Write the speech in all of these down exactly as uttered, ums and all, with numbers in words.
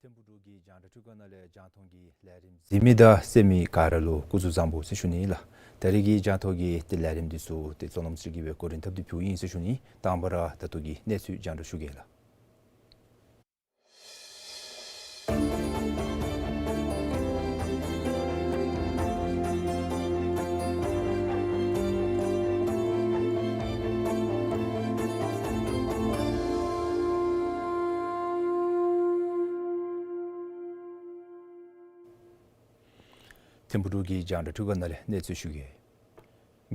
ཐིམ་ཕུག་འབྲུག་གི་རྒྱང་བསྒྲགས་འཕྲུལ་ཁང་ནང་ལས་རྒྱང་མཐོང་གི་ལས་རིམ་གཟིགས་མི་དང་གསན་མི་ག་ར་ལུ་སྐུ་གཟུགས་བཟང་པོ་ཟེར་ཞུ་ནི་ལགས། ད་རེས་ཀྱི་རྒྱང་མཐོང་གི་ཏེ་ལས་རིམ་འདི་ཚུ་ཏེ་བསོད་ནམས་ཚེ་རིང་གིས་སྦེ་གོ་སྒྲིག་འཐབ་སྟེ་ཕུལཝ་ཨིན་ཟེར་ཞུ་ནི། དང་པ་ར་ད་ལྟོ་གི་གནས་ཚུལ་རྒྱང་བསྒྲགས་ཞུ་གེ་ལགས། ཐིམ་ཕུག་འབྲུག་གི་རྒྱང་བསྒྲགས་འཕྲུལ་ཁང་ནང་ལས་གནས་ཚུལ་ཞུ་གེ།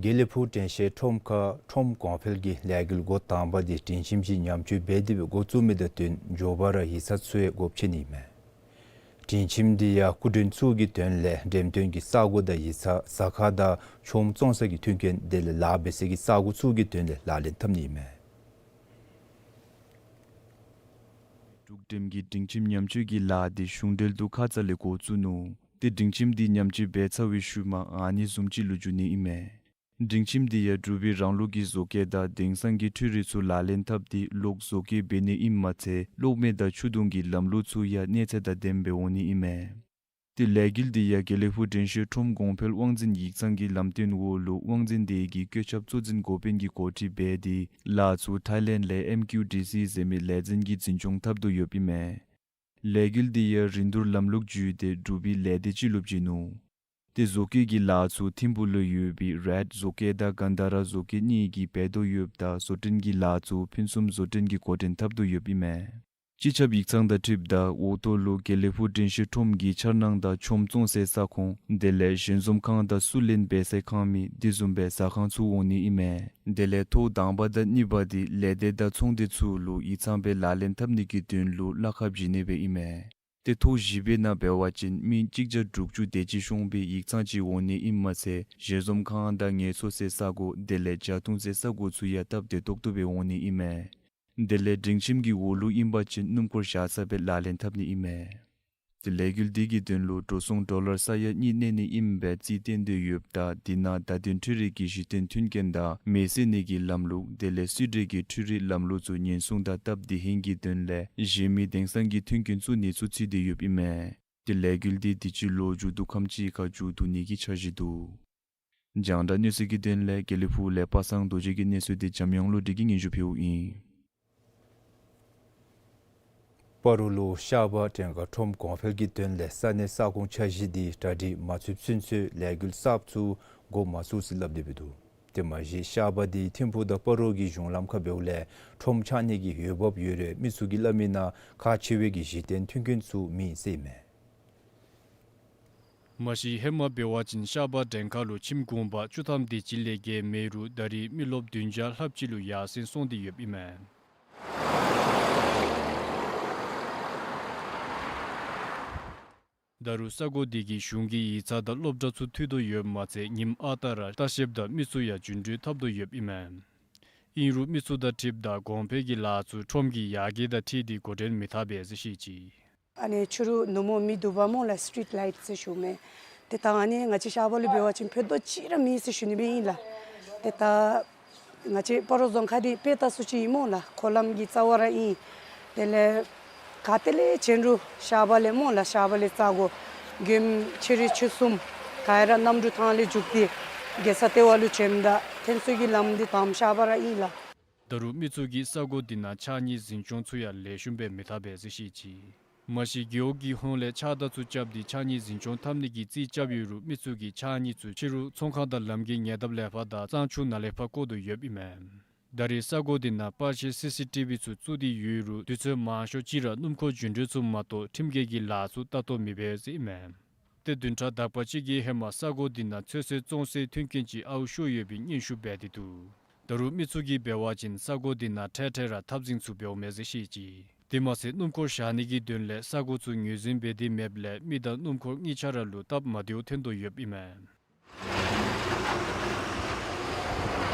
དགེ་ལེགས་ཕུག་དྲན་ཤེས་ཁྲོམ་ཁར་ཁྲོམ་གོང་འཕེལ་གྱི་ལས་འགུལ་འགོ་དང་པ་འདི་སྒྲིང་ཁྱིམ་གྱིས་ཉམས་བཅོས་འབད་དེ་སྦེ་འགོ་བཙུགས་མི་དང་བསྟུན་མགྱོགས་པ་ར་ཡིག་ཚང་ཚུ་ཡང་སྒོ་ཕྱེ་ནི་ཨིན་མས། སྒྲིང་ཁྱིམ་འདི་ཡང་སྐུ་མགྲོན་ཚུ་གི་དོན་ལས་འགྲེམས་སྟོན་གྱི་ས་སྒོ་དང་ཡིག་ཚང་ཟ་ཁང་དང་ཆོས་བཙོང་ས་གི་མཐུན་རྐྱེན་དེ་ལས་ལཱ་འབད་ས་གི་ས་སྒོ་ཚུ་གི་དོན་ལས་ལག་ལེན་འཐབ་ནི་ཨིན་མས། འབྲུག་འགྲེམས་ཀྱི་སྒྲིང་ཁྱིམ་ཉམས་བཅོས་ཀྱི་ལཱ་འདི་གཞུང་འབྲེལ་དུ་ཁ་ཙ་ལས་འགོ་བཙུགས་ནུག། ཏེ་སྒྲིང་ཁྱིམ་འདི་ཉམས་བཅོས་འབད་ཚར་བའི་ཤུལ་མ་ཨ་ནི་བཟུམ་ཅིག་ལུ་འགྱུར་ནི་ཨིན་མས། སྒྲིང་ཁྱིམ་འདི་ཡང་འབྲུག་པའི་རང་ལུགས་ཀྱི་བཟོ་བཀོད་དང་དེང་སང་གི་འཕྲུལ་རིག་ཚུ་ལག་ལེན་འཐབ་སྟེ་གློག་བཟོ་བཀོད་འབད་ནི་ཨིནམ་མ་ཚད་གློག་མེ་དང་ཆུ་དུང་གི་ལམ་ལུགས་ཚུ་ཡང་གནས་ཚད་དང་ལྡནམ་སྦེ་འོང་ནི་ཨིན་མས། ཏེ་ལས་འགུལ་འདི་ཡང་དགེ་ལེགས་ཕུག་དྲན་ཤེས་ཁྲོམ་གོང་འཕེལ་དབང་འཛིན་ཡིག་ཚང་གི་ལམ་སྟོན་འོག་ལུ་དབང་འཛིན་སྡེ་གི་བཀོད་ཁྱབ་གཙོ་འཛིན་འགོ་དཔོན་གྱིས་གོ་སྒྲིག་འབད་དེ་ལཱ་ཚུ་ཐའི་ལེནཌ་ལས་ཨེམ་ཀིའུ་ཌི་སི་ཟེར་མི་ལས་འཛིན་གྱིས་འཛིན་སྐྱོང་འཐབ་དོ་ཡོདཔ་ཨིན་མས། ལས་འགུལ་འདི་ཡང་རིན་བསྡུར་ལམ་ལུགས་བརྒྱུད་དེ་འབྲུག་པའི་ལས་སྡེ་ཅིག་ལུ་བྱིན་ནུག། ཏེ་བཟོ་བཀོད་ཀྱི་ལཱ་ཚུ་ཐིམ་ཕུག་ལུ་ཡོད་པའི་རེཌ་བཟོ་བཀོད་དང་གན་དྷ་ར་བཟོ་བཀོད་གཉིས་ཀྱིས་འབད་དོ་ཡོདཔ་ད་བཟོ་སྐྲུན་གྱི་ལཱ་ཚུ་ཕུན་སུམ་བཟོ་སྐྲུན་གྱིས་འགོ་འདྲེན་འཐབ་དོ་ཡོདཔ་ཨིན་མས། སྤྱི་ཁྱབ་ཡིག་ཚང་དང་འཁྲིལཝ་ད་འོག་ཐོག་ལུ་དགེ་ལེགས་ཕུག་དྲན་ཤེས་ཁྲོམ་གྱི་འཆར་སྣང་དང་ཆོས་བཙོང་སའི་ས་ཁོངས་དེ་ལས་ཞལ་འཛོམས་ཁང་དང་བསུ་ལེན་འབད་སའི་ཁང་མིག་དེ་བཟུམ་སྦེ་ཟ་ཁང་ཚུ་འོང་ནི་ཨིན་མས། དེ་ལས་ཐོག་དང་པ་དང་གཉིས་པ་འདི་ལས་སྡེ་དང་ཚོང་སྡེ་ཚུ་ལུ་ཡིག་ཚང་སྦེ་ལག་ལེན་འཐབ་ནི་གི་དོན་ལུ་གླ་ཁར་བྱིན་ནི་སྦེ་ཨིན་མས། ཏེ་ཐོག་བཞི་པའི་ནང་འབད་བ་ཅིན་མི་གཅིག་བརྒྱ་དྲུག་ཅུ་དེ་ཅིག་ཤོང་པའི་ཡིག་ཚང་ཅིག་འོང་ནི་ཨིནམ་མ་ཚད་ཞལ་འཛོམས་ཁང་དང་ངལ་གསོ་སའི་ས་སྒོ་དེ་ལས་ཇ་འཐུང་སའི་ས་སྒོ་ཚུ་ཡང་སྟབས་བདེ་ཏོག་ཏོ་སྦེ་འོང་ནི་ཨིན་མས། དེ་ལས་སྒྲིང་ཁྱིམ་གྱི་འོག་ལུ་ཨིན་པ་ཅིན་སྣུམ་འཁོར་བཞག་ས་སྦེ་ལག་ལེན་འཐབ་ནི་ཨིན་མས། ཏེ་ལས་འགུལ་འདི་གི་དོན་ལུ་འགྲོ་སོང་ཌོ་ལར་ས་ཡ་གཉིས་གནས་ནི་ཨིནམ་སྦེ་རྩིས་བཏོན་ཏེ་ཡོདཔ་ད་འདི་ནང་བརྡ་དོན་འཕྲུལ་རིག་གི་གཞི་རྟེན་མཐུན་རྐྱེན་དང་མེ་བསད་ནི་གི་ལམ་ལུགས་དེ་ལས་སུད་ཊི་གི་འཕྲུལ་རིག་ལམ་ལུགས་ཚུ་ཉེན་སྲུང་དང་སྟབས་བདེ་ཧིང་གི་དོན་ལས་གཞན་མི་དེང་སང་གི་མཐུན་རྐྱེན་བཙུགས་ནི་ཚུ་ཚུད་དེ་ཡོདཔ་ཨིན་མས། ཏེ་ལས་འགུལ་འདི་དུས་ཅི་ལོ་མཇུག་བསྡུ་ཁམས་ཅིག་ཁར་མཇུག་བསྡུ་ནི་གི་འཆར་གཞི་འདུག། རྒྱང་བསྒྲགས་གནས་ཚུལ་གྱི་དོན་ལས་དགེ་ལེགས་ཕུག་ལས་པ་སངས་རྡོ་རྗེ་གི་གནས་ཚུལ་འདི་འཇམ་དབྱངས་བློ་གྲོས་ཀྱིས་སྙན་ཞུ་ཕུལཝ་ཨིན། སྤ་རོ་ལུ་ཤར་པ་བྲན་ཁ་ཁྲོམ་གོང་འཕེལ་གྱི་དོན་ལས་ས་གནས་ས་ཁོངས་འཆར་གཞི་འདི་གྲ་སྒྲིག་མ་ཚུདཔ་ཚུན་ཚོད་ལས་འགུལ་གསརཔ་ཚུ་འགོ་མ་བཙུགས་ཟེར་སླབ་སྟེ་འབད་འདུག། དེ་མ་གཞི་ཤར་པ་འདི་ཐིམ་ཕུག་དང་སྤ་རོ་གི་གཞུང་ལམ་ཁར་འབདཝ་ལས་ཁྲོམ་ཆགས་ནི་གི་འོས་འབབ་ཡོད་རུང་མི་ཚུ་གིས་སླབ་མིའི་ནང་ཁག་ཆེ་བའི་གི་གཞི་རྟེན་མཐུན་རྐྱེན་ཚུ་མེད་ཟེར་ཨིན་མས། མ་གཞི་ཧེ་མ་འབད་བ་ཅིན་ཤར་པ་བྲན་ཁ་ལུ་ཁྱིམ་གུང་པ་བཅུ་ཐམ་དེ་ཅིག་ལས་བརྒལ་མེད་རུང་ད་རེས་མི་རློབས་བདུན་བརྒྱ་ལྷགཔ་ཅིག་ལུ་ཡར་སེང་སོང་སྟེ་ཡོདཔ་ཨིན་མས། ད་རུང་ས་གོ་དེ་གིས་གཞུང་གི་ཡིག་ཚང་དང་སློབ་གྲྭ་ཚུ་མཐུད་དོ་ཡོདཔ་མ་ཚད་ཉིནམ་ཨ་རྟག་ར་ལྟ་བཤལཔ་དང་མི་ཚུ་ཡང་རྒྱུན་འགྲུལ་འཐབ་དོ་ཡོདཔ་ཨིན་མས། ཨིན་རུང་མི་ཚུ་དང་འཁྲིལཝ་ད་གོང་འཕེལ་གྱི་ལཱ་ཚུ་ཁྲོམ་གྱི་ཡར་རྒྱས་དང་འཁྲིལ་ཏེ་འགོ་འདྲེན་མི་འཐབ་པས་ཟེར་བཤད་ཅི། ཨ་ནི་ཕྱི་རུ་ནུབ་མོ་མེ་དུ་བ་སྨོ་ལགས་སི་ཊི་རིཊ་ལའིཊ་ཟེར་ཞུཝ་མས། ཏེ་ད་ཨ་ནི་ང་བཅས་ཤར་པ་ལུ་འབད་བ་ཅིན་ཕན་ཐོགས་ཅིག་ར་མེད་ཟེར་ཞུ་ནི་སྦེ་ཨིན་ལགས། ཏེ་ད་ང་བཅས་སྤ་རོ་རྫོང་ཁག་འདི་དཔེ་ལྟ་ས་ཅིག་ཨིན་སྨོ་ལགས། འཁོར་ལམ་གྱི་རྩ་བར་ཨིན། དེ་ལས་ག་ཏེ་ལས་བྱོན་རུང་ཤར་པ་ལས་སྨོ་ལགས། ཤར་པ་ལས་རྩ་སྒོ་དགོནམ་ཕྱི་རུ་ཆུ་གསུམ་ག་ར་གནམ་གྲུ་ཐང་ལས་རྒྱུག་སྟེ་རྒྱལ་ས་ལྟེ་བ་ལུ་བྱོནམ་ད་ཐོན་ས་གི་ལམ་འདི་དང་པ་ཤར་པ་ར་ཨིན་ལགས། ད་རུང་མི་ཚུ་གིས་ས་གོ་འདི་ནང་ཕྱགས་སྙིགས་འཛིན་སྐྱོང་ཚུ་ཡང་ལེགས་ཤོམ་སྦེ་མི་འཐབ་པས་ཟེར་བཤད་ཅི། མ་གཞི་རྒེད་འོག་གི་ཧོངས་ལས་ཕྱགས་བདར་ཚུ་རྐྱབ་སྟེ་ཕྱགས་སྙིགས་འཛིན་སྐྱོང་འཐབ་ནི་གི་རྩིས་རྐྱབ་ཡོད་རུང་མི་ཚུ་གིས་ཕྱགས་སྙིགས་ཚུ་ཕྱི་རུ་ཚོང་ཁང་དང་ལམ་གྱི་ཉེ་འདབས་ལས་ཕར་དང་གཙང་ཆུ་ནང་ལས་ཕར་བཀོ་དོ་ཡོདཔ་ཨིན་མས། ད་རེས་ས་གོ་དེ་ནང་པར་ཆས་སི་སི་ཊི་བི་ཚུ་བཙུགས་ཏེ་ཡོད་རུང་དུས་ཚོད་མང་ཤོས་ཅིག་ར་སྣུམ་འཁོར་རྒྱུ་འགྲུལ་ཚུ་མ་གཏོགས་ཁྲིམས་འགལ་གྱི་ལཱ་ཚུ་ལྟ་རྟོག་མི་འབད་ཟེར་ཨིན་མས། ཏེ་བདུན་ཕྲག་དག་པ་ཅིག་གི་ཧེ་མ་ས་གོ་དེ་ནང་ཚོད་བསྲེ་བཙོང་སའི་མཐུན་རྐྱེན་ཅིག་ཨརཝ་ཤོར་ཡོད་པའི་སྙན་ཞུ་འབད་དེ་འདུག། ད་རུང་མི་ཚུ་གིས་འབད་བ་ཅིན་ས་གོ་དེ་ནང་འཕྲལ་འཕྲལ་ར་འཐབ་འཛིང་ཚུ་འབདཝ་མས་ཟེར་བཤད་ཅི། དེ་མ་ཚད་སྣུམ་འཁོར་བཞག་ནི་གི་དོན་ལས་ས་གོ་ཚུ་ངོས་འཛིན་འབད་དེ་མེདཔ་ལས་མི་དང་སྣུམ་འཁོར་གཉིས་ཆ་ར་ལུ་སྟབས་མ་བདེཝ་ཐོན་དོ་ཡོདཔ་ཨིན་མས།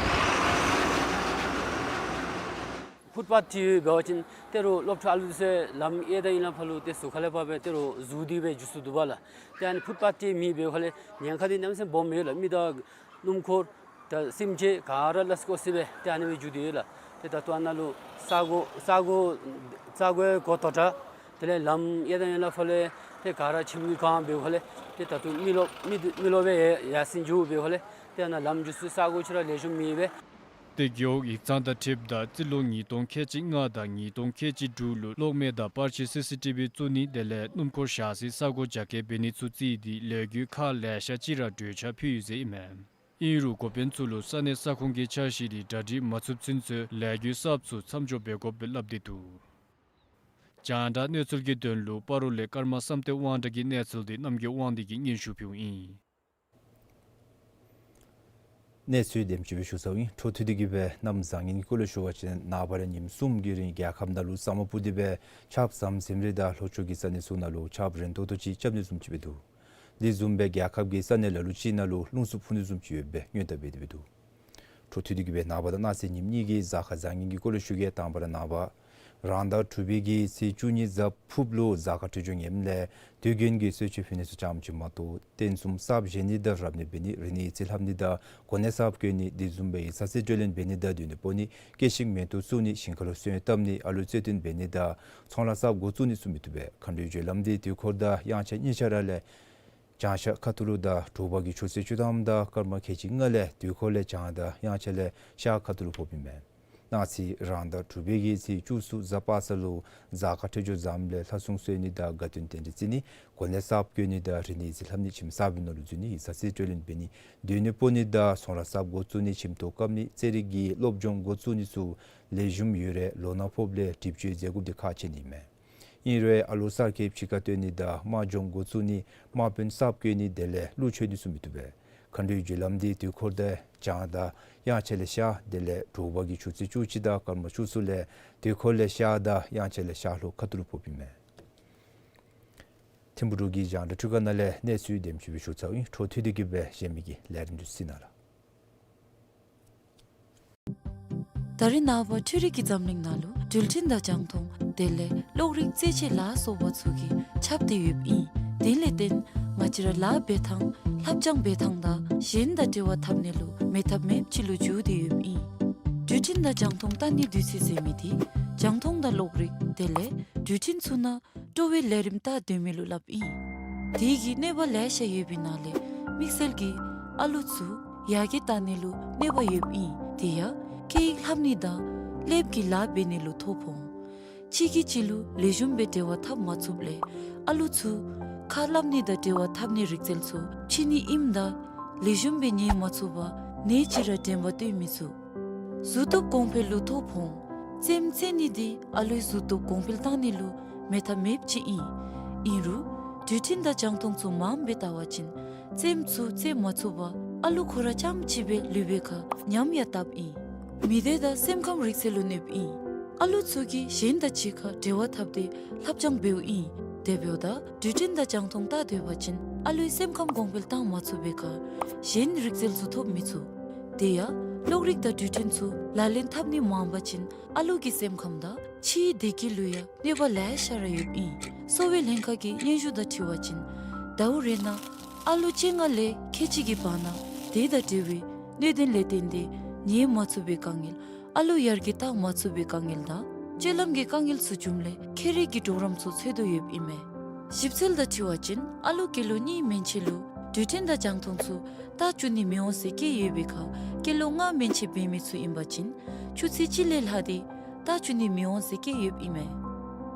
ཕུཊ་པཱཐ་འདི་འབད་བ་ཅིན་ཏེ་རུང་སློབ་ཕྲུག་ཨ་ལུ་ཚུ་ལམ་ཡར་དང་ཡར་ལས་ཕར་ལུ་ཏེ་ཟུར་ཁ་ལས་ཕར་སྦེ་ཏེ་རུང་ཟུར་ཏེ་སྦེ་འགྱོ་ཚུགས་དོ་བ་ལགས། ཏེ་ཨ་ནི་ཕུཊ་པཱཐ་འདི་མེད་པའི་ཁར་ལས་ཉེན་ཁ་འདི་གནམ་མེད་ས་མེད་སྦོམ་ཡོད་ལགས། མི་དང་སྣུམ་འཁོར་དང་སེམས་ཅན་ག་ར་སླ་བསྲེ་སྐོར་བསྲེ་སྦེ་ཏེ་ཨ་ནི་སྦེ་འགྱོ་སྟེ་ཡོད་ལགས། ཏེ་ད་ལྟོ་ཨ་ནཱ་ལུ་ས་གོ་ས་གོ་ས་གོའི་སྒོ་དོག་དྲགས་དེ་ལས་ལམ་ཡར་དང་ཡར་ལས་ཕར་ལས་ཏེ་ག་ར་ཁྱིམ་གྱི་སྒང་འབདཝ་ལས་ཏེ་ད་ལྟོ་མི་རློབས་མི་མི་རློབས་སྦེ་ཡར་སེང་འགྱོ་འབདཝ་ལས་ཏེ་ཨ་ནཱ་ལམ་འགྱོ་ས་ས་གོ་ཅིག་ར་ལེགས་ཤོམ་མེད་པས། ཏེ་རྒེད་འོག་ཡིག་ཚང་དང་འཁྲིལཝ་ད་རྩིས་ལོ་ཉིས་སྟོང་ཁལ་གཅིག་ལྔ་དང་ཉིས་སྟོང་ཁལ་གཅིག་དྲུག་ལུ་གློག་མེ་དང་པར་ཆས་སི་སི་ཊི་བི་བཙུགས་ནི་དེ་ལས་སྣུམ་འཁོར་བཞག་སའི་ས་གོ་རྒྱ་སྐྱེད་འབད་ནི་ཚུ་བརྩིས་ཏེ་ལས་འགུལ་ཁག་ལེ་ཤ་ཅིག་ར་གྲོས་འཆར་ཕུལ་ཡི་ཟེར་ཨིན་མས། ཨིན་རུང་འགོ་དཔོན་ཚུ་ལུ་ས་གནས་ས་ཁོངས་ཀྱི་འཆར་གཞི་དེ་གྲ་སྒྲིག་མ་ཚུགསཔ་ཚུན་ཚོད་ལས་འགུལ་གསརཔ་ཚུ་མཚམས་འཇོག་འབད་དགོཔ་སྦེ་སླབ་སྟེ་འདུག། རྒྱང་བསྒྲགས་གནས་ཚུལ་གྱི་དོན་ལུ་སྤ་རོ་ལས་ཀརྨ་བསམ་གཏན་དབང་གྲགས་ཀྱི་གནས་ཚུལ་དེ་རྣམ་རྒྱལ་དབང་འདུས་ཀྱིས་སྙན་ཞུ་ཕུལཝ་ཨིན། གནས་ཚུལ་དེམ་ཅིག་སྦེ་ཞུ་ཚརཝ་ཨིན། འཕྲོ་མཐུད་དེ་གིས་སྦེ་གནམ་བཟང་ངན་གྱི་སྐོར་ལས་ཞུ་བ་ཅིན་ནངས་པ་ར་ཉིནམ་གསུམ་གྱི་རིང་རྒྱལ་ཁབ་ནང་ལུ་ས་སྨུག་སྤུབས་ཏེ་སྦེ་ཆརཔ་ཟམ་ཟིམ་རེ་དང་ལྷོ་ཕྱོགས་ཀྱི་ས་གནས་ཚུ་ནང་ལུ་ཆརཔ་རན་ཏོག་ཏོ་ཅིག་རྐྱབ་ནི་བཟུམ་ཅིག་སྦེ་འདུག། དེ་བཟུམ་སྦེ་རྒྱལ་ཁབ་ཀྱི་ས་གནས་ལ་ལུ་ཅིག་ནང་ལུ་རླུང་འཚུབ་ཕུ་ནི་བཟུམ་ཅིག་ཡོད་པའི་སྔོན་བརྡ་འབད་དེ་སྦེ་འདུག། འཕྲོ་མཐུད་དེ་གིས་སྦེ་ནངས་པ་དང་གནངས་ཚེ་ཉིནམ་གཉིས་ཀྱི་གཟའ་སྐར་བཟང་ངན་གྱི་སྐོར་ལས་ཞུ་གེ། དང་པ་ར་ནངས་པ་རང་ཟླ་དྲུག་པའི་གི་ཚེས་བཅུ་གཉིས་གཟའ་ཕུརཔ་ལུ་གཟའ་སྐར་འཕྲོད་སྦྱོར་ངནམ་ལས་དུས་རྒྱུན་གྱི་གསོལ་མཆོད་ཕུལ་ནི་ཚུ་ཙམ་ཅིག་མ་གཏོགས་རྟེན་གསུམ་གསརཔ་བཞེངས་ནི་དང་རབ་གནས་འབད་ནི་རིག་གནས་ཡིག་རྩིས་ལྷབ་ནི་དང་གོ་གནས་གསརཔ་བསྐོ་ནི་དེ་བཟུམ་སྦེ་ཡིག་ཚང་རྩིས་སྤྲོད་ལེན་འབད་ནི་དང་སྡོད་གནས་སྤོ་ནི་སྐྱེས་ཤིང་མེ་ཏོག་བཙུགས་ནི་ཞིང་ཁ་ལུ་སོན་བཏབ་ནི་ཨ་ལུ་རྩེད་འགྲན་འབད་ནི་དང་ཚོང་ལཱ་གསརཔ་འགོ་བཙུགས་ནི་ཚུ་མི་བཏུབ་པས། མཁའ་འགྲོའི་སྦྱོར་ལམ་འདི་དུས་འཁོར་དང་དབྱངས་འཆར་གཉིས་ཆ་ར་ལས་བྱང་ཤར་ཁ་ཐུག་ལུ་དང་དྲོ་པ་གི་ཆུ་ཚོད་བཅུ་ཐམ་དང་སྐར་མ་ཁལ་གཅིག་ལྔ་ལས་དུས་འཁོར་ལས་བྱང་དང་དབྱངས་འཆར་ལས་ཤར་ཁ་ཐུག་ལུ་ཕོགཔ་ཨིན་མས། གནངས་ཚེ་རང་ཟླ་དྲུག་པའི་གི་ཚེས་བཅུ་གསུམ་གཟའ་པ་སངས་ལུ་གཟའ་སྐར་འཕྲོད་སྦྱོར་བཟངམ་ལས་ལྷ་སྲུང་གསོལ་ནི་དང་དགའ་སྟོན་རྟེན་འབྲེལ་བརྩི་ནི་གོ་གནས་གསརཔ་བསྐོ་ནི་དང་རིག་གནས་ཡིག་རྩིས་ལྷབ་ནི་ཁྱིམ་གསར་པའི་ནང་ལུ་འཛུལ་ནི་ཡིག་ཚང་རྩིས་སྤྲོད་ལེན་འབད་ནི་སྡོད་གནས་སྤོ་ནི་དང་ཚོང་ལཱ་གསརཔ་འགོ་བཙུགས་ནི་ཁྱིམ་ཐོག་བཀབ་ནི་རྩེད་རིགས་ཀྱི་སློབ་སྦྱོང་འགོ་བཙུགས་ནི་ཚུ་ལེགས་ཤོམ་ཡོད་རུང་ལོ་ན་ཕོགཔ་ལས་སྒྲིབ་སྦྱོང་མཛད་དགོཔ་འདི་ཁག་ཆེ་ནི་ཨིན་མས། ཨིན་རུང་ཨ་ལུ་གསར་སྐྱེས་ཕྱི་ཁར་བཏོན་ནི་དང་དམག་སྦྱོང་འགོ་བཙུགས་ནི་དམག་དཔོན་གསརཔ་བསྐོ་ནི་དེ་ལས་གླུ་མཆོད་ནི་ཚུ་མི་བཏུབ་པས། མཁའ་འགྲོའི་སྦྱོར་ལམ་འདི་དུས་འཁོར་དང་བྱང་དང་དབྱངས་འཆར་ལས་ཤར་དེ་ལས་དྲོ་པ་གི་ཆུ་ཚོད་བཅུ་གཅིག་དང་སྐར་མ་བཅུ་གསུམ་ལས་དུས་འཁོར་ལས་ཤར་དང་དབྱངས་འཆར་ལས་ཤར་ལྷོ་ཁ་ཐུག་ལུ་ཕོགཔ་ཨིན་མས། ཐིམ་ཕུག་འབྲུག་གི་རྒྱང་བསྒྲགས་འཕྲུལ་ཁང་ནང་ལས་གནས་ཚུལ་དེམ་ཅིག་སྦེ་ཞུ་ཚརཝ་ཨིན། འཕྲོ་མཐུད་དེ་གིས་སྦེ་གཞན་མི་གི་ལས་རིམ་ཚུ་གཟིགས་གནང་ལགས། ད་རེས་ནངས་པ་འཕྲུལ་རིག་གི་འཛམ་གླིང་ནང་ལུ་འགྲུལ་འཕྲིན་དང་རྒྱང་མཐོང་དེ་ལས་གློག་རིག་རྩེད་ཆས་ལ་སོགས་པ་ཚུ་གིས་ཁྱབ་སྟེ་ཡོདཔ་ཨིན། དེ་ལས་བརྟེན་ང་བཅས་ར་ལཱ་འབད་ཐངས་ལྷབ་སྦྱང་འབད་ཐངས་དང་གཞན་དང་འབྲེལ་བ་འཐབ་ནི་ལུ་མེད་ཐབས་མེདཔ་ཅིག་ལུ་འགྱུར་ཏེ་ཡོདཔ་ཨིན། འགྲུལ་འཕྲིན་དང་རྒྱང་མཐོང་བལྟ་ནིའི་དུས་ཚོད་ཟེར་མི་འདི་རྒྱང་མཐོང་དང་གློག་རིག་དེ་ལས་འགྲུལ་འཕྲིན་ཚུ་ནང་སྤྲོ་བའི་ལས་རིམ་བལྟ་སྡོད་མི་ལུ་སླབ་ཨིན། དེ་གིས་གནོད་པ་ལེ་ཤ་ཡོད་པའི་ནང་ལས་དམིགས་བསལ་གྱིས་ཨ་ལུ་ཚུ་ཡར་རྒྱས་བཏང་ནི་ལུ་གནོད་པ་ཡོདཔ་ཨིན། དེ་ཡང་སྐད་ཡིག་ལྷབ་ནི་དང་ཀླདཔ་གི་ལཱ་འབད་ནི་ལུ་ཐོ་ཕོག་འོང་། གཅིག་གིས་གཅིག་ལུ་ལེགས་ཤོམ་སྦེ་འབྲེལ་བ་འཐབ་མ་ཚུགསཔ་ལས་ཨ་ལུ་ཚུ་ཁ་སླབ་ནི་དང་འབྲེལ་བ་འཐབ་ནིའི་རིག་རྩལ་ཚུ་ཕྱིས་ནི་ཨིནམ་ད་ལེགས་ཤོམ་སྦེ་ཉན་མ་ཚུགས་པར་ནད་ཅིག་ར་དྲན་པ་བཏོན་མི་ཚུགས། གཟུགས་སྟོབས་གོང་འཕེལ་ལུ་ཐོ་ཕོག་འོང་། རྩེདམོ་རྩེ་ནི་འདི་ཨ་ལུའི་གཟུགས་སྟོབས་གོང་འཕེལ་བཏང་ནི་ལུ་མེད་ཐབས་མེདཔ་ཅིག་ཨིན། ཨིན་རུང་འགྲུལ་འཕྲིན་དང་རྒྱང་མཐོང་ཚུ་མངམ་སྦེ་བལྟ་བ་ཅིན་རྩེདམོ་ཚུ་རྩེ་མ་ཚུགས་པར་ཨ་ལུ་ཁོ་ར་རྐྱངམ་གཅིག་སྦེ་ལུས་པའི་ཁར་ཉམས་ཡང་བཏབ་ཨིན། མི་སྡེ་དང་སེམས་ཁམས་རིག་རྩལ་ལུ་གནོདཔ་ཨིན། ཨ་ལུ་ཚུ་གིས་གཞན་དང་གཅིག་ཁར་འབྲེལ་བ་འཐབ་སྟེ་ལྷབ་སྦྱང་འབདཝ་ཨིན། དེ་འབདཝ་ད་འགྲུལ་འཕྲིན་དང་རྒྱང་མཐོང་བལྟ་སྡོད་པ་ཅིན་ཨ་ལུའི་སེམས་ཁམས་གོང་འཕེལ་བཏང་མ་ཚུགས་པའི་ཁར་གཞན་རིག་རྩལ་ཚུ་ཐོབ་མི་ཚུགས། དེ་ཡང་གློག་རིག་དང་འགྲུལ་འཕྲིན་ཚུ་ལག་ལེན་འཐབ་ནི་མངམ་པ་ཅིན་ཨ་ལུ་གི་སེམས་ཁམས་དང་ཕྱིའི་བདེ་སྐྱིད་ལུ་ཡང་གནོད་པ་ལེ་ཤ་ར་ཡོདཔ་ཨིན། གསོ་བའི་ལྷན་ཁག་གི་སྙན་ཞུ་དང་འཁྲིལ་བ་ཅིན་ཟླཝ་རེ་ནང་ཨ་ལུ་བཅོ་ལྔ་ལས་ཁལ་གཅིག་གི་བར་ན་དེ་དང་འབྲེལ་བའི་གནད་དོན་ལས་བརྟེན་ཏེ་ཉལ་མ་ཚུགས་པའི་དཀའ་ངལ་ཨ་ལུ་ཡར་རྒྱས་བཏང་མ་ཚུགས་པའི་དཀའ་ངལ་དང་སྤྱོད་ལམ་གྱི་དཀའ་ངལ་ཚུ་བྱུངམ་ལས་ཁྱད་རིག་གི་གྲོགས་རམ་ཚུ་འཚོལ་དོ་ཡོདཔ་ཨིན་མས། ཞིབ་འཚོལ་དང་འཁྲིལ་བ་ཅིན་ཨ་ལུ་སྐྱེས་ལོ་གཉིས་མན་ཆད་ལུ་འགྲུལ་འཕྲིན་དང་རྒྱང་མཐོང་ཚུ་བལྟ་བཅུག་ནི་མི་འོང་ཟེར་བཀོད་ཡོད་པའི་ཁར་སྐྱེས་ལོ་ལྔ་མན་ཆད་འབད་མི་ཚུ་ཨིན་པ་ཅིན་ཆུ་ཚོད་གཅིག་ལས་ལྷག་སྟེ་བལྟ་བཅུག་ནི་མི་འོང་ཟེར་བཀོད་ཡོདཔ་ཨིན་མས།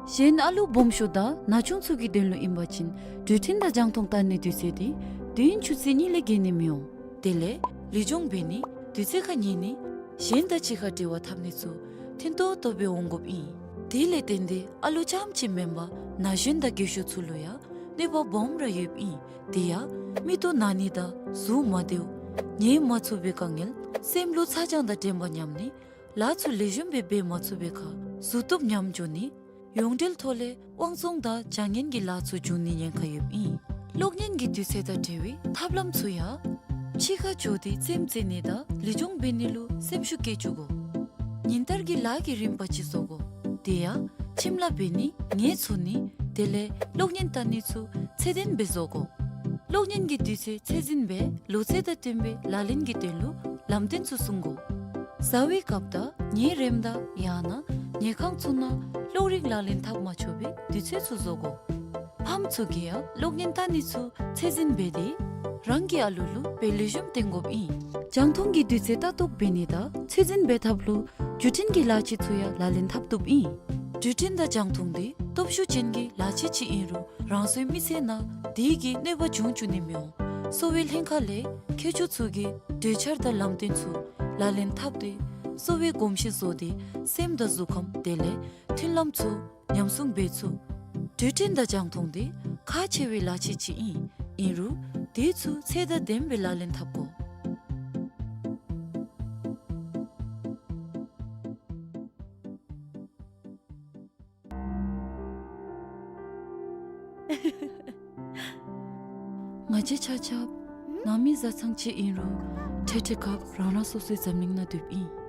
གཞན་ཨ་ལུ་སྦོམ་ཤོས་དང་ན་ཆུང་ཚུ་གི་དོན་ལུ་ཨིན་པ་ཅིན་འགྲུལ་འཕྲིན་དང་རྒྱང་མཐོང་བལྟ་ནིའི་དུས་ཚོད་འདི་དུས་ཡུན་ཆུ་ཚོད་གཉིས་ལས་བརྒལ་ནི་མི་འོང་། དེ་ལས་ལུས་སྦྱོང་འབད་ནི་དུས་ཚོད་ཁར་ཉལ་ནི་ གཞན་དང་གཅིག་ཁར་འབྲེལ་བ་འཐབ་ནི་ཚུ་མཐུན་ཏོག་ཏོ་སྦེ་འོང་དགོཔ་ཨིན། དེ་ལས་བརྟེན་ཏེ་ཨ་ལུ་རྐྱངམ་ཅིག་མེན་པར་ན་གཞོན་དང་རྒས་ཤོས་ཚུ་ལུ་ཡང་གནོད་པ་སྦོམ་ར་ཡོདཔ་ཨིན། དེ་ཡང་མིག་ཏོ་ན་ནི་དང་གཟུགས་མ་བདེཝ། ཉལ་མ་ཚུགས་པའི་དཀའ་ངལ། སེམས་ལུ་ཚ་གྱང་དང་འགྲན་པ་ཉམས་ནི། ལཱ་ཚུ་ལེགས་ཤོམ་སྦེ་འབད་མ་ཚུགས་པའི་ཁར་ཟུག་རྟུག་ཉམས་འགྱོ་ནི། ཡོངས་འབྲེལ་ཐོག་ལས་དབང་བཙོང་དང་བྱ་ངན་གྱི་ལཱ་ཚུ་འབྱུང་ནི་ཉེན་ཁ་ཡོདཔ་ཨིན། གློག་བརྙན་གྱི་དུས་ཚོད་དང་འབྲེལ་བའི་ཐབས་ལམ་ཚུ་ཡང་ཕྱི་ཁར་འགྱོ་སྟེ་རྩེདམོ་རྩེ་ནི་དང་ལེགས་ཤོམ་འབད་ནི་ལུ་སེམས་ཤུགས་བསྐྱེད་བཅུག་དགོ། ཉིན་ལྟར་གྱི་ལཱ་གི་རིམ་པ་ཅིག་བཟོ་དགོ། དེ་ཡང་ཁྱིམ་ལཱ་འབད་ནི་ངལ་འཚོ་ནི་དེ་ལས་གློག་བརྙན་བལྟ་ནི་ཚུ་ཚད་ལྡན་སྦེ་བཟོ་དགོ། གློག་བརྙན་གྱི་དུས་ཚོད་ཚད་ལྡན་སྦེ་ལོ་ཚད་དང་བསྟུན་པའི་ལག་ལེན་གྱི་དོན་ལུ་ལམ་སྟོན་ཚུ་སྲུང་དགོ། བཟའ་བའི་སྐབས་དང་ཉལ་རནམ་དང་ཡང་ན་ཉལ་ཁང་ཚུ་ནང་གློག་རིག་ལག་ལེན་འཐབ་མ་ཆོག་པའི་དུས་ཚོད་ཚུ་བཟོ་དགོ། ཕམ་ཚུ་གིས་ཡང་གློག་བརྙན་བལྟ་ནི་ཚུ་ཚད་ལྡན་སྦེ་དེ་རང་གི་ཨ་ལུ་ལུ་དཔེ་ལེགས་ཤོམ་སྟོན་དགོཔ་ཨིན། རྒྱང་མཐོང་གི་དུས་ཚོད་ལྟ་རྟོག་འབད་ནི་དང་ཚད་ལྡན་སྦེ་འཐབ་ལུ་བརྒྱུད་འཕྲིན་གྱི་ལག་ཆས་ཚུ་ཡང་ལག་ལེན་འཐབ་བཏུབ་ཨིན། བརྒྱུད་འཕྲིན་དང་རྒྱང་མཐོང་དེ་སྟོབས་ཤུགས་ཅན་གྱི་ལག་ཆས་ཅིག་ཨིན་རུང་རང་སོའི་མི་ཚེ་ནང་དེ་གིས་གནོད་པ་འབྱུང་བཅུག་ནི་མི་འོང་། གསོ་བའི་ལྷན་ཁག་ལས་མཁས་མཆོག་ཚུ་གིས་གྲོས་འཆར་དང་ལམ་སྟོན་ཚུ་ལག་ལེན་འཐབ་སྟེ་གསོ་བའི་གོམས་གཤིས་བཟོ་སྟེ་སེམས་དང་གཟུགས་ཁམས་དེ་ལས་མཐུན་ལམ་ཚུ་ཉམས་སྲུང་འབད་ཚུགས། བརྒྱུད་འཕྲིན་དང་རྒྱང་མཐོང་དེ་ཁག་ཆེ་བའི་ལག་ཆས་ཅིག་ཨིན། ཨིན་རུང་དེ་ཚུ་ཚད་དང་ལྡནམ་སྦེ་ལག་ལེན་འཐབ་དགོ། ང་བཅས་ཆ་ཁྱབ་ནང་མི་བཟའ་ཚང་ཅིག་ཨིན་རུང་འཕྲལ་འཕྲལ་སྐབས་རང་རང་སོ་སོའི་འཛམ་གླིང་ནང་སྡོདཔ་ཨིན།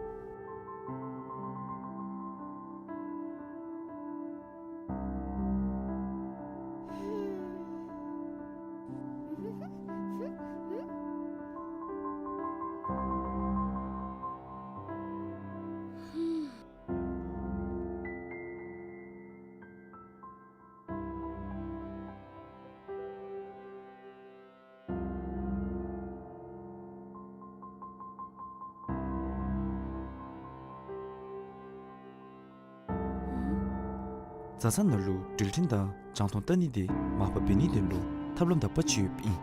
བཟའ་ཚང་ནང་ལུ་འགྲུལ་འཕྲིན་དང་རྒྱང་མཐོང་བལྟ་ནི་དེ་མར་ཕབ་འབད་ནིའི་དོན་ལུ་ཐབས་ལམ་དག་པ་ཅིག་ཡོདཔ་ཨིན།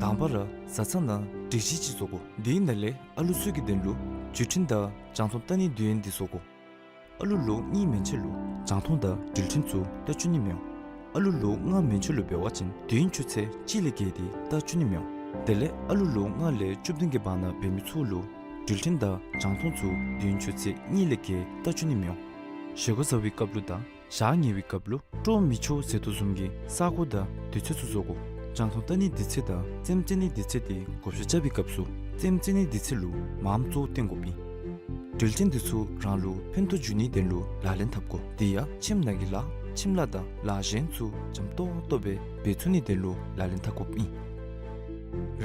དང་པ་ར་བཟའ་ཚང་ནང་སྒྲིག་གཞི་ཅིག་བཟོ་དགོ། དེའི་ནང་ལས་ཨ་ལུ་ཚུ་གི་དོན་ལུ་བརྒྱུད་འཕྲིན་དང་རྒྱང་མཐོང་བལྟ་ནིའི་དུས་ཡུན་དེ་བཟོ་དགོ། ཨ་ལུ་ལོ་གཉིས་མན་ཆད་ལུ་རྒྱང་མཐོང་དང་འགྲུལ་འཕྲིན་ཚུ་བལྟ་བཅུག་ནི་མི་འོང་། ཨ་ལུ་ལོ་ལྔ་མན་ཆད་ལུ་འབད་བ་ཅིན་དུས་ཡུན་ཆུ་ཚོད་གཅིག་ལས་བརྒལ་ཏེ་བལྟ་བཅུག་ནི་མི་འོང་། དེ་ལས་ཨ་ལུ་ལོ་ལྔ་ལས་བཅུ་བདུན་གྱི་བར་ན་འབད་མི་ཚུ་ལུ་འགྲུལ་འཕྲིན་དང་རྒྱང་མཐོང་ཚུ་དུས་ཡུན་ཆུ་ཚོད་གཉིས་ལས་བརྒལ་བལྟ་བཅུག་ནི་མི་འོང་། བཞེས་སྒོ་བཟའ་བའི་སྐབས་ལུ་དང་ཞག་ཉལ་བའི་སྐབས་ལུ་སྤྲོ་མི་ཆོག་ཟེར་དོ་བཟུམ་གྱི་ས་གོ་དང་དུས་ཚོད་ཚུ་བཟོ་དགོ། རྒྱང་མཐོང་བལྟ་ནིའི་དུས་ཚོད་དང་རྩེདམོ་རྩེ་ནིའི་དུས་ཚོད་དེ་བགོ་བཤའ་རྐྱབ་པའི་སྐབས་སུ་རྩེདམོ་རྩེ་ནིའི་དུས་ཚོད་ལུ་མངམ་གཙོ་བོ་བཏོན་དགོཔ་ཨིན། འགྲུལ་འཕྲིན་དེ་ཚུ་རང་ལུ་ཕན་ཐོགས་འབྱུང་ནིའི་དོན་ལུ་ལག་ལེན་འཐབ་དགོ། དེ་ཡང་ཁྱིམ་ནང་གི་ལཱ་ཁྱིམ་ལཱ་དང་ལཱ་གཞན་ཚུ་འཇམ་ཏོག་ཏོ་སྦེ་འབད་ཚུགས་ནིའི་དོན་ལུ་ལག་ལེན་འཐབ་དགོཔ་ཨིན།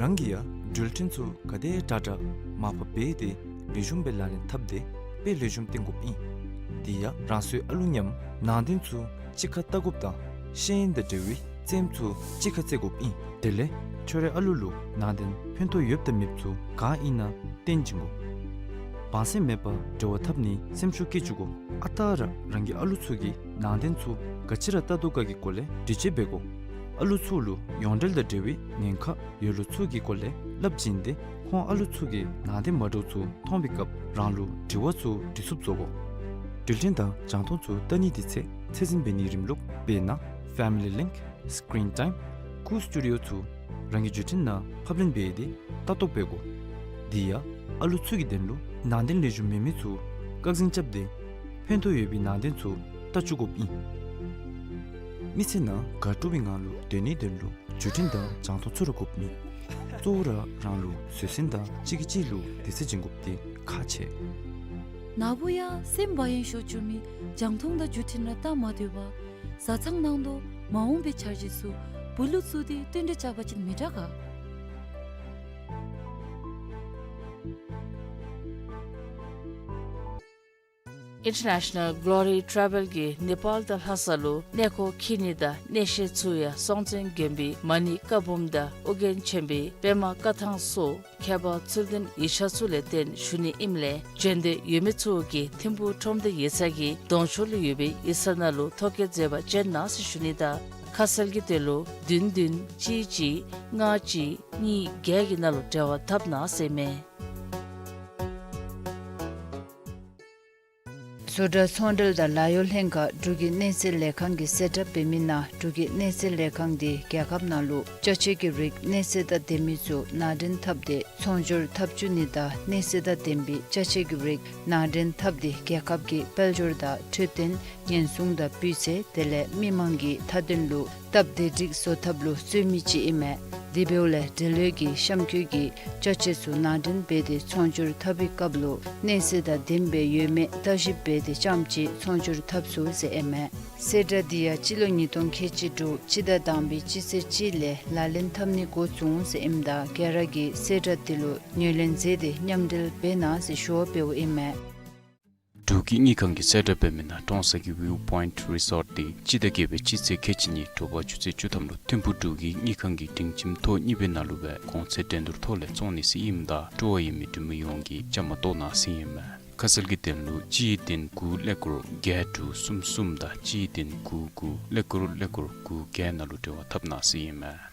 རང་གིས་ཡང་འགྲུལ་འཕྲིན་ཚུ་ག་དེ་དྲག་དྲག་མར་ཕབ་འབད་དེ་ལེགས་ཤོམ་སྦེ་ལག་ལེན་འཐབ་སྟེ་དཔེ་ལེགས་ཤོམ་སྟོན་དགོཔ་ཨིན། དེ་ཡང་རང་སོའི་ཨ་ལུ་མཉམ་ནང་དོན་ཚུ་གཅིག་ཁར་བལྟ་དགོཔ་དང་ཤེས་ཡོན་དང་འབྲེལ་བའི་རྩེདམོ་ཚུ་གཅིག་ཁར་རྩེ་དགོཔ་ཨིན། དེ་ལས་ཁྱོད་རའི་ཨ་ལུ་ལུ་ནང་དོན་ཕན་ཐོགས་ཡོདཔ་དང་མེདཔ་ཚུ་ག་ཨིན་ན་སྟོན་བྱིན་དགོ། བང་སེམས་མེད་པར་འབྲེལ་བ་འཐབ་ནིའི་སེམས་ཤུགས་བསྐྱེད་བཅུག་དགོ། ཨ་རྟག་ར་རང་གི་ཨ་ལུ་ཚུ་གིས་ནང་དོན་ཚུ་ག་ཅི་ར་བལྟ་དོ་ག་གི་སྐོར་ལས་འདྲི་དཔྱད་འབད་དགོ། ཨ་ལུ་ཚུ་ལུ་ཡོངས་འབྲེལ་དང་འབྲེལ་བའི་ཉེན་ཁ་ཡོད་ལུགས་ཚུ་གི་སྐོར་ལས་སླབ་བྱིན་ཏེ་ཁོང་ཨ་ལུ་ཚུ་གིས་ནང་དོན་མ་འདྲཝ་ཚུ་མཐོང་བའི་སྐབས་རང་ལུ་དྲི་བ་ཚུ་འདྲི་ཚུགསཔ་བཟོ་དགོ། འགྲུལ་འཕྲིན་དང་རྒྱང་མཐོང་ཚུ་བལྟ་ནིའི་དུས་ཚོད་ཚད་ལྡན་འབད་ནིའི་རིམ་ལུགས་དཔེར་ན་Family Link, Screen Time, Cool Studio ཚུ་རང་གི་བརྒྱུད་འཕྲིན་ནང་ཕབ་ལེན་འབད་དེ་ལྟ་རྟོག་འབད་དགོ། དེ་ཡང་ཨ་ལུ་ཚུ་གི་དོན་ལུ་ནང་དོན་ལེགས་ཤོམ་མེད་མི་ཚུ་བཀག་འཛིན་རྐྱབ་སྟེ་ཕན་ཐོགས་ཡོད་པའི་ནང་དོན་ཚུ་བལྟ་བཅུག་དགོཔ་ཨིན། མི་ཚེ་ནང་དགའ་སྤྲོ་བའི་ངང་ལུ་སྡོད་ནིའི་དོན་ལུ་བརྒྱུད་འཕྲིན་དང་རྒྱང་མཐོང་ཚུ་ར་དགོཔ་མེད། གཙོ་བོ་ར་རང་ལུ་བཟོད་བསྲན་དང་གཅིག་གིས་གཅིག་ལུ་བདེ་ཚིད་སྦྱིན་དགོཔ་དེ་ཁག་ཆེ། ནཱ་བུ་ཡང་སེམས་བག་ཡངས་ཤོར་བཅུག་མི་རྒྱང་མཐོང་དང་བརྒྱུད་འཕྲིན་ར་བལྟ་མ་སྡོད་པར་བཟའ་ཚང་ནང་དོག་མ་འོངས་པའི་འཆར་གཞི་ཚུ་བུ་ལུ་བཙུགས་ཏེ་བསྟུན་གྲོས་རྐྱབ་པ་ཅིན་མི་དྲག་ག། International Glory Travel གིས་ནེ་པཱལ་དང་ལྷ་ས་ལུ་གནས་སྐོར་འཁྱིད་ནི་དང་གནས་བཤད་ཚུ་ཡང་སྲོང་བཙན་དགོན་པའི་མ་ཎི་བཀའ་འབུམ་དང་ཨོ་རྒྱན་ཆེན་པོའི་པདྨ་བཀའ་ཐང་སོགས་ཁྱད་པར་ཚུལ་ལྡན་ཡིག་ཆ་ཚུ་ལས་བརྟེན་ཞུ་ནི་ཨིནམ་ལས་འབྱོན་འདོད་ཡོད་མི་ཚུ་གིས་ཐིམ་ཕུག་ཁྲོམ་སྡེ་ཡིག་ཚང་གི་གདོང་ཕྱོགས་ལུ་ཡོད་པའི་ཡིག་ཚང་ནང་ལུ་ཐོ་བཀོད་མཛད་པར་བཅར་གནང་ཟེར་ཞུ་ནི་དང་ཁ་གསལ་གྱི་དོན་ལུ་བདུན་བདུན་གཅིག་གཅིག་ལྔ་གཅིག་གཉིས་བརྒྱད་ཀྱི་ནང་ལུ་འབྲེལ་བ་འཐབ་གནང་ཟེར་ཨིན་མས། བཟོ་གྲྭ་ཚོང་འབྲེལ་དང་ལཱ་གཡོག་ལྷན་ཁག་འབྲུག་གི་གནས་ཚད་ལས་ཁང་གིས་གསལ་བསྒྲགས་འབད་མི་ནང་འབྲུག་གི་གནས་ཚད་ལས་ཁང་འདི་རྒྱལ་ཁབ་ནང་ལུ་ཅ་ཆས་ཀྱི་རིགས་གནས་ཚད་དང་ལྡན་མི་ཚུ་ནང་འདྲེན་འཐབ་སྟེ་ཚོང་སྒྱུར་འཐབ་བཅུག་ནི་དང་གནས་ཚད་དང་ལྡན་པའི་ཅ་ཆས་ཀྱི་རིགས་ནང་འདྲེན་འཐབ་སྟེ་རྒྱལ་ཁབ་ཀྱི་དཔལ་འབྱོར་དང་འཕྲོད་བསྟེན་ཉེན་སྲུང་དང་སྤུས་ཚད་དེ་ལས་མི་མང་གི་མཐའ་དོན་ལུ་སྟབས་བདེ་སྒྲིག་བཟོ་ཐབས་ལུ་བརྩོན་མི་ཅིག་ཨིན་མས། དེ་འབདཝ་ལས་འབྲེལ་ཡོད་ཀྱི་གཤམ་འཁོད་ཀྱི་ཅ་ཆས་ཚུ་ནང་འདྲེན་འབད་དེ་ཚོང་སྒྱུར་འཐབ་པའི་སྐབས་ལུ་གནས་ཚད་དང་ལྡནམ་སྦེ་ཡོད་མེད་བརྟག་ཞིབ་འབད་དེ་རྐྱངམ་ཅིག་ཚོང་སྒྱུར་འཐབ་ཚུགས་ཟེར་ཨིན་མས། གསལ་བསྒྲགས་འདི་ཡང་སྤྱི་ལོ་ཉིས་སྟོང་ཁལ་གཅིག་དྲུག་སྤྱི་ཟླ་དང་པའི་སྤྱི་ཚེས་གཅིག་ལས་ལག་ལེན་འཐབ་ནི་འགོ་བཙུགས་ཟེར་ཨིནམ་ད་ག་ར་གིས་གསལ་བསྒྲགས་འདི་ལུ་ངོས་ལེན་མཛད་དེ་མཉམ་འབྲེལ་འབད་གནང་ཟེར་ཞུ་བ་འབདཝ་ཨིན་མས། འབྲུག་གི་དངུལ་ཁང་གིས་གསལ་བསྒྲགས་འབད་མི་ནང་ཀྲོང་གསར་གྱི་ཝིའུ་པོའིནཊ་རི་སོརཊ་འདི་སྤྱི་ཟླ་བརྒྱད་པའི་སྤྱི་ཚེས་ཁལ་གཅིག་གཉིས་དྲོ་པ་ཆུ་ཚོད་བཅུ་ཐམ་ལུ་ཐིམ་ཕུག་འབྲུག་གི་དངུལ་ཁང་གི་སྒྲིང་ཁྱིམ་ཐོག་གཉིས་པའི་ནང་ལུ་སྦེ་གོང་ཚད་འགྲན་བསྡུར་ཐོག་ལས་བཙོང་ནི་ཟེར་ཨིནམ་ད་སྤྲོ་བ་ཡོད་མི་འབྲི་མི་ཡོངས་ཀྱིས་བཅའ་མར་གཏོགས་གནང་ཟེར་ཨིན་མས། ཁ་གསལ་གྱི་དོན་ལུ་གཅིག་བདུན་དགུ་ཀླད་ཀོར་བརྒྱད་དྲུག་གསུམ་གསུམ་དང་གཅིག་བདུན་དགུ་དགུ་ཀླད་ཀོར་ཀླད་ཀོར་དགུ་བརྒྱད་ནང་ལུ་འབྲེལ་བ་འཐབ་གནང་ཟེར་ཨིན་མས།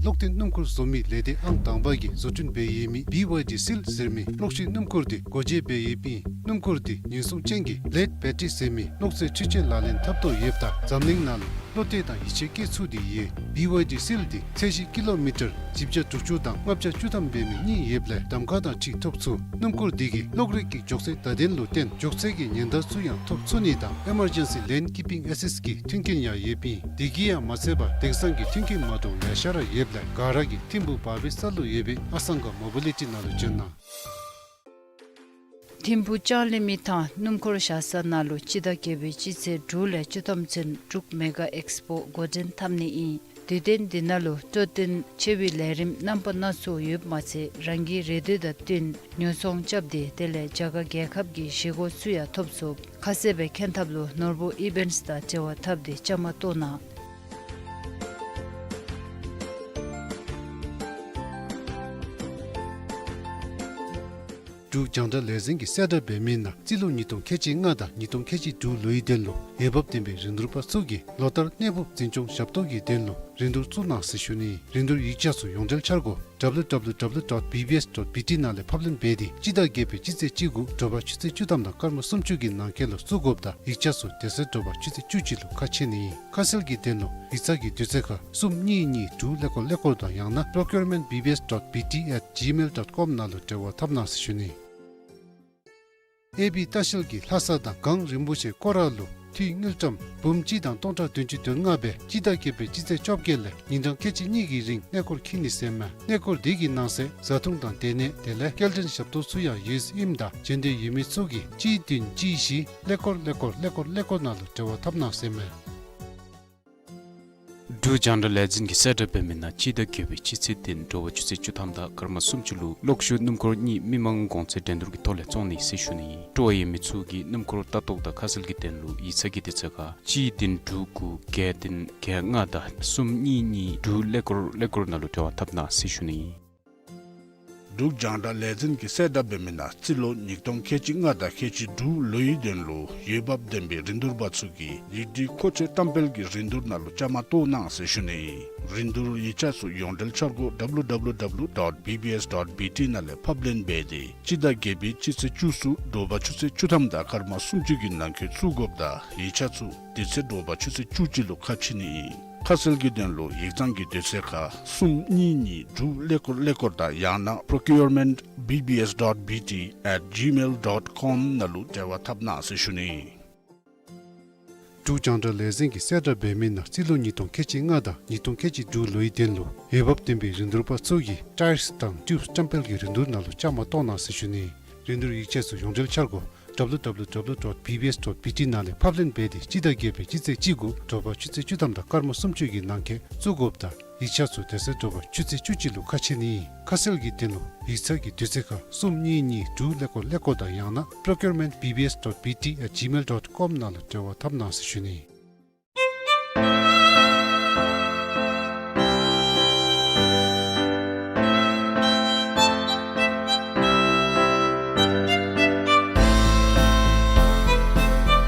གློག་འཐེན་སྣུམ་འཁོར་བཟོ་མི་ལས་སྡེ་ཨང་དང་པ་གིས་བཟོ་སྐྲུན་འབད་ཡོད་མི་བི་ཝའི་ཌི་སིལ་ཟེར་མི་གློག་ཤུགས་སྣུམ་འཁོར་འདི་སྒོ་འབྱེད་འབད་ཡོདཔ་ཨིན། སྣུམ་འཁོར་འདི་ཉེན་སྲུང་ཅན་གྱི་ལེཌ་བེ་ཊ་རི་ཟེར་མི་གློག་རྫས་འཕྲུལ་ཆས་ལག་ལེན་འཐབ་དོ་ཡོདཔ་ད་འཛམ་གླིང་ནང་ལུ་བློ་གཏད་དང་ཡིད་ཆེས་བསྐྱེད་ཚུགས་ཏེ་ཡོད། བི་ཝའི་ཌི་སིལ་འདི་ཚད་གཞི་ཀི་ལོ་མི་ཊར་བཞི་བརྒྱ་དྲུག་ཅུ་དང་ལྔ་བརྒྱ་བཅུ་ཐམ་འབད་མི་གཉིས་ཡོདཔ་ལས་གདམ་ཁ་དང་འཁྲིལ་ཐོབ་ཚུགས། སྣུམ་འཁོར་འདི་གིས་གློག་རིག་གི་མགྱོགས་ཚད་བརྡ་དོན་ལུ་བརྟེན་མགྱོགས་ཚད་ཀྱི་ཉེན་བརྡ་ཚུ་ཡང་ཐོབ་ཚུགས་ནི་དང་ཨི་མར་ཇེན་སི་ལེན་ཀིཔ་པིང་ཨེ་སིསཊ་གི་མཐུན་རྐྱེན་ཡང་ཡོདཔ་ཨིན། དེ་གིས་ཡང་མ་ཚད་པར་དེང་སང་གི་མཐུན་རྐྱེན་མ་འདྲཝ་ལེ་ཤ་ར་ཡོདཔ་ལས་ག་ར་གིས་ཐིམ་ཕུག་བར་བི་སི་ལུ་ཡོད་པའི་ཨ་སང་ག་མོ་བི་ལི་ཊི་ནང་ལུ་བྱོན་གནང་། ཐིམ་ཕུག་ལྕང་གླིང་མི་ཐང་སྣུམ་འཁོར་བཞག་ས་ནང་ལུ་སྤྱི་ཟླ་བརྒྱད་པའི་སྤྱི་ཚེས་དྲུག་ལས་བཅུ་ཐམ་ཚུན་འབྲུག་མེ་ག་ཨེགསི་པོ་འགོ་འདྲེན་འཐབ་ནི་ཨིན། དུས་སྟོན་འདི་ནང་ལུ་སྤྲོ་སྟོན་ཆེ་བའི་ལས་རིམ་རྣམ་པ་སྣ་ཚོགས་ཡོདཔ་མ་ཚད་རང་གི་རེ་འདོད་དང་བསྟུན་ཉོ་ཚོང་རྐྱབ་སྟེ་དེ་ལས་རྒྱ་གར་རྒྱལ་ཁབ་ཀྱི་བཞེས་སྒོ་ཚུ་ཡང་ཐོབ་ཚུགས། ཁ་གསལ་སྦེ་མཁྱེན་ཐབས་ལུ་ནོར་བུ་ཨི་བེནཊསི་དང་འབྲེལ་བ་འཐབ་སྟེ་བཅའ་མར་གཏོགས་གནང་། འབྲུག་རྒྱང་བསྒྲགས་ལས་འཛིན་གྱིས་གསལ་བསྒྲགས་འབད་མི་ནང་རྩིས་ལོ་ཉིས་སྟོང་ཁལ་གཅིག་ལྔ་དང་ཉིས་སྟོང་ཁལ་གཅིག་དྲུག་ལོའི་དོན་ལུ་འོས་འབབ་ལྡན་པའི་རིན་བསྡུར་པ་ཚུ་གིས་ལོ་ལྟར་གནས་སྤོ་འཛིན་སྐྱོང་ཞབས་ཏོག་གི་དོན་ལུ་རིན་བསྡུར་བཙུགས་གནང་ཟེར་ཞུ་ནི། རིན་བསྡུར་ཡིག་ཆ་ཚུ་ཡོངས་འབྲེལ་འཆར་སྒོ་W W W dot B B S dot B T ནང་ལས་ཕབ་ལེན་འབད་དེ་སྤྱི་ཟླ་བརྒྱད་པའི་སྤྱི་ཚེས་བཅུ་དགུ་དྲོ་པ་ཆུ་ཚོད་བཅུ་ཐམ་དང་སྐར་མ་སུམ་ཅུ་གི་ནང་འཁོད་ལུ་བཙུགས་དགོཔ་ད་ཡིག་ཆ་ཚུ་དེ་ཚེ་དྲོ་པ་ཆུ་ཚོད་བཅུ་གཅིག་ལུ་ཁ་ཕྱེ་ནི་ཨིན། ཁ་གསལ་གྱི་དོན་ལུ་ཡིག་ཚང་གི་དུས་ཚོད་ཁར་གསུམ་གཉིས་གཉིས་དྲུག་ཀླད་ཀོར་ཀླད་ཀོར་དང་ཡང་ན་procurement B B S dot B T at gmail dot com ནང་ལུ་འབྲེལ་བ་འཐབ་གནང་ཟེར་ཞུ་ནི། ཨེ་བི་ལྟ་བཤལ་གྱིས་ལྷ་ས་དང་གངས་རིན་པོ་ཆེ་སྐོར་ར་ལུ་འཐུས་དངུལ་ཀྲམ་འབུམ་གཅིག་དང་སྟོང་ཕྲག་བདུན་ཅུ་དོན་ལྔ་སྦེ་སྤྱི་ཟླ་བརྒྱད་པའི་སྤྱི་ཚེས་བཅོ་བརྒྱད་ལས་ཉིན་གྲངས་ཁལ་གཅིག་གཉིས་ཀྱི་རིང་གནས་སྐོར་འཁྱིད་ནི་ཟེར་མས། གནས་སྐོར་འདི་གི་ནང་གསེས་བཟའ་འཐུང་དང་སྡོད་གནས་དེ་ལས་སྐྱེལ་འདྲེན་ཞབས་ཏོག་ཚུ་ཡང་ཡོད་ཟེར་ཨིནམ་ད་བྱོན་འདོད་ཡོད་མི་ཚུ་གིས་གཅིག་བདུན་གཅིག་བཞི་ཀླད་ཀོར་ཀླད་ཀོར་ཀླད་ཀོར་ཀླད་ཀོར་ནང་ལུ་འབྲེལ་བ་འཐབ་གནང་ཟེར་མས། འབྲུག་རྒྱང་བསྒྲགས་ལས་འཛིན་གྱིས་གསལ་བསྒྲགས་འབད་མི་ནང་སྤྱི་ཟླ་བརྒྱད་པའི་སྤྱི་ཚེས་བདུན་དྲོ་པ་ཆུ་ཚོད་བཅུ་ཐམ་དང་སྐར་མ་སུམ་ཅུ་ལུ་གློག་ཤུགས་སྣུམ་འཁོར་གཉིས་མི་མང་གོང་ཚད་འགྲན་བསྡུར་གྱི་ཐོག་ལས་བཙོང་ནི་ཟེར་ཞུ་ནི་ཨིན། སྤྲོ་བ་ཡོད་མི་ཚུ་གིས་སྣུམ་འཁོར་ལྟ་རྟོག་དང་ཁ་གསལ་གྱི་དོན་ལུ་ཡིག་ཚང་གི་དུས་ཚོད་ཁར་གཅིག་བདུན་དྲུག་དགུ་བརྒྱད་བདུན་བརྒྱད་ལྔ་དང་གསུམ་གཉིས་གཉིས་དྲུག་ཀླད་ཀོར་ཀླད་ཀོར་ནང་ལུ་འབྲེལ་བ་འཐབ་གནང་ཟེར་ཞུ་ནི་ཨིན། འབྲུག་རྒྱང་བསྒྲགས་ལས་འཛིན་གྱིས་གསལ་བསྒྲགས་འབད་མི་ནང་རྩིས་ལོ་ཉིས་སྟོང་ཁལ་གཅིག་ལྔ་དང་ཁལ་གཅིག་དྲུག་ལོའི་དོན་ལུ་འོས་འབབ་ལྡན་པའི་རིན་བསྡུར་པ་ཚུ་གིས་ཡིག་སྒྲིག་མཁོ་ཆས་བཀྲམ་སྤེལ་གྱི་རིན་བསྡུར་ནང་ལུ་བཅའ་མར་གཏོགས་གནང་ཟེར་ཞུ་ནི་ཨིན། རིན་བསྡུར་ཡིག་ཆ་ཚུ་ཡོངས་འབྲེལ་འཆར་སྒོ་W W W dot B B S dot B T ནང་ལས་ཕབ་ལེན་འབད་དེ་སྤྱི་ཟླ་བརྒྱད་པའི་སྤྱི་ཚེས་བཅུ་གསུམ་དྲོ་པ་ཆུ་ཚོད་བཅུ་ཐམ་དང་སྐར་མ་སུམ་ཅུ་གི་ནང་འཁོད་བཙུགས་དགོཔ་ད་ཡིག་ཆ་ཚུ་དེ་ཚེ་དྲོ་པ་ཆུ་ཚོད་བཅུ་གཅིག་ལུ་ཁ་ཕྱེ་ནི་ཨིན། ཁ་གསལ་གྱི་དོན་ལུ་ཡིག་ཚང་གི་དུས་ཚོད་ཁར་གསུམ་གཉིས་གཉིས་དྲུག་ཀླད་ཀོར་ཀླད་ཀོར་དང་ཡང་ན་procurement B B S dot B T at gmail dot com ནང་ལུ་འབྲེལ་བ་འཐབ་གནང་ཟེར་ཞུ་ནི་ཨིན། འབྲུག་རྒྱང་བསྒྲགས་ལས་འཛིན་གྱིས་གསལ་བསྒྲགས་འབད་མི་ནང་རྩིས་ལོ་ཉིས་སྟོང་ཁལ་གཅིག་ལྔ་དང་ཉིས་སྟོང་ཁལ་གཅིག་དྲུག་ལོའི་དོན་ལུ་འོས་འབབ་ལྡན་པའི་རིན་བསྡུར་པ་ཚུ་གིས་ཊའིརསི་དང་ཊིའུབསི་བཀྲམ་སྤེལ་གྱི་རིན་བསྡུར་ནང་ལུ་བཅའ་མར་གཏོགས་གནང་ཟེར་ཞུ་ནི་ཨིན། རིན་བསྡུར་ཡིག་ཆ་ཚུ་ཡོངས་འབྲེལ་འཆར་སྒོ་W W W dot B B S dot B T ནང་ལས་ཕབ་ལེན་འབད་དེ་སྤྱི་ཟླ་བརྒྱད་པའི་སྤྱི་ཚེས་བཅུ་དགུ་དྲོ་པ་ཆུ་ཚོད་བཅུ་ཐམ་དང་སྐར་མ་སུམ་ཅུ་གི་ནང་འཁོད་བཙུགས་དགོཔ་ད་ཡིག་ཆ་ཚུ་དེ་ཚེ་དྲོ་པ་ཆུ་ཚོད་བཅུ་གཅིག་ལུ་ཁ་ཕྱེ་ནི་ཨིན། ཁ་གསལ་གྱི་དོན་ལུ་ཡིག་ཚང་གི་དུས་ཚོད་ཁར་གསུམ་གཉིས་གཉིས་དྲུག་ཀླད་ཀོར་ཀླད་ཀོར་དང་ཡང་ན་procurement B B S dot B T at gmail dot com ནང་ལུ་འབྲེལ་བ་འཐབ་གནང་ཟེར་ཞུ་ནི་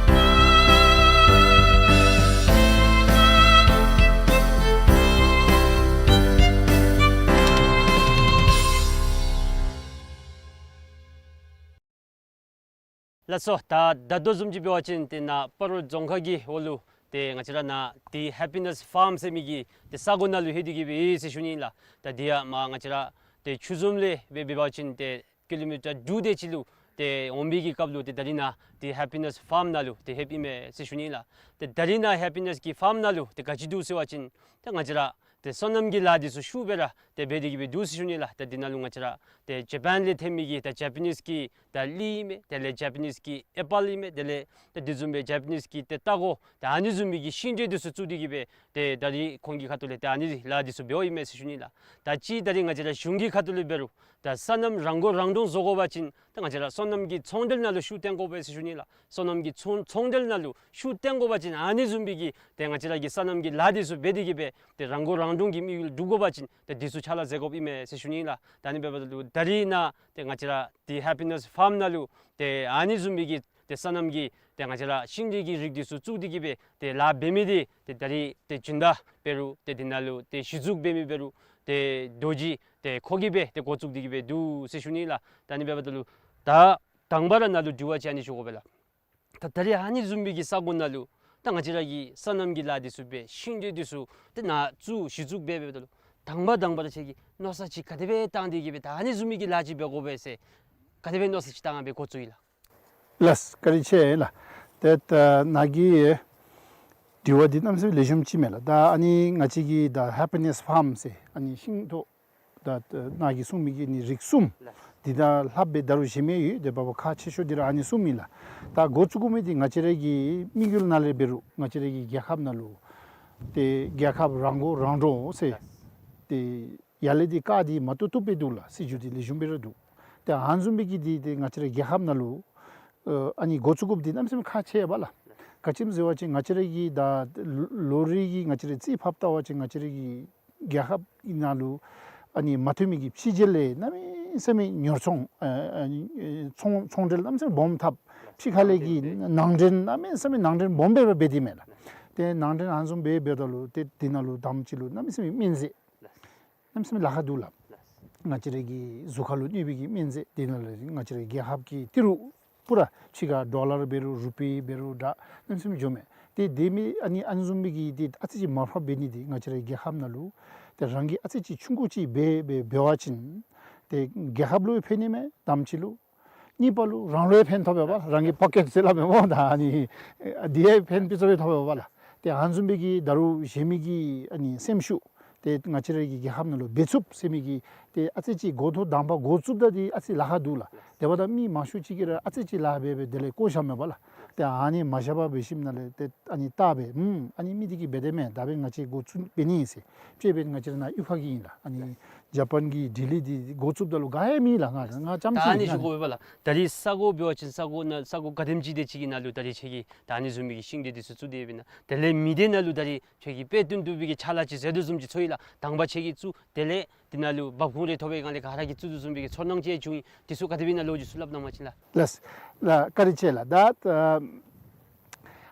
ཨིན། ལགས་སོ། ད་ད་ལྟོ་བཟུམ་ཅིག་འབད་བ་ཅིན་ཏེ་ནཱ་སྤ་རོ་རྫོང་ཁག་གི་འོག་ལུ་ཏེ་ང་བཅས་ར་ནཱ་ཏེ་ཧེ་པི་ནེས་ཕཱརམ་ཟེར་མི་གི་ཏེ་ས་གོ་ནང་ལུ་ལྷོད་དེ་གི་སྦེ་ཡོད་ཟེར་ཞུ་ནི་ལགས། ད་འདི་ཡང་མར་ང་བཅས་ར་ཏེ་ཆུ་འཛོམས་ལས་འབད་འབད་བ་ཅིན་ཏེ་ཀི་ལོ་མི་ཊར་དྲུག་དེ་ཅིག་ལུ་ཏེ་འོང་བའི་གི་སྐབས་ལུ་ཏེ་ད་རིས་ནཱ་ཏེ་ཧེ་པི་ནེས་ཕཱརམ་ནང་ལུ་ཏེ་ལྷོདཔ་ཨིན་མས་ཟེར་ཞུ་ནི་ལགས། ཏེ་ད་རིས་ནཱ་ཧེ་པི་ནེས་ཀྱི་ཕཱརམ་ནང་ལུ་ཏེ་ག་ཅི་འདུག་ཟེར་བ་ཅིན་ཏེ་ང་བཅས་ར་ཏེ་སོ་ནམ་གྱི་ལཱ་འདི་ཚུ་ཤུགས་སྦེ་ར་ཏེ་འབད་དེ་གི་སྦེ་འདུག་ཟེར་ཞུ་ནི་ལགས། ཏེ་འདི་ནང་ལུ་ང་བཅས་ར་ཏེ་ཇ་པཱན་ལས་ཐོན་མི་གི་ད་ཇ་པ་ནིས་ཀྱི་ད་གླི་ཨིན་མས། དེ་ལས་ཇ་པ་ནིས་ཀྱི་ཨེ་པཱལ་ཨིན་མས། དེ་ལས་ཏེ་དེ་བཟུམ་སྦེ་ཇ་པ་ནིས་ཀྱི་ཏེ་ལྟག་ཀོ་ད་ཨ་ནི་བཟུམ་མའི་གི་ཤིང་འབྲས་འདི་ཚུ་བཙུགས་ཏེ་གི་སྦེ་ཏེ་ད་རིས་ཁོང་གི་ཁ་ཐུག་ལས་ཏེ་ཨ་ནི་ལཱ་འདི་ཚུ་འབདཝ་ཨིན་མས་ཟེར་ཞུ་ནི་ལགས། ད་ཅི་ད་རིས་ང་བཅས་ར་གཞུང་གི་ཁ་ཐུག་ལས་འབད་རུང་ད་སོ་ནམ་རང་མགོ་རང་འདྲོངས་བཟོ་དགོ་པ་ཅིན་ད་ང་བཅས་ར་སོ་ནམ་གྱི་ཚོང་འབྲེལ་ནང་ལུ་ཤུགས་བཏོན་དགོ་པས་ཟེར་ཞུ་ནི་ལགས། སོ་ནམ་གྱི་ཚོང་ཚོང་འབྲེལ་ནང་ལུ་ཤུགས་བཏོན་དགོ་པ་ཅིན་ཨ་ནི་བཟུམ་མའི་གི་ཏེ་ང་བཅས་ར་གི་སོ་ནམ་གྱི་ལཱ་འདི་ཚུ་འབད་དེ་གི་སྦེ་ཏེ་རང་མགོ་རང་འདྲོངས་ཀྱི་དམིགས་ཡུལ་སྒྲུབ་དགོ་པ་ཅིན་ཏེ་འདི་ཚུ་ཕྱག་ལཱ་མཛད་དགོཔ་ཨིན་མས་ཟེར་ཞུ་ནི་ལགས། ད་ཨ་ནི་འབདཝ་ད་ལུ་ད་རིས་ནཱ་ཏེ་ང་བཅས་ར་ཏེ་ཧེ་པི་ནེས་ཕཱརམ་ནང་ལུ་ཏེ་ཨ་ནི་བཟུམ་མའི་གི་ཏེ་སོ་ནམ་གྱི་ཏེ་ང་བཅས་ར་ཤིང་འབྲས་ཀྱི་རིགས་འདི་ཚུ་བཙུགས་ཏེ་གི་སྦེ་ཏེ་ལཱ་འབད་མི་འདི་ཏེ་ད་རིས་ཏེ་སྦྱིན་བདག་འབད་རུང་ཏེ་འདི་ནང་ལུ་ཏེ་གཞི་བཙུགས་འབད་མི་འབད་རུང་ཏེ་རྡོ་རྗེ་ཏེ་ཁོ་གིས་སྦེ་ཏེ་འགོ་བཙུགས་ཏེ་གི་སྦེ་འདུག་ཟེར་ཞུ་ནི་ལགས། ད་ཨ་ནི་འབདཝ་ད་ལུ་ད་དང་པ་ར་ནཱ་ལུ་དྲི་བ་ཅིག་ཨ་ནི་ཞུ་དགོ་པས་ལགས། ད་ད་རིས་ཨ་ནི་བཟུམ་མའི་གི་ས་གོ་ནང་ལུ་ད་ང་བཅས་ར་གི་སོ་ནམ་གྱི་ལཱ་འདི་ཚུ་འབད་ཤིང་འབྲས་འདི་ཚུ་ཏེ་ནཱ་བཙུགས་གཞི་བཙུགས་འབད་འབདཝ་ད་ལུ་དང་པ་དང་པ་ར་ཁྱོད་ཀྱིས་མནོ་བསམ་ཅིག་ག་དེ་སྦེ་བཏང་སྟེ་གི་སྦེ་ད་ཨ་ནི་བཟུམ་མའི་གི་ལཱ་ཅིག་འབད་དགོ་པས་ཟེར་ག་དེ་སྦེ་མནོ་བསམ་ཅིག་བཏང་སྦེ་འགོ་བཙུགས་ཡི་ལགས། ལགས་བཀའ་དྲིན་ཆེ་ལགས། ཏེ་ད་ནཱ་གི་དྲི་བ་འདི་གནམ་མེད་ས་མེད་ལེགས་ཤོམ་ཅིག་མས་ལགས། ད་ཨ་ནི་ང་བཅས་ཀྱི་ད་ཧེ་པི་ནེས་ཕཱརམ་ཟེར་ཨ་ནི་ཤིང་ཐོག་ད་ནཱ་གིས་གསུངས་མི་གི་ནི་རིགས་གསུམ་འདི་དང་ལྷགཔ་སྦེ་ད་རུང་གཞན་མི་ཡོད། དེ་འབདཝ་ཁག་ཆེ་ཤོས་འདི་ར་ཨ་ནི་གསུམ་ཨིན་ལགས། ད་འགོ་བཙུགས་དགོ་མི་འདི་ང་བཅས་ར་གི་དམིགས་ཡུལ་ནང་ལས་འབད་རུང་ང་བཅས་ར་གི་རྒྱལ་ཁབ་ནང་ལུ་ཏེ་རྒྱལ་ཁབ་རང་མགོ་རང་འདྲོངས་ཟེར་ཏེ་ཡར་ལས་འདི་བཀའ་འདི་མ་བཏུབ་བཏུབ་སྦེ་འདུག་ལགས། སྲིད་བྱུས་འདི་ལེགས་ཤོམ་སྦེ་ར་འདུག། ཏེ་ཨ་ནི་བཟུམ་མའི་གི་འདི་ཏེ་ང་བཅས་ར་རྒྱལ་ཁབ་ནང་ལུ་ཨ་ནི་འགོ་བཙུགས་དགོཔ་འདི་གནམ་མེད་ས་མེད་ཁག་ཆེ་བས་ལགས། ག་ཅི་སྨོ་ཟེར་བ་ཅིན་ང་བཅས་ར་གི་ད་ལོ་རེ་གི་ང་བཅས་ར་རྩིས་ཕབ་བལྟ་བ་ཅིན་ང་བཅས་ར་གི་རྒྱལ་ཁབ་ནང་ལུ་ཨ་ནི་མ་ཐོན་མི་གི་ཕྱི་རྒྱལ་ལས་གནམ་མེད་ས་མེད་ཉོ་ཚོང་ཨ་ཨ་ནི་ཚོང་ཚོང་འབྲེལ་གནམ་མེད་ས་མེད་སྦོམ་འཐབ། ཕྱི་ཁ་ལས་ཀྱི་ནང་འདྲེན་གནམ་མེད་ས་མེད་ནང་འདྲེན་སྦོམ་སྦེ་ར་འབད་དེ་མས་ལགས། ཏེ་ནང་འདྲེན་ཨ་ནི་བཟུམ་སྦེ་འབདཝ་ད་ལུ་ཏེ་འདི་ནང་ལུ་དང་པ་ཅིག་ལུ་གནམ་མེད་ས་མེད་སྨན་རྫས་གནམ་མེད་ས་མེད་ལཱ་ཁག་འདུག་ལགས། ང་བཅས་ར་གི་གཟུགས་ཁར་ལུ་གནོད་པའི་གི་སྨན་རྫས་འདི་ནང་ལུ་ང་བཅས་ར་རྒྱལ་ཁབ་ཀྱི་ཏི་རུ་པུ་ར་ཕྱི་ཁར་ཌོ་ལར་འབད་རུང་རུ་པི་འབད་རུང་འདྲ་གནམ་མེད་ས་མེད་འགྱོཝ་མས། ཏེ་དེ་མི་ཨ་ནི་ཨ་ནི་བཟུམ་མའི་གི་འདི་ཨ་ཙི་ཅིག་མར་ཕབ་འབད་ནི་འདི་ང་བཅས་ར་རྒྱལ་ཁབ་ནང་ལུ་ཏེ་རང་གིས་ཨ་ཙི་ཅིག་ཆུང་ཀུ་ཅིག་འབད་འབད་འབད་བ་ཅིན་ཏེ་རྒྱལ་ཁབ་ལུ་ཕན་ནི་མས། དང་པ་ཅིག་ལུ། གཉིས་པ་ལུ་རང་ལུ་ཡང་ཕན་ཐོགས་པས་པ་ལགས། རང་གི་པོ་ཀེཊ་ཟེར་སླབ་མས་སྨོ། ད་ཨ་ནི་འདི་ཡང་ཕན་ཕུན་ཚོགས་སྦེ་ཐོགས་པས་པ་ལགས། ཏེ་ཨ་ནི་བཟུམ་མའི་གི་ད་རུང་གཞན་མི་གི་ཨ་ནི་སེམས་ཤུགས་ཏེ་ང་བཅས་ར་གི་རྒྱལ་ཁབ་ནང་ལུ་འབད་ཚུགས་ཟེར་མི་གི་ཏེ་ཨ་ཙི་ཅིག་འགོ་ཐོག་དང་པ་འགོ་བཙུགསཔ་ད་འདི་ཨ་ཙི་ལཱ་ཁག་འདུག་ལགས། དེ་འབདཝ་ད་མི་མང་ཤོས་ཅིག་གིས་ར་ཨ་ཙི་ཅིག་ལཱ་འབད་འབད་དེ་ལས་བཀོ་བཞགཔ་མས་པ་ལགས། ཏེ་ཨ་ནི་མ་བཞག་པར་འབད་ཞིནམ་ལས་ཏེ་ཨ་ནི་བལྟ་སྦེ་ཨུམ་ཨ་ནི་མི་འདི་གིས་འབད་དེ་མས། ད་འབདན་ང་བཅས་འགོ་བཙུགས་འབད་ནི་ཨིན་ཟེར། དཔྱེ་འབདན་ང་བཅས་ར་ནཱ་གཡུས་ཁ་གི་ཨིན་ལགས། ཨ་ནི་ཇ་པཱན་གྱི་ལྡི་ལི་འདི་འགོ་བཙུགསཔ་ད་ལུ་ག་ཡང་མེད་ལགས། ང་ང་རྐྱངམ་ཅིག་ཨིན་ལགས། ད་ཨ་ནི་ཞུ་དགོ་པས་ལགས། ད་རིས་ས་གོ་འབད་བ་ཅིན་ས་གོ་ནང་ས་གོ་ག་དེམ་ཅིག་དེ་ཅིག་གི་ནང་ལུ་ད་རིས་ཁྱོད་ཀྱིས་ད་ཨ་ནི་བཟུམ་མའི་གི་ཤིང་འབྲས་འདི་ཚུ་བཙུགས་ཏེ་ཡོདཔ་ཨིན་ན། དེ་ལས་མི་སྡེ་ནང་ལུ་ད་རིས་ཁྱོད་ཀྱིས་དཔེ་སྟོན་བཏུབ་པའི་གི་ཕྱག་ལཱ་ཅིག་མཛད་དོ་བཟུམ་ཅིག་ཚོར་ཡི་ལགས། དང་པ་ཁྱོད་ཀྱིས་བཙུགས། དེ་ལས་འདི་ནང་ལུ་འབབ་ཁུངས་རེ་ཐོབ་པའི་སྒང་ལས་ག་ར་གིས་བཙུགས་དོ་བཟུམ་མའི་གི་ཚོར་སྣང་ཅིག་བྱུང་ཡི། འདི་ཚུ་ག་དེ་སྦེ་ཨིན་ན་ལོ་རྒྱུས་ཚུ་སླབ་གནང་པ་ཅིན་ལགས། ལགས་ལགས། བཀའ་དྲིན་ཆེ་ལགས། ད་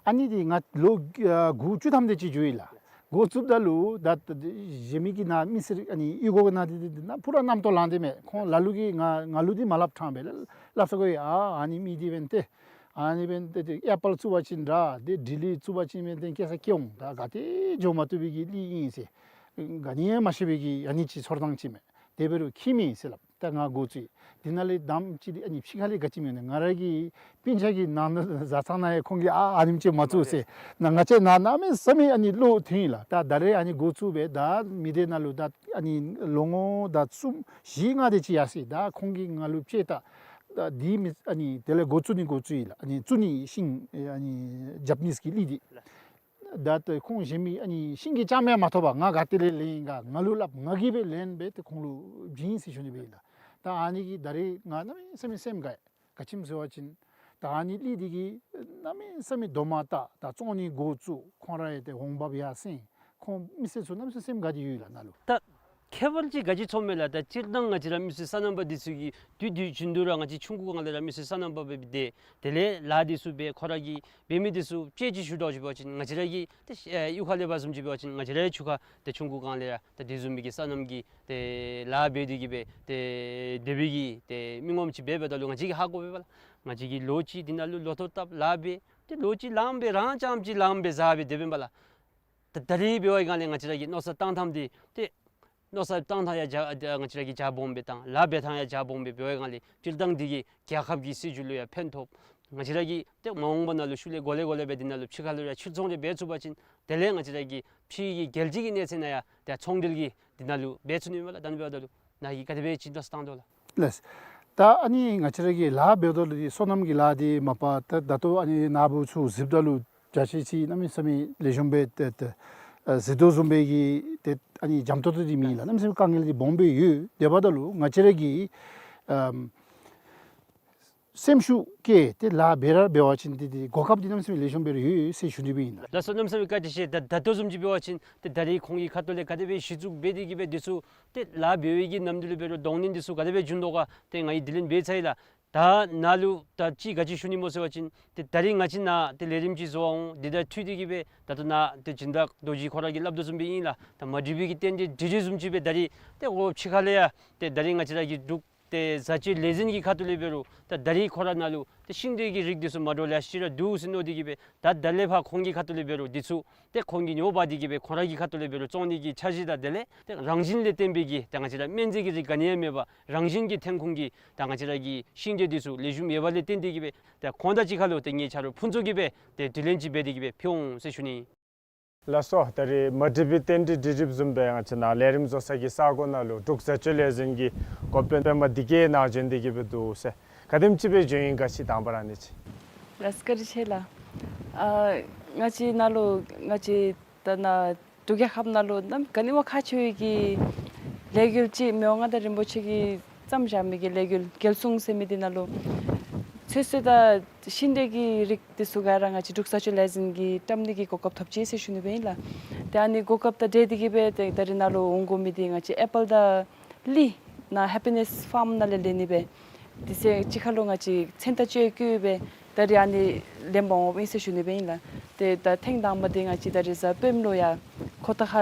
ཨ་ནི་འདི་ང་ལོ་ཨ་དགུ་བཅུ་ཐམ་དེ་ཅིག་འགྱོ་ཡི་ལགས། འགོ་བཙུགསཔ་ད་ལུ་ད་གཞན་མི་གི་ནཱ་མི་སེར་ཨ་ནི་གཡུས་སྒོ་གི་ནང་འདི་འདི་ནང་ཕུ་ར་རྣམ་རྟོག་ལང་སྟེ་མས། ཁོང་ལ་ལུ་གིས་ང་ང་ལུ་འདི་མ་སླབ་ཕྲང་སྦེ་སླབ་ས་གོ་ཡི། ཨ་ཨ་ནི་མི་འདི་འབདན་ཏེ་ཨ་ནི་འབདན་ཏེ་ཏེ་ཨེ་པཱལ་བཙུགས་པ་ཅིན་འདྲ་ཏེ་དྲི་ལི་བཙུགས་པ་ཅིན་འབདན་ཏེ་སྐྱེ་ས་སྐྱེ་འོང་། ད་ག་ཏེ་འགྱོ་མ་བཏུབ་པའི་གི་གླི་ཨིན་ཟེར་ག་ནི་ཡང་མ་ཤེས་པའི་གི་ཨ་ནི་ཅིག་ཚོར་སྣང་ཅིག་མས། དེ་འབད་རུང་ཁྱད་མེད་ཟེར་སླབ། ད་ང་འགོ་བཙུགས་ཡི། དེ་ནང་ལས་དང་པ་ཅིག་འདི་ཨ་ནི་ཕྱི་ཁ་ལས་ག་ཅི་སྨོ་ན་ང་ར་གི་སྤུན་ཆ་གི་ནང་ན་བཟའ་ཚང་ནང་ཡང་ཁོང་གིས་ཨ་ཨ་ནེམ་ཅིག་མ་བཙུགས་ཟེར། ན་ང་བཅས་ནཱ་གནམ་མེད་ས་མེད་ཨ་ནི་བློ་མཐུན་ཡི་ལགས། ད་ད་རེས་ཨ་ནི་འགོ་བཙུགས་སྦེ་ད་མི་སྡེ་ནང་ལུ་ད་ཨ་ནི་ལོ་ངོ་ད་གསུམ་བཞི་ལྔ་དེ་ཅིག་ཡར་སོ་ཡི། ད་ཁོང་གིས་ང་ལུ་དཔྱད་ད་ད་འདི་མི་ཨ་ནི་དེ་ལས་འགོ་བཙུགས་ནི་འགོ་བཙུགས་ཡི་ལགས། ཨ་ནི་བཙུགས་ནི་ཤིང་ཨ་ནི་ཇ་པ་ནིས་ཀྱི་གླི་འདི། ད་ལྟོ་ཁོང་གཞན་མི་ཨ་ནི་ཤིང་གི་རྐྱངམ་ཡང་མ་ཐོབ་པར་ང་ག་ཏེ་ལས་ལེན་ག་ང་ལུ་སླབ། ང་གིས་སྦེ་ལེན་སྦེ་ཏེ་ཁོང་ལུ་བྱིན་ཟེར་ཞུ་ནི་སྦེ་ཨིན་ལགས། ད་ཨ་ནི་གིས་ད་རེས་ང་གནམ་མེད་ས་མེད་སེམས་དགའ་ཡི། ག་ཅི་སྨོ་ཟེར་བ་ཅིན་ད་ཨ་ནི་གླི་འདི་གིས་གནམ་མེད་ས་མེད་རྡོག་མ་བཏགས་ད་བཙོང་ནི་འགོ་བཙུགས། ཁོང་ར་ཡང་ཏེ་འོང་འབབ་ཡར་སེང་། ཁོང་མི་སེར་ཚུ་གནམ་མེད་ས་མེད་སེམས་དགའ་སྟེ་ཡོད་ལགས་ནཱ་ལུ། ད་ཁྱད་པར་ཅིག་ག་ཅི་ཚོརཝ་མས་ལགས། ད་སྤྱིར་བཏང་ང་བཅས་ར་མི་སེར་སོ་ནམ་པ་འདི་ཚུ་གིས་དུས་དུས་རྒྱུན་དུ་ར་ང་བཅས་ཆུང་ཀུ་སྒང་ལས་ར་མི་སེར་སོ་ནམ་པ་སྦེ་སྡོད། དེ་ལས་ལཱ་འདི་ཚུ་འབད། ཁོ་ར་གིས་འབད་མི་འདི་ཚུ་དཔྱད་ཅིག་ཞུ་དོ་ཞུ་བ་ཅིན་ང་བཅས་ར་གི་ཏེ་ཨེ་གཡུས་ཁ་ལས་འབད་བཟུམ་ཅིག་འབད་བ་ཅིན་ང་བཅས་ར་ཡང་ཆུ་ཁར་ཏེ་ཆུང་ཀུ་སྒང་ལས་ར་ཏེ་དེ་བཟུམ་མའི་གི་སོ་ནམ་གྱི་ཏེ་ལཱ་འབད་དེ་གི་སྦེ་ཏེ་སྡོད་པའི་གི་ཏེ་མི་ངོམ་ཅིག་འབད་འབདཝ་ད་ལུ་ང་བཅས་ཀྱིས་ཧ་གོ་བས་པ་ལགས། ང་བཅས་ཀྱིས་ལོ་གཅིག་འདི་ནང་ལུ་ལོ་ཐོག་བཏབ་ལཱ་འབད་ཏེ་ལོ་གཅིག་ལངམ་སྦེ་རང་རྐྱངམ་ཅིག་ལངམ་སྦེ་བཟའ་སྦེ་དེ་སྦེ་ཨིན་པས་ལགས། ད་ད་རིས་འབད་བའི་སྒང་ལས་ང་བཅས་ར་གི་མནོ་བསམ་བཏང་ཐངས་འདི་ཏེ་མནོ་བསམ་བཏང་ཐངས་ཡང་རྒྱ་ང་བཅས་ར་གིས་རྒྱ་སྦོམ་སྦེ་བཏང་ལཱ་འབད་ཐངས་ཡང་རྒྱ་སྦོམ་སྦེ་འབད་བའི་སྒང་ལས་སྤྱིར་བཏང་འདི་གིས་རྒྱལ་ཁབ་ཀྱི་སྲིད་བྱུས་ལུ་ཡང་ཕན་ཐོགས། ང་བཅས་ར་གིས་ཏེ་མ་འོངས་པ་ནང་ལུ་ཤུལ་ལས་འགོ་ལས་འགོ་ལས་སྦེ་འདི་ནང་ལུ་ཕྱི་ཁ་ལུ་ཡང་ཕྱིར་ཚོང་རེ་འབད་ཚུགས་པ་ཅིན་དེ་ལས་ང་བཅས་ར་གི་ཕྱི་གི་རྒྱལ་སྤྱི་གི་གནས་ཚད་ནང་ཡང་ཏེ་ཚོང་འབྲེལ་གྱི་འདི་ནང་ལུ་འབད་ཚུགས་ནི་མས་ལགས། ད་ནི་འབདཝ་ད་ལུ་ནཱ་གིས་ག་དེ་སྦེ་ཅིག་མནོ་བསམ་བཏང་དོ་ལགས། ལགས། ད་ཨ་ནི་ང་བཅས་ར་གིས་ལཱ་འབདཝ་ད་ལུ་འདི་སོ་ནམ་གྱི་ལཱ་འདི་མ་པ་ད་ད་ལྟོ་ཨ་ནི་ནཱ་བུ་ཚུ་གཟིགསཔ་ད་ལུ་བྱ་ཤེས་ཅིག་གནམ་མེད་ས་མེད་ལེགས་ཤོམ་སྦེ་ཏེ་ཏེ་ཨ་གཟིགས་དོ་བཟུམ་སྦེ་གི་ཏེ་ཨ་ནི་འཇམ་ཏོང་ཏོ་འདི་མེད་ལགས། གནམ་མེད་ས་མེད་དཀའ་ངལ་འདི་སྦོམ་སྦེ་ཡོད། དེ་འབདཝ་ད་ལུ་ང་བཅས་ར་གིས་ཨམ་སེམས་ཤུགས་བསྐྱེད་དེ་ལཱ་འབད་ར་འབད་བ་ཅིན་ཏེ་ཏེ་གོ་སྐབས་འདི་གནམ་མེད་ས་མེད་ལེགས་ཤོམ་སྦེ་ར་ཡོད་ཟེར་ཞུ་ནི་སྦེ་ཨིན་ལགས། ལགས་སོ། གནམ་མེད་ས་མེད་བཀའ་དྲིན་ཆེ། ད་ད་ལྟོ་བཟུམ་ཅིག་འབད་བ་ཅིན་ཏེ་ད་རིས་ཁོང་གི་ཁ་ཐུག་ལས་ག་དེ་སྦེ་གཞི་བཙུགས་འབད་དེ་གི་སྦེ་འདི་ཚུ་ཏེ་ལཱ་འབད་བའི་གི་ནམ་དུས་ལུ་འབད་རུང་གདོང་ལེན་འདི་ཚུ་ག་དེ་སྦེ་བྱུང་དོ་ག་ཏེ་ང་གིས་དྲི་ལན་འབད་ཚར་ཡི་ལགས། ད་ནཱ་ལུ་ད་ཅིག་ག་ཅི་ཞུ་ནི་སྨོ་ཟེར་བ་ཅིན་ཏེ་ད་རིས་ང་བཅས་ནཱ་ཏེ་ལས་རིམ་ཅིག་བཟོ་འོང་། འདི་དང་འཁྲིལ་ཏེ་གི་སྦེ་ད་ལྟོ་ནཱ་ཏེ་སྦྱིན་བདག་རྡོ་རྗེ་ཁོ་ར་གིས་སླབ་དོ་བཟུམ་སྦེ་ཨིན་ལགས། ད་མ་འགྲིག་པའི་གི་རྟེན་འབྲེལ་འགྲིག་འགྲིག་བཟུམ་ཅིག་སྦེ་ད་རིས་ཏེ་ཨོ་ཕྱི་ཁ་ལས་ཡང་ཏེ་ད་རིས་ང་བཅས་ར་གི་འབྲུག་ཏེ་བཟའ་སྤྱོད་ལས་འཛིན་གྱི་ཁ་ཐུག་ལས་འབད་རུང་ད་ད་རིས་ཁོ་ར་ནཱ་ལུ་ཏེ་ཤིང་འབྲས་ཀྱི་རིགས་འདི་ཚུ་མ་འདྲཝ་ལེ་ཤ་ཅིག་ར་འདུག་ཟེར་མནོ་སྟེ་གི་སྦེ་ད་ད་ལས་ཕར་ཁོང་གི་ཁ་ཐུག་ལས་འབད་རུང་འདི་ཚུ་ཏེ་ཁོང་གིས་ཉོ་འབག་སྟེ་གི་སྦེ་ཁོང་ར་གི་ཁ་ཐུག་ལས་འབད་རུང་བཙོང་ནི་གི་འཆར་གཞི་དང་དེ་ལས་ཏེ་རང་བཞིན་ལས་བརྟེན་པའི་གི་ད་ང་བཅས་ར་སྨན་རྫས་ཀྱི་རིགས་ག་ནི་ཡང་མེད་པར་རང་བཞིན་གྱི་ཐོན་ཁུངས་ཀྱི་ད་ང་བཅས་ར་གི་ཤིང་འབྲས་འདི་ཚུ་ལེགས་ཤོམ་ཡོད་པ་ལས་བརྟེན་ཏེ་གི་སྦེ་ད་ཁོང་དང་གཅིག་ཁར་ལུ་ཏེ་ངེའི་ཆ་རོགས་ཕུན་ཚོགས་ཀྱིས་སྦེ་ཏེ་དྲི་ལན་ཅིག་འབད་དེ་གི་སྦེ་ཕུལ་འོང་ཟེར་ཞུ་ནི། ལགས་སོ། ད་རིས་མ་འགྲིག་པའི་རྟེན་འབྲེལ་འགྲིག་འགྲིགཔ་བཟུམ་སྦེ་ང་བཅས་ནཱ་ལས་རིམ་བཟོ་ས་གི་ས་གོ་ནང་ལུ་འབྲུག་བཟའ་སྤྱོད་ལས་འཛིན་གྱི་འགོ་དཔོན་པདྨ་བདེ་སྐྱིད་ནཱ་བྱོན་ཏེ་གི་སྦེ་འདུག་ཟེར། ག་དེམ་ཅིག་སྦེ་བྱོན་ཡི་ག་ཅིག་དང་པ་ར་ཨ་ནི་ཅིག། ལགས་བཀའ་དྲིན་ཆེ་ལགས། ཨ་ང་བཅས་ནཱ་ལུ་ང་བཅས་ད་ནཱ་འབྲུག་རྒྱལ་ཁབ་ནང་ལུ་ནམ་ག་ནི་བ་ཁག་ཆེ་བའི་གི་ལས་འགུལ་ཅིག་མི་དབང་མངའ་བདག་རིན་པོ་ཆེ་གིས་བརྩམས་བཞག་མི་གི་ལས་འགུལ་རྒྱལ་སྲུང་ཟེར་མི་འདི་ནང་ལུ་ཚོད་བསྲེ་དང་ཤིང་འབྲས་ཀྱི་རིགས་འདི་ཚུ་ག་ར་ང་བཅས་འབྲུག་བཟའ་སྤྱོད་ལས་འཛིན་གྱིས་བཀྲམ་ནི་གི་གོ་སྐབས་ཐོབ་ཅི་ཟེར་ཞུ་ནི་སྦེ་ཨིན་ལགས། ཏེ་ཨ་ནི་གོ་སྐབས་དང་འབྲེལ་ཏེ་གི་སྦེ་ཏེ་ད་རིས་ནཱ་ལུ་འོང་དགོ་མི་འདི་ང་བཅས་ཨེ་པཱལ་དང་གླི་ནཱ་ཧེ་པི་ནེས་ཕཱརམ་ནང་ལས་ལེན་ནི་སྦེ་དེ་ཚེ་གཅིག་ཁར་ལུ་ང་བཅས་མཚན་རྟགས་བཅས་བཀོད་སྦེ་ད་རིས་ཨ་ནི་ལེན་པར་འོངམ་ཨིན་ཟེར་ཞུ་ནི་སྦེ་ཨིན་ལགས། ཏེ་ད་ཐེངས་དང་པ་འདི་ང་བཅས་ད་རིས་གཟའ་སྤེནམ་ལུ་ཡར་ཁོ་ཐང་ཁ་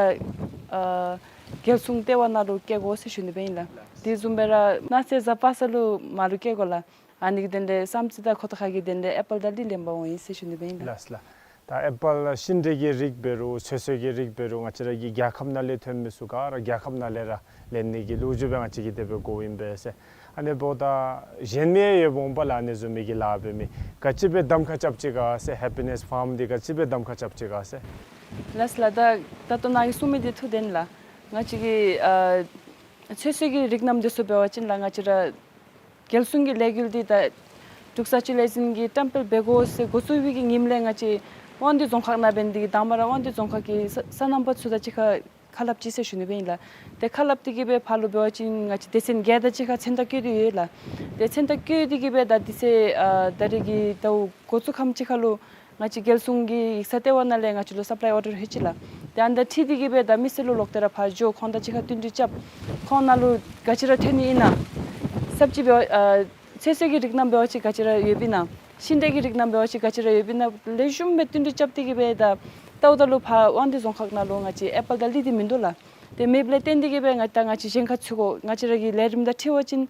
ཨ་རྒྱལ་སྲུང་ལྟེ་བ་ནང་ལུ་བསྐྱལ་དགོ་ཟེར་ཞུ་ནི་སྦེ་ཨིན་ལགས། དེ་བཟུམ་སྦེ་ར་གནངས་ཚེ་གཟའ་པ་སངས་ལུ་མར་ལུ་བསྐྱལ་དགོ་ལགས། ཨ་ནི་གི་དོན་ལས་བསམ་རྩེ་དང་ཁོ་ཐང་ཁ་གི་དོན་ལས་ཨེ་པཱལ་དང་གླི་ལེན་པར་འོང་ཡི་ཟེར་ཞུ་ནི་སྦེ་ཨིན་ལགས། ལགས་ལགས། ད་ཨེ་པཱལ་ཤིང་འབྲས་ཀྱི་རིགས་འབད་རུང་ཚོད་བསྲེ་གི་རིགས་འབད་རུང་ང་བཅས་ར་གི་རྒྱལ་ཁབ་ནང་ལས་ཐོན་མི་ཚུ་ག་ར་རྒྱལ་ཁབ་ནང་ལས་ར་ལེན་ནི་གི་ལོ་རྒྱུས་སྦེ་ང་བཅས་ཀྱིས་དེ་སྦེ་གོཝ་ཨིན་པས་ཟེར། ཨ་ནི་འབདཝ་ད་གཞན་མི་ཡོདཔ་འོང་པ་ལགས། ཨ་ནི་བཟུམ་མའི་གི་ལཱ་འབད་མི་ག་ཅི་སྦེ་གདམ་ཁ་རྐྱབ་ཅི་ག་ཟེར། ཧེ་པི་ནེས་ཕཱརམ་འདི་ག་ཅི་སྦེ་གདམ་ཁ་རྐྱབ་ཅི་ག་ཟེར། ལགས་ལགས། ད་ད་ལྟོ་ནཱ་གིས་གསུངས་མི་འདི་ཐུགས་བདེན་ལགས། ང་བཅས་ཀྱི་ཨ་ཚོད་བསྲེ་གི་རིགས་རྣམས་འདི་ཚུ་འབད་བ་ཅིན་ལགས་ང་བཅས་ར་རྒྱལ་སྲུང་གི་ལས་འགུལ་འདི་ད་འབྲུག་བཟའ་སྤྱོད་ལས་འཛིན་གྱིས་བཀྲམ་སྤེལ་འབད་དགོ་ཟེར་འགོ་བཙུགས་པའི་གི་ཉིནམ་ལས་ང་བཅས་དབང་འདུས་རྫོང་ཁག་ནང་འབད་ནི་འདི་གིས་དང་པ་ར་དབང་འདུས་རྫོང་ཁག་གི་ས་སོ་ནམ་པ་ཚུ་དང་གཅིག་ཁར་ཁ་སླབ་ཅི་ཟེར་ཞུ་ནི་སྦེ་ཨིན་ལགས། ཏེ་ཁ་སླབ་སྟེ་གི་སྦེ་ཕར་ལུ་འབད་བ་ཅིན་ང་བཅས་སྡེ་ཚན་བརྒྱད་དང་གཅིག་ཁར་མཚན་རྟགས་བཀོད་དེ་ཡོད་ལགས། ཏེ་མཚན་རྟགས་བཀོད་དེ་གི་སྦེ་ད་དེ་ཚེ་ཨ་ད་རིས་ཀྱི་ཟླཝ་འགོ་བཙུགས་ཁམས་ཅིག་ཁར་ལུ་ང་བཅས་རྒྱལ་སྲུང་གི་ཡིག་ཚང་ལྟེ་བ་ནང་ལས་ང་བཅས་ལུ་སབ་ལའི་ཨོར་ཌར་ལྷོད་ཅི་ལགས། ཏེ་ཨ་ནི་དང་འཁྲིལ་ཏེ་གི་སྦེ་ད་མི་སེར་ལུ་ལོག་སྟེ་ར་ཕར་འགྱོ་ཁོང་དང་གཅིག་ཁར་བསྟུན་གྲོས་རྐྱབ། ཁོང་ནང་ལུ་ག་ཅི་ར་ཐོན་ནི་ཨིན་ན། སབ་ཅིག་འབད་བ་ཨ་ཚོད་བསྲེ་གི་རིགས་རྣམས་འབད་བ་ཅིན་ག་ཅི་ར་ཡོདཔ་ཨིན་ན། ཤིང་འབྲས་ཀྱི་རིགས་རྣམས་འབད་བ་ཅིན་ག་ཅི་ར་ཡོདཔ་ཨིན་ན། ལེགས་ཤོམ་སྦེ་བསྟུན་གྲོས་རྐྱབ་སྟེ་གི་སྦེ་ད་ལྟཝ་ད་ལུ་ཕར་དབང་འདུས་རྫོང་ཁག་ནང་ལུ་ང་བཅས་ཨེ་པཱལ་དང་གླི་འདི་མིན་འདུག་ལགས། ཏེ་མེདཔ་ལས་བརྟེན་ཏེ་གི་སྦེ་ང་ད་ང་བཅས་གཞན་ཁར་འཚོལ་དགོ། ང་བཅས་ར་གི་ལས་རིམ་དང་འཁྲིལ་བ་ཅིན་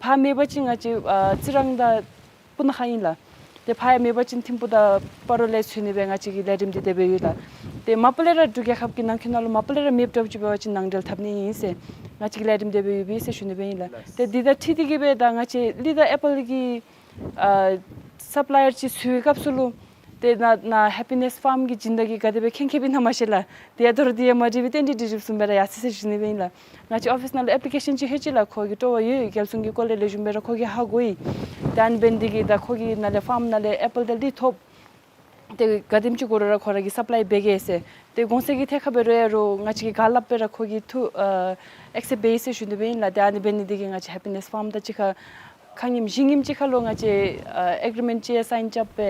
ཕར་མེད་པ་ཅིན་ང་བཅས་ཨ་རྩི་རང་དང་སྤུ་ན་ཁ་ཨིན་ལགས། ཏེ་ཕར་ཡང་མེད་པ་ཅིན་ཐིམ་ཕུ་དང་སྤ་རོ་ལས་འཚོལ་ནི་སྦེ་ང་བཅས་ཀྱི་ལས་རིམ་འདི་དེ་སྦེ་ཡོད་ལགས། ཏེ་མ་པ་ལས་ར་འབྲུག་རྒྱལ་ཁབ་ཀྱི་ནང་འཁོད་ནང་ལུ་མ་པ་ལས་ར་མེདཔ་འདྲཝ་ཅིག་འབད་བ་ཅིན་ནང་འབྲེལ་འཐབ་ནི་ཨིན་ཟེར་ང་བཅས་ཀྱི་ལས་རིམ་དེ་སྦེ་ཡོད་པས་ཟེར་ཞུ་ནི་སྦེ་ཨིན་ལགས། ཏེ་འདི་དང་འཁྲིལ་ཏེ་གི་སྦེ་ད་ང་བཅས་གླི་དང་ཨེ་པཱལ་གྱི་ཨ་སབ་ལའི་ཡར་ཅིག་འཚོལ་བའི་སྐབས་སུ་ལུ་ཏེ་ནཱ་ནཱ་ཧེ་པི་ནེས་ཕཱརམ་གྱི་སྦྱིན་བདག་གིས་ག་དེ་སྦེ་མཁྱེན་མཁྱེནམ་ཨིན་ན་མ་ཤེས་ལགས། ཏེ་ཡ་དོ་རུང་འདི་ཡང་མ་འགྲིག་པའི་རྟེན་འབྲེལ་འགྲིག་འགྲིགཔ་བཟུམ་སྦེ་ར་ཡར་སོ་ཡི་ཟེར་ཞུ་ནི་སྦེ་ཨིན་ལགས། ང་བཅས་ཨོ་ཕིས་ནང་ལུ་ཨེཔ་ལི་ཀེ་ཤཱན་ཅིག་ལྷོད་ཅི་ལགས། ཁོ་གིས་སྤྲོ་བ་ཡོད། རྒྱལ་སྲུང་གི་སྐོར་ལས་ལེགས་ཤོམ་སྦེ་ར་ཁོ་གིས་ཧ་གོ་ཡི། ཏེ་ཨ་ནི་འབད་ནི་འདི་གིས་ད་ཁོ་གི་ནང་ལས་ཕཱརམ་ནང་ལས་ཨེ་པཱལ་དང་གླི་ཐོབ། ཏེ་ག་དེམ་ཅིག་འགོར་རུང་ར་ཁོ་ར་གིས་སབ་ལའི་འབད་གེ་ཟེར། ཏེ་གོང་ཚད་ཀྱི་ཐད་ཁར་འབད་རུང་ཡང་རུང་ང་བཅས་ཀྱིས་ག་སླབ་སྦེ་ར་ཁོ་གིས་ཐུགས་ཨ་ཨེག་སེབ་འབད་ཡི་ཟེར་ཞུ་ནི་སྦེ་ཨིན་ལགས། ཏེ་ཨ་ནི་འབད་ནི་འདི་གིས་ང་བཅས་ཧེ་པི་ནེས་ཕཱརམ་དང་གཅིག་ཁར་ཁ་ཉིནམ་བཞི་ཉིནམ་ཅིག་ཁར་ལུ་ང་བཅས་ཨ་ཨེག་རི་མེནཊ་ཅིག་ཡང་སའིན་རྐྱབ་སྦེ་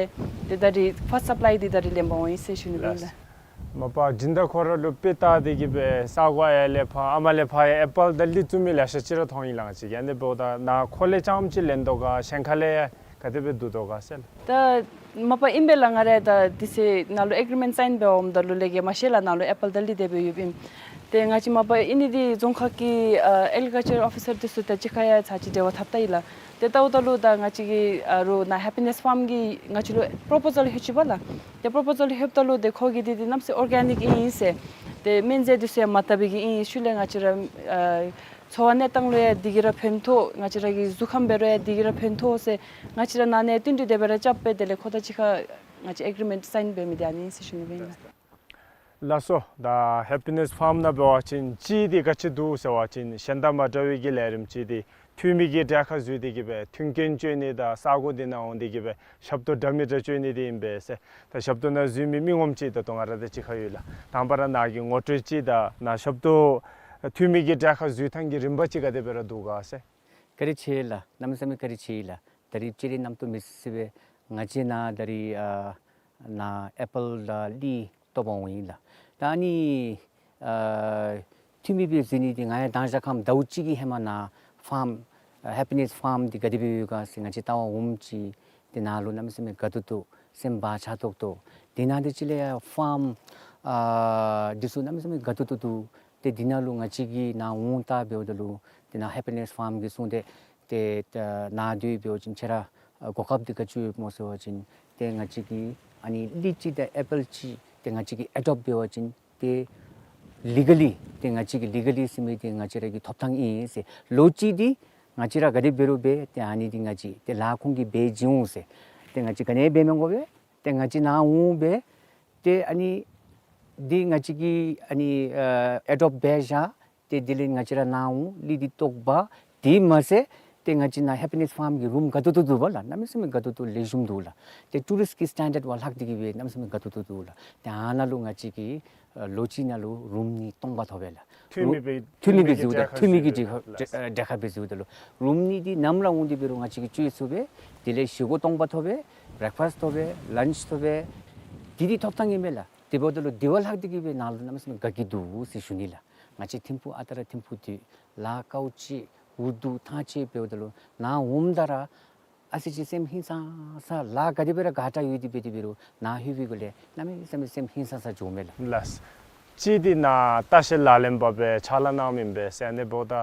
ཏེ་ད་རིས་ཕཱསཊ་སབ་ལའི་འདི་ད་རིས་ལེན་པར་འོང་ཡི་ཟེར་ཞུ་ནི་སྦེ་ཨིན་ལགས། མ་པ་སྦྱིན་བདག་ཁོ་ར་ལུ་དཔེ་བལྟ་སྟེ་གི་སྦེ་ས་གོ་ཡར་ལས་ཕར་ཨ་མ་ལས་ཕར་ཡང་ཨེ་པཱལ་དང་གླི་བཙུགས་མི་ལེ་ཤ་ཅིག་ར་མཐོང་ཡི་ལགས། ང་བཅས་ཀྱིས་ཨ་ནི་འབདཝ་ད་ནཱ་ཁོ་ལས་རྐྱངམ་ཅིག་ལེན་དོ་ག་གཞན་ཁ་ལས་ཡང་ག་དེ་སྦེ་བསྡུ་དོ་ག་ཟེར་ལགས། ད་མ་པ་ཨིན་པས་ལགས། ང་ར་ད་དེ་ཚེ་ནཱ་ལུ་ཨེག་རི་མེནཊ་སའིན་འབད་འོངམ་ད་ལུ་ལས་ཀྱི་མ་ཤེས་ལགས། ནཱ་ལུ་ཨེ་པཱལ་དང་གླི་དེ་སྦེ་ཡོདཔ་ཨིན། ཏེ་ང་བཅས་མ་པ་ཨིན་ནི་འདི་རྫོང་ཁག་གི་ཨ་ཨེག་རི་ཀལ་ཅར་ཨོ་ཕི་སར་འདི་ཚུ་དང་གཅིག་ཁར་ཡང་ཚར་གཅིག་འབྲེལ་བ་འཐབ་ད་ཡི་ལགས། ཏེ་ལྟཝ་ད་ལུ་ད་ང་བཅས་ཀྱི་ཨ་རུ་ནཱ་Happiness Farm གིས་ང་བཅས་ལུ་པོརོ་པོ་ཟཱལ་ལྷོད་ཅི་པ་ལགས། ཏེ་པོརོ་པོ་ཟཱལ་ལྷོདཔ་ད་ལུ་ཏེ་ཁོ་གིས་འདི་འདི་གནམ་མེད་ས་མེད་ཨོར་གེ་ནིཀ་ཨིན་ཟེར། ཏེ་སྨན་རྫས་འདི་ཚུ་ཡང་མ་བཏབ་པའི་གི་ཨིན། ཤུལ་ལས་ང་བཅས་ར་ཨ་འཚོ་བ་གནས་སྟངས་ལུ་ཡང་འདི་གིས་ར་ཕན་ཐོགས། ང་བཅས་ར་གི་གཟུགས་ཁམས་འབད་རུང་ཡང་འདི་གིས་ར་ཕན་ཐོགས་ཟེར་ང་བཅས་ར་ནཱ་ནས་བསྟུན་གྲོས་དེ་སྦེ་ར་རྐྱབ་སྦེ་དེ་ལས་ཁོ་དང་གཅིག་ཁར་ང་བཅས་ཨེག་རི་མེནཊ་སའིན་འབད་མི་འདི་ཨ་ནི་ཨིན་ཟེར་ཞུ་ནི་སྦེ་ཨིན་ལགས། ལགས་སོ། ད་Happiness Farm ནང་འབད་བ་ཅིན་ཅིག་འདི་ག་ཅི་འདུག་ཟེར་བ་ཅིན་གཞན་དང་མ་འདྲ་བའི་གི་ལས་རིམ་ཅིག་འདི་འཐུས་མི་གི་གྲལ་ཁར་འཛུལ་ཏེ་གི་སྦེ་མཐུན་རྐྱེན་སྤྱོད་ནི་དང་ས་གོ་འདི་ནང་འོང་སྟེ་གི་སྦེ་ཞབས་ཏོག་འདྲ་མི་འདྲ་སྤྱོད་ནི་འདི་ཨིན་པས་ཟེར། ད་ཞབས་ཏོག་ནང་འཛུལ་མི་མི་ངོམ་ཅིག་ད་ལྟོ་ང་ར་དང་གཅིག་ཁར་ཡོད་ལགས། དང་པ་ར་ནཱ་གི་ངོ་སྤྲོད་ཅིག་དང་ནཱ་ཞབས་ཏོག་འཐུས་མི་གི་གྲལ་ཁར་འཛུལ་ཐངས་ཀྱི་རིམ་པ་ཅིག་ག་དེ་སྦེ་ར་འདུག་ག་ཟེར། བཀའ་དྲིན་ཆེ་ལགས། གནམ་མེད་ས་མེད་བཀའ་དྲིན་ཆེ་ལགས། ད་རིས་སྤྱིར་ར་གནམ་སྟོང་མི་སེར་སྦེ་ང་བཅས་ནཱ་ད་རིས་ཨ་ནཱ་ཨེ་པཱལ་དང་ལི་བཏོག་པར་འོང་ཡི་ལགས། ད་ཨ་ནི་ཨ་འཐུས་མི་སྦེ་འཛུལ་ནི་འདི་ང་ཡང་མདང་ཞག་ཁམས་ཟླཝ་གཅིག་གི་ཧེ་མ་ནཱ་ཕཱརམ་ཨ་Happiness Farm འདི་ག་དེ་སྦེ་ཡོད་ག་ཟེར་ང་བཅས་ལྟ་བར་འོངམ་ཅིག་ཏེ་ནཱ་ལུ་གནམ་མེད་ས་མེད་དགའ་ཏོག་ཏོ་སེམས་བག་ཆགས་ཏོག་ཏོ། དེ་ནང་དེ་ཅིག་ལས་ཡང་ཕཱརམ་ཨ་འདི་ཚུ་གནམ་མེད་ས་མེད་དགའ་ཏོག་ཏོ་འདུག། ཏེ་འདི་ནང་ལུ་ང་བཅས་ཀྱིས་ནཱ་འོང་ལྟ་འབདཝ་ད་ལུ་ཏེ་ནཱ་Happiness Farm གིས་གསུངས་ཏེ་ཏེ་ད་ནཱ་སྡོད་འབད་བ་ཅིན་ཁྱེད་ར་ཨ་གོ་སྐབས་འདི་ག་ཅི་ཡོདཔ་སྨོ་ཟེར་བ་ཅིན་ཏེ་ང་བཅས་ཀྱིས་ཨ་ནི་ལི་ཅིག་དང་ཨེ་པཱལ་ཅིག་ཏེ་ང་བཅས་ཀྱིས་ཨེ་ཌོབཊ་འབད་བ་ཅིན་ཏེ་ལི་ག་ལི་ཏེ་ང་བཅས་ཀྱིས་ལི་ག་ལི་ཟེར་མི་འདི་ང་བཅས་ར་གི་ཐོབ་ཐངས་ཨིན་ཟེར། ལོ་གཅིག་འདི་ང་བཅས་ར་ག་དེ་འབད་རུང་འབད་ཏེ་ཨ་ནི་འདི་ང་བཅས་ཏེ་ལཱ་ཁོང་གིས་འབད་བྱིན་འོང་ཟེར། ཏེ་ང་བཅས་ག་ནི་འབད་མི་དགོ་པས། ཏེ་ང་བཅས་ནཱ་འོང་སྦེ་ཏེ་ཨ་ནི་འདི་ང་བཅས་ཀྱིས་ཨ་ནི་ཨ་ཨེ་ཌོབཊ་འབད་བཞག། ཏེ་དེ་ལས་ང་བཅས་ར་ནཱ་འོང་ལི་འདི་བཏོག་འབག། དེ་མ་ཚད་ཏེ་ང་བཅས་ནཱ་Happiness Farm གི་རུམ་དགའ་ཏོག་ཏོ་འདུག་པ་ལགས། གནམ་མེད་ས་མེད་དགའ་ཏོག་ཏོ་ལེགས་ཤོམ་འདུག་ལགས། ཏེ་ཊུ་རིསཊ་གི་སི་ཊེན་ཌརཌ་བ་ལྷག་སྟེ་གི་སྦེ་གནམ་མེད་ས་མེད་དགའ་ཏོག་ཏོ་འདུག་ལགས། ཏེ་ཨ་ནཱ་ལུ་ང་བཅས་ཀྱིས་ཨ་ལོ་གཅིག་ནང་ལུ་རུམ་གཉིས་སྟོང་པ་ཐོབ་པས་ལགས། འཐུས་མི་སྦེ་འཐུས་མི་སྦེ་འཛུལཝ་ད་འཐུས་མི་གི་འཛུལ་ད་འཐུས་མི་གི་འཛུལ་ད་ལགས། གྲལ་ཁར་སྦེ་འཛུལཝ་ད་ལུ་རུམ་གཉིས་འདི་ནམ་ར་འོང་སྟེ་འབད་རུང་ང་བཅས་ཀྱིས་སྤྱོད་ཚུགས་པས། དེ་ལས་བཞེས་སྒོ་སྟོང་པ་ཐོབ་པས། བེ་རེག་ཕཱསཊ་ཐོབ་པས། ལཱནཆ་ཐོབ་པས། དེ་འདི་ཐོབ་ཐངས་ཨིན་པས་ལགས། དེ་འབདཝ་ད་ལུ་དེ་བ་ལྷག་སྟེ་གི་སྦེ་ནཱ་ལུ་གནམ་མེད་ས་མེད་དགའ་སྐྱིད་འདུག་ཟེར་ཞུ་ནི་ལགས། ང་བཅས་ཐིམ་ཕུག་ཨ་རྟག་ར་ཐིམ་ཕུག་འདི་ལཱ་དཀའཝ་སྤྱད་འུ་སྡུག་ཐང་ཆད་འབདཝ་ད་ལུ་ནཱ་འོངམ་ད་ར་ཨ་ཙི་ཅིག་སེམས་ཧིང་སངས་ས་ལཱ་ག་དེ་སྦེ་ར་དགའ་དྲགས་ཡོད་དེ་འབད་དེ་འབད་རུང་ནཱ་ལྷོད་པའི་སྒང་ལས་གནམ་མེད་ས་མེད་སེམས་ཧིང་སངས་ས་འགྱོཝ་མས་ལགས། ལགས། གཅིག་འདི་ནཱ་ལྟ་བཤལ་ལག་ལེན་པ་སྦེ་ཕྱག་ལཱ་གནངམ་ཨིན་པས་ཟེར། ཨ་ནི་འབདཝ་ད་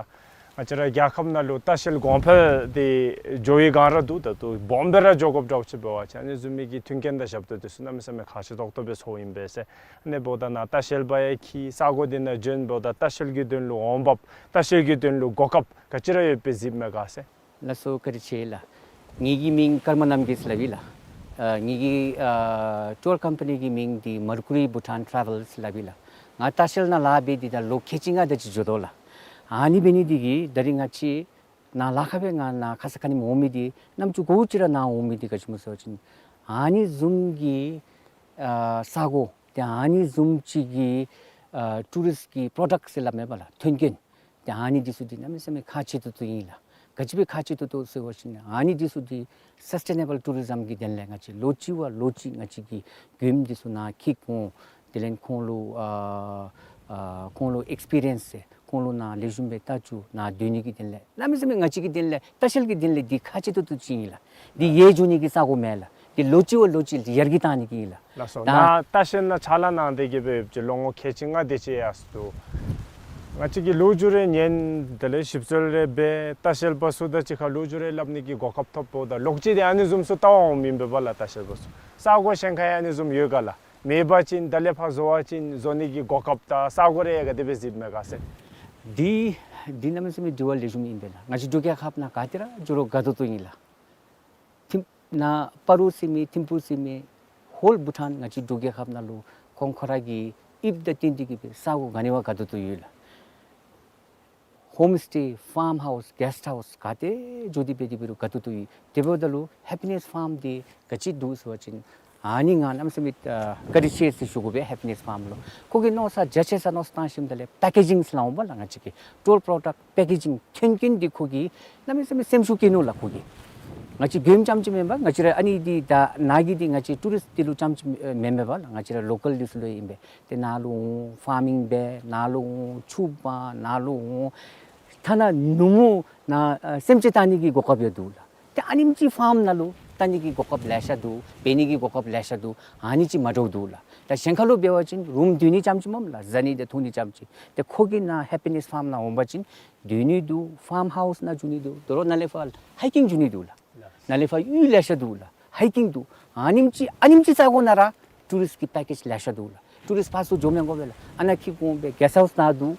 ང་བཅས་ར་རྒྱལ་ཁབ་ནང་ལུ་ལྟ་བཤལ་གོང་འཕེལ་འདི་འགྱོ་བའི་སྒང་ར་འདུག། ད་ལྟོ་སྦོམ་སྦེ་ར་འགྱོ་དགོཔ་འདྲཝ་ཅིག་འབད་བ་ཅིན་ཨ་ནི་བཟུམ་མའི་གི་མཐུན་རྐྱེན་དང་ཞབས་ཏོག་འདི་ཚུ་གནམ་མེད་ས་མེད་ཁག་ཆེ་ཏོག་ཏོ་སྦེ་ཚོརཝ་ཨིན་པས་ཟེར། ཨ་ནི་འབདཝ་ད་ནཱ་ལྟ་བཤལ་པ་ཡང་འཁྱིད། ས་གོ་འདི་ནང་བྱོན་འབདཝ་ད་ལྟ་བཤལ་གྱི་དོན་ལུ་འོང་འབབ་ལྟ་བཤལ་གྱི་དོན་ལུ་གོ་སྐབས་ག་ཅི་ར་ཡོད་པའི་གཟིགསཔ་མས་ག་ཟེར། ལགས་སོ། བཀའ་དྲིན་ཆེ་ལགས། ངེ་གི་མིང་ཀརྨ་རྣམ་རྒྱལ་ཟེར་སླབ་ཨིན་ལགས། ཨ་ངེ་གི་ཨ་ཊུར་ཀམ་པ་ནི་གི་མིང་འདི་Mercury Bhutan Travel ཟེར་སླབ་ཨིན་ལགས། ང་ལྟ་བཤལ་ནང་ལཱ་འབད་དེ་ད་ལོ་ཁལ་གཅིག་ལྔ་དེ་ཅིག་འགྱོ་དོ་ལགས། ཨ་ནི་འབད་ནི་འདི་གིས་ད་རིས་ང་བཅས་ནཱ་ལཱ་ཁག་སྦེ་ང་ནཱ་ཁ་ས་ཁ་ཉིནམ་འོང་མི་འདི་རྣམ་ཅོ་གུ་ཅིག་ར་ནཱ་འོང་མི་འདི་ག་ཅི་སྨོ་ཟེར་བ་ཅིན་ཨ་ནི་བཟུམ་གྱི་ཨ་ས་གོ་ཏེ་ཨ་ནི་བཟུམ་ཅིག་གི་ཨ་ཊུ་རིསཊ་གི་པྲོ་ཌཀཊ་ཟེར་སླབ་མས་པ་ལགས། མཐུན་རྐྱེན། ཏེ་ཨ་ནི་འདི་ཚུ་འདི་གནམ་མེད་ས་མེད་ཁག་ཆེ་ཏོག་ཏོ་ཨིན་ལགས། ག་ཅི་སྦེ་ཁག་ཆེ་ཏོག་ཏོ་ཟེར་བ་ཅིན་ཨ་ནི་འདི་ཚུ་འདི་སཱསི་ཊེ་ནེ་བཱལ་ཊུ་རི་ཛམ་གི་དོན་ལས་ང་བཅས་ལོ་གཅིག་བ་ལོ་གཅིག་ང་བཅས་ཀྱིས་མགྱོནམ་འདི་ཚུ་ནཱ་འཁྱིད་འོང་། དེ་ལས་ཁོང་ལུ་ཨ་ཨ་ཁོང་ལུ་ཨེགསི་པི་རི་ཡེནསི་ཟེར་ཁོང་ལུ་ནཱ་ལེགས་ཤོམ་སྦེ་ལྟ་བཅུག། ནཱ་སྡོད་ནི་གི་དོན་ལས་གནམ་མེད་ས་མེད་ང་བཅས་ཀྱི་དོན་ལས་ལྟ་བཤལ་གྱི་དོན་ལས་འདི་ཁག་ཆེ་ཏོག་ཏོ་ཅིག་ཨིན་ལགས། འདི་ཡལ་འགྱོ་ནི་གི་ས་གོ་མེན་ལགས། འདི་ལོ་གཅིག་བ་ལོ་གཅིག་ཡར་རྒྱས་བཏང་ནི་གི་ཨིན་ལགས། ལགས་སོ། ད་ནཱ་ལྟ་བཤལ་ནང་ཕྱག་ལཱ་གནང་སྟེ་གི་སྦེ་ཡོདཔ་ཅིག་ལོ་ངོ་ཁལ་གཅིག་ལྔ་དེ་ཅིག་ཡར་སོང་འདུག། ང་བཅས་ཀྱིས་ལོ་རྒྱུས་རེ་ཉན། དེ་ལས་ཞིབ་འཚོལ་རེ་འབད། ལྟ་བཤལ་པ་ཚུ་དང་གཅིག་ཁར་ལོ་རྒྱུས་རེ་སླབ་ནི་གི་གོ་སྐབས་ཐོབ་འབདཝ་ད་ལོག་ཅི་དེ་ཨ་ནི་བཟུམ་ཚུ་ལྟ་བར་འོངམ་ཨིན་པས་པ་ལགས། ལྟ་བཤལ་པ་ཚུ་ས་གོ་གཞན་ཁར་ཡང་ཨ་ནི་བཟུམ་ཡོད་ག་ལགས། མེད་པ་ཅིན་ད་ལས་ཕར་བཟོ་བ་ཅིན་བཟོ་ནི་གི་གོ་སྐབས་དང་ས་གོ་རེ་ག་དེ་སྦེ་གཟིགསཔ་མས་ག་ཟེར། འདི་འདི་གནམ་མེད་ས་མེད་དྲི་བ་ལེགས་ཤོམ་ཨིན་པས་ལགས། ང་བཅས་འབྲུག་རྒྱལ་ཁབ་ནང་ག་ཏེ་ར་འགྱོ་རུང་དགའ་ཏོག་ཏོ་ཨིན་ལགས། ཐིམ་ནཱ་སྤ་རོ་ཟེར་མི་ཐིམ་ཕུག་ཟེར་མི་ཧོལ་བྷུ་ཊཱན་ང་བཅས་འབྲུག་རྒྱལ་ཁབ་ནང་ལུ་ཁོང་ཁོ་ར་གི་དབྱིབས་དང་བསྟུན་ཏེ་གི་སྦེ་ས་གོ་ག་ནི་བ་དགའ་ཏོག་ཏོ་ཡོད་ལགས། ཧོམ་སི་ཊེ་ཕཱརམ་ཧའུསི་གེསཊ་ཧའུསི་ག་ཏེ་འགྱོ་སྟེ་འབད་དེ་འབད་རུང་དགའ་ཏོག་ཏོ་ཡོད། དེ་འབདཝ་ད་ལུ་ཧེ་པི་ནེསི་ཕཱརམ་འདི་ག་ཅི་འདུག་ཟེར་བ་ཅིན་ཨ་ནི་ང་གནམ་མེད་ས་མེད་ཨ་བཀའ་དྲིན་ཆེ་ཟེར་ཞུ་དགོ་པས། ཧེ་པི་ནེསི་ཕཱརམ་ལུ་ཁོ་གིས་མནོ་བསམ་རྒྱ་ཆེ་ས་མནོ་བསམ་བཏང་ཞིནམ་ད་ལས་པེ་ཀེ་ཇིང་ཟེར་སླབ་འོང་པ་ལགས། ང་བཅས་ཀྱི་ཊུར་པྲོ་ཌཀཊ་པེ་ཀེ་ཇིང་མཐུན་རྐྱེན་འདི་ཁོ་གིས་གནམ་མེད་ས་མེད་སེམས་ཤུགས་བསྐྱེད་ནུག་ལགས་ཁོ་གིས། ང་བཅས་མགྱོནམ་རྐྱངམ་ཅིག་མེན་པར་ང་བཅས་ར་ཨ་ནི་འདི་ད་ནཱ་གི་འདི་ང་བཅས་ཊུ་རིསཊ་འདི་ལུ་རྐྱངམ་ཅིག་མེན་མེན་པར་ལགས། ང་བཅས་ར་ལོ་ཀཱལ་འདི་ཚུ་ལུ་ཨིན་པས། ཏེ་ནཱ་ལུ་འོང་ཕཱར་མིང་འབད། ནཱ་ལུ་འོང་ཆུ་འབག། ནཱ་ལུ་འོང་ཐ་ན་ནུབ་མོ་ནཱ་ཨ་སེམས་ཅན་བཏང་ནི་གི་གོ་སྐབས་ཡང་འདུག་ལགས། ཏེ་ཨ་ནེམ་ཅིག་ཕཱརམ་ནང་ལུ་ ལྟ་ནི་གི་གོ་སྐབས་ལེ་ཤ་འདུག། འབད་ནི་གི་གོ་སྐབས་ལེ་ཤ་འདུག། ཨ་ནི་ཅིག་མ་འདྲཝ་འདུག་ལགས། ད་གཞན་ཁ་ལུ་འབད་བ་ཅིན་རུམ་སྡོད་ནི་ཙམ་ཅིག་སྨོ་ལགས། བཟའ་ནི་དང་འཐུང་ནི་ཙམ་ཅིག། ཏེ་ཁོ་གིས་ནཱ་ཧེ་པི་ནེསི་ཕཱརམ་ནང་འོང་པ་ཅིན་སྡོད་ནི་འདུག། ཕཱརམ་ཧའུསི་ནང་འགྱོ་ནི་འདུག། དོ་རུང་ནཱ་ལས་ཕར་ཧའི་ཀིང་འགྱོ་ནི་འདུག་ལགས། ནཱ་ལས་ཕར་གཡུས་ལེ་ཤ་འདུག་ལགས། ཧའི་ཀིང་འདུག། ཨ་ནེམ་ཅིག་ཨ་ནེམ་ཅིག་རྩ་གོ་ནང་ར་ཊུ་རིསཊ་གི་པེ་ཀེཇ་ལེ་ཤ་འདུག་ལགས། ཊུ་རིསཊ་ཕར་ཚུར་འགྱོ་མི་དགོ་པས་ལགས། ཨ་ནཱ་འཁྱིད་འོང་སྦེ་གེསཊ་ཧའུསི་ནང་འདུག།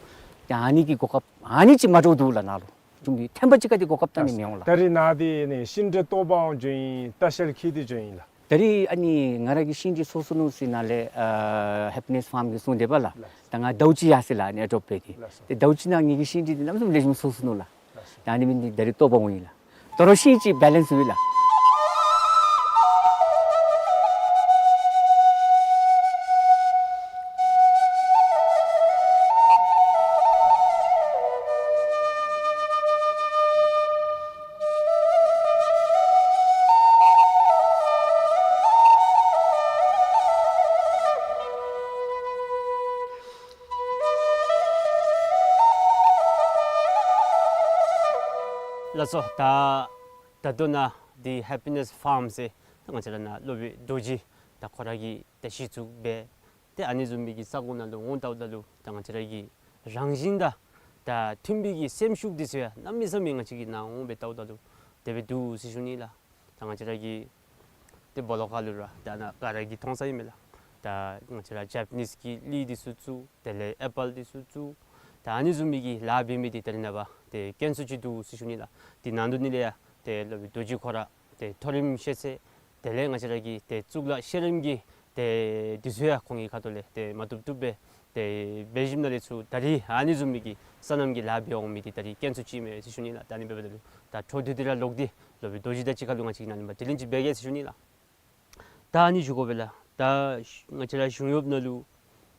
ཏེ་ཨ་ནི་གི་གོ་སྐབས་ཨ་ནི་ཅིག་མ་འདྲཝ་འདུག་ལགས། ནཱ་ལུ་ཅུང་གི་ཐེམ་པ་ཅིག་ག་དེ་གོ་སྐབས་བལྟ་ནི་མི་འོང་ལགས། ད་རིས་ནཱ་འདི་ནི་ཤིང་འབྲས་བཏོག་པར་འོང་འགྱོ་ཡི། ལྟ་བཤལ་འཁྱིད་དེ་འགྱོ་ཡི་ལགས། ད་རིས་ཨ་ནི་ང་ར་གིས་ཤིང་འབྲས་སོ་སོ་ནུག་ཟེར་ནཱ་ལས་ཨ་ཧེ་པི་ནེསི་ཕཱརམ་གྱིས་གསུངས་དེས་པ་ལགས། ལགས། ད་ང་ཟླཝ་གཅིག་ཡར་སོ་ཡི་ལགས། ཨ་ནི་ཨེ་ཌོབ་འབད་དེ། ལགས་སོ། ཏེ་ཟླཝ་གཅིག་ནང་ངེ་གི་ཤིང་འབྲས་འདི་གནམ་མེད་ས་མེད་ལེགས་ཤོམ་སོ་སོ་ནུག་ལགས། ལགས་སོ། ད་ཨ་ནི་འབད་ནི་འདི་ད་རིས་བཏོག་པར་འོང་ཡི་ལགས། དོ་རུང་ཤིང་ཅིག་བེ་ལེནསི་འོང་ཡི་ལགས། ལགས་སོ། ད་ད་ལྟོ་ནཱ་འདི་ཧེ་པི་ནེསི་ཕཱརམ་ཟེར་ད་ང་བཅས་ར་ནཱ་སློབ་དཔོན་རྡོ་རྗེ་ད་ཁོ་ར་གིས་ད་གཞི་བཙུགས་འབད། ཏེ་ཨ་ནི་བཟུམ་མའི་གི་ས་གོ་ནང་ལུ་འོང་ལྟཝ་ད་ལུ་ད་ང་བཅས་ར་གི་རང་བཞིན་དང་ད་མཐུན་པའི་གི་སེམས་ཤུགས་འདི་ཚུ་ཡང་གནམ་མེད་ས་མེད་ང་བཅས་ཀྱི་ནཱ་འོང་སྦེ་ལྟཝ་ད་ལུ་དེ་སྦེ་འདུག་ཟེར་ཞུ་ནི་ལགས། ད་ང་བཅས་ར་གི་ཏེ་སྦོ་ལོགས་ཁ་ལུ་ར་ད་ནཱ་ག་ར་གིས་མཐོང་ས་ཨིན་མས་ལགས། ད་ང་བཅས་ར་ཇ་པ་ནིསི་གི་ལི་འདི་ཚུ་བཙུགས། དེ་ལས་ཨེ་པཱལ་འདི་ཚུ་བཙུགས། ད་ཨ་ནི་བཟུམ་མའི་གི་ལཱ་འབད་མི་འདི་ད་རིས་ནངས་པ་ཏེ་དཀོན་སུ་ཅིག་འདུག་ཟེར་ཞུ་ནི་ལགས། དེ་ནང་དོན་ནི་ལས་ཡང་ཏེ་སློབ་དཔོན་རྡོ་རྗེ་ཁོ་ར་ཏེ་མཐོ་རིམ་ཤེས་ཚད་དེ་ལས་ང་བཅས་ར་གི་ཏེ་གཙུག་ལག་ཤེས་རིག་གི་ཏེ་འདི་ཚུ་ཡང་ཁོང་གི་ཁ་ཐུག་ལས་ཏེ་མ་བཏུབ་བཏུབ་སྦེ་ཏེ་འབད་ཞིནམ་ལས་ཚུར་ད་རིས་ཨ་ནི་བཟུམ་མའི་གི་སོ་ནམ་གྱི་ལཱ་འབད་འོང་མི་འདི་ད་རིས་དཀོན་སུ་ཅིག་མས་ཟེར་ཞུ་ནི་ལགས། ད་ཨ་ནི་འབདཝ་ད་ལུ་ད་འཕྲོ་མཐུད་དེ་ར་ལོག་སྟེ་སློབ་དཔོན་རྡོ་རྗེ་དང་གཅིག་ཁར་ལུ་ང་བཅས་ནཱ་ལུ་མ་དྲི་ལན་ཅིག་འབད་གེ་ཟེར་ཞུ་ནི་ལགས། ད་ཨ་ནི་ཞུ་དགོ་པས་ལགས། ད་ང་བཅས་ར་གཞུང་གཡོགཔ་ནང་ལུ་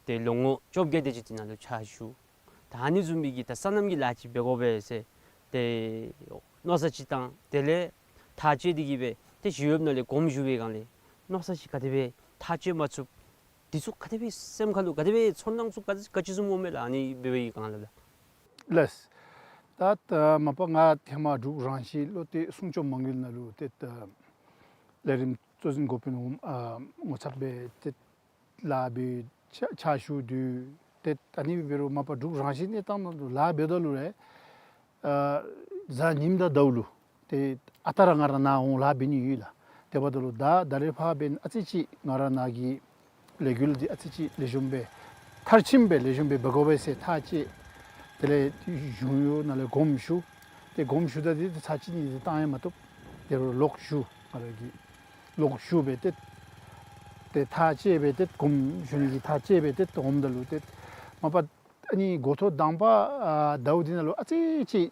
ཏེ་ལོ་ངོ་བཅོ་བརྒྱད་དེ་ཅིག་དེ་ནང་ལུ་ཕྱག་ཞུ། ད་ཨ་ནི་བཟུམ་མའི་གི་ད་སོ་ནམ་གྱི་ལཱ་ཅིག་འབད་དགོ་པས་ཟེར་ཏེ་མནོ་བསམ་ཅིག་བཏང་། དེ་ལས་ཐག་བཅད་དེ་གིས་སྦེ་ཏེ་གཞུང་གཡོགཔ་ནང་ལས་དགོངསམ་ཞུ་བའི་སྒང་ལས་མནོ་བསམ་ཅིག་ག་དེ་སྦེ་ཐག་བཅད་མ་ཚུགས། འདི་ཚུ་ག་དེ་སྦེ་སེམས་ཁ་ལུ་ག་དེ་སྦེ་ཚོར་སྣང་ཚུ་ག་ག་ཅི་བཟུམ་འོང་མས་ལགས། ཨ་ནི་འབད་བའི་སྒང་ལས་ལགས། ལགས། ད་ད་མ་པ་ང་ཧེ་མ་འབྲུག་རང་བཞིན་བློ་གཏད་སྲུང་སྐྱོབ་མ་དངུལ་ནང་ལུ་ཏེ་ད་ལས་རིམ་གཙོ་འཛིན་འགོ་དཔོན་འོགམ་ཨ་ངོ་ཚབ་སྦེ་ཏེ་ལཱ་འབད་ཕྱག་ཕྱག་ཞུ་དོ། ཏེ་ཨ་ནི་འབད་རུང་མ་པ་འབྲུག་རང་བཞིན་གནས་སྟངས་ནང་ལུ་ལཱ་འབདཝ་ད་ལུ་ར་ཨ་གཟའ་ཉིམ་དང་ཟླཝ་ལུ་ཏེ་ཨ་རྟག་ར་ང་ར་ནཱ་འོང་ལཱ་འབད་ནི་ཡོད་ལགས། དེ་འབདཝ་ད་ལུ་ད་ད་རེས་ཕར་འབདན་ཨ་ཙི་ཅིག་ང་ར་ནཱ་གི་ལས་འགུལ་འདི་ཨ་ཙི་ཅིག་ལེགས་ཤོམ་སྦེ་མཐར་ཕྱིནམ་སྦེ་ལེགས་ཤོམ་སྦེ་འབད་དགོ་པས་ཟེར་ཐག་བཅད། དེ་ལས་གཞུང་གཡོག་ནང་ལས་དགོངསམ་ཞུ། ཏེ་དགོངསམ་ཞུཝ་ད་འདི་ཚར་གཅིག་གཉིས་ཅིག་བཏང་ཡང་མ་བཏུབ། དེ་རུང་ལོག་ཞུ། ང་ར་གིས་ལོག་ཞུ་སྦེ་ཏེ་ཏེ་ཐག་བཅད་སྦེ་ཏེ་དགོངསམ་ཞུ་ནི་གི་ཐག་བཅད་སྦེ་ཏེ་འོངམ་ད་ལུ་ཏེ་མ་པ་ཨ་ནི་འགོ་ཐོག་དང་པ་ཨ་ཟླཝ་འདི་ནང་ལུ་ཨ་ཙི་ཅིག་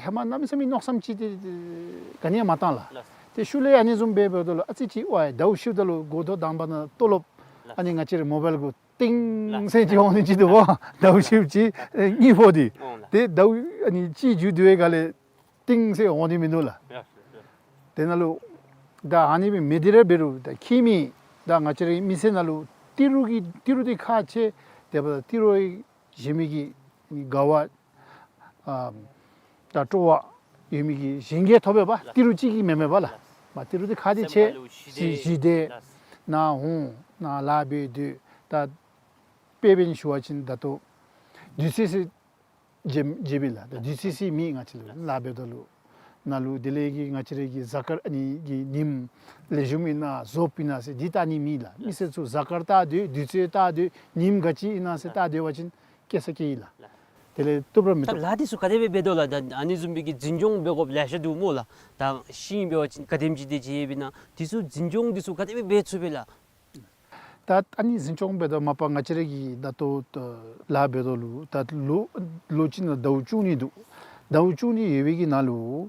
ཧེ་མ་གནམ་མེད་ས་མེད་མནོ་བསམ་ཅིག་ཏེ་ག་ནི་ཡང་མ་བཏང་ལགས། ལགས། ཏེ་ཤུལ་ལས་ཨ་ནི་བཟུམ་སྦེ་འབདཝ་ད་ལུ་ཨ་ཙི་ཅིག་ཝའི་ཟླཝ་ཕྱིཝ་ད་ལུ་འགོ་ཐོག་དང་པ་ནང་ལྟོ་ལོབ་ལགས། ཨ་ནི་ང་བཅས་རའི་མོ་བཱའིལ་གུ་ཏིང་ལགས་ཟེར་ཅིག་འོང་ནི་ཅིག་འདུག་པ། ཟླཝ་ཕྱིཝ་ཅིག་ཨེ་གཉིས་ཕོག་སྟེ། འོང་ལགས། ཏེ་ཟླཝ་ཨ་ནི་གཅིག་མཇུག་བསྡུ་བའི་སྒང་ལས་ཏིང་ཟེར་འོང་ནི་མིན་འདུག་ལགས། ཡ་ཡ། དེ་ནང་ལུ་ད་ཨ་ནི་སྦེ་མི་འདི་ར་འབད་རུང་ད་ཁྱིམ་མི་ད་ང་བཅས་རའི་མི་སེར་ནང་ལུ་ཏི་རུ་གི་ཏི་རུ་འདི་ཁག་ཆེ། དེ་འབདཝ་ད་ཏི་རུ་བཞེས་མི་གི་ག་བ་ཨ་ད་སྤྲོ་བ་ཡོད་མི་གི་གཞན་གྱིས་ཐོབ་པས་པ། ཏི་རུ་གཅིག་གིས་མེན་མས་པ་ལགས། མ་ཏི་རུ་འདི་ཁག་འདི་ཆེ། ཞི་བདེ་ནཱ་འོང་ནཱ་ལཱ་འབད་སྡོད། ད་དཔེ་འབད་ནི་ཞུ་བ་ཅིན་ད་ལྟོ་དུས་ཚོད་ཟེར་བརྗེད་བརྗེད་པས་ལགས། ད་དུས་ཚོད་ཟེར་མེད་ང་བཅས་ལུ་ལཱ་འབདཝ་ད་ལུ་ནཱ་ལུ་དེ་ལས་ཀྱི་ང་བཅས་རའི་གི་གཟའ་སྐར་ཨ་ནི་གི་ཉིནམ་ལེགས་ཤོམ་ཨིན་ན་རྫོབ་ཨིན་ན་ཟེར་འདི་བལྟ་ནི་མེད་ལགས། མི་སེར་ཚུ་གཟའ་སྐར་བལྟ་སྡོད་དུས་ཚོད་བལྟ་སྡོད་ཉིནམ་ག་ཅི་ཨིན་ན་ཟེར་བལྟ་སྡོད་པ་ཅིན་སྐྱེ་ས་སྐྱེ་ཡི་ལགས། དེ་ལས་བཏུབ་ར་མི་ད་བཏུབ། ལཱ་འདི་ཚུ་ག་དེ་སྦེ་འབད་དོ་ལགས། ད་ཨ་ནི་བཟུམ་མའི་གི་འཛིན་སྐྱོང་འབད་དགོཔ་ལེ་ཤ་འདུག་སྨོ་ལགས། ད་ཤིང་འབད་བ་ཅིན་ག་དེམ་ཅིག་དེ་ཅིག་ཡོདཔ་ཨིན་ན་འདི་ཚུ་འཛིན་སྐྱོང་འདི་ཚུ་ག་དེ་སྦེ་འབད་ཚུགས་པས་ལགས། ད་ཨ་ནི་འཛིན་སྐྱོང་འབད་དོ་མ་པ་ང་བཅས་ར་གི་ད་ལྟོ་ལཱ་འབད་དོ་ལུ་ད་ལོ་ལོ་གཅིག་ནང་ཟླཝ་བཅུ་གཉིས་འདུག། ཟླཝ་བཅུ་གཉིས་ཡོད་པའི་གི་ནང་ལུ་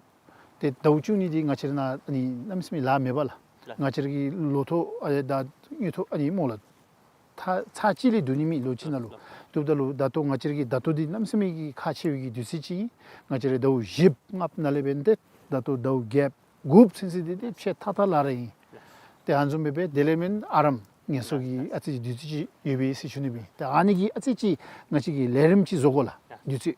ཏེ་ཟླཝ་བཅུ་གཉིས་འདི་ང་བཅས་ར་ནཱ་ཨ་ནི་གནམ་མེད་ས་མེད་ལཱ་མེད་པ་ལགས། ལགས། ང་བཅས་ར་གི་ལོ་ཐོག་ཨ་ད་དངུལ་ཐོག་ཨ་ནི་སྨོ་ལགས། ད་ཚར་གཅིག་ལས་བསྡུ་ནི་མེད་ལོ་གཅིག་ནང་ལུ། ལགས། བསྡུཝ་ད་ལུ་ད་ལྟོ་ང་བཅས་ར་གི་ད་ལྟོ་འདི་གནམ་མེད་ས་མེད་ཀྱི་ཁག་ཆེ་བའི་གི་དུས་ཚོད་ཅིག་ཨིན། ང་བཅས་ར་ཟླཝ་བཞི་ལྔ་ནང་ལས་འབད་དེ་ད་ལྟོ་ཟླཝ་བརྒྱད་དགུ་ཚུན་ཚོད་འདི་ཏེ་ཕྱེད་ཐག་ཐག་ལཱ་ར་ཨིན། ཏེ་ཨ་ནི་བཟུམ་སྦེ་འབད་དེ་ལས་མེན་ཨ་རམ་ངལ་གསོ་གི་ཨ་ཙི་དུས་ཚོད་ཅིག་ཡོད་པས་ཟེར་ཞུ་ནི་སྦེ། ཏེ་ཨ་ནི་གིས་ཨ་ཙི་ཅིག་ང་བཅས་ཀྱིས་ལས་རིམ་ཅིག་བཟོ་དགོ་ལགས། དུས་ཚོད་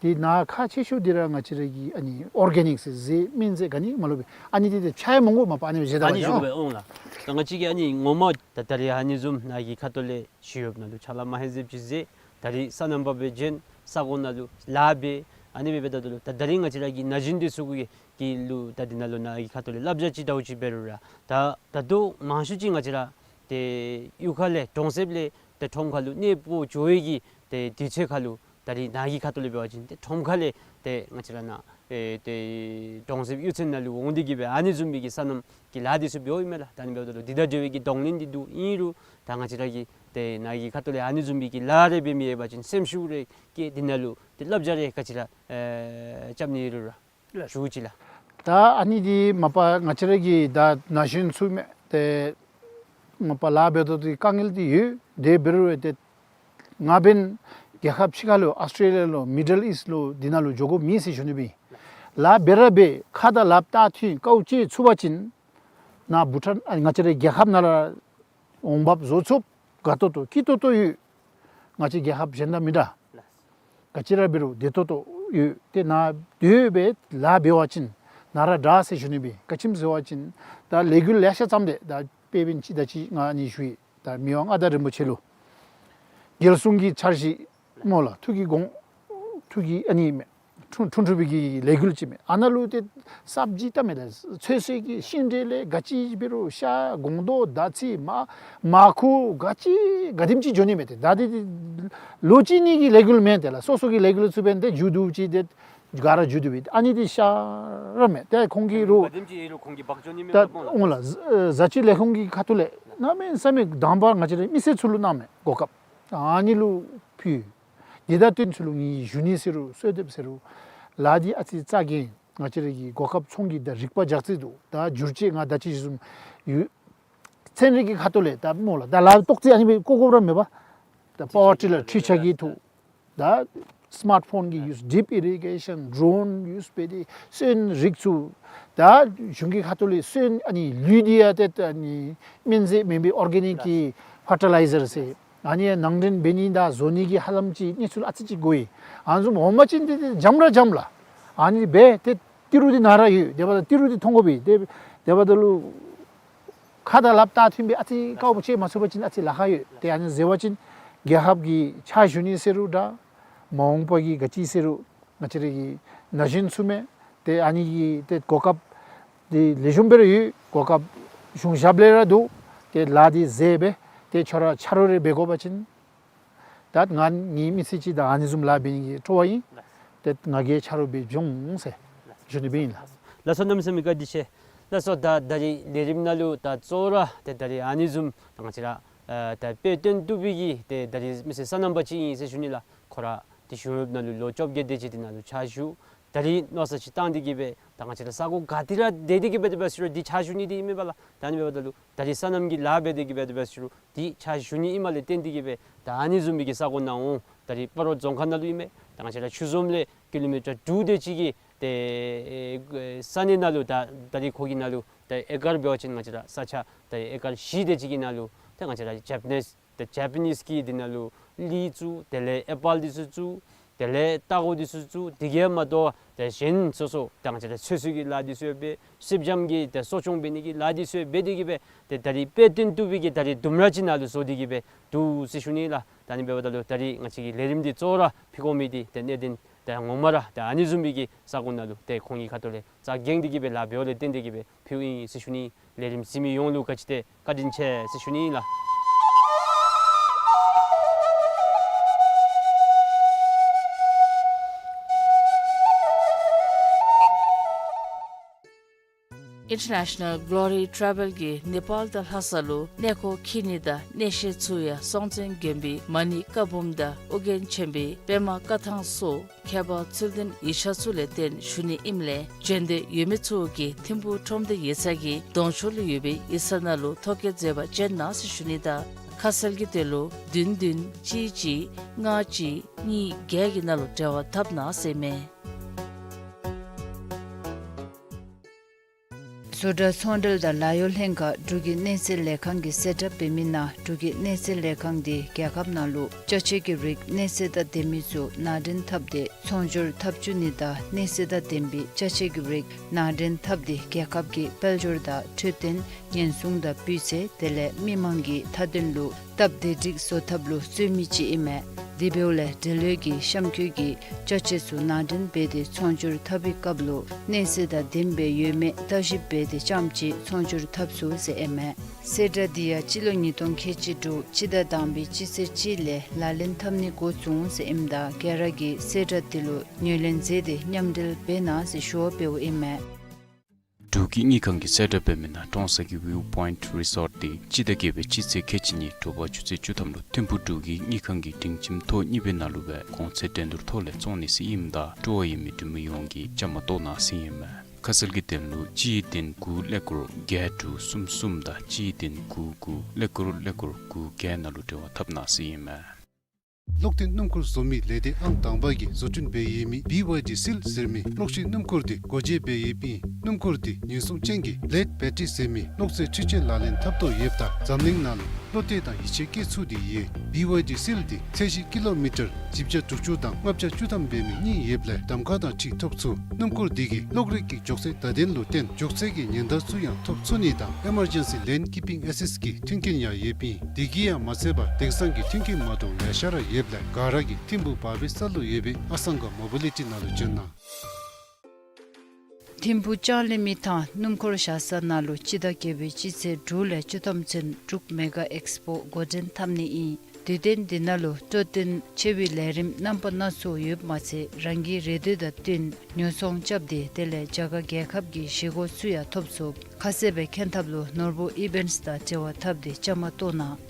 དེ་ནང་ཁག་ཆེ་ཤོས་འདི་ར་ང་བཅས་ར་གི་ཨ་ནི་ཨོར་གེ་ནིཀ་ཟེར་ཟས་སྨན་རྫས་ག་ནི་མ་ལུ་སྦེ་ཨ་ནི་འདི་ཏེ་ཆ་ཡང་མང་པོ་མ་པ་ཨ་ནི་སྦེ་བཞེས་ད་ཨ་པ་ནི་ཅིག་ཨིན་ལགས། འོང་ལགས། ད་ང་བཅས་ཀྱིས་ཨ་ནི་ངོ་མ་ད་ད་རེས་ཨ་ནི་བཟུམ་ནཱ་གི་ཁ་ཐུག་ལས་ཞི་གཡོགཔ་ནང་ལུ་ཕྱག་ལཱ་མ་ཧེ་ཟེབ་ཅིག་མཛད། ད་རེས་སོ་ནམ་པ་སྦེ་བྱོན། ས་གོ་ནང་ལུ་ལཱ་འབད། ཨ་ནི་སྦེ་འབདཝ་ད་ལུ་ད་ད་རེས་ང་བཅས་ར་གི་ན་གཞོན་འདི་ཚུ་གི་གི་ལུ་ད་འདི་ནང་ལུ་ནཱ་གི་ཁ་ཐུག་ལས་བསླབ་བྱ་ཅིག་དརཝ་ཅིག་འབད་རུང་ར་ད་ད་ལྟོ་མང་ཤོས་ཅིག་ང་བཅས་ར་ཏེ་གཡུས་ཁ་ལས་གྲོང་གསེབ་ལས་ཏེ་ཁྲོམ་ཁ་ལུ་གནས་སྤོ་འགྱོ་བའི་གི་ཏེ་དུས་ཚོད་ཁ་ལུ་ད་རེས་ནཱ་གི་ཁ་ཐུག་ལས་འབད་བ་ཅིན་ཏེ་ཁྲོམ་ཁ་ལས་ཏེ་ང་བཅས་ར་ནཱ་ཨེ་ཏེ་གྲོང་གསེབ་གཡུས་ཚན་ནང་ལུ་འོང་སྟེ་གི་སྦེ་ཨ་ནི་བཟུམ་མའི་གི་སོ་ནམ་གྱི་ལཱ་འདི་ཚུ་འབདཝ་ཨིན་མས་ལགས། ད་ཨ་ནི་འབདཝ་ད་ལུ་འདི་དང་འབྲེལ་བའི་གི་གདོང་ལེན་འདི་འདུག། ཨིན་རུང་ད་ང་བཅས་ར་གིས་ཏེ་ནཱ་གི་ཁ་ཐུག་ལས་ཨ་ནི་བཟུམ་མའི་གི་ལཱ་རེ་འབད་མི་ཡོད་པ་ཅིན་སེམས་ཤུགས་རེ་བསྐྱེད། འདི་ནང་ལུ་ཏེ་བསླབ་བྱ་རེ་ག་ཅི་ར་ཨེ་རྐྱབ་ནི་ཡོད་རུང་ར་ཞུ་ཅིག་ལགས། ད་ཨ་ནི་འདི་མ་པ་ང་བཅས་ར་གི་ད་ན་གཞོན་ཚུ་མས། ཏེ་མ་པ་ལཱ་འབད་དོ་འདི་དཀའ་ངལ་འདི་ཡོད། དེ་འབད་རུང་ཏེ་ང་འབདན་རྒྱལ་ཁབ་ཕྱི་ཁ་ལུ་ཨཱོས་ཊེ་ལི་ཡ་ལུ་མི་ཌལ་ཨིསཊ་ལུ་འདི་ནང་ལུ་འགྱོ་དགོཔ་མེད་ཟེར་ཞུ་ནི་སྦེ། ལཱ་འབད་ར་འབད་ཁ་དང་ལགཔ་བལྟ་ཐོན་དཀའཝ་སྤྱད་ཚུགས་པ་ཅིན་ནཱ་བྷུ་ཊཱན་ཨ་ང་བཅས་ར་རྒྱལ་ཁབ་ནང་ར་འོང་འབབ་བཟོ་ཚུགསཔ་དགའ་ཏོག་ཏོ་སྐྱིད་ཏོག་ཏོ་ཡོད། ང་བཅས་རྒྱལ་ཁབ་གཞན་དང་མི་འདྲ། ག་ཅི་ར་འབད་རུང་བདེ་ཏོག་ཏོ་ཡོད། ཏེ་ནཱ་སྡོད་སྦེ་ལཱ་འབད་བ་ཅིན་ནཱ་ར་དྲག་ཟེར་ཞུ་ནི་སྦེ། ག་ཅི་སྨོ་ཟེར་བ་ཅིན་ད་ལས་འགུལ་ལེ་ཤ་བརྩམས་ཏེ་ད་དཔེ་འབདན་ཅིག་ད་ཅི་ང་ཨ་ནི་ཞུ་ཡི། ད་མི་དབང་མངའ་བདག་རིན་པོ་ཆེ་ལུ་རྒྱལ་སྲུང་གི་འཆར་གཞི་སྨོ་ལགས། ཐུགས་ཀྱི་དགོངས་ཐུགས་ཀྱི་ཨ་ནི་མས། འཁྲུངས་འཁྲུངས་འཁྲུངས་པའི་གི་ལས་འགུལ་ཅིག་མས། ཨ་ནཱ་ལུ་ཏེ་སབ་ཇི་བལྟ་མས་ད། ཚོད་བསྲེ་གི་ཤིང་འབྲས་ལས་ག་ཅི་འབད་རུང་ཤ་སྒོང་རྡོག་མདའ་རྩེད་མ་མར་ཁུ་ག་ཅི་ག་དེམ་ཅིག་འགྱོ་ནི་མས། ཏེ་ད་འདི་ལོ་གཅིག་གཉིས་ཀྱི་ལས་འགུལ་མེན་ཏེ་ལགས། སོ་སོ་གི་ལས་འགུལ་ཚུ་འབདན་ཏེ་མཇུག་བསྡུ་ཅིག་ཏེ་ག་ར་མཇུག་བསྡུ་སྦེ། ཨ་ནི་འདི་ཤ་ར་མས། ཏེ་ཁོང་གིས་རུང་ག་དེམ་ཅིག་ཡོད་རུང་ཁོང་གིས་འབག་འགྱོ་ནི་མས་ད་པ་སྨོ་ལགས། འོང་ལགས། བཟའ་བཅའི་ལས་ཁུངས་ཀྱི་ཁ་ཐུག་ལས་གནམ་མེད་ས་མེད་དང་པ་ང་བཅས་རའི་མི་སེར་ཚུ་ལུ་གནང་མས་གོ་སྐབས། ཨ་ནི་ལུ་ཕུལ། འདི་ད་ལྟོ་ཚུ་ལུ་ངེའི་གཞོན་ནུ་ཟེར་རུང་གསོལ་འདེབས་ཟེར་རུང་ལཱ་འདི་ཨ་ཙི་རྩ་འགེངས། ང་བཅས་ར་གི་གོ་སྐབས་ཚོང་གི་ད་རིག་པ་རྒྱག་རྩིས་འདུག། ད་བསྒྱུར་བཅོས་ང་ད་ཅི་ཞུ་བཟུམ་ཡོད། ཚན་རིག་གི་ཁ་ཐུག་ལས་ད་སྨོ་ལགས། ད་ལཱ་ཏོག་ཙི་ཨ་ནི་སྦེ་བཀོ་བཀོཝ་ར་མེད་པ། ད་པ་ཝར་ཊི་ལར་འཕྲུལ་ཆས་ཀྱི་ཐོག། ད་སི་མཱཊ་ཕོན་གྱི་ཡུས་ཌིབ་ཨི་རི་གེ་ཤཱན་ཌོ་རོན་ཡུས་འབད་དེ་སོན་རིགས་ཚུ་ད་གཞུང་གི་ཁ་ཐུག་ལས་སོན་ཨ་ནི་ལུད་འདི་ཡང་ཏེ་ཨ་ནི་སྨན་རྫས་མེན་པའི་ཨོར་གེ་ནིཀ་གི་ཕར་ཊི་ལའི་ཛར་ཟེར། ཨ་ནི་ནང་འདྲེན་འབད་ནི་དང་བཟོ་ནི་གི་ཧ་ལམ་ཅིག་གནས་ཚུལ་ཨ་ཙི་ཅིག་གོ་ཡི། ཨ་ནི་བཟུམ་འོང་པ་ཅིན་ཏེ་ཏེ་འཇམ་ར་འཇམ་ལགས། ཨ་ནི་འབད་ཏེ་ཏི་རུ་འདི་ནཱ་ར་ཡོད། དེ་འབདཝ་ད་ཏི་རུ་འདི་མཐོང་དགོ་པས། ཏེ་དེ་འབདཝ་ད་ལུ་ཁ་དང་ལགཔ་བལྟ་ཐོན་སྦེ་ཨ་ཙི་དཀའཝ་སྤྱད་མ་ཚུགས་པ་ཅིན་ཨ་ཙི་ལཱ་ཁག་ཡོད། ཏེ་ཨ་ནི་ཟེར་བ་ཅིན་རྒྱལ་ཁབ་ཀྱི་ཕྱག་ཞུ་ནི་ཟེར་རུང་འདྲ། མ་འོངས་པ་གི་ག་ཅི་ཟེར་རུང་ང་བཅས་ར་གི་ན་གཞོན་ཚུ་མས། ཏེ་ཨ་ནི་གི་ཏེ་གོ་སྐབས་འདི་ལེགས་ཤོམ་སྦེ་ར་ཡོད། གོ་སྐབས་གཞུང་ཞབས་ལས་ར་འདུག། ཏེ་ལཱ་འདི་མཛད་སྦེ་ཏེ་ཁྱོད་ར་ཆ་རོགས་རེ་འབད་དགོ་པ་ཅིན་ད་ང་ངེའི་མི་ཚེ་གཅིག་ད་ཨ་ནི་བཟུམ་ལཱ་འབད་ནི་གི་སྤྲོ་བ་ཨིན། ཏེ་ང་གིས་ཆ་རོགས་འབད་འོང་ཟེར་ཞུ་ནི་སྦེ་ཨིན་ལགས། ལགས་སོ། གནམ་མེད་ས་མེད་བཀའ་དྲིན་ཆེ། ལགས་སོ། ད་ད་རིས་ལས་རིམ་ནང་ལུ་ད་གཙོ་བོ་ར་ཏེ་ད་རིས་ཨ་ནི་བཟུམ་ད་ང་བཅས་ར་ཨ་ད་དཔེ་སྟོན་བཏུབ་པའི་གི་ཏེ་ད་རིས་མི་སེར་སོ་ནམ་པ་ཅིག་ཨིན་ཟེར་ཞུ་ནི་ལགས། ཁོ་ར་ཏེ་གཞུང་གཡོགཔ་ནང་ལུ་ལོ་བཅོ་བརྒྱད་དེ་ཅིག་འདི་ནང་ལུ་ཕྱག་ཞུ། ད་རིས་མནོ་བསམ་ཅིག་བཏང་སྟེ་གི་སྦེ་ད་ང་བཅས་ར་ས་གོ་ག་ཏེ་ར་སྡོད་དེ་གི་སྦེ་དེ་སྦེ་ཟེར་རུང་འདི་ཕྱག་ཞུ་ནི་འདི་ཨིན་མས་པ་ལགས། ད་ཨ་ནི་འབདཝ་ད་ལུ་ད་རིས་སོ་ནམ་གྱི་ལཱ་འབད་དེ་གི་སྦེ་དེ་སྦེ་ཟེར་རུང་འདི་ཕྱག་ཞུ་ནི་ཨིནམ་ལས་བརྟེན་ཏེ་གི་སྦེ་ད་ཨ་ནི་བཟུམ་མའི་གི་ས་གོ་ནང་འོང་། ད་རིས་སྤ་རོ་རྫོང་ཁག་ནང་ལུ་ཨིན་མས། ད་ང་བཅས་ར་ཆུ་འཛོམས་ལས་ཀི་ལོ་མི་ཊར་དྲུག་དེ་ཅིག་གི་ཏེ་ས་གནས་ནང་ལུ་ད་ད་རིས་ཁོ་གི་ནང་ལུ་ད་ཨེ་ཀར་འབད་བ་ཅིན་ང་བཅས་ར་ས་ཆ་ད་ཨེ་ཀར་བཞི་དེ་ཅིག་གི་ནང་ལུ་ད་ང་བཅས་ར་ཇེ་པ་ནིས་ཏེ་ཇེ་པ་ནིས་ཀྱིས་འདི་ནང་ལུ་ལི་བཙུགས། དེ་ལས་ཨེ་པཱལ་འདི་ཚུ་བཙུགས། དེ་ལས་སྟག་འོག་འདི་ཚུ་བཙུགས། དེ་གིས་མ་དོ་ཏེ་གཞན་སོ་སོ་ད་ང་བཅས་ར་ཚོད་བསྲེ་གི་ལཱ་འདི་ཚུ་ཡང་འབད། སེར་སྦྱངམ་གི་ཏེ་གསོ་སྐྱོང་འབད་ནི་གི་ལཱ་འདི་ཚུ་ཡང་འབད་དེ་གི་སྦེ་ཏེ་ད་རིས་དཔེ་སྟོན་བཏུབ་པའི་གི་ད་རིས་ལྡུམ་ར་ཅིག་ནང་ལུ་བཟོ་སྟེ་གི་སྦེ་འདུག་ཟེར་ཞུ་ནི་ལགས། ད་ཨ་ནི་འབདཝ་ད་ལུ་ད་རིས་ང་བཅས་ཀྱི་ལས་རིམ་འདི་གཙོ་བོ་ར་ཕུལ་དགོ་མི་འདི་ཏེ་གནད་དོན་ད་ངོ་མ་ར་ད་ཨ་ནི་བཟུམ་མའི་གི་ས་གོ་ནང་ལུ་ཏེ་ཁོང་གི་ཁ་ཐུག་ལས་རྩ་འགེངས་ཏེ་གི་སྦེ་ལཱ་འབདཝ་ལས་བརྟེན་ཏེ་གི་སྦེ་ཕུལཝ་ཨིན་ཟེར་ཞུ་ནི། ལས་རིམ་གཟིགས་མི་ཡོངས་ལུ་ག་ཅི་ཏེ་བཀའ་དྲིན་ཆེ་ཟེར་ཞུ་ནི་ལགས། International Glory Travel གིས་ནེ་པཱལ་དང་ལྷ་ས་ལུ་གནས་སྐོར་འཁྱིད་ནི་དང་གནས་བཤད་ཚུ་ཡང་སྲོང་བཙན་དགོན་པའི་མ་ཎི་བཀའ་འབུམ་དང་ཨོ་རྒྱན་ཆེན་པོའི་པདྨ་བཀའ་ཐང་སོགས་ཁྱད་པར་ཚུལ་ལྡན་ཡིག་ཆ་ཚུ་ལས་བརྟེན་ཞུ་ནི་ཨིནམ་ལས་བྱོན་འདོད་ཡོད་མི་ཚུ་གིས་ཐིམ་ཕུག་ཁྲོམ་སྡེ་ཡིག་ཚང་གི་གདོང་ཕྱོགས་ལུ་ཡོད་པའི་ཡིག་ཚང་ནང་ལུ་ཐོ་བཀོད་མཛད་པར་བྱོན་གནང་ཟེར་ཞུ་ནི་དང་ཁ་གསལ་གྱི་དོན་ལུ་བདུན་བདུན་གཅིག་གཅིག་ལྔ་གཅིག་གཉིས་བརྒྱད་ཀྱི་ནང་ལུ་འབྲེལ་བ་འཐབ་གནང་ཟེར་ཨིན་མས། བཟོ་གྲྭ་ཚོང་འབྲེལ་དང་ལཱ་གཡོག་ལྷན་ཁག་འབྲུག་གི་གནས་ཚད་ལས་ཁང་གིས་གསལ་བསྒྲགས་འབད་མི་ནང་འབྲུག་གི་གནས་ཚད་ལས་ཁང་འདི་རྒྱལ་ཁབ་ནང་ལུ་ཅ་ཆས་ཀྱི་རིགས་གནས་ཚད་དང་ལྡན་མི་ཚུ་ནང་འདྲེན་འཐབ་སྟེ་ཚོང་སྒྱུར་འཐབ་བཅུག་ནི་དང་གནས་ཚད་དང་ལྡན་པའི་ཅ་ཆས་ཀྱི་རིགས་ནང་འདྲེན་འཐབ་སྟེ་རྒྱལ་ཁབ་ཀྱི་དཔལ་འབྱོར་དང་འཕྲོད་བསྟེན་ཉེན་སྲུང་དང་སྤུས་ཚད་དེ་ལས་མི་མང་གི་མཐའ་དོན་ལུ་སྟབས་བདེ་སྒྲིག་བཟོ་ཐབས་ལུ་རྩོལ་མི་ཅིག་ཨིན་མས། དེ་འབདཝ་ལས་འབྲེལ་ཡོད་ཀྱི་གཤམ་འཁོད་ཀྱི་ཅ་ཆས་ཚུ་ནང་འདྲེན་འབད་དེ་ཚོང་སྒྱུར་འཐབ་པའི་སྐབས་ལུ་གནས་ཚད་དང་ལྡནམ་སྦེ་ཡོད་མེད་བརྟག་ཞིབ་འབད་དེ་རྐྱངམ་གཅིག་ཚོང་སྒྱུར་འཐབ་ཚུགས་ཟེར་ཨིན་མས། གསལ་བསྒྲགས་འདི་ཡང་སྤྱི་ལོ་ཉིས་སྟོང་ཁལ་གཅིག་དྲུག་སྤྱི་ཟླ་དང་པའི་སྤྱི་ཚེས་གཅིག་ལས་ལག་ལེན་འཐབ་ནི་འགོ་བཙུགས་ཟེར་ཨིནམ་ད་ག་ར་གིས་གསལ་བསྒྲགས་འདི་ལུ་ངོས་ལེན་མཛད་དེ་མཉམ་འབྲེལ་འབད་གནང་ཟེར་ཞུ་བ་འབདཝ་ཨིན་མས། འབྲུག་གི་དངུལ་ཁང་གིས་གསལ་བསྒྲགས་འབད་མི་ནང་ཀྲོང་གསར་གྱི་ཝིའུ་པོའིནཊ་རི་སོརཊ་འདི་སྤྱི་ཟླ་བརྒྱད་པའི་སྤྱི་ཚེས་ཁལ་གཅིག་གཉིས་དྲོ་པ་ཆུ་ཚོད་བཅུ་ཐམ་ལུ་ཐིམ་ཕུག་འབྲུག་གི་དངུལ་ཁང་གི་སྒྲིང་ཁྱིམ་ཐོག་གཉིས་པའི་ནང་ལུ་སྦེ་གོང་ཚད་འགྲན་བསྡུར་ཐོག་ལས་བཙོང་ནི་ཟེར་ཨིནམ་ད་སྤྲོ་བ་ཡོད་མི་འབྲུག་མི་ཡོངས་ཀྱིས་བཅའ་མར་གཏོགས་གནང་ཟེར་ཨིན་མས། ཁ་གསལ་གྱི་དོན་ལུ་གཅིག་བདུན་དགུ་ཀླད་ཀོར་བརྒྱད་དྲུག་གསུམ་གསུམ་དང་གཅིག་བདུན་དགུ་དགུ་ཀླད་ཀོར་ཀླད་ཀོར་དགུ་བརྒྱད་ནང་ལུ་འབྲེལ་བ་འཐབ་གནང་ཟེར་ཨིན་མས། གློག་ཐིག་སྣུམ་འཁོར་བཟོ་མི་ལས་སྡེ་ཨང་དང་པ་གིས་བཟོ་སྐྲུན་འབད་ཡོད་མི་བི་ཝའི་ཌི་སིལ་ཟེར་མི་གློག་ཤིང་སྣུམ་འཁོར་འདི་སྒོ་འབྱེད་འབད་ཡོདཔ་ཨིན། སྣུམ་འཁོར་འདི་ཉེན་སྲུང་ཅན་གྱི་ལེཌ་བེ་ཊ་རི་ཟེར་མི་གློག་རྫས་འཕྲུལ་ཆས་ལག་ལེན་འཐབ་དོ་ཡོདཔ་ད་འཛམ་གླིང་ནང་ལུ་བློ་གཏད་དང་ཡིད་ཆེས་བསྐྱེད་ཚུགས་ཏེ་ཡོད། བི་ཝའི་ཌི་སིལ་འདི་ཚད་གཞི་ཀི་ལོ་མི་ཊར་བཞི་བརྒྱ་དྲུག་ཅུ་དང་ལྔ་བརྒྱ་བཅུ་ཐམ་འབད་མི་གཉིས་ཡོདཔ་ལས་གདམ་ཁ་དང་འཁྲིལ་ཐོབ་ཚུགས། སྣུམ་འཁོར་འདི་གི་གློག་རིག་གི་མགྱོགས་ཚད་བརྡ་དོན་ལུ་བརྟེན་མགྱོགས་ཚད་ཀྱི་ཉེན་བརྡ་ཚུ་ཡང་ཐོབ་ཚུགས་ནི་དང་ཨེ་མར་ཇེན་སི་ལེན་ཀི་པིང་ཨེ་སིསཊ་ཀྱི་མཐུན་རྐྱེན་ཡང་ཡོདཔ་ཨིན། དེ་གིས་ཡང་མ་ཚད་པར་དེང་སང་གི་མཐུན་རྐྱེན་མ་འདྲཝ་ལེ་ཤ་ར་ཡོདཔ་ལས་ག་ར་གིས་ཐིམ་ཕུག་བར་བའི་ས་ལུ་ཡོད་པའི་ཨ་སང་ག་མོ་བི་ལི་ཊི་ནང་ལུ་བྱོན་གནང་། ཐིམ་ཕུག་ལྕང་གླིང་མི་ཐང་སྣུམ་འཁོར་བཞག་ས་ནང་ལུ་སྤྱི་ཟླ་བརྒྱད་པའི་སྤྱི་ཚེས་དྲུག་ལས་བཅུ་ཐམ་ཚུན་འབྲུག་མེ་ག་ཨེགསི་པོ་འགོ་འདྲེན་འཐབ་ནི་ཨིན། དུས་སྟོན་འདི་ནང་ལུ་སྤྲོ་སྟོན་ཆེ་བའི་ལས་རིམ་རྣམ་པ་སྣ་ཚོགས་ཡོདཔ་མ་ཚད་རང་གི་རེ་འདོད་དང་བསྟུན་ཉོ་ཚོང་རྐྱབ་སྟེ་དེ་ལས་རྒྱ་གར་རྒྱལ་ཁབ་ཀྱི་གཞིས་འགོ་ཚུ་ཡང་ཐོབ་ཚུགས། ཁ་གསལ་སྦེ་མཁྱེན་ཐབས་ལུ་ནོར་བུ་ཨི་བེནཊསི་དང་འབྲེལ་བ་འཐབ་སྟེ་བཅའ་མར་གཏོགས་གནང་།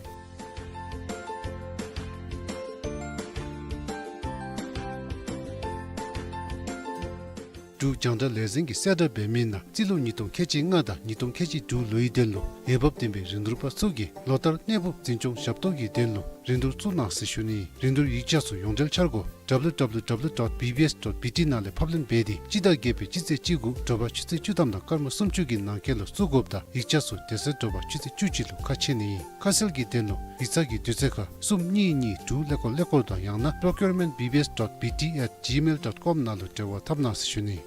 འབྲུག་རྒྱང་བསྒྲགས་ལས་འཛིན་གྱིས་གསལ་བསྒྲགས་འབད་མི་ནང་རྩིས་ལོ་ཉིས་སྟོང་ཁལ་གཅིག་ལྔ་དང་ཉིས་སྟོང་ཁལ་གཅིག་དྲུག་ལོའི་དོན་ལུ་འོས་འབབ་ལྡན་པའི་རིན་བསྡུར་པ་ཚུ་གིས་ལོ་ལྟར་གནས་སྤོ་འཛིན་སྐྱོང་ཞབས་ཏོག་གི་དོན་ལུ་རིན་བསྡུར་བཙུགས་གནང་ཟེར་ཞུ་ནི། རིན་བསྡུར་ཡིག་ཆ་ཚུ་ཡོངས་འབྲེལ་འཆར་སྒོ་ཌབ་ལུ་ཌབ་ལུ་ཌབ་ལུ་ཌོཊ་བི་བི་ཨེསི་ཌོཊ་བི་ཊི་ནང་ལས་ཕབ་ལེན་འབད་དེ་སྤྱི་ཟླ་བརྒྱད་པའི་སྤྱི་ཚེས་གཅིག་དགུ་དྲོ་པ་ཆུ་ཚོད་བཅུ་ཐམ་དང་སྐར་མ་སུམ་ཅུ་གི་ནང་འཁོད་ལུ་བཙུགས་དགོཔ་ད་ཡིག་ཆ་ཚུ་དེ་ཚེ་དྲོ་པ་ཆུ་ཚོད་བཅུ་གཅིག་ལུ་ཁ་ཕྱེ་ནི་ཨིན། ཁ་གསལ་གྱི་དོན་ལུ་ཡིག་ཚང་གི་དུས་ཚོད་ཁར་གསུམ་གཉིས་གཉིས་དྲུག་ཀླད་ཀོར་ཀླད་ཀོར་དང་ཡང་ན་པྲོ་ཀིའུར་མེནཊ་བི་བི་ཨེསི་ཌོཊ་བི་ཊི་ཨེཊ་ཇི་མེལ་ཌོཊ་ཀོམ་ནང་ལུ་འབྲེལ་བ་འཐབ་གནང་ཟེར་ཞུ་ནི།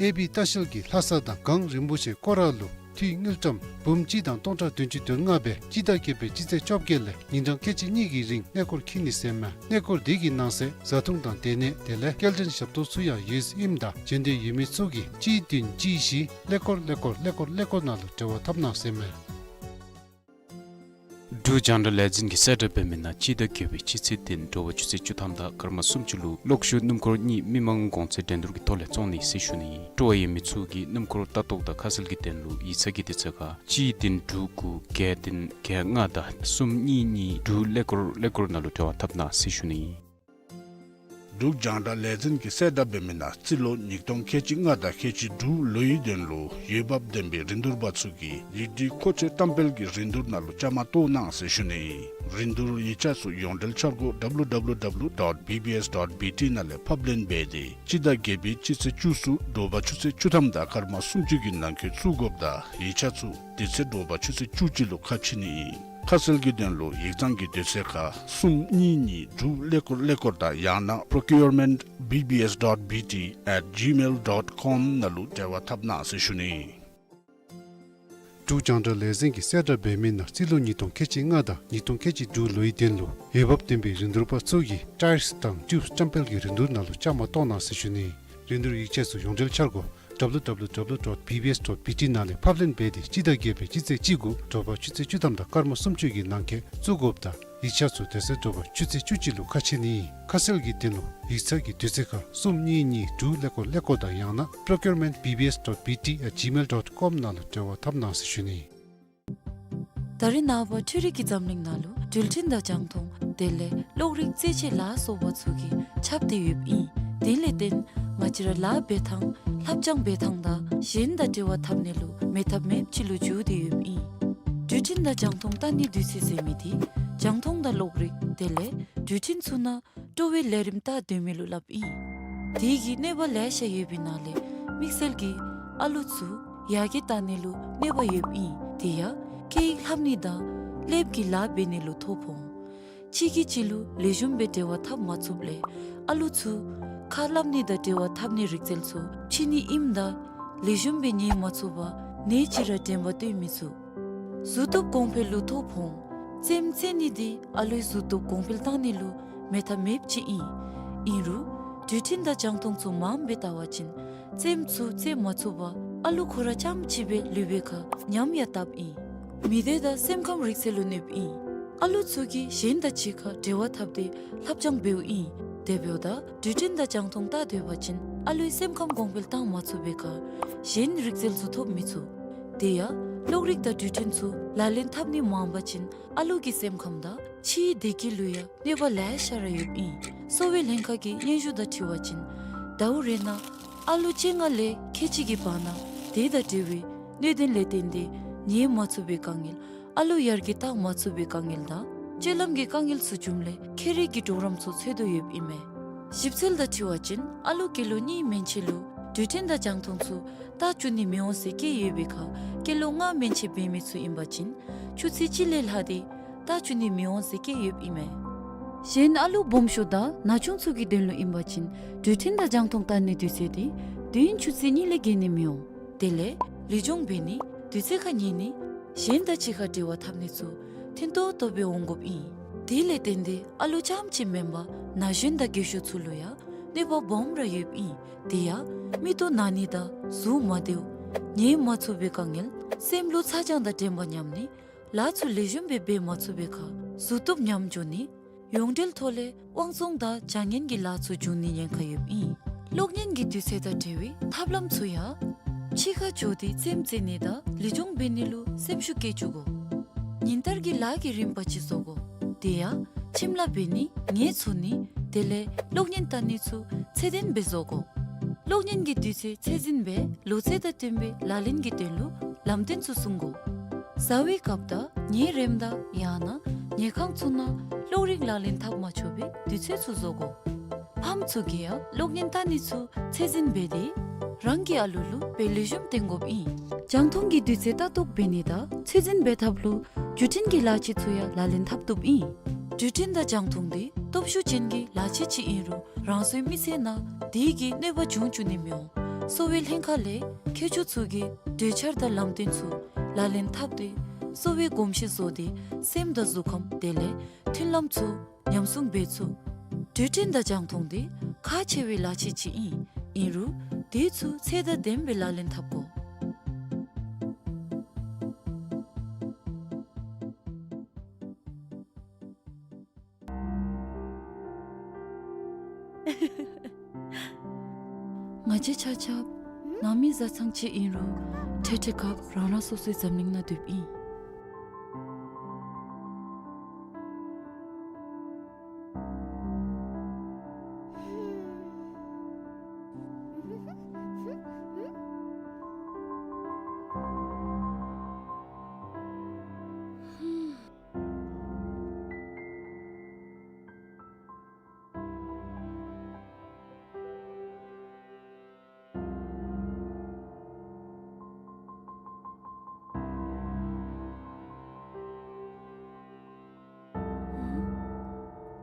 ཨེ་བི་ལྟ་བཤལ་གྱིས་ལྷ་ས་དང་གངས་རིན་པོ་ཆེ་སྐོར་ར་ལུ་འཐུས་དངུལ་ཀྲམ་འབུམ་གཅིག་དང་སྟོང་ཕྲག་བདུན་ཅུ་དོན་ལྔ་སྦེ་སྤྱི་ཟླ་བརྒྱད་པའི་སྤྱི་ཚེས་བཅོ་བརྒྱད་ལས་ཉིན་གྲངས་ཁལ་གཅིག་གཉིས་ཀྱི་རིང་གནས་སྐོར་འཁྱིད་ནི་ཟེར་མས། གནས་སྐོར་དེ་གི་ནང་གསེས་བཟའ་འཐུང་དང་སྡོད་གནས་དེ་ལས་སྐྱེལ་འདྲེན་ཞབས་ཏོག་ཚུ་ཡང་ཡོད་ཟེར་ཨིནམ་ད་བྱོན་འདོད་ཡོད་མི་ཚུ་གིས་གཅིག་བདུན་གཅིག་བཞི་ཀླད་ཀོར་ཀླད་ཀོར་ཀླད་ཀོར་ཀླད་ཀོར་ནང་ལུ་འབྲེལ་བ་འཐབ་གནང་ཟེར་མས། འབྲུག་རྒྱང་བསྒྲགས་ལས་འཛིན་གྱིས་གསལ་བསྒྲགས་འབད་མི་ནང་སྤྱི་ཟླ་བརྒྱད་པའི་སྤྱི་ཚེས་བདུན་དྲོ་པ་ཆུ་ཚོད་བཅུ་ཐམ་དང་སྐར་མ་སུམ་ཅུ་ལུ་གློག་ཤུགས་སྣུམ་འཁོར་གཉིས་མི་མང་གོང་ཚད་འགྲན་བསྡུར་གྱི་ཐོག་ལས་བཙོང་ནི་ཟེར་ཞུ་ནི་ཨིན། སྤྲོ་བ་ཡོད་མི་ཚུ་གིས་སྣུམ་འཁོར་ལྟ་རྟོག་དང་ཁ་གསལ་གྱི་དོན་ལུ་ཡིག་ཚང་གི་དུས་ཚོད་ཁར་གཅིག་བདུན་དྲུག་དགུ་བརྒྱད་བདུན་བརྒྱད་ལྔ་དང་གསུམ་གཉིས་གཉིས་དྲུག་ཀླད་ཀོར་ཀླད་ཀོར་ནང་ལུ་འབྲེལ་བ་འཐབ་གནང་ཟེར་ཞུ་ནི་ཨིན། འབྲུག་རྒྱང་བསྒྲགས་ལས་འཛིན་གྱིས་གསལ་བསྒྲགས་འབད་མི་ནང་རྩིས་ལོ་ཉིས་སྟོང་ཁལ་གཅིག་ལྔ་དང་ཁལ་གཅིག་དྲུག་ལོའི་དོན་ལུ་འོས་འབབ་ལྡན་པའི་རིན་བསྡུར་པ་ཚུ་གིས་ཡིག་སྒྲིག་མཁོ་ཆས་བཀྲམ་སྤེལ་གྱི་རིན་བསྡུར་ནང་ལུ་བཅའ་མར་གཏོགས་གནང་ཟེར་ཞུ་ནི་ཨིན། རིན་བསྡུར་ཡིག་ཆ་ཚུ་ཡོངས་འབྲེལ་འཆར་སྒོ་W W W dot B B S dot B T ནང་ལས་ཕབ་ལེན་འབད་དེ་སྤྱི་ཟླ་བརྒྱད་པའི་སྤྱི་ཚེས་བཅུ་གསུམ་དྲོ་པ་ཆུ་ཚོད་བཅུ་ཐམ་དང་སྐར་མ་སུམ་ཅུ་གི་ནང་འཁོད་བཙུགས་དགོཔ་དང་ཡིག་ཆ་ཚུ་དེ་ཚེ་དྲོ་པ་ཆུ་ཚོད་བཅུ་གཅིག་ལུ་ཁ་ཕྱེ་ནི་ཨིན། ཁ་གསལ་གྱི་དོན་ལུ་ཡིག་ཚང་གི་དུས་ཚོད་ཁར་གསུམ་གཉིས་གཉིས་དྲུག་ཀླད་ཀོར་ཀླད་ཀོར་དང་ཡང་ན་procurement B B S dot B T at gmail dot com ནང་ལུ་འབྲེལ་བ་འཐབ་གནང་ཟེར་ཞུ་ནི། འབྲུག་རྒྱང་བསྒྲགས་ལས་འཛིན་གྱིས་གསལ་བསྒྲགས་འབད་མི་ནང་རྩིས་ལོ་ཉིས་སྟོང་ཁལ་གཅིག་ལྔ་དང་ཉིས་སྟོང་ཁལ་གཅིག་དྲུག་ལོའི་དོན་ལུ་འོས་འབབ་ལྡན་པའི་རིན་བསྡུར་པ་ཚུ་གིས་tires དང་tubes བཀྲམ་སྤེལ་གྱི་རིན་བསྡུར་ནང་ལུ་བཅའ་མར་གཏོགས་གནང་ཟེར་ཞུ་ནི། རིན་བསྡུར་ཡིག་ཆ་ཚུ་ཡོངས་འབྲེལ་འཆར་སྒོ་W W W dot B B S dot B T ནང་ལས་ཕབ་ལེན་འབད་དེ་སྤྱི་ཟླ་བརྒྱད་པའི་སྤྱི་ཚེས་བཅུ་དགུ་དྲོ་པ་ཆུ་ཚོད་བཅུ་ཐམ་དང་སྐར་མ་སུམ་ཅུ་གི་ནང་འཁོད་བཙུགས་དགོཔ་དང་ཡིག་ཆ་ཚུ་དེ་ཚེ་དྲོ་པ་ཆུ་ཚོད་བཅུ་གཅིག་ལུ་ཁ་ཕྱེ་ནི། ཁ་གསལ་གྱི་དོན་ལུ་ཡིག་ཚང་གི་དུས་ཚོད་ཁར་གསུམ་གཉིས་གཉིས་དྲུག་ཀླད་ཀོར་ཀླད་ཀོར་དང་ཡང་ན་procurement B B S dot B T at gmail dot com ནང་ལུ་འབྲེལ་བ་འཐབ་གནང་ཟེར་ཞུ་ནི། ད་རེས་ནངས་པ་འཕྲུལ་རིག་གི་འཛམ་གླིང་ནང་ལུ་འགྲུལ་འཕྲིན་དང་རྒྱང་མཐོང་དེ་ལས་གློག་རིག་རྩེད་ཆས་ལ་སོགས་པ་ཚུ་གིས་ཁྱབ་སྟེ་ཡོདཔ་ཨིན། དེ་ལས་བརྟེན་ང་བཅས་ར་ལཱ་འབད་ཐངས་ལྷབ་སྦྱང་འབད་ཐངས་དང་གཞན་དང་འབྲེལ་བ་འཐབ་ནི་ལུ་མེད་ཐབས་མེདཔ་ཅིག་ལུ་གྱུར་ཏེ་ཡོདཔ་ཨིན། འགྲུལ་འཕྲིན་དང་རྒྱང་མཐོང་ལྟ་ནི་དུས་ཚོད་ཟེར་མི་འདི་རྒྱང་མཐོང་དང་གློག་རིག་དེ་ལས་འགྲུལ་འཕྲིན་ཚུ་ནང་སྤྲོ་བའི་ལས་རིམ་ལྟ་སྡོད་མི་ལུ་སླབ་ཨིན། དེ་གིས་གནོད་པ་ལེ་ཤ་ཡོད་པའི་ནང་ལས་དམིགས་བསལ་གྱིས་ཨ་ལུ་ཚུ་ཡར་རྒྱས་བཏང་ནི་ལུ་གནོད་པ་ཡོདཔ་ཨིན། དེ་ཡང་སྐད་ཡིག་ལྷབ་ནི་དང་ལེབ་ཀྱི་ལཱ་འབད་ནི་ལུ་ཐོ་ཕོག། གཅིག་གིས་གཅིག་ལུ་ལེགས་ཤོམ་སྦེ་འབྲེལ་བ་འཐབ་མ་ཚུགསཔ་ལས་ཨ་ལུ་ཚུ་ཁ་སླབ་ནི་དང་འབྲེལ་བ་འཐབ་ནི་རིག་རྩལ་ཚུ་ཕྱི་ནི་ཨིནམ་ད་ལེགས་ཤོམ་སྦེ་ཉན་མ་ཚུགས་པར་ནེ་ཅིག་ར་དྲན་པ་བཏོན་མི་ཚུགས། གཟུགས་སྟོབས་གོང་འཕེལ་ལུ་ཐོ་ཕོག། རྩེདམོ་རྩེ་ནི་འདི་ཨ་ལུའི་གཟུགས་སྟོབས་གོང་འཕེལ་བཏང་ནི་ལུ་མེད་ཐབས་མེདཔ་ཅིག་ཨིན། ཨིན་རུང་འགྲུལ་འཕྲིན་དང་རྒྱང་མཐོང་ཚུ་མངམ་སྦེ་བལྟ་བ་ཅིན་རྩེདམོ་ཚུ་རྩེ་མ་ཚུགས་པར་ཨ་ལུ་ཁོ་ར་རྐྱངམ་གཅིག་སྦེ་ལུས་པའི་ཁར་ཉམས་ཡང་བཏབ་ཨིན། མི་སྡེ་དང་སེམས་ཁམས་རིག་རྩལ་ལུ་གནོདཔ་ཨིན། ཨ་ལུ་ཚུ་གིས་གཞན་དང་གཅིག་ཁར་འབྲེལ་བ་འཐབ་སྟེ་ལྷབ་སྦྱང་འབདཝ་ཨིན། དེ་འབདཝ་ད་འགྲུལ་འཕྲིན་དང་རྒྱང་མཐོང་བལྟ་སྡོད་པ་ཅིན་ཨ་ལུའི་སེམས་ཁམས་གོང་འཕེལ་བཏང་མ་ཚུགས་པའི་ཁར་གཞན་རིག་རྩལ་ཚུ་ཐོབ་མི་ཚུགས། དེ་ཡང་གློག་རིག་དང་འགྲུལ་འཕྲིན་ཚུ་ལག་ལེན་འཐབ་ནི་མངམ་པ་ཅིན་ཨ་ལུ་གི་སེམས་ཁམས་དང་ཕྱིའི་བདེ་སྐྱིད་ལུ་ཡང་གནོད་པ་ལེ་ཤ་ར་ཡོདཔ་ཨིན། གསོ་བའི་ལྷན་ཁག་གི་སྙན་ཞུ་དང་འཁྲིལ་བ་ཅིན་ཟླཝ་རེ་ནང་ཨ་ལུ་བཅོ་ལྔ་ལས་ཁལ་གཅིག་གི་བར་ན་དེ་དང་འབྲེལ་བའི་གནད་དོན་ལས་བརྟེན་ཏེ་ཉལ་མ་ཚུགས་པའི་དཀའ་ངལ་ཨ་ལུ་ཡར་རྒྱས་བཏང་མ་ཚུགས་པའི་དཀའ་ངལ་དང་སྤྱོད་ལམ་གྱི་དཀའ་ངལ་ཚུ་བྱུངམ་ལས་ཁྱད་རིག་གི་གྲོགས་རམ་ཚུ་འཚོལ་དོ་ཡོདཔ་ཨིན་མས། ཞིབ་འཚོལ་དང་འཁྲིལ་བ་ཅིན་ཨ་ལུ་སྐྱེས་ལོ་གཉིས་མན་ཆད་ལུ་འགྲུལ་འཕྲིན་དང་རྒྱང་མཐོང་ཚུ་བལྟ་བཅུག་ནི་མི་འོང་ཟེར་བཀོད་ཡོད་པའི་ཁར་སྐྱེས་ལོ་ལྔ་མན་ཆད་འབད་མི་ཚུ་ཨིན་པ་ཅིན་ཆུ་ཚོད་གཅིག་ལས་ལྷག་སྟེ་བལྟ་བཅུག་ནི་མི་འོང་ཟེར་བཀོད་ཡོདཔ་ཨིན་མས། གཞན་ཨ་ལུ་སྦོམ་ཤོས་དང་ན་ཆུང་ཚུ་གི་དོན་ལུ་ཨིན་པ་ཅིན་འགྲུལ་འཕྲིན་དང་རྒྱང་མཐོང་བལྟ་ནི་དུས་ཚོད་འདི་བདུན་ཆུ་ཚོད་གཉིས་ལས་བརྒལ་ནི་མི་འོང་། དེ་ལས་ལུས་སྦྱོང་འབད་ནི་དུས་ཚོད་ཁར་ཉལ་ནི་གཞན་དང་གཅིག་ཁར་འབྲེལ་བ་འཐབ་ནི་ཚུ་ཐོན་ཏོག་ཏོ་སྦེ་འོང་དགོཔ་ཨིན། དེ་ལས་བརྟེན་ཏེ་ཨ་ལུ་རྐྱངམ་གཅིག་མེན་པར་ན་གཞོན་དང་རྒས་ཤོས་ཚུ་ལུ་ཡང་གནོད་པ་སྦོམ་ར་ཡོདཔ་ཨིན། དེ་ཡང་མིག་ཏོ་ན་ནི་དང་གཟུགས་མ་བདེཝ་ཉལ་མ་ཚུགས་པའི་དཀའ་ངལ་སེམས་ལུ་ཚ་གྱང་དང་དྲན་པ་ཉམས་ནི་ལཱ་ཚུ་ལེགས་ཤོམ་སྦེ་འབད་མ་ཚུགས་པའི་ཁར་གཟུགས་སྟོབས་ཉམས་འགྱོ་ནི་ཡོངས་འབྲེལ་ཐོག་ལས་དབང་བཙོང་དང་བྱ་ངན་གྱི་ལཱ་ཚུ་འབྱུང་ནི་ཉེན་ཁ་ཡོདཔ་ཨིན། གློག་བརྙན་གྱི་དུས་ཚོད་དང་འབྲེལ་བའི་ཐབས་ལམ་ཚུ་ཡང་ཕྱི་ཁར་འགྱོ་སྟེ་རྩེདམོ་རྩེ་ནི་དང་ལུས་སྦྱོང་འབད་ནི་ལུ་སེམས་ཤུགས་བསྐྱེད་བཅུག་དགོ། ཉིན་ལྟར་གྱི་ལཱ་གི་རིམ་པ་ཅིག་བཟོ་དགོ། དེ་ཡང་ཁྱིམ་ལཱ་འབད་ནི་ངལ་འཚོ་ནི་དེ་ལས་གློག་བརྙན་བལྟ་ནི་ཚུ་ཚད་ལྡན་སྦེ་བཟོ་དགོ། གློག་བརྙན་གྱི་དུས་ཚོད་ཚད་འཛིན་སྦེ་ལོ་ཚད་དང་བསྟུན་པའི་ལག་ལེན་གྱི་དོན་ལུ་ལམ་སྟོན་ཚུ་སྲུང་དགོ། བཟའ་བའི་སྐབས་དང་ཉལ་རནམ་ད་ཡང་ན་ཉལ་ཁང་ཚུ་ནང་གློག་རིག་ལག་ལེན་འཐབ་མ་ཆོག་པའི་དུས་ཚོད་ཚུ་བཟོ་དགོ། ཕམ་ཚུ་གིས་ཡང་གློག་བརྙན་བལྟ་ནི་ཚུ་ཚད་འཛིན་འབད་དེ་རང་གི་ཨ་ལུ་ལུ་དཔེ་ལེགས་ཤོམ་སྟོན་དགོཔ་ཨིན། རྒྱང་མཐོང་གི་དུས་ཚོད་ལྟ་རྟོག་འབད་ནི་དང་ཚད་འཛིན་འབད་ཐབས་ལུ་བརྒྱུད་འཕྲིན་གྱི་ལག་ཆས་ཚུ་ཡང་ལག་ལེན་འཐབ་བཏུབ་ཨིན། བརྒྱུད་འཕྲིན་དང་རྒྱང་མཐོང་འདི་སྟོབས་ཤུགས་ཅན་གྱི་ལག་ཆས་ཅིག་ཨིན་རུང་རང་སོའི་མི་ཚེ་ནང་དེ་གིས་གནོད་པ་འབྱུང་བཅུག་ནི་མི་འོང་། གསོ་བའི་ལྷན་ཁག་ལས་མཁས་མཆོག་ཚུ་གིས་གྲོས་འཆར་དང་ལམ་སྟོན་ཚུ་ལག་ལེན་འཐབ་སྟེ་གསོ་བའི་གོམས་གཤིས་བཟོ་སྟེ་སེམས་དང་གཟུགས་ཁམས་དེ་ལས་མཐུན་ལམ་ཚུ་ཉམས་སྲུང་འབད་ཚུགས། བརྒྱུད་འཕྲིན་དང་རྒྱང་མཐོང་འདི་ཁག་ཆེ་བའི་ལག་ཆས་ཅིག་ཨིན། ཨིན་རུང་དེ་ཚུ་ཚད་དང་ལྡནམ་སྦེ་ལག་ལེན་འཐབ་དགོ། ང་བཅས་ཆ་ཁྱབ་ནང་མི་བཟའ་ཚང་ཅིག་ཨིན་རུང་ཐེངས་ཐེངས་སྐབས་རང་རང་སོ་སོའི་འཛམ་གླིང་ནང་སྡོདཔ་ཨིན།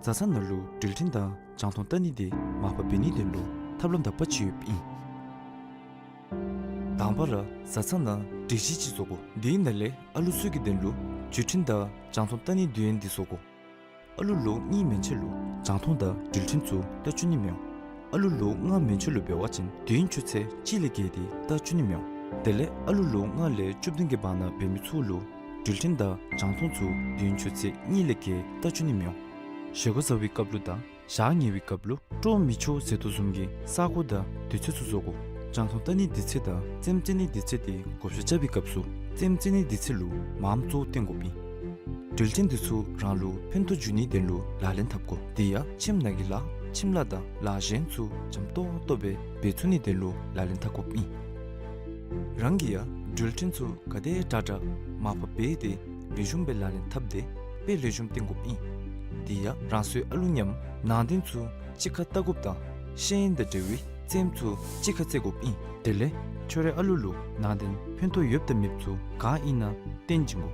བཟའ་ཚང་ནང་ལུ་འགྲུལ་འཕྲིན་དང་རྒྱང་མཐོང་བལྟ་ནི་དེ་མར་ཕབ་འབད་ནི་དོན་ལུ་ཐབས་ལམ་དག་པ་ཅིག་ཡོདཔ་ཨིན། དང་པ་ར་བཟའ་ཚང་ནང་སྒྲིག་གཞི་ཅིག་བཟོ་དགོ། དེའི་ནང་ལས་ཨ་ལུ་ཚུ་གི་དོན་ལུ་འགྲུལ་འཕྲིན་དང་རྒྱང་མཐོང་བལྟ་ནི་དོན་འདི་བཟོ་དགོ། ཨ་ལུ་ལོ་གཉིས་མན་ཆད་ལུ་རྒྱང་མཐོང་དང་འགྲུལ་འཕྲིན་ཚུ་བལྟ་བཅུག་ནི་མི་འོང་། ཨ་ལུ་ལོ་ལྔ་མན་ཆད་ལུ་འབད་བ་ཅིན་དུས་ཡུན་ཆུ་ཚོད་གཅིག་ལས་བརྒལ་ཏེ་བལྟ་བཅུག་ནི་མི་འོང་། དེ་ལས་ཨ་ལུ་ལོ་ལྔ་ལས་བཅུ་བདུན་གྱི་བར་ན་འབད་མི་ཚུ་ལུ་འགྲུལ་འཕྲིན་དང་རྒྱང་མཐོང་ཚུ་དུས་ཡུན་ཆུ་ཚོད་གཉིས་ལས་བརྒལ་བལྟ་བཅུག་ནི་མི་འོང་། བཞེས་སྒོ་བཟའ་བའི་སྐབས་ལུ་དང་ཞག་ཉལ་བའི་སྐབས་ལུ་སྤྲོ་མི་ཆོག་ཟེར་དོ་བཟུམ་གྱི་ས་གོ་དང་དུས་ཚོད་ཚུ་བཟོ་དགོ། རྒྱང་མཐོང་བལྟ་ནི་དུས་ཚོད་དང་རྩེདམོ་རྩེ་ནི་དུས་ཚོད་དེ་བགོ་བཤའ་རྐྱབ་པའི་སྐབས་སུ་རྩེདམོ་རྩེ་ནི་དུས་ཚོད་ལུ་མངམ་གཙོ་བོ་བཏོན་དགོཔ་ཨིན། འགྲུལ་འཕྲིན་འདི་ཚུ་རང་ལུ་ཕན་ཐོགས་འབྱུང་ནིའི་དོན་ལུ་ལག་ལེན་འཐབ་དགོ། དེ་ཡང་ཁྱིམ་ནང་གི་ལཱ་ཁྱིམ་ལཱ་དང་ལཱ་གཞན་ཚུ་འཇམ་ཏོང་ཏོ་སྦེ་འབད་ཚུགས་ནིའི་དོན་ལུ་ལག་ལེན་འཐབ་དགོཔ་ཨིན། རང་གིས་ཡང་འགྲུལ་འཕྲིན་ཚུ་ག་དེ་དྲག་དྲག་མར་ཕབ་འབད་དེ་ལེགས་ཤོམ་སྦེ་ལག་ལེན་འཐབ་སྟེ་དཔེ་ལེགས་ཤོམ་སྟོན་དགོཔ་ཨིན། དེ་ཡང་རང་སོའི་ཨ་ལུ་མཉམ་ནང་དོན་ཚུ་གཅིག་ཁར་བལྟ་དགོཔ་དང་ཤེས་ཡོན་དང་འབྲེལ་བའི་རྩེདམོ་ཚུ་གཅིག་ཁར་རྩེ་དགོཔ་ཨིན། དེ་ལས་ཁྱོད་རའི་ཨ་ལུ་ལུ་ནང་དོན་ཕན་ཐོགས་ཡོདཔ་དང་མེདཔ་ཚུ་ག་ཨིན་ན་སྟོན་བྱིན་དགོ།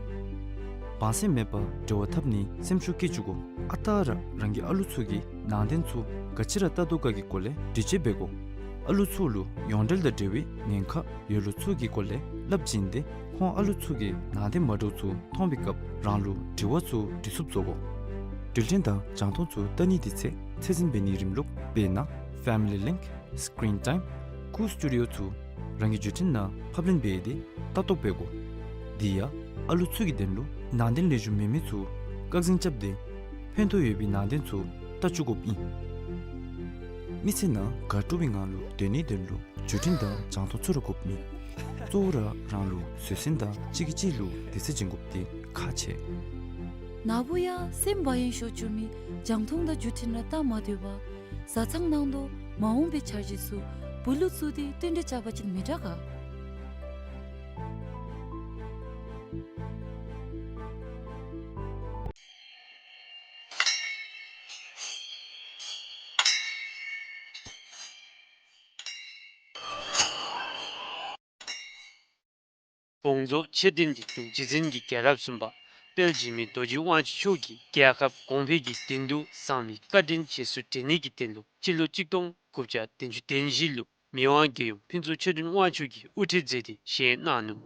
བང་སེམས་མེད་པར་འབྲེལ་བ་འཐབ་ནིའི་སེམས་ཤུགས་བསྐྱེད་བཅུག་དགོ། ཨ་རྟག་ར་རང་གི་ཨ་ལུ་ཚུ་གིས་ནང་དོན་ཚུ་ག་ཅི་ར་བལྟ་དོ་ག་གི་སྐོར་ལས་འདྲི་དཔྱད་འབད་དགོ། ཨ་ལུ་ཚུ་ལུ་ཡོངས་འབྲེལ་དང་འབྲེལ་བའི་ཉེན་ཁ་ཡོད་ལུགས་ཚུ་གི་སྐོར་ལས་སླབ་བྱིན་ཏེ་ཁོང་ཨ་ལུ་ཚུ་གིས་ནང་དོན་མ་འདྲཝ་ཚུ་མཐོང་བའི་སྐབས་རང་ལུ་དྲི་བ་ཚུ་འདྲི་ཚུགསཔ་བཟོ་དགོ། འགྲུལ་འཕྲིན་དང་རྒྱང་མཐོང་ཚུ་བལྟ་ནིའི་དུས་ཚོད་ཚད་འཛིན་འབད་ནིའི་རིམ་ལུགས་དཔེར་ན་Family Link, Screen Time, Cool Studio ཚུ་རང་གི་བརྒྱུད་འཕྲིན་ནང་ཕབ་ལེན་འབད་དེ་ལྟ་རྟོག་འབད་དགོ། དེ་ཡང་ཨ་ལུ་ཚུ་གི་དོན་ལུ་ནང་དོན་ལེགས་ཤོམ་མེད་མི་ཚུ་བཀག་འཛིན་རྐྱབ་སྟེ་ཕན་ཐོགས་ཡོད་པའི་ནང་དོན་ཚུ་བལྟ་བཅུག་དགོཔ་ཨིན། མི་ཚེ་ནང་དགའ་སྤྲོ་བའི་ངང་ལུ་སྡོད་ནིའི་དོན་ལུ་བརྒྱུད་འཕྲིན་དང་རྒྱང་མཐོང་ཚུ་ར་དགོཔ་མས། གཙོ་བོ་ར་རང་ལུ་བཟོད་བསྲན་དང་གཅིག་གིས་གཅིག་ལུ་དད་བརྩི་བྱིན་དགོཔ་དེ་ཁག་ཆེ། ནཱ་བུ་ཡང་སེམས་བག་ཡངས་ཤོར་བཅུག་མི་རྒྱང་མཐོང་དང་བརྒྱུད་འཕྲིན་ར་བལྟ་མ་སྡོད་པར་བཟའ་ཚང་ནང་དུ་མ་འོངས་པའི་འཆར་གཞི་ཚུ་བུ་ལུ་བཙུགས་ཏེ་བསྟུན་གྲོས་རྐྱབ་པ་ཅིན་མི་དྲག་ག། བོང་རྫོང་མཆོད་རྟེན་གྱི་དྲུང་རྗེ་འཛིན་གྱི་རྒྱལ་རབས་གསུམ་པ་དཔལ་འཇིགས་མེད་རྡོ་རྗེ་དབང་ཕྱུག་མཆོག་གིས་རྒྱལ་ཁབ་གོང་འཕེལ་གྱི་དོན་དུ་གསང་བའི་བཀའ་དྲིན་རྗེས་སུ་དྲན་ནིའི་དོན་ལུ་སྤྱི་ལོ་གཅིག་སྟོང་དགུ་བརྒྱ་བདུན་ཅུ་དོན་བཞི་ལུ་མི་དབང་རྒྱལ་ཡུམ་ཕུན་ཚོགས་ཆོས་སྒྲོན་དབང་ཕྱུག་གིས་དབུ་ཁྲིད་མཛད་དེ་བཞེངས་གནང་ནུག།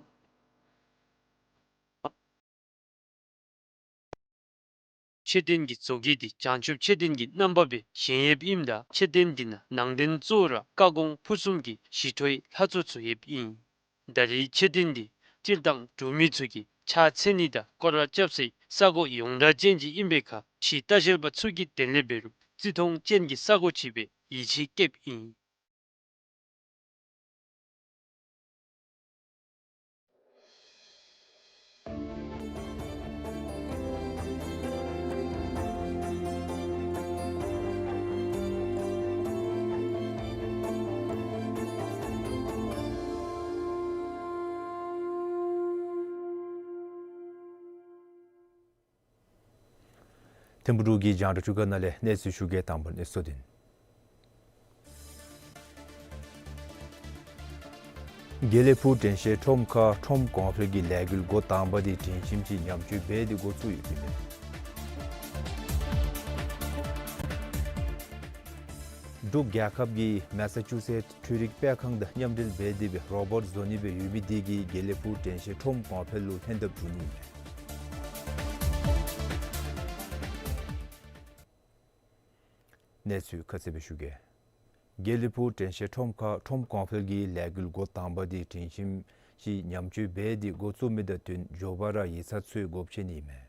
མཆོད་རྟེན་གྱི་བཟོ་བཀོད་འདི་བྱང་ཆུབ་མཆོད་རྟེན་གྱི་རྣམ་པ་སྦེ་བཞེངས་ཡོདཔ་ཨིནམ་ད་མཆོད་རྟེན་འདི་ནང་ནང་རྟེན་གཙོ་བོ་ར་བཀའ་དགོངས་ཕུར་གསུམ་གྱི་ཞི་ཁྲོའི་ལྷ་ཚོགས་ཚུ་ཡོདཔ་ཨིན། ད་རེས་མཆོད་རྟེན་འདི་སྤྱིར་བཏང་འབྲུག་མི་ཚུ་གིས་ཕྱག་འཚལ་ནི་དང་སྐོར་ར་རྐྱབ་སའི་ས་གོ་ཡོངས་གྲགས་ཅན་ཅིག་ཨིན་པའི་ཁར་ཕྱིའི་ལྟ་བཤལ་པ་ཚུ་གིས་དེ་ལས་འབད་རུང་བརྩི་མཐོང་ཅན་གྱི་ས་གོ་ཅིག་སྦེ་ཡིད་ཆེས་བསྐྱེདཔ་ཨིན། ཐིམ་ཕུག་འབྲུག་གི་རྒྱང་བསྒྲགས་ཆུ་ཁ་ནང་ལས་གནས་ཚུལ་ཞུ་གེ། དང་པ་གནས་ཚུལ་དོན། དགེ་ལེགས་ཕུག་དྲན་ཤེས་ཁྲོམ་ཁར་ཁྲོམ་གོང་འཕེལ་གྱི་ལས་འགུལ་འགོ་དང་པ་དེ་སྒྲིང་ཁྱིམ་གྱིས་ཉམས་བཅོས་འབད་དེ་འགོ་བཙུགས་ཡོདཔ་ཨིན་མས། འབྲུག་རྒྱལ་ཁབ་ཀྱི་མེ་ས་ཅུ་སེཊ་འཕྲུལ་རིག་སྤེལ་ཁང་དང་མཉམ་འབྲེལ་འབད་དེ་སྦེ་རོ་བོཊ་བཟོ་ནི་སྦེ་ཡོད་མི་དེ་གིས་དགེ་ལེགས་ཕུག་དྲན་ཤེས་ཁྲོམ་གོང་འཕེལ་ལུ་ཕན་ཐབས་བྱུང་ནི་ཨིན་མས། གནས་ཚུལ་ཁ་གསལ་སྦེ་ཞུ་གེ། དགེ་ལེགས་ཕུག་དྲན་ཤེས་ཁྲོམ་ཁར་ཁྲོམ་གོང་འཕེལ་གྱི་ལས་འགུལ་འགོ་དང་པ་དེ་སྒྲིང་ཁྱིམ་གྱིས་ཉམས་བཅོས་འབད་དེ་འགོ་བཙུགས་མི་དང་བསྟུན་མགྱོགས་པ་ར་ཡིག་ཚང་ཚུ་དགོཔ་ཆེ་ནི་ཨིན་མས།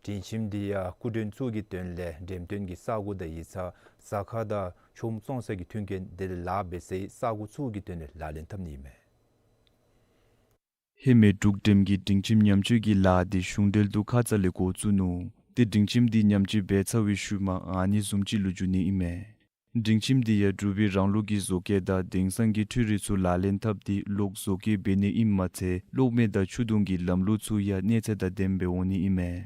སྒྲིང་ཁྱིམ་དེ་ཡང་སྐུ་མགྲོན་ཚུ་གི་དོན་ལས་འགྲེམས་སྟོན་གྱི་ས་གོ་དང་ཡིག་ཚང་ཟ་ཁང་དང་ཆུམ་བཙོང་ས་གི་མཐུན་རྐྱེན་དེ་ལས་ལཱ་འབད་སའི་ས་གོ་ཚུ་གི་དོན་ལས་ལག་ལེན་འཐབ་ནི་ཨིན་མས། ཧེ་མའི་འབྲུག་འགྲེམས་ཀྱི་སྒྲིང་ཁྱིམ་ཉམས་བཅོས་ཀྱི་ལཱ་དེ་གཞུང་འབྲེལ་དུ་ཁ་ཙ་ལས་འགོ་བཙུགས་ནུག། ཏེ་སྒྲིང་ཁྱིམ་དེ་ཉམས་བཅོས་འབད་ཚར་བའི་ཤུལ་མ་ཨ་ནི་བཟུམ་ཅིག་ལུ་འགྱུར་ནི་ཨིན་མས། སྒྲིང་ཁྱིམ་དེ་ཡང་འབྲུག་པའི་རང་ལུགས་ཀྱི་བཟོ་བཀོད་དང་དེང་སང་གི་འཕྲུལ་རིག་ཚུ་ལག་ལེན་འཐབ་སྟེ་གློག་བཟོ་བཀོད་འབད་ནི་ཨིནམ་མ་ཚད་གློག་མེ་དང་ཆུ་དུང་གི་ལམ་ལུགས་ཚུ་ཡང་གནས་ཚད་དང་ལྡནམ་སྦེ་འོང་ནི་ཨིན་མས།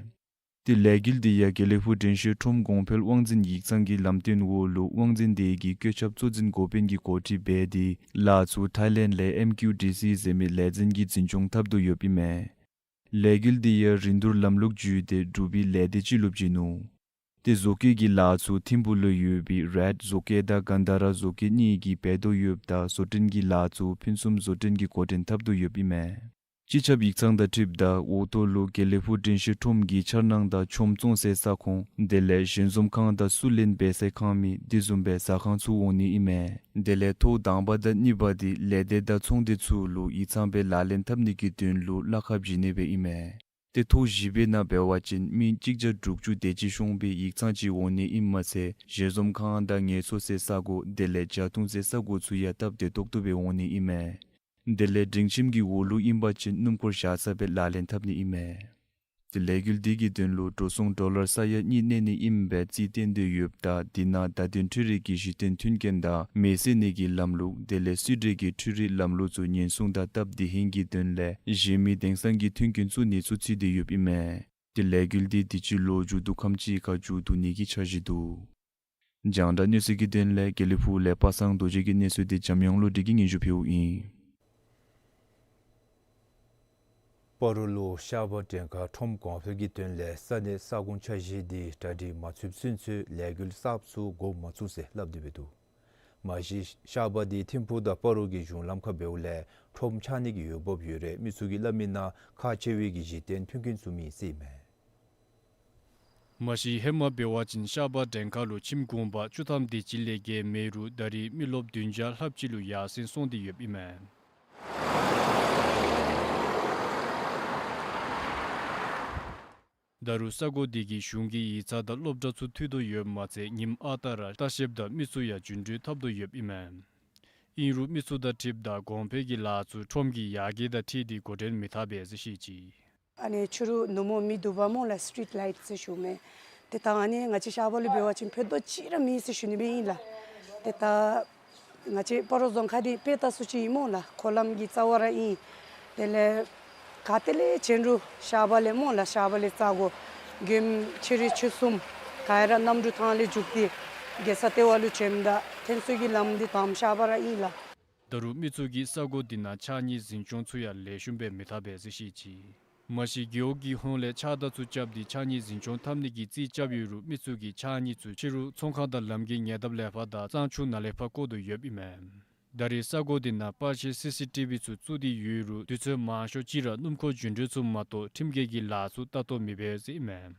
ཏེ་ལས་འགུལ་དེ་ཡང་དགེ་ལེགས་ཕུག་དྲན་ཤེས་ཁྲོམ་གོང་འཕེལ་དབང་འཛིན་ཡིག་ཚང་གི་ལམ་སྟོན་འོག་ལུ་དབང་འཛིན་སྡེ་གི་བཀོད་ཁྱབ་གཙོ་འཛིན་འགོ་དཔོན་གྱིས་གོ་སྒྲིག་འབད་དེ་ལཱ་ཚུ་ཐའི་ལེནཌ་ལས་ཨེམ་ཀིའུ་ཌི་སི་ཟེར་མི་ལས་འཛིན་གྱིས་འཛིན་སྐྱོང་འཐབ་དོ་ཡོདཔ་ཨིན་མས། ལས་འགུལ་དེ་ཡང་རིན་བསྡུར་ལམ་ལུགས་བརྒྱུད་དེ་འབྲུག་པའི་ལས་སྡེ་ཅིག་ལུ་བྱིན་ནུག། ཏེ་བཟོ་བཀོད་ཀྱི་ལཱ་ཚུ་ཐིམ་ཕུག་ལུ་ཡོད་པའི་རེཌ་བཟོ་བཀོད་དང་གན་དྷ་ར་བཟོ་བཀོད་གཉིས་ཀྱིས་འབད་དོ་ཡོདཔ་ད་བཟོ་སྐྲུན་གྱི་ལཱ་ཚུ་ཕུན་སུམ་བཟོ་སྐྲུན་གྱིས་འགོ་འདྲེན་འཐབ་དོ་ཡོདཔ་ཨིན་མས། སྤྱི་ཁྱབ་ཡིག་ཚང་དང་འཁྲིལཝ་ད་འོག་ཐོག་ལུ་དགེ་ལེགས་ཕུག་དྲན་ཤེས་ཁྲོམ་གྱི་འཆར་སྣང་དང་ཆོམ་བཙོང་སའི་ས་ཁོངས་དེ་ལས་ཞལ་འཛོམས་ཁང་དང་བསུ་ལེན་འབད་སའི་ཁང་མིག་དེ་བཟུམ་སྦེ་ཟ་ཁང་ཚུ་འོང་ནི་ཨིན་མས། དེ་ལས་ཐོག་དང་པ་དང་གཉིས་པ་འདི་ལས་སྡེ་དང་ཚོང་སྡེ་ཚུ་ལུ་ཡིག་ཚང་སྦེ་ལག་ལེན་འཐབ་ནི་གི་དོན་ལུ་གླ་ཁར་བཞེས་ནི་སྦེ་ཨིན་མས། ཏེ་ཐོག་བཞི་པའི་ནང་འབད་བ་ཅིན་མི་གཅིག་བརྒྱ་དྲུག་ཅུ་དེ་ཅིག་ཤོང་སྦེ་ཡིག་ཚང་ཅིག་འོང་ནི་ཨིནམ་མ་ཚད་ཞལ་འཛོམས་ཁང་དང་ངལ་འཚོ་སའི་ས་གོ་དེ་ལས་ཇ་འཐུང་སའི་ས་གོ་ཚུ་ཡང་སྟབས་བདེ་ཏོག་ཏོ་སྦེ་འོང་ནི་ཨིན་མས། དེ་ལས་སྒྲིང་ཁྱིམ་གྱི་འོག་ལུ་ཨིན་པ་ཅིན་སྣུམ་འཁོར་བཞག་ས་སྦེ་ལག་ལེན་འཐབ་ནི་ཨིན་མས། ཏེ་ལས་འགུལ་འདི་གི་དོན་ལུ་འགྲོ་སོང་ཌོ་ལར་ས་ཡ་གཉིས་གནས་ནི་ཨིནམ་སྦེ་རྩིས་བཏོན་ཏེ་ཡོདཔ་ད་འདི་ནང་བརྡ་དོན་འཕྲུལ་རིག་གི་གཞི་རྟེན་མཐུན་རྐྱེན་དང་མེ་བསད་ནི་གི་ལམ་ལུགས་དེ་ལས་སུད་སི་གི་འཕྲུལ་རིག་ལམ་ལུགས་ཚུ་ཉེན་སྲུང་དང་སྟབས་བདེ་ཧིང་གི་དོན་ལས་གཞན་མི་དེང་སང་གི་མཐུན་རྐྱེན་བཙུགས་ནི་ཚུ་ཚུད་དེ་ཡོདཔ་ཨིན་མས། ཏེ་ལས་འགུལ་འདི་དུས་ཅི་ལོ་མཇུག་བསྡུ་ཁམས་ཅིག་ཁར་མཇུག་བསྡུ་ནི་གི་འཆར་གཞི་འདུག། རྒྱང་བསྒྲགས་གནས་ཚུལ་གྱི་དོན་ལས་དགེ་ལེགས་ཕུག་ལས་པ་སངས་རྡོ་རྗེ་གི་གནས་ཚུལ་འདི་འཇམ་དབྱངས་བློ་གྲོས་ཀྱིས་སྙན་ཞུ་ཕུལཝ་ཨིན། སྤ་རོ་ལུ་ཤར་པ་བྲན་ཁ་ཁྲོམ་གོང་འཕེལ་གྱི་དོན་ལས་ས་གནས་ས་ཁོངས་འཆར་གཞི་འདི་གྲ་སྒྲིག་མ་ཚུདཔ་ཚུན་ཚོད་ལས་འགུལ་གསརཔ་ཚུ་འགོ་མ་བཙུགས་ཟེར་སླབ་སྟེ་འབད་འདུག། མ་གཞི་ཤར་པ་འདི་ཐིམ་ཕུག་དང་སྤ་རོ་གི་གཞུང་ལམ་ཁར་འབདཝ་ལས་ཁྲོམ་ཆགས་ནི་གི་འོས་འབབ་ཡོད་རུང་མི་ཚུ་གིས་སླབ་མིའི་ནང་ཁག་ཆེ་བའི་གི་གཞི་རྟེན་མཐུན་རྐྱེན་ཚུ་མེད་ཟེར་ཨིན་མས། མ་གཞི་ཧེ་མ་འབད་བ་ཅིན་ཤར་པ་བྲན་ཁ་ལུ་ཁྱིམ་གུང་པ་བཅུ་ཐམ་དེ་ཅིག་ལས་བརྒལ་མེད་རུང་ད་རེས་མི་རློབས་བདུན་བརྒྱ་ལྷགཔ་ཅིག་ལུ་ཡར་སེང་སོང་སྟེ་ཡོདཔ་ཨིན་མས། ད་རུང་ས་གོ་འདི་གིས་གཞུང་གི་ཡིག་ཚང་དང་སློབ་གྲྭ་ཚུ་མཐུད་དོ་ཡོདཔ་མ་ཚད་ཉིནམ་ཨ་རྟག་ར་ལྟ་བཤལཔ་དང་མི་ཚུ་ཡང་འགྱོ་འགྲུལ་འཐབ་དོ་ཡོདཔ་ཨིན་མས། ཨིན་རུང་མི་ཚུ་དང་འཁྲིལཝ་ད་གོང་འཕེལ་གྱི་ལཱ་ཚུ་ཁྲོམ་གྱི་ཡར་རྒྱས་དང་འཁྲིལ་ཏེ་འགོ་འདྲེན་མི་འཐབ་པས་ཟེར་བཤད་ཅི། ཨ་ནི་ཕྱི་རུ་ནུབ་མོ་མེ་འདུག་པ་སྨོ་ལགས། སི་ཊི་རིཊ་ལའིཊ་ཟེར་ཞུཝ་མས། ཏེ་ད་ཨ་ནི་ང་བཅས་ཤར་པ་ལུ་འབད་བ་ཅིན་ཕུད་རྡོག་ཅིག་ར་མེད་ཟེར་ཞུ་ནི་སྦེ་ཨིན་ལགས། ཏེ་ད་ང་བཅས་སྤ་རོ་རྫོང་ཁག་འདི་དཔེ་ལྟ་སུ་ཅིག་ཨིན་སྨོ་ལགས། འཁོར་ལམ་གྱི་རྩ་བ་ར་ཨིན། དེ་ལས་ག་ཏེ་ལས་བྱོན་རུང་ཤར་པ་ལས་སྨོ་ལགས། ཤར་པ་ལས་རྩ་སྒོ་མགྱོནམ་ཕྱི་རུ་ཆུ་གསུམ་ག་ར་གནམ་གྲུ་ཐང་ལས་རྒྱུགས་ཏེ་རྒྱལ་ས་ལྟེ་བ་ལུ་བྱོནམ་ད་ཐོན་ས་གི་ལམ་འདི་དང་པ་ཤར་པ་ར་ཨིན་ལགས། ད་རུང་མི་ཚུ་གིས་ས་གོ་འདི་ནང་ཕྱགས་སྙིགས་འཛིན་སྐྱོང་ཚུ་ཡང་ལེགས་ཤོམ་སྦེ་མི་འཐབ་པས་ཟེར་བཤད་ཅི། མ་གཞི་རྒེད་འོག་གི་ཧོངས་ལས་ཕྱགས་བདར་ཚུ་རྐྱབ་སྟེ་ཕྱགས་སྙིགས་འཛིན་སྐྱོང་འཐབ་ནི་གི་རྩིས་རྐྱབ་ཡོད་རུང་མི་ཚུ་གིས་ཕྱགས་སྙིགས་ཚུ་ཕྱི་རུ་ཚོང་ཁང་དང་ལམ་གྱི་ཉེ་འདབས་ལས་ཕར་དང་གཙང་ཆུ་ནང་ལས་ཕར་བཀོ་དོ་ཡོདཔ་ཨིན་མས། ད་རེས་ས་གོ་འདི་ནང་པར་ཆས་སི་སི་ཊི་བི་ཚུ་བཙུགས་ཏེ་ཡོད་རུང་དུས་ཚོད་མང་ཤོས་ཅིག་ར་སྣུམ་འཁོར་འགྱོ་འགྲུལ་ཚུ་མ་གཏོགས་ཁྲིམས་འགལ་གྱི་ལཱ་ཚུ་ལྟ་རྟོག་མི་འབད་ཟེར་ཨིན་མས།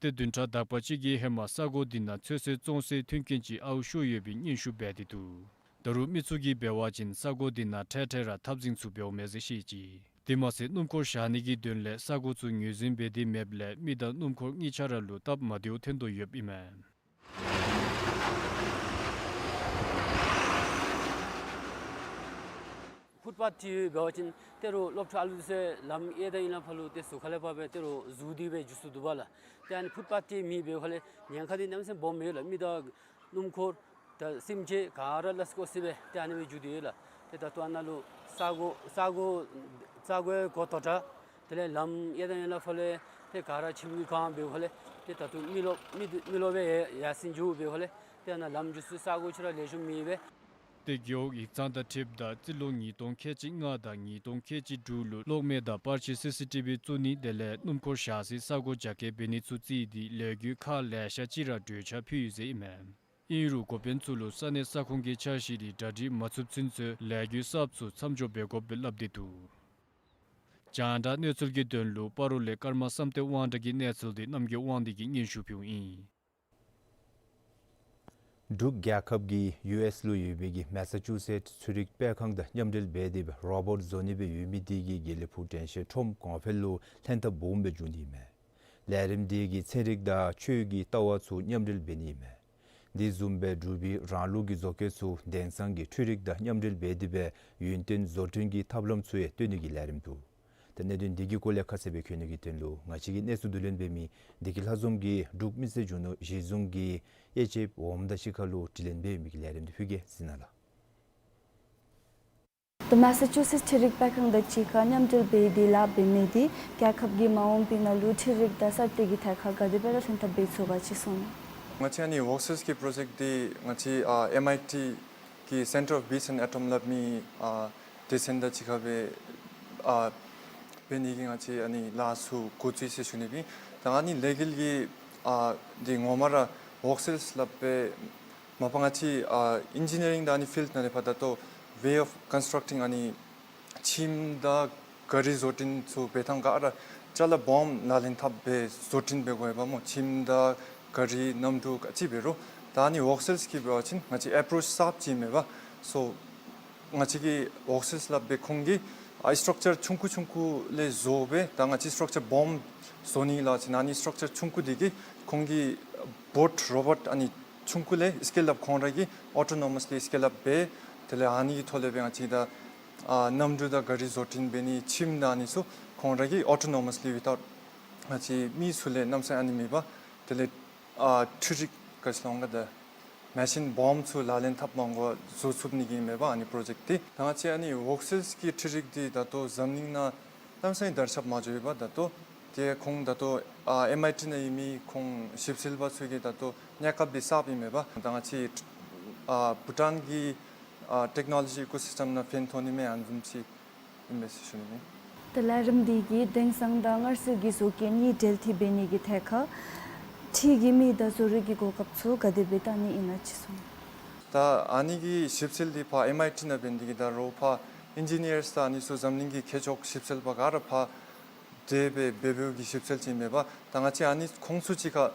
ཏེ་བདུན་ཕྲག་དག་པ་ཅིག་གི་ཧེ་མ་ས་གོ་འདི་ནང་ཚོད་བསྲེ་བཙོང་སའི་མཐུན་རྐྱེན་ཅིག་ཨརཝ་ཤོར་ཡོད་པའི་སྙན་ཞུ་འབད་དེ་འདུག། ད་རུང་མི་ཚུ་གིས་འབད་བ་ཅིན་ས་གོ་འདི་ནང་འཕྲལ་འཕྲལ་ར་འཐབ་འཛིང་ཚུ་འབདཝ་མས་ཟེར་བཤད་ཅི། དེ་མ་ཚད་སྣུམ་འཁོར་བཞག་ནི་གི་དོན་ལས་ས་གོ་ཚུ་ངོས་འཛིན་འབད་དེ་མེདཔ་ལས་མི་དང་སྣུམ་འཁོར་གཉིས་ཆ་ར་ལུ་སྟབས་མ་བདེཝ་ཐོན་དོ་ཡོདཔ་ཨིན་མས། ཕུཊ་པཱཐ་འདི་འབད་བ་ཅིན་ཏེ་རུང་སློབ་ཕྲུག་ཨ་ལུ་ཚུ་ལམ་ཡར་དང་ཡར་ལས་ཕར་ལུ་ཏེ་ཟུར་ཁ་ལས་ཕར་སྦེ་ཏེ་རུང་ཟུར་འདི་སྦེ་འགྱོ་སོ་འདུག་པ་ལགས། ཏེ་ཨ་ནི་ཕུཊ་པཱཐ་འདི་མེད་པའི་ཁར་ལས་ཉེན་ཁ་འདི་གནམ་མེད་ས་མེད་སྦོམ་ཡོད་ལགས། མི་དང་སྣུམ་འཁོར་ད་སེམས་ཅན་ག་ར་བླ་སྐོར་སི་སྦེ་ཏེ་ཨ་ནི་སྦེ་འགྱོ་དོ་ཡོད་ལགས། ཏེ་ད་ལྟོ་ཨ་ནཱ་ལུ་ས་གོ་ས་གོ་ས་གོའི་སྒོ་དོག་དྲགས། དེ་ལས་ལམ་ཡར་དང་ཡར་ལས་ཕར་ལས་ཏེ་ག་ར་ཁྱིམ་གྱི་སྒང་འབདཝ་ལས་ཏེ་ད་ལྟོ་མི་རློབས་མི་མི་རློབས་སྦེ་ཡར་སེང་འགྱོ་འབདཝ་ལས་ཏེ་ཨ་ནཱ་ལམ་འགྱོ་སའི་ས་གོ་ཅིག་ར་ལེགས་ཤོམ་མེད་པས། ཏེ་རྒེད་འོག་ཡིག་ཚང་དང་འཁྲིལཝ་ད་རྩིས་ལོ་ཉིས་སྟོང་ཁལ་གཅིག་ལྔ་དང་ཉིས་སྟོང་ཁལ་གཅིག་དྲུག་ལུ་གློག་མེ་དང་པར་ཆས་སི་སི་ཊི་བི་བཙུགས་ནི་དེ་ལས་སྣུམ་འཁོར་བཞག་སའི་ས་གོ་རྒྱ་སྐྱེད་འབད་ནི་ཚུ་བརྩིས་ཏེ་ལས་འགུལ་ཁག་ལེ་ཤ་ཅིག་ར་གྲོས་འཆར་ཕུལ་ཡོད་ཟེར་ཨིན་མས། ཨིན་རུང་འགོ་དཔོན་ཚུ་ལུ་ས་གནས་ས་ཁོངས་ཀྱི་འཆར་གཞི་འདི་གྲ་སྒྲིག་མ་ཚུདཔ་ཚུན་ཚོད་ལས་འགུལ་གསརཔ་ཚུ་མཚམས་འཇོག་འབད་དགོཔ་སྦེ་སླབ་སྟེ་འདུག། རྒྱང་བསྒྲགས་གནས་ཚུལ་གྱི་དོན་ལུ་སྤ་རོ་ལས་ཀརྨ་བསམ་གཏན་དབང་གྲགས་ཀྱི་གནས་ཚུལ་འདི་རྣམ་རྒྱལ་དབང་འདུས་ཀྱིས་སྙན་ཞུ་ཕུལཝ་ཨིན། འབྲུག་རྒྱལ་ཁབ་ཀྱིས་ཡུ་ཨེསི་ལུ་ཡོད་པའི་གི་མེ་སཱ་ཅུ་སེཊ་ཚན་རིག་སྤེལ་ཁང་དང་མཉམ་འབྲེལ་འབད་དེ་སྦེ་རོ་བོཊ་བཟོ་ནི་སྦེ་ཡོད་མི་འདི་གིས་དགེ་ལེགས་ཕུག་དྲན་ཤེས་ཁྲོམ་གོང་འཕེལ་ལུ་ལྷན་ཐབས་སྦོམ་སྦེ་འབྱུང་ནི་མས། ལས་རིམ་འདི་གིས་ཚན་རིག་དང་ཆོས་ཀྱི་ལྟ་བ་ཚུ་མཉམ་འབྲེལ་འབད་ནི་མས། འདི་བཟུམ་སྦེ་འབྲུག་པའི་རང་ལུགས་ཀྱི་བཟོ་བཀོད་ཚུ་དེང་སང་གི་འཕྲུལ་རིག་དང་མཉམ་འབྲེལ་འབད་དེ་སྦེ་ཡུན་བརྟན་བཟོ་སྐྲུན་གྱི་ཐབས་ལམ་ཚུ་ཡང་སྟོན་ནི་གི་ལས་རིམ་འདུག། ད་གནད་དོན་འདི་གི་སྐོར་ལས་ཁ་གསལ་སྦེ་བཀོད་ནི་གི་དོན་ལུ་ང་བཅས་ཀྱི་གནས་ཚུལ་བསྡུ་ལེན་འབད་མི་བདེ་སྐྱིད་ལྷ་འཛོམས་ཀྱིས་འབྲུག་མི་སེར་གཞོན་ནུ་གཞི་བཟུང་གི་དབྱེ་འབྱེད་འོགམ་དང་གཅིག་ཁར་ལུ་དྲི་ལན་འབད་མི་གི་ལས་རིམ་འདི་ཕུལ་གེ་གཟིགས་གནང་ལགས། ད་མེ་སཱ་ཅུ་སེཊ་ཚན་རིག་སྤེལ་ཁང་དང་གཅིག་ཁར་མཉམ་འབྲེལ་འབད་དེ་ལཱ་འབད་མི་འདི་རྒྱལ་ཁབ་ཀྱི་མ་འོངས་པའི་ནང་ལུ་འཕྲུལ་རིག་དང་གསར་གཏོད་ཀྱི་ཐད་ཁར་ག་དེ་སྦེ་ར་ལྷན་ཐབས་འབད་ཚུགས་ག་ཅིག་གསུང་གནང་། ང་བཅས་ཨ་ནི་ཝོག་སིལས་ཀྱི་པྲོ་ཇེཀཊ་འདི་ང་བཅས་ཨ་ཨེམ་ཨའི་ཊི་གི་Center of Beats and Atoms སླབ་མི་ཨ་དེ་ཚན་དང་གཅིག་ཁར་སྦེ་ཨ་འབད་ནི་གི་ང་བཅས་ཨ་ནི་ལཱ་ཚུ་འགོ་བཙུགས་ཡི་ཟེར་ཞུ་ནི་ཨིན། ད་ཨ་ནི་ལས་འགུལ་གྱི་ ཨ་འདི་ངོ་མ་ར་ཝོག་སེལས་སླབ་སྦེ་མ་པ་ང་བཅས་ཨ་ཨིན་ཇི་ནི་ཡ་རིང་དང་ཨ་ནི་ཕིལཌ་ནང་ལས་ཕར་ད་ལྟོ་ཝེ་ཨོཕ་ཀོན་སི་ཊཀ་ཊིང་ཨ་ནི་ཁྱིམ་དང་ག་རི་བཟོ་སྐྲུན་ཚུ་འབད་ཐངས་ག་ར་ཅ་ལ་སྦོམ་ལག་ལེན་འཐབ་སྦེ་བཟོ་སྐྲུན་འབད་དགོ་པས་སྨོ། ཁྱིམ་དང་ག་རི་གནམ་གྲུ་ག་ཅི་འབད་རུང་། ད་ཨ་ནི་ཝོག་སེལས་ཀྱི་འབད་བ་ཅིན་ང་བཅས་ཨེཔ་རོཆ་གསརཔ་ཅིག་ཨིན་མས་པ། སོ་ང་བཅས་ཀྱིས་ཝོག་སེལས་སླབ་སྦེ་ཁོང་གིས་ཨ་སི་ཊྲག་ཅར་ཆུང་ཀུ་ཆུང་ཀུ་ལས་བཟོ་སྦེ་ད་ང་བཅས་སི་ཊྲག་ཅར་སྦོམ་བཟོ་ནི་ལགས་ཅིག་ཨ་ནི་སི་ཊྲག་ཅར་ཆུང་ཀུ་འདི་གིས་ཁོང་གིས་བོཊ་རོ་བོཊ་ཨ་ནི་ཆུང་ཀུ་ལས་སི་ཀེལ་ཨཔ་ཁོང་ར་གིས་ཨོ་ཊོ་ནོ་མཱས་ལི་སི་ཀེལ་ཨཔ་འབད། དེ་ལས་ཨ་ནི་གི་ཐོག་ལས་སྦེ་ང་བཅས་ད་ཨ་གནམ་གྲུ་དང་ག་རི་བཟོ་སྐྲུན་འབད་ནི་ཁྱིམ་དང་ཨ་ནི་ཚུ་ཁོང་ར་གིས་ཨོ་ཊོ་ནོ་མཱས་ལི་ཝི་ཐའུཊ་ང་བཅས་མི་ཚུ་ལས་གནམ་མེད་ས་མེད་ཨ་ནི་མེད་པ། དེ་ལས་ཨ་འཕྲུལ་རིག་ག་ཅི་ལོང་ག་ད་མེ་ཤིན་སྦོམ་ཚུ་ལག་ལེན་འཐབ་མ་དགོ་བཟོ་ཚུགས་ནི་གི་མས་པ་ཨ་ནི་པྲོ་ཇེཀཊ་འདི། ད་ང་བཅས་ཨ་ནི་ཝོག་སེལས་ཀྱི་འཕྲུལ་རིག་འདི་ད་ལྟོ་འཛམ་གླིང་ནང་གནམ་མེད་ས་མེད་དར་ཁྱབ་མ་འགྱོ་བས་པ། ད་ལྟོ་ཏེ་ཁོང་ད་ལྟོ་ཨ་ཨེམ་ཨའི་ཊི་ནང་ཨིན་མི་ཁོང་ཞིབ་འཚོལ་པ་ཚུ་གིས་ད་ལྟོ་གནས་སྐབས་འདི་གསརཔ་ཨིན་མས་པ། ད་ང་བཅས་ཨ་བྷུ་ཊཱན་གྱི་ཨ་ཊེཀ་ནོ་ལོ་ཇི་ཨི་ཀོ་སིསི་ཊམ་ནང་ཕན་ཐོགས་ནི་མས་ཨ་ནི་བཟུམ་ཅིག་ཨིན་མས་ཟེར་ཞུ་ནི་ཨིན། ད་ལས་རིམ་འདི་གིས་དེང་སང་དང་སྔར་སྲོལ་གྱི་བཟོ་བཀོད་གཉིས་འབྲེལ་མཐུད་འབད་ནི་གི་ཐད་ཁར་འཕྲུལ་གྱི་མི་དང་བཟོ་རིག་གི་གོ་སྐབས་ཚུ་ག་དེ་སྦེ་བལྟ་ནི་ཨིན་ན་ཅིག་གསུངས། ད་ཨ་ནི་གི་ཞིབ་འཚོལ་འདི་ཕར་ཨེམ་ཨའི་ཊི་ནང་འབད་ནི་འདི་གིས་ད་རུང་ཕར་ཨིན་ཇི་ནི་ཡརསི་དང་ཨ་ནི་ཚུ་འཛམ་གླིང་གི་མཁས་མཆོག་ཞིབ་འཚོལ་པ་ག་ར་ཕར་དེ་སྦེ་འབད་འབདཝ་གི་ཞིབ་འཚོལ་ཅིག་མས་པ། ད་ང་བཅས་ཨ་ནི་ཁོང་ཚུ་གཅིག་ཁར་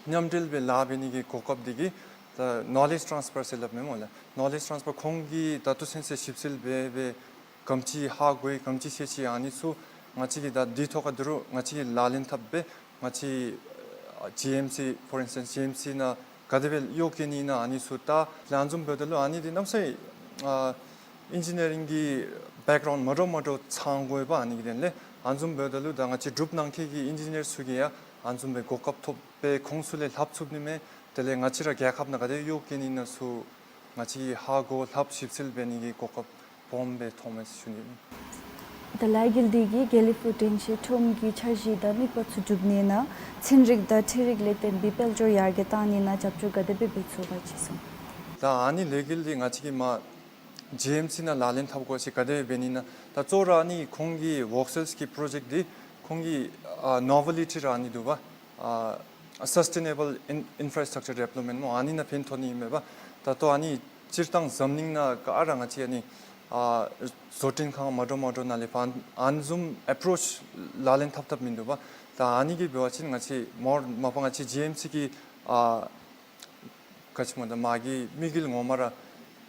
མཉམ་འབྲེལ་སྦེ་ལཱ་འབད་ནི་གི་གོ་སྐབས་འདི་གིས་ད་ནོ་ལེཇ་ཊཱནསི་ཕར་ཟེར་སླབ་མས་སྨོ་ལགས། ནོ་ལེཇ་ཊཱནསི་ཕར་ཁོང་གིས་ད་ལྟོ་ཚུན་ཚོད་ཞིབ་འཚོལ་འབད་སྦེ་ག་དེམ་ཅིག་ཧ་གོ་ཡི་ག་དེམ་ཅིག་ཤེས་ཅི་ཨ་ནི་ཚུ་ང་བཅས་ཀྱིས་ད་འདི་ཐོག་ཁར་འདི་རུང་ང་བཅས་ཀྱིས་ལག་ལེན་འཐབ་སྦེ་ང་བཅས་ཨ་ཇི་ཨེམ་སི་for instance ཇི་ཨེམ་སི་ནང་ག་དེ་སྦེ་གཡོག་བཀོལ་ནི་ཨིན་ན་ཨ་ནི་ཚུ་ད་ལགས་འཛོམས་འབདཝ་ད་ལུ་ཨ་ནི་འདི་གནམ་མེད་ས་མེད་ཨ་ཨིན་ཇི་ནི་ཡ་རིང་གི་བེཀ་གརའུནཌ་མ་འདྲཝ་མ་འདྲཝ་ཚང་དགོ་པས། ཨ་ནི་གི་དོན་ལས་ལགས་འཛོམས་འབདཝ་ད་ལུ་ད་ང་བཅས་འབྲུག་ནང་འཁོད་ཀྱི་ཨིན་ཇི་ནི་ཡར་ཚུ་གིས་ཡང་ལགས་འཛོམས་སྦེ་གོ་སྐབས་ཐོབ་སྦེ་ཁོང་ཚུ་ལས་ལྷབ་ཚུགས་ནི་མས། དེ་ལས་ང་བཅས་ར་རྒྱལ་ཁབ་ནང་ག་དེ་གཡོག་བཀོལ་ནི་ཨིན་ན་ཚུ་ང་བཅས་ཀྱིས་ཧ་གོ་ལྷབ་ཞིབ་འཚོལ་འབད་ནི་གི་གོ་སྐབས་སྦོམ་སྦེ་ཐོབ་མས་ཟེར་ཞུ་ནི་ཨིན། ད་ལས་འགུལ་འདི་གིས་དགེ་ལེགས་ཕུག་དྲན་ཤེས་ཁྲོམ་གྱི་འཆར་གཞི་དང་དམིགས་པ་ཚུ་འགྲུབ་ནི་ནང་ཚན་རིག་དང་འཕྲུལ་རིག་ལས་བརྟེན་པའི་དཔལ་འབྱོར་ཡར་རྒྱས་གཏང་ནི་ནང་རྒྱབ་སྐྱོར་ག་དེ་སྦེ་འབད་ཚུགས་ག་ཅིག་གསུངས། ད་ཨ་ནི་ལས་འགུལ་འདི་ང་བཅས་ཀྱིས་མར་ཇི་ཨེམ་སི་ནང་ལག་ལེན་འཐབ་དགོ་ཅིག་ག་དེ་སྦེ་འབད་ནི་ཨིན་ན། ད་གཙོ་བོ་ར་ཨ་ནི་ཁོང་གི་ཝོག་སེལས་ཀྱི་པྲོ་ཇེཀཊ་འདི་ཁོང་གི་ཨ་ནོ་བེ་ལི་ཊི་ར་ཨ་ནི་འདུག་པ། ཨ་སཱསི་ཊེ་ནེ་བཱལ་ཨིན་ཨིན་ཕ་ར་སི་ཊག་ཅར་ཌི་བེ་ལོབ་མེནཊ་སྨོ། ཨ་ནི་ནང་ཕན་ཐོགས་ནི་ཨིན་མས་པ། ད་ལྟོ་ཨ་ནི་སྤྱིར་བཏང་འཛམ་གླིང་ནང་ག་ར་ང་བཅས་ཨ་ནི་ཨ་བཟོ་སྐྲུན་ཁང་མ་འདྲཝ་མ་འདྲཝ་ནང་ལས་ཕར་ཨ་ནི་བཟུམ་ཨེཔ་རོཆ་ལག་ལེན་འཐབ་འཐབ་མིན་འདུག་པ། ད་ཨ་ནི་གིས་འབད་བ་ཅིན་ང་བཅས་མོར་མ་པ་ང་བཅས་ཇི་ཨེམ་སི་གི་ཨ་ག་ཅི་སྨོ་ད་མ་གི་དམིགས་ཡུལ་ངོ་མ་ར་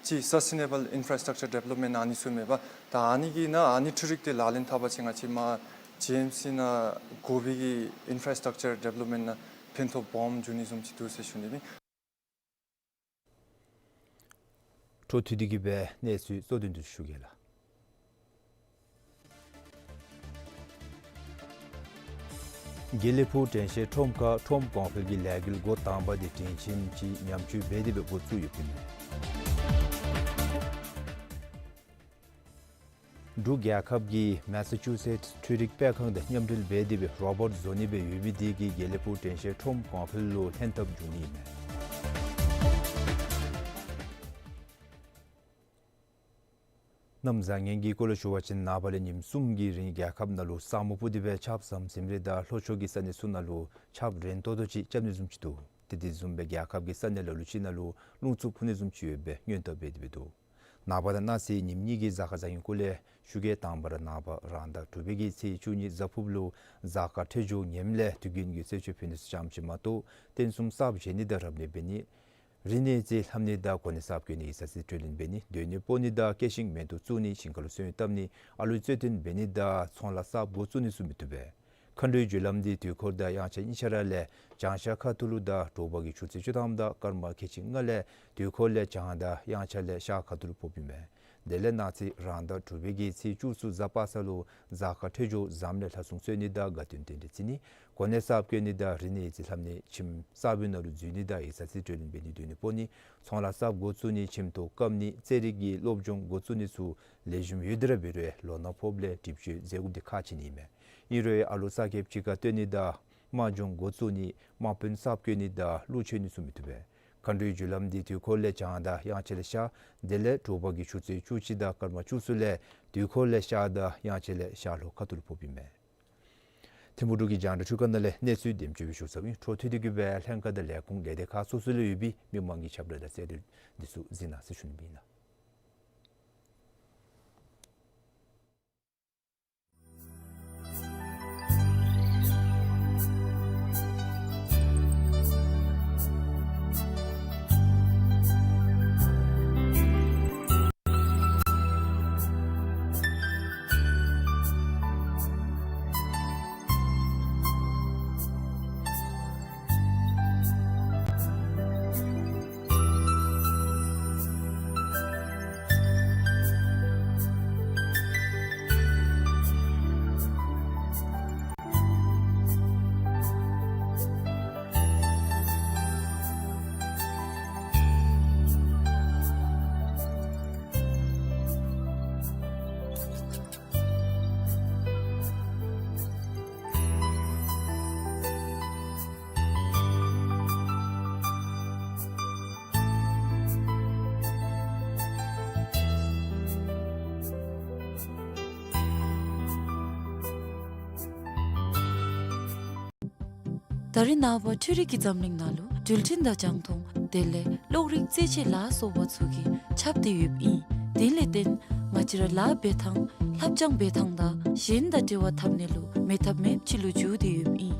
ཅིག་སཱསི་ཊེ་ནེ་བཱལ་ཨིན་ཕ་ར་སི་ཊག་ཅར་ཌི་བེ་ལོབ་མེནཊ་ཨ་ནི་ཚུ་མས་པ། ད་ཨ་ནི་གི་ནང་ཨ་ནི་འཕྲུལ་རིག་འདི་ལག་ལེན་འཐབ་པ་ཅིན་ང་བཅས་མར་ཇི་ཨེམ་སི་ནང་དགོ་པའི་གི་ཨིན་ཕ་ར་སི་ཊག་ཅར་ཌི་བེ་ལོབ་མེནཊ་ནང་ཕན་ཐོགས་སྦོམ་འབྱུང་ནི་བཟུམ་ཅིག་འདུག་ཟེར་ཞུ་ནི་ཨིན། འཕྲོ་མཐུད་དེ་གི་སྦེ་གནས་ཚུལ་གཙོ་དོན་དུ་ཞུ་གེ་ལགས། དགེ་ལེགས་ཕུག་དྲན་ཤེས་ཁྲོམ་ཁར་ཁྲོམ་གོང་འཕེལ་གྱི་ལས་འགུལ་འགོ་དང་པ་འདི་དྲིན་ཆེན་གྱིས་ཉམས་བཅོས་འབད་དེ་སྦེ་འགོ་བཙུགས་ཡོདཔ་ཨིན་མས། འབྲུག་རྒྱལ་ཁབ་ཀྱིས་མེ་ས་ཅུ་སེཊསི་འཕྲུལ་རིག་སྤེལ་ཁང་དང་མཉམ་འབྲེལ་འབད་དེ་སྦེ་རོ་བོཊ་བཟོ་ནི་སྦེ་ཡོད་མི་འདི་གིས་དགེ་ལེགས་ཕུག་དྲན་ཤེས་ཁྲོམ་གོང་འཕེལ་ལུ་ལྷན་ཐབས་འབྱུང་ནི་ཨིན་མས། གནམ་བཟང་ངན་གྱི་སྐོར་ལས་ཞུ་བ་ཅིན་ནངས་པ་ལས་ཉིནམ་གསུམ་གྱི་རིང་རྒྱལ་ཁབ་ནང་ལུ་ས་སྨུག་སྤུབས་ཏེ་སྦེ་ཆརཔ་ཟམ་ཟིམ་རེ་དང་ལྷོ་ཕྱོགས་ཀྱི་ས་གནས་ཚུ་ནང་ལུ་ཆརཔ་རན་ཏོག་ཏོ་ཅིག་རྐྱབ་ནི་བཟུམ་ཅིག་འདུག། དེ་དེ་བཟུམ་སྦེ་རྒྱལ་ཁབ་ཀྱི་ས་གནས་ལ་ལུ་ཅིག་ནང་ལུ་རླུང་འཚུབ་འཕུ་ནི་བཟུམ་ཅིག་ཡོད་པའི་སྔོན་བརྡ་འབད་དེ་སྦེ་འདུག། ནངས་པ་དང་གནངས་ཚེ་ཉིནམ་གཉིས་ཀྱི་གཟའ་སྐར་བཟང་ངན་སྐོར་ལས་ཞུ་གེ། དང་པ་ར་ནངས་པ་རང་ཟླ་དྲུག་པའི་གི་ཚེས་བཅུ་གཉིས་གཟའ་ཕུར་བུ་ལུ་གཟའ་སྐར་འཕྲོད་སྦྱོར་ངནམ་ལས་དུས་རྒྱུན་གྱི་གསོལ་མཆོད་ཕུལ་ནི་ཚུ་ཙམ་ཅིག་མ་གཏོགས་རྟེན་གསུམ་གསརཔ་བཞེངས་ནི་དང་རབ་གནས་འབད་ནི། རིག་གནས་རྩིས་ལྷབ་ནི་དང་གོ་གནས་གསརཔ་བཀོད་ནི་ཡིག་ཚང་རྩིས་སྤྲོད་ལེན་འབད་ནི། སྡོད་གནས་སྤོ་ནི་དང་སྐྱེད་ཤིང་མེ་ཏོག་བཙུགས་ནི་ཞིང་ཁ་ལུ་སོན་བཏབ་ནི་ཨ་ལུ་རྩོད་ལྡན་འབད་ནི་དང་ཚོང་ལཱ་གསརཔ་འགོ་བཙུགས་ནི་ཚུ་མི་བཏུབ་པས། མཁའ་འགྲོའི་རྒྱུ་ལམ་འདི་དུས་འཁོར་དང་དབྱངས་འཆར་གཉིས་ཆ་ར་ལས་བྱང་ཤར་ཁ་ཐུག་ལུ་དང་དྲོ་པ་གི་ཆུ་ཚོད་བཅུ་ཐམ་དང་སྐར་མ་ཁལ་གཅིག་ལྔ་ལས་དུས་འཁོར་ལས་བྱང་དང་དབྱངས་འཆར་ལས་ཤར་ཁ་ཐུག་ལུ་ཕོགཔ་ཨིན་མས། དེ་ལས་གནངས་ཚེ་རང་ཟླ་དྲུག་པའི་གི་ཚེས་བཅུ་གསུམ་གཟའ་པ་སངས་ལུ་གཟའ་སྐར་འཕྲོད་སྦྱོར་བཟངམ་ལས་ལྷ་སྲུང་གསོལ་ནི་དང་དགའ་སྟོན་རྟེན་འབྲེལ་བརྩི་ནི། གོ་གནས་གསརཔ་བཀོད་ནི་དང་རིག་གནས་ཡིག་རྩིས་ལྷབ་ནི། ཁྱིམ་གསར་པའི་ནང་ལུ་འཛུལ་ནི་དང་ཡིག་ཚང་རྩིས་སྤྲོད་ལེན་འབད་ནི། སྡོད་གནས་སྤོ་ནི། ཚོང་ལཱ་གསརཔ་འགོ་བཙུགས་ནི། ཁྱིམ་ཐོག་བཀབ་ནི། རྩེད་རིགས་ཀྱི་སློབ་སྦྱོང་འགོ་བཙུགས་ནི་ཚུ་ལེགས་ཤོམ་ཡོད་དེ་ར་འབད་རུང་ལོ་ན་ཕོགཔ་ལས་སྒྲིབ་སྤྱོད་མཛད་དགོཔ་འདི་ཁག་ཆེ་ནི་ཨིན་མས། ཨིན་རུང་ཨ་ལོ་གསར་སྐྱེསཔ་ཅིག་ཁར་བསྟེན་ནི་དང་དམག་སྦྱོང་འགོ་བཙུགས་ནི། དམག་དཔོན་གསརཔ་བསྐོ་ནི་དང་གླུ་མཆོད་ནི་ཚུ་མི་བཏུབ་པས། མཁའ་འགྲོའི་རྒྱུ་ལམ་འདི་དུས་འཁོར་ལས་བྱང་དང་དབྱངས་འཆར་ལས་ཤར། དེ་ལས་དྲོ་པ་གི་ཆུ་ཚོད་བཅུ་གཅིག་དང་སྐར་མ་བཅུ་གསུམ་ལས་དུས་འཁོར་ལས་ཤར་དང་དབྱངས་འཆར་ལས་ཤར་ལྷོ་ཁ་ཐུག་ལུ་ཕོགཔ་ཨིན་མས། ཐིམ་ཕུག་འབྲུག་གི་རྒྱང་བསྒྲགས་ཁྲུས་ཁང་ནང་ལས་གནས་ཚུལ་དེམ་ཅིག་སྦེ་ཞུ་ཚརཝ་ཨིན། འཕྲོ་མཐུད་དེ་གི་སྦེ་ལྷན་ཁག་དང་ལས་ཁུངས་ལས་སྡེ་ཁག་སོ་སོ་ལུ་ཡོད་པའི་མི་མང་གི་ཁྱབ་བསྒྲགས་དང་གསལ་དོན་འདི་ཚུ་གཟིགས་གནང་ཟེར་ཞུ་ནི་ཨིན་ལགས། ད་རེས་ནངས་པ་འཕྲུལ་རིག་གི་འཛམ་གླིང་ནང་ལུ་འགྲུལ་འཕྲིན་དང་རྒྱང་མཐོང་དེ་ལས་གློག་རིག་རྩེད་ཆས་ལ་སོགས་པ་ཚུ་གིས་ཁྱབ་སྟེ་ཡོདཔ་ཨིན། དེ་ལས་བརྟེན་ང་བཅས་ར་ལཱ་འབད་ཐངས་ལྷབ་སྦྱང་འབད་ཐངས་དང་གཞན་དང་འབྲེལ་བ་འཐབ་ནི་ལུ་མེད་ཐབས་མེདཔ་ཅིག་ལུ་འགྱུར་ཏེ་ཡོདཔ་ཨིན།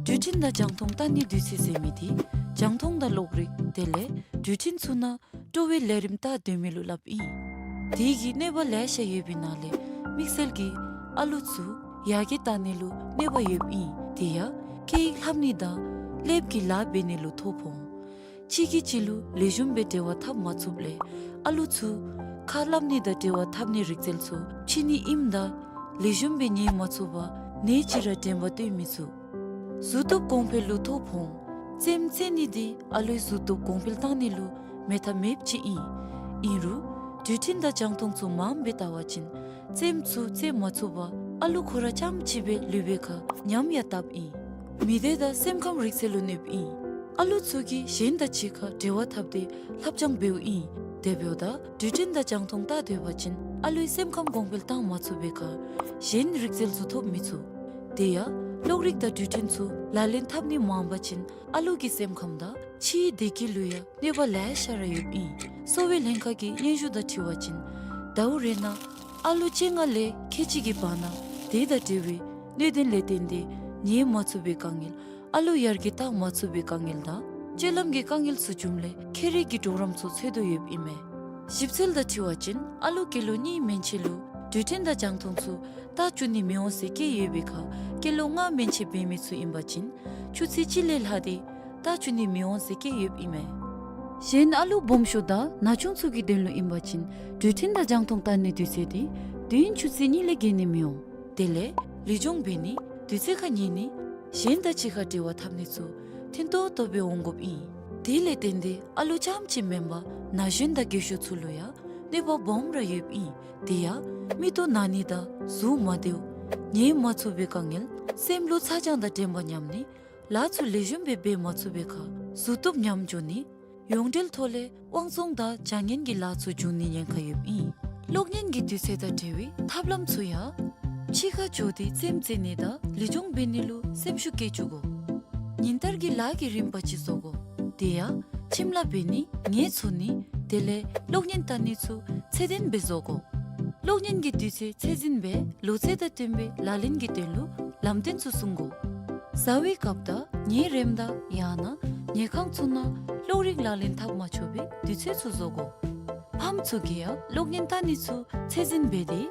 འགྲུལ་འཕྲིན་དང་རྒྱང་མཐོང་ལྟ་ནི་དུས་ཚོད་ཟེར་མི་འདི་རྒྱང་མཐོང་དང་གློག་རིག་དེ་ལས་འགྲུལ་འཕྲིན་ཚུ་ནང་སྤྲོ་བའི་ལས་རིམ་ལྟ་སྡོད་མི་ལུ་སླབ་ཨིན། དེ་གི་གནོད་པ་ལེ་ཤ་ཡོད་པའི་ནང་ལས་དམིགས་བསལ་གྱིས་ཨ་ལུ་ཚུ་ཡར་རྒྱས་བཏང་ནི་ལུ་གནོད་པ་ཡོདཔ་ཨིན། དེ་ཡང་སྐད་ཡིག་ལྷབ་ནི་དང་ཀླདཔ་གི་ལཱ་འབད་ནི་ལུ་ཐོ་ཕོག་འོང་། གཅིག་གིས་གཅིག་ལུ་ལེགས་ཤོམ་སྦེ་འབྲེལ་བ་འཐབ་མ་ཚུགསཔ་ལས་ཨ་ལུ་ཚུ་ཁ་སླབ་ནི་དང་འབྲེལ་བ་འཐབ་ནི་རིག་རྩལ་ཚུ་ཕྱི་ནི་ཨིནམ་ད་ལེགས་ཤོམ་སྦེ་ཉན་མ་ཚུགས་པར་ནད་ཅིག་ར་དྲན་པ་བཏོན་མི་ཚུགས། གཟུགས་སྟོབས་གོང་འཕེལ་ལུ་ཐོ་ཕོག་འོང་། རྩེདམོ་རྩེ་ནི་འདི་ཨ་ལུའི་གཟུགས་སྟོབས་གོང་འཕེལ་བཏང་ནི་ལུ་མེད་ཐབས་མེདཔ་ཅིག་ཨིན། ཨིན་རུང་འགྲུལ་འཕྲིན་དང་རྒྱང་མཐོང་ཚུ་མངམ་སྦེ་བལྟ་བ་ཅིན་རྩེདམོ་ཚུ་རྩེ་མ་ཚུགས་པར་ཨ་ལུ་ཁོ་ར་རྐྱངམ་གཅིག་སྦེ་ལུས་པའི་ཁར་ཉམས་ཡང་བཏབ་ཨིན། མི་སྡེ་དང་སེམས་ཁམས་རིག་རྩལ་ལུ་གནོདཔ་ཨིན། ཨ་ལུ་ཚུ་གིས་གཞན་དང་གཅིག་ཁར་འབྲེལ་བ་འཐབ་སྟེ་ལྷབ་སྦྱང་འབདཝ་ཨིན། དེ་འབདཝ་ད་འགྲུལ་འཕྲིན་དང་རྒྱང་མཐོང་བལྟ་སྡོད་པ་ཅིན་ཨ་ལུའི་སེམས་ཁམས་གོང་འཕེལ་བཏང་མ་ཚུགས་པའི་ཁར་གཞན་རིག་རྩལ་ཚུ་ཐོབ་མི་ཚུགས། དེ་ཡང་གློག་རིག་དང་འགྲུལ་འཕྲིན་ཚུ་ལག་ལེན་འཐབ་ནི་མངམ་པ་ཅིན་ཨ་ལུ་གི་སེམས་ཁམས་དང་ཕྱིའི་བདེ་སྐྱིད་ལུ་ཡང་གནོད་པ་ལེ་ཤ་ར་ཡོདཔ་ཨིན། གསོ་བའི་ལྷན་ཁག་གི་སྙན་ཞུ་དང་འཁྲིལ་བ་ཅིན་ཟླཝ་རེ་ནང་ཨ་ལུ་བཅོ་ལྔ་ལས་ཁལ་གཅིག་གི་བར་ན་དེ་དང་འབྲེལ་བའི་གནོད་དོན་ལས་བརྟེན་ཏེ་ཉལ་མ་ཚུགས་པའི་དཀའ་ངལ་ཨ་ལུ་ཡར་རྒྱས་བཏང་མ་ཚུགས་པའི་དཀའ་ངལ་དང་སྤྱོད་ལམ་གྱི་དཀའ་ངལ་ཚུ་བྱུངམ་ལས་ཁྱད་རིག་གི་གྲོགས་རམ་ཚུ་འཚོལ་དོ་ཡོདཔ་ཨིན་མས། ཞིབ་འཚོལ་དང་འཁྲིལ་བ་ཅིན་ཨ་ལུ་སྐྱེས་ལོ་གཉིས་མན་ཆད་ལུ་འགྲུལ་འཕྲིན་དང་རྒྱང་མཐོང་ཚུ་བལྟ་བཅུག་ནི་མི་འོང་ཟེར་བཀོད་ཡོད་པའི་ཁར་སྐྱེས་ལོ་ལྔ་མན་ཆད་འབད་མི་ཚུ་ཨིན་པ་ཅིན་ཆུ་ཚོད་གཅིག་ལས་ལྷག་སྟེ་བལྟ་བཅུག་ནི་མི་འོང་ཟེར་བཀོད་ཡོདཔ་ཨིན་མས། གཞན་ཨ་ལུ་སྦོམ་ཤོས་དང་ན་ཆུང་ཚུ་གི་དོན་ལུ་ཨིན་པ་ཅིན་འགྲུལ་འཕྲིན་དང་རྒྱང་མཐོང་བལྟ་ནི་དུས་ཚོད་འདི་བདུན་ཆུ་ཚོད་གཉིས་ལས་བརྒལ་ནི་མི་འོང་། དེ་ལས་ལུས་སྦྱོང་འབད་ནི་དུས་ཚོད་ཁར་ཉལ་ནི་གཞན་དང་གཅིག་ཁར་འབྲེལ་བ་འཐབ་ནི་ཚུ་ཐོན་ཏོག་ཏོ་སྦེ་འོང་དགོཔ་ཨིན། དེ་ལས་བརྟེན་ཏེ་ཨ་ལུ་རྐྱངམ་གཅིག་མེན་པར་ན་གཞོན་དང་རྒས་ཤོས་ཚུ་ལུ་ཡང་གནོད་པ་སྦོམ་ར་ཡོདཔ་ཨིན། དེ་ཡང་མིག་ཏོ་ན་ནི་དང་གཟུགས་མ་བདེཝ་ཉལ་མ་ཚུགས་པའི་དཀའ་ངལ་སེམས་ལུ་ཚ་གྱང་དང་དྲན་པ་ཉམས་ནི་ལཱ་ཚུ་ལེགས་ཤོམ་སྦེ་འབད་མ་ཚུགས་པའི་ཁར་གཟུགས་སྟོབས་ཉམས་འགྱོ་ནི་ཡོངས་འབྲེལ་ཐོག་ལས་དབང་བཙོང་དང་བྱ་ངན་གྱི་ལཱ་ཚུ་འབྱུང་ནི་ཉེན་ཁ་ཡོདཔ་ཨིན། གློག་བརྙན་གྱི་དུས་ཚོད་དང་འབྲེལ་བའི་ཐབས་ལམ་ཚུ་ཡང་ཕྱི་ཁར་འགྱོ་སྟེ་རྩེདམོ་རྩེ་ནི་དང་ལུས་སྦྱོང་འབད་ནི་ལུ་སེམས་ཤུགས་བསྐྱེད་བཅུག་དགོ། ཉིན་ལྟར་གྱི་ལཱ་གི་རིམ་པ་ཅིག་བཟོ་དགོ། དེ་ཡང་ཁྱིམ་ལཱ་འབད་ནི་ངལ་འཚོ་ནི་དེ་ལས་གློག་བརྙན་བལྟ་ནི་ཚུ་ཚད་ལྡན་སྦེ་བཟོ་དགོ། གློག་བརྙན་གྱི་དུས་ཚོད་ཚད་འཛིན་སྦེ་ལོ་ཚད་དང་བསྟུན་པའི་ལག་ལེན་གྱི་དོན་ལུ་ལམ་སྟོན་ཚུ་བཟུང་དགོ། བཟའ་བའི་སྐབས་དང་ཉལ་རནམ་ད་ཡང་ན་ཉལ་ཁང་ཚུ་ནང་གློག་རིག་ལག་ལེན་འཐབ་མ་ཆོག་པའི་དུས་ཚོད་ཚུ་བཟོ་དགོ། ཕམ་ཚུ་གིས་ཡང་གློག་བརྙན་བལྟ་ནི་ཚུ་ཚད་འཛིན་འབད་དེ་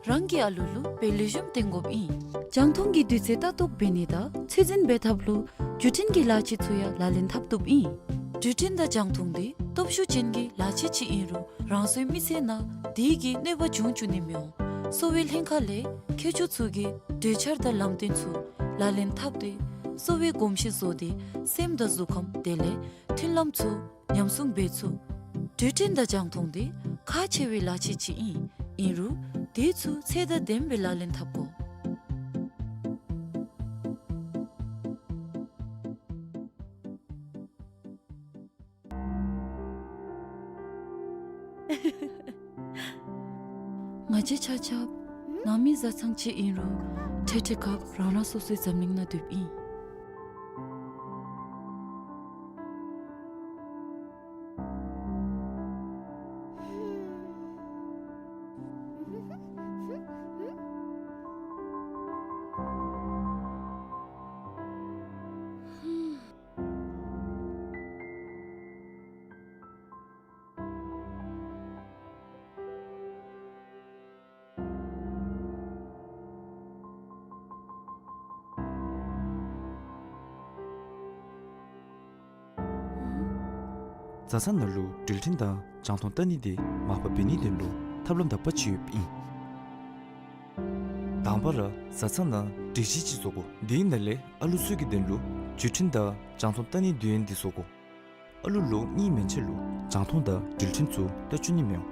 རང་གི་ཨ་ལུ་ལུ་དཔེ་ལེགས་ཤོམ་སྟོན་དགོཔ་ཨིན། རྒྱང་མཐོང་གི་དུས་ཚོད་ལྟ་རྟོག་འབད་ནི་དང་ཚད་འཛིན་འབད་ཐབས་ལུ་བརྒྱུད་འཕྲིན་གྱི་ལག་ཆས་ཚུ་ཡང་ལག་ལེན་འཐབ་བཏུབ་ཨིན། བརྒྱུད་འཕྲིན་དང་རྒྱང་མཐོང་འདི་སྟོབས་ཤུགས་ཅན་གྱི་ལག་ཆས་ཅིག་ཨིན་རུང་རང་སོའི་མི་ཚེ་ནང་དེ་གིས་གནོད་པ་འབྱུང་བཅུག་ནི་མི་འོང་། གསོ་བའི་ལྷན་ཁག་ལས་མཁས་མཆོག་ཚུ་གིས་གྲོས་འཆར་དང་ལམ་སྟོན་ཚུ་ལག་ལེན་འཐབ་སྟེ་གསོ་བའི་གོམས་གཤིས་བཟོ་སྟེ་སེམས་དང་གཟུགས་ཁམས་དེ་ལས་མཐུན་ལམ་ཚུ་ཉམས་སྲུང་འབད་ཚུགས། བརྒྱུད་འཕྲིན་དང་རྒྱང་མཐོང་འདི་ཁག་ཆེ་བའི་ལག་ཆས་ཅིག་ཨིན། ཨིན་རུང་དེ་ཚུ་ཚད་དང་ལྡནམ་སྦེ་ལག་ལེན་འཐབ་དགོ། ང་བཅས་ཆ་ཁྱབ་ནང་མི་བཟའ་ཚང་ཅིག་ཨིན་རུང་ ཐེངས་ཐེངས་ཁར་རང་རང་སོ་སོའི་འཛམ་གླིང་ནང་སྡོདཔ་ཨིན། བཟའ་ཚང་ནང་ལུ་འགྲུལ་འཕྲིན་དང་རྒྱང་མཐོང་བལྟ་ནི་འདི་མར་ཕབ་འབད་ནིའི་དོན་ལུ་ཐབས་ལམ་དག་པ་ཅིག་ཡོདཔ་ཨིན། དང་པ་ར་བཟའ་ཚང་ནང་སྒྲིག་གཞི་ཅིག་བཟོ་དགོ། དེའི་ནང་ལས་ཨ་ལུ་ཚུ་གི་དོན་ལུ་འགྲུལ་འཕྲིན་དང་རྒྱང་མཐོང་བལྟ་ནིའི་དུས་ཡུན་འདི་བཟོ་དགོ། ཨ་ལུ་ལོ་གཉིས་མན་ཆད་ལུ་རྒྱང་མཐོང་དང་འགྲུལ་འཕྲིན་ཚུ་བལྟ་བཅུག་ནི་མི་འོང་།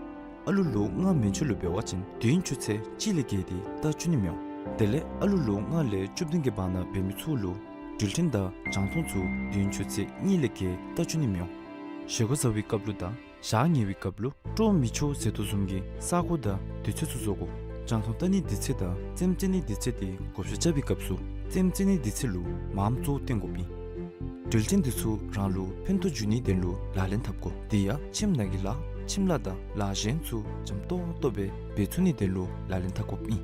ཨ་ལུ་ལོ་ལྔ་མན་ཆད་ལུ་འབད་བ་ཅིན་དུས་ཡུན་ཆུ་ཚོད་གཅིག་ལས་བརྒལ་ཏེ་བལྟ་བཅུག་ནི་མི་འོང་། དེ་ལས་ཨ་ལུ་ལོ་ལྔ་ལས་བཅུ་བདུན་གྱི་བར་ན་འབད་མི་ཚུ་ལུ་འགྲུལ་འཕྲིན་དང་རྒྱང་མཐོང་ཚུ་དུས་ཡུན་ཆུ་ཚོད་གཉིས་ལས་བརྒལ་བལྟ་བཅུག་ནི་མི་འོང་། བཞེས་སྒོ་བཟའ་བའི་སྐབས་ལུ་དང་ཞག་ཉལ་བའི་སྐབས་ལུ་སྤྲོ་མི་ཆོག་ཟེར་དོ་བཟུམ་གྱི་ས་གོ་དང་དུས་ཚོད་ཚུ་བཟོ་དགོ། རྒྱང་མཐོང་བལྟ་ནིའི་དུས་ཚོད་དང་རྩེདམོ་རྩེ་ནིའི་དུས་ཚོད་འདི་བགོ་བཤའ་རྐྱབ་པའི་སྐབས་སུ་རྩེདམོ་རྩེ་ནིའི་དུས་ཚོད་ལུ་མངམ་གཙོ་བོ་བཏོན་དགོཔ་ཨིན། འགྲུལ་འཕྲིན་འདི་ཚུ་རང་ལུ་ཕན་ཐོགས་འབྱུང་ནིའི་དོན་ལུ་ལག་ལེན་འཐབ་དགོ། དེ་ཡང་ཁྱིམ་ནང་གི་ལཱ་ཁྱིམ་ལཱ་དང་ལཱ་གཞན་ཚུ་འཇམ་ཏོང་ཏོ་སྦེ་འབད་ཚུགས་ནིའི་དོན་ལུ་ལག་ལེན་འཐབ་དགོཔ་ཨིན།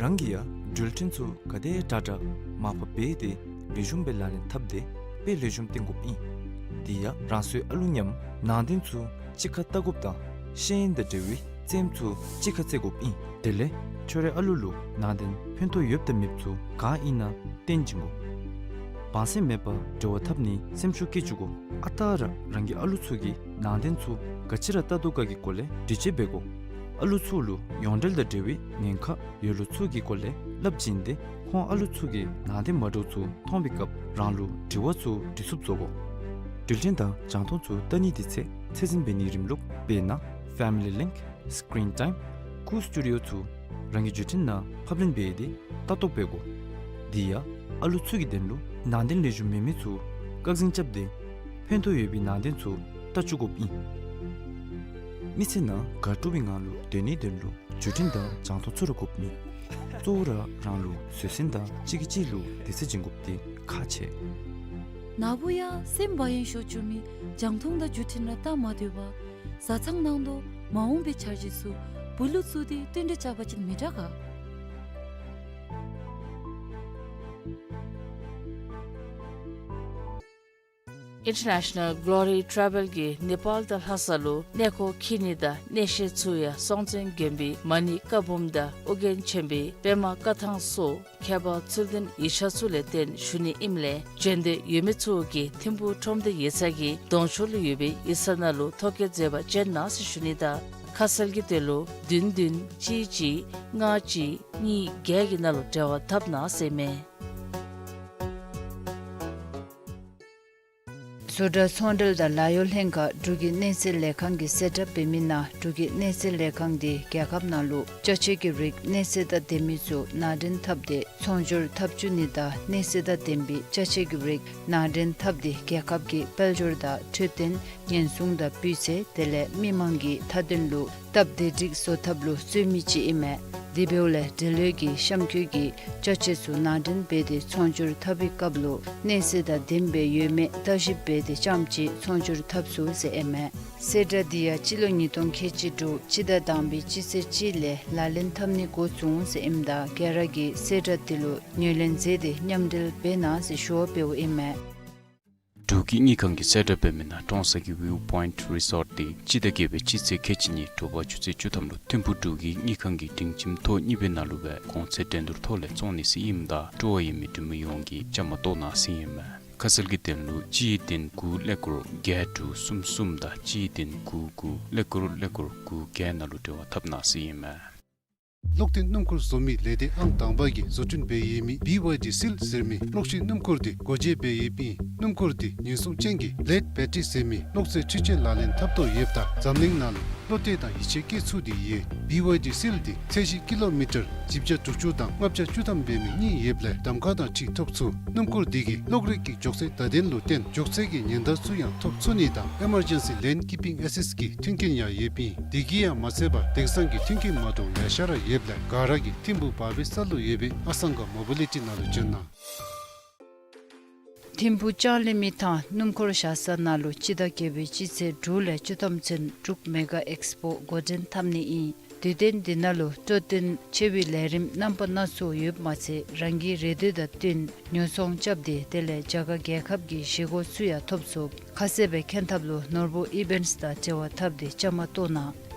རང་གིས་ཡང་འགྲུལ་འཕྲིན་ཚུ་ག་དེ་དྲག་དྲག་མར་ཕབ་འབད་དེ་ལེགས་ཤོམ་སྦེ་ལག་ལེན་འཐབ་སྟེ་དཔེ་ལེགས་ཤོམ་སྟོན་དགོཔ་ཨིན། དེ་ཡང་རང་སོའི་ཨ་ལུ་མཉམ་ནང་དོན་ཚུ་གཅིག་ཁར་བལྟ་དགོཔ་དང་ཤེས་ཡོན་དང་འབྲེལ་བའི་རྩེདམོ་ཚུ་གཅིག་ཁར་རྩེ་དགོཔ་ཨིན། དེ་ལས་ཁྱོད་རའི་ཨ་ལུ་ལུ་ནང་དོན་ཕན་ཐོགས་ཡོདཔ་དང་མེདཔ་ཚུ་ག་ཨིན་ན་སྟོན་བྱིན་དགོ། བང་སེམས་མེད་པར་འབྲེལ་བ་འཐབ་ནིའི་སེམས་ཤུགས་བསྐྱེད་བཅུག་དགོ། ཨ་རྟག་ར་རང་གི་ཨ་ལུ་ཚུ་གིས་ནང་དོན་ཚུ་ག་ཅི་ར་བལྟ་དོ་ག་གི་སྐོར་ལས་འདྲི་དཔྱད་འབད་དགོ། ཨ་ལུ་ཚུ་ལུ་ཡོངས་འབྲེལ་དང་འབྲེལ་བའི་ཉེན་ཁ་ཡོད་ལུགས་ཚུ་གི་སྐོར་ལས་སླབ་བྱིན་ཏེ་ཁོང་ཨ་ལུ་ཚུ་གིས་ནང་དོན་མ་འདྲཝ་ཚུ་མཐོང་བའི་སྐབས་རང་ལུ་དྲི་བ་ཚུ་དྲི་ཚུགསཔ་བཟོ་དགོ། འགྲུལ་འཕྲིན་དང་རྒྱང་མཐོང་ཚུ་བལྟ་ནིའི་དུས་ཚོད་ཚད་འཛིན་འབད་ནིའི་རིམ་ལུགས་དཔེར་ན་Family Link, Screen Time, Qoo Studio ཚུ་རང་གི་འགྲུལ་འཕྲིན་ནང་ཕབ་ལེན་འབད་དེ་ལྟ་རྟོག་འབད་དགོ། དེ་ཡང་ཨ་ལུ་ཚུ་གི་དོན་ལུ་ནང་དོན་ལེགས་ཤོམ་མེད་མི་ཚུ་བཀག་འཛིན་རྐྱབ་སྟེ་ཕན་ཐོགས་ཡོད་པའི་ནང་དོན་ཚུ་བལྟ་བཅུག་དགོཔ་ཨིན། མི་ཚེ་ནང་དགའ་སྤྲོ་བའི་ངང་ལུ་སྡོད་ནིའི་དོན་ལུ་འགྲུལ་འཕྲིན་དང་རྒྱང་མཐོང་ཚུ་ར་དགོཔ་མེད། གཙོ་བོ་ར་རང་ལུ་བཟོད་བསྲན་དང་གཅིག་གིས་གཅིག་ལུ་བདེ་ཚིག་སྦྱིན་དགོཔ་འདི་ཁག་ཆེ། ནཱ་བུ་ཡང་སེམས་བག་ཡངས་ཤོར་བཅུག་མི་རྒྱང་མཐོང་དང་འགྲུལ་འཕྲིན་ར་བལྟ་མ་སྡོད་པར་བཟའ་ཚང་ནང་དོག་མ་འོངས་པའི་འཆར་གཞི་ཚུ་བུ་ལུ་བཙུགས་ཏེ་བསྟུན་གྲོས་རྐྱབ་པ་ཅིན་མི་དྲག་ག། International Glory Travel གིས་ནེ་པཱལ་དང་ལྷ་ས་ལུ་གནས་སྐོར་འཁྱིད་ནི་དང་གནས་བཤད་ཚུ་ཡང་སྲོང་བཙན་དགོན་པའི་མ་ཎི་བཀའ་འབུམ་དང་ཨོ་རྒྱན་ཆེན་པོའི་པདྨ་བཀའ་ཐང་སོགས་ཁྱད་པར་ཚུལ་ལྡན་ཡིག་ཆ་ཚུ་ལས་བརྟེན་ཞུ་ནི་ཨིནམ་ལས་བྱོན་འདོད་ཡོད་མི་ཚུ་གིས་ཐིམ་ཕུག་ཁྲོམ་སྡེ་ཡིག་ཚང་གི་གདོང་ཕྱོགས་ལུ་ཡོད་པའི་ཡིག་ཚང་ནང་ལུ་ཐོ་བཀོད་མཛད་པར་བྱོན་གནང་ཟེར་ཞུ་ནི་དང་ཁ་གསལ་གྱི་དོན་ལུ་བདུན་བདུན་གཅིག་གཅིག་ལྔ་གཅིག་གཉིས་བརྒྱད་ཀྱི་ནང་ལུ་འབྲེལ་བ་འཐབ་གནང་ཟེར་ཨིན་མས། བཟོ་གྲྭ་ཚོང་འབྲེལ་དང་ལཱ་གཡོག་ལྷན་ཁག་འབྲུག་གི་གནས་ཚད་ལས་ཁང་གིས་གསལ་བསྒྲགས་འབད་མི་ནང་འབྲུག་གི་གནས་ཚད་ལས་ཁང་འདི་རྒྱལ་ཁབ་ནང་ལུ་ཅ་ཆས་ཀྱི་རིགས་གནས་ཚད་དང་ལྡན་མི་ཚུ་ནང་འདྲེན་འཐབ་སྟེ་ཚོང་སྒྱུར་འཐབ་བཅུག་ནི་དང་གནས་ཚད་དང་ལྡན་པའི་ཅ་ཆས་ཀྱི་རིགས་ནང་འདྲེན་འཐབ་སྟེ་རྒྱལ་ཁབ་ཀྱི་དཔལ་འབྱོར་དང་འཕྲོད་བསྟེན་ཉེན་སྲུང་དང་སྤུས་ཚད་དེ་ལས་མི་མང་གི་མཐའ་དོན་ལུ་སྟབས་བདེ་སྒྲིག་བཟོ་ཐབས་ལུ་རྩོལ་མི་ཅིག་ཨིན་མས། དེ་འབདཝ་ལས་འབྲེལ་ཡོད་ཀྱི་གཤམ་འཁོད་ཀྱི་ཅ་ཆས་ཚུ་ནང་འདྲེན་འབད་དེ་ཚོང་སྒྱུར་འཐབ་པའི་སྐབས་ལུ་གནས་ཚད་དང་ལྡནམ་སྦེ་ཡོད་མེད་བརྟག་ཞིབ་འབད་དེ་རྐྱངམ་གཅིག་ཚོང་སྒྱུར་འཐབ་ཚུགས་ཟེར་ཨིན་མས། གསལ་བསྒྲགས་འདི་ཡང་སྤྱི་ལོ་ཉིས་སྟོང་ཁལ་གཅིག་དྲུག་སྤྱི་ཟླ་དང་པའི་སྤྱི་ཚེས་གཅིག་ལས་ལག་ལེན་འཐབ་ནི་འགོ་བཙུགས་ཟེར་ཨིནམ་ད་ག་ར་གིས་གསལ་བསྒྲགས་འདི་ལུ་ངོས་ལེན་མཛད་དེ་མཉམ་འབྲེལ་འབད་གནང་ཟེར་ཞུ་བ་འབདཝ་ཨིན་མས། འབྲུག་གི་དངུལ་ཁང་གིས་གསལ་བསྒྲགས་འབད་མི་ནང་ཀྲོང་གསར་གྱི་ཝིའུ་པོའིནཊ་རི་སོརཊ་འདི་སྤྱི་ཟླ་བརྒྱད་པའི་སྤྱི་ཚེས་ཁལ་གཅིག་གཉིས་དྲོ་པ་ཆུ་ཚོད་བཅུ་ཐམ་ལུ་ཐིམ་ཕུག་འབྲུག་གི་དངུལ་ཁང་གི་སྒྲིང་ཁྱིམ་ཐོག་གཉིས་པའི་ནང་ལུ་སྦེ་གོང་ཚད་འགྲན་བསྡུར་ཐོག་ལས་བཙོང་ནི་ཟེར་ཨིནམ་ད་སྤྲོ་བ་ཡོད་མི་འབྲུག་མི་ཡོངས་ཀྱིས་བཅའ་མར་གཏོགས་གནང་ཟེར་ཨིན་མས། ཁ་གསལ་གྱི་དོན་ལུ་གཅིག་བདུན་དགུ་ཀླད་ཀོར་བརྒྱད་དྲུག་གསུམ་གསུམ་དང་གཅིག་བདུན་དགུ་དགུ་ཀླད་ཀོར་ཀླད་ཀོར་དགུ་བརྒྱད་ནང་ལུ་འབྲེལ་བ་འཐབ་གནང་ཟེར་ཨིན་མས། གློག་འཕྲིན་སྣུམ་འཁོར་བཟོ་མི་ལས་སྡེ་ཨང་དང་པ་གིས་བཟོ་སྐྲུན་འབད་ཡོད་མི་བི་ཝའི་ཌི་སིལ་ཟེར་མི་གློག་ཤིང་སྣུམ་འཁོར་འདི་སྒོ་འབྱེད་འབད་ཡོདཔ་ཨིན། སྣུམ་འཁོར་འདི་ཉེན་སྲུང་ཅན་གྱི་ལེཌ་བེ་ཊ་རི་ཟེར་མི་གློག་རྩེད་འཕྲུལ་ཆས་ལག་ལེན་འཐབ་དོ་ཡོདཔ་ད་འཛམ་གླིང་ནང་ལུ་ བློ་གཏད་དང་ཡིད་ཆེས་བསྐྱེད་ཚུགས་ཏེ་ཡོད། བི་ཝའི་ཌི་སིལ་འདི་ཚད་གཞི་ཀི་ལོ་མི་ཊར་བཞི་བརྒྱ་དྲུག་ཅུ་དང་ལྔ་བརྒྱ་བཅུ་ཐམ་འབད་མི་གཉིས་ཡོདཔ་ལས་གདམ་ཁ་དང་འཁྲིལ་ཐོབ་ཚུགས། སྣུམ་འཁོར་འདི་གིས་གློག་རིག་གི་མགྱོགས་ཚད་བརྡ་དོན་ལུ་བརྟེན་མགྱོགས་ཚད་ཀྱི་ཉེན་བརྡ་ཚུ་ཡང་ཐོབ་ཚུགས་ནི་དང་ཨེ་མར་ཇེན་སི་ལེན་ཀིཔ་པིང་ཨེ་སིསི་གི་མཐུན་རྐྱེན་ཡང་ཡོདཔ་ཨིན། དེ་གིས་ཡང་མ་ཚད་པར་དེང་སང་གི་མཐུན་རྐྱེན་མ་འདྲཝ་ལེ་ཤ་ར་ཡོདཔ་ལས་ག་ར་གིས་ཐིམ་ཕུག་བར་བའི་ས་ལུ་ཡོད་པའི་ཨ་སང་ག་མོ་བི་ལི་ཊི་ནང་ལུ་བྱོན་གནང་། ཐིམ་ཕུག་ལྕང་གླིང་མི་ཐང་སྣུམ་འཁོར་བཞག་ས་ནང་ལུ་སྤྱི་ཟླ་བརྒྱད་པའི་སྤྱི་ཚེས་དྲུག་ལས་བཅུ་ཐམ་ཚུན་འབྲུག་མེ་ག་ཨེགསི་པོ་འགོ་འདྲེན་འཐབ་ནི་ཨིན། དུས་སྟོན་འདི་ནང་ལུ་སྤྲོ་སྟོན་ཆེ་བའི་ལས་རིམ་རྣམ་པ་སྣ་ཚོགས་ཡོདཔ་མ་ཚད་རང་གི་རེ་འདོད་དང་བསྟུན་ཉོ་ཚོང་རྐྱབ་སྟེ་དེ་ལས་རྒྱ་གར་རྒྱལ་ཁབ་ཀྱི་བཞེས་སྒོ་ཚུ་ཡང་ཐོབ་ཚུགས། ཁ་གསལ་སྦེ་མཁྱེན་ཐབས་ལུ་ནོར་བུ་ཨི་བེནཊསི་དང་འབྲེལ་བ་འཐབ་སྟེ་བཅའ་མར་གཏོགས་གནང་།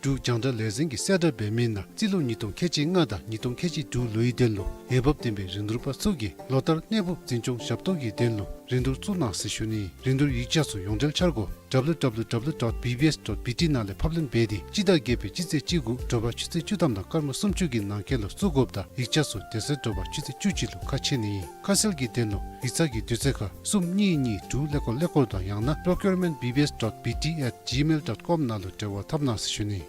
འབྲུག་རྒྱང་བསྒྲགས་ལས་འཛིན་གྱིས་གསལ་བསྒྲགས་འབད་མི་ནང་རྩིས་ལོ་ཉིས་སྟོང་ཁལ་གཅིག་ལྔ་དང་ཉིས་སྟོང་ཁལ་གཅིག་དྲུག་ལོའི་དོན་ལུ་འོས་འབབ་ལྡན་པའི་རིན་བསྡུར་པ་ཚུ་གིས་ལོ་ལྟར་གནས་སྤོ་འཛིན་སྐྱོང་ཞབས་ཏོག་གི་དོན་ལུ་རིན་བསྡུར་བཙུགས་གནང་ཟེར་ཞུ་ནི། རིན་བསྡུར་ཡིག་ཆ་ཚུ་ཡོངས་འབྲེལ་འཆར་སྒོ་ཌབ་ལུ་ཌབ་ལུ་ཌབ་ལུ་ཌོཊ་བི་བི་ཨེསི་ཌོཊ་བི་ཊི་ནང་ལས་ཕབ་ལེན་འབད་དེ་སྤྱི་ཟླ་བརྒྱད་པའི་སྤྱི་ཚེས་གཅིག་དགུ་དྲོ་པ་ཆུ་ཚོད་བཅུ་ཐམ་དང་སྐར་མ་སུམ་ཅུ་གི་ནང་འཁོད་ལུ་བཙུགས་དགོཔ་དང་ཡིག་ཆ་ཚུ་དེ་ཚེ་དྲོ་པ་ཆུ་ཚོད་བཅུ་གཅིག་ལུ་ཁ་ཕྱེ་ནི་ཨིན། ཁ་གསལ་གྱི་དོན་ལུ་ཡིག་ཚང་གི་དུས་ཚོད་ཁར་གསུམ་གཉིས་གཉིས་དྲུག་ཀླད་ཀོར་ཀླད་ཀོར་དང་ཡང་ན་པྲོ་ཀིའུར་མེནཊ་བི་བི་ཨེསི་ཌོཊ་བི་ཊི་ཨེཊ་ཇི་མེལ་ཌོཊ་ཀོམ་ནང་ལུ་འབྲེལ་བ་འཐབ་གནང་ཟེར་ཞུ་ནི།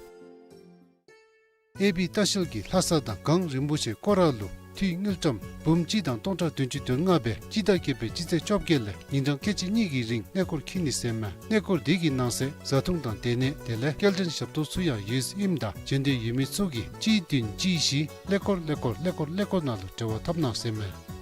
ཨེ་བི་ལྟ་བཤལ་གྱིས་ལྷ་ས་དང་གངས་རིན་པོ་ཆེ་སྐོར་ར་ལུ་འཐུས་དངུལ་ཀྲམ་འབུམ་གཅིག་དང་སྟོང་ཕྲག་བདུན་ཅུ་དོན་ལྔ་སྦེ་སྤྱི་ཟླ་བརྒྱད་པའི་སྤྱི་ཚེས་བཅོ་བརྒྱད་ལས་ཉིན་གྲངས་ཁལ་གཅིག་གཉིས་ཀྱི་རིང་གནས་སྐོར་འཁྱིད་ནི་ཟེར་མས། གནས་སྐོར་འདི་གི་ནང་གསེས་བཟའ་འཐུང་དང་སྡོད་གནས་དེ་ལས་སྐྱེལ་འདྲེན་ཞབས་ཏོག་ཚུ་ཡང་ཡོདཔ་ཨིནམ་ད་འབྱོན་འདོད་ཡོད་མི་ཚུ་གིས་གཅིག་བདུན་གཅིག་བཞི་ཀླད་ཀོར་ཀླད་ཀོར་ཀླད་ཀོར་ཀླད་ཀོར་ནང་ལུ་འབྲེལ་བ་འཐབ་གནང་ཟེར་མས།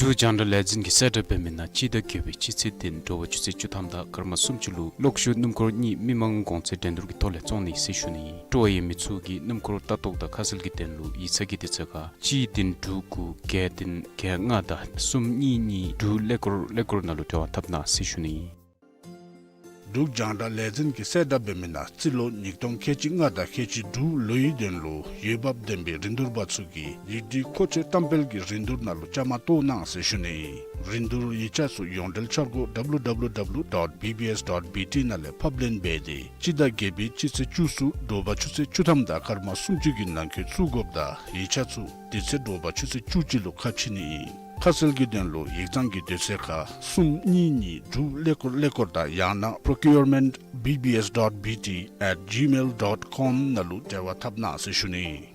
འབྲུག་རྒྱང་བསྒྲགས་ལས་འཛིན་གྱིས་གསལ་བསྒྲགས་འབད་མི་ནང་སྤྱི་ཟླ་བརྒྱད་པའི་སྤྱི་ཚེས་བདུན་དྲོ་པ་ཆུ་ཚོད་བཅུ་ཐམ་དང་སྐར་མ་སུམ་ཅུ་ལུ་གློག་ཤུགས་སྣུམ་འཁོར་གཉིས་མི་མང་གོང་ཚད་འགྲན་བསྡུར་གྱི་ཐོག་ལས་བཙོང་ནི་ཟེར་ཞུ་ནི། སྤྲོ་བ་ཡོད་མི་ཚུ་གིས་སྣུམ་འཁོར་ལྟ་རྟོག་དང་ཁ་གསལ་གྱི་དོན་ལུ་ཡིག་ཚང་གི་དུས་ཚོད་ཁར་གཅིག་བདུན་དྲུག་དགུ་བརྒྱད་བདུན་བརྒྱད་ལྔ་དང་གསུམ་གཉིས་གཉིས་དྲུག་ཀླད་ཀོར་ཀླད་ཀོར་ནང་ལུ་འབྲེལ་བ་འཐབ་གནང་ཟེར་ཞུ་ནི། འབྲུག་རྒྱང་བསྒྲགས་ལས་འཛིན་གྱིས་གསལ་བསྒྲགས་འབད་མི་ནང་རྩིས་ལོ་ཉིས་སྟོང་ཁལ་གཅིག་ལྔ་དང་ཁལ་གཅིག་དྲུག་ལོའི་དོན་ལུ་འོས་འབབ་ལྡན་པའི་རིན་བསྡུར་པ་ཚུ་གིས་ཡིག་སྒྲིག་མཁོ་ཆས་བཀྲམ་སྤེལ་གྱི་རིན་བསྡུར་ནང་ལུ་བཅའ་མར་གཏོགས་གནང་ཟེར་ཞུ་ནི། རིན་བསྡུར་ཡིག་ཆ་ཚུ་ཡོངས་འབྲེལ་འཆར་སྒོ་ཌབ་ལུ་ཌབ་ལུ་ཌབ་ལུ་ཌོཊ་བི་བི་ཨེསི་ཌོཊ་བི་ཊི་ནང་ལས་ཕབ་ལེན་འབད་དེ་སྤྱི་ཟླ་བརྒྱད་པའི་སྤྱི་ཚེས་བཅུ་གསུམ་དྲོ་པ་ཆུ་ཚོད་བཅུ་ཐམ་དང་སྐར་མ་སུམ་ཅུ་གི་ནང་འཁོད་བཙུགས་དགོཔ་དང་ཡིག་ཆ་ཚུ་དེ་ཚེ་དྲོ་པ་ཆུ་ཚོད་བཅུ་གཅིག་ལུ་ཁ་ཕྱེ་ནི་ཨིན། ཁ་གསལ་གྱི་དོན་ལུ་ཡིག་ཚང་གི་དུས་ཚོད་ཁར་གསུམ་གཉིས་གཉིས་དྲུག་ཀླད་ཀོར་ཀླད་ཀོར་དང་ཡང་ན་པྲོ་ཀིའུར་མེནཊ་བི་བི་ཨེསི་ཌོཊ་བི་ཊི་ཨེཊ་ཇི་མེལ་ཌོཊ་ཀོམ་ནང་ལུ་འབྲེལ་བ་འཐབ་གནང་ཟེར་ཞུ་ནི།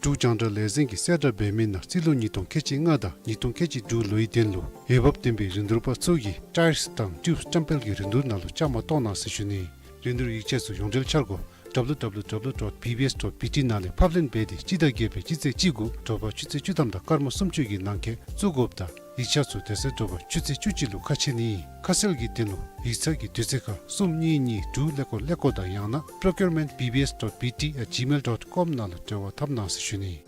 འབྲུག་རྒྱང་བསྒྲགས་ལས་འཛིན་གྱིས་གསལ་བསྒྲགས་འབད་མི་ནང་རྩིས་ལོ་ཉིས་སྟོང་ཁལ་གཅིག་ལྔ་དང་ཉིས་སྟོང་ཁལ་གཅིག་དྲུག་ལོའི་དོན་ལུ་འོས་འབབ་ལྡན་པའི་རིན་བསྡུར་པ་ཚུ་གིས་ཊའིརསི་དང་ཊིའུབསི་བཀྲམ་སྤེལ་གྱི་རིན་བསྡུར་ནང་ལུ་བཅའ་མར་གཏོགས་གནང་ཟེར་ཞུ་ནི། རིན་བསྡུར་ཡིག་ཆ་ཚུ་ཡོངས་འབྲེལ་འཆར་སྒོ་ཌབ་ལུ་ཌབ་ལུ་ཌབ་ལུ་ཌོཊ་བི་བི་ཨེསི་ཌོཊ་བི་ཊི་ནང་ལས་ཕབ་ལེན་འབད་དེ་སྤྱི་ཟླ་བརྒྱད་པའི་སྤྱི་ཚེས་བཅུ་དགུ་དྲོ་པ་ཆུ་ཚོད་བཅུ་ཐམ་དང་སྐར་མ་སུམ་ཅུ་གི་ནང་འཁོད་བཙུགས་དགོཔ་དང་ཡིག་ཆ་ཚུ་དེ་ཚེ་དྲོ་པ་ཆུ་ཚོད་བཅུ་གཅིག་ལུ་ཁ་ཕྱེ་ནི་ཨིན། ཁ་གསལ་གྱི་དོན་ལུ་ཡིག་ཚང་གི་དུས་ཚོད་ཁར་གསུམ་གཉིས་གཉིས་དྲུག་ཀླད་ཀོར་ཀླད་ཀོར་དང་ཡང་ན་པྲོ་ཀིའུར་མེནཊ་བི་བི་ཨེསི་ཌོཊ་བི་ཊི་ཨེཊ་ཇི་མེལ་ཌོཊ་ཀོམ་ནང་ལུ་འབྲེལ་བ་འཐབ་གནང་ཟེར་ཞུ་ནི།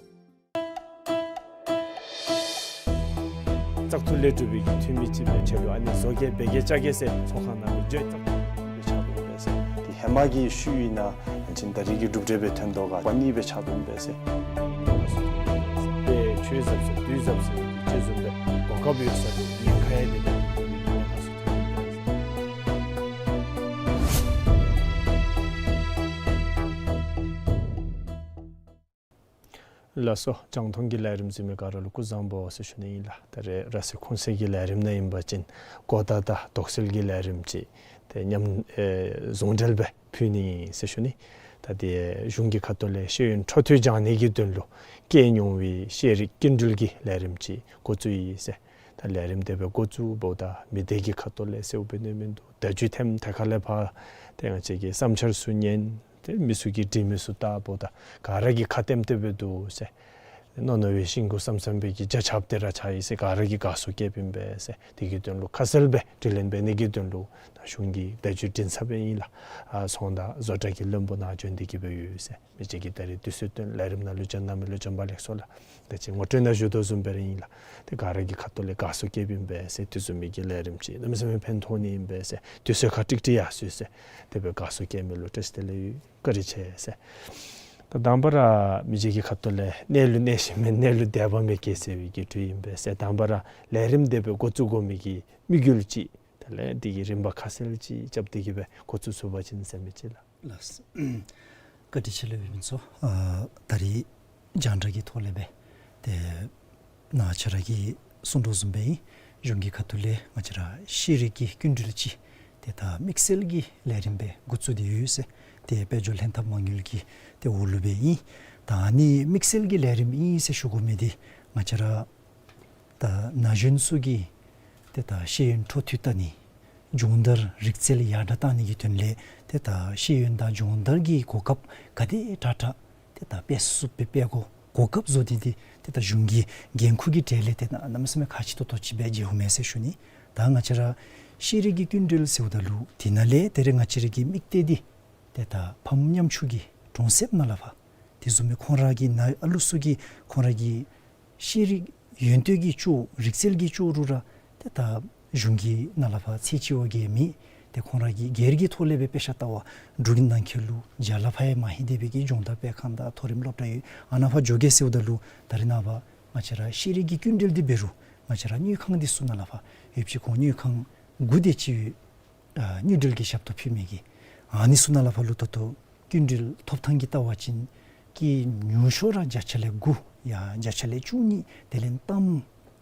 བཙག་འཐུ་ལས་གྲུབ་པའི་གི་འཐུས་མི་ཅིག་སྦེ་ཆ་ལུ་ཨ་ནི་བཟོ་བཀོད་འབད་གེ་བཅའ་གེ་ཟེར་ཚོགས་ཁང་ནང་ལུ་བརྗོད་བཙག་འཐུ་སྦེ་ཆགས་འདུག་པས་ཟེར། དེ་ཧེ་མ་གི་ཤུལ་ཨིན་ན་ཨ་ནི་ད་རེས་ཀྱི་གྲུབ་འབྲས་སྦེ་ཐོན་དོ་ག་པ་ནི་སྦེ་ཆགས་འདུག་པས་ཟེར། དཔེ་ཆོས་ཟབ་ཟེར་དུས་ཟབ་ཟེར་ཅིག་བཟུམ་སྦེ་གོ་སྐབས་ཡོད་ས་ལུ་ཉེན་ཁ་ཡང་མེད་པའི་གི་ཐོན་ཡོད་པས་ཟེར། ལགས་སོ། རྒྱང་མཐོང་གི་ལས་རིམ་གཟིགས་མི་ག་ར་ལུ་སྐུ་གཟུགས་བཟང་པོ་ཟེར་ཞུ་ནི་ཨིན་ལགས། ད་རེས་ར་སི་ཁུངས་གསལ་གྱི་ལས་རིམ་ནང་ཨིན་པ་ཅིན་གོ་བརྡ་དང་དོགས་སེལ་གྱི་ལས་རིམ་ཅིག་ཏེ་མཉམ་ཨེ་ཟུང་འབྲེལ་སྦེ་ཕུལ་ནི་ཨིན་ཟེར་ཞུ་ནི། ད་ཏེ་གཞུང་གི་ཁ་ཐུག་ལས་ཤེས་ཡོན་འཕྲོ་མཐུད་སྦྱང་ནི་གི་དོན་ལུ་བཀལ་མྱོང་བའི་ཤེས་རིག་སྐྱིན་འགྲུལ་གྱི་ལས་རིམ་ཅིག་འགོ་བཙུགས་ཡི་ཟེར། ད་ལས་རིམ་དེ་སྦེ་འགོ་བཙུགས་འབདཝ་ད་མི་སྡེ་གི་ཁ་ཐུག་ལས་གསལཝ་སྦེ་ནི་མིན་འདུག། བརྡ་བརྒྱུད་ཐེམ་ཐད་ཁ་ལས་ཕར་ཏེ་ང་བཅས་ཀྱི་བསམ་འཆར་ཚུ་ཉན། ཏེ་མི་ཚུ་གིས་འབྲི་མི་ཚུ་བལྟཝ་ད་ག་ར་གིས་ཁ་ལྟེམ་སྟེ་སྦེ་འདུག་ཟེར། རྣོ་རྣོ་བའི་ཤིང་གུ་སམ་སམ་སྦེ་གི་རྒྱ་ཁྱབ་སྟེ་ར་ཆགས་ཡི་ཟེར། ག་ར་གིས་དགའ་བསུ་བསྐྱེདཔ་ཨིན་པས་ཟེར། དེ་གི་དོན་ལུ་ཁ་གསལ་སྦེ་དྲི་ལན་འབད་ནི་གི་དོན་ལུ་ད་གཞུང་གི་བརྡ་བརྒྱུད་འཕྲིན་ཚབ་ཨིན་ལགས། ཨ་ཚོང་དང་བཟོ་གྲྭ་གི་བློན་པོ་ནཱ་བྱོན་ཏེ་གི་སྦེ་ཡོད་ཟེར། མི་རྗེ་གིས་ད་རེས་དུས་ཚོད་བཏོན་ལས་རིམ་ནང་ལུ་བྱོན་གནང་མི་ལུ་བྱོན་པ་ལེགས་སོ་ལགས། ད་ཅི་ངོ་སྤྲོད་ནང་ཞུ་དོ་བཟུམ་སྦེ་ར་ཨིན་ལགས། ཏེ་ག་ར་གི་ཁ་ཐུག་ལས་དགའ་བསུ་བསྐྱེདཔ་ཨིན་པས་ཟེར། དེ་བཟུམ་མའི་གི་ལས་རིམ་ཅིག་གནམ་མེད་ས་མེད་ཕན་ཐོགས་ནི་ཨིན་པས་ཟེར། དུས་ཚོད་ཁར་ཀྲིག་ཀྲི་ཡར་སོང་ཡི་ཟེར། དེ་སྦེ་དགའ་བསུ་བསྐྱེད་མི་ལུ་བཀྲིས་དེ་ལས་ཡུ་བཀྲིན་ཆེ་ཟེར། ད་དང་པ་ར་མི་རྗེ་གི་ཁ་ཐུག་ལས་གནས་ལུ་གནས་ཤིང་མེད་གནས་ལུ་དད་པ་མེད་ཀྱི་ཟེར་བའི་གི་དུས་ཨིན་པས་ཟེར། དང་པ་ར་ལས་རིམ་དེ་སྦེ་འགོ་བཙུགས་དགོ་མི་གི་དམིགས་ཡུལ་ཅིག་དེ་ལས་དེ་གི་རིམ་པ་ཁ་གསལ་ཅིག་རྐྱབ་སྟེ་གི་སྦེ་འགོ་བཙུགས་ཚུགས་པ་ཅིན་ཟེར་མི་ཅིག་ལགས། ལགས། བཀའ་དྲིན་ཆེ་ལགས་འོས་མི་ཚུ། ཨ་ད་རེས་རྒྱང་བསྒྲགས་ཀྱི་ཐོག་ལས་སྦེ་ ཏེ་ནཱ་ང་བཅས་ར་གིས་གསུང་དོ་བཟུམ་སྦེ་ཨིན། གཞུང་གི་ཁ་ཐུག་ལས་ང་བཅས་ར་ཤེས་རིག་གི་སྐྱིན་འགྲུལ་ཅིག་ཏེ་ད་དམིགས་བསལ་གྱི་ལས་རིམ་སྦེ་འགོ་བཙུགས་ཏེ་ཡོད་ཟེར་ཏེ་དཔལ་འབྱོར་ལྷན་ཐབས་མ་དངུལ་གྱི་ཏེ་འོག་ལུ་སྦེ་ཨིན། ད་ཨ་ནི་དམིགས་བསལ་གྱི་ལས་རིམ་ཨིན་ཟེར་ཞུ་དགོ་མི་འདི་ང་བཅས་ར་ད་ན་གཞོན་ཚུ་གི་ཏེ་ད་ཤེས་ཡོན་འཕྲོ་མཐུད་བཏང་ནི་སྦྱོང་བརྡར་རིག་རྩལ་ཡར་དྲག་བཏང་ནི་གི་དོན་ལས་ཏེ་ད་ཤེས་ཡོན་དང་སྦྱོང་བརྡར་གྱི་གོ་སྐབས་ག་དེ་དྲག་དྲག་ཏེ་ད་སྤེལ་ཚུགསཔ་སྦེ་སྤེལ་དགོ། གོ་སྐབས་བཟོ་སྟེ་འདི་ཏེ་ད་གཞུང་གི་འགན་ཁུར་གྱི་གྲས་ལས་ཏེ་གནམ་མེད་ས་མེད་ཁག་ཆེ་ཏོག་ཏོ་ཅིག་སྦེ་མཇལཝ་མས་ཟེར་ཞུ་ནི། ད་ང་བཅས་ར་ཤེས་རིག་གི་སྐྱིན་འགྲུལ་ཟེརཝ་ད་ལུ་དེ་ནང་ལས་ད་རེས་ང་བཅས་ར་གི་དམིགས་གཏད་འདི་ཏེ་ད་ཕམ་ཉམ་ཆུང་གི་གྲོང་གསེབ་ནང་ལས་ཕར་དེ་བཟུམ་མའི་ཁོང་ར་གི་ནང་ཨ་ལུ་ཚུ་གི་ཁོང་ར་གི་ཤེས་རིག་ཡོན་ཏན་གྱི་ཅོག་རིག་རྩལ་གྱི་ཅོག་རུ་ར་ཏེ་ད་གཞུང་གི་ནང་ལས་ཕར་ཚད་ཅིག་བ་གིས་མེད། ཏེ་ཁོང་ར་གིས་སྒེར་གྱི་ཐོག་ལས་སྦེ་དཔེ་ཆ་ལྟ་བར་འབྲུག་གི་ནང་འཁོད་ལུ་རྒྱ་ལས་ཕར་ཡང་མ་ལྷོད་དེ་སྦེ་གི་སྦྱོང་བརྡར་སྤེལ་ཁང་དང་མཐོ་རིམ་སློབ་གྲྭ་ཡོད། ཨ་ནཱ་ཕར་འགྱོ་གེ་ཟེརཝ་ད་ལུ་ད་རེས་ནངས་པ་ང་བཅས་ར་ཤེས་རིག་གི་སྐྱིན་འགྲུལ་འདི་འབད་རུང་ང་བཅས་ར་དངུལ་ཁང་འདི་ཚུ་ནང་ལས་ཕར་ཡོདཔ་ཅིག་ཁོང་དངུལ་ཁང་དགུ་དེ་ཅིག་ཡོད། ཨ་དངུལ་འབྲེལ་གྱི་ཞབས་ཏོག་ཕུལ་མི་གི་ཨ་ནི་ཚུ་ནང་ལས་ཕར་ལུ་ད་ལྟོ་སྐྱིན་འགྲུལ་ཐོབ་ཐངས་ཀྱི་ལྟ་བ་ཅིན་སྐྱེས་ཉུང་ཤོས་ར་བརྒྱ་ཆ་ལས་དགུ་ཡང་བརྒྱ་ཆ་ལས་བཅུ་གཉིས་དེ་ལས་གཏམ་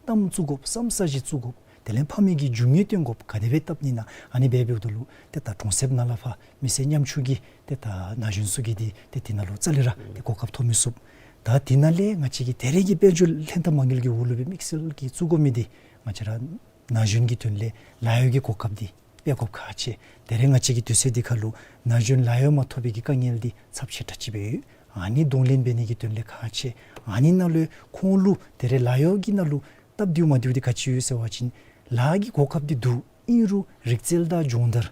གཏམ་བཙུགས་དགོཔ་བསམ་ས་ཅིག་བཙུགས་དགོཔ་དེ་ལས་ཕམ་མི་གི་རྒྱུ་དངོས་བཏོན་དགོཔ་ག་དེ་སྦེ་བཏབ་ནི་ན་ཨ་ནི་སྦེ་འབདཝ་ད་ལུ་ཏེ་ད་གྲོང་གསེབ་ནང་ལས་ཕར་མི་སེར་ཉམ་ཆུང་གི་ཏེ་ད་ན་གཞོན་ཚུ་གིས་འདི་ཏེ་དེ་ནང་ལུ་རྩ་ལས་ར་ཏེ་གོ་སྐབས་ཐོབ་མི་ཚུགས། ད་དེ་ནང་ལས་ང་བཅས་ཀྱི་ད་རེས་ཀྱི་དཔལ་འབྱོར་ལྷན་ཐབས་མ་དངུལ་གྱི་འོག་ལུ་སྦེ་དམིགས་བསལ་གྱི་བཙུགས་དགོ་མི་འདི་ང་བཅས་ར་ན་གཞོན་གྱི་དོན་ལས་ལཱ་གཡོག་གི་གོ་སྐབས་འདི་སྤེལ་དགོཔ་ཁག་ཆེ། ད་རེས་ང་བཅས་ཀྱི་དུས་ཚོད་འདི་ཁར་ལུ་ན་གཞོན་ལཱ་གཡོག་མ་ཐོབ་པའི་གི་དཀའ་ངལ་འདི་ཚབས་ཆེ་དྲགས་ཅིག་སྦེ་ཡོད། ཨ་ནི་གདོང་ལེན་འབད་ནི་གི་དོན་ལས་ཁག་ཆེ། ཨ་ནི་ནང་ལུ་ཁོང་ལུ་ད་རེས་ལཱ་གཡོག་གི་ནང་ལུ་སྟབས་བདེཝ་མ་བདེཝ་འདི་ག་ཅི་ཡོད་ཟེར་བ་ཅིན་ལཱ་གི་གོ་སྐབས་འདི་འདུག། ཨིན་རུང་རིག་རྩལ་དང་སྦྱོང་བརྡར་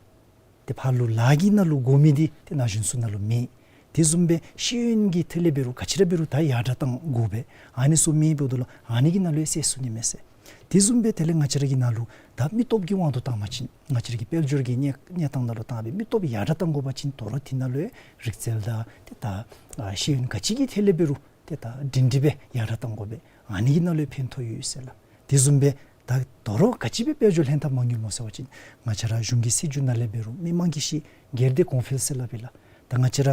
ཏེ་ཕར་ལུ་ལཱ་གི་ནང་ལུ་དགོ་མི་འདི་ཏེ་ན་གཞོན་ཚུ་ནང་ལུ་མེད། དེ་བཟུམ་སྦེ་ཤེས་ཡོན་གྱི་ཐད་ལས་འབད་རུང་ག་ཅི་ར་འབད་རུང་ད་ཡར་དྲགས་བཏང་དགོ་པས། ཨ་ནི་ཚུ་མེདཔ་འབདཝ་ད་ལུ་ཨ་ནི་གི་ནང་ལུ་ཡང་ཟད་སོང་ནི་མས་ཟེར། དེ་བཟུམ་སྦེ་དེ་ལས་ང་བཅས་ར་གི་ནང་ལུ་ད་མི་སྟོབས་ཀྱི་དབང་དུ་བཏང་བ་ཅིན་ང་བཅས་ར་གི་དཔལ་འབྱོར་གྱི་གནས་གནས་སྟངས་ནང་ལུ་བཏང་སྦེ་མི་སྟོབས་ཡར་དྲགས་བཏང་དགོ་པ་ཅིན་དོ་རུང་དེ་ནང་ལུ་ཡང་རིག་རྩལ་དང་ཏེ་ད་ཨ་ཤེས་ཡོན་ག་ཅི་གི་ཐད་ལས་འབད་རུང་ཏེ་ད་སྒྲིང་སྒྲི་སྦེ་ཡར་དྲགས་བཏང་དགོ་པས། ཨ་ནི་གི་ནང་ལུ་ཕན་ཐོགས་ཡོད་ཟེར་ལགས། དེ་བཟུམ་སྦེ་ད་དོ་རུང་ག་ཅི་སྦེ་དཔལ་འབྱོར་ལྷན་ཐབས་མ་དངུལ་སྨོ་ཟེར་བ་ཅིན་ང་བཅས་ར་གཞུང་གི་སྲིད་བྱུས་ནང་ལས་འབད་རུང་མི་མང་གིས་ཤེས། སྒེར་སྡེ་གོང་འཕེལ་ཟེར་སླབ་ཨིན་ལགས། ད་ང་བཅས་ར་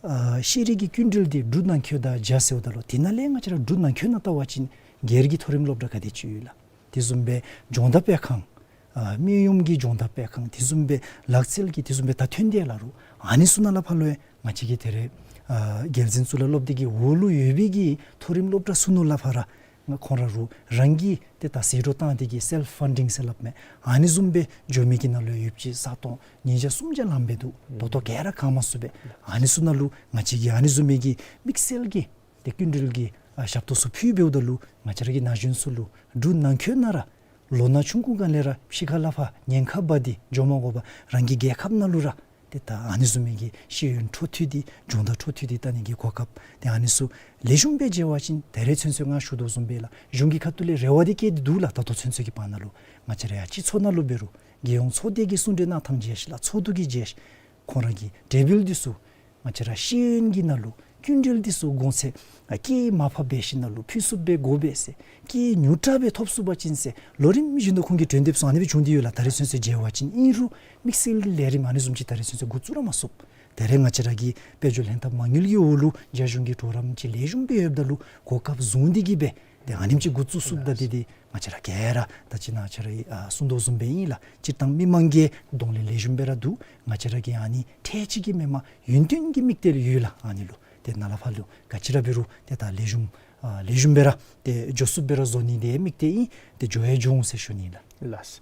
ཨ་ཤེས་རིག་གི་སྐྱིན་འགྲུལ་འདི་འབྲུག་ནང་འཁོད་དང་རྒྱ་ཟེརཝ་ད་ལུ་དེ་ནང་ལས་ང་བཅས་ར་འབྲུག་ནང་འཁོད་ནང་བལྟ་བ་ཅིན་སྒེར་གྱི་མཐོ་རིམ་སློབ་གྲྭ་ག་དེ་ཅིག་ཡོད་ལགས། དེ་བཟུམ་སྦེ་སྦྱོང་བརྡར་སྤེལ་ཁང་ཨ་དམིགས་ཡུལ་གྱི་སྦྱོང་བརྡར་སྤེལ་ཁང་དེ་བཟུམ་སྦེ་ལག་རྩལ་གྱི་དེ་བཟུམ་སྦེ་ད་ཐོན་ཏེ་ཡོད་ལགས་རུང་ཨ་ནི་ཚུ་ནང་ལས་ཕར་ལུ་ཡང་ང་བཅས་ཀྱི་ད་རེས་ཨ་རྒྱལ་འཛིན་གཙུག་ལག་སློབ་སྡེ་གི་འོག་ལུ་ཡོད་པའི་གི་མཐོ་རིམ་སློབ་གྲྭ་ཚུ་ནང་ལས་ཕར་ར་ཁོང་ར་རུང་རང་གིས་ཏེ་ད་ཟད་འགྲོ་བཏང་སྟེ་གི་སེལཕ་ཕན་ཌིང་ཟེར་སླབ་མས། ཨ་ནི་བཟུམ་སྦེ་འགྱོ་མི་གི་ནང་ལུ་ཡོདཔ་ཅིག་ས་སྟོང་ཉིས་བརྒྱ་སུམ་བརྒྱ་ལངམ་སྦེ་འདུག། ད་ལྟོ་ག་ར་གང་མ་ཚུགས་པས། ཨ་ནི་ཚུ་ནང་ལུ་ང་བཅས་ཀྱིས་ཨ་ནི་བཟུམ་མའི་གི་དམིགས་བསལ་གྱི་ཏེ་སྐྱིན་འགྲུལ་གྱི་ཨ་ཞབས་ཏོག་ཚུ་ཕུལཝ་འབདཝ་ད་ལུ་ང་བཅས་ར་གི་ན་གཞོན་ཚུ་ལུ་འབྲུག་ནང་འཁོད་ནང་ར་ལོ་ན་ཆུང་ཀུ་སྒང་ལས་ར་ཕྱི་ཁ་ལས་ཕར་ཉེན་ཁ་འབག་སྟེ་འགྱོ་མ་དགོ་པར་རང་གི་རྒྱལ་ཁབ་ནང་ལུ་ར་ཏེ་ད་ཨ་ནི་བཟུམ་མའི་གི་ཤེས་ཡོན་འཕྲོ་མཐུད་དེ་སྦྱོང་བརྡར་འཕྲོ་མཐུད་དེ་བལྟ་ནི་གི་གོ་སྐབས་ཏེ་ཨ་ནི་ཚུ་ལེགས་ཤོམ་སྦེ་མཇལ་བ་ཅིན་ད་རེས་ཚུན་ཚོད་ང་ཞུ་དོ་བཟུམ་སྦེ་ལགས་གཞུང་གི་ཁ་ཐུག་ལས་རེ་བ་འདི་བསྐྱེད་དེ་འདུག་ལགས། ད་ལྟོ་ཚུན་ཚོད་ཀྱི་བར་ན་ལུ་ང་བཅས་ར་ཡང་སྤྱི་ཚོགས་ནང་ལུ་འབད་རུང་རྒྱལ་ཡོངས་ཚོགས་སྡེ་གི་གསུང་གྲོས་གནང་ཐངས་མཇལ་ཞིནམ་ལས་ཚོགས་འདུ་གི་མཇལ་ཞིནམ་ཁོང་ར་གི་གྲོས་འབུལ་འདི་ཚུ་ང་བཅས་ར་ཤེས་ཡོན་གྱི་ནང་ལུ་སྐྱིན་འགྲུལ་འདི་ཚུ་གོང་ཚད་ཨ་སྐྱེད་མར་ཕབ་འབད་ཞིནམ་ལས་ཕུལ་ཚུགསཔ་སྦེ་དགོ་པས་ཟེར། སྐྱེད་ཉུང་དྲགས་སྦེ་ཐོབ་ཚུགས་པ་ཅིན་ཟེར་ལོ་རིམ་བཞིན་དུ་ཁོང་གི་གྲོས་འདེབས་ཚུ་ཨ་ནི་སྦེ་བྱུང་སྟེ་ཡོད་ལགས། ད་རེས་ཚུན་ཚོད་མཇལ་བ་ཅིན་ཨིན་རུང་དམིགས་བསལ་གྱི་ལས་རིམ་ཨ་ནི་བཟུམ་ཅིག་ད་རེས་ཚུན་ཚོད་འགོ་བཙུགས་ར་མ་ཚུགས། ད་རེས་ང་བཅས་ར་གི་དཔལ་འབྱོར་ལྷན་ཐབས་མ་དངུལ་གྱི་འོག་ལུ་རྒྱ་གཞུང་གི་གྲོགས་རམ་ཅིག་ལེགས་ཤོམ་སྦེ་ཡོདཔ་ད་ལུ་གོ་སྐབས་བཟུང་སྟེ་གི་སྦེ་ཏེ་ཨ་ནེམ་ཅིག་འགོ་བཙུགས་ཚུགསཔ་ད་འདི་འདི་ང་བཅས་ར་ག་ར་ད་ཅི་ནཱ་ང་བཅས་ར་ཨ་གསུང་དོ་བཟུམ་སྦེ་ཨིན་ལགས། སྤྱིར་བཏང་མི་མང་གི་གདོང་ལེན་ལེགས་ཤོམ་སྦེ་ར་འདུག། ང་བཅས་ར་གི་ཨ་ནི་འཕྲལ་ཅིག་གི་མེན་པར་ཡུན་བརྟན་གྱི་དམིགས་གཏད་ཡོད་ལགས། ཨ་ནི་ལུ་ཏེ་ནཱ་ལས་ཕར་ལུ་ག་ཅི་ར་འབད་རུང་ཏེ་ད་ལེགས་ཤོམ་ཨ་ལེགས་ཤོམ་སྦེ་ར་ཏེ་འགྱོ་ཚུགསཔ་སྦེ་ར་བཟོ་ནི་འདི་དམིགས་གཏད་ཨིན། ཏེ་འགྱོ་ཡང་འགྱོ་འོང་ཟེར་ཞུ་ནི་ལགས། ལགས།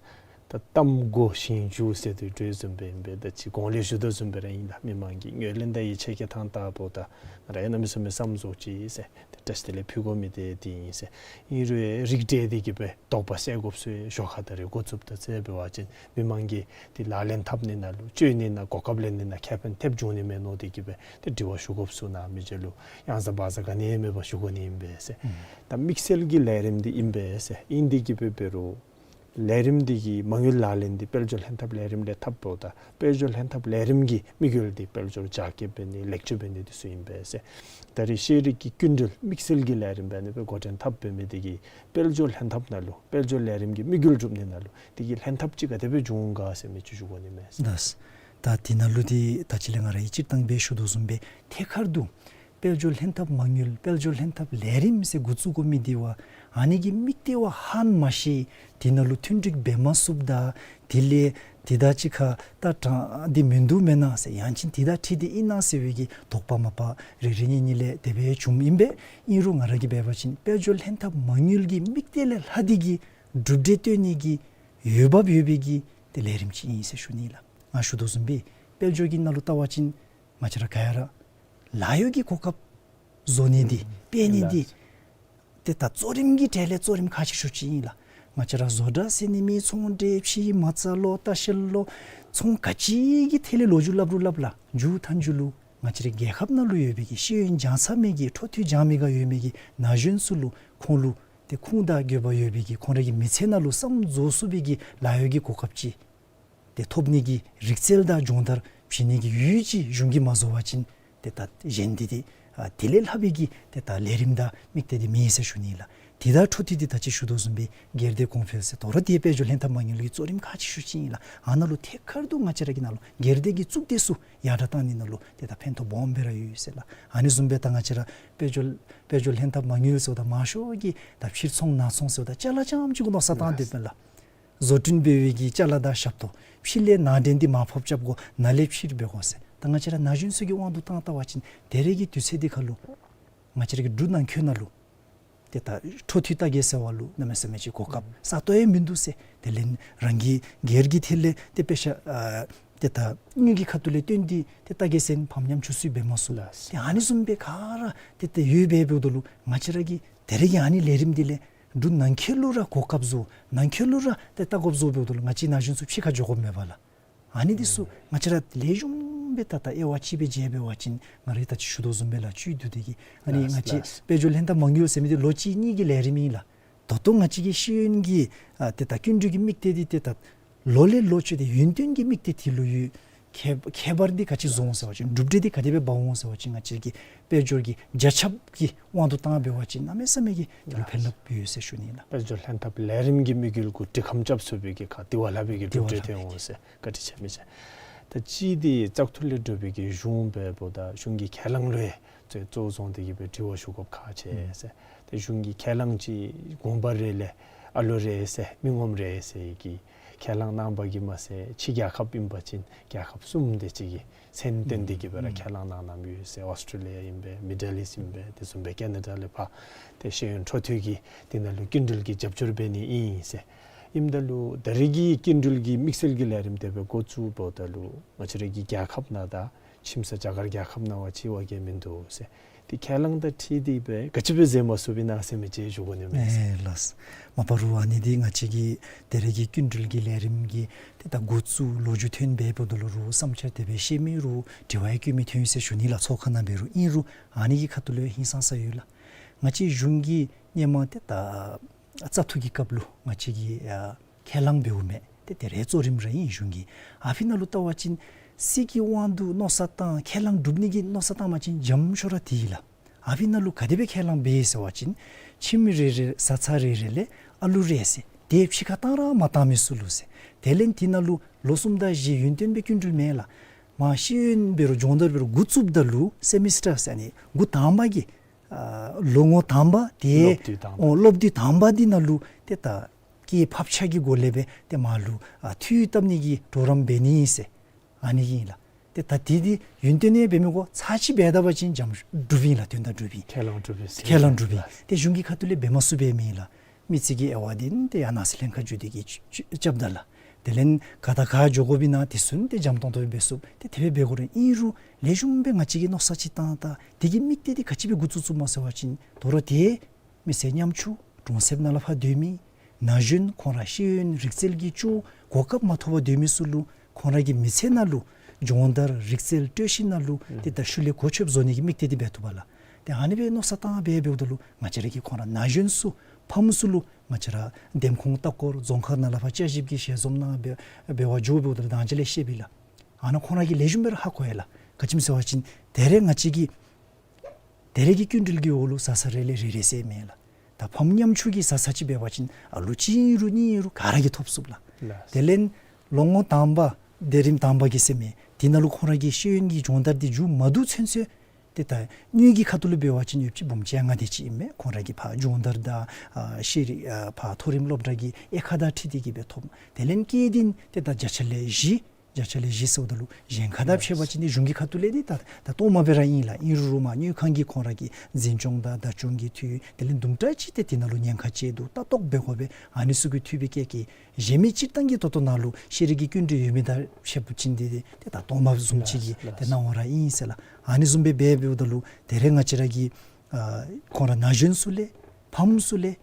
ད་གཏམ་གོ་ཞིང་འཇུ་ཟེར་དོ་བཟུམ་སྦེ་ཨིན་པས། ད་ཅི་གོང་ལས་ཞུ་དོ་བཟུམ་སྦེ་ར་ཨིན་ལགས། མི་མང་གིས་ངོས་ལེན་དང་ཡིད་ཆེས་བསྐྱེད་ཐངས་ལྟ་བུ་ད་ང་ར་ཡང་གནམ་མེད་ས་མེད་བསམ་ཚུགས་ཅི་ཟེར། ཏེ་བཀྲིས་བདེ་ལེགས་ཕུལ་དགོ་མི་འདི་འདི་ཨིན་ཟེར། ཨིན་རུང་རིགས་འགྲེ་སྟེ་གི་སྦེ་དོགས་པ་སེལ་དགོཔ་ཚུ་ཞོར་ཁ་ད་རེས་འགོ་བཙུགསཔ་ད་ཟེར་འབད་བ་ཅིན་མི་མང་གིས་ཏེ་ལག་ལེན་འཐབ་ནི་ནང་ལུ་སྤྱོད་ནི་ནང་གོ་སྐབས་ལེན་ནི་ནང་ཁེ་ཕན་ཐེབས་འབྱུང་ནི་མས་མནོ་སྟེ་གི་སྦེ་ཏེ་དྲི་བ་ཞུ་དགོཔ་ཚུ་ནཱ་མི་རྗེ་ལུ་གཡང་ཟ་བག་ཟ་ག་ནི་ཡང་མེད་པར་ཞུ་དགོ་ནི་ཨིན་པས་ཟེར། ད་དམིགས་བསལ་གྱི་ལས་རིམ་འདི་ཨིན་པས་ཟེར། ཨིན་ཏེ་གི་སྦེ་འབད་རུང་ལས་རིམ་འདི་གི་མ་དངུལ་ལག་ལེན་འདི་དཔལ་འབྱོར་ལྷན་ཐབས་ལས་རིམ་ལས་འཐབ་འོང་ད་དཔལ་འབྱོར་ལྷན་ཐབས་ལས་རིམ་གྱི་དམིགས་ཡུལ་འདི་དཔལ་འབྱོར་རྒྱ་སྐྱེད་འབད་ནི་ལེགས་བཅོས་འབད་ནི་འདི་ཚུ་ཨིན་པས་ཟེར། ད་རེས་ཤེས་རིག་གི་སྐྱིན་འགྲུལ་དམིགས་བསལ་གྱི་ལས་རིམ་འབད་ནི་སྦེ་འགོ་འདྲེན་འཐབ་འབད་མི་འདི་གིས་དཔལ་འབྱོར་ལྷན་ཐབས་ནང་ལུ་དཔལ་འབྱོར་ལས་རིམ་གྱི་དམིགས་ཡུལ་སྒྲུབ་ནི་ནང་ལུ་འདི་གིས་ལྷན་ཐབས་ཅིག་ག་དེ་སྦེ་འབྱུང་ག་ཟེར་མི་ཅིག་ཞུ་དགོ་ནི་མས་ཟེར། ལགས། ད་འདི་ནང་ལུ་འདི་ད་ཅི་ལས་ང་ར་གིས་སྤྱིར་བཏང་སྦེ་ཞུ་དོ་བཟུམ་སྦེ་ཐད་ཀར་དུ་ དཔལ་འབྱོར་ལྷན་ཐབས་མ་དངུལ་དཔལ་འབྱོར་ལྷན་ཐབས་ལས་རིམ་ཟེར་འགོ་བཙུགས་དགོ་མི་འདི་བ་ཨ་ནི་གི་དམིགས་གཏད་བ་ཧ་མ་ཤེས། དེ་ནང་ལུ་མཐུན་འགྲིག་འབད་མ་ཚུགསཔ་ད་དེ་ལས་དེ་དང་གཅིག་ཁར་ད་དྲང་འདི་མིན་འདུག་མེན་ན་ཟེར་ཡང་ཅིན་དེ་དང་འཁྲིལ་ཏེ་ཨིན་ན་ཟེར་བའི་གི་དོགས་པ་མ་པ་རེ་རེ་གཉིས་གཉིས་ལས་དེ་སྦེ་བྱུངམ་ཨིན་པས། ཨིན་རུང་ང་ར་གིས་འབད་བ་ཅིན་དཔལ་འབྱོར་ལྷན་ཐབས་མ་དངུལ་གྱི་དམིགས་གཏད་ལས་ལྷག་སྟེ་གི་གྲུབ་འབྲས་སྟོན་ནི་གི་འོས་འབབ་ཡོད་པའི་གི་ཏེ་ལས་རིམ་ཅིག་ཨིན་ཟེར་ཞུ་ནི་ལགས། ང་ཞུ་དོ་བཟུམ་སྦེ་དཔལ་འབྱོར་གྱི་ནང་ལུ་བལྟ་བ་ཅིན་ང་བཅས་ར་ག་ཡ་ར་ལཱ་གཡོག་གི་གོ་སྐབས་བཟོ་ནི་འདི་ཨུམ་སྤེལ་ནི་འདི་ལགས། ཏེ་ད་གཙོ་རིམ་གྱི་གྲས་ལས་གཙོ་རིམ་ཁག་ཆེ་ཤོས་ཅིག་ཨིན་ལགས། ང་བཅས་ར་བཟོ་གྲྭ་ཟེར་ནི་མེད། ཚོང་འབྲེལ་ཕྱི་མ་རྩ་ལོ་ལྟ་བཤལ་ལོ་ཚོང་ག་ཅི་གི་ཐད་ལས་ལོ་རྒྱུས་སླབ་རུང་སླབ་ལགས། མཇུག་མཐའ་མཇུག་ལུ་ང་བཅས་རའི་རྒྱལ་ཁབ་ནང་ལུ་ཡོད་པའི་གི་ཤེས་ཡོན་སྦྱང་ཚར་མི་གི་འཕྲོ་མཐུད་སྦྱང་མི་ག་ཡོད་མི་གི་ན་གཞོན་ཚུ་ལུ་ཁོང་ལུ་ཏེ་ཁུངས་དང་དགོས་པ་ཡོད་པའི་གི་ཁོང་རའི་གི་མི་ཚེ་ནང་ལུ་བསམ་རྫོགས་ཚུགས་པའི་གི་ལཱ་གཡོག་གི་གོ་སྐབས་ཅིག་ཏེ་ཐོབ་ནི་གི་རིག་རྩལ་དང་སྦྱོང་བརྡར་བྱིན་ནི་གི་ཡུལ་ཅིག་གཞུང་གིས་མ་བཟོ་བ་ཅིན་ཏེ་ད་གཞན་འདི་ཏེ་ཨ་དེ་ལས་ལྷག་པའི་གི་ཏེ་ད་ལས་རིམ་དང་དམིགས་གཏད་འདི་མེད་ཟེར་ཞུ་ནི་ལགས། དེ་དང་འཕྲོ་མཐུད་དེ་ད་ཅི་ཞུ་དོ་བཟུམ་སྦེ་སྒེར་སྡེ་གོང་འཕེལ་ཟེར་དོ་རུང་ཏེ་དཔལ་འབྱོར་ལྷན་ཐབས་མ་དངུལ་གྱི་གཙོ་རིམ་ཁག་ཆེ་ཤོས་ཅིག་ཨིན་ལགས། ཨ་ནཱ་ལུ་ཐད་ཀར་དུ་ང་བཅས་ར་གི་ནང་ལུ་སྒེར་སྡེ་གི་གཙུག་སྡེ་ཚུ་ཡར་དྲག་བཏང་ནི་ནང་ལུ་ཏེ་ད་ཕན་ཐོགས་སྦོམ་སྦེ་ར་ཡོད་ཟེར་ལགས། ཨ་ནི་བཟུམ་སྦེ་ད་ང་བཅས་ར་དཔལ་འབྱོར་དཔལ་འབྱོར་ལྷན་ཐབས་མ་དངུལ་ཟེརཝ་ད་མང་ཤོས་ཀྱིས་ད་ཕྱིར་ཚོང་ནང་ཚོང་ཟེརཝ་ད་ཅ་ལ་རྐྱངམ་ཅིག་གུ་མནོ་བསམ་བཏང་སྡོདཔ་མས་ལགས། བཟོ་སྐྲུན་འབད་བའི་གི་ཅ་ལ་དང་ཞབས་ཏོག་ཕྱི་ལས་ནང་འདྲེན་འདི་མར་ཕབ་རྐྱབ་དགོ། ནང་ལས་ཕྱིར་འབད་དགོ་ཟེར། ད་ང་བཅས་ར་ན་གཞོན་ཚུ་གི་དབང་དུ་བཏང་བལྟ་བ་ཅིན་ད་རེས་ཀྱི་དུས་ཚོད་འདི་ཁར་ལུ་ང་བཅས་ར་གི་འབྲུག་ནང་འཁོད་ནང་ལུ་ཏེ་ད་འཕྲོ་མཐུད་རྟ་རྒྱས་ཟེར་བ་ལུ་གནམ་མེད་ས་མེད་ཅིག་གོ་སྐབས་ས་སྟོང་ཡང་མིན་འདུག་ཟེར། དེ་ལས་རང་གི་སྒེར་གྱི་ཐད་ལས་ཏེ་དཔེ་ཆ་ཨ་ཏེ་ད་དངུལ་གྱི་ཁ་ཐུག་ལས་བཏོན་ཏེ་ཏེ་རྟ་རྒྱས་ཟེར་ཕམ་ཉམ་ཆུང་ཚུ་འབད་མ་ཚུགས། ལགས། ཏེ་ཨ་ནི་བཟུམ་སྦེ་ག་ར་ཏེ་ཏེ་ཡོདཔ་སྦེ་འབདཝ་ད་ལུ་ང་བཅས་ར་གི་ད་རེས་ཀྱི་ཨ་ནི་ལས་རིམ་འདི་ལས་འབྲུག་ནང་འཁོད་ལུ་ར་གོ་སྐབས་བཟོ་ནང་འཁོད་ལུ་ར་ཏེ་ལྟ་སྐོར་བཟོ་འབདཝ་ད་ལུ་ང་བཅས་ན་གཞོན་ཚུ་ཕྱི་ཁར་འགྱོ་དགོཔ་མེད་པས་ལགས། ཨ་ནི་འདི་ཚུ་ང་བཅས་ར་ལེགས་ཤོམ་སྦེ་ད་ད་དབྱེ་བ་ཕྱེ་སྦེ་དཔྱད་འབད་བ་ཅིན་ང་རའི་ད་ཅི་ཞུ་དོ་བཟུམ་སྦེ་ལགས་བཅུད་བསྡུ་སྟེ་གི་ཨ་ནི་ལགས་ང་བཅས་ལགས། དཔལ་འབྱོར་ལྷན་ཐབས་མ་དངུལ་ཟེར་མི་འདི་ལོ་གཅིག་གཉིས་ཀྱི་ལས་རིམ་ཨིན་ལགས། ད་ལྟོ་ང་བཅས་ཀྱི་ཤེས་ཡོན་གྱི་ཨ་ཏེ་ད་སྐྱིན་འགྲུལ་གྱི་དམིགས་གཏད་འདི་ཏེ་ད་ལོ་ལས་ལོ་བཅད་དེ་ཡུན་བརྟན་གྱི་དམིགས་གཏད་འདི་ལུ་ཡོད། ཁྱད་ཁྱད་པར་འདི་ག་ཅི་བཟོ་འོང་ཟེར་བ་ཅིན་གྲུབ་འབྲས་འདི་ག་དེ་སྦེ་འབག་འོང་ཟེར་བ་ཅིན་ང་བཅས་ཀྱི་དཔལ་འབྱོར་གྱི་རྒྱ་ཁྱབ་ཀྱི་དབང་དུ་བཏང་འབད་བ་ཅིན་གནམ་མེད་ས་མེད་ཀྱི་དེ་ལུ་ཕན་རླབས་ཡོད་ཟེར་ཞུ་ནི་ལགས། དཔལ་འབྱོར་ལྷན་ཐབས་ལས་རིམ་གྱི་དམིགས་ཡུལ་གུ་འདྲི་ཁམས་རྐྱབ་ཚུགས་པའི་གི་ཁ་དེ་བ་ལྷག་པའི་གི་དེ་བ་གྲུབ་འབྲས་ལྷག་ཐོན་པའི་འོང་ཟེར་བཀའ་དྲིན་ཆེ་མི་ཆེ། ད་ཅི་འདི་བཙག་འཐུ་ལས་གྲུབ་པའི་གི་གཞུང་འབདཝ་ད་གཞུང་གི་ཁས་བླངས་ལུ་ཡང་གཙོ་བོ་བཟུང་སྟེ་གི་སྦེ་དྲི་བ་ཞུ་དགོཔ་ཁག་ཆེ་ཟེར། ཏེ་གཞུང་གི་ཁས་བླངས་ཅིག་དགོངས་པ་རེ་ལས་ཨ་ལོ་རེ་ཟེར་མི་ངོམ་རེ་ཟེར་གྱི་ཁས་བླངས་གནང་བ་གིས་མ་ཚད་ཕྱི་རྒྱལ་ཁབ་ཨིན་པ་ཅིན་རྒྱལ་ཁབ་གསུམ་དེ་ཅིག་གི་མཚན་བཏོན་ཏེ་གི་སྦེ་ར་ཁས་བླངས་གནང་གནངམ་ཡོད་ཟེར། ཨོསི་ཊེ་ལི་ཡ་ཨིན་པས། མི་ཌལ་ཨིསཊ་ཨིན་པས། དེ་བཟུམ་སྦེ་ཀེ་ན་ཌ་ལས་ཕར་ཏེ་ཤེས་ཡོན་འཕྲོ་མཐུད་ཀྱི་དེ་ནང་ལུ་སྐྱིན་འགྲུལ་གྱི་རྒྱབ་སྐྱོར་འབད་ནི་ཨིན་ཟེར། ཨིནམ་ད་ལུ་ད་རེས་ཀྱི་སྐྱིན་འགྲུལ་གྱི་དམིགས་བསལ་གྱི་ལས་རིམ་དེ་སྦེ་འགོ་བཙུགསཔ་ད་ལུ་ང་བཅས་རའི་གི་རྒྱལ་ཁབ་ནང་དང་ཁྱིམ་ས་རྒྱ་གར་རྒྱལ་ཁབ་ནང་བ་ཅིག་བ་གི་མིན་འདུག་ཟེར། ཏེ་ཁས་བླངས་དང་འཁྲིལ་ཏེ་སྦེ་ག་ཅི་སྦེ་མཛད་མ་ཚུགསཔ་ཨིན་ན་ཟེར་མི་ཅིག་ཞུ་དགོ་ནི་མས། ཨེ་ལགས། མ་པ་རུང་ཨ་ནི་འདི་ང་བཅས་ཀྱི་ད་རེས་ཀྱི་སྐྱིན་འགྲུལ་གྱི་ལས་རིམ་གྱི་ཏེ་ད་འགོ་བཙུགས་ལོ་རྒྱུས་ཐོན་འབདཝ་ད་ལུ་རུང་བསམ་འཆར་དེ་སྦེ་བཤད་མི་རུང་དྲི་བ་ཡང་བཀོད་མི་ཐོན་ཡི་ཟེར་ཞུ་ནི་ལགས། ཚོགས་ཁང་ནང་འབད་རུང་ཨིན་རུང་ཨ་ནི་གི་ཁ་ཐུག་ལུ་ཧིང་སངས་ས་ཡོད་ལགས། ང་བཅས་གཞུང་གིས་སྔོན་མ་ཏེ་ད་བཙག་འཐུ་གི་སྐབས་ལུ་ང་བཅས་ཀྱིས་ཨ་ཁས་བླངས་འབདཝ་མས། ཏེ་དེ་རེ་གཙོ་རིམ་ར་ཨིན་གཞུང་གི། ཨ་ཕི་ནང་ལུ་བལྟ་བ་ཅིན་སྲིད་ཀྱི་དབང་དུ་མནོ་བསམ་བཏང་ཁས་བླངས་གྲུབ་ནི་གི་མནོ་བསམ་བཏང་པ་ཅིན་འཇམ་ཤོས་ར་དེ་ཨིན་ལགས། ཨ་ཕི་ནང་ལུ་ག་དེ་སྦེ་ཁས་བླངས་འབད་ཟེར་བ་ཅིན་ཁྱིམ་རེ་རེ་བཟའ་ཚང་རེ་རེ་ལས་ཨ་ལུ་རེ་ཟེར་དེ་ཕྱི་ཁར་བཏང་ར་མ་བཏང་མི་ཚུ་ལུ་ཟེར། དེ་ལས་དེ་ནང་ལུ་ལོ་གསུམ་དང་བཞི་ཡུན་བརྟན་སྦེ་སྐྱིན་འགྲུལ་མེད་ལགས། མ་ཤེས་ཡོན་འབད་རུང་སྦྱོང་བརྡར་འབད་རུང་འགོ་བཙུགསཔ་ད་ལུ་སེ་མི་སི་ཊར་ཟེར་ཨ་ནི་འགོ་དང་པ་གི་ཨ་ལོ་ངོ་དང་པ་དེ་སློབ་དུས་དང་པ། ཨོ་སློབ་དུས་དང་པ་འདི་ནང་ལུ་ཏེ་ད་སྐྱེད་ཕབ་ཆག་གི་སྒོ་ལས་སྦེ་ཏེ་མར་ལུ་ཨ་འཐུས་བཏབ་ནི་གི་གྲོགས་རམ་འབད་ནི་ཨིན་ཟེར་ཨ་ནི་ཨིན་ལགས། ཏེ་ད་དེ་འདི་ཡུན་བརྟན་ཡང་འབད་མི་དགོ། ཚར་གཅིག་འབད་ད་པ་ཅིན་འཇམ་གྲུབ་ཨིན་ལགས། དོན་དག་གྲུབ་ཨིན། ཁས་བླངས་གྲུབ་ཨིན་ཟེར། ཁས་བླངས་གྲུབ་ཨིན། ཏེ་གཞུང་གི་ཁ་ཐུག་ལས་འབད་མ་ཚུགས་པའི་མི་ལགས། མི་རྩིས་ཀྱི་དབྱེ་བ་འདི་ཏེ་ཡང་ནང་སྲིད་ལྷན་ཁག་བརྒྱུད་དེ་གི་རྐྱབ་ད་ལགས། དེ་ལས་ག་དང་ག་འགྱོ་དགོཔ་ཨིན་ན་དེ་ཚུ་ཏེ་འཇམ་ཏོང་ཏོ་སྦེ་འབད་ཚུགས། ཏེ་དེ་སྦེ་འབད་དགོ་རུང་ཨིན་རུང་ལེགས་ཤོམ་སྦེ་ང་བཅས་ཀྱིས་མནོ་བསམ་ཅིག་བཏང་ད་དེ་གི་དམིགས་གཏད་འདི་ག་ཅི་སྦེ་འགོ་བཙུགས་བཙུགསཔ་མས་ཟེར་བ་ཅིན་དོ་རུང་ཏེ་མི་སེར་ཉམ་ཆུང་གྲོང་གསེབ་ནང་ལས་ཕར་སྡོད་མི་ན་གཞོན་ཁོང་ར་ཤེས་ཡོན་རིག་རྩལ་གྱི་ཅིག་གོ་སྐབས་མ་ཐོབ་པར་སྡོད་མི་ཚུ་ལུ་ཁོང་ར་གི་མི་ཚེ་ནང་ལུ་སྦྱོང་བརྡར་རིག་རྩལ་སྤྲོད་ཤེས་ནང་ལུ་ཨུམ་ཏེ་ད་ཤུལ་ལས་གོ་ཆོདཔ་བཟོ་ནི་གི་དམིགས་གཏད་འདི་འབད་བཏུབ་པས་ལགས། ཏེ་ཨ་ནི་སྦེ་མནོ་བསམ་བཏང་འབད་འབདཝ་ད་ལུ་ང་བཅས་ར་གི་ཁོང་ར་ན་གཞོན་ཚུ་ཕམ་ཚུ་ལུ་ང་བཅས་ར་འདེམས་ཁོངས་ལྟ་སྐོར་རྫོང་ཁག་ནང་ལས་ཕར་བསྐྱར་ཞིབ་ཀྱི་ཞལ་འཛོམས་ནང་འབད་འབད་བར་འགྱོ་འབདཝ་ད་ལུ་དང་ཅ་ལས་ཤེས་པས་ལགས། ཨ་ནཱ་ཁོང་ར་གིས་ལེགས་ཤོམ་སྦེ་ར་ཧ་གོ་ཡི་ལགས། ག་ཅི་སྨོ་ཟེར་བ་ཅིན་ད་རེས་ང་བཅས་ཀྱི་ད་རེས་ཀྱི་སྐྱིན་འགྲུལ་གྱི་འོག་ལུ་བཟའ་ཚང་རེ་ལས་རེ་རེ་ཟེར་མེད་ལགས། ད་ཕམ་ཉམ་ཆུང་གི་བཟའ་ཚང་ཅིག་འབད་བ་ཅིན་ཨ་ལུ་གཅིག་ཨིན་རུང་གཉིས་ཨིན་རུང་ག་ར་གིས་ཐོབ་ཚུགས་ལགས། ལགས། དེ་ལས་ལོ་ངོ་དང་པ་སྡེ་རིམ་དང་པ་གི་ཟེར་མི་དེ་ནང་ལུ་ཁོང་ར་གི་ཤེས་ཡོན་གྱི་སྦྱོང་བརྡར་འདི་མཇུག་མ་བསྡུ་ཚུན་ཚོད་ ཏེ་ད་དངུལ་གྱི་ཁ་ཐུག་ལས་འབད་བ་ཅིན་ཡོདཔ་ཅིག་འབུམ་གཅིག་ཡང་ལྔ་དེ་ཅིག་ཨིན་མས། ཁོང་ར་གི་ཕར་སྦྱོང་བརྡར་དང་ཨ་ཤེས་རིག་ཨ་ཕར་མཐོ་རིམ་སློབ་གྲྭ་གི་དབྱེ་ཁག་དང་འཁྲིལ་ཏེ་གིས་སྦེ་ཐོབ། དེ་ལས་སྐྱེད་འདི་ཏེ་ད་བརྒྱ་ཆ་ལས་བཞི་བརྒྱ་ཆ་ལས་བཞི་ཟེརཝ་ད་ལུ་གཞན་ཁ་དང་ཕྱད་པ་ཅིན་ཏེ་གཞུང་གི་ཁ་ཐུག་ལས་འདི་ད་ད་སྟོངམ་སྦེ་ར་ཨིན་ལགས། ཨིན་རུང་རུང་མར་དངུལ་ཁང་གིས་ཁོང་ར་གི་འཛིན་སྐྱོང་དང་བདག་སྐྱོང་གི་འཐུས་དེ་ལས་དུམ་གྲ་ཅིག་ཏེ་དེ་ནང་ལུ་ཉེན་ཁ་བཅད་དོ་ལྟ་རྟོག་འབད་དགོ་པས། ཨ་ནི་ཚུ་གི་འཐུས་སྦེ་བཀལ་བཀལ། གཞན་མི་སྤྱིར་བཏང་གི་ད་ལྟོ་ནང་ལུ་ཤེས་རིག་གི་སྐྱིན་འགྲུལ་ཡོད་མི་དང་ཕྱད་པ་ཅིན་འདི་ཏེ་ད་སྟོངམ་བཟུམ་ཅིག་གི་ལགས་ཏེ་ལགས། སྣང་བ་ར་ཨིན་ཟེར་ལགས། ཨ་ནི་བཟུམ་སྦེ་འབད་འབདཝ་ད་ལུ་དེ་རེ་ང་བཅས་ར་གི་ཨ་ཁོང་ར་ན་གཞོན་ཚུ་ལས་ཕམ་ཚུ་ལས་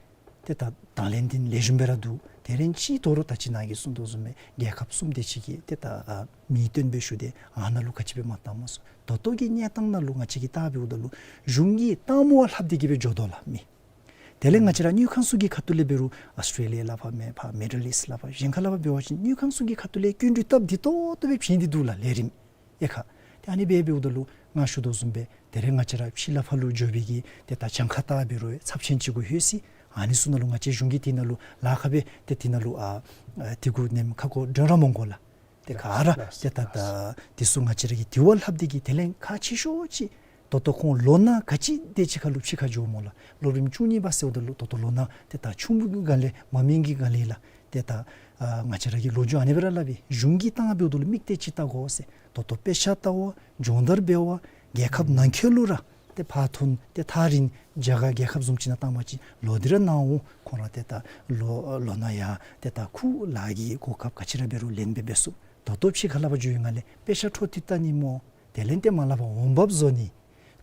ཏེ་ད་དང་ལེན་འདི་ལེགས་ཤོམ་སྦེ་ར་འདུག། དེ་རེ་ཅིག་དོ་རུང་ད་ཅི་ནཱ་གིས་གསུངས་དོ་བཟུམ་སྦེ་རྒྱལ་ཁབ་གསུམ་དེ་ཅིག་གི་ཏེ་ད་ཨ་མིང་བཏོན་སྦེ་ཞུ་སྟེ་ཨ་ནཱ་ལུ་ག་ཅི་སྦེ་མ་བཏངམ་སྨོ་ཟེར། ད་ལྟོ་གི་གནས་སྟངས་ནང་ལུ་ང་བཅས་ཀྱིས་བལྟ་འབདཝ་ད་ལུ་གཞུང་གིས་བཏངམ་བ་ལྷགཔ་དེ་གིས་སྦེ་འགྱོ་དོ་ལགས་མི། དེ་ལས་ང་བཅས་ར་དངུལ་ཁང་ཚུ་གི་ཁ་ཐུག་ལས་འབད་རུང་ཨཱོས་ཊྲེ་ལི་ཡ་ལུ་ཕར་མེན་ཕར་མི་ཌལ་ཨིསཊ་ལུ་ཕར་གཞན་ཁ་ལུ་ཕར་འབད་བ་ཅིན་དངུལ་ཁང་ཚུ་གི་ཁ་ཐུག་ལས་སྐྱིན་འགྲུལ་སྟབས་བདེ་ཏོག་ཏོ་སྦེ་བྱིན་ཏེ་འདུག་ལགས་ལས་རིམ་དབྱེ་ཁག། ཏེ་ཨ་ནི་སྦེ་འབདཝ་ད་ལུ་ང་ཞུ་དོ་བཟུམ་སྦེ་དེ་རེ་ང་བཅས་ར་ཕྱི་ལས་ཕར་ལུ་འགྱོ་བའི་གི་ཏེ་ད་གྱངས་ཁ་བལྟ་འབད་རུང་ཚབས་ཆེན་ཅིག་གུ་ལྷོད་ཅི། ཨ་ནི་ཚུ་ནང་ལུ་ང་བཅས་གཞུང་གིས་དེ་ནང་ལུ་ལཱ་ཁག་སྦེ་ཏེ་དེ་ནང་ལུ་ཨ་ཨ་དེ་གུ་ནེམ་ཁ་སྐོར་འགྲོ་ར་མི་དགོ་ལགས། ཏེ་ག་ར་ལགས་ཏེ་ད་ལགས། ད་དེ་ཚུ་ང་བཅས་ར་གིས་དེ་བ་ལྷགཔ་དེ་གིས། དེ་ལས་ཁག་ཆེ་ཤོས་ཅིག་ད་ལྟོ་ཁོང་ལོ་ན་ག་ཅི་དེ་ཅིག་ཁར་ལུ་ཕྱི་ཁར་འགྱོཝ་སྨོ་ལགས། སློབ་རིམ་བཅུ་གཉིས་པ་ཟེརཝ་ད་ལུ་ད་ལྟོ་ལོ་ན་ཏེ་ད་ཆུང་ཀུ་གི་སྒང་ལས་མ་སྨིན་གྱི་སྒང་ལས་ལགས། ཏེ་ད་ཨ་ང་བཅས་ར་གིས་ལོ་རྒྱུས་ཨ་ནི་སྦེ་ར་སླབ་ཨིན། གཞུང་གིས་བཏང་འབདཝ་ད་ལུ་དམིགས་གཏད་ཅིག་བལྟ་དགོ་ཟེར། ད་ལྟོ་དཔེ་ཆ་ལྟ་བ་སྦྱོང་བརྡར་འབད་བ་རྒྱལ་ཁབ་ནང་འཁོད་ལུ་ར་ཏེ་ཕར་ཐོན་ཏེ་ཐག་རིང་རྒྱ་གར་རྒྱལ་ཁབ་བཟུམ་ཅིག་ནང་བཏང་པ་ཅིན་ལོག་སྟེ་ར་ནཱ་འོང་། ཁོང་ར་ཏེ་ད་ལོ་ལོ་ན་ཡང་ཏེ་ད་ཁོ་ལཱ་གི་གོ་སྐབས་ག་ཅི་ར་འབད་རུང་ལེན་སྦེ་འབད་ཚུགས། ད་ལྟོ་ཕྱི་ཁར་ལུ་ཕར་འགྱོ་བའི་སྒང་ལས་དཔེ་ཆ་འཕྲོ་མཐུད་བལྟ་ནི་སྨོ། དེ་ལས་ཏེ་མར་ལུ་ཕར་འོང་འབབ་བཟོ་ནི།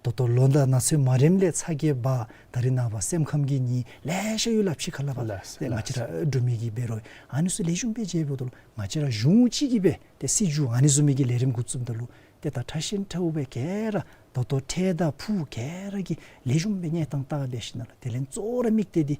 ད་ལྟོ་ལོ་ན་ཚོད་མ་རནམ་ལས་ཚ་གྱང་འབག། ད་རིས་ནངས་པ་སེམས་ཁམས་ཀྱི་ནད་ལེ་ཤ་ཡོད་ལགས། ཕྱི་ཁར་ལུ་ཕར་ལགས་ཏེ་ང་བཅས་ར་འབྲུག་མི་གིས་འབད་རུང་ཨ་ནི་ཚུ་ལེགས་ཤོམ་སྦེ་མཇལཝ་ད་ལུ་ང་བཅས་ར་གཞུང་གཅིག་གིས་སྦེ་ཏེ་སྲིད་བྱུས་ཨ་ནི་བཟུམ་མའི་གི་ལས་རིམ་འགོ་བཙུགསཔ་ད་ལུ་ཏེ་ད་ཁྲ་ཞན་ཁྲ་འུ་སྦེ་ག་ར་ད་ལྟོ་འཕྲལ་དང་ཕུགས་ག་ར་གི་ལེགས་ཤོམ་སྦེ་གནས་སྟངས་བལྟ་སྦེ་ཞིནམ་ལས་དེ་ལས་གཙོ་བོ་ར་དམིགས་གཏད་འདི་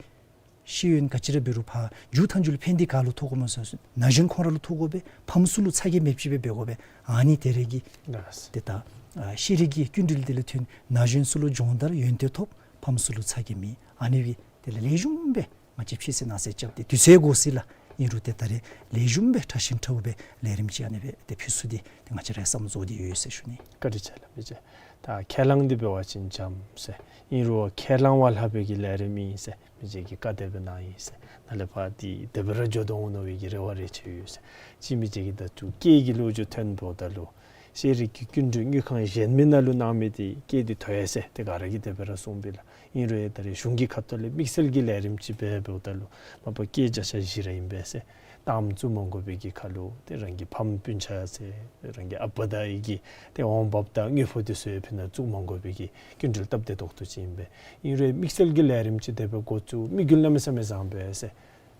ཤེས་ཡོན་ག་ཅི་ར་འབད་རུང་ཕར་མཇུག་མཐའ་མཇུག་ལུ་ཕན་འདི་ག་ལུ་ཐོགས་དགོཔ་སྨོ་ཟེར་བ་ཅིན་ན་གཞོན་ཁོང་ར་ལུ་ཐོགས་དགོ་པས། ཕམ་ཚུ་ལུ་ཚ་གྱང་མེདཔ་ཅིག་སྦེ་འབད་དགོ་པས། ཨ་ནི་དེ་རེ་གིས་ལགས། ཏེ་ད་ཨ་ཤེས་རིག་གི་སྐྱིན་འགྲུལ་དེ་ལས་ཐོན། ན་གཞོན་ཚུ་ལུ་སྦྱོང་བརྡར་ཡོན་ཏན་ཐོབ། ཕམ་ཚུ་ལུ་ཚ་གྱང་མེད། ཨ་ནི་སྦེ་དེ་ལས་ལེགས་ཤོམ་སྦེ་ང་བཅས་ཕྱི་སེལ་ནང་སེལ་རྐྱབ་སྟེ་དུས་ཚོད་འགོར་སྲིད་ལགས། ཨིན་རུང་ཏེ་ད་རེས་ལེགས་ཤོམ་སྦེ་ཁྲ་ཞན་ཁྲ་འུ་སྦེ་ལས་རིམ་ཅིག་ཨ་ནི་སྦེ་ཏེ་ཕུལ་ཚུགས་ཏེ་ཏེ་ང་བཅས་ར་བསམ་བཟོ་སྟེ་ཡོད་ཟེར་ཞུ་ནི། བཀའ་དྲིན་ཆེ་ལགས། མི་རྗེ། ད་ཁས་བླངས་འདི་འབད་བ་ཅིན་འཇམ་ཟེར། ཨིན་རུང་ཁས་བླངས་པ་ལྷག་པའི་གི་ལས་རིམ་ཨིན་ཟེར་མི་རྗེ་གིས་བཀའ་དེ་སྦེ་གནང་ཡི་ཟེར། ནཱ་ལས་ཕར་འདི་དེ་སྦེ་ར་འགྱོ་དོ་འོང་མནོ་བའི་གི་རེ་བ་རེ་ཅིག་ཡོད་ཟེར། གཅིག་མི་རྗེ་གིས་ད་ཅི་སྐད་ཀྱི་ལོ་རྒྱུས་ཐོན་འབདཝ་ད་ལུ་ཤེས་རིག་གི་སྐྱིན་འགྲུལ་དངུལ་ཁང་གཞན་མི་ནང་ལུ་གནང་མི་འདི་སྐད་འདི་མཐོ་ཡི་ཟེར་ཏེ་ག་ར་གིས་དེ་སྦེ་ར་གསུངས་པས་ལགས། ཨིན་རུང་ད་རེས་གཞུང་གི་ཁ་ཐུག་ལས་དམིགས་བསལ་གྱི་ལས་རིམ་ཅིག་འབད་འབདཝ་ད་ལུ་མ་པ་སྐད་བརྒྱ་ཆ་བཞི་ར་ཨིན་པས་ཟེར། གཏའམ་བཙུགས་མ་དགོ་པའི་གི་ཁར་ལུ་ཏེ་རང་གི་ཕམ་སྤུན་ཆ་ཟེར་རང་གི་ཨ་པ་དང་ཨའི་གི་ཏེ་འོང་འབབ་དང་དངུལ་ཕོགས་འདི་ཚུ་ཡང་ཕི་ནང་བཙུགས་མ་དགོ་པའི་གི་སྐྱིན་འགྲུལ་སྟབས་བདེ་ཏོག་ཏོ་ཅིག་ཨིན་པས། ཨིན་རུང་དམིགས་བསལ་གྱི་ལས་རིམ་ཅིག་དེ་སྦེ་འགོ་བཙུགས། དམིགས་ཡུལ་གནམ་མེད་ས་མེད་བཟང་པས་ཟེར།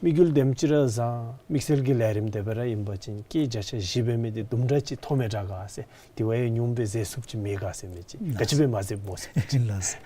དམིགས་ཡུལ་དེམ་ཅིག་ར་བཟང་དམིགས་བསལ་གྱི་ལས་རིམ་དེ་སྦེ་ར་ཨིན་པ་ཅིན་སྐད་བརྒྱ་ཆ་བཞི་འབད་མི་འདི་དུམ་གྲ་ཅིག་མཐོ་མི་དྲག་ག་ཟེར། དེ་བ་ཡང་ཉུངམ་སྦེ་ཟེར་ཚུགསཔ་ཅིག་མེད་ག་ཟེར་མི་ཅིག་ག་ཅི་སྦེ་མ་ཟེརཝ་སྨོ་ཟེར། ལགས།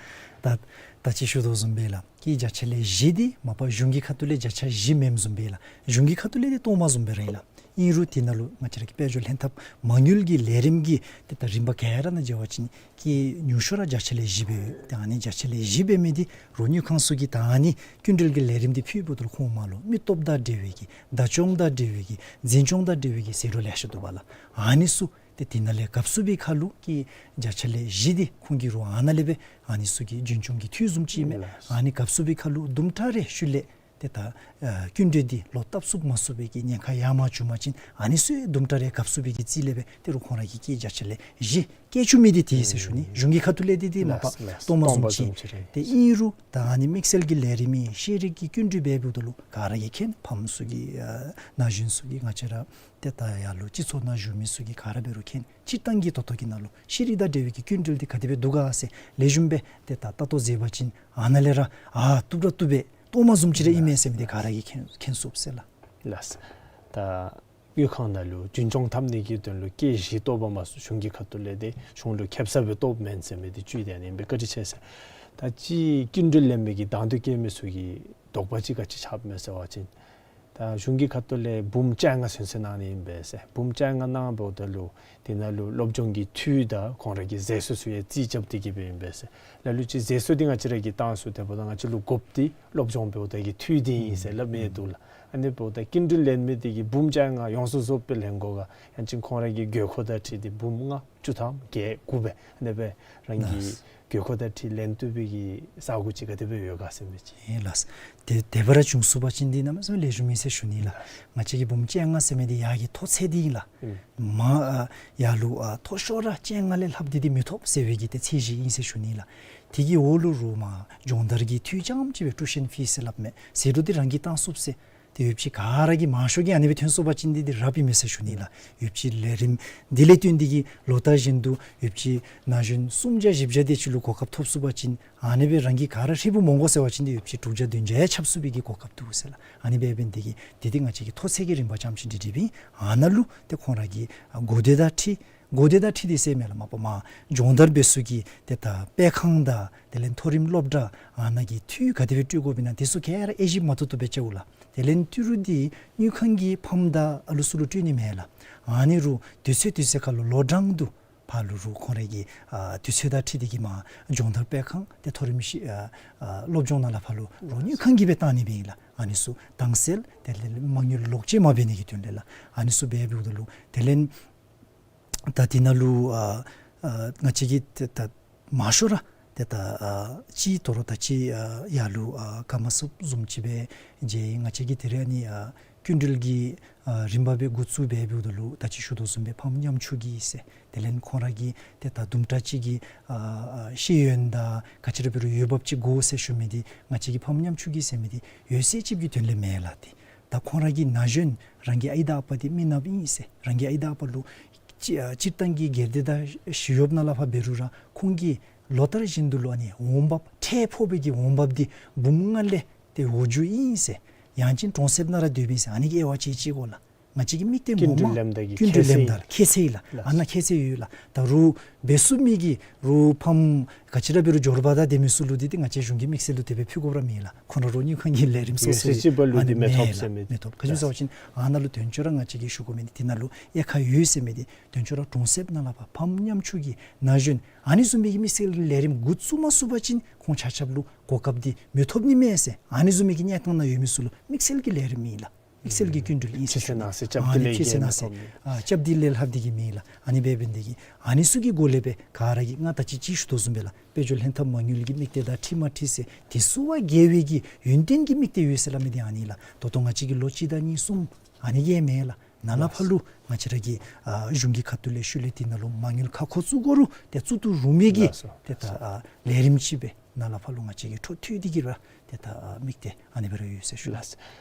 ད་ད་ཅི་ཞུ་དོ་བཟུམ་སྦེ་ལགས། སྐད་བརྒྱ་ཆ་ལས་བཞི་འདི་མ་པ་གཞུང་གི་ཁ་ཐུག་ལས་བརྒྱ་ཆ་བཞི་མེནམ་བཟུམ་སྦེ་ལགས། གཞུང་གི་ཁ་ཐུག་ལས་འདི་སྟོངམ་བཟུམ་སྦེ་ར་ཨིན་ལགས། ཨིན་རུང་དེ་ནང་ལུ་ང་བཅས་ར་གི་དཔལ་འབྱོར་ལྷན་ཐབས་མ་དངུལ་གྱི་ལས་རིམ་གྱི་ཏེ་ད་རིམ་པ་ག་ར་ནང་འབྱོར་བ་ཅིན་སྐད་ཉུང་ཤོས་ར་བརྒྱ་ཆ་ལས་བཞི་འབད་ཡོད། ཏེ་ཨ་ནི་བརྒྱ་ཆ་ལས་བཞི་འབད་མི་འདི་རོགས་དངུལ་ཁང་ཚུ་གིས་ད་ཨ་ནི་སྐྱིན་འགྲུལ་གྱི་ལས་རིམ་འདི་ཕུལཝ་ད་ལུ་ཁོང་མར་ལུ་མི་སྟོབས་དང་འབྲེལ་བའི་གི་བདག་སྐྱོང་དང་འབྲེལ་བའི་གི་འཛིན་སྐྱོང་དང་འབྲེལ་བའི་གི་ཟད་འགྲོ་ལེ་ཤ་འདུག་པ་ལགས། ཨ་ནི་ཚུ་ཏེ་དེ་ནང་ལས་བཀབ་ཚུགས་པའི་ཁར་ལུ་སྐད་བརྒྱ་ཆ་ལས་བཞི་འདི་ཁོང་གིས་རོགས་ཨ་ནཱ་ལས་སྦེ་ཨ་ནི་ཚུ་གི་རྒྱུན་སྐྱོང་གི་འཐུས་བཟུམ་ཅིག་ཨིན་མས། ལགས། ཨ་ནི་བཀབ་ཚུགས་པའི་ཁར་ལུ་དུམ་གྲ་རེ་ཤུལ་ལས་ཏེ་ད་ཨ་སྐྱིན་འགྲུལ་འདི་ལོག་བཏབ་ཚུགས་མ་ཚུགས་པའི་གི་ཉེན་ཁ་ཡར་མར་བྱུང་པ་ཅིན་ཨ་ནི་ཚུ་དུམ་གྲ་རེ་བཀབ་ཚུགས་པའི་གི་རྩིས་ལས་སྦེ་ཏེ་རོགས་ཁོང་ར་གི་སྐད་བརྒྱ་ཆ་ལས་བཞི་བཀལ་བཅུག་མི་འདི་དེ་ཨིན་ཟེར་ཞུ་ནི། གཞུང་གི་ཁ་ཐུག་ལས་འདི་ཏེ་མ་པ་ལགས། སྟོངམ་བཟུམ་ཅིག་སྟོངམ་བཟུམ་ཅིག་རེད། ཏེ་ཨིན་རུང་ད་ཨ་ནི་དམིགས་བསལ་གྱི་ལས་རིམ་ཨིན་ཤེས་རིག་གི་སྐྱིན་འགྲུལ་འབདཝ་ད་ལུ་ག་ར་གིས་མཁྱེན། ཕམ་ཚུ་གི་ཨ་ན་གཞོན་ཚུ་གི་ང་བཅས་ར་ཏེ་ད་ཡར་ལུ་སྤྱི་ཚོགས་ནང་བཞུགས་མི་ཚུ་གིས་ག་ར་འབད་རུང་མཁྱེན། སྤྱིར་བཏང་གི་ད་ལྟོ་གི་ནང་ལུ་ཤེས་རིག་དང་འབྲེལ་བའི་གི་སྐྱིན་འགྲུལ་འདི་ག་དེ་སྦེ་འདུག་ག་ཟེར་ལེགས་ཤོམ་སྦེ་ཏེ་ད་ལྟ་རྟོག་མཛད་པ་ཅིན་ཨ་ནཱ་ལས་ར་ཨ་བཏུབ་ར་བཏུབ་པས། སྟོངམ་བཟུམ་ཅིག་ར་ཨིན་མས་ཟེར་མི་འདི་ག་ར་གིས་མཁྱེན་མཁྱེན་ཚུགས་ཟེར་ལགས། ལགས། ད་དངུལ་ཁང་ནང་ལུ་རྒྱུན་སྐྱོང་འཐབ་ནི་གི་དོན་ལུ་སྐད་བཞི་བཏོག་པ་མ་གཞུང་གི་ཁ་ཐུག་ལས་ཏེ་གཞུང་ལུ་ཁེབ་ས་སྦེ་བཏོགཔ་མེན་ཟེར་མི་འདི་བཅུད་དེ་ཨ་ནི་ཨིན་པས། བཀའ་དྲིན་ཆེ་ཟེར། ད་ཅི་སྐྱིན་འགྲུལ་ལེན་མི་གི་དང་འདོད་བསྐྱེད་མི་ཚུ་གི་དོགས་པ་ཅིག་ག་ཅི་ཆགསཔ་མས་ཟེར་བ་ཅིན་ ད་གཞུང་གི་ཁ་ཐུག་ལས་འབུམ་བཅོ་ལྔ་ཚུན་ཚོད་གནང་ནི་ཨིན་པས་ཟེར། འབུམ་བཅོ་ལྔ་གནང་འབདཝ་ད་ལུ་དེ་ནང་ལུ་སློབ་སྦྱོང་གི་འཐུས་དང་ཁོང་ར་གི་མཛད་སྲོལ་ཚུ་ཡང་རྩིས་རྐྱབ་སྟེ་གི་སྦེ་ཨིན་པས་ཟེར། ལ་ལུ་ཅིག་མཛད་སྲོལ་འདི་ང་བཅས་ར་གི་ཏང་སུ་དེ་འབདཝ་ད་ང་བཅས་ལུ་དགོཔ་འདི་སློབ་སྦྱོང་འབདཝ་ད་གི་འཐུས་འདི་ཨིན་ཟེར་སླབ་མི་འདུག་ལགས། ཨ་ནི་འབདཝ་ད་སྐྱིན་འགྲུལ་ལེན་མི་འདི་གིས་འབུམ་བཅོ་ལྔ་ཡོངས་སུ་རྫོགསཔ་སྦེ་ལེན་དགོ་ག། ཡང་ཅིན་ཁོང་ར་གི་དགོས་མཁོ་དང་འཁྲིལ་ཏེ་འབུམ་ལྔ་བཅུ་ཐམ་བརྒྱད་དགུ་སྦེ་ཨ་ནི་སྦེ་རང་གི་ལགས། དགོས་མཁོ་དང་འཁྲིལ་ལེན་བཏུབ་པའི་གི་ས་གོ་ཅིག་ག་དེ་སྦེ་ཡོད་ག་ཟེར་མི་ཅིག། ཨིན་ལགས། དེ་དེ་སྦེ་ར་བྱུང་ཚུགས་པ་ཅིན་འདི་གནམ་མེད་ས་མེད་ལེགས་ཤོམ་ཨིན་ཟེར་ཞུ་ནི་ལགས། ང་བཅས་ཀྱི་འབུམ་བཅོ་ལྔ་ཟེར་མི་འདི་ཡར་གྱི་མཐོ་ཚད་འདི་ཨིན་ལགས། ཨིན། མར་ཨ་ཡར་ལུ་ཨ་མཐོ་ཤོས་ར་བཅོ་ལྔ་ལས་ལྷགཔ་འདི་འདི་མི་ཐོབ་ཟེར་བའི་གི་ཏེ་ཚད་གཞི་ཨིན་ཟེར་ཞུ་ནི་ལགས། དེ་གི་འོག་ལུ་རུང་མར་སྦྱོང་བརྡར་གྱི་འཐུས་རྐྱངམ་ཅིག་སྦེ་ཊུ་ཤན་ཕིས་ཟེར་སླབ་མས། ཟད་འགྲོ་འདི་རང་གིས་བཏང་ཚུགས་ཟེར། ཏེ་ཡོདཔ་ཅིག་ག་ར་གིས་མང་ཤོས་ཀྱིས་ཨ་ནི་སྦེ་ཐོན་སོང་པ་ཅིན་འདི་འདི་རབ་ཨིན་མས་ཟེར་ཞུ་ནི་ལགས། ཡོདཔ་ཅིག་ལས་རིམ་འདི་ལས་བརྟེན་ཏེ་གིས་ལོ་ལྟར་བཞིན་དུ་ཡོདཔ་ཅིག་ན་གཞོན་སུམ་བརྒྱ་བཞི་བརྒྱ་དེ་ཅིག་ལུ་གོ་སྐབས་ཐོབ་ཚུགས་པ་ཅིན་ཨ་ནི་སྦེ་རང་གིས་ག་ར་ཧྲིལ་བུ་མ་དགོ་ཟེར་བ་ཅིན་འདི་ཡོདཔ་ཅིག་དྲུག་བརྒྱ་བདུན་བརྒྱ་ཡང་ཁྱབ་ཚུགས་པའི་གི་གོ་སྐབས་འདུག་ཟེར་ལགས། ཨ་ནི་འབད་འབད་ནི་དེ་གིས་འདི་འདི་ང་བཅས་ཀྱི་མཐོ་ཚད་ཀྱི་རིམ་པ་རྐྱངམ་ཅིག་འདི་འདི་སྦེ་ཨ་ནཱ་ལུ་ཏེ་ཁོང་ར་གི་ཨ་གོ་བདེ་དང་འཁྲིལ་གོ་བདེ་དང་འཁྲིལ་ཏེ་ཟེར་མས་ལགས། མ་པ་མར་སྦྱོང་བརྡར་འབད་ས་གི་ཏེ་ད་སྤེལ་ཁང་དང་དེ་ལས་མཐོ་རིམ་སློབ་གྲྭ་ཨ་ནཱ་གི་འཐུས་ག་དེ་སྦེ་སྤྲོད་དགོཔ་ཨིན་ན་དེ་ཚུ་ག་ར་དབྱེ་ཞིབ་མ་ཏོག་ཏོ་སྦེ་རྐྱབ་འོང་ལགས། དེ་ལས་ཏི་རུ་འདི་དངུལ་ཁང་གིས་ཕམ་དང་ཨ་ལུ་ཚུ་ལུ་སྤྲོད་ནི་མེན་ལགས། ཨ་ནི་རུང་དུས་ཚོད་དུས་ཚོད་ཁར་ལུ་ལོ་གྲངས་དུ་ཕར་ལུ་རུང་ཁོང་ར་གི་ཨ་དུས་ཚོད་དང་འཁྲིལ་ཏེ་གིས་མར་སྦྱོང་བརྡར་སྤེལ་ཁང་ཏེ་མཐོ་རིམ་ཤེས་ཨ་ཨ་སློབ་སྦྱོང་ནང་ལས་ཕར་ལུ་རུང་དངུལ་ཁང་གིས་སྦེ་བཏང་ནི་སྦེ་ཨིན་ལགས། ཨ་ནི་ཚུ་དྭངས་གསལ་དེ་ལས་མ་དངུལ་ལོག་སྤྱོད་མ་འབད་ནི་གི་དོན་ལས་ལགས། ཨ་ནི་ཚུ་འབད་འབདཝ་ད་ལུ་དེ་ལས་ད་འདི་ནང་ལུ་ཨ་ཨ་ང་བཅས་ཀྱིས་ད་ད་མང་ཤོས་ར་ཏེ་ད་ཨ་ཅིག་དོ་རུང་ད་ཅི་ཨ་ཡར་ལུ་ཨ་ག་མ་སོབ་བཟུམ་ཅིག་སྦེ་མཇལ་ཡི། ང་བཅས་ཀྱིས་དེ་རེ་ཨ་ནི་ཨ་སྐྱིན་འགྲུལ་གྱི་ཨ་རིམ་པ་སྦེ་འགོ་བཙུགས་འབད་འབདཝ་ད་ལུ་ད་ཅི་ཞུ་དོ་བཟུམ་སྦེ་ཕམ་ཉམ་ཆུང་གི་ཟེར། དེ་ལས་ཁོང་ར་གི་ཏེ་ད་དུམ་གྲ་ཅིག་གི་ཨ་ཨ་ཤེས་ཡོན་དང་ག་ཅི་ར་འབད་རུང་འོས་འབབ་ཅིག་དགོ་ཟེར་ཞུ་མི་འདི་ང་བཅས་ཀྱིས་ཕམ་ཉམ་ཆུང་གི་ཟེར་མི་འདི་ཡོད་ཚད་ཅིག་གི་དོན་ལས་མེན་ལགས། ཏེ་ད་ཁོང་ར་གི་ན་གཞོན་རང་གི་ཨའི་དང་ཨ་པ་འདི་མི་ནགཔ་ཨིན་ཟེར། རང་གི་ཨའི་དང་ཨ་པ་ལུ་སྤྱི་ཨ་སྤྱིར་བཏང་གི་སྒེར་སྡེ་དང་ཞི་གཡོགཔ་ནང་ལས་ཕར་འབད་རུང་ར་ཁོང་གིས་ལོ་ལྟར་བཞིན་དུ་ལུ་ཨ་ནི་འོང་འབབ་ཁྲལ་ཕོག་པའི་གི་འོང་འབབ་འདི་འབུམ་ལྔ་ལས་ཏེ་འོག་འགྱོ་ཨིན་ཟེར། ཡང་ཅིན་གྲོང་གསེབ་ནང་ར་སྡོདཔ་ཨིན་ཟེར། ཨ་ནི་གི་དབྱེ་བ་ཕྱེ་ཕྱེ་དགོ་ལགས། ང་བཅས་ཀྱི་དམིགས་གཏད་ངོ་མ་སྐྱིན་འགྲུལ་ལེནམ་ད་གི་ཁྱད་ཚད་ཨིན་ལགས། ཁྱད་ཚད་ཨིན་ལགས། ཨ་ནཱ་ཁྱད་ཚད་ཡོད་ལགས། ད་རུང་འབད་ཚུགས་མི་གི་རུང་ཕམ་ག་ཅི་ར་འབད་རུང་འབྱོར་པ་དང་ལྡན་མི་ཚུ་ལུ་འདི་ཏེ་ང་བཅས་གཞུང་གི་དམིགས་བསལ་ལུ་དེ་སྦེ་ཕུལ་དགོཔ་ར་མེན་ལགས། ཁོང་ར་རུང་དངུལ་ཁང་གི་ལས་རིམ་སོ་སོ་ཡོད་ལགས། ཨ་ནི་མེན་ལགས། མི་ཐོབ། ག་ཅི་སྨོ་ཟེར་བ་ཅིན་ཨ་ནཱ་ལུ་དོན་གཅོད་ར་ང་བཅས་ཀྱིས་ཞུ་དགོ་མི་འདི་དེ་ནང་ལུ་དབྱེ་ཁག་ཡོད་ཟེར་མི་འདི་དོན་གཅོད་ར་གྲོང་གསེབ་ནང་ལས་ཕར་ཕམ་ཉམ་ཆུང་གི་ན་གཞོན་ཨ་ནི་བཟུམ་མའི་གི་དམིགས་བསལ་གྱི་ལས་རིམ་འགོ་བཙུགས་མ་ཚུགས་པ་ཅིན་ཁོང་ཆ་ཁྱབ་ལུ་གོ་སྐབས་འདི་མི་ཐོབ་ནི་མས་ཟེར། ཨ་ནི་བཟུམ་མའི་གི་གནས་སྟངས་ནང་ཡོད་མི་ཚུ་ལུ་དམིགས་བསལ་གྱི་ལས་རིམ་ཨིན་ལགས། དམིགས་བསལ་གྱི་སྐྱིན་འགྲུལ་ཨིན་ཟེར་ཞུ་ནི། ཨ་ནི་ཕྱི་ཚེ་ནང་ཚེ་སྐྱབས་འདི་ལས་ཨ་སྐྱབས་འདི་ལས་ལྷག་འདི་གི་མེན་ལགས། ཨ་ནི་འབད་འབད་ནི་དེ་གིས་ཨ་ནི་ཚུ་གི་སྒོ་ལས་སྦེ་ག་ར་གིས་ང་ད་ཅི་ཅིག་ཞུ་དོ་བཟུམ་སྦེ་ལགས། དཔལ་འབྱོར་ལྷན་ཐབས་མ་དངུལ་གྱི་དམིགས་གཏད་དང་འཁྲིལ་མ་འཁྲིལ་ཟེར་དེ་ཚུ་བ་འགལ་བའི་གི་ཡོན་ཏན་གྱི་དམིགས་གཏད་ཡོད་ཟེར་སླབ་མི་འདི་ཨ་ནི་ལགས། ད་ལྟོ་ང་བཅས་ཀྱི་ལོ་གཅིག་དང་གཉིས་གསུམ་ཨ་ནི་གིས་མེན་ལགས། ནཱ་ལས་ཕར་ལུ་ང་བཅས་ར་གི་ཨ་གཞུང་གི་ཁ་ཐུག་ལས་ཤུལ་ལས་འདི་ནང་ལུ་མ་དངུལ་ཁ་ཁོ་བཙུགས་དགོ་རུང་ཏེ་བཙུགས་བཏུབ་རུང་མི་གི་ཏེ་ད་ཨ་ལས་རིམ་ཅིག་སྦེ་ནཱ་ལས་ཕར་ལུ་ང་བཅས་ཀྱིས་འཕྲོ་མཐུད་དེ་གི་ར་ཏེ་ད་ཨ་དམིགས་གཏད་ཨ་ནི་སྦེ་ར་ཡོད་ཟེར་ཞུ་ལགས།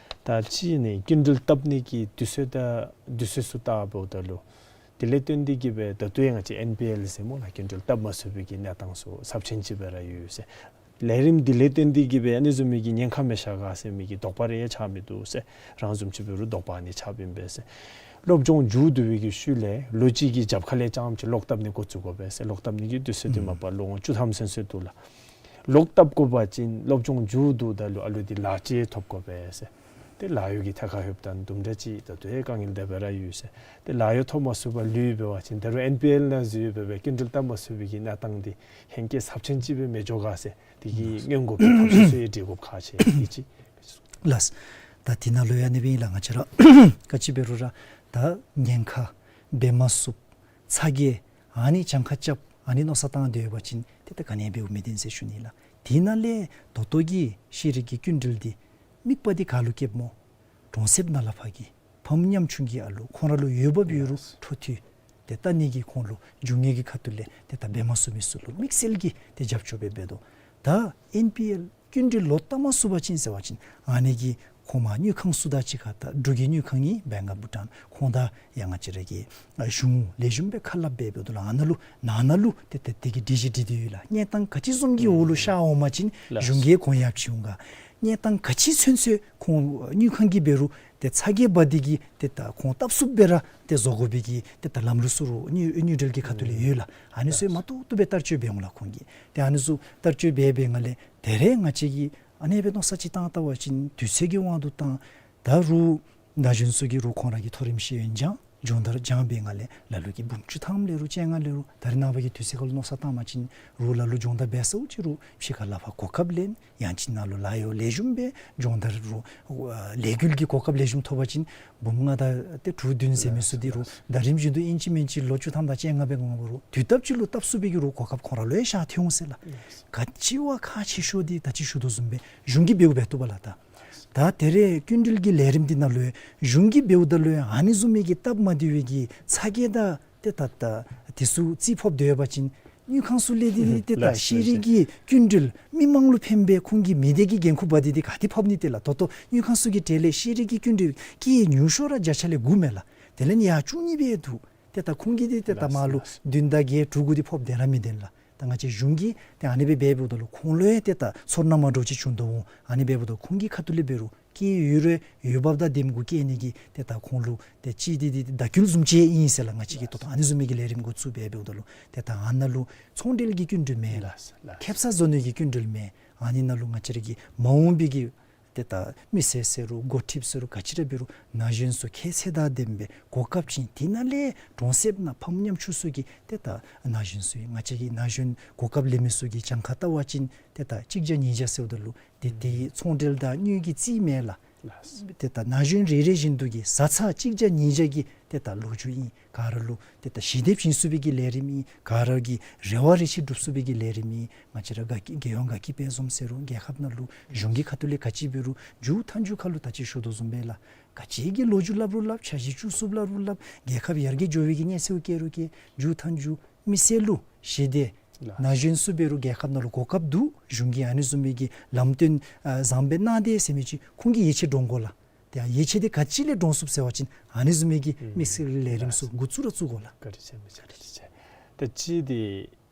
ད་ཅི་ཨ་ནི་སྐྱིན་འགྲུལ་བཏབ་ནི་གི་དུས་ཚོད་དང་དུས་ཚོད་ཚུ་བལྟཝ་ད་ལུ་དེ་ལས་བརྟེན་ཏེ་གི་སྦེ་ད་ལྟོ་ཡང་ང་བཅས་ཨེན་པི་ཨེལ་ཟེར་སྨོ་ལགས། སྐྱིན་འགྲུལ་བཏབ་མ་ཚུགས་པའི་གི་གནས་སྟངས་ཚུ་ཚབས་ཆེན་ཅིག་སྦེ་ར་ཡོད་ཟེར། ལས་རིམ་འདི་ལས་བརྟེན་ཏེ་གི་སྦེ་ཨ་ནི་བཟུམ་མའི་གི་ཉེན་ཁ་མི་ཤར་ག་ཟེར་མི་གི་དོགས་པ་རེ་ཡང་ཆགས་མི་འདུག་ཟེར་རང་བཟུམ་ཅིག་འབད་རུང་དོགས་པ་ཨ་ནི་ཆགསཔ་ཨིན་པས་ཟེར། སློབ་སྦྱོང་མཇུག་བསྡུ་བའི་གི་ཤུལ་ལས་ལོ་གཅིག་གི་རྒྱབ་ཁ་ལས་རྐྱངམ་ཅིག་ལོག་བཏབ་ནི་འགོ་བཙུགས་དགོ་པས་ཟེར། ལོག་བཏབ་ནི་གི་དུས་ཚོད་འདི་མ་པ་ལོ་ངོ་བཅུ་ཐམ་ཚུན་ཚོད་འདུག་ལགས། ལོག་བཏབ་དགོ་པ་ཅིན་སློབ་སྦྱོང་མཇུག་བསྡུཝ་ད་ལུ་ཨ་ལུ་འདི་ལཱ་ཅིག་ཐོབ་དགོ་པས་ཟེར། ཏེ་ལཱ་གཡོག་གི་ཐད་ཁར་ལྷོདཔ་ད་དུམ་གྲ་ཅིག་ད་ལྟོ་ཡང་དཀའ་ངལ་དེ་སྦེ་ར་ཡོད་ཟེར། ཏེ་ལཱ་གཡོག་ཐོབ་མ་ཚུགས་པར་ལུས་འབད་བ་ཅིན་ད་རུང་ཨེན་པི་ཨེལ་ནང་འཛུལ་འབད་བའི་སྐྱིན་འགྲུལ་བཏབ་མ་ཚུགས་པའི་གི་གནས་སྟངས་འདི་ཧེང་སྐལ་ཚབས་ཆེན་ཅིག་སྦེ་མི་འགྱོ་ག་ཟེར། དེ་གིས་སྔོན་འགོག་གི་ཐབས་ཤེས་ཚུ་ཡང་སྒྲིག་དགོཔ་ཁག་ཆེ་འདི་ཅིག། ལགས། ད་འདི་ནང་ལུ་ཡང་ཨ་ནི་སྦེ་ཨིན་ལགས། ང་བཅས་ར་ག་ཅི་འབད་རུང་ར་ད་ཉེན་ཁ་འབད་མ་ཚུགསཔ་ཚ་གྱང་ཨ་ནི་གྱངས་ཁ་རྐྱབ་ཨ་ནི་མནོ་བསམ་བཏང་སྡོད་པ་ཅིན་ཏེ་ད་ག་ནི་འབདཝ་མི་བདེན་ཟེར་ཞུ་ནི་ལགས། དེ་ནང་ལས་ད་ལྟོ་གི་ཤེས་རིག་གི་སྐྱིན་འགྲུལ་འདི་དམིགས་པ་འདི་ག་ལུ་བསྐྱེདཔ་སྨོ། གྲོང་གསེབ་ནང་ལས་ཕར་གྱི་ཕམ་ཉམ་ཆུང་གི་ཨ་ལུ་ཁོང་ར་ལུ་འོས་འབབ་ཡོད་རུང་འཕྲོ་མཐུད་དེ་ལྟ་ནི་གི་ཁོང་ལུ་འབྱུང་ངེས་ཀྱི་ཁ་ཐུག་ལས་ཏེ་ད་འབད་མ་ཚུགས་མི་ཚུ་ལུ་དམིགས་བསལ་གྱི་ཏེ་རྒྱབ་སྐྱོར་སྦེ་འབད་དོ། ད་ཨེན་པི་ཨེལ་སྐྱིན་འགྲུལ་ལོག་བཏབ་མ་ཚུགས་པ་ཅིན་ཟེར་བ་ཅིན་ཨ་ནི་གི་ཁོ་མར་དངུལ་ཁང་ཚུ་དང་གཅིག་ཁར་ད་འབྲུག་གི་དངུལ་ཁང་ཨིན་བེང་ཨོཕ་བྷུ་ཊཱན། ཁོང་དང་ཡང་ང་བཅས་ར་གིས་ཨ་གཞུང་ལེགས་ཤོམ་སྦེ་ཁ་སླབ་སྦེ་འབདཝ་ད་ལུ་ཨ་ནཱ་ལུ་ནཱ་ནཱ་ལུ་ཏེ་ཏེ་དེ་གི་སྒྲིག་གཞི་སྒྲིག་སྟེ་ཡོད་ལགས། གནས་སྟངས་ག་ཅི་བཟུམ་གྱི་འོག་ལུ་ཤར་འོང་པ་ཅིན་གཞུང་གིས་གོང་ཡར་ཕྱིན་འོང་ག། གནས་སྟངས་ག་ཅི་ཚུན་ཚོད་ཁོང་དངུལ་ཁང་གིས་འབད་རུང་ཏེ་ཚ་གྱང་འབད་དེ་གིས་ཏེ་ད་ཁོང་བཏབ་ཚུགསཔ་སྦེ་ར་ཏེ་བཟོ་དགོ་པའི་གི་ཏེ་ད་ལམ་ལུགས་ཚུ་རུང་དངུལ་དངུལ་འབྲེལ་གྱི་ཁ་ཐུག་ལས་ཡོད་ལགས། ཨ་ནི་ཚུ་མ་ཏོག་ཏོ་སྦེ་བསྟར་སྤྱོད་འབད་འོང་ལགས་ཁོང་གིས། ཏེ་ཨ་ནི་ཚུ་བསྟར་སྤྱོད་འབད་འབད་ནི་ལས་ད་རེས་ང་བཅས་ཀྱིས་ཨ་ནི་སྦེ་མནོ་བསམ་ཅིག་བཏང་བལྟ་བ་ཅིན་དུས་ཚོད་ཀྱི་དབང་དུ་བཏང་ ད་རུང་ན་གཞོན་ཚུ་གིས་རུང་ཁོང་ར་གི་མཐོ་རིམ་ཤེས་ཡོན་སྦྱང་སྦྱོང་བརྡར་སྦྱང་བའི་ངང་ལས་ལ་ལུ་གིས་འབུམ་བཅུ་ཐམ་ལས་རུང་བཅོ་ལྔ་ལས་རུང་ད་རེས་ནངས་པ་གི་དུས་ཚོད་ཁར་ལུ་མནོ་བསམ་བཏང་བ་ཅིན་རུང་ལ་ལུ་སྦྱོང་བརྡར་འབད་ཚརཝ་ཅིག་རུང་ཕྱི་ཁར་ལས་ཕར་གོ་སྐབས་ལེན། ཡང་ཅིན་ནཱ་ལུ་ལཱ་གཡོག་ལེགས་ཤོམ་སྦེ་སྦྱོང་བརྡར་རུང་ལས་འགུལ་གྱི་གོ་སྐབས་ལེགས་ཤོམ་ཐོབ་པ་ཅིན་འབུམ་ལྔ་དང་ཏེ་དྲུག་བདུན་ཟེར་མི་ཚུ་འདི་རུང་ཟླ་རིམ་བཞིན་དུ་ཨིན་ཅི་མིན་ཅི་ལོ་བཅུ་ཐམ་དང་བཅོ་ལྔ་སྦེ་འོང་བ་རུང་དུས་སྟབས་ཅིག་ལུ་བཏབ་ཚུགས་པའི་གི་རུང་གོ་སྐབས་ཁོང་ར་ལུ་ཡང་ཤར་ཐལ་འོང་ཟེར་ལགས། ག་ཅི་བ་ཁག་ཆེ་ཤོས་འདི་ད་ཅི་ཞུ་དོ་བཟུམ་སྦེ་གཞུང་གིས་འབདཝ་འབད་བཏུབ་པས་ལགས། ད་ད་དེ་རེས་སྐྱིན་འགྲུལ་གྱི་ལས་རིམ་འདི་ནང་ལུ་ཡང་གཞུང་གིས་འབདཝ་ད་ལུ་ཡང་ཨ་ནི་བཟུམ་མའི་གི་སྟབས་མ་བདེ་བའི་གི་ཚ་གྱང་དང་ཏེ་ད་ད་དེ་ཚུ་རྩིས་ཕབ་སྡོད་པ་ཅིན་དངུལ་ཁང་ཚུ་ལས་འདི་འདི་ཏེ་ད་ལགས་ཤེས་རིག་གི་སྐྱིན་འགྲུལ་མི་མང་ལུ་ཕན་པའི་ཁོང་གི་མི་སྡེ་གི་འགན་ཁུར་འབག་སྟེ་འདི་ག་ཏེ་ཕབ་ནི། ཏེ་ལགས་ད་ལྟོ་དངུལ་ཁང་ཚུ་གི་གྲལ་ལས་ཤེས་རིག་གི་སྐྱིན་འགྲུལ་སྐྱེད་ཉུང་ཤོས་ར་བརྒྱ་ཆ་ལས་དགུ་མས་ལགས། དེ་ལས་ནི་ཡར་བཅུ་གཉིས་སྦེ་འདུག། ཏེ་ད་ཁོང་གིས་འདི་ཏེ་ད་ལགས་མར་ལུ་ལགས། བདུན་དང་བརྒྱད་དྲུག་དགུ་འདི་ཕབ་སྟེ་ར་མི་བདེན་ལགས། ད་ང་བཅས་གཞུང་གིས་ཏེ་ཨ་ནི་སྦེ་འབད་འབདཝ་ད་ལུ་ཁོང་ལུ་ཡང་ཏེ་ད་ཚོར་སྣང་མ་འདྲཝ་ཅིག་བྱུང་དོ་འོང་། ཨ་ནི་འབད་འབདཝ་ད་ཁོང་གི་ཁ་ཐུག་ལས་འབད་རུང་སྐྱེད་ཡོད་རུང་ཡོད་བབ་དང་ལྡནམ་གུ་སྐྱེད་ནི་གི་ཏེ་ད་ཁོང་ལུ་ཏེ་ཅིག་འདི་འདི་བརྡ་སྐུལ་བཟུམ་ཅིག་ཨིན་ཟེར་ལགས། ང་བཅས་ཀྱིས་ད་ལྟོ་ཨ་ནི་བཟུམ་མའི་གི་ལས་རིམ་འགོ་བཙུགས་འབད་འབདཝ་ད་ལུ་ཏེ་ད་ཨ་ནཱ་ལུ་ཚོང་འབྲེལ་གྱི་སྐྱིན་འགྲུལ་མེད་ལགས། ལགས་ལགས། ཁེ་སང་བཟོ་ནི་གི་སྐྱིན་འགྲུལ་མེད། ཨ་ནི་ནང་ལུ་ང་བཅས་ར་གི་མ་འོངས་པའི་གི་ཏེ་ད་མི་སེར་ཟེར་རུང་འགོ་ཁྲིདཔ་ཟེར་རུང་ག་ཅི་ར་འབད་རུང་ན་གཞོན་ཚུ་ཁྱད་ཚད་དང་ལྡནམ་སྦེ་གོ་སྐབས་ཅིག་དེ་ནང་ལས་གྲོང་གསེབ་ནང་ཕམ་ཉམ་ཆུང་ཚུ་གི་ཏེ་ད་ན་གཞོན་ཚུ་ང་བཅས་ཀྱི་ན་གཞོན་གོ་སྐབས་ལེན་མི་ཚུ་གི་གྱངས་ཁ་བལྟ་བ་ཅིན་ཏེ་ད་གཅིག་བརྒྱ་ཉིས་བརྒྱ་ཟེརཝ་ད་ལུ་ཏེ་དེ་ཚོང་འབྲེལ་དང་དངུལ་གྱི་རྩིས་མེད་ལགས། ལགས། ཏེ་ད་ན་གཞོན་རེ་རེ་བཞིན་དུ་གི་བཟའ་ཚང་གཅིག་བརྒྱ་ཉིས་བརྒྱ་གི་ཏེ་ད་ལོ་རྒྱུས་ཨིན། ག་ར་ལུ་ཏེ་ད་ཞི་བདེ་བྱིན་ཚུགས་པའི་གི་ལས་རིམ་ཨིན། ག་ར་གི་རེ་བ་རེ་ཆེ་སྒྲུབ་ཚུགས་པའི་གི་ལས་རིམ་ཨིན། ང་བཅས་ར་དགའ་སྐྱིད་རྒྱལ་ཡོངས་དགའ་སྐྱིད་དཔལ་འཛོམས་ཟེར་རུང་རྒྱལ་ཁབ་ནང་ལུ་གཞུང་གི་ཁ་ཐུག་ལས་ག་ཅི་འབད་རུང་མཇུག་མཐའ་མཇུག་ཁར་ལུ་ད་ཅི་ཞུ་དོ་བཟུམ་སྦེ་ལགས། ག་ཅི་གི་ལོ་རྒྱུས་སླབ་རུང་སླབ། འཆར་གཞི་བཅུ་གསུམ་སླབ་རུང་སླབ། རྒྱལ་ཁབ་ཡར་རྒྱས་འགྱོ་བའི་གི་གནས་ཚུལ་བཀོད་རུང་བཀོད། མཇུག་མཐའ་མཇུག་མི་སེར་ལུ་ཞི་བདེ། ལགས། ན་གཞོན་ཚུ་འབད་རུང་རྒྱལ་ཁབ་ནང་ལུ་གོ་སྐབས་འདུག། གཞུང་གིས་ཨ་ནི་བཟུམ་མའི་གི་ལམ་སྟོན་ཨ་བཟང་པོ་གནང་དེས་ཟེར་མི་ཅིག་ཁོང་གི་ཡིད་ཆེས་འདྲོངས་དགོ་ལགས། ཏེ་ཡང་ཡིད་ཆེས་འདི་ག་ཅི་ལས་འདྲོངས་ཚུགས་ཟེར་བ་ཅིན་ཨ་ནི་བཟུམ་མའི་གི་ཨུམ་དམིགས་བསལ་ལས་རིམ་ཚུ་ལགས། འགོ་བཙུགས་ར་བཙུགས་དགོ་ལགས། བཀའ་དྲིན་ཆེ། བཀའ་དྲིན་ཆེ། ད་ཅི་འདི་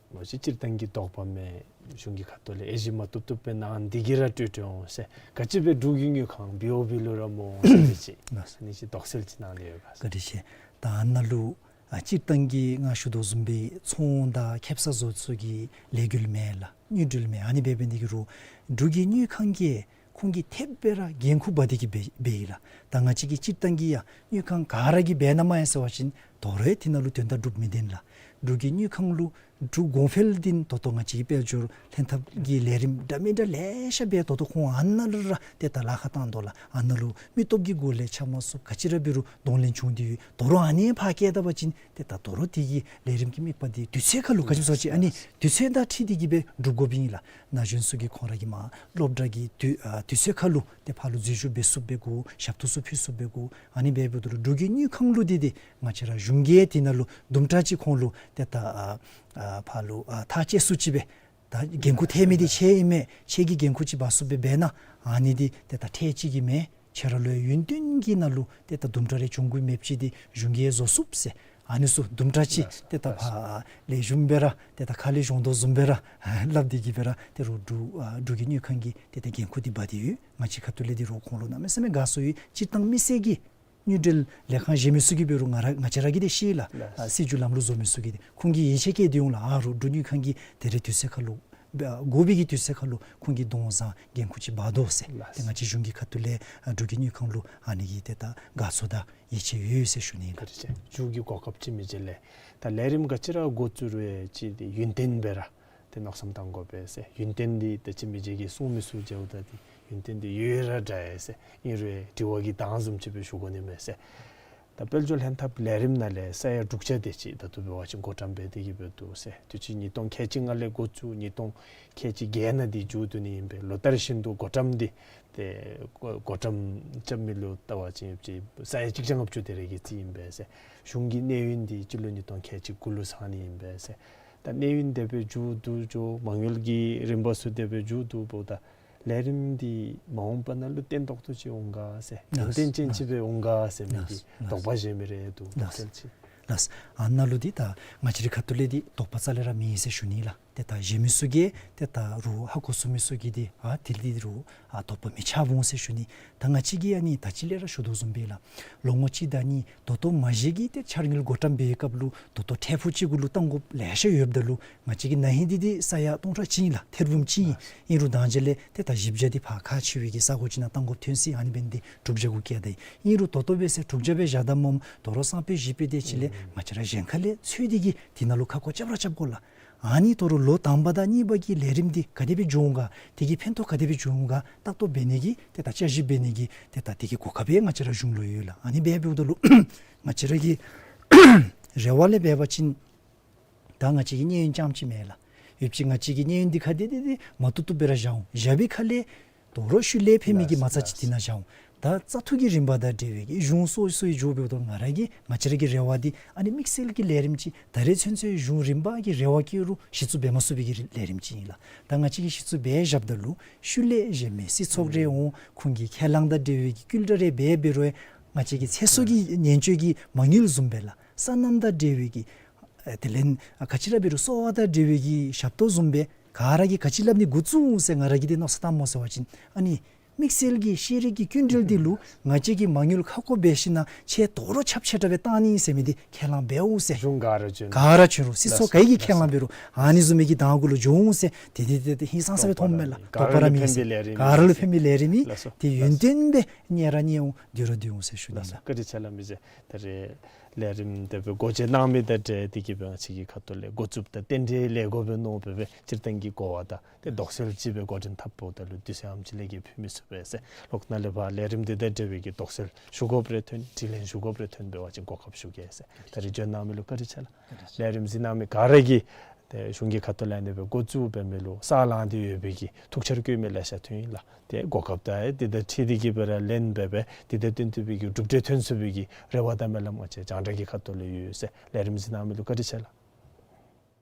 མ་གཞི་སྤྱིར་བཏང་གི་དོགས་པ་མེད། གཞུང་གི་ཁ་ཐུག་ལས་དབྱེ་ཞིབ་མ་བཏུབ་བཏུབ་སྦེ་གནང་། འདི་གིས་ར་སྤྲོས་སྤྲོས་འོང་ཟེར། ག་ཅི་སྦེ་འབྲུག་གི་དངུལ་ཁང་བི་ཨོ་བི་ལུ་ར་སྨོ་ཟེར་ཅིག་ལགས། ཨ་ནི་ཅིག་དོགས་སེལ་ཅིག་གནང་ནི་ཡོད་ག་ཟེར། བཀའ་དྲིན་ཆེ། ད་ཨ་ནཱ་ལུ་ཨ་སྤྱིར་བཏང་གི་ང་ཞུ་དོ་བཟུམ་སྦེ་ཚོང་དང་ཁེ་སང་བཟོ་ཚུ་གི་ལས་འགུལ་མེན་ལགས། དངུལ་འབྲེལ་མེན། ཨ་ནི་འབད་འབད་ནི་འདི་གིས་རུང་འབྲུག་གི་དངུལ་ཁང་གིས་ཁོང་གིས་ཐེབས་སྦེ་ར་འགན་ཁུར་འབག་སྟེ་གི་འབད་འབད་ཡི་ལགས། ད་ང་བཅས་ཀྱི་སྤྱིར་བཏང་གི་ཡང་དངུལ་ཁང་ག་ར་གིས་འབད་ན་མ་ཡ་ཟེར་བ་ཅིན་དོ་རུང་དེ་ནང་ལུ་དོན་དག་འགྲུབ་མི་བདེན་ལགས། འབྲུག་གི་དངུལ་ཁང་ལུ་འབྲུག་གོང་འཕེལ་འདི་ད་ལྟོ་ང་བཅས་ཀྱི་དཔལ་འབྱོར་ལྷན་ཐབས་ཀྱི་ལས་རིམ་འདྲ་མི་འདྲ་ལེ་ཤ་འབད། ད་ལྟོ་ཁོང་ཨ་ནཱ་ལུ་ར་ཏེ་ད་ལཱ་ཁག་བཏང་དོ་ལགས། ཨ་ནཱ་ལུ་མི་སྟོབས་ཀྱི་སྒོ་ལས་ཆ་མ་སོ་ག་ཅི་ར་འབད་རུང་གདོང་ལེན་བྱུང་སྟེ་ཡོད། དོ་རུང་ཨ་ནི་ཕར་བཀལ་ད་པ་ཅིན་ཏེ་ད་དོ་རུང་དེ་གི་ལས་རིམ་གྱི་དམིགས་པ་འདི་དུས་ཚོད་ཁར་ལུ་ག་ཅི་ཟེར་བ་ཅིན་ཨ་ནི་དུས་ཚོད་དང་འཁྲིལ་ཏེ་གི་སྦེ་སྒྲུབ་དགོཔ་ཨིན་ལགས། ན་གཞོན་ཚུ་གིས་ཁོང་ར་གི་མར་སློབ་གྲྭ་གི་དུས་ཨ་དུས་ཚོད་ཁར་ལུ་ཏེ་ཕར་ལུ་འཛུལ་ཞུགས་འབད་ཚུགསཔ་སྦེ་དགོ། ཞབས་ཏོག་ཚུ་ཕུལ་ཚུགསཔ་སྦེ་དགོ། ཨ་ནི་འབད་འབདཝ་ད་ལུ་འབྲུག་གི་དངུལ་ཁང་ལུ་འདི་འདི་ང་བཅས་ར་གཞུང་གིས་དེ་ནང་ལུ་དུམ་གྲ་ཅིག་ཁོང་ལུ་ཏེ་ད་ཨ་ཨ་ཕར་ལུ་ཨ་ཐག་བཅད་ཚུགས་ཅི་སྦེ་ད་འགན་ཁུར་ཐལ་མི་འདི་ཁྱེད་ཨིན་མས། ཁྱེད་ཀྱིས་འགན་ཁུར་ཅིག་འབག་ཚུགསཔ་སྦེ་འབད་གནང་། ཨ་ནི་འདི་ཏེ་ད་ཐལ་ཅི་གི་མེད། ཁྱེད་ར་ལུ་ཡུན་བརྟན་གྱི་ནང་ལུ་ཏེ་ད་དུམ་གྲ་རེ་འབྱུང་དགོཔ་མེདཔ་ཅིག་འདི་གཞུང་གིས་བཟོ་ཚུགས་ཟེར། ཨ་ནི་ཚུ་དུམ་གྲ་ཅིག་ལགས། ཏེ་ད་ལགས། ཕར་ལེགས་ཤོམ་སྦེ་ར་ཏེ་ད་ཁ་ལས་བྱུང་དོ་བཟུམ་སྦེ་ར་སླབ་སྟེ་གི་སྦེ་ར་ཏེ་རུང་འབྲུག་ཨ་འབྲུག་གི་དངུལ་ཁང་གིས་ཏེ་ད་འགན་ཁུར་འདི་འབག་སྟེ་ཡོད། ང་བཅས་ཁ་ཐུག་ལས་འདི་རུང་ཁོང་ལུ་གནམ་མེད་ས་མེད་དགའ་ཚོར་ཡོད། སྤྱིར་བཏང་མི་སེར་གྱི་དངུལ་འབྲེལ་ལས་ཁང་གཞན་མི་ཚུ་གིས་འབད་རུང་ང་ར་ང་བཅས་ར་གིས་འདི་ཤེས་ལགས། ལགས། ཨ་སྲིད་བྱུས་ལམ་ལུགས་བཟོ་མི་ཚུ་གིས་འདི་ཁོང་གིས་ཡིད་ཆེས་བསྐྱེད་དེ་འོང་ལགས། ཨ་རུང་འབྲུག་དངུལ་ཁང་གིས་དེ་རེ་དུས་ཚོད་ཁར་ལུ་དགོ་པའི་གི་དུས་ཚོད་ཁར་ལུ་ཁོང་གིས་གདོང་བཟང་འགན་ཁུར་ཅིག་འབག་དོ་ཟེར། ལགས། ཏེ་ང་བཅས་གཞུང་གི་ཁ་ཐུག་ལས་ཨ་འབྲུག་གི་དངུལ་ཁང་ལུ་ཨ་ནི་གི་ཏེ་ད་དགའ་ཚོར་དང་ཡིད་ཆེས་ཡོད་ཟེར་ཞུ་ནི་ལགས། བཀའ་དྲིན་ཆེ། མཇུག་གི་གོ་སྐབས་ཅིག་མི་འཇལ་ལགས། ད་ལས་རིམ་ག་ཅི་ར་འགོ་བཙུགས་རུང་ཅིག་འདི་ཡུན་བརྟན་སྦེ་ར་ཏེ་མནོ་བསམ་བཏང་དགོ་པས་ཟེར། ཡུན་བརྟན་འདི་ད་ཅི་མི་འཇལ་གྱིས་གསུང་མི་ཚུ་མཇལཝ་ད་འདི་ཡུན་བརྟན་འདི་ཡོད་ར་འདྲ་ཡ་ཟེར། ཨིན་རུང་དྲི་བ་གི་གདངས་བཟུམ་ཅིག་སྦེ་ཞུ་དགོ་ནི་མས་ཟེར། ད་དཔལ་འབྱོར་ལྷན་ཐབས་ལས་རིམ་ནང་ལས་ས་ཡ་དྲུག་ཅུ་དེ་ཅིག་ད་ལྟོ་འབད་བ་ཅིན་བགོ་བཀྲམ་འབད་དེ་གི་འབད་དོ་ཟེར། དུས་ཅི་ཉིས་སྟོང་ཁལ་གཅིག་ལྔ་ལས་འགོ་བཙུགས་ཉིས་སྟོང་ཁལ་གཅིག་བརྒྱད་ནང་འདི་མཇུག་བསྡུ་ནི་ཨིན་པས། ལོ་ལྟར་བཞིན་དུ་བགོ་བཀྲམ་འདི་ཏེ་བགོ་བཀྲམ་རྐྱབ་མི་ལུ་བལྟ་བ་ཅིན་ཅིག་ས་ཡ་གཅིག་བརྒྱ་ལྔ་བཅུ་དེ་རེ་གི་རྩིས་ཨིན་པས་ཟེར། གཞུང་གི་གནས་ཡུན་འདི་སྤྱི་ལོ་ཉིས་སྟོང་ཁལ་གཅིག་དགུ་ལུ་ཚང་ནི་ཨིན་པས་ཟེར། ད་གནས་ཡུན་དེ་སྦེ་མཇུག་བསྡུ་འགྱོ། མ་དངུལ་གྱི་རིམ་པ་ཚུ་དེ་སྦེ་མཇུག་བསྡུཝ་ད་ལས་རིམ་འདི་མ་འོངས་པ་ནང་ལུ་བརྟན་ཏོག་ཏོ་ཅིག་འོང་ག་ཟེར། ཡུན་བརྟན་ཅན་ཅིག་སྦེ་འོང་ག་ཟེར་མི་འདི་དོགས་པ་བཞེས་མི་རེ་འདུག། དོགས་སེལ་ཅིག། ལགས། ཨ་ནཱ་ལུ་འདི་ད་ང་བཅས་རའི་ཁ་ཐུག་ལས་འདི་དོགས་པ་རྩ་ལས་ར་མེད་ཟེར་ཞུ་ནི་ལགས། ཏེ་ད་གཞན་མི་ཚུ་གིས་ཏེ་ད་རུང་ཧ་གོ་ཚུགས་མི་ཚུ་གིས་འདི་ཨ་དེ་ལས་རུང་ཨ་དོགས་པ་མི་ཆགསཔ་འོང་ཟེར་ཞུ་ནི། ད་ང་བཅས་ཀྱིས་ཨ་ནི་ད་ཅི་ལས་ར་ཞུ་དོ་བཟུམ་སྦེ་ལགས། ལོ་ངོ་གཅིག་དང་གཉིས་ད་ལྟོ་མ་བཞེས་ཀྱི་ཏེ་འཆར་དངུལ་བགོ་བཀྲམ་འབད་བའི་སྐབས་ལུ་ད་ལྟོ་ཐད་ཕུག་ཅིག་གུ་ལུ་བཏང་དགོཔ་ལེ་ཤ་ཡོདཔ་ད་ལུ་ང་བཅས་ཀྱི་ན་ཧིང་འདི་འདི་ས་ཡ་སྟོང་ཕྲག་གཅིག་ཨིན་ལགས། ཐེར་འབུམ་གཅིག་ཨིན། ཨིན་རུང་ད་ཅི་ལས་ཏེ་ད་གཞི་བཅའ་འདི་ཕར་ཁག་ཆེ་བའི་གི་ས་གོ་ཅིག་ནང་བཏང་དགོཔ་ཐོན་ཅི། ཨ་ནི་འབད་ནི་འདི་དྲུག་བརྒྱ་གུ་བཀལ་ད་ཡི། ཨིན་རུང་ད་ལྟོ་འབད་ཟེར་དྲུག་བརྒྱ་སྦེ་བཞག་ད་སྨོ། དོ་རུང་སང་ཕོད་གཞེས་ཕོད་དེ་ཅིག་ལས་ང་བཅས་ར་གཞན་ཁ་ལས་འཚོལ་ཏེ་གིས་དེ་ནང་ལུ་ཁ་སྐོང་རྐྱབ་ར་རྐྱབ་དགོ་ལགས། ཨ་ནི་དོ་རུང་ལོ་དང་པ་དང་གཉིས་པ་གི་ལས་རིམ་འདི་ག་དེ་སྦེ་འགྱོ་འོང་ག། དེ་གི་ཕན་ཐོགས་ག་དེ་སྦེ་འབྱུང་ག། ལྟ་རྟོག་འབད་ནི་གི་ཏེ་ད་དཔྱད་ཞིབ་འབད་ནི་གི་ཏེ་ད་དེ་གི་གོ་སྐབས་ཡང་ང་བཅས་ར་གཞུང་ལུ་ཡོད་ལགས། ཨ་ནི་འབད་འབདཝ་ད་ལུ་ང་བཅས་ར་གི་རེ་བ་ལས་འབད་བ་ཅིན་ད་ང་བཅས་ཀྱི་གནས་ཡུན་རྐྱངམ་ཅིག་མེན་ལགས། ཡོད་ཅིག་ང་བཅས་ཀྱི་གནས་ཡུན་འདི་ཁ་འདི་འདི་འདི་མ་བཏུབ་བཏུབ་སྦེ་ར་བཞག་འོང་། བཞག་པའི་ཁ་ལས་དོ་རུང་ཤུལ་ལས་ཕན་མི་གི་མ་རྩ་ཅིག་དེ་ནང་བཞག་འོང་། ད་བཙག་འཐུ་གི་རིམ་པ་དང་འབྲེལ་བའི་གི་གཞུང་སོ་སོའི་འགྱོ་འབདཝ་ད་ང་ར་གི་ང་བཅས་ར་གི་རེ་བ་འདི་ཨ་ནི་དམིགས་བསལ་གྱི་ལས་རིམ་ཅིག་ད་རེས་ཚུན་ཚོད་གཞུང་རིམ་པ་གི་རེ་བ་བསྐྱེད་རུང་གཞི་བཙུགས་འབད་མ་ཚུགས་པའི་གི་ལས་རིམ་ཅིག་ཨིན་ལགས། ད་ང་བཅས་ཀྱིས་གཞི་བཙུགས་འབད་བཞགཔ་ད་ལུ་ཤུལ་ལས་གཞན་མི་སྲིད་ཚོགས་རེ་འོང་། ཁོང་གིས་ཁས་བླངས་དང་འབྲེལ་བའི་གི་བསྐུལ་བསྒྲགས་རེ་འབད་འབད་རུང་ང་བཅས་ཀྱི་ཚེ་སྲོག་གི་ཉེན་བཅོལ་གྱི་མ་དངུལ་བཟུམ་སྦེ་ལགས། སོ་ནམ་དང་འབྲེལ་བའི་གི་ཨེ་དེ་ལས་ཨ་ག་ཅི་ར་འབད་རུང་གསོ་བ་དང་འབྲེལ་བའི་གི་ཞབས་ཏོག་བཟུམ་སྦེ་ག་ར་གིས་ག་ཅི་སླབ་ནི་འགོ་བཙུགས་འོང་ཟེར་ང་ར་གིས་འདི་མནོ་བསམ་བཏངམ་སྨོ་ཟེར་བ་ཅིན་ཨ་ནི་དམིགས་བསལ་གྱི་ཤེས་རིག་གི་སྐྱིན་འགྲུལ་འདི་ལུ་ང་བཅས་ཀྱིས་མ་དངུལ་ཁ་སྐོང་འབད་ཞིན་ན་ཁྱེད་དོ་རུང་ཁྱབ་ཆེ་དྲགས་སྦེ་བཏང་ནི་ཟེར་མི་འདི་ཁས་བླངས་འབད་འོང་ཟེར། གཞུང་ག་ར་བྱོན། ག་ར་བྱོན་རུང་སྲིད་ཚོགས་ག་གིས་ཁས་བླངས་འབད་རུང་ཨ་ནི་བཟུམ་མའི་གི་གདངས་གུ་ལུ་འགྱོ་འོང་ཟེར། དེ་དེ་དེ་དེ་ཧིང་སངས་ས་སྦེ་མཐོངམ་མས་ལགས། དོགས་པ་ར་མེད་ཟེར། ག་ར་ལུ་ཕན་པའི་ལས་རིམ་ཨིན། ག་ར་ལུ་ཕན་པའི་ལས་རིམ་ཨིན། ལགས་སོ། དེ་ཡོན་ཏན་སྦེ་གཉེར་ར་གཉེར་འོང་། སྡོད་ར་སྡོད་འོང་ཟེར་ཞུ་ནི་ལགས། ལགས་སོ། བཀའ་དྲིན་ཆེ་ལགས། མི་ཟད་ད་རེས་ལས་རིམ་དེ་སྦེ་འགོ་འབྱེད་གནང་མི་དང་འབྲེལ་ཏེ་གིས་སྦེ་ང་བཅས་ཀྱི་ཁ་ཐུག་ལས་འགོ་བཙུགས་དང་རྟེན་འབྲེལ་ལས་འགོ་སྦེ་མནོ་སྦེ་སྦེ་སྤྱིར་བཏང་གི་གོ་བ་དང་ཏེ་དོགས་སེལ་ཅིག་སྦེ་འགོ་འདྲེན་འཐབ་འོངམ་ད་ལུ་དུས་ཚོད་ཨ་ནེམ་ཅིག་ལས་ཀྱི་ཕུལ་མི་ཚུགས་པས་ཟེར། ལོག་ནཱ་ལས་ཕར་ལས་རིམ་འདི་དང་འབྲེལ་བའི་གི་དོགས་སེལ་ཞུ་དགོཔ་རེ་ཐོན་དྲི་ལན་ཞུ་དགོཔ་རེ་ཐོན་འབད་བ་ཅིན་གོ་སྐབས་ཞུ་གེ་ཟེར། ད་རེས་བྱོན་གནང་མི་ལུ་བཀའ་དྲིན་ཆེ་ལགས། ལས་རིམ་གཟིགས་གནང་མི་ག་ར་གིས་ཏེ་གཞུང་གི་ཁ་ཐུག་ལས་ཨ་ནི་སྦེ་འགོ་བཙུགས་འབད་མི་ལུ་ས་ལང་སྟེ་ཡོད་པའི་གི་ཐུགས་འཆར་བཀོད་མི་ལེ་ཤ་ཐོན་ཡི་ལགས། ཏེ་གོ་སྐབས་དང་ཨེ་དེ་དང་འཁྲིལ་ཏེ་གིས་སྦེ་ར་ལན་འབད་སྦེ་དེ་དང་བསྟུན་ཏེ་སྦེ་གི་གྲུབ་འབྲས་ཐོན་ཚུགས་པའི་གི་རེ་བ་དང་སྨོན་ལམ་ང་བཅས་རྒྱང་བསྒྲགས་ཀྱི་ཁ་ཐུག་ལས་ཡོད་ཟེར། ལས་རིམ་གཟིགས་གནང་མི་ལུ་བཀའ་དྲིན་ཆེ་ལགས།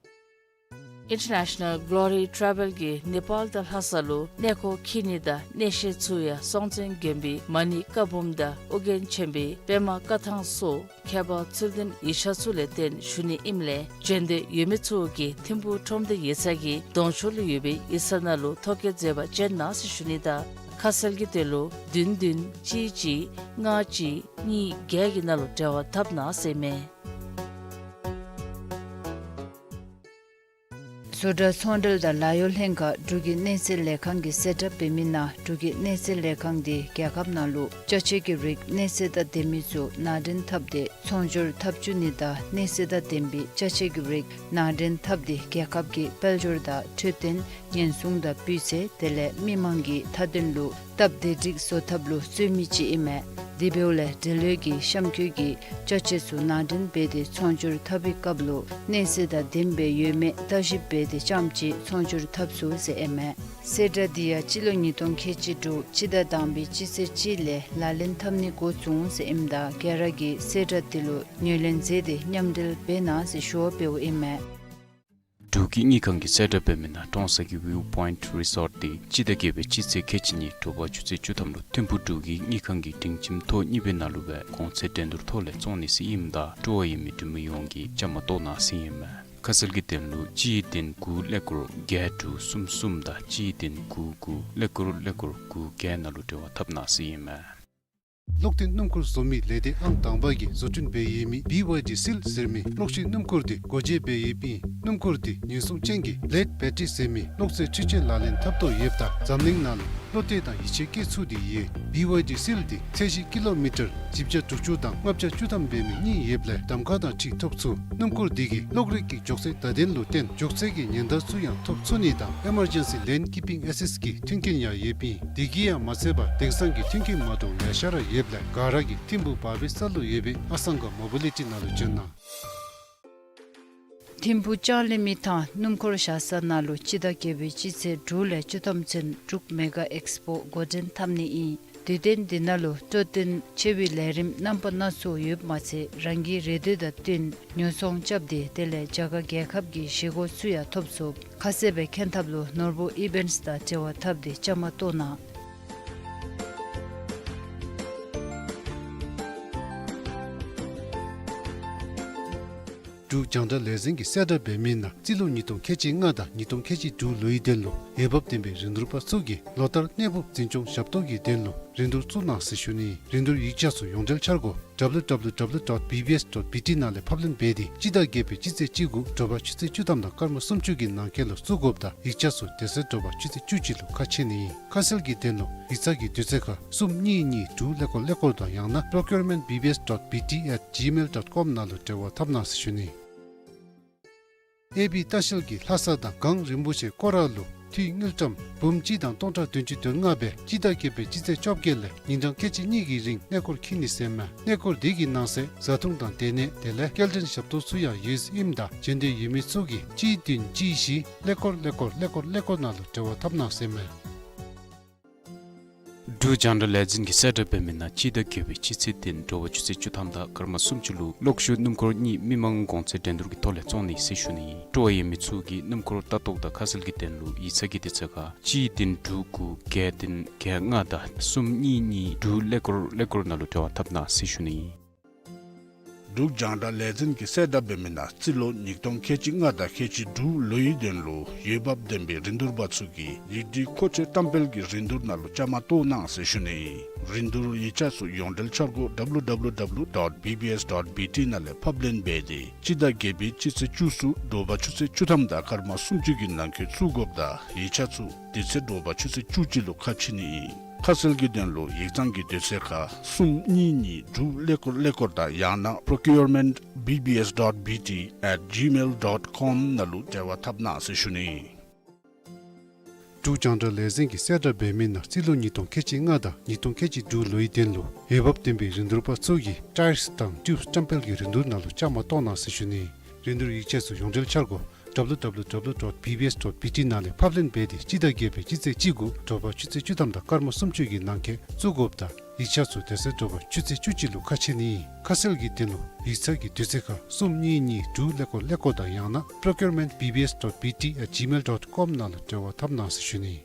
International Glory Travel གིས་ནེ་པཱལ་དང་ལྷ་ས་ལུ་གནས་སྐོར་འཁྱིད་ནི་དང་གནས་བཤད་ཚུ་ཡང་སྲོང་བཙན་དགོན་པའི་མ་ཎི་བཀའ་འབུམ་དང་ཨོ་རྒྱན་ཆེན་པོའི་པདྨ་བཀའ་ཐང་སོགས་ཁྱད་པར་ཚུལ་ལྡན་ཡིག་ཆ་ཚུ་ལས་བརྟེན་ཞུ་ནི་ཨིནམ་ལས་བྱོན་འདོད་ཡོད་མི་ཚུ་གིས་ཐིམ་ཕུག་ཁྲོམ་སྡེ་ཡིག་ཚང་གི་གདོང་ཕྱོགས་ལུ་ཡོད་པའི་ཡིག་ཚང་ནང་ལུ་ཐོ་བཀོད་མཛད་པར་བྱོན་གནང་ཟེར་ཞུ་ནི་དང་ཁ་གསལ་གྱི་དོན་ལུ་བདུན་བདུན་གཅིག་གཅིག་ལྔ་གཅིག་གཉིས་བརྒྱད་ཀྱི་ནང་ལུ་འབྲེལ་བ་འཐབ་གནང་ཟེར་ཨིན་མས། བཟོ་གྲྭ་ཚོང་འབྲེལ་དང་ལཱ་གཡོག་ལྷན་ཁག་འབྲུག་གི་གནས་ཚད་ལས་ཁང་གིས་གསལ་བསྒྲགས་འབད་མི་ནང་འབྲུག་གི་གནས་ཚད་ལས་ཁང་འདི་རྒྱལ་ཁབ་ནང་ལུ་ཅ་ཆས་ཀྱི་རིགས་གནས་ཚད་དང་ལྡན་མི་ཚུ་ནང་འདྲེན་འཐབ་སྟེ་ཚོང་སྒྱུར་འཐབ་བཅུག་ནི་དང་གནས་ཚད་དང་ལྡན་པའི་ཅ་ཆས་ཀྱི་རིགས་ནང་འདྲེན་འཐབ་སྟེ་རྒྱལ་ཁབ་ཀྱི་དཔལ་འབྱོར་དང་འཕྲོད་བསྟེན་ཉེན་སྲུང་དང་སྤུས་ཚད་དེ་ལས་མི་མང་གི་མཐའ་དོན་ལུ་སྟབས་བདེ་སྒྲིག་བཟོ་ཐབས་ལུ་བརྩོན་མི་ཅིག་ཨིན་མས། དེ་འབདཝ་ལས་འབྲེལ་ཡོད་ཀྱི་གཤམ་འཁོད་ཀྱི་ཅ་ཆས་ཚུ་ནང་འདྲེན་འབད་དེ་ཚོང་སྒྱུར་འཐབ་པའི་སྐབས་ལུ་གནས་ཚད་དང་ལྡནམ་སྦེ་ཡོད་མེད་བརྟག་ཞིབ་འབད་དེ་རྐྱངམ་ཅིག་ཚོང་སྒྱུར་འཐབ་ཚུགས་ཟེར་ཨིན་མས། གསལ་བསྒྲགས་འདི་ཡང་སྤྱི་ལོ་ཉིས་སྟོང་ཁལ་གཅིག་དྲུག་སྤྱི་ཟླ་དང་པའི་སྤྱི་ཚེས་གཅིག་ལས་ལག་ལེན་འཐབ་ནི་འགོ་བཙུགས་ཟེར་ཨིནམ་ད་ག་ར་གིས་གསལ་བསྒྲགས་འདི་ལུ་ངོས་ལེན་མཛད་དེ་མཉམ་འབྲེལ་འབད་གནང་ཟེར་ཞུ་བ་འབདཝ་ཨིན་མས། འབྲུག་གི་དངུལ་ཁང་གིས་གསལ་བསྒྲགས་འབད་མི་ནང་ཀྲོང་གསར་གྱི་ཝིའུ་པོའིནཊ་རི་སོརཊ་འདི་སྤྱི་ཟླ་བརྒྱད་པའི་སྤྱི་ཚེས་ཁལ་གཅིག་གཉིས་དྲོ་པ་ཆུ་ཚོད་བཅུ་ཐམ་ལུ་ཐིམ་ཕུག་འབྲུག་གི་དངུལ་ཁང་གི་སྒྲིང་ཁྱིམ་ཐོག་གཉིས་པའི་ནང་ལུ་སྦེ་གོང་ཚད་འགྲན་བསྡུར་ཐོག་ལས་བཙོང་ནི་ཟེར་ཨིནམ་ད་སྤྲོ་བ་ཡོད་མི་འབྲི་མི་ཡོངས་ཀྱིས་བཅའ་མར་གཏོགས་གནང་ཟེར་ཨིན་མས། ཁ་གསལ་གྱི་དོན་ལུ་གཅིག་བདུན་དགུ་ཀླད་ཀོར་བརྒྱད་དྲུག་གསུམ་གསུམ་དང་གཅིག་བདུན་དགུ་དགུ་ཀླད་ཀོར་ཀླད་ཀོར་དགུ་བརྒྱད་ནང་ལུ་འབྲེལ་བ་འཐབ་གནང་ཟེར་ཨིན་མས། གློག་འཐེན་སྣུམ་འཁོར་བཟོ་མི་ལས་སྡེ་ཨང་དང་པ་གིས་བཟོ་སྐྲུན་འབད་ཡོད་མི་བི་ཝའི་ཌི་སིལ་ཟེར་མི་གློག་ཤིང་སྣུམ་འཁོར་འདི་སྒོ་འབྱེད་འབད་ཡོདཔ་ཨིན། སྣུམ་འཁོར་འདི་ཉེན་སྲུང་ཅན་གྱི་ལེཌ་བེ་ཊི་རི་ཟེར་མི་གློག་རྫས་འཕྲུལ་ཆས་ལག་ལེན་འཐབ་ཐོག་ཡོདཔ་ད་འཛམ་གླིང་ནང་ལུ་བློ་གཏད་དང་ཡིད་ཆེས་བསྐྱེད་ཚུགས་ཏེ་ཡོད། བི་ཝའི་ཌི་སིལ་འདི་ཚད་གཞི་ཀི་ལོ་མི་ཊར་བཞི་བརྒྱ་དྲུག་ཅུ་དང་ལྔ་བརྒྱ་བཅུ་ཐམ་འབད་མི་གཉིས་ཡོདཔ་ལས་གདམ་ཁ་དང་འཁྲིལ་ཐོབ་ཚུགས། སྣུམ་འཁོར་འདི་གིས་གློག་རིག་གི་མགྱོགས་ཚད་བརྡ་དོན་ལུ་བརྟེན་མགྱོགས་ཚད་ཀྱི་ཉེན་བརྡ་ཚུ་ཡང་ཐོབ་ཚུགས་ནི་དང་ཨེ་མར་ཇེན་སི་ལེན་ཀི་པིང་ཨེ་སིསཊ་ཀྱི་མཐུན་རྐྱེན་ཡང་ཡོདཔ་ཨིན། དེ་གིས་ཡང་མ་ཚད་པར་དེང་སང་གི་མཐུན་རྐྱེན་མ་འདྲཝ་ལེ་ཤ་ར་ཡོདཔ་ལས་ག་ར་གིས་ཐིམ་ཕུག་བར་པའི་ས་ལུ་ཡོད་པའི་ཨ་སང་ག་མོ་བི་ལི་ཊི་ནང་ལུ་བྱོན་གནང་། ཐིམ་ཕུག་ལྕང་གླིང་མི་ཐང་སྣུམ་འཁོར་བཞག་ས་ནང་ལུ་སྤྱི་ཟླ་བརྒྱད་པའི་སྤྱི་ཚེས་དྲུག་ལས་བཅུ་ཐམ་ཚུན་འབྲུག་མེ་ག་ཨེགསི་པོ་འགོ་འདྲེན་འཐབ་ནི་ཨིན། དུས་སྟོན་འདི་ནང་ལུ་སྤྲོ་སྟོན་ཆེ་བའི་ལས་རིམ་རྣམ་པ་སྣ་ཚོགས་ཡོདཔ་མ་ཚད་རང་གི་རེ་འདོད་དང་བསྟུན་ཉོ་ཚོང་རྐྱབ་སྟེ་དེ་ལས་རྒྱ་གར་རྒྱལ་ཁབ་ཀྱི་བཞེས་སྒོ་ཚུ་ཡང་ཐོབ་ཚུགས། ཁ་གསལ་སྦེ་མཁྱེན་ཐབས་ལུ་ནོར་བུ་ཨི་བེནཊསི་དང་འབྲེལ་བ་འཐབ་སྟེ་བཅའ་མར་གཏོགས་གནང་། འབྲུག་རྒྱང་བསྒྲགས་ལས་འཛིན་གྱི་གསལ་བསྒྲགས་འབད་མི་ནང་རྩིས་ལོ་ཉིས་སྟོང་ཁལ་གཅིག་ལྔ་དང་ཉིས་སྟོང་ཁལ་གཅིག་དྲུག་ལོའི་དོན་ལུ་འོས་འབབ་ལྡན་པའི་རིན་བསྡུར་པ་ཚུ་གིས་ལོ་ལྟར་གནས་སྤོ་འཛིན་སྐྱོང་ཞབས་ཏོག་གི་དོན་ལུ་རིན་བསྡུར་བཙུགས་གནང་ཟེར་ཞུ་ནི། རིན་བསྡུར་ཡིག་ཆ་ཚུ་ཡོངས་འབྲེལ་འཆར་སྒོ་W W W dot B B S dot B T ནང་ལས་ཕབ་ལེན་འབད་དེ་སྤྱི་ཟླ་བརྒྱད་པའི་སྤྱི་ཚེས་གཅིག་དགུ་དྲོ་པ་ཆུ་ཚོད་བཅུ་ཐམ་དང་སྐར་མ་སུམ་ཅུ་གི་ནང་འཁོད་ལུ་བཙུགས་དགོཔ་དང་ཡིག་ཆ་ཚུ་དེ་ཚེ་དྲོ་པ་ཆུ་ཚོད་བཅུ་གཅིག་ལུ་ཁ་ཕྱེ་ནི་ཨིན། ཁ་གསལ་གྱི་དོན་ལུ་ཡིག་ཚང་གི་དུས་ཚོད་ཁར་གསུམ་གཉིས་གཉིས་དྲུག་ཀླད་ཀོར་ཀླད་ཀོར་དང་ཡང་ན་procurement B B S dot B T at gmail dot com ནང་ལུ་འབྲེལ་བ་འཐབ་གནང་ཟེར་ཞུ་ནི། ཨེ་བི་ལྟ་བཤལ་གྱིས་ལྷ་ས་དང་གངས་རིན་པོ་ཆེ་སྐོར་ར་ལུ་འཐུས་དངུལ་ཀྲམ་འབུམ་གཅིག་དང་སྟོང་ཕྲག་བདུན་ཅུ་དོན་ལྔ་སྦེ་སྤྱི་ཟླ་བརྒྱད་པའི་སྤྱི་ཚེས་བཅོ་བརྒྱད་ལས་ཉིན་གྲངས་ཁལ་གཅིག་གཉིས་ཀྱི་རིང་གནས་སྐོར་འཁྱིད་ནི་ཟེར་མས། གནས་སྐོར་དེ་གི་ནང་གསེས་བཟའ་འཐུང་དང་སྡོད་གནས་དེ་ལས་སྐྱེལ་འདྲེན་ཞབས་ཏོག་ཚུ་ཡང་ཡོད་ཟེར་ཨིནམ་ད་བྱོན་འདོད་ཡོད་མི་ཚུ་གིས་གཅིག་བདུན་གཅིག་བཞི་ཀླད་ཀོར་ཀླད་ཀོར་ཀླད་ཀོར་ཀླད་ཀོར་ནང་ལུ་འབྲེལ་བ་འཐབ་གནང་ཟེར་མས། འབྲུག་རྒྱང་བསྒྲགས་ལས་འཛིན་གྱི་གསལ་བསྒྲགས་འབད་མི་ནང་སྤྱི་ཟླ་བརྒྱད་པའི་སྤྱི་ཚེས་བདུན་དྲོ་པ་ཆུ་ཚོད་བཅུ་ཐམ་དང་སྐར་མ་སུམ་ཅུ་ལུ་གློག་ཤུགས་སྣུམ་འཁོར་གཉིས་མི་མང་གོང་ཚད་འགྲན་བསྡུར་གྱི་ཐོག་ལས་བཙོང་ནི་ཟེར་ཞུ་ནི་ཨིན། སྤྲོ་བ་ཡོད་མི་ཚུ་གིས་སྣུམ་འཁོར་ལྟ་རྟོག་དང་ཁ་གསལ་གྱི་དོན་ལུ་ཡིག་ཚང་གི་དུས་ཚོད་ཁར་གཅིག་བདུན་དྲུག་དགུ་བརྒྱད་བདུན་བརྒྱད་ལྔ་དང་གསུམ་གཉིས་གཉིས་དྲུག་ཀླད་ཀོར་ཀླད་ཀོར་ནང་ལུ་འབྲེལ་བ་འཐབ་གནང་ཟེར་ཞུ་ནི་ཨིན། འབྲུག་རྒྱང་བསྒྲགས་ལས་འཛིན་གྱི་གསལ་བསྒྲགས་འབད་མི་ནང་རྩིས་ལོ་ཉིས་སྟོང་ཁལ་གཅིག་ལྔ་དང་ཁལ་གཅིག་དྲུག་ལོའི་དོན་ལུ་འོས་འབབ་ལྡན་པའི་རིན་བསྡུར་པ་ཚུ་གིས་ཡིག་སྒྲིག་མཁོ་ཆས་བཀྲམ་སྤེལ་གྱི་རིན་བསྡུར་ནང་ལུ་བཅའ་མར་གཏོགས་གནང་ཟེར་ཞུ་ནི་ཨིན། རིན་བསྡུར་ཡིག་ཆ་ཚུ་ཡོངས་འབྲེལ་འཆར་སྒོ་W W W dot B B S dot B T ནང་ལས་ཕབ་ལེན་འབད་དེ་སྤྱི་ཟླ་བརྒྱད་པའི་སྤྱི་ཚེས་བཅུ་གསུམ་དྲོ་པ་ཆུ་ཚོད་བཅུ་ཐམ་དང་སྐར་མ་སུམ་ཅུ་གི་ནང་འཁོད་བཙུགས་དགོཔ་དང་ཡིག་ཆ་ཚུ་དེ་ཚེ་དྲོ་པ་ཆུ་ཚོད་བཅུ་གཅིག་ལུ་ཁ་ཕྱེ་ནི་ཨིན། ཁ་གསལ་གྱི་དོན་ལུ་ཡིག་ཚང་གི་དུས་ཚོད་ཁར་གསུམ་གཉིས་གཉིས་དྲུག་ཀླད་ཀོར་ཀླད་ཀོར་དང་ཡང་ན་procurement B B S dot B T at gmail dot com ནང་ལུ་འབྲེལ་བ་འཐབ་གནང་ཟེར་ཞུ་ནི་ཨིན། འབྲུག་རྒྱང་བསྒྲགས་ལས་འཛིན་གྱི་གསལ་བསྒྲགས་འབད་མི་ནང་རྩིས་ལོ་ཉིས་སྟོང་ཁལ་གཅིག་ལྔ་དང་ཉིས་སྟོང་ཁལ་གཅིག་དྲུག་ལོའི་དོན་ལུ་འོས་འབབ་ལྡན་པའི་རིན་བསྡུར་པ་ཚུ་གིས་ཊའིརསི་དང་ཊིའུབསི་བཀྲམ་སྤེལ་གྱི་རིན་བསྡུར་ནང་ལུ་བཅའ་མར་གཏོགས་གནང་ཟེར་ཞུ་ནི་ཨིན། རིན་བསྡུར་ཡིག་ཆ་ཚུ་ཡོངས་འབྲེལ་འཆར་སྒོ་W W W dot B B S dot B T ནང་ལས་ཕབ་ལེན་འབད་དེ་སྤྱི་ཟླ་བརྒྱད་པའི་སྤྱི་ཚེས་གཅིག་དགུ་དྲོ་པ་ཆུ་ཚོད་བཅུ་ཐམ་དང་སྐར་མ་སུམ་ཅུ་གི་ནང་འཁོད་བཙུགས་དགོཔ་དང་ཡིག་ཆ་ཚུ་དེ་ཚེ་དྲོ་པ་ཆུ་ཚོད་བཅུ་གཅིག་ལུ་ཁ་ཕྱེ་ནི་ཨིན། ཁ་གསལ་གྱི་དོན་ལུ་ཡིག་ཚང་གི་དུས་ཚོད་ཁར་གསུམ་གཉིས་གཉིས་དྲུག་ཀླད་ཀོར་ཀླད་ཀོར་དང་ཡང་ན་procurement B B S dot B T at gmail dot com ནང་ལུ་འབྲེལ་བ་འཐབ་གནང་ཟེར་ཞུ་ནི་ཨིན།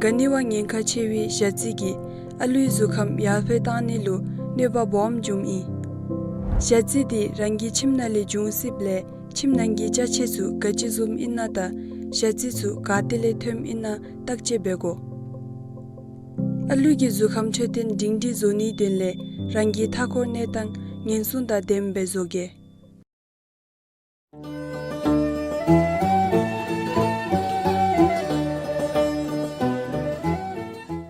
ག་ནི་བ་ཉེན་ཁ་ཆེ་བའི་ཞ་རྩི་གིས་ཨ་ལུའི་གཟུགས་ཁམས་ཡར་འཕེལ་གཏང་ནི་ལུ་གནོད་པ་སྦོམ་འབྱུངམ་ཨིན། ཞ་རྩི་འདི་རང་གི་ཁྱིམ་ནང་ལས་འབྱུང་སྲིདཔ་ལས་ཁྱིམ་ནང་གི་ཅ་ཆས་ཚུ་ག་ཅི་བཟུམ་ཨིན་ན་དང་ཞ་རྩི་ཚུ་ག་ཏེ་ལས་ཐོནམ་ཨིན་ན་བརྟག་དཔྱད་འབད་དགོ། ཨ་ལུ་གི་གཟུགས་ཁམས་འཕྲོད་བསྟེན་སྒྲིང་སྒྲིང་བཟོ་ནིའི་དོན་ལས་རང་གི་མཐའ་འཁོར་གནས་སྟངས་ཉེན་སྲུང་དང་ལྡནམ་སྦེ་བཟོ་གེ།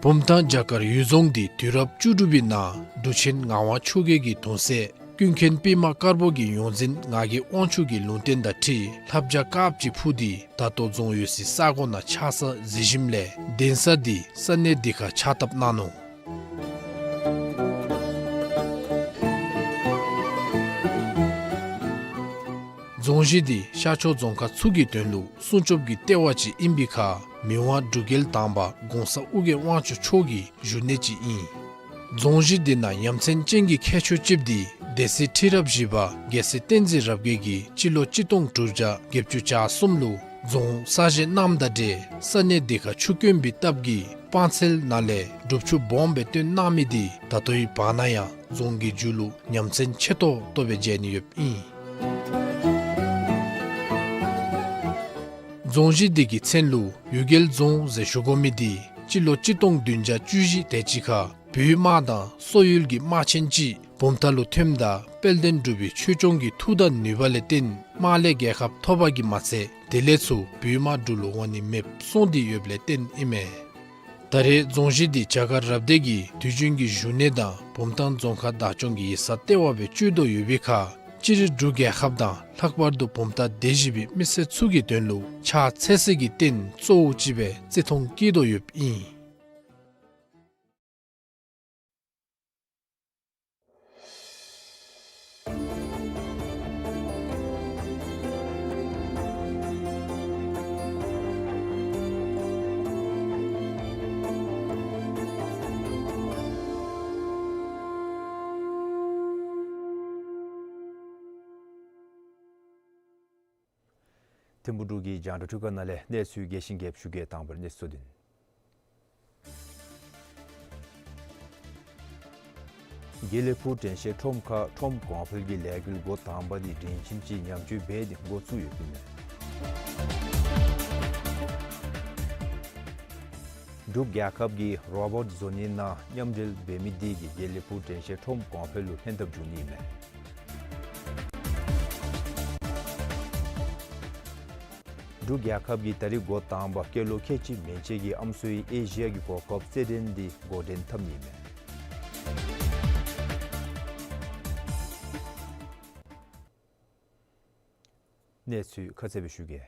བུམ་ཐང་རྒྱ་གར་ཡུལ་རྫོང་འདི་དུས་རབས་བཅུ་དྲུག་པའི་ནང་འབྲུག་ཆེན་ངག་དབང་ཆོས་རྒྱལ་གྱི་གདུང་སྲས་ཀུན་མཁྱེན་པདྨ་དཀར་པོ་གི་ཡོངས་འཛིན་ངག་གི་དབང་ཕྱུག་གི་ལུང་བསྟན་དང་འཁྲིལ་ལྷ་བྱ་དཀརཔོ་ཅིག་འཕུར་ཏེ་ད་ལྟོ་རྫོང་ཡོད་སའི་ས་གོ་ནང་ཆགས་ས་གཟིགས་ཞིནམ་ལས་གདན་ས་འདི་ས་གནས་འདི་ཁར་ཕྱག་བཏབ་གནང་ནུག། རྫོང་གཞི་འདི་ཤར་ཕྱོགས་རྫོང་ཁག་ཚུ་གི་དོན་ལུ་སྲུང་སྐྱོབ་ཀྱི་ལྟེ་བ་ཅིག་ཨིན་པའི་ཁར་མི་དབང་འབྲུག་རྒྱལ་དང་པ་གོང་ས་ཨོ་རྒྱན་དབང་ཕྱུག་མཆོག་གི་བཞུགས་གནས་ཅིག་ཨིན། རྫོང་གཞི་འདི་ནང་ཡ་མཚན་ཅན་གྱི་ཁྱད་ཆོས་ཅིག་འདི་སྡེ་སྲིད་ཁྲི་རབས་བཞི་པ་རྒྱལ་སྲས་བསྟན་འཛིན་རབ་རྒྱས་ཀྱིས་སྤྱི་ལོ་གཅིག་སྟོང་དྲུག་བརྒྱ་བརྒྱད་ཅུ་གྱ་གསུམ་ལུ་རྫོང་གསར་བཞེངས་གནངམ་དང་འབྲེལ་ས་གནས་འདི་ཁར་ཆུ་དཀོན་པའི་སྟབས་ཀྱིས་སྤང་ཚལ་ནང་ལས་སྒྲུབ་ཆུ་སྦོམ་སྦེ་བཏོན་གནང་མི་འདི་ད་ལྟོའི་བར་ན་ཡང་རྫོང་གི་མཇུག་ལུ་ཡ་མཚན་ཆེ་ཏོག་ཏོ་སྦེ་མཇལ་ནི་ཡོདཔ་ཨིན། རྫོང་གཞི་འདི་གི་མཚན་ལུ་གཡུལ་རྒྱལ་རྫོང་ཟེར་ཞུ་དགོ་མི་འདི་སྤྱི་ལོ་གཅིག་སྟོང་བདུན་བརྒྱ་བཅུ་བཞི་དེ་ཅིག་ཁར་བོད་དམག་དང་སོག་ཡུལ་གྱི་དམག་ཆེན་ཅིག་བུམ་ཐང་ལུ་ཐོནམ་ད་དཔལ་ལྡན་འབྲུག་པའི་ཆོས་སྐྱོང་གི་མཐུ་དང་ནུས་པ་ལས་བརྟེན་དམག་ལས་རྒྱལ་ཁ་ཐོབ་པ་གིས་མ་ཚད་དེ་ལས་ཚུར་བོད་དམག་འབྲུག་ལུ་འོང་ནི་མེདཔ་སོང་སྟེ་ཡོདཔ་ལས་བརྟེན་ཨིན་མས། ད་རེས་རྫོང་གཞི་འདི་རྒྱ་གར་རབ་སྡེ་གི་དུས་རྒྱུན་གྱི་བཞུགས་གནས་དང་བུམ་ཐང་རྫོང་ཁག་བདག་སྐྱོང་གི་ཡིག་ཚང་ལྟེ་བ་སྦེ་སྤྱོད་དོ་ཡོད་པའི་ཁར་སྤྱིར་འབྲུག་རྒྱལ་ཁབ་དང་ལྷག་པར་དུ་བུམ་ཐང་སྡེ་བཞི་པའི་མི་སེར་ཚུ་གི་དོན་ལུ་ཕྱག་འཚལ་སའི་རྟེན་གཙོ་བོ་ཅིག་སྦེ་བརྩི་མཐོང་བསྐྱེད་དོ་ཡོདཔ་ཨིན། ཐིམ་ཕུ་འབྲུག་གི་རྒྱང་བསྒྲགས་འཕྲུལ་ཁང་ནང་ལས་གནས་ཚུལ་རྒྱས་ཤིང་རྒྱསཔ་ཞུ་གེ། དང་པ་ར་གནས་ཚུལ་དོན། དགེ་ལེགས་ཕུག་དྲན་ཤེས་ཁྲོམ་ཁར་ཁྲོམ་གོང་འཕེལ་གྱི་ལས་འགུལ་འགོ་དང་པ་འདི་སྒྲིང་ཁྱིམ་གྱིས་ཉམས་བཅོས་འབད་དེ་འགོ་བཙུགས་ཡོདཔ་ཨིན་མས། འབྲུག་རྒྱལ་ཁབ་ཀྱིས་རོ་བོཊ་བཟོ་ནི་ནང་མཉམ་འབྲེལ་འབད་མི་འདི་གིས་དགེ་ལེགས་ཕུག་དྲན་ཤེས་ཁྲོམ་གོང་འཕེལ་ལུ་ལྷན་ཐབས་འབྱུང་ནི་ཨིན་མས། འབྲུག་རྒྱལ་ཁབ་ཀྱིས་ད་རིས་འགོ་དང་པ་སྐྱེས་ལོ་ཁལ་གཅིག་མན་ཆད་ཀྱི་ཨམ་སྲུའི་ཨེ་ཤི་ཡ་གི་གོ་སྐབས་རྩེད་འགྲན་འདི་འགོ་འདྲེན་འཐབ་ནི་ཨིན་མས། གནས་ཚུལ་ཁ་གསལ་སྦེ་ཞུ་གེ།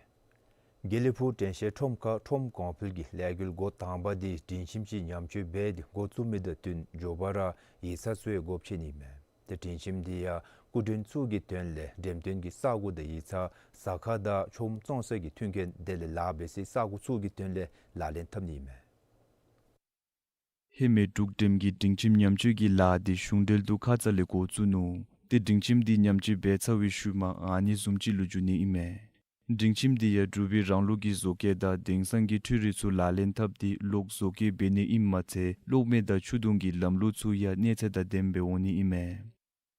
དགེ་ལེགས་ཕུག་དྲན་ཤེས་ཁྲོམ་ཁར་ཁྲོམ་གོང་འཕེལ་གྱི་ལས་འགུལ་འགོ་དང་པ་འདི་སྒྲིང་ཁྱིམ་གྱིས་ཉམས་བཅོས་འབད་དེ་འགོ་བཙུགས་མི་དང་བསྟུན་མགྱོགས་པ་ར་ཡིག་ཚང་ཚུ་ཡང་སྒོ་ཕྱེ་ནི་ཨིན་མས། ཏེ་སྒྲིང་ཁྱིམ་འདི་ཡང་སྐུ་མགྲོན་ཚུ་གི་དོན་ལས་འགྲེམས་སྟོན་གྱི་ས་སྒོ་དང་ཡིག་ཚང་ཟ་ཁང་དང་ཆོས་བརྩོན་ས་གི་མཐུན་རྐྱེན་དེ་ལས་ལཱ་འབད་སའི་ས་སྒོ་ཚུ་གི་དོན་ལས་ལག་ལེན་འཐབ་ནི་ཨིན་མས། ཧེ་མའི་འབྲུག་འགྲེམས་ཀྱི་སྒྲིང་ཁྱིམ་ཉམས་བཅོས་ཀྱི་ལཱ་འདི་གཞུང་འབྲེལ་དུ་ཁ་ཙ་ལས་འགོ་བཙུགས་ནུག། ཏེ་སྒྲིང་ཁྱིམ་འདི་ཉམས་བཅོས་འབད་ཚར་བའི་ཤུལ་མ་ཨ་ནི་བཟུམ་ཅིག་ལུ་འགྱུར་ནི་ཨིན་མས། སྒྲིང་ཁྱིམ་འདི་ཡང་འབྲུག་པའི་རང་ལུགས་ཀྱི་བཟོ་བཀོད་དང་དེང་སང་གི་འཕྲུལ་རིག་ཚུ་ལག་ལེན་འཐབ་སྟེ་གློག་བཟོ་བཀོད་འབད་ནི་ཨིནམ་མ་ཚད་གློག་མེ་དང་ཆུ་དུང་གི་ལམ་ལུགས་ཚུ་ཡང་གནས་ཚད་དང་ལྡནམ་སྦེ་འོང་ནི་ཨིན་མས།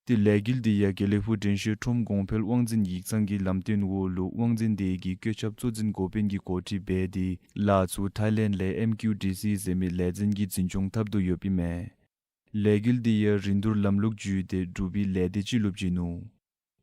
ཏེ་ལས་འགུལ་འདི་ཡང་དགེ་ལེགས་ཕུག་དྲན་ཤེས་ཁྲོམ་གོང་འཕེལ་དབང་འཛིན་ཡིག་ཚང་གི་ལམ་སྟོན་འོག་ལུ་དབང་འཛིན་དེ་གིས་བཀོད་ཁྱབ་གཙོ་འཛིན་འགོ་དཔོན་གྱིས་གོ་སྒྲིག་འབད་དེ་ལཱ་ཚུ་ཐའི་ལེནཌ་ལས་ཨེམ་ཀིའུ་ཌི་སི་ཟེར་མི་ལས་འཛིན་གྱིས་འཛིན་སྐྱོང་འཐབ་དོ་ཡོདཔ་ཨིན་མས། ལས་འགུལ་འདི་ཡང་རིན་བསྡུར་ལམ་ལུགས་བརྒྱུད་དེ་འབྲུག་པའི་ལས་སྡེ་ཅིག་ལུ་བྱིན་ནུག།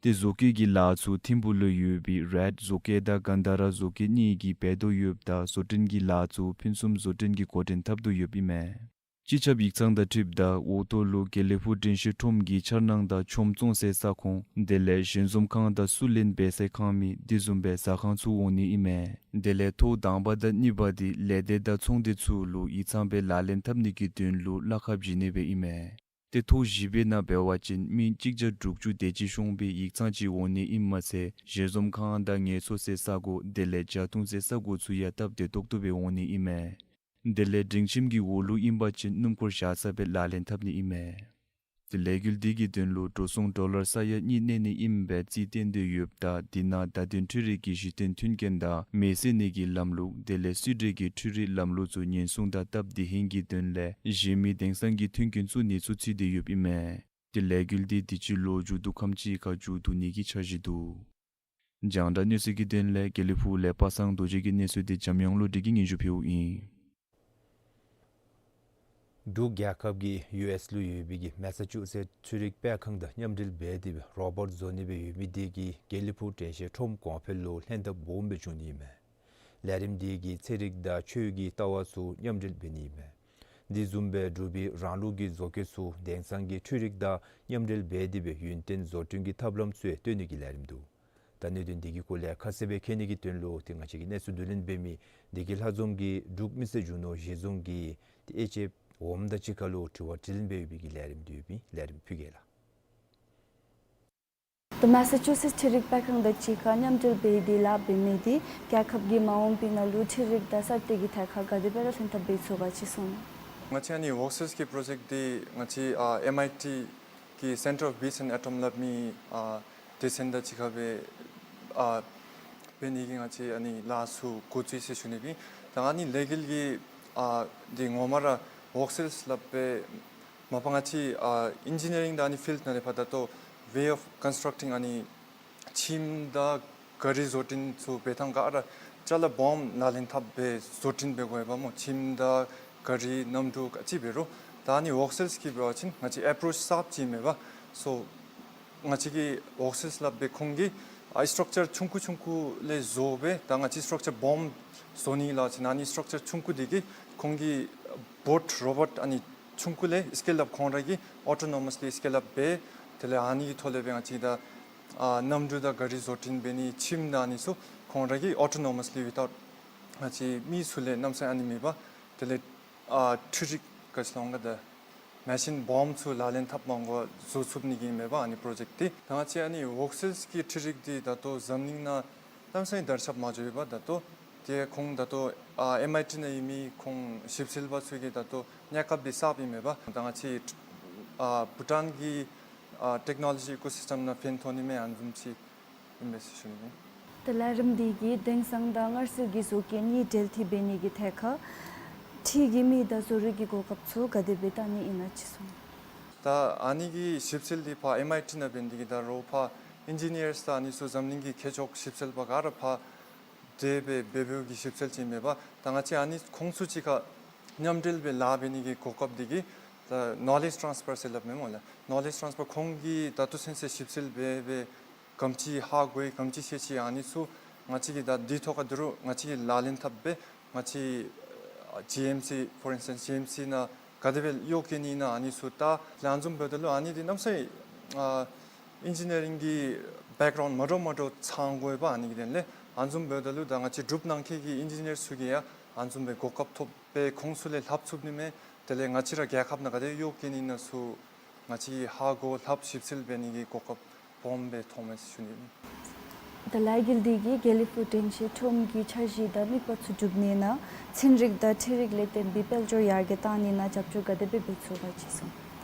ཏེ་བཟོ་བཀོད་ཀྱི་ལཱ་ཚུ་ཐིམ་ཕུག་ལུ་ཡོད་པའི་རེཌ་བཟོ་བཀོད་དང་གན་དྷ་ར་བཟོ་བཀོད་གཉིས་ཀྱིས་འབད་དོ་ཡོདཔ་ད་བཟོ་སྐྲུན་གྱི་ལཱ་ཚུ་ཕུན་སུམ་བཟོ་སྐྲུན་གྱི་འགོ་འདྲེན་འཐབ་དོ་ཡོདཔ་ཨིན་མས། སྤྱི་ཁྱབ་ཡིག་ཚང་དང་འཁྲིལཝ་ད་འོག་ཐོག་ལུ་དགེ་ལེགས་ཕུག་དྲན་ཤེས་ཁྲོམ་གྱི་འཆར་སྣང་དང་ཆོས་བརྩོན་སའི་ས་ཁོངས་དེ་ལས་ཞལ་འཛོམས་ཁང་དང་བསུ་ལེན་འབད་སའི་ཁང་མིག་དེ་བཟུམ་སྦེ་ཟ་ཁང་ཚུ་འོང་ནི་ཨིན་མས། དེ་ལས་ཐོག་དང་པ་དང་གཉིས་པ་འདི་ལས་སྡེ་དང་ཚོང་སྡེ་ཚུ་ལུ་ཡིག་ཚང་སྦེ་ལག་ལེན་འཐབ་ནི་གི་དོན་ལུ་གླ་ཁར་བྱིན་ནི་སྦེ་ཨིན་མས། ཏེ་ཐོག་བཞི་པའི་ནང་འབད་བ་ཅིན་མི་གཅིག་བརྒྱ་དྲུག་ཅུ་དེ་ཅིག་ཤོང་བའི་ཡིག་ཚང་ཅིག་འོང་ནི་ཨིནམ་མ་ཚད་ཞལ་འཛོམས་ཁང་དང་ངལ་གསོ་སའི་ས་སྒོ་དེ་ལས་ཇ་འཐུང་སའི་ས་སྒོ་ཚུ་ཡང་སྟབས་བདེ་ཏོག་ཏོ་སྦེ་འོང་ནི་ཨིན་མས། དེ་ལས་སྒྲིང་ཁྱིམ་གྱི་འོག་ལུ་ཨིན་པ་ཅིན་སྣུམ་འཁོར་བཞག་ས་སྦེ་ལག་ལེན་འཐབ་ནི་ཨིན་མས། ཏེ་ལས་འགུལ་འདི་གི་དོན་ལུ་འགྲོ་སོང་ཌོ་ལར་ས་ཡ་གཉིས་གནས་ནི་ཨིནམ་སྦེ་རྩིས་བཏོན་ཏེ་ཡོདཔ་ད་དེ་ནང་བརྡ་དོན་འཕྲུལ་རིག་གི་གཞི་རྟེན་མཐུན་རྐྱེན་དང་མེ་བསད་ནི་གི་ལམ་ལུགས་དེ་ལས་བསིལ་དྲོད་ཀྱི་འཕྲུལ་རིག་ལམ་ལུགས་ཚུ་ཉེན་སྲུང་དང་སྟབས་བདེ་ཧིང་གི་དོན་ལས་གཞན་མི་དེང་སང་གི་མཐུན་རྐྱེན་ཚུ་ནི་ཚུ་ཚུད་དེ་ཡོདཔ་ཨིན་མས། ཏེ་ལས་འགུལ་འདི་དུས་ཅི་ལོ་མཇུག་བསྡུ་ཁམས་ཅིག་ཁར་མཇུག་བསྡུ་ནི་གི་འཆར་གཞི་འདུག། རྒྱང་བསྒྲགས་གནས་ཚུལ་གྱི་དོན་ལས་དགེ་ལེགས་ཕུག་ལས་པ་སངས་རྡོ་རྗེ་གི་གནས་ཚུལ་འདི་འཇམ་དབྱངས་བློ་གྲོས་ཀྱིས་སྙན་ཞུ་ཕུལཝ་ཨིན། འབྲུག་རྒྱལ་ཁབ་ཀྱིས་ཡུ་ཨེསི་ལུ་ཡོད་པའི་གི་མེ་ས་ཅུ་སེཊ་འཕྲུལ་རིག་དཔེ་ཁང་དང་མཉམ་འབྲེལ་འབད་དེ་སྦེ་རོ་བོཊ་བཟོ་ནི་སྦེ་ཡོད་མི་འདི་གིས་དགེ་ལེགས་ཕུག་དྲན་ཤེས་ཁྲོམ་གོང་འཕེལ་ལུ་ལྷན་ཐབས་སྦོམ་སྦེ་འབྱུང་ནི་ཨིན་མས། ལས་རིམ་འདི་གིས་ཚན་རིག་དང་ཆོས་ཀྱི་ལྟ་བ་ཚུ་མཉམ་འབྲེལ་འབད་ནི་ཨིན་མས། འདི་བཟུམ་སྦེ་འབྲུག་པའི་རང་ལུགས་ཀྱི་བཟོ་བཀོད་ཚུ་དེང་སང་གི་འཕྲུལ་རིག་དང་མཉམ་འབྲེལ་འབད་དེ་སྦེ་ཡུན་བརྟན་བཟོ་སྐྲུན་གྱི་ཐབས་ལམ་ཚུ་ཡང་སྟོན་ནི་གི་ལས་རིམ་འདུག། ད་གནད་དོན་འདི་གི་སྐོར་ལས་ཁ་གསལ་སྦེ་མཁྱེན་ནི་གི་དོན་ལུ་ཏེ་ང་བཅས་ཀྱི་གནས་ཚུལ་བསྡུ་ལེན་འབད་མི་བདེ་སྐྱིད་ལྷ་འཛོམས་ཀྱིས་འབྲུག་མི་སེར་རྒྱུ་ནོར་གཞི་བཟུང་གི་ཏེ་དབྱེ་འབྱེད་འོགམ་དང་གཅིག་ཁར་ལུ་དྲི་བ་དྲིས་ལན་འབད་བའི་གི་ལས་རིམ་འདི་ཡོདཔ་ཨིན། ལས་རིམ་ཕུལ་གེ་ལགས། ཏེ་མེ་ས་ཅུ་སེཊ་འཕྲུལ་རིག་དཔེ་ཁང་དང་གཅིག་ཁར་མཉམ་འབྲེལ་འབད་དེ་ལཱ་འབད་མི་འདི་རྒྱལ་ཁབ་ཀྱིས་མ་འོངས་པའི་ནང་ལུ་འཕྲུལ་རིག་དང་གསར་གཏོད་ཀྱི་ཐད་ཁར་ག་དེ་སྦེ་ར་ལྷན་ཐབས་འབད་ཚུགས་ག་ཅིག་གསུངས་གནང་། ང་བཅས་ཨ་ནི་ཝོག་སེལས་ཀྱི་པྲོ་ཇེཀཊ་འདི་ང་བཅས་ཨ་ཨེམ་ཨའི་ཊི་གི་Centre of Beats and Atom སླབ་མི་ཨ་སྡེ་ཚན་དང་གཅིག་ཁར་སྦེ་ཨ་འབད་ནི་གི་ང་བཅས་ཨ་ནི་ལཱ་ཚུ་འགོ་བཙུགས་ཡི་ཟེར་ཞུ་ནི་ཨིན། ད་ཨ་ནི་ལས་འགུལ་གྱི་ཨ་འདི་ངོ་མ་ར་ཝོག་སེལས་སླབ་སྦེ་མ་པ་ང་བཅས་ཨ་ཨིན་ཇི་ནི་ཡ་རིང་དང་ཨ་ནི་ཕིལཌ་ནང་ལས་ཕར་ད་ལྟོ་way of constructing ཨ་ནི་ཁྱིམ་དང་ག་རི་བཟོ་སྐྲུན་ཚུ་འབད་ཐངས་ག་ར་ཅ་ལ་སྦོམ་ལག་ལེན་འཐབ་སྦེ་བཟོ་སྐྲུན་འབད་དགོ་པས་སྨོ། ཁྱིམ་དང་ག་རི་གནམ་གྲུ་ག་ཅི་འབད་རུང་། ད་ཨ་ནི་ཝོག་སེལས་ཀྱིས་འབད་བ་ཅིན་ང་བཅས་ཨེ་པྲོ་ཅི་གསརཔ་ཅིག་མེན་པ། སོ་ང་བཅས་ཀྱི་ཝོག་སེལས་སླབ་སྦེ་ཁོང་གིས་ཨ་སི་ཊྲག་ཅར་ཆུང་ཀུ་ཆུང་ཀུ་ལས་བཟོ་སྦེ་ད་ང་བཅས་སི་ཊྲག་ཅར་སྦོམ་བཟོ་ནི་ལགས་ཅིག་ཨ་ནི་སི་ཊྲག་ཅར་ཆུང་ཀུ་འདི་གིས་ཁོང་གིས་བོཊ་རོ་བོཊ་ཨ་ནི་ཆུང་ཀུ་ལས་སི་ཀེལ་ཨཔ་ཁོང་ར་གིས་ཨོ་ཊོ་ནོ་མཱས་ལི་སི་ཀེལ་ཨཔ་འབད། དེ་ལས་ཨ་ནི་གི་ཐོག་ལས་སྦེ་ང་བཅས་ད་ཨ་གནམ་གྲུ་དང་ག་རི་བཟོ་སྐྲུན་འབད་ནི་ཁྱིམ་དང་ཨ་ནི་ཚུ་ཁོང་ར་གིས་ཨོ་ཊོ་ནོ་མཱས་ལི་ཝི་ཐའུཊ་ང་བཅས་མི་ཚུ་ལས་གནམ་མེད་ས་མེད་ཨ་ནི་མེད་པ། དེ་ལས་ཨ་འཕྲུལ་རིག་ག་ཅི་ལོང་ག་ད་མེ་ཤིན་སྦོམ་ཚུ་ལག་ལེན་འཐབ་མ་དགོ་བཟོ་ཚུགས་ནི་གི་མེན་པ་ཨ་ནི་པྲོ་ཇེཀཊ་འདི། ད་ང་བཅས་ཨ་ནི་ཝོག་སེལས་ཀྱི་འཕྲུལ་རིག་འདི་ད་ལྟོ་འཛམ་གླིང་ནང་གནམ་མེད་ས་མེད་དར་ཁྱབ་མ་འགྱོ་བས་པ། ད་ལྟོ་ཏེ་ཁོང་ད་ལྟོ་ཨ་ཨེམ་ཨའི་ཊི་ནང་ཡོད་མི་ཁོང་ཞིབ་འཚོལ་པ་ཚུ་གིས་ད་ལྟོ་གནས་སྐབས་འདི་གསརཔ་ཨིན་མས་པ། ད་ང་བཅས་ཨ་བྷུ་ཊཱན་གྱི་ཨ་ཊེཀ་ནོ་ལོ་ཇི་ཨི་ཀོ་སིསི་ཊམ་ནང་ཕན་ཐོགས་ནི་མས་ཨ་ནི་བཟུམ་ཅིག་ཨིན་མས་ཟེར་ཞུ་ནི་ཨིན། ཏེ་ལས་རིམ་འདི་གིས་དེང་སང་དང་སྔར་སྲོལ་གྱི་བཟོ་བཀོད་གཉིས་འབྲེལ་ཏེ་འབད་ནི་གི་ཐད་ཁར་འཕྲུལ་གྱི་མི་དང་བཟོ་རིག་གི་གོ་སྐབས་ཚུ་ག་དེ་སྦེ་བལྟ་ནི་ཨིན་ན་ཅིག་གསུངས། ད་ཨ་ནི་གི་ཞིབ་འཚོལ་འདི་ཕར་ཨེམ་ཨའི་ཊི་ནང་འབད་ནི་དེ་གིས་ད་རོགས་ཕར་ཨིན་ཇི་ནི་ཡརསི་དང་ཨ་ནི་ཚུ་འཛམ་གླིང་གི་མཁས་མཆོག་ཞིབ་འཚོལ་པ་ག་ར་ཕར་དེ་སྦེ་འབད་འབདཝ་གི་ཞིབ་འཚོལ་ཅིག་མས་པ། ད་ང་བཅས་ཨ་ནི་ཁོང་ཚུ་གཅིག་ཁར་མཉམ་འབྲེལ་སྦེ་ལཱ་འབད་ནི་གི་གོ་སྐབས་འདི་གིས་ད་ནོ་ལེཇ་ཊཱནསི་ཕར་ཟེར་སླབ་མས་སྨོ་ལགས། ནོ་ལེཇ་ཊཱནསི་ཕར། ཁོང་གིས་ད་ལྟོ་ཚུན་ཚོད་ཞིབ་འཚོལ་འབད་འབད་ག་དེམ་ཅིག་ཧ་གོ་ཡི་ག་དེམ་ཅིག་ཤེས་ཅི་ཨ་ནི་ཚུ་ང་བཅས་ཀྱིས་ད་འདི་ཐོག་ཁར་དོ་རུང་ང་བཅས་ཀྱིས་ལག་ལེན་འཐབ་སྦེ་ང་བཅས་ཨ་ཇི་ཨེམ་སི་for instance ཇི་ཨེམ་སི་ནང་ག་དེ་སྦེ་གཡོག་བཀོལ་ནི་ཨིན་ན་ཨ་ནི་ཚུ། ད་ལས་ཨ་ནི་བཟུམ་འབདཝ་ད་ལུ་ཨ་ནི་འདི་གནམ་མེད་ས་མེད་ཨ་ཨིན་ཇི་ནི་ཡ་རིང་གི་བེཀ་གརའུནཌ་མ་འདྲཝ་མ་འདྲཝ་ཚང་དགོ་པས། ཨ་ནི་གི་དོན་ལས་ཨ་ནི་བཟུམ་འབདཝ་ད་ལུ་ད་ང་བཅས་གྲུབ་གནང་མཁན་གྱི་ཨིན་ཇི་ནི་ཡར་ཚུ་གིས་ཡང་ཨ་ནི་བཟུམ་སྦེ་གོ་སྐབས་ཐོབ་སྦེ་ཁོང་ཚུ་ལས་ལྷབ་ཚུགས་ནི་མས། དེ་ལས་ང་བཅས་ར་རྒྱལ་ཁབ་ནང་ག་དེ་གཡོག་བཀོལ་ནི་ཨིན་ན་ཚུ་ང་བཅས་ཀྱིས་ཧ་གོ་ལྷབ་ཞིབ་འཚོལ་འབད་ནི་གི་གོ་སྐབས་སྦོམ་སྦེ་ཐོབ་མས་ཟེར་ཞུ་ནི་ཨིན། ད་ལས་འགུལ་འདི་གིས་དགེ་ལེགས་ཕུག་དྲན་ཤེས་ཁྲོམ་གྱི་འཆར་གཞི་དང་དམིགས་པ་ཚུ་འགྲུབ་ནི་ནང་ཚན་རིག་དང་འཕྲུལ་རིག་ལས་བརྟེན་པའི་དཔལ་འབྱོར་ཡར་རྒྱས་གཏང་ནི་ནང་རྒྱབ་སྐྱོར་ག་དེ་སྦེ་འབད་ཚུགས་པ་ཅིག་གསུངས།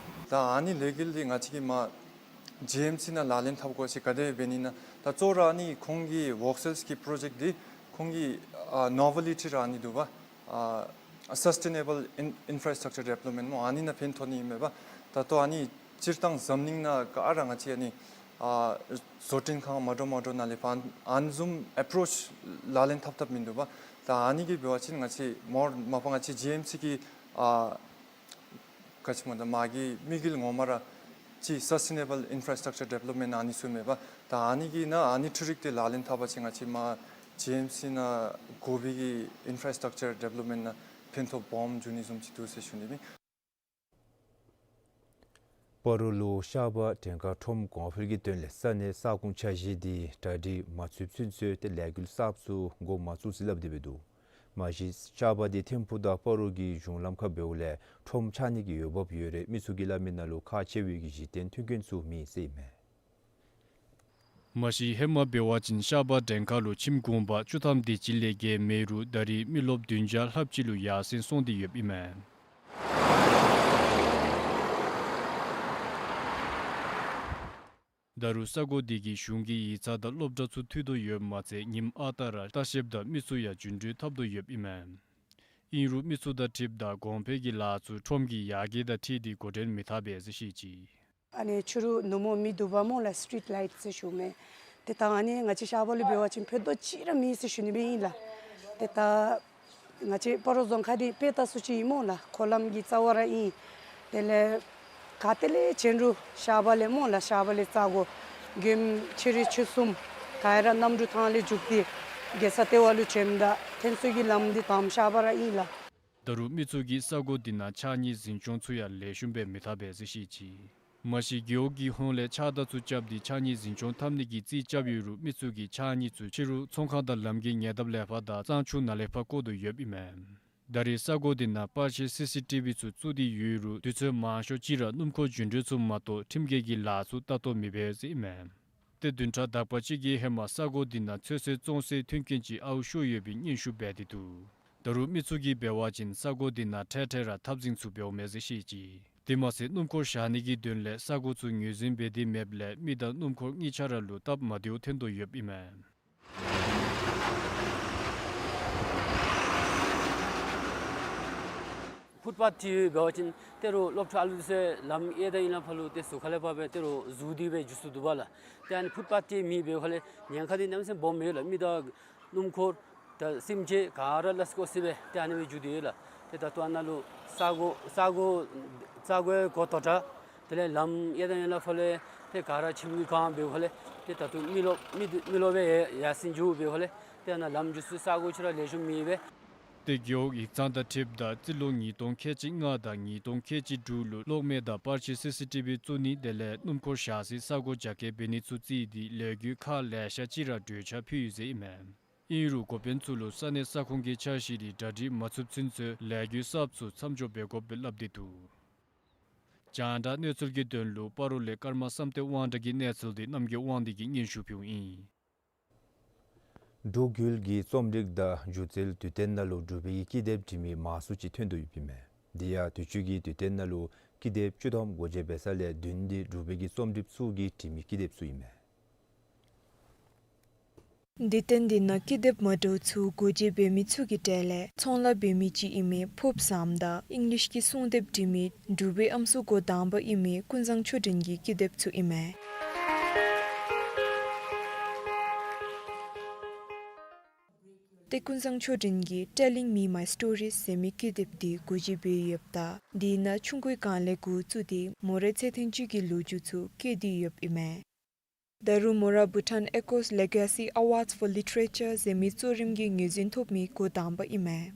ད་ཨ་ནི་ལས་འགུལ་འདི་ང་བཅས་ཀྱིས་མར་ཇི་ཨེམ་སི་ནང་ལག་ལེན་འཐབ་དགོ་ཅི་ག་དེ་སྦེ་འབད་ནི་ཨིན་ན། ད་གཙོ་བོ་ར་ཨ་ནི་ཁོང་གི་ཝོག་སེལསི་གི་པྲོ་ཇེཀཊ་འདི་ཁོང་གི་ཨ་ནོ་ཝེ་ལི་ཊི་ར་ཨ་ནི་འདུག་པ། ཨ་སཱསི་ཊེ་ནེ་བཱལ་ཨིན་ཨིན་ཕ་ར་སི་ཊག་ཅར་ཌི་བེ་ལོབ་མེནཊ་སྨོ། ཨ་ནི་ནང་ཕན་ཐོགས་ནི་ཨིན་མས་པ། ད་ལྟོ་ཨ་ནི་སྤྱིར་བཏང་འཛམ་གླིང་ནང་ག་ར་ང་བཅས་ཨ་ནི་ཨ་བཟོ་སྐྲུན་ཁང་མ་འདྲཝ་མ་འདྲཝ་ནང་ལས་ཕར་ཨ་ནི་བཟུམ་ཨེ་པྲོ་ཆི་ལག་ལེན་འཐབ་འཐབ་མིན་འདུག་པ། ད་ཨ་ནི་གིས་འབད་བ་ཅིན་ང་བཅས་མོར་མ་པ་ང་བཅས་ཇི་ཨེམ་སི་གི་ཨ་ག་ཅི་སྨོ་ད་མ་གི་དམིགས་ཡུལ་ངོ་མ་ར་ཅིག་སཱསི་ཊེ་ནེ་བཱལ་ཨིན་ཕ་ར་སི་ཊག་ཅར་ཌི་བེ་ལོབ་མེནཊ་ཨ་ནི་ཚུ་མས་པ། ད་ཨ་ནི་གི་ནང་ཨ་ནི་འཕྲུལ་རིག་འདི་ལག་ལེན་འཐབ་པ་ཅིན་ང་བཅས་མར་ཇི་ཨེམ་སི་ནང་དགོ་པའི་གི་ཨིན་ཕ་ར་སི་ཊག་ཅར་ཌི་བེ་ལོབ་མེནཊ་ནང་ཕན་ཐོགས་སྦོམ་འབྱུང་ནི་བཟུམ་ཅིག་འདུག་ཟེར་ཞུ་ནི་ཨིན། སྤ་རོ་ལུ་ཤར་པ་བྲན་ཁ་ཁྲོམ་གོང་འཕེལ་གྱི་དོན་ལས་ས་གནས་ས་ཁོངས་འཆར་གཞི་འདི་གྲ་སྒྲིག་མ་ཚུདཔ་ཚུན་ཚོད་ཏེ་ལས་འགུལ་གསརཔ་ཚུ་འགོ་མ་བཙུགས་ཟེར་སླབ་སྟེ་འབད་འདུག། མ་གཞི་ཤར་པ་འདི་ཐིམ་ཕུག་དང་སྤ་རོ་གི་གཞུང་ལམ་ཁར་འབདཝ་ལས་ཁྲོམ་ཆགས་ནི་གི་འོས་འབབ་ཡོད་རེ་མི་ཚུ་གིས་སླབ་མི་ནང་ལུ་ཁག་ཆེ་བའི་གི་གཞི་རྟེན་མཐུན་རྐྱེན་ཚུ་མེད་ཟེར་ཨིན་མས། མ་གཞི་ཧེ་མ་འབད་བ་ཅིན་ཤར་པ་བྲན་ཁ་ལུ་ཁྱིམ་གུང་པ་བཅུ་ཐམ་དེ་ཅིག་ལས་བརྒལ་མེད་རུང་ད་རེས་མི་རློབས་བདུན་བརྒྱ་ལྷགཔ་ཅིག་ལུ་ཡར་སེང་སོང་སྟེ་ཡོདཔ་ཨིན་མས། ད་རུང་ས་གོ་འདི་གིས་གཞུང་གི་ཡིག་ཚང་དང་སློབ་གྲྭ་ཚུ་མཐུད་དོ་ཡོདཔ་མ་ཚད་ཉིནམ་ཨ་རྟག་ར་ལྟ་བཤལཔ་དང་མི་ཚུ་ཡང་འགྱུར་འགྲོས་འཐབ་དོ་ཡོདཔ་ཨིན་མས། ཨིན་རུང་མི་ཚུ་དང་འཁྲིལཝ་ད་གོང་འཕེལ་གྱི་ལཱ་ཚུ་ཁྲོམ་གྱི་ཡར་རྒྱས་དང་འཁྲིལ་ཏེ་འགོ་འདྲེན་མི་འཐབ་པས་ཟེར་བཤད་ཅི། ཨ་ནི་ཕྱི་རུ་ནུབ་མོ་མེ་འདུག་པ་སྨོ་ལགས། སི་ཊི་རིཊ་ལའིཊ་ཟེར་ཞུཝ་མས། ཏེ་ད་ཨ་ནི་ང་བཅས་ཤར་པ་ལུ་འབད་བ་ཅིན་ཕན་ཐོགས་ཅིག་ར་མེད་ཟེར་ཞུ་ནི་སྦེ་ཨིན་ལགས། ཏེ་ད་ང་བཅས་སྤ་རོ་རྫོང་ཁག་འདི་དཔེ་ལྟ་སུ་ཅིག་ཨིན་སྨོ་ལགས། འཁོར་ལམ་གྱི་རྩ་བར་ར་ཨིན། དེ་ལས་ག་ཏེ་ལས་བྱོན་རུང་ཤར་པ་ལས་སྨོ་ལགས། ཤར་པ་ལས་ས་གོ་མགྱོནམ་ཕྱི་རུ་ཆུ་ཚོད་གསུམ་ག་ར་གནམ་གྲུ་ཐང་ལས་རྒྱུག་སྟེ་རྒྱལ་ས་ལྟེ་བ་ལུ་བྱོནམ་ད་ཐོན་ས་གི་ལམ་འདི་དང་པ་ཤར་པ་ར་ཨིན་ལགས། ད་རུང་མི་ཚུ་གིས་ས་གོ་འདི་ནང་ཕྱགས་སྙིགས་འཛིན་སྐྱོང་ཚུ་ཡང་ལེགས་ཤོམ་སྦེ་མི་འཐབ་པས་ཟེར་བཤད་ཅི། མ་གཞི་རྒེད་འོག་གི་ཧོངས་ལས་ཕྱགས་བདར་ཚུ་རྐྱབ་སྟེ་ཕྱགས་སྙིགས་འཛིན་སྐྱོང་འཐབ་ནི་གི་རྩིས་རྐྱབ་ཡོད་རུང་མི་ཚུ་གིས་ཕྱགས་སྙིགས་ཚུ་ཕྱི་རུ་ཚོང་ཁང་དང་ལམ་གྱི་ཉེ་འདབས་ལས་ཕར་དང་གཙང་ཆུ་ནང་ལས་ཕར་བཀོ་དོ་ཡོདཔ་ཨིན་མས། ད་རེས་ས་གོ་འདི་ནང་པར་ཆས་སི་སི་ཊི་བི་ཚུ་བཙུགས་ཏེ་ཡོད་རུང་དུས་ཚོད་མང་ཤོས་ཅིག་ར་སྣུམ་འཁོར་འགྱུར་འགྲོས་ཚུ་མ་གཏོགས་ཁྲིམས་འགལ་གྱི་ལཱ་ཚུ་ལྟ་རྟོག་མི་འབད་ཟེར་ཨིན་མས། ཏེ་བདུན་ཕྲག་དག་པ་ཅིག་གི་ཧེ་མ་ས་གོ་འདི་ནང་ཚོད་བསྲེ་བཙོང་སའི་མཐུན་རྐྱེན་ཅིག་ཨརཝ་ཤོར་ཡོད་པའི་སྙན་ཞུ་འབད་དེ་འདུག། ད་རུང་མི་ཚུ་གིས་འབད་བ་ཅིན་ས་གོ་འདི་ནང་འཕྲལ་འཕྲལ་ར་འཐབ་འཛིང་ཚུ་འབདཝ་མས་ཟེར་བཤད་ཅི། དེ་མ་ཚད་སྣུམ་འཁོར་བཞག་ནི་གི་དོན་ལས་ས་གོ་ཚུ་ངོས་འཛིན་འབད་དེ་མེདཔ་ལས་མི་དང་སྣུམ་འཁོར་གཉིས་ཆ་ར་ལུ་སྟབས་མ་བདེཝ་ཐོན་དོ་ཡོདཔ་ཨིན་མས། ཕུཊ་པཱཐ་འདི་འབད་བ་ཅིན་ཏེ་རུང་སློབ་ཕྲུག་ཨ་ལུ་ཚུ་ལམ་ཡར་དང་ཡར་ལས་ཕར་ལུ་ཏེ་ཟུར་ཁ་ལས་ཕར་སྦེ་ཏེ་རུང་ཟུར་འདི་སྦེ་འགྱོ་ཚུགས་དོ་བ་ལགས། ཏེ་ཨ་ནི་ཕུཊ་པཱཐ་འདི་མེད་པའི་ཁར་ལས་ཉེན་ཁ་འདི་གནམ་མེད་ས་མེད་སྦོམ་ཡོད་ལགས། མི་དང་སྣུམ་འཁོར་དང་སེམས་ཅན་ག་ར་ལས་སྐོར་ཟེར་སྦེ་ཏེ་ཨ་ནི་སྦེ་འགྱོ་དོ་ཡོད་ལགས། ཏེ་ད་ལྟོ་ཨ་ནཱ་ལུ་ས་གོ་ས་གོ་ས་གོའི་སྒོ་དོག་དྲ་དེ་ལས་ལམ་ཡར་དང་ཡར་ལས་ཕར་ལས་ཏེ་ག་ར་ཁྱིམ་གྱི་གང་འབདཝ་ལས་ཏེ་ད་ལྟོ་མི་རློབས་མི་མི་རློབས་སྦེ་ཡར་སེང་འགྱོ་འབདཝ་ལས་ཏེ་ཨ་ནཱ་ལམ་འགྱོ་ས་ས་གོ་ཅིག་ར་ལེགས་ཤོམ་མེད་པས། ཏེ་རྒེད་འོག་ཡིག་ཚང་དང་འཁྲིལཝ་ད་རྩིས་ལོ་ཉིས་སྟོང་ཁལ་གཅིག་ལྔ་དང་ཉིས་སྟོང་ཁལ་གཅིག་དྲུག་ལུ་གློག་མེ་དང་པར་ཆས་སི་སི་ཊི་བི་བཙུགས་ནི་དེ་ལས་སྣུམ་འཁོར་བཞག་སའི་ས་གོ་རྒྱ་སྐྱེད་འབད་ནི་ཚུ་བརྩིས་ཏེ་ལས་འགུལ་ཁག་ལེ་ཤ་ཅིག་ར་གྲོས་འཆར་ཕུལ་ཡི་ཟེར་ཨིན་མས། ཨིན་རུང་འགོ་དཔོན་ཚུ་ལུ་ས་གནས་ས་ཁོངས་ཀྱི་འཆར་གཞི་འདི་གྲ་སྒྲིག་མ་ཚུདཔ་ཚུན་ཚོད་ལས་འགུལ་གསརཔ་ཚུ་མཚམས་འཇོག་འབད་དགོཔ་སྦེ་སླབ་སྟེ་འདུག། རྒྱང་བསྒྲགས་གནས་ཚུལ་གྱི་དོན་ལུ་སྤ་རོ་ལས་ཀརྨ་བསམ་གཏན་དབང་གྲགས་ཀྱི་གནས་ཚུལ་འདི་རྣམ་རྒྱལ་དབང་འདུས་ཀྱིས་སྙན་ཞུ་ཕུལཝ་ཨིན། འབྲུག་ཡུལ་གྱི་རྩོམ་རིག་དང་སྒྱུ་རྩལ་དུས་སྟོན་ནང་ལུ་འབྲུག་པའི་ཀི་དེབ་འབྲི་མི་མང་སུ་ཅིག་ཐོན་དོ་ཡོདཔ་ཨིན་མས། དེ་ཡང་དུས་ཅི་གི་དུས་སྟོན་ནང་ལུ་ཀི་དེབ་བཅུ་ཐམ་སྒོ་འབྱེད་འབད་ས་ལས་བདུན་འདི་འབྲུག་པའི་གི་རྩོམ་སྒྲིགཔ་ཚུ་གིས་འབྲི་མི་ཀི་དེབ་ཚུ་ཨིན་མས། འདི་ཏེན་འདི་ནང་ཀི་དེབ་མ་འདྲཝ་ཚུ་སྒོ་འབྱེད་འབད་མི་ཚུ་གི་གྲས་ལས་ཚོང་ལཱ་འབད་མི་ཅིག་ཨིན་མི་ཕོརབསི་ཟམ་དང་ཨིང་ལིཤ་གི་སྲུང་དེབ་འབྲི་མི་འབྲུག་པའི་ཨམ་སྲུ་འགོ་དང་པ་ཨིན་མི་ཀུན་བཟང་ཆོས་སྒྲོན་གྱི་ཀི་དེབ་ཚུ་ཨིན་མས། ཏེ་ཀུན་བཟང་ཆོས་སྒྲོན་གྱིས་Telling Me My Stories ཟེར་མི་ཀི་དེབ་འདི་སྒོ་འབྱེད་འབད་ཡོདཔ་ད་འདི་ནང་ཆུང་ཀུའི་སྒང་ལས་འགོ་བཙུགས་ཏེ་མོ་རའི་ཚེ་ཐེངས་ཅིག་གི་ལོ་རྒྱུས་ཚུ་བཀོད་དེ་ཡོདཔ་ཨིན་མས། ད་རུང་མོ་ར་Bhutan Echoes Legacy Awards for Literature ཟེར་མི་གཙོ་རིམ་གྱི་ངོས་འཛིན་ཐོབ་མི་འགོ་དང་པ་ཨིན་མས།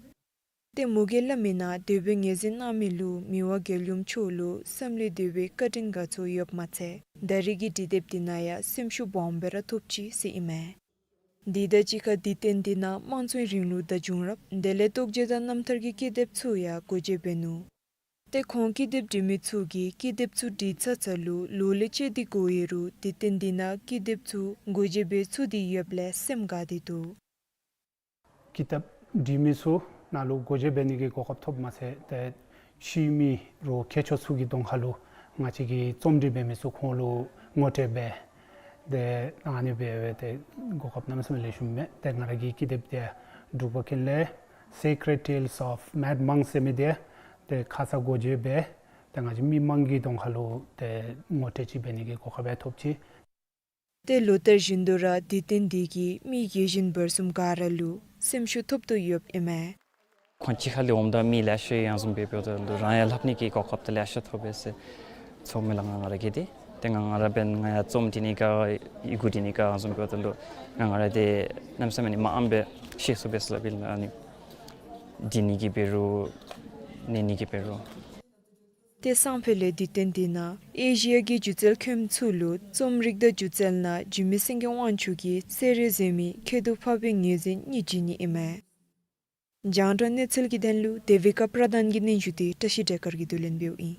ཏེ་མོ་གིས་སླབ་མིའི་ནང་དེ་སྦེ་ངོས་འཛིན་གནང་མི་ལུ་མི་དབང་རྒྱལ་ཡུམ་མཆོག་ལུ་བསམ་བློ་དེ་སྦེ་བཀའ་དྲིན་དགའ་ཚོར་ཡོདཔ་མ་ཚད་ད་རེས་ཀྱི་འབྲི་དེབ་འདི་ནང་ཡང་སེམས་ཤུགས་སྦོམ་སྦེ་ར་ཐོབ་ཅི་ཟེར་ཨིན་མས། འདི་དང་གཅིག་ཁར་འདི་ཏེན་འདི་ནང་དམངས་གཙོའི་རིང་ལུགས་དང་བྱུང་རབས་དེ་ལས་རྟོགས་བརྗོད་དང་རྣམ་ཐར་གྱི་ཀི་དེབ་ཚུ་ཡང་སྒོ་འབྱེད་འབད་ནུག། ཏེ་ཁོང་ཀི་དེབ་འབྲི་མི་ཚུ་གིས་ཀི་དེབ་ཚུ་འབྲི་ཚར་ཚརཝ་ལུ་ལོ་ལས་བཅད་དེ་འགོར་ཡོད་རུང་འདི་ཏེན་འདི་ནང་ཀི་དེབ་ཚུ་སྒོ་འབྱེད་འབད་ཚུགས་ཏེ་ཡོདཔ་ལས་སེམས་དགའ་སྟེ་འདུག། ཀི་དེབ་འབྲི་མི་ཚུ་ནང་ལུ་སྒོ་འབྱེད་འབད་ནི་གི་གོ་སྐབས་ཐོབ་མ་ཚད་ཏེ་ཕྱི་མི་རོགས་མཁས་མཆོག་ཚུ་གི་གདོང་ཁ་ལུ་ང་བཅས་ཀྱི་རྩོམ་འབྲི་འབད་མི་ཚུ་ཁོང་ལུ་ངོ་སྤྲོད་འབད་དེ་ཨ་ནི་སྦེ་འབད་དེ་གོ་སྐབས་གནམ་མེད་ས་མེད་ལེགས་ཤོམ་མས། ཏེ་ང་ར་གི་ཀི་དེབ་འདི་འབྲུག་པ་ཀུན་ལེགས་Sacred Tales of Mad Monks ཟེར་མི་འདི་ཏེ་ཁ་ཙ་སྒོ་འབྱེད་འབད་དེ་ང་བཅས་མི་མང་གི་གདོང་ཁ་ལུ་ཏེ་ངོ་སྤྲོད་ཅིག་འབད་ནི་གི་གོ་སྐབས་ཡང་ཐོབ་ཅི། ཏེ་ལོ་ལྟར་བཞིན་དུ་ར་འདི་ཏེན་འདི་གིས་མི་རྒས་ཤོས་བར་གསུམ་ག་ར་ལུ་སེམས་ཤུགས་ཐོབ་དོ་ཡོདཔ་ཨིན་མས། ཁོང་གཅིག་ཁར་ལས་འོངམ་ད་མི་ལེ་ཤ་ཡང་བཟུམ་སྦེ་འབདཝ་ད་ལུ་རང་ཡང་ལྷབ་ནི་གི་གོ་སྐབས་དེ་ལེ་ཤ་ཐོབ་པས་ཟེར་ཚོརཝ་མས་ལགས། ང་ང་ར་གིས་ཏེ་ཏེ་ང་ང་ར་འབདན་ང་ཡང་རྩོམ་འབྲི་ནི་ག་ཡི་གུ་འབྲི་ནི་ག་བཟུམ་འབདཝ་ད་ལུ་ང་ང་ར་ཏེ་གནམ་མེད་ས་མེད་ནི་མངམ་སྦེ་ཤེས་སོ་པས་ཟེར་སླབ་ཨིན་ལགས། ཨ་ནི་འབྲི་ནི་གི་འབད་རུང་ལེན་ནི་གི་འབད་རུང་། ཏེ་སང་ཕོད་ལས་འདི་ཏེན་འདི་ནང་ཨེ་ཤི་ཡ་གི་སྒྱུ་རྩལ་མཁན་ཚུ་ལུ་རྩོམ་རིག་དང་སྒྱུ་རྩལ་ནང་འཇིགས་མེད་སེང་གེ་དབང་ཕྱུག་གི་གསེར་རས་ཟེར་མི་ཁྱད་དུ་འཕགས་པའི་ངོས་འཛིན་གཉིས་བྱིན་ནི་ཨིན་མས། རྒྱང་བསྒྲགས་གནས་ཚུལ་གྱི་དོན་ལུ་དེ་བི་ཀ་པྲ་དཱན་གྱི་སྙན་ཞུ་འདི་བཀྲ་ཤིས་སྒྲོལ་དཀར་གྱིས་བསྡུ་ལེན་འབདཝ་ཨིན།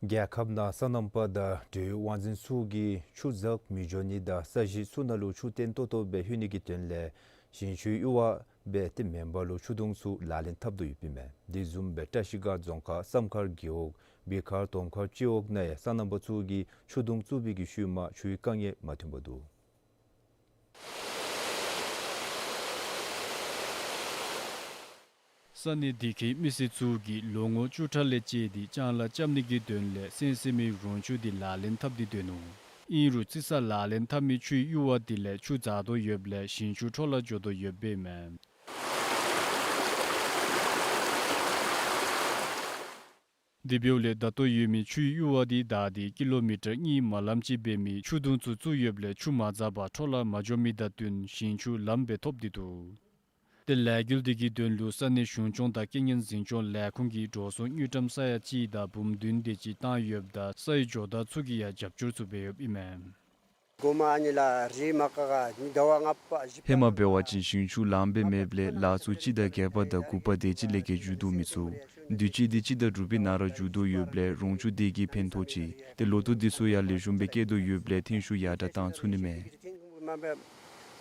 རྒྱལ་ཁབ་ནང་སོ་ནམ་པ་དང་འབྲེལ་ཡོད་དབང་འཛིན་ཚུ་གིས་ཆུ་འཛག་མི་འགྱོ་ནི་དང་ས་གཞི་ཚུ་ནང་ལུ་ཆུ་བརྟན་ཏོག་ཏོ་སྦེ་ལྷོད་ནི་གི་དོན་ལས་ཞིང་ཆུའི་གཡུར་བ་སྦེ་ཏེ་མེ་འབར་ལུ་ཆུ་དུང་ཚུ་ལག་ལེན་འཐབ་དོ་ཡོདཔ་ཨིན་མས། དེ་བཟུམ་སྦེ་བཀྲ་ཤིས་སྒང་རྫོང་ཁག་བསམ་མཁར་རྒེད་འོག་བི་མཁར་དོམ་མཁར་སྤྱི་འོག་ནང་ཡང་སོ་ནམ་པ་ཚུ་གིས་ཆུ་དུང་བཙུགས་པའི་གི་ཤུལ་མ་ཆུའི་དཀའ་ངལ་མ་ཐོན་པར་འདུག། ས་གནས་དེ་ཁའི་མི་སེར་ཚུ་གིས་ལོ་ངོ་བཅུ་ཕྲག་ལས་བཅད་དེ་ལྕང་ལཱ་རྐྱབ་ནི་གི་དོན་ལས་སེང་སེང་མའི་རོང་ཆུ་དེ་ལག་ལེན་འཐབ་སྟེ་སྡོད་ནུག། ཨིན་རུང་རྩི་ས་ལག་ལེན་འཐབ་མི་ཆུའི་གཡུར་བ་དེ་ལས་ཆུ་འཛག་དོ་ཡོདཔ་ལས་ཞིང་ཆུ་འཕྲོ་བརླག་འགྱོ་དོ་ཡོདཔ་ཨིན་མས། དེ་འབདཝ་ལས་ད་ལྟོ་ཡོད་མི་ཆུའི་གཡུར་བ་དེ་དག་སྟེ་ཀི་ལོ་མི་ཊར་གཉིས་མ་ལངམ་ཅིག་འབད་མི་ཆུ་དུང་ཚུ་བཙུགས་ཡོདཔ་ལས་ཆུ་མ་འཛག་པར་འཕྲོ་བརླག་མ་འགྱོ་མི་དང་བསྟུན་ཞིང་ཆུ་ལམ་སྦེ་ཐོབ་སྟེ་འདུག། ཏེ་ལས་འགུལ་དེ་གི་དོན་ལུ་ས་གནས་གཞུང་སྐྱོང་དང་རྐྱེན་ངན་འཛིན་སྐྱོང་ལས་ཁུངས་ཀྱི་འགྲོ་སོང་དངུལ་ཀྲམ་ས་ཡ་གཅིག་དང་འབུམ་བདུན་དེ་ཅིག་བཏང་ཡོདཔ་ད་ས་ཡི་ཇོ་བདག་ཚུ་གིས་ཡང་རྒྱབ་སྐྱོར་ཚུ་འབད་ཡོདཔ་ཨིན་མས། གོ་མ་ཨ་ནི་ལགས་རི་མ་ཀ་ག་ནི་ཟླཝ་ལྔ་པ་བཞི་པ། ཧེ་མ་འབད་བ་ཅིན་ཞིང་ཆུ་ལམ་སྦེ་མེདཔ་ལས་ལཱ་ཚུ་སྤྱི་ཟླ་བརྒྱད་པ་དང་དགུ་པ་དེ་ཅིག་ལས་བརྒལ་མཇུག་བསྡུ་མི་ཚུགས། དུས་ཅི་དེ་སྤྱི་ཟླ་དྲུག་པའི་ནང་ར་མཇུག་བསྡུ་ཡོདཔ་ལས་རོང་ཆུ་དེ་གིས་ཕན་ཐོགས་ཅི། ཏེ་ལོ་ཐོག་དེ་ཚུ་ཡང་ལེགས་ཤོམ་སྦེ་བསྐྱལ་དོ་ཡོདཔ་ལས་ཐེངས་ཤུལ་ཡར་དྲག་བཏང་ཚུགས་ནི་མས།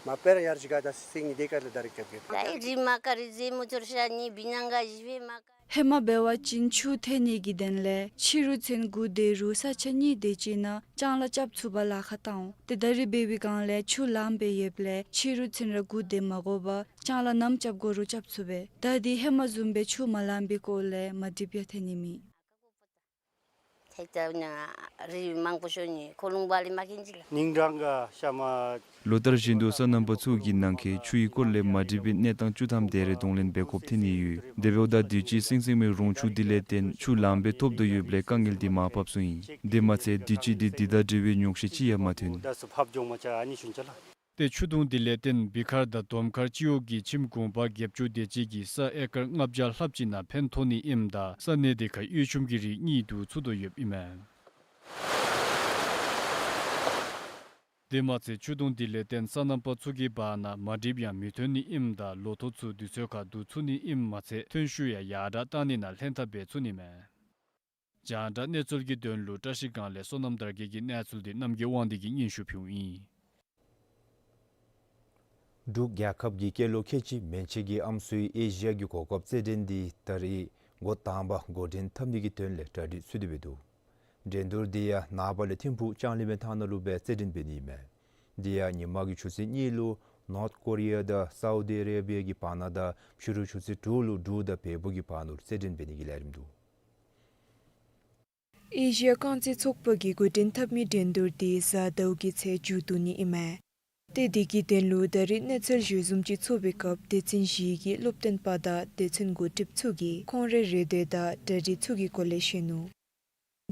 མ་པེར་ཡར་ཅིག་ག་ད་སིང་ནི་དེ་ཀ་ལ་ད་རིག་ཀྱབ་ཀྱི། ད་རི་མ་ཀ་རི་ཟེ་མུ་ཚུར་ཤ་ནི་བི་ཉང་ག་ཞི་བེ་མ་ཀ། ཧེ་མ་འབད་བ་ཅིན་ཆུ་ཐོན་ནི་གི་དོན་ལས་ཕྱི་རུ་ཚུན་སྒུག་སྡོད་རུང་ས་ཆ་གཉིས་དེ་ཅིག་ནང་ལྕང་ལཱ་རྐྱབ་ཚུགས་པར་ལཱ་ཁག་བཏང་འོང་། ཏེ་ད་རིས་འབད་བའི་སྒང་ལས་ཆུ་ལམ་སྦེ་ཡོདཔ་ལས་ཕྱི་རུ་ཚུན་ར་སྒུག་སྡོད་མ་དགོ་པར་ལྕང་ལཱ་ནམ་རྐྱབ་དགོ་རུང་རྐྱབ་ཚུགས་པས། ད་དེ་ཧེ་མ་བཟུམ་སྦེ་ཆུ་མ་ལང་པའི་སྐོར་ལས་མ་འགྲིགཔ་ཡང་ཐོན་ནི་མེད། ཐེག་ཐག་ནང་རི་མང་པོ་ཤོར་ནི་ཁོ་ལུང་པ་ལས་མ་ཁེན་ཅི་ལགས། ཉིན་གྲངས་ཀ་ཤ་མ། ལོ་ལྟར་བཞིན་དུ་སོ་ནམ་པ་ཚུ་གིས་ནང་འཁོད་ཆུའི་སྐོར་ལས་མ་འགྲིག་པའི་གནས་སྟངས་བཅུ་ཐམ་དེ་རེ་གདོང་ལེན་འབད་དགོཔ་ཐོན་ནི་ཡོད། དེ་འབདཝ་ད་དུས་ཅི་སིང་སིང་མའི་རོང་ཆུ་དེ་ལས་བརྟེན་ཆུ་ལམ་སྦེ་ཐོབ་དོ་ཡོདཔ་ལས་དཀའ་ངལ་དེ་མར་བབས་སོང་ཡི། དེ་མ་ཚད་དུས་ཅི་དེ་དེ་དང་འབྲེལ་བའི་ཉོགས་བཤད་ཅིག་ཡང་མ་ཐོན། ད་སུ་ཕབ་འགྱོ་མ་ཆ་ཨ་ནི་ཤུན་ཆ་ལགས། ཏེ་ཆུ་དུང་དེ་ལས་བརྟེན་བི་ཁར་དང་དོམ་ཁར་སྤྱི་འོག་གི་ཁྱིམ་གུང་པ་བརྒྱད་ཅུ་དེ་ཅིག་གི་ས་ཨེ་ཀར་ལྔ་བརྒྱ་ལྷགཔ་ཅིག་ནང་ཕན་ཐོགས་ནི་ཨིནམ་ད་ས་གནས་དེ་ཁར་གཡུ་ཆུམ་གྱི་རིགས་གཉིས་འདུ་ཚུགས་དོ་ཡོདཔ་ཨིན་མས། དེ་མ་ཚད་ཆུ་དུང་དེ་ལས་བརྟེན་སོ་ནམ་པ་ཚུ་གི་བར་ན་མ་འགྲིགཔ་ཡང་མི་ཐོན་ནི་ཨིནམ་ད་ལོ་ཐོག་ཚུ་དུས་ཚོད་ཁར་བསྡུ་ཚུགས་ནི་ཨིནམ་མ་ཚད་ཐོན་ཤུགས་ཡང་ཡར་དྲག་བཏང་ནི་ནང་ལྷན་ཐབས་འབད་ཚུགས་ནི་མས། རྒྱང་བསྒྲགས་གནས་ཚུལ་གྱི་དོན་ལུ་བཀྲ་ཤིས་སྒང་ལས་བསོད་ནམས་དར་རྒྱས་ཀྱི་གནས་ཚུལ་དེ་རྣམ་རྒྱལ་དབང་འདུས་ཀྱིས་སྙན་ཞུ་ཕུལཝ་ཨིན། འབྲུག་རྒྱལ་ཁབ་ཀྱི་སྐྱེས་ལོ་ཁལ་གཅིག་མན་ཆད་ཀྱི་ཨམ་སྲུའི་ཨེ་ཤི་ཡ་གི་གོ་སྐབས་རྩེད་འགྲན་འདི་ད་རིས་འགོ་དང་པ་འགོ་འདྲེན་འཐབ་ནི་གི་དོན་ལས་གྲ་སྒྲིག་ཚུད་དེ་འབད་འདུག། འགྲན་བསྡུར་འདི་ཡང་ནངས་པ་ལས་ཐིམ་ཕུག་ལྕང་གླིང་མའི་ཐང་ནང་ལུ་སྦེ་རྩེད་འགྲན་འབད་ནི་ཨིན་མས། དེ་ཡང་ཉིན་མ་གི་ཆུ་ཚོད་གཉིས་ལུ་ནོརཐ་ཀོ་རི་ཡ་དང་སའུ་དི་ཨ་རེ་བི་ཡ་གི་བར་ན་དང་ཕྱི་རུ་ཆུ་ཚོད་དྲུག་ལུ་འབྲུག་དང་བལ་པོ་གི་བར་ན་ལུ་རྩེད་འགྲན་འབད་ནི་གི་ལས་རིམ་འདུག། ཨེ་ཤི་ཡ་རྐང་རྩེད་ཚོགས་པ་གིས་འགོ་འདྲེན་འཐབ་མི་འགྲན་བསྡུར་དེ་གཟའ་ཟླཝ་གི་ཚེ་མཇུག་བསྡུ་ནི་ཨིན་མས། ཏེ་དེ་གི་དོན་ལུ་ད་རེས་གནས་ཚུལ་ཞུ་བཟུམ་ཅིག་ཚོགས་པའི་སྐབས་སྡེ་ཚན་བཞི་གི་སློབ་སྟོན་པ་དང་སྡེ་ཚན་འགོ་ཁྲིདཔ་ཚུ་གིས་ཁོང་རའི་རེ་འདོད་དང་གྲ་སྒྲིག་ཚུ་གི་སྐོར་ལས་བཤད་ནུག།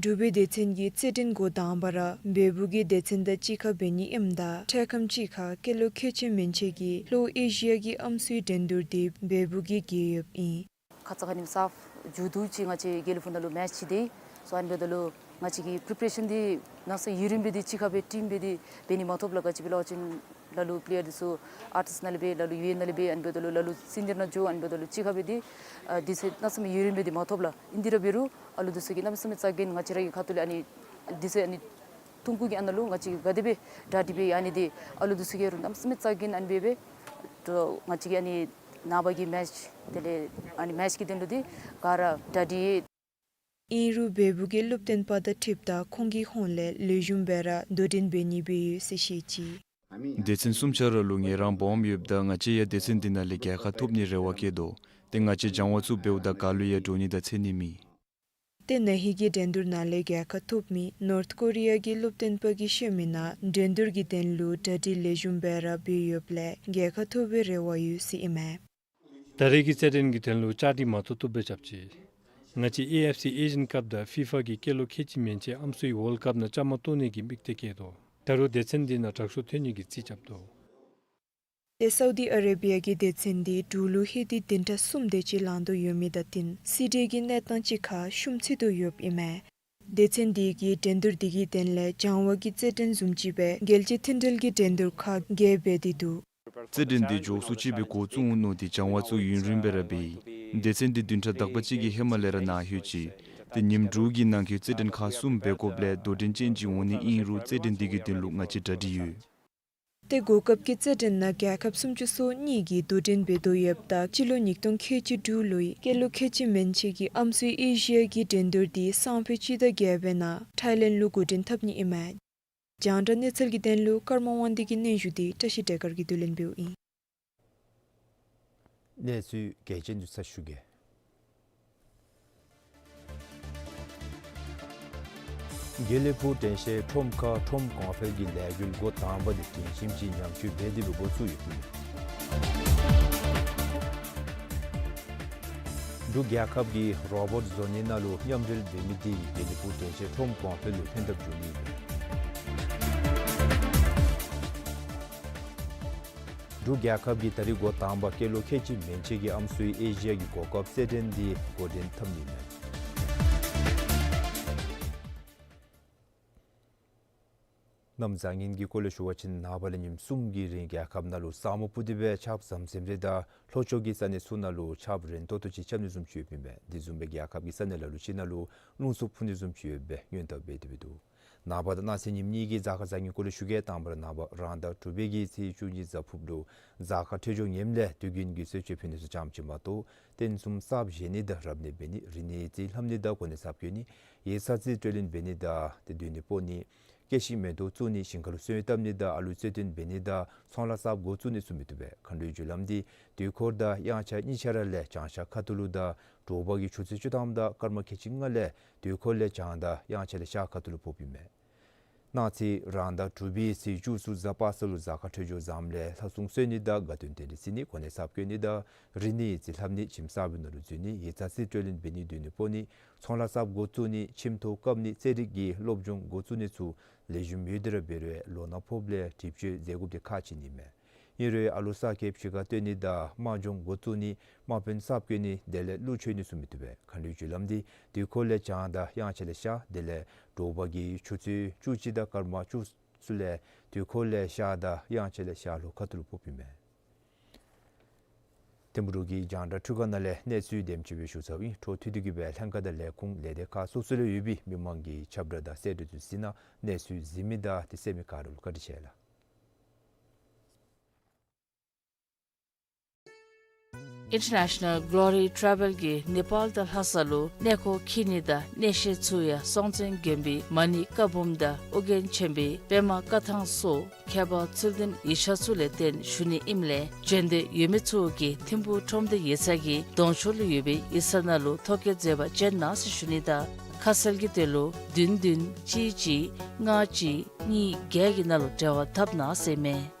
འབྲུག་པའི་སྡེ་ཚན་གྱིས་རྩེད་འགྲན་འགོ་དང་པ་ར་བལ་པོ་གི་སྡེ་ཚན་དང་གཅིག་ཁར་འབད་ནི་ཨིནམ་ད་འཕྲལ་ཁམས་ཅིག་ཁར་སྐྱེས་ལོ་ཁལ་གཅིག་མན་ཆད་ཀྱི་ལྷོ་ཨེ་ཤི་ཡ་གི་ཨམ་སྲུའི་འགྲན་བསྡུར་དེ་བལ་པོ་གིས་རྒྱལ་ཡོདཔ་ཨིན། ཁ་ཙ་ཁ་ཉིནམ་གསརཔ་མཇུག་བསྡུ་ཅིག་ང་བཅས་དགེ་ལེགས་ཕུག་ནང་ལུ་མེཆ་ཅིག་དེ་སོང་། ཨ་ནི་འབདཝ་ད་ལུ་ང་བཅས་ཀྱི་པི་རི་པ་རེ་ཤཱན་དེ་གནམ་མེད་ས་མེད་ཡུན་རིངམོ་སྦེ་དེ་གཅིག་ཁར་སྦེ་ཊིམ་སྦེ་དེ་འབད་ནི་མ་ཐོབ་ལགས། ག་ཅི་སྦེ་སླབ་པ་ཅིན་ལ་ལུ་པི་ལེ་ཡར་དེ་ཚུ་ཨའུཊ་སི་ནང་ལས་སྦེ་ལ་ལུ་ཡུ་ཨེ་ཨིན་ནང་ལས་སྦེ་ཨ་ནི་འབདཝ་ད་ལུ་ལ་ལུ་སིན་ཇར་ནང་འགྱོ། ཨ་ནི་འབདཝ་ད་ལུ་གཅིག་ཁར་སྦེ་དེ་ཨ་དུས་ཚོད་གནམ་མེད་ས་མེད་ཡུན་རིངམོ་སྦེ་དེ་མ་ཐོབ་ལགས། ཨིན་དེ་ར་འབད་རུང་ཨ་ལུ་དེ་ཚུ་གིས་གནམ་མེད་ས་མེད་རྩ་འགེངས་ང་བཅས་ར་གི་ཁ་ཐུག་ལས་ཨ་ནི་དུས་ཚོད་ཨ་ནི་ཐུང་ཀུ་གི་ཨ་ནཱ་ལུ་ང་བཅས་ག་དེ་སྦེ་གྲ་སྒྲིག་འབད་ཡི་ཨ་ནི་དེ་ཨ་ལུ་དེ་ཚུ་གིས་ར་གནམ་མེད་ས་མེད་རྩ་འགེངས་ཨ་ནི་སྦེ་སྦེ་ང་བཅས་ཀྱི་ཨ་ནི་ནངས་པ་གི་མེཆ་དེ་ལས་ཨ་ནི་མེཆ་གི་དོན་ལུ་དེ་ག་ར་གྲ་སྒྲིག་ཡོད། ཨིན་རུང་བལ་པོ་གི་སློབ་སྟོན་པ་དང་འཁྲིལཝ་ད་ཁོང་གི་ཧོངས་ལས་ལེགས་ཤོམ་སྦེ་ར་དོ་འགྲན་འབད་ནི་སྦེ་ཡོད་ཟེར་བཤད་ཅི། སྡེ་ཚན་གསུམ་ཆ་ར་ལུ་ངལ་རངས་སྦོམ་ཡོདཔ་ད་ང་བཅས་ཡང་སྡེ་ཚན་འདི་ནང་ལས་རྒྱལ་ཁ་ཐོབ་ནིའི་རེ་བ་བསྐྱེད་དོ། ཏེ་ང་བཅས་སྦྱང་བ་ཚུ་འབདཝ་ད་ག་ལུ་ཡང་འདྲོག་ནི་དང་འཚེར་ནི་མེད། ཏེ་ན་ཧིང་གི་འགྲན་བསྡུར་ནང་ལས་རྒྱལ་ཁ་ཐོབ་མི་ནོརཐ་ཀོ་རི་ཡ་གི་སློབ་སྟོན་པ་གིས་བཤད་མི་ནང་འགྲན་བསྡུར་གྱི་དོན་ལུ་གྲ་སྒྲིག་ལེགས་ཤོམ་སྦེ་ར་འབད་ཡོདཔ་ལས་རྒྱལ་ཁ་ཐོབ་པའི་རེ་བ་ཡོད་ཟེར་ཨིན་མས། ད་རེས་ཀྱི་རྩེད་འགྲན་གྱི་དོན་ལུ་བཅའ་སྒྲིག་མ་ཏོག་ཏོ་སྦེ་རྐྱབ་ཅི། ང་བཅས་ཨེ་ཨེཕ་སི་ཨེ་ཤི་ཡཱན་ཀཔ་དང་ཕི་ཕ་གིས་སྐྱེས་ལོ་ཁལ་གཅིག་མན་ཆད་ཨམ་སྲུའི་ཝཱལཌ་ཀཔ་ནང་བཅའ་མར་གཏོགས་ནི་གི་དམིགས་གཏད་བསྐྱེད་དོ། ད་རུང་སྡེ་ཚན་འདི་ནང་དྲག་ཤོས་ཐོན་ནི་གི་རྩིས་རྐྱབ་དོ། ཏེ་སའུ་དི་ཨ་རེ་བི་ཡ་གི་སྡེ་ཚན་འདི་འབྲུག་ལུ་ཧེ་ཏེ་བདུན་ཕྲག་གསུམ་དེ་ཅིག་ལང་དོ་ཡོད་མི་དང་བསྟུན་སྲིད་འབྲས་ཀྱི་གནས་སྟངས་ཅིག་ཁར་ཤུམ་ཚུད་དོ་ཡོདཔ་ཨིན་མས། སྡེ་ཚན་འདི་གིས་འགྲན་བསྡུར་འདི་གི་དོན་ལས་སྦྱང་བ་གི་རྩེད་འགྲན་བཟུམ་ཅིག་སྦེ་རྒྱལ་སྤྱི་མཐུན་སྒྲིལ་གྱི་འགྲན་བསྡུར་ཁག་བརྒྱད་འབད་དེ་འདུག། རྩེད་འགྲན་འདི་མགྱོགས་སུ་ཅིག་སྦེ་འགོ་བཙུགས་འོང་མནོ་སྟེ་སྦྱང་བ་ཚུ་ཡུན་རིངམོ་སྦེ་ར་འབད་ཡི། སྡེ་ཚན་འདི་བདུན་ཕྲག་དག་པ་ཅིག་གི་ཧེ་མ་ལས་ར་ནཱ་ལྷོད་ཅི། ཏེ་ཉིནམ་དྲུག་གི་ནང་འཁོད་རྩེད་འགྲན་ཁག་གསུམ་འབད་དགོཔ་ལས་དོ་འགྲན་ཅན་ཅིག་འོང་ནི་ཨིན་རུང་རྩེད་འགྲན་འདི་གི་དོན་ལུ་ང་བཅས་གྲ་སྒྲིག་ཡོད། ཏེ་གོ་སྐབས་ཀྱི་རྩེད་འགྲན་ནང་རྒྱལ་ཁབ་སུམ་ཅུ་སོ་གཉིས་ཀྱིས་དོ་འགྲན་འབད་དོ་ཡོདཔ་ད་སྤྱི་ལོ་ཉིས་སྟོང་ཁལ་གཅིག་དྲུག་ལོའི་སྐྱེས་ལོ་ཁལ་གཅིག་མན་ཆད་ཀྱི་ཨམ་སྲུའི་ཨེ་ཤི་ཡ་གི་འགྲན་བསྡུར་འདི་སང་ཕོད་སྤྱི་ཟླ་བརྒྱད་པའི་ནང་ཐའི་ལེནཌ་ལུ་འགོ་འདྲེན་འཐབ་ནི་ཨིན་མས། རྒྱང་བསྒྲགས་གནས་ཚུལ་གྱི་དོན་ལུ་ཀརྨ་དབང་འདུས་ཀྱི་སྙན་ཞུ་འདི་བཀྲ་ཤིས་བདེ་དཀར་གྱིས་བསྡུ་ལེན་འབདཝ་ཨིན། གནས་ཚུལ་གལ་ཆེན་ཚུ་ཚར་ཞུ་གེ། དགེ་ལེགས་ཕུག་དྲན་ཤེས་ཁྲོམ་ཁར་ཁྲོམ་གོང་འཕེལ་གྱི་ལས་འགུལ་འགོ་དང་པ་འདི་དྲན་ཞིམ་གྱིས་ཉམས་བཅོས་འབད་དེ་སྦེ་འགོ་བཙུགས་ཡོདཔ་ཨིན། འབྲུག་རྒྱལ་ཁབ་ཀྱིས་རོ་བོཊ་བཟོ་ནི་ནང་ལུ་མཉམ་འབྲེལ་འབད་མི་འདི་དགེ་ལེགས་ཕུག་དྲན་ཤེས་ཁྲོམ་གོང་འཕེལ་ལུ་ཕན་ཐབས་འབྱུང་ནི་ཨིན། འབྲུག་རྒྱལ་ཁབ་ཀྱིས་ད་རིས་འགོ་དང་པ་སྐྱེས་ལོ་ཁལ་གཅིག་མན་ཆད་ཀྱི་ཨམ་སྲུའི་ཨེ་ཤི་ཡ་གི་གོ་སྐབས་རྩེད་འགྲན་འདི་འགོ་འདྲེན་འཐབ་ནི་ཨིན་མས། གནམ་བཟང་ངན་གྱི་སྐོར་ལས་ཞུ་བ་ཅིན་ནངས་པ་ལས་ཉིནམ་གསུམ་གྱི་རིང་རྒྱལ་ཁབ་ནང་ལུ་ས་སྨུག་སྤུབས་ཏེ་སྦེ་ཆརཔ་ཟམ་ཟིམ་རེ་དང་ལྷོ་ཕྱོགས་ཀྱི་ས་གནས་ཚུ་ནང་ལུ་ཆརཔ་རན་ཏོག་ཏོ་ཅིག་རྐྱབ་ནི་བཟུམ་ཅིག་ཡོདཔ་ཨིན་པས། དེ་བཟུམ་སྦེ་རྒྱལ་ཁབ་ཀྱི་ས་གནས་ལ་ལུ་ཅིག་ནང་ལུ་རླུང་འཚུབ་འཕུ་ནི་བཟུམ་ཅིག་ཡོད་པའི་སྔོན་བརྡ་འབད་དེ་སྦེ་འདུག། ནངས་པ་དང་གནངས་ཚེ་ཉིནམ་གཉིས་ཀྱི་གཟའ་སྐར་གཟའ་ཉིམ་སྐོར་ལས་ཞུ་གེ། དང་པ་ར་ནངས་པ་རང་ཟླ་དྲུག་པའི་གི་ཚེས་བཅུ་གཉིས་གཟའ་ཕུརཔ་ལུ་གཟའ་སྐར་འཕྲོད་སྦྱོར་ངནམ་ལས་དུས་རྒྱུན་གྱི་གསོལ་མཆོད་ཕུལ་ནི་ཚུ་ཙམ་ཅིག་མ་གཏོགས་རྟེན་གསུམ་གསརཔ་བཞེངས་ནི་དང་རབ་གནས་འབད་ནི་རིག་གནས་རྩིས་ལྷབ་ནི་དང་གོ་གནས་གསརཔ་བསྐོ་ནི་ཡིག་ཚང་རྩིས་སྤྲོད་ལེན་འབད་ནི་དང་ཏེ་སྡོད་གནས་སྤོ་ནི་སྐྱེ་ཤི་མེ་ཏོག་བཙུགས་ནི་ཞིང་ཁ་ལུ་སོན་བཏབ་ནི་དང་ཨ་ལུ་རྩོད་ལྡན་འབད་ནི་དང་ཚོང་ལཱ་གསརཔ་འགོ་བཙུགས་ནི་ཚུ་མི་བཏུབ་པས། མཁའ་འགྲོའི་རྒྱུ་ལམ་འདི་དུས་འཁོར་དང་དབྱངས་འཆར་གཉིས་ཆ་ར་ལས་བྱང་ཤར་ཁ་ཐུག་ལུ་དང་དྲོ་པ་གི་ཆུ་ཚོད་བཅུ་ཐམ་དང་སྐར་མ་ཁལ་གཅིག་ལྔ་ལས་དུས་འཁོར་ལས་བྱང་དང་དབྱངས་འཆར་ལས་ཤར་ཁ་ཐུག་ལུ་ཕོགཔ་ཨིན་མས། གནངས་ཚེ་རང་ཟླ་དྲུག་པའི་ཚེས་བཅུ་གཟའ་པ་སངས་ལུ་གཟའ་སྐར་འཕྲོད་སྦྱོར་བཟངམ་ལས་ལྷ་སྲུང་གསོལ་ནི་དང་དགའ་སྟོན་རྟེན་འབྲེལ་བརྩི་ནི་གོ་གནས་གསརཔ་བསྐོ་ནི་དང་རིག་གནས་རྩིས་ལྷབ་ནི་ཁྱིམ་གསརཔ་ནང་ལུ་འཛུལ་ནི་ཡིག་ཚང་རྩིས་སྤྲོད་ལེན་འབད་ནི་སྡོད་གནས་སྤོ་ནི་ཚོང་ལཱ་གསརཔ་འགོ་བཙུགས་ནི་ཁྱིམ་ཐོག་བཀབ་ནི་རྩེད་རིགས་ཀྱི་སློབ་སྦྱོང་འགོ་བཙུགས་ནི་ཚུ་ལེགས་ཤོམ་ཡོད་དེ་ར་འབད་རུང་ལོ་ན་ཕོགཔ་ལས་འགྲིབ་བཅོས་མཛད་དགོཔ་འདི་ཁག་ཆེ་ནི་མས། ཨིན་རུང་ཨ་ལོ་གསར་སྐྱེས་ཕྱི་ཁར་བཏོན་ནི་དང་དམག་སྦྱོང་འགོ་བཙུགས་ནི་དམག་དཔོན་གསརཔ་བསྐོ་ནི་དེ་ལས་གླུ་མཆོད་ནི་ཚུ་མི་བཏུབ་པས། མཁའ་འགྲོའི་རྒྱུ་ལམ་འདི་དུས་འཁོར་ལས་བྱང་དང་དབྱངས་འཆར་ལས་ཤར་དེ་ལས་དྲོ་པ་གི་ཆུ་ཚོད་བཅུ་གཅིག་དང་སྐར་མ་བཅུ་གསུམ་ལས་དུས་འཁོར་ལས་ཤར་དང་དབྱངས་འཆར་ལས་ཤར་ལྷོ་ཁ་ཐུག་ལུ་ཕོགཔ་ཨིན་མས། ཐིམ་ཕུག་གི་རྒྱང་བསྒྲགས་འཕྲུལ་ཁང་ནང་ལས་གནས་ཚུལ་དེམ་ཅིག་སྦེ་ཞུ་ཚརཝ་ཨིན། འཕྲོ་མཐུད་དེ་གི་སྦེ་ལྷན་ཁག་དང་ལས་ཁུངས་ལས་སྡེ་ཁག་སོ་སོ་ལུ་ཡོད་པའི་མི་མང་གི་ཁྱབ་བསྒྲགས་དང་གསལ་བསྒྲགས་ཚུ་གཟིགས་གནང་། གནས་ཚུལ་གཟིགས་མི་དང་དེ་གསན་མི་ག་ར་ལུ་བཀའ་དྲིན་ཆེ་ལགས། International Glory Travel གིས་ནེ་པཱལ་དང་ལྷ་ས་ལུ་གནས་སྐོར་འཁྱིད་ནི་དང་གནས་བཤད་ཚུ་ཡང་སྲོང་བཙན་དགོན་པའི་མ་ཎི་བཀའ་འབུམ་དང་ཨོ་རྒྱན་ཆེན་པོའི་པདྨ་བཀའ་ཐང་སོགས་ཁྱད་པར་ཚུལ་ལྡན་ཡིག་ཆ་ཚུ་ལས་བརྟེན་ཞུ་ནི་ཨིནམ་ལས་བྱོན་འདོད་ཡོད་མི་ཚུ་གིས་ཐིམ་ཕུག་ཁྲོམ་སྡེ་ཡིག་ཚང་གི་གདོང་ཕྱོགས་ལུ་ཡོད་པའི་ཡིག་ཚང་ནང་ལུ་ཐོ་བཀོད་མཛད་པར་བྱོན་གནང་ཟེར་ཞུ་ནི་དང་ཁ་གསལ་གྱི་དོན་ལུ་བདུན་བདུན་གཅིག་གཅིག་ལྔ་གཅིག་གཉིས་བརྒྱད་ཀྱི་ནང་ལུ་འབྲེལ་བ་འཐབ་གནང་ཟེར་ཨིན་མས།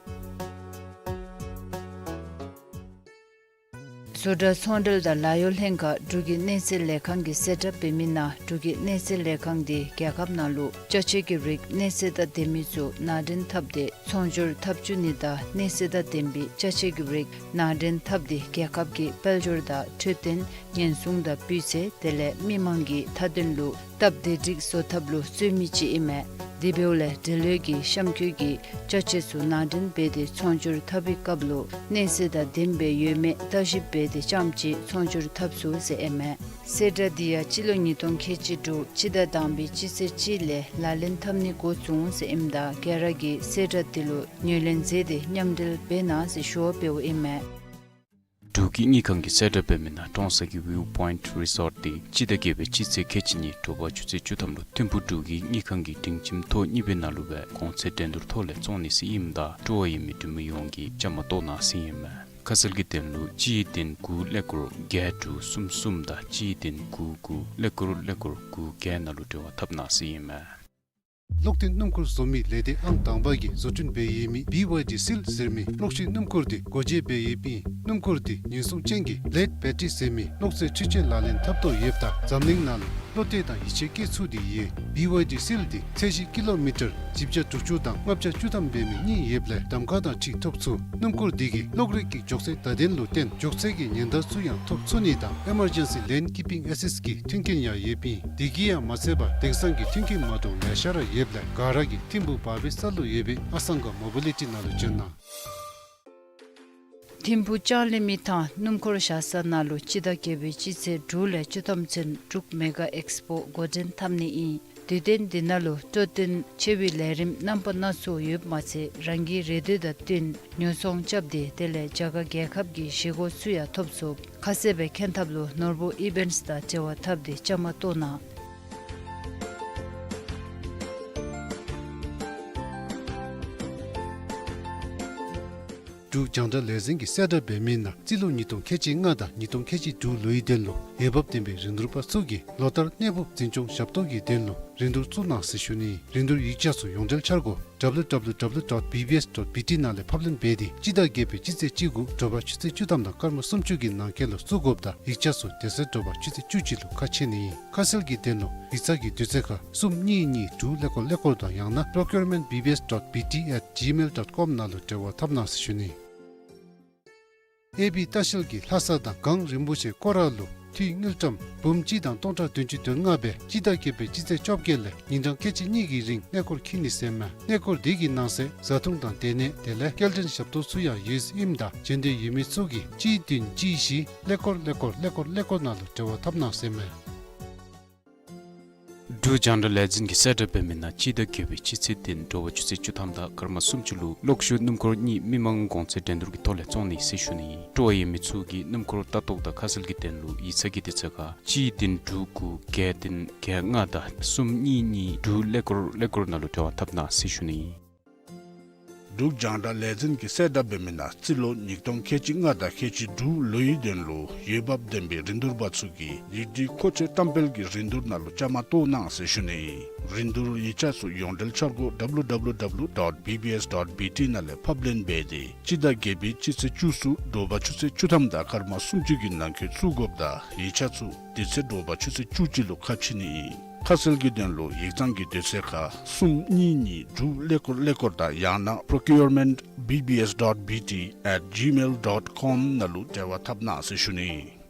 བཟོ་གྲྭ་ཚོང་འབྲེལ་དང་ལཱ་གཡོག་ལྷན་ཁག་འབྲུག་གི་གནས་ཚད་ལས་ཁང་གིས་གསལ་བསྒྲགས་འབད་མི་ནང་འབྲུག་གི་གནས་ཚད་ལས་ཁང་འདི་རྒྱལ་ཁབ་ནང་ལུ་ཅ་ཆས་ཀྱི་རིགས་གནས་ཚད་དང་ལྡན་མི་ཚུ་ནང་འདྲེན་འཐབ་སྟེ་ཚོང་སྒྱུར་འཐབ་བཅུག་ནི་དང་གནས་ཚད་དང་ལྡན་པའི་ཅ་ཆས་ཀྱི་རིགས་ནང་འདྲེན་འཐབ་སྟེ་རྒྱལ་ཁབ་ཀྱི་དཔལ་འབྱོར་དང་འཕྲོད་བསྟེན་ཉེན་སྲུང་དང་སྤུས་ཚད་དེ་ལས་མི་མང་གི་མཐའ་དོན་ལུ་སྟབས་བདེ་སྒྲིག་བཟོ་ཐབས་ལུ་བརྩོན་མི་ཅིག་ཨིན་མས། དེ་འབདཝ་ལས་འབྲེལ་ཡོད་ཀྱི་གཤམ་འཁོད་ཀྱི་ཅ་ཆས་ཚུ་ནང་འདྲེན་འབད་དེ་ཚོང་སྒྱུར་འཐབ་པའི་སྐབས་ལུ་གནས་ཚད་དང་ལྡནམ་སྦེ་ཡོད་མེད་བརྟག་ཞིབ་འབད་དེ་རྐྱངམ་ཅིག་ཚོང་སྒྱུར་འཐབ་ཚུགས་ཟེར་ཨིན་མས། གསལ་བསྒྲགས་འདི་ཡང་སྤྱི་ལོ་ཉིས་སྟོང་ཁལ་གཅིག་དྲུག་སྤྱི་ཟླ་དང་པའི་སྤྱི་ཚེས་གཅིག་ལས་ལག་ལེན་འཐབ་ནི་འགོ་བཙུགས་ཟེར་ཨིནམ་ད་ག་ར་གིས་གསལ་བསྒྲགས་འདི་ལུ་ངོས་ལེན་མཛད་དེ་མཉམ་འབྲེལ་འབད་གནང་ཟེར་ཞུ་བ་འབདཝ་ཨིན་མས། འབྲུག་གི་དངུལ་ཁང་གིས་གསལ་བསྒྲགས་འབད་མི་ནང་ཀྲོང་གསར་གྱི་ཝིའུ་པོའིནཊ་རི་སོརཊ་འདི་སྤྱི་ཟླ་བརྒྱད་པའི་སྤྱི་ཚེས་ཁལ་གཅིག་ཉིན་དྲོ་པ་ཆུ་ཚོད་བཅུ་ཐམ་ལུ་ཐིམ་ཕུག་འབྲུག་གི་དངུལ་ཁང་གི་སྒྲིང་ཁྱིམ་ཐོག་གཉིས་པའི་ནང་ལུ་སྦེ་གོང་ཚད་འགྲན་བསྡུར་ཐོག་ལས་བཙོང་ནི་ཟེར་ཨིནམ་ད་སྤྲོ་བ་ཡོད་མི་འབྲུག་མི་ཡོངས་ཀྱིས་བཅའ་མར་གཏོགས་གནང་ཟེར་ཨིན་མས། ཁ་གསལ་གྱི་དོན་ལུ་གཅིག་བདུན་དགུ་ཀླད་ཀོར་བརྒྱད་དྲུག་གསུམ་གསུམ་དང་གཅིག་བདུན་དགུ་དགུ་ཀླད་ཀོར་ཀླད་ཀོར་དགུ་བརྒྱད་ནང་ལུ་འབྲེལ་བ་འཐབ་གནང་ཟེར་ཨིན་མས། གློག་འདོན་སྣུམ་འཁོར་བཟོ་མི་ལས་སྡེ་ཨང་དང་པ་གིས་བཟོ་སྐྲུན་འབད་ཡོད་མི་བི་ཝའི་ཌི་སིལ་ཟེར་མི་གློག་ཤུགས་སྣུམ་འཁོར་འདི་སྒོ་འབྱེད་འབད་ཡོདཔ་ཨིན། སྣུམ་འཁོར་འདི་ཉེན་སྲུང་ཅན་གྱི་ལེཌ་བེ་ཊི་རི་ཟེར་མི་གློག་རྫས་འཕྲུལ་ཆས་ལག་ལེན་འཐབ་དོ་ཡོདཔ་ད་འཛམ་གླིང་ནང་ལུ་བློ་གཏད་དང་ཡིད་ཆེས་བསྐྱེད་ཚུགས་ཏེ་ཡོད། བི་ཝའི་ཌི་སིལ་འདི་ཚད་གཞི་ཀི་ལོ་མི་ཊར་བཞི་བརྒྱ་དྲུག་ཅུ་དང་ལྔ་བརྒྱ་བཅུ་ཐམ་འབད་མི་གཉིས་ཡོདཔ་ལས་གདམ་ཁ་དང་འཁྲིལ་ཐོབ་ཚུགས། སྣུམ་འཁོར་འདི་གིས་གློག་རིག་གི་མགྱོགས་ཚད་བརྡ་དོན་ལུ་བརྟེན་མགྱོགས་ཚད་ཀྱི་ཉེན་བརྡ་ཚུ་ཡང་ཐོབ་ཚུགས་ནི་དང་ཨེ་མར་ཇེན་སི་ལེན་ཀིཔ་པིང་ཨེ་སིསཊ་གི་མཐུན་རྐྱེན་ཡང་ཡོདཔ་ཨིན། དེ་གིས་ཡང་མ་ཚད་པར་དེང་སང་གི་མཐུན་རྐྱེན་མ་འདྲཝ་ལེ་ཤ་ར་ཡོདཔ་ལས་ག་ར་གིས་ཐིམ་ཕུག་བར་བའི་ས་ལུ་ཡོད་པའི་ཨ་སང་ག་མོ་བི་ལི་ཊི་ནང་ལུ་བྱོན་གནང་། ཐིམ་ཕུག་ལྕང་གླིང་མི་ཐང་སྣུམ་འཁོར་བཞག་ས་ནང་ལུ་སྤྱི་ཟླ་བརྒྱད་པའི་སྤྱི་ཚེས་དྲུག་ལས་བཅུ་ཐམ་ཚུན་འབྲུག་མེ་ག་ཨེགསི་པོ་འགོ་འདྲེན་འཐབ་ནི་ཨིན། དུས་སྟོན་འདི་ནང་ལུ་སྤྲོ་སྟོན་ཆེ་བའི་ལས་རིམ་རྣམ་པ་སྣ་ཚོགས་ཡོདཔ་མ་ཚད་རང་གི་རེ་འདོད་དང་བསྟུན་ཉོ་ཚོང་རྐྱབ་སྟེ་དེ་ལས་རྒྱ་གར་རྒྱལ་ཁབ་ཀྱི་བཞེས་སྒོ་ཚུ་ཡང་ཐོབ་ཚུགས། ཁ་གསལ་སྦེ་མཁྱེན་ཐབས་ལུ་ནོར་བུ་ཨི་བེནཊསི་དང་འབྲེལ་བ་འཐབ་སྟེ་བཅའ་མར་གཏོགས་གནང་། འབྲུག་རྒྱང་བསྒྲགས་ལས་འཛིན་གྱིས་གསལ་བསྒྲགས་འབད་མི་ནང་རྩིས་ལོ་ཉིས་སྟོང་ཁལ་གཅིག་ལྔ་དང་ཉིས་སྟོང་ཁལ་གཅིག་དྲུག་ལོའི་དོན་ལུ་འོས་འབབ་ལྡན་པའི་རིན་བསྡུར་པ་ཚུ་གིས་ལོ་ལྟར་གནས་སྤོ་འཛིན་སྐྱོང་ཞབས་ཏོག་གི་དོན་ལུ་རིན་བསྡུར་བཙུགས་གནང་ཟེར་ཞུ་ནི། རིན་བསྡུར་ཡིག་ཆ་ཚུ་ཡོངས་འབྲེལ་འཆར་སྒོ་W W W dot B B S dot B T ནང་ལས་ཕབ་ལེན་འབད་དེ་སྤྱི་ཟླ་བརྒྱད་པའི་སྤྱི་ཚེས་གཅིག་དགུ་དྲོ་པ་ཆུ་ཚོད་བཅུ་ཐམ་དང་སྐར་མ་སུམ་ཅུ་གི་ནང་འཁོད་ལུ་བཙུགས་དགོཔ་ད་ཡིག་ཆ་ཚུ་དེ་ཚེ་དྲོ་པ་ཆུ་ཚོད་བཅུ་གཅིག་ལུ་ཁ་ཕྱེ་ནི་ཨིན། ཁ་གསལ་གྱི་དོན་ལུ་ཡིག་ཚང་གི་དུས་ཚོད་ཁར་གསུམ་གཉིས་གཉིས་དྲུག་ཀླད་ཀོར་ཀླད་ཀོར་དང་ཡང་ན་procurement B B S dot B T at gmail dot com ནང་ལུ་འབྲེལ་བ་འཐབ་གནང་ཟེར་ཞུ་ནི། ཨེ་བི་ལྟ་བཤལ་གྱིས་ལྷ་ས་དང་གངས་རིན་པོ་ཆེ་སྐོར་ར་ལུ་འཐུས་དངུལ་ཀྲམ་འབུམ་གཅིག་དང་སྟོང་ཕྲག་བདུན་ཅུ་དོན་ལྔ་སྦེ་སྤྱི་ཟླ་བརྒྱད་པའི་སྤྱི་ཚེས་བཅོ་བརྒྱད་ལས་ཉིན་གྲངས་ཁལ་གཅིག་གཉིས་ཀྱི་རིང་གནས་སྐོར་འཁྱིད་ནི་ཟེར་མས། གནས་སྐོར་འདི་གི་ནང་གསེས་བཟའ་འཐུང་དང་སྡོད་གནས་དེ་ལས་སྐྱེལ་འདྲེན་ཞབས་ཏོག་ཚུ་ཡང་ཡོད་ཟེར་ཨིནམ་ད་བྱོན་འདོད་ཡོད་མི་ཚུ་གིས་གཅིག་བདུན་གཅིག་བཞི་ཀླད་ཀོར་ཀླད་ཀོར་ཀླད་ཀོར་ཀླད་ཀོར་ནང་ལུ་འབྲེལ་བ་འཐབ་གནང་ཟེར་མས། འབྲུག་རྒྱང་བསྒྲགས་ལས་འཛིན་གྱིས་གསལ་བསྒྲགས་འབད་མི་ནང་སྤྱི་ཟླ་བརྒྱད་པའི་སྤྱི་ཚེས་བདུན་དྲོ་པ་ཆུ་ཚོད་བཅུ་ཐམ་དང་སྐར་མ་སུམ་ཅུ་ལུ་གློག་ཤུགས་སྣུམ་འཁོར་གཉིས་མི་མང་གོང་ཚད་འགྲན་བསྡུར་གྱི་ཐོག་ལས་བཙོང་ནི་ཟེར་ཞུ་ནི་ཨིན། སྤྲོ་བ་ཡོད་མི་ཚུ་གིས་སྣུམ་འཁོར་ལྟ་རྟོག་དང་ཁ་གསལ་གྱི་དོན་ལུ་ཡིག་ཚང་གི་དུས་ཚོད་ཁར་གཅིག་བདུན་དྲུག་དགུ་བརྒྱད་བདུན་བརྒྱད་ལྔ་དང་གསུམ་གཉིས་གཉིས་དྲུག་ཀླད་ཀོར་ཀླད་ཀོར་ནང་ལུ་འབྲེལ་བ་འཐབ་གནང་ཟེར་ཞུ་ནི་ཨིན། འབྲུག་རྒྱང་བསྒྲགས་ལས་འཛིན་གྱིས་གསལ་བསྒྲགས་འབད་མི་ནང་རྩིས་ལོ་ཉིས་སྟོང་ཁལ་གཅིག་ལྔ་དང་ཁལ་གཅིག་དྲུག་ལོའི་དོན་ལུ་འོས་འབབ་ལྡན་པའི་རིན་བསྡུར་པ་ཚུ་གིས་ཡིག་སྒྲིག་མཁོ་ཆས་བཀྲམ་སྤེལ་གྱི་རིན་བསྡུར་ནང་ལུ་བཅའ་མར་གཏོགས་གནང་ཟེར་ཞུ་ནི་ཨིན། རིན་བསྡུར་ཡིག་ཆ་ཚུ་ཡོངས་འབྲེལ་འཆར་སྒོ་W W W dot B B S dot B T ནང་ལས་ཕབ་ལེན་འབད་དེ་སྤྱི་ཟླ་བརྒྱད་པའི་སྤྱི་ཚེས་བཅུ་གསུམ་དྲོ་པ་ཆུ་ཚོད་བཅུ་ཐམ་དང་སྐར་མ་སུམ་ཅུ་གི་ནང་འཁོད་བཙུགས་དགོཔ་ད་ཡིག་ཆ་ཚུ་དེ་ཚེ་དྲོ་པ་ཆུ་ཚོད་བཅུ་གཅིག་ལུ་ཁ་ཕྱེ་ནི་ཨིན། ཁ་གསལ་གྱི་དོན་ལུ་ཡིག་ཚང་གི་དུས་ཚོད་ཁར་གསུམ་གཉིས་གཉིས་དྲུག་ཀླད་ཀོར་ཀླད་ཀོར་དང་ཡང་ན་procurement B B S dot B T at gmail dot com ནང་ལུ་འབྲེལ་བ་འཐབ་གནང་ཟེར་ཞུ་ནི་ཨིན།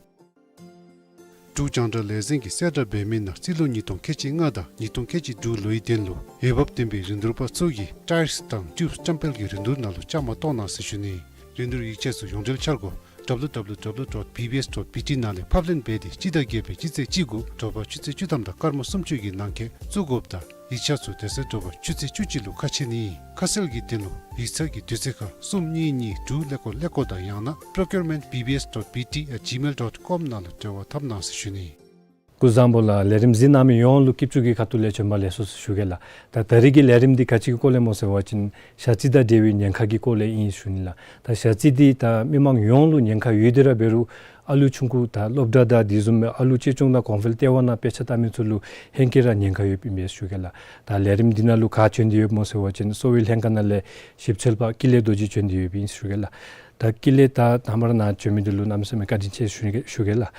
འབྲུག་རྒྱང་བསྒྲགས་ལས་འཛིན་གྱིས་གསལ་བསྒྲགས་འབད་མི་ནང་རྩིས་ལོ་ཉིས་སྟོང་ཁལ་གཅིག་ལྔ་དང་ཉིས་སྟོང་ཁལ་གཅིག་དྲུག་ལོའི་དོན་ལུ་འོས་འབབ་ལྡན་པའི་རིན་བསྡུར་པ་ཚུ་གིས་ཊའིརསི་དང་ཊིའུབསི་བཀྲམ་སྤེལ་གྱི་རིན་བསྡུར་ནང་ལུ་བཅའ་མར་གཏོགས་གནང་ཟེར་ཞུ་ནི་ཨིན། རིན་བསྡུར་ཡིག་ཆ་ཚུ་ཡོངས་འབྲེལ་འཆར་སྒོ་W W W dot B B S dot B T ནང་ལས་ཕབ་ལེན་འབད་དེ་སྤྱི་ཟླ་བརྒྱད་པའི་སྤྱི་ཚེས་གཅིག་དགུ་དྲོ་པ་ཆུ་ཚོད་བཅུ་ཐམ་དང་སྐར་མ་སུམ་ཅུ་གི་ནང་འཁོད་བཙུགས་དགོཔ་ད་ ཡིག་ཆ་ཚུ་དེ་ཚེ་དྲོ་པ་ཆུ་ཚོད་བཅུ་གཅིག་ལུ་ཁ་ཕྱེ་ནི། ཁ་གསལ་གྱི་དོན་ལུ་ཡིག་ཚང་གི་དུས་ཚོད་ཁར་གསུམ་གཉིས་གཉིས་དྲུག་ཀླད་ཀོར་ཀླད་ཀོར་དང་ཡང་ན་procurement B B S dot B T at gmail dot com ནང་ལུ་འབྲེལ་བ་འཐབ་གནང་ཟེར་ཞུ་ནི། སྐུ་གཟུགས་བཟང་པོ་ལགས། ལས་རིམ་གཟིགས་གནང་མི་ཡོངས་ལུ་སྐྱིད་ཆུ་གི་ཁ་ཐུག་ལས་བྱོན་པ་ལེགས་སོ་ཟེར་ཞུ་གེ་ལགས། ད་ད་རིས་ཀྱི་ལས་རིམ་འདི་ག་ཅི་གི་སྐོར་ལས་སྨོ་ཟེར་བ་ཅིན་ཞ་རྩི་དང་འབྲེལ་བའི་ཉེན་ཁ་གི་སྐོར་ལས་ཨིན་ཞུ་ནི་ལགས། ད་ཞ་རྩི་འདི་ད་མི་མང་ཡོངས་ལུ་ཉེན་ཁ་ཡོད་དེ་ར་འབད་རུང་ཨ་ལུ་ཆུང་ཀུ་དང་སློབ་གྲྭ་དང་དེ་བཟུམ་མའི་ཨ་ལུ་གཅེས་སྐྱོང་དང་གོང་འཕེལ་ལྟེ་བ་ནང་དཔེ་ཆ་ལྟ་མི་ཚུ་ལུ་ཧེང་སྐལ་ར་ཉེན་ཁ་ཡོདཔ་ཨིན་པས་ཞུ་གེ་ལགས། ད་ལས་རིམ་འདི་ནང་ལུ་ག་བྱོན་ཏེ་ཡོདཔ་སྨོ་ཟེར་བ་ཅིན་གསོ་བའི་ལྷན་ཁག་ནང་ལས་ཞིབ་འཚོལ་པ་ཀུན་ལེགས་རྡོ་རྗེ་བྱོན་ཏེ་ཡོདཔ་ཨིན་ཞུ་གེ་ལགས། ད་ཀུན་ལེགས་ད་དང་པ་ར་ནཱ་བྱོན་མི་འདི་ལུ་གནམ་མེད་ས་མེད་བཀའ་དྲིན་ཆེ་ཞུ་གེ་ཞུ་གེ་ལགས།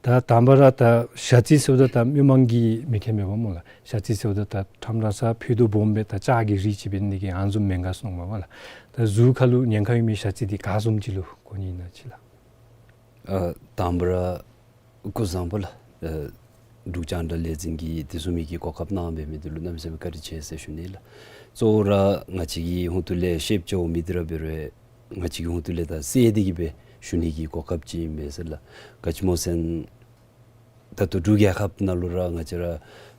ད་དང་པ་ར་ད་ཞ་རྩི་ཟེརཝ་ད་ད་མི་མང་གིས་མི་མཁྱེན་མས་པ་སྨོ་ལགས། ཞ་རྩི་ཟེརཝ་ད་ད་ཁྲམ་ར་ས་ཕུད་རྡོག་སྦོམ་སྦེ་ད་ལྕགས་ཀྱི་རིགས་ཅིག་འབད་ནི་དེ་གིས་ཨ་ནི་བཟུམ་མེན་ག་གསུངམ་མས་པ་ལགས། ད་གཟུགས་ཁར་ལུ་ཉེན་ཁ་ཡོད་མི་ཞ་རྩི་འདི་ག་བཟུམ་ཅིག་ལུ་གོ་ནི་ཨིན་ན་ཅིག་ལགས། ཨ་དང་པ་ར་སྐུ་གཟུགས་བཟང་པོ་ལགས། ཨ་འབྲུག་རྒྱང་བསྒྲགས་ལས་འཛིན་གྱིས་དེ་བཟུམ་མའི་གི་གོ་སྐབས་གནང་འབད་མི་འདི་ལུ་གནམ་མེད་ས་མེད་བཀའ་དྲིན་ཆེ་ཟེར་ཞུ་ནི་ལགས། གཙོ་བོ་ར་ང་བཅས་ཀྱི་ཧོངས་ཏོ་ལས་ཤེསཔ་འགྱོ་མི་འདི་ར་འབད་རུང་ང་བཅས་ཀྱི་ཧོངས་ཏོ་ལས་ད་གསལ་ཏེ་གི་སྦེ་ཞུ་ནི་གི་གོ་སྐབས་ཅིག་ཨིན་མས་ཟེར་ལགས། ག་ཅི་སྨོ་ཟེར་ན་ད་ལྟོ་འབྲུག་རྒྱལ་ཁབ་ནང་ལུ་ར་ང་བཅས་ར་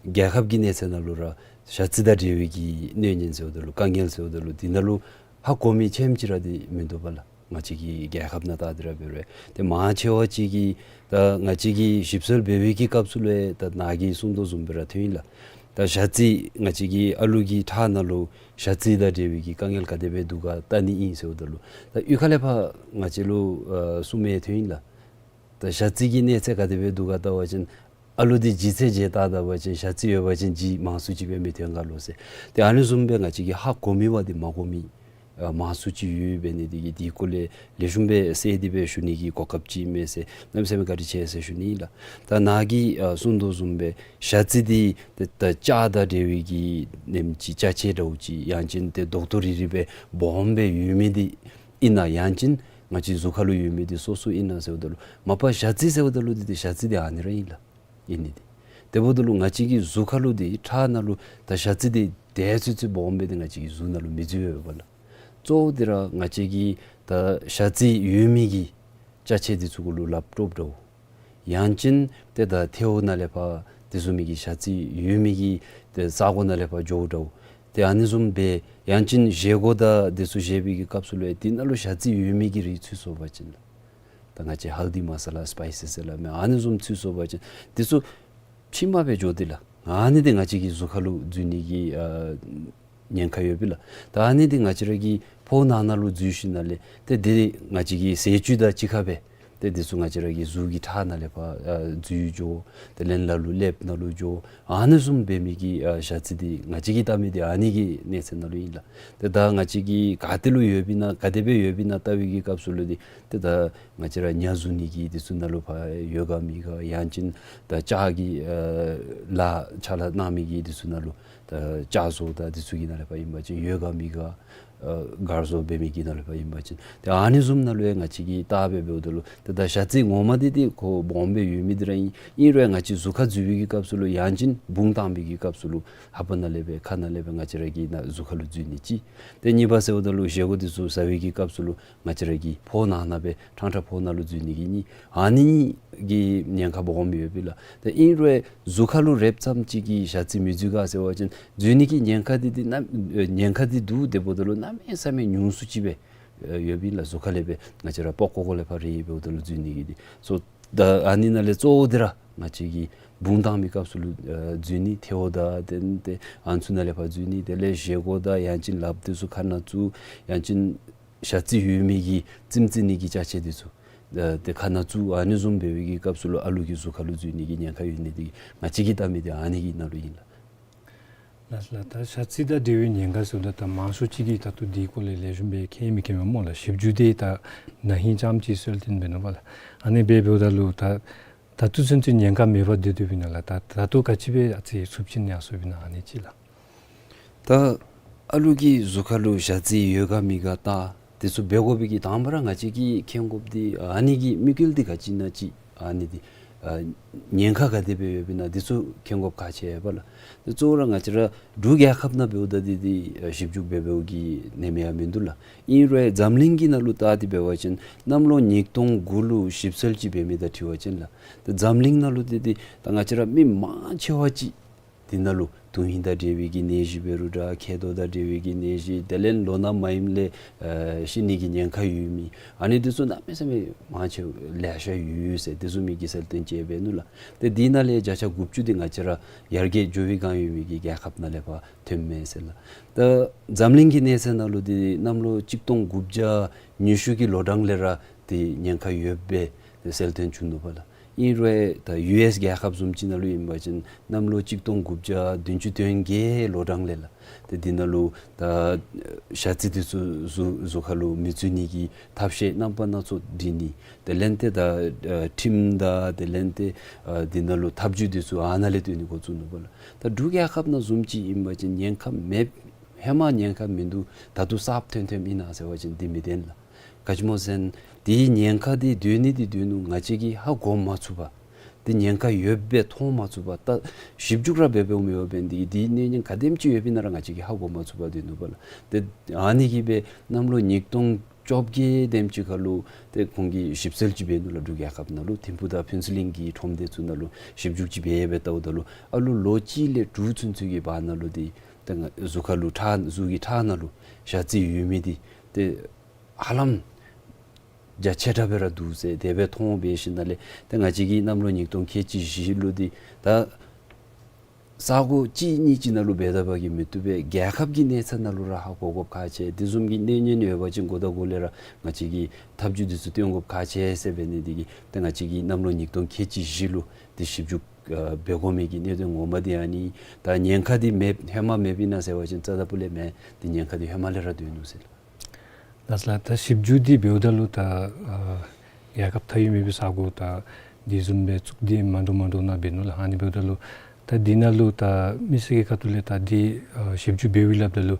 རྒྱལ་ཁབ་ཀྱི་གནས་ཚད་ནང་ལུ་ར་ཞ་རྩི་དང་འབྲེལ་བའི་གི་གནོད་ཉེན་ཟེརཝ་ད་ལུ་དཀའ་ངལ་ཟེརཝ་ད་ལུ་འདི་ནང་ལུ་ཧ་གོ་མི་ཆེམ་ཅིག་ར་འདི་མིན་འདུག་པ་ལགས། ང་བཅས་ཀྱི་རྒྱལ་ཁབ་ནང་ལྟ་སྟེ་ར་འབད་རུང་ཏེ་མང་ཆེ་བ་ཅིག་གིས་ད་ང་བཅས་ཀྱིས་ཞིབ་འཚོལ་འབད་བའི་གི་སྐབས་སུ་ལུ་ད་ནཱ་གིས་གསུངས་དོ་བཟུམ་སྦེ་ར་ཐོན་ཡི་ལགས། ད་ཞ་རྩི་ང་བཅས་ཀྱི་ཨ་ལུ་གི་ཁྲག་ནང་ལུ་ཞ་རྩི་དང་འབྲེལ་བའི་གི་དཀའ་ངལ་ག་དེ་སྦེ་འདུག་ག་ལྟ་ནི་ཨིན་ཟེརཝ་ད་ལུ་ད་གཡུས་ཁ་ལས་ཕར་ང་བཅས་ལུ་ཨ་གསུངམ་ཡང་ཐོན་ཡི་ལགས། ད་ཞ་རྩི་གི་གནས་ཚད་ག་དེ་སྦེ་འདུག་ག་ལྟ་བ་ཅིན་ཨ་ལུ་འདི་ལྗིད་ཚད་བྱས་བལྟ་ད་བ་ཅིན་ཞ་རྩི་ཡོད་པ་ཅིན་ལྗིད་མང་སུ་ཅིག་སྦེ་མི་ཐོན་ག་ལོ་ཟེར། ཏེ་ཨ་ནི་བཟུམ་སྦེ་ང་བཅས་ཀྱིས་ཧ་གོ་མི་བ་འདི་མ་གོ་མི་ཨ་མང་སུ་ཅིག་ཡོད་འབད་ནི་དེ་གིས་དེའི་སྐོར་ལས་ལེགས་ཤོམ་སྦེ་གསལ་ཏེ་སྦེ་ཞུ་ནི་གི་གོ་སྐབས་ཅིག་ཨིན་མས་ཟེར་གནམ་མེད་ས་མེད་བཀའ་དྲིན་ཆེ་ཟེར་ཞུ་ནི་ལགས། ད་ནཱ་གིས་ཨ་གསུངས་དོ་བཟུམ་སྦེ་ཞ་རྩི་འདི་ད་ད་ལྕགས་དང་འབྲེལ་བའི་གི་ནེམ་ཅིག་ཅ་ཆས་འདྲཝ་ཅིག་ཡང་ཅིན་ཏེ་རྡོག་ཏོ་རིལ་རི་སྦེ་སྦོམ་སྦེ་ཡོད་མི་འདི་ཨིན་ན་ཡང་ཅིན་ང་བཅས་གཟུགས་ཁར་ལུ་ཡོད་མི་འདི་སོ་སོ་ཨིན་ན་ཟེརཝ་ད་ལུ་མ་པ་ཞ་རྩི་ཟེརཝ་ད་ལུ་འདི་ཏེ་ཞ་རྩི་འདི་ཨ་ནི་ར་ཨིན་ལགས། ཨིན་ནི་འདི། དེ་འབདཝ་ད་ལུ་ང་བཅས་ཀྱི་གཟུགས་ཁར་ལུ་འདི་ཁྲག་ནང་ལུ་ད་ཞ་རྩི་འདི་དེ་ཚུན་ཚོད་སྦོམ་སྦེ་འདི་ང་བཅས་ཀྱི་གཟུགས་ནང་ལུ་མི་འཛུལ་བས་པ་ལགས། གཙོ་བོ་འདི་ར་ང་བཅས་ཀྱི་ད་ཞ་རྩི་ཡོད་མི་གི་ཅ་ཆས་འདི་ཚུ་གུ་ལུ་ལགཔ་དཀྲོགཔ་འདྲཝ། ཡང་ཅིན་ཏེ་ད་ཐལཝ་ནང་ལས་ཕར་དེ་བཟུམ་མའི་གི་ཞ་རྩི་ཡོད་མི་གི་ཏེ་ས་གོ་ནང་ལས་ཕར་འགྱོཝ་འདྲཝ། ཏེ་ཨ་ནི་བཟུམ་སྦེ་ཡང་ཅིན་བཞེས་སྒོ་དང་དེ་ཚུ་བཞེས་པའི་གི་སྐབས་སུ་ལུ་ཡང་འདི་ནང་ལུ་ཞ་རྩི་ཡོད་མི་གི་རིགས་ཚུད་སོང་པ་ཅིན་ལགས། ད་ང་བཅས་ཧལ་དི་མ་ས་ལ་སི་པའི་སི་ཟེར་སླབ་མི་ཨ་ནི་བཟུམ་ཚུད་སོང་པ་ཅིན་འདི་ཚུ་ཕྱི་མ་སྦེ་འགྱོ་སྟེ་ལགས། ཨ་ནི་འདི་ང་བཅས་ཀྱི་གཟུགས་ཁར་ལུ་འཛུལ་ནི་གི་ཨ་ཉེན་ཁ་ཡོད་པས་ལགས། ད་ཨ་ནི་འདི་ང་བཅས་ར་གི་ཕོཝ་ནང་ན་ལུ་འཛུལ་ཞིནམ་ལས་ཏེ་འདི་ང་བཅས་ཀྱི་ཟས་བཅུད་དང་གཅིག་ཁར་སྦེ་ཏེ་འདི་ཚུ་ང་བཅས་ར་གི་གཟུགས་ཀྱི་ཁྲག་ནང་ལས་ཕར་ཨ་འཛུལ་འགྱོ། ཏེ་ལན་ལ་ལུ་ཀླདཔ་ནང་ལུ་འགྱོ། ཨ་ནི་བཟུམ་འབད་མི་གི་ཨ་ཞ་རྩི་འདི་ང་བཅས་ཀྱིས་བལྟ་མི་འདི་ཨ་ནི་གི་གནས་ཚད་ནང་ལུ་ཨིན་ལགས། ཏེ་ད་ང་བཅས་ཀྱིས་ག་ཏེ་ལུ་ཡོདཔ་ཨིན་ན་ག་དེ་སྦེ་ཡོདཔ་ཨིན་ན་བལྟ་བའི་གི་སྐབས་སུ་ལུ་འདི་ཏེ་ད་ང་བཅས་ར་ཉ་འཛུལ་ནི་གི་འདི་ཚུ་ནང་ལུ་ཕར་ཡོད་ག་མེད་ག། ཡང་ཅིན་ད་ལྕགས་ཀྱི་ཨ་ལཱ་ཕྱག་ལཱ་གནང་མི་གི་འདི་ཚུ་ནང་ལུ་ད་ལྕགས་བཟོ་དང་འདི་ཚུ་གི་ནང་ལས་ཕར་ཨིན་པ་ཅིན་ཡོད་ག་མེད་ག། ཨ་མགར་བཟོ་འབད་མི་གི་ནང་ལུ་ཕར་ཨིན་པ་ཅིན་ཏེ་ཨ་ནི་བཟུམ་ནང་ལུ་ཡང་ང་བཅས་ཀྱིས་བལྟ་སྦེ་འབདཝ་ད་ལུ་ཏེ་ད་ཞ་རྩི་ངོ་མ་འདི་ཏེ་ཁོ་སྦོམ་སྦེ་ཡོད་མི་འདི་ར་ཨིན། ཨིན་རུང་ཡང་ང་བཅས་གཟུགས་ཁར་འཛུལ་བའི་གི་སྐབས་སུ་ལུ་ཡང་ཅིན་བུང་བཏང་བའི་གི་སྐབས་སུ་ལུ་ལྷ་པ་ནང་ལས་སྦེ་ཁ་ནང་ལས་སྦེ་ང་བཅས་ར་གི་ནང་གཟུགས་ཁར་ལུ་འཛུལ་ནི་གཅིག། ཏེ་གཉིས་པ་ཟེརཝ་ད་ལུ་བཞེས་སྒོ་འདི་ཚུ་ཟ་བའི་གི་སྐབས་སུ་ལུ་ང་བཅས་ར་གི་ཕོཝ་ནང་ན་སྦེ་ཕྲང་ཕྲང་ཕོཝ་ནང་ལུ་འཛུལ་ནི་གི་གཉིས། ཨ་ནི་གཉིས་ཀྱི་ཉེན་ཁ་སྦོམ་ཡོད་པས་ལགས། ཏེ་ཨིན་རུང་གཟུགས་ཁར་ལུ་རེགཔ་ཙམ་ཅིག་གིས་ཞ་རྩི་མི་འཛུལ་ག་ཟེར་བ་ཅིན་འཛུལ་ནི་གི་ཉེན་ཁ་འདི་འདི་གནམ་ཉེན་ཁ་འདི་འདུག། དེ་འབདཝ་ད་ལུ་གནམ་མེད་ས་མེད་ཉུང་སུ་ཅིག་སྦེ་ཡོདཔ་ཨིན་ལགས། གཟུགས་ཁ་ལས་སྦེ་ང་བཅས་ར་པགས་ཀོ་ཀོ་ལས་ཕར་རེག་འབདཝ་ད་ལུ་འཛུལ་ནི་གི་འདི་ཚུ། ད་ཨ་ནི་ནང་ལས་གཙོ་བོ་འདི་ར་ང་བཅས་ཀྱིས་བུང་བཏང་མི་སྐབས་སུ་ལུ་ཨ་འཛུལ་ནི་ཐལཝ་དང་ཏེ་ཏེ་ཨམ་སྲུ་ནང་ལས་ཕར་འཛུལ་ནི། དེ་ལས་བཞེས་སྒོ་དང་ཡང་ཅིན་ལགཔ་འདི་ཚུ་ཁ་ནང་བཙུགས། ཡང་ཅིན་ཞ་རྩི་ཡོད་མི་གི་རྩེདམོ་རྩེ་ནི་གི་ཅ་ཆས་འདི་ཚུ་ཨ་ཏེ་ཁ་ནང་བཙུགས། ཨ་ནི་བཟུམ་འབད་བའི་གི་སྐབས་སུ་ལུ་ཨ་ལུ་གི་གཟུགས་ཁར་ལུ་འཛུལ་ནི་གི་ཉེན་ཁ་ཡོད་ནི་འདི་ང་བཅས་ཀྱིས་བལྟ་མི་འདི་ཨ་ནི་གི་ནང་ལུ་ཨིན་ལགས། ལགས་ལགས། ད་ཞ་རྩི་དང་འབྲེལ་བའི་ཉེན་ཁ་ཟེརཝ་ད་ད་མང་ཤོས་ཅིག་གིས་ད་ལྟོ་འདི་སྐོར་ལས་ལེགས་ཤོམ་སྦེ་མཁྱེན་མི་མཁྱེན་མས་སྨོ་ལགས། ཞིབ་འཇུག་འདི་ད་ན་ཧིང་རྐྱངམ་ཅིག་གསལ་སྟོན་འབད་ནུག་པ་ལགས། ཨ་ནི་འབད་འབདཝ་ད་ལུ་ད་ད་ལྟོ་ཚུན་ཚོད་ཉེན་ཁ་མེད་པར་སྡོད་སྡོདཔ་ཨིན་ན་ལགས། ད་ད་ལྟོ་ག་ཅི་སྦེ་ཨ་ཙི་ཚབས་ཆེན་ཡར་སོངམ་ཨིན་ན་ཨ་ནི་ཅིག་ལགས། ད་ཨ་ལུ་གི་གཟུགས་ཁར་ལུ་ཞ་རྩི་ཡོད་ག་མེད་ག་བལྟ་འདི་ཚུ་འབད་དགོ་པའི་གི་དང་པ་ར་ང་བཅས་ཀྱིས་མཁྱེན་དགོཔ་འདི་ཨ་ནི་གི་དམིགས་ཡུལ་འདི་ག་ཅི་ཨིན་ན་ཅིག། ཨ་ནི་འདི་ཨ་ཉེན་ཁ་ག་དེ་སྦེ་ཡོདཔ་ཨིན་ན་འདི་ཚུ་མཁྱེན་དགོཔ་ཁག་ཆེ་བས་ལགས། ཏེ་གཙོ་བོ་ར་ང་བཅས་ར་འབྲུག་རྒྱལ་ཁབ་ནང་འབདཝ་ད་འདི་འདི་ཨ་ཞིབ་འཇུག་འབད་འབདཝ་གི་ནེམ་ཡང་མིན་འདུག་ལགས། ཨིན་རུང་འཛམ་གླིང་གི་ནང་ལུ་བལྟ་སྟེ་འབད་བ་ཅིན་གནམ་ལོ་ཉིས་སྟོང་དགུ་ལུ་ཞིབ་འཚོལ་ཅིག་འབད་མི་དང་འཁྲིལ་བ་ཅིན་ལགས། ཏེ་འཛམ་གླིང་ནང་ལུ་འདི་འདི་ད་ང་བཅས་ར་མི་མང་ཆེ་བ་ཅིག་ དེ་ནང་ལུ་དོན་ཧིང་དང་འབྲེལ་བའི་གི་ནད་གཞི་འབད་རུང་འདྲ། མཁལ་རྡོག་དང་འབྲེལ་བའི་གི་ནད་གཞི། དེ་ལས་ལོ་ན་མ་ཡིན་ལས་ཨ་ཤི་ནི་གི་ཉེན་ཁ་ཡོད་མི་ཨ་ནི་འདི་ཚུ་གནམ་མེད་ས་མེད་མང་ཆེ་ལེ་ཤ་ཡོད་ཟེར། དེ་བཟུམ་མའི་གི་གསལ་སྟོན་ཅིག་འབད་ནུག་ལགས། ཏེ་དེ་ནང་ལས་བརྒྱ་ཆ་དགུ་བཅུ་འདི་ང་བཅས་ར་ཡར་རྒྱས་འགྱོ་བའི་སྒང་ཡོད་མི་གི་རྒྱལ་ཁབ་ནང་ལས་ཕར་ཐོནམ་མས་ཟེར་ལགས། ད་འཛམ་གླིང་གི་གནས་ཚད་ནང་ལུ་འདི་གནམ་ལོ་གཅིག་སྟོང་དགུ་བརྒྱ་ཉི་ཤུ་གི་ལོ་གྲངས་ལས་ར་འདི་ཉེན་ཁ་ཡོདཔ་སྦེ་གསལ་སྟོན་བྱུང་ནུག་པ་ལགས། ཨིན་རུང་ད་ཡུ་ཨེསི་རྒྱལ་ཁབ་བཟུམ་ཅིག་ནང་ལུ་ཨིན་པ་ཅིན་གནམ་ལོ་གཅིག་སྟོང་དགུ་བརྒྱ་བདུན་ཅུ་དོན་བརྒྱད་ལོ་གྲངས་ལས་ལགས། ཏེ་འདི་ནང་ལུ་ད་ཞ་རྩི་འདི་ཚུ་གཟུགས་གཟུགས་ཁར་ལུ་མི་ཚུད་ནི་གི་ཐབས་ཤེས་རྣམ་པ་སྣ་ཚོགས་སྒྲིག་ནི། དེ་ལས་ཏེ་ད་ཨ་ཁྲིམས་དང་དེ་ལས་ཏེ་ཨ་འདི་ནང་ལུ་ཐབས་བྱུས་འདི་ཚུ་ཨ་ནཱ་ལས་བཏོན་ནི་འགོ་བཙུགས་ནུག་པ་ལགས། ད་འབྲུག་རྒྱལ་ཁབ་ནང་བཟུམ་ཅིག་ཨིན་པ་ཅིན་ཉེན་ཁ་མེད། ཧེ་མ་ཉེན་ཁ་མིན་འདུག། ད་ལྟོ་གསརཔ་ཐོན་ཐོནམ་ཨིན་ན་ཟེར་བ་ཅིན་འདི་མི་བདེན་ལགས། ག་ཅི་སྨོ་ཟེར་ན་འདི་ཉེན་ཁ་འདི་སྡོད་ནི་འདི་སྡོད་ནུག། ང་བཅས་ཀྱིས་ཧ་གོ་མ་ཚུགས་པར་འདི་ཉེན་ཁ་ཡོདཔ་སྦེ་མཐོང་མ་ཚུགས་པར་ད་ཞིབ་འཇུག་ར་འབད་འབདཝ་མེད་པར་འབད་ནི་འདི་གིས་འདི་གནོད་ཉེན་ག་དེམ་ཅིག་ཡོདཔ་ཨིན་ན་ར་ང་བཅས་ཀྱིས་ཧ་གོ་མ་ཚུགས་པར་སྡོད་ནུག་པ་ལགས། ཏེ་ཨ་ནི་གིས་སྦེ་གནམ་ལོ་ཉིས་སྟོང་བཅོ་བརྒྱད་དེམ་ཅིག་ཁར་ལུ་ཏེ་ཁོང་གིས་ཞིབ་འཚོལ་ཅིག་འབད་ནུག་ལགས། འབྲུག་རྒྱལ་ཁབ་ནང་ལུ་ཐིམ་ཕུག་དང་ཕུན་ཚོགས་གླིང་གི་ཁྲོམ་སྡེ་ཚུ་ནང་ལུ་ཞིབ་འཇུག་ཅིག་འབད་འབད་བལྟཝ་ད་ལུ་ཨ་ལུ་ལོ་གཅིག་ལས་དྲུག་ཚུན་ཚོད་ཀྱི་བར་ན་ལུ་འདི་ཏེ་ང་གཟུགས་ཁར་ལུ་ཁྲག་གཟུགས་ཀྱི་ཁྲག་ནང་ལུ་ཞ་རྩི་ཡོད་མི་འདི་ཏེ་ཧ་ལམ་རྒྱ་ཆེ་དྲགས་སྦེ་ར་འདུག་ཟེར་དེ་སྦེ་མཐོང་འབད་ཞིནམ་ལས་ཏེ་ང་བཅས་ཀྱིས་གནམ་ལོ་ཉིས་སྟོང་ཁལ་གཅིག་བཞི་ལུ་འདི་ད་ས་གོ་གཅིག་གཉིས་ཅིག་ནང་ལུ་འབད་ད་པ་གིས་མི་བཏུབ་པས། རྒྱལ་ཁབ་ཀྱི་གནས་ཚད་ནང་ལུ་ར་ཧ་གོ་དགོཔ་ཁག་ཆེ། དེ་བཟུམ་གྱི་གནོད་ཉེན་ཡོད་པ་ཅིན་འགོ་དང་འགོ་ལས་ར་ང་བཅས་ཀྱིས་ཐབས་བྱུས་འདི་ཚུ་སྟོན་དགོཔ་ཁག་ཆེ་ཟེར་འབད་ནི་འདི་གིས་ཏེ་ང་བཅས་ཀྱིས་གནམ་ལོ་ཉིས་སྟོང་ཁལ་གཅིག་བཞི་ལུ་འདི་ཞིབ་འཇུག་ཨ་འབད་དགོ་མི་གི་གནད་དོན་ངོ་མ་འདི་ཨ་ནི། ད་ཉེན་ཁ་འདི་མེདཔ་ཧེ་མ་མེདཔ་ཨིན་ན་ཟེར་བ་ཅིན་རྩ་དང་སྤུ་ལས་མེན། འདི་ཉེན་ཁ་འདི་ཧེ་མ་ལས་ར་སྡོད་ནུག་ཟེར་ལགས། ལགས་སོ་ལགས། ད་ཞིབ་འཇུག་འདི་འབདཝ་ད་ལུ་ད་ཨ་རྒྱལ་ཁབ་མཐའ་དབུས་མེད་པའི་ས་གོ་ད་འདི་བཟུམ་སྦེ་བཙུགས་ཏེ་མ་འདྲཝ་མ་འདྲཝ་ནང་འབད་ནུག་ལགས། ཨ་ནི་འབདཝ་ད་ལུ་ད་འདི་ནང་ལུ་ད་མི་སེར་གྱི་ཁ་ཐུག་ལས་ད་འདི་ཨ་ཞིབ་འཇུག་འབདཝ་ཨིན་སླབ་ད་ལུ་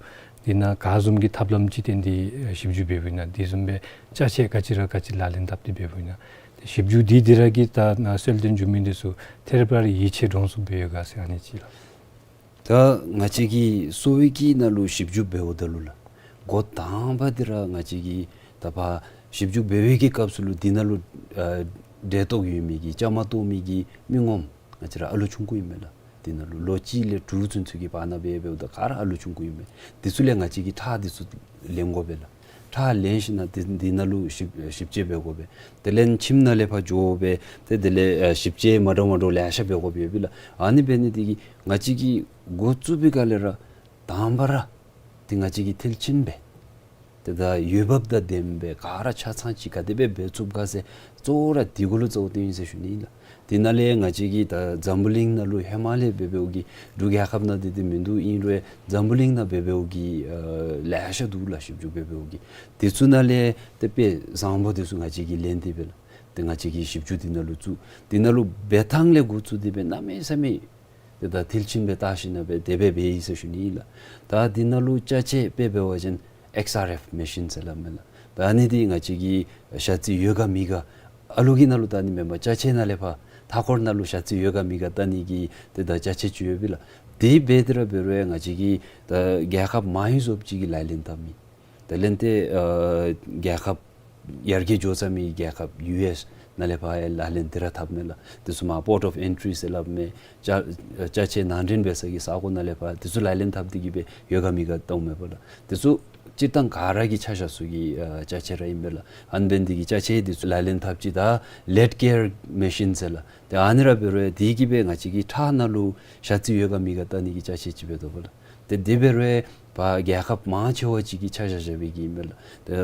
འདི་ནང་ག་བཟུམ་གྱི་ཐབས་ལམ་ཅིག་བཏོན་ཏེ་ཨ་ཞིབ་འཇུག་འབདཝ་ཨིན་ན། འདི་བཟུམ་སྦེ་ཅ་ཆས་ག་ཅི་ར་ག་ཅི་ལག་ལེན་འཐབ་སྟེ་འབདཝ་ཨིན་ན། ཏེ་ཞིབ་འཇུག་འདི་འདི་ར་གི་ད་ནཱ་གསལ་སྟོན་འབྱུང་མི་འདི་ཚུ་ཐད་རི་བ་རི་ཡིད་ཆེས་འདྲོངས་སུ་འབད་ཡོད་ག་ཟེར་ཨ་ནི་ཅིག་ལགས། ད་ང་བཅས་ཀྱིས་གསོ་བའི་གི་ནང་ལུ་ཞིབ་འཇུག་འབདཝ་ད་ལུ་ལགས། འགོ་དང་པ་འདི་ར་ང་བཅས་ཀྱིས་ད་ཕར་ཞིབ་འཇུག་འབད་བའི་གི་སྐབས་སུ་ལུ་འདི་ནང་ལུ་ཨ་འབྲས་རྟོག་ཡོད་མི་གི་བཅའ་མར་གཏོགས་མི་གི་མི་ངོམ་ང་བཅས་ར་ཨ་ལུ་ཆུང་ཀུ་ཨིན་མས་ལགས། འདི་ནང་ལུ་ལོ་གཅིག་ལས་དྲུག་ཚུན་ཚོད་ཀྱི་བར་ན་འབད་འབདཝ་ད་ག་ར་ཨ་ལུ་ཆུང་ཀུ་ཨིན་མས། འདི་ཚུ་ལས་ང་བཅས་ཀྱིས་ཁྲག་འདི་ཚུ་ལེན་དགོ་པས་ལགས། ཁྲག་ལེན་ཞིནམ་ལས་འདི་འདི་ནང་ལུ་ཞིབ་ཞིབ་དཔྱད་འབད་དགོ་པས། དེ་ལས་ཁྱིམ་ནང་ལས་ཕར་འགྱོ་སྦེ་ཏེ་དེ་ལས་ཨ་ཞིབ་དཔྱད་མ་འདྲཝ་མ་འདྲཝ་ལེ་ཤ་འབད་དགོཔ་ཡོད་པས་ལགས། ཨ་ནི་འབད་ནི་འདི་གིས་ང་བཅས་ཀྱིས་འགོ་བཙུགས་པའི་སྒང་ལས་ར་དང་པ་ར་འདི་ང་བཅས་ཀྱིས་མཐིལ་ཕྱིན་སྦེ་ཏེ་ད་འོས་འབབ་དང་ལྡནམ་སྦེ་ག་ར་ཆ་ཚང་ཅིག་ག་དེ་སྦེ་འབད་ཚུགས་ག་ཟེར་གཙོ་བོ་ར་འདི་གུ་ལུ་གཙོ་བོ་བཏོན་ཡི་ཟེར་ཞུ་ནི་ཨིན་ལགས། དེ་ནང་ལས་ང་བཅས་ཀྱིས་ད་འཛམ་བུ་གླིང་ནང་ལུ་ཧེ་མ་ལས་འབད་འབདཝ་གི་འབྲུག་རྒྱལ་ཁབ་ནང་འདི་འདི་མིན་འདུག། ཨིན་རུང་འཛམ་བུ་གླིང་ནང་འབད་འབདཝ་གི་ཨ་ལེ་ཤ་འདུག་ལགས། ཞིབ་འཇུག་འབད་འབདཝ་གི་འདི་ཚུ་ནང་ལས་ཏེ་དཔེ་བཟང་པོ་འདི་ཚུ་ང་བཅས་ཀྱིས་ལེན་ཏེ་སྦེ་ལགས། ཏེ་ང་བཅས་ཀྱིས་ཞིབ་འཇུག་འདི་ནང་ལུ་བཙུགས། འདི་ནང་ལུ་འབད་ཐངས་ལས་འགོ་བཙུགས་ཏེ་སྦེ་གནམ་མེད་ས་མེད་ཏེ་ད་མཐིལ་ཕྱིན་སྦེ་བལྟ་ཞིནམ་ལས་སྦེ་དེ་སྦེ་འབད་ཡི་ཟེར་ཞུ་ནི་ཨིན་ལགས། ད་འདི་ནང་ལུ་ཅ་ཆས་དཔེ་འབད་བ་ཅིན་ཨེགསི་ཨར་ཨེཕ་མེ་ཤིན་ཟེར་སླབ་མས་ལགས། ད་ཨ་ནི་འདི་ང་བཅས་ཀྱིས་ཞ་རྩི་ཡོད་ག་མེད་ག་ཨ་ལུ་གི་ནང་ལུ་བལྟ་ནི་མེན་པར་ཅ་ཆས་ནང་ལས་ཕར་མཐའ་འཁོར་ནང་ལུ་ཞ་རྩི་ཡོད་ག་མེད་ག་བལྟ་ནི་གི་ཏེ་ད་ཅ་ཆས་ཅིག་ཡོད་པས་ལགས། དེ་འབད་དེ་ར་འབད་རུང་ཡང་ང་བཅས་ཀྱིས་ད་རྒྱལ་ཁབ་མང་རབས་ཅིག་གིས་ལག་ལེན་འཐབ་མི་དེ་ལས་ཏེ་ཨ་རྒྱལ་ཁབ་ཡར་རྒྱས་འགྱོ་ཚར་མི་རྒྱལ་ཁབ་ཡུ་ཨེསི་ནང་ལས་ཕར་ཡང་ལག་ལེན་འདི་ར་འཐབ་མས་ལགས། དེ་ཚུ་མར་པོརཊ་ཨོཕ་ཨེན་ཊི་རི་ཟེར་སླབ་མས། ཅ་ཅ་ཆས་ནང་འདྲེན་འབད་ས་གི་ས་གོ་ནང་ལས་ཕར་དེ་ཚུ་ལག་ལེན་འཐབ་སྟེ་གི་སྦེ་ཡོད་ག་མེད་ག་བལྟཝ་མས་པ་ལགས། དེ་ཚུ་སྤྱིར་བཏང་ག་ར་གིས་ཆ་བཞག་ས་གི་ཨ་ཅ་ཆས་ར་ཨིན་པས་ལགས། ཨ་ནི་འབད་ནི་འདི་གིས་ཅ་ཆས་འདི་ཚུ་ལག་ལེན་འཐབ་ཅི། ད་ལེཌ་ཀེར་མེ་ཤིན་ཟེར་ལགས། ཏེ་ཨ་ནི་ར་འབད་རུང་དེ་གིས་སྦེ་ང་བཅས་ཀྱི་ཁྲག་ནང་ལུ་ཞ་རྩི་ཡོད་ག་མེད་ག་བལྟ་ནི་གི་ཅ་ཆས་ཅིག་འབད་དོ་པ་ལགས། ཏེ་དེ་འབད་རུང་ཕར་རྒྱལ་ཁབ་མང་ཆེ་བ་ཅིག་གིས་ཆ་བཞག་བཞག་པའི་གི་ཨིན་པས་ལགས། ཏེ་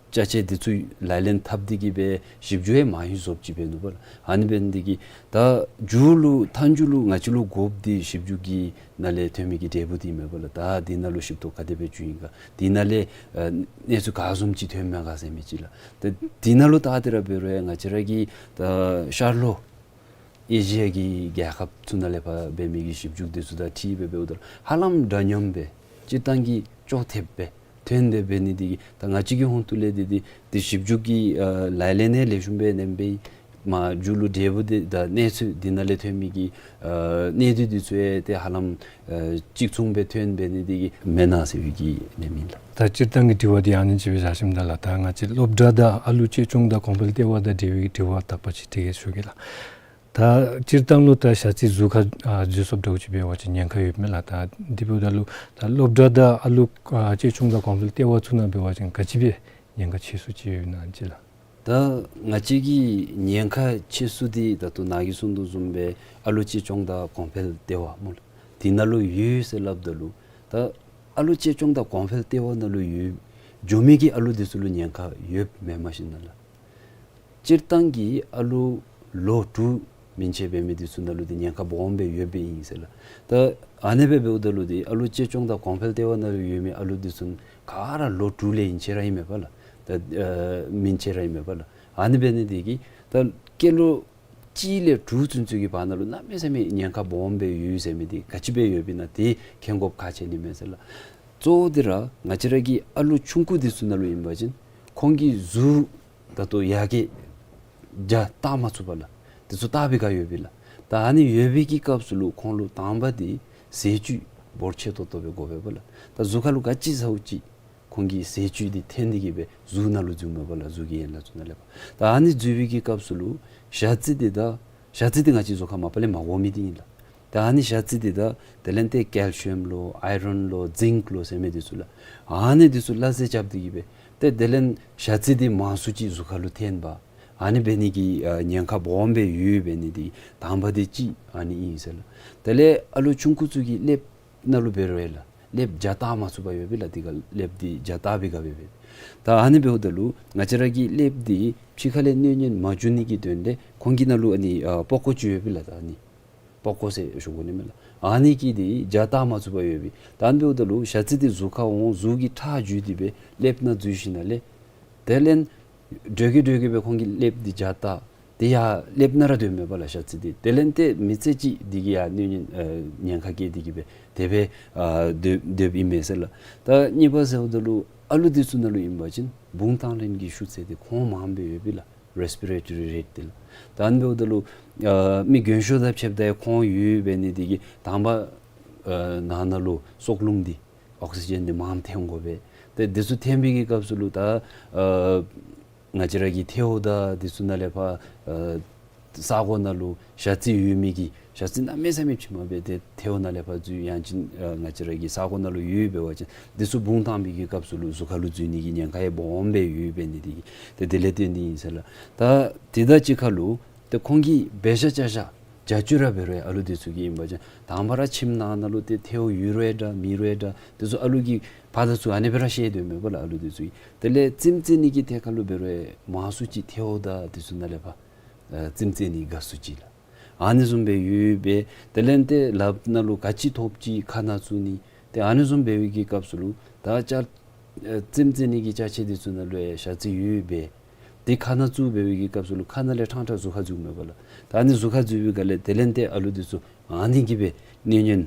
ཅ་ཆས་འདི་ཚུ་ལག་ལེན་འཐབ་སྟེ་གི་སྦེ་ཞིབ་འཇུག་ཡང་མང་རབས་ཅིག་འབད་ནུག་པ་ལགས། ཨ་ནི་འབད་ནི་འདི་གིས་ད་མཇུག་ལུ་མཐའ་མཇུག་ལུ་ང་བཅས་ལུ་དགོཔ་འདི་ཞིབ་འཇུག་གི་ནང་ལས་ཐོན་མི་གི་འབྲས་བུ་འདི་ཨིན་མས་པ་ལགས། ད་འདི་ནང་ལུ་ཞིབ་ཏོག་ག་དེ་སྦེ་བྱུང་ཡི་ག། འདི་ནང་ལས་ཨ་གནས་ཚུལ་ག་བཟུམ་ཅིག་ཐོན་མས་ག་ཟེར་མི་ཅིག་ལགས། ད་འདི་ནང་ལུ་ད་དེ་ར་འབད་རུང་ཡང་ང་བཅས་ར་གི་ད་ཤར་ལྷོ་ཨེ་ཤི་ཡ་གི་རྒྱལ་ཁབ་ཚུ་ནང་ལས་ཕར་འབད་མི་གི་ཞིབ་འཇུག་འདི་ཚུ་དང་འཁྲིལ་སྦེ་འབདཝ་ད་ཧ་ལམ་འདྲ་མཉམ་སྦེ་སྤྱིར་བཏང་གི་ཅོག་འཐདཔ་སྦེ་ཐོན་ཏེ་འབད་ནི་འདི་གིས་ད་ང་བཅས་ཀྱི་ཧོངས་ཏོ་ལས་འདི་འདི་འདི་ཞིབ་འཇུག་གི་ཨ་ལག་ལེན་ཡང་ལེགས་ཤོམ་སྦེ་ཨིན་པས། མཇུག་ལུ་འབྲས་བུ་འདི་དང་གནས་ཚུལ་འདི་ནང་ལས་ཐོན་མི་གི་ཨ་གནད་དོན་འདི་ཚུ་ཡང་ཏེ་ཧ་ལམ་ཨ་གཅིག་མཚུངས་སྦེ་ཐོན་འབད་ནི་འདི་གིས་མེན་ན་ཟེར་བའི་གི་ཨ་ནི་ཨིན་ལགས། ད་སྤྱིར་བཏང་གི་དྲི་བ་འདི་ཨ་ནི་ཅིག་སྦེ་བཞག་ཞིནམ་ད་ལགས། ད་ང་བཅས་སློབ་གྲྭ་དང་ཨ་ལུ་གཅེས་སྐྱོང་དང་གོང་འཕེལ་ལྟེ་བ་དང་འབྲེལ་བའི་དྲི་བ་དག་པ་ཅིག་དྲི་གེ་ཞུ་གེ་ལགས། ད་སྤྱིར་བཏང་ལུ་ད་ཞ་རྩི་གཟུགས་ཁར་ཨ་འཛུལ་སོངམ་འདྲཝ་ཅིག་འབད་བ་ཅིན་ཉེན་ཁ་ཡོདཔ་མས་ལགས། ད་དེ་འབདཝ་ད་ལུ་ད་སློབ་གྲྭ་དང་ཨ་ལུ་ཨ་གཅེས་སྐྱོང་དང་གོང་འཕེལ་ལྟེ་བ་ཚུ་ནང་འབད་བ་ཅིན་ག་ཅི་སྦེ་ཉེན་ཁ་ཆེ་སུ་ཅིག་ཡོདཔ་ཨིན་ན་ཅིག་ལགས། ད་ང་བཅས་ཀྱི་ཉེན་ཁ་ཆེ་སུ་འདི་ད་ལྟོ་ནཱ་གིས་གསུངས་དོ་བཟུམ་སྦེ་ཨ་ལུ་གཅེས་སྐྱོང་དང་གོང་འཕེལ་ལྟེ་བ་སྨོ་ལགས། དེ་ནང་ལུ་ཡོད་ཟེར་སླབ་ད་ལུ་ད་ཨ་ལུ་གཅེས་སྐྱོང་དང་གོང་འཕེལ་ལྟེ་བ་ནང་ལུ་ཡོད་འགྱོ་མི་གི་ཨ་ལུ་འདི་ཚུ་ལུ་ཉེན་ཁ་ཡོདཔ་མེན་མས་ཤིག་ན་ལགས། སྤྱིར་བཏང་གི་ཨ་ལུ་ལོ་དྲུག་མན་ཆད་འབད་མི་འདི་ཚུ་ནང་ལུ་འདི་ཉེན་ཁ་སྦོམ་སྦེ་ཡོདཔ་ཨིན་ཟེར་ལགས། ད་ཨ་ནི་སྦེ་འབདཝ་ད་ལུ་འདི་ཨ་ལུ་གཅེས་སྐྱོང་དང་གོང་འཕེལ་ལྟེ་བ་ནང་ལུ་ཡོད་མི་ཨ་ལུ་འདི་ཚུ་ག་ར་ལོ་དྲུག་ལས་ཨིན་ཅི་ར་ཨིན་མས་པ་ལགས། ད་ཨ་མན་ཆད་ར་ཨིན་མས་པ་ལགས། ཨ་ནི་འབད་ནི་འདི་གིས་ད་སྐྱེས་ལོ་གཅིག་ལས་དྲུག་ཚུན་ཚོད་ཀྱི་བར་ན་ལུ་གནམ་མེད་ས་མེད་ཉེན་ཁ་སྦོམ་སྦེ་ཡོད་ཟེར་མི་འདི་ག་ཅི་སྦེ་ཡོདཔ་ཨིན་ན་འདི་མཁྱེན་དགོཔ་ཁག་ཆེ་ནི་མས་ཟེར་ལགས། གཙོ་བོ་འདི་ར་ང་བཅས་ར་གི་ཨ་ལུ་ཆུང་ཀུ་འདི་ཚུ་ནང་ལུ་ཨིན་པ་ཅིན་ཁོང་གི་གཟུགས་ད་ལྟོ་ཡར་རྒྱས་རྒྱ་བཏང་མ་ཚུགས་པར་ལགས། འདི་ཚུ་ལྟ་བའི་བསྒང་ཡོད་པས་ལགས། ད་ཨ་ནི་ཡོད་པའི་གི་སྐབས་སུ་ལུ་ཁོང་ལུ་དང་པ་འདི་ཟས་བཅུད་འབོར་ཆེ་ཏོག་ཏོ་སྦེ་དགོ་པས་པ་ལགས། ད་གཟུགས་ཁར་ལུ་ག་ཅི་ཟཝ་ཅིག་ཁོང་གིས་ཟས་བཅུད་འདི་འཐོན་ཏེ་གི་སྦེ་གཟུགས་ནང་ལུ་འཛུལཝ་མས་པ་ལགས། གཟུགས་ཀྱི་ཡན་ལག་ཚུ་ནང་ལས་ཕར། ད་ཨ་ནི་འཛུལ་བའི་གི་སྐབས་སུ་ལུ་ཞ་རྩི་འདི་ད་ཞ་རྩི་འདི་ང་བཅས་གཟུགས་ཁར་མ་པ་ལས་མ་དགོ་མི་འདི་ཨིན་ལགས། ད་ཨ་ནི་ཞ་རྩི་འདི་ད་དེ་ལས་ཏེ་ཀལ་ཤི་ཡམ་ལོ་ཨའི་རོན་ལོ་ཛིང་ཀ་ལོ་ཟེར་མི་འདི་ཚུ་ལགས། ཨ་ནི་འདི་ཚུ་སླ་བསྲེ་རྐྱབ་སྟེ་གི་སྦེ་ཏེ་དེ་ལས་ཞ་རྩི་འདི་མང་སུ་ཅིག་གཟུགས་ཁར་ལུ་འཐོན་པ། ཨ་ནི་འབད་ནི་གི་ཨ་ཉེན་ཁ་སྦོམ་སྦེ་ཡོད་འབད་ནི་འདི་དང་པ་འདི་གཅིག་ཨ་ནི་ཨིན་ཟེར་ལགས། དེ་ལས་ཨ་ལུ་ཆུང་ཀུ་ཚུ་གི་ཀླདཔ་ནང་ལུ་འབད་རུང་ཡང་ལགས། ཀླདཔ་རྒྱ་བཏང་མ་ཚུགས་པར་ཡོད་པས་ལགས། འདི་ག་ཀླདཔ་འདི་རྒྱ་བཏང་བའི་བསྒང་སྦེ་འབད། ད་ཨ་ནི་འབདཝ་ད་ལུ་ང་བཅས་ར་གི་ཀླདཔ་འདི་ཕྱི་ཁ་ལས་གནོད་ཉེན་མ་འགྱོ་ནི་གི་དོན་ལས་ཁོང་གི་ནང་ལུ་ཨ་ནི་ཨ་པགས་ཀོ་ཅིག་ཡོད་པས་ལགས། ད་ཨ་ནི་པགས་ཀོ་ཟེར་ཞུ་དགོ་ནི་མས་ལགས། ཨ་ནི་གིས་འདི་རྒྱ་བཏང་མ་ཚུགས་པར་ཡོད་པས། ད་ཨ་ནི་འབདཝ་ད་ལུ་ཞ་རྩི་འདི་གཟུགས་ཁར་འོང་གཟུགས་ཀྱི་ཁྲག་འཇུ་སྟེ་སྦེ་ཀླདཔ་ནང་འཛུལ་ཞིནམ་ལས་དེ་ལས་འགྲོས་ཀྱིས་འགྲོས་ཀྱིས་སྦེ་ཁོང་གི་ཀླདཔ་འདི་རྒྱ་བཏང་། དེ་ཡང་ཀླདཔ་ནང་ར་སྡོདཔ་མས་པ་ལགས་ཞ་རྩི་འདི། དེ་ལས་ཏེ་མི་ཚེ་གཅིག་འདི་གིས་ཡང་གནོད་ཉེན་ཨ་ཉེན་ཁ་བཀལ་ཏེ་གི་སྦེ་དེ་སྦེ་ཨ་སྡོད་སྡོདཔ་ཨིན་མས་ཟེར་ལགས། ད་གཉིས་པ་ཟེརཝ་ད་ལུ་ཨ་ལུ་འདི་ཚུ་ནང་ལུ་ཨིན་པ་ཅིན་བུང་བཏང་ལེན་གྱི་ཤུགས་ཚད་འདི་ཁོང་མངམ་སྦེ་ཡོད་པས་ལགས། རེས་པི་རེ་ཊོ་རི་རེཊ་འདི་ལགས། ད་ཨ་ནི་འབདཝ་ད་ལུ་ཨ་མི་རྒན་ཤོས་དང་ཕྱདཔ་ད་ཡང་ཁོང་ཡོད་འབད་ནི་འདི་གིས་དང་པ་ཨ་ནང་ན་ལུ་སྲོག་རླུང་འདི་ཨོག་སི་ཇེན་འདི་མངམ་འཐོན་དགོ་པས། ཏེ་འདི་ཚུ་འཐོན་པའི་གི་སྐབས་སུ་ལུ་ད་ཨ་ང་བཅས་ར་གི་ཐལཝ་དང་འདི་ཚུ་ནང་ལས་ཕར་ཨ་ས་གོ་ནང་ལུ་ཞ་རྩི་ཡོད་མི་གི་ཞ་རྩི་གནམ་མེད་ས་མེད་ཕྱི་མ་སྦེ་ཏེ་ཐལཝ་ནང་ལས་ཕར་འཛུལ་ཡང་ཅིན་ཨ་ང་བཅས་ར་གི་ས་གོ་ནང་ལུ་ཡོད་འབད་བ་ཅིན་འདི་ཚུ་བུང་བཏང་པའི་གི་སྐབས་སུ་ལུ་གཟུགས་ཁར་ལུ་འཛུལ་ནི་གི་ཉེན་ཁ་ཡང་སྦོམ་སྦེ་ཡོད་འབད་ནི་འདི་གིས་ཏེ་དེ་ལས་བརྟེན་ཏེ་ཨིན་ཟེར་ལགས། ད་དེ་དང་གཅིག་ཁར་ལུ་ཏེ་ཁོང་གིས་འབད་བཞག་བཅའ་བཞག་བྱ་སྤྱོད་ར་འབད་རུང་ཨ་ལུ་འདི་ཚུ་གིས་ཨིན་པ་ཅིན་དང་པ་ར་ཁྱིམ་ནང་ན་ལུ་ཏེ་ཐལཝ་ཡོད་རུང་ཡང་འདྲ་མེད་རུང་ཡང་འདྲ་འདི་ཚུ་ཨ་ལུ་གིས་ཕར་དང་ཚུར་ཨ་ནི་སྦེ་ར་བཤལ་སྡོདཔ་མས་པ་ལགས་ཨ་ལུ་འདི་ཚུ་གིས། དེ་ལས་རྩེདམོ་རྩེ་ནི་གི་ཐད་ཁར་ལུ་འབད་རུང་མང་སུ་ཅིག་ཐལཝ་དང་འདི་ཚུ་ནང་ལས་ཕར་ཨ་རྩེདམོ་རྩེ་ནི་དགའ་སུ་ཅིག་ལགས། ཨ་ནི་བཟུམ་སྦེ་ཡོད་པས། དེ་ལས་ཏེ་ལགཔ་ནང་ལུ་ག་ཅི་ཐོབ་ཅི་ཁ་ནང་བཙུགས་ནི། ཏེ་ཨ་ནི་བཟུམ་འབད་བའི་གི་སྐབས་སུ་ལུ་ད་ཅ་ཨ་རྩེདམོ་རྩེ་ནི་གི་ཅ་ཆས་འདི་ཚུ་ནང་ལུ་ཡང་ཞ་རྩི་ཡོད་པས། ཏེ་ཁ་ནང་བཙུགས་འབད་བའི་གི་སྐབས་སུ་ལུ་ཁ་ནང་ལས་ཕྲང་ཕྲང་གཟུགས་ཁར་འཛུལཝ་མས་པ་ལགས། ད་ཨ་ནི་གཟུགས་ཁར་འཛུལ་བའི་སྒང་ལས་དེ་ལས་ཏེ་ཨ་ལུ་འདི་ཚུ་ཨ་ནི་གིས་སྦེ་གནོད་ཉེན་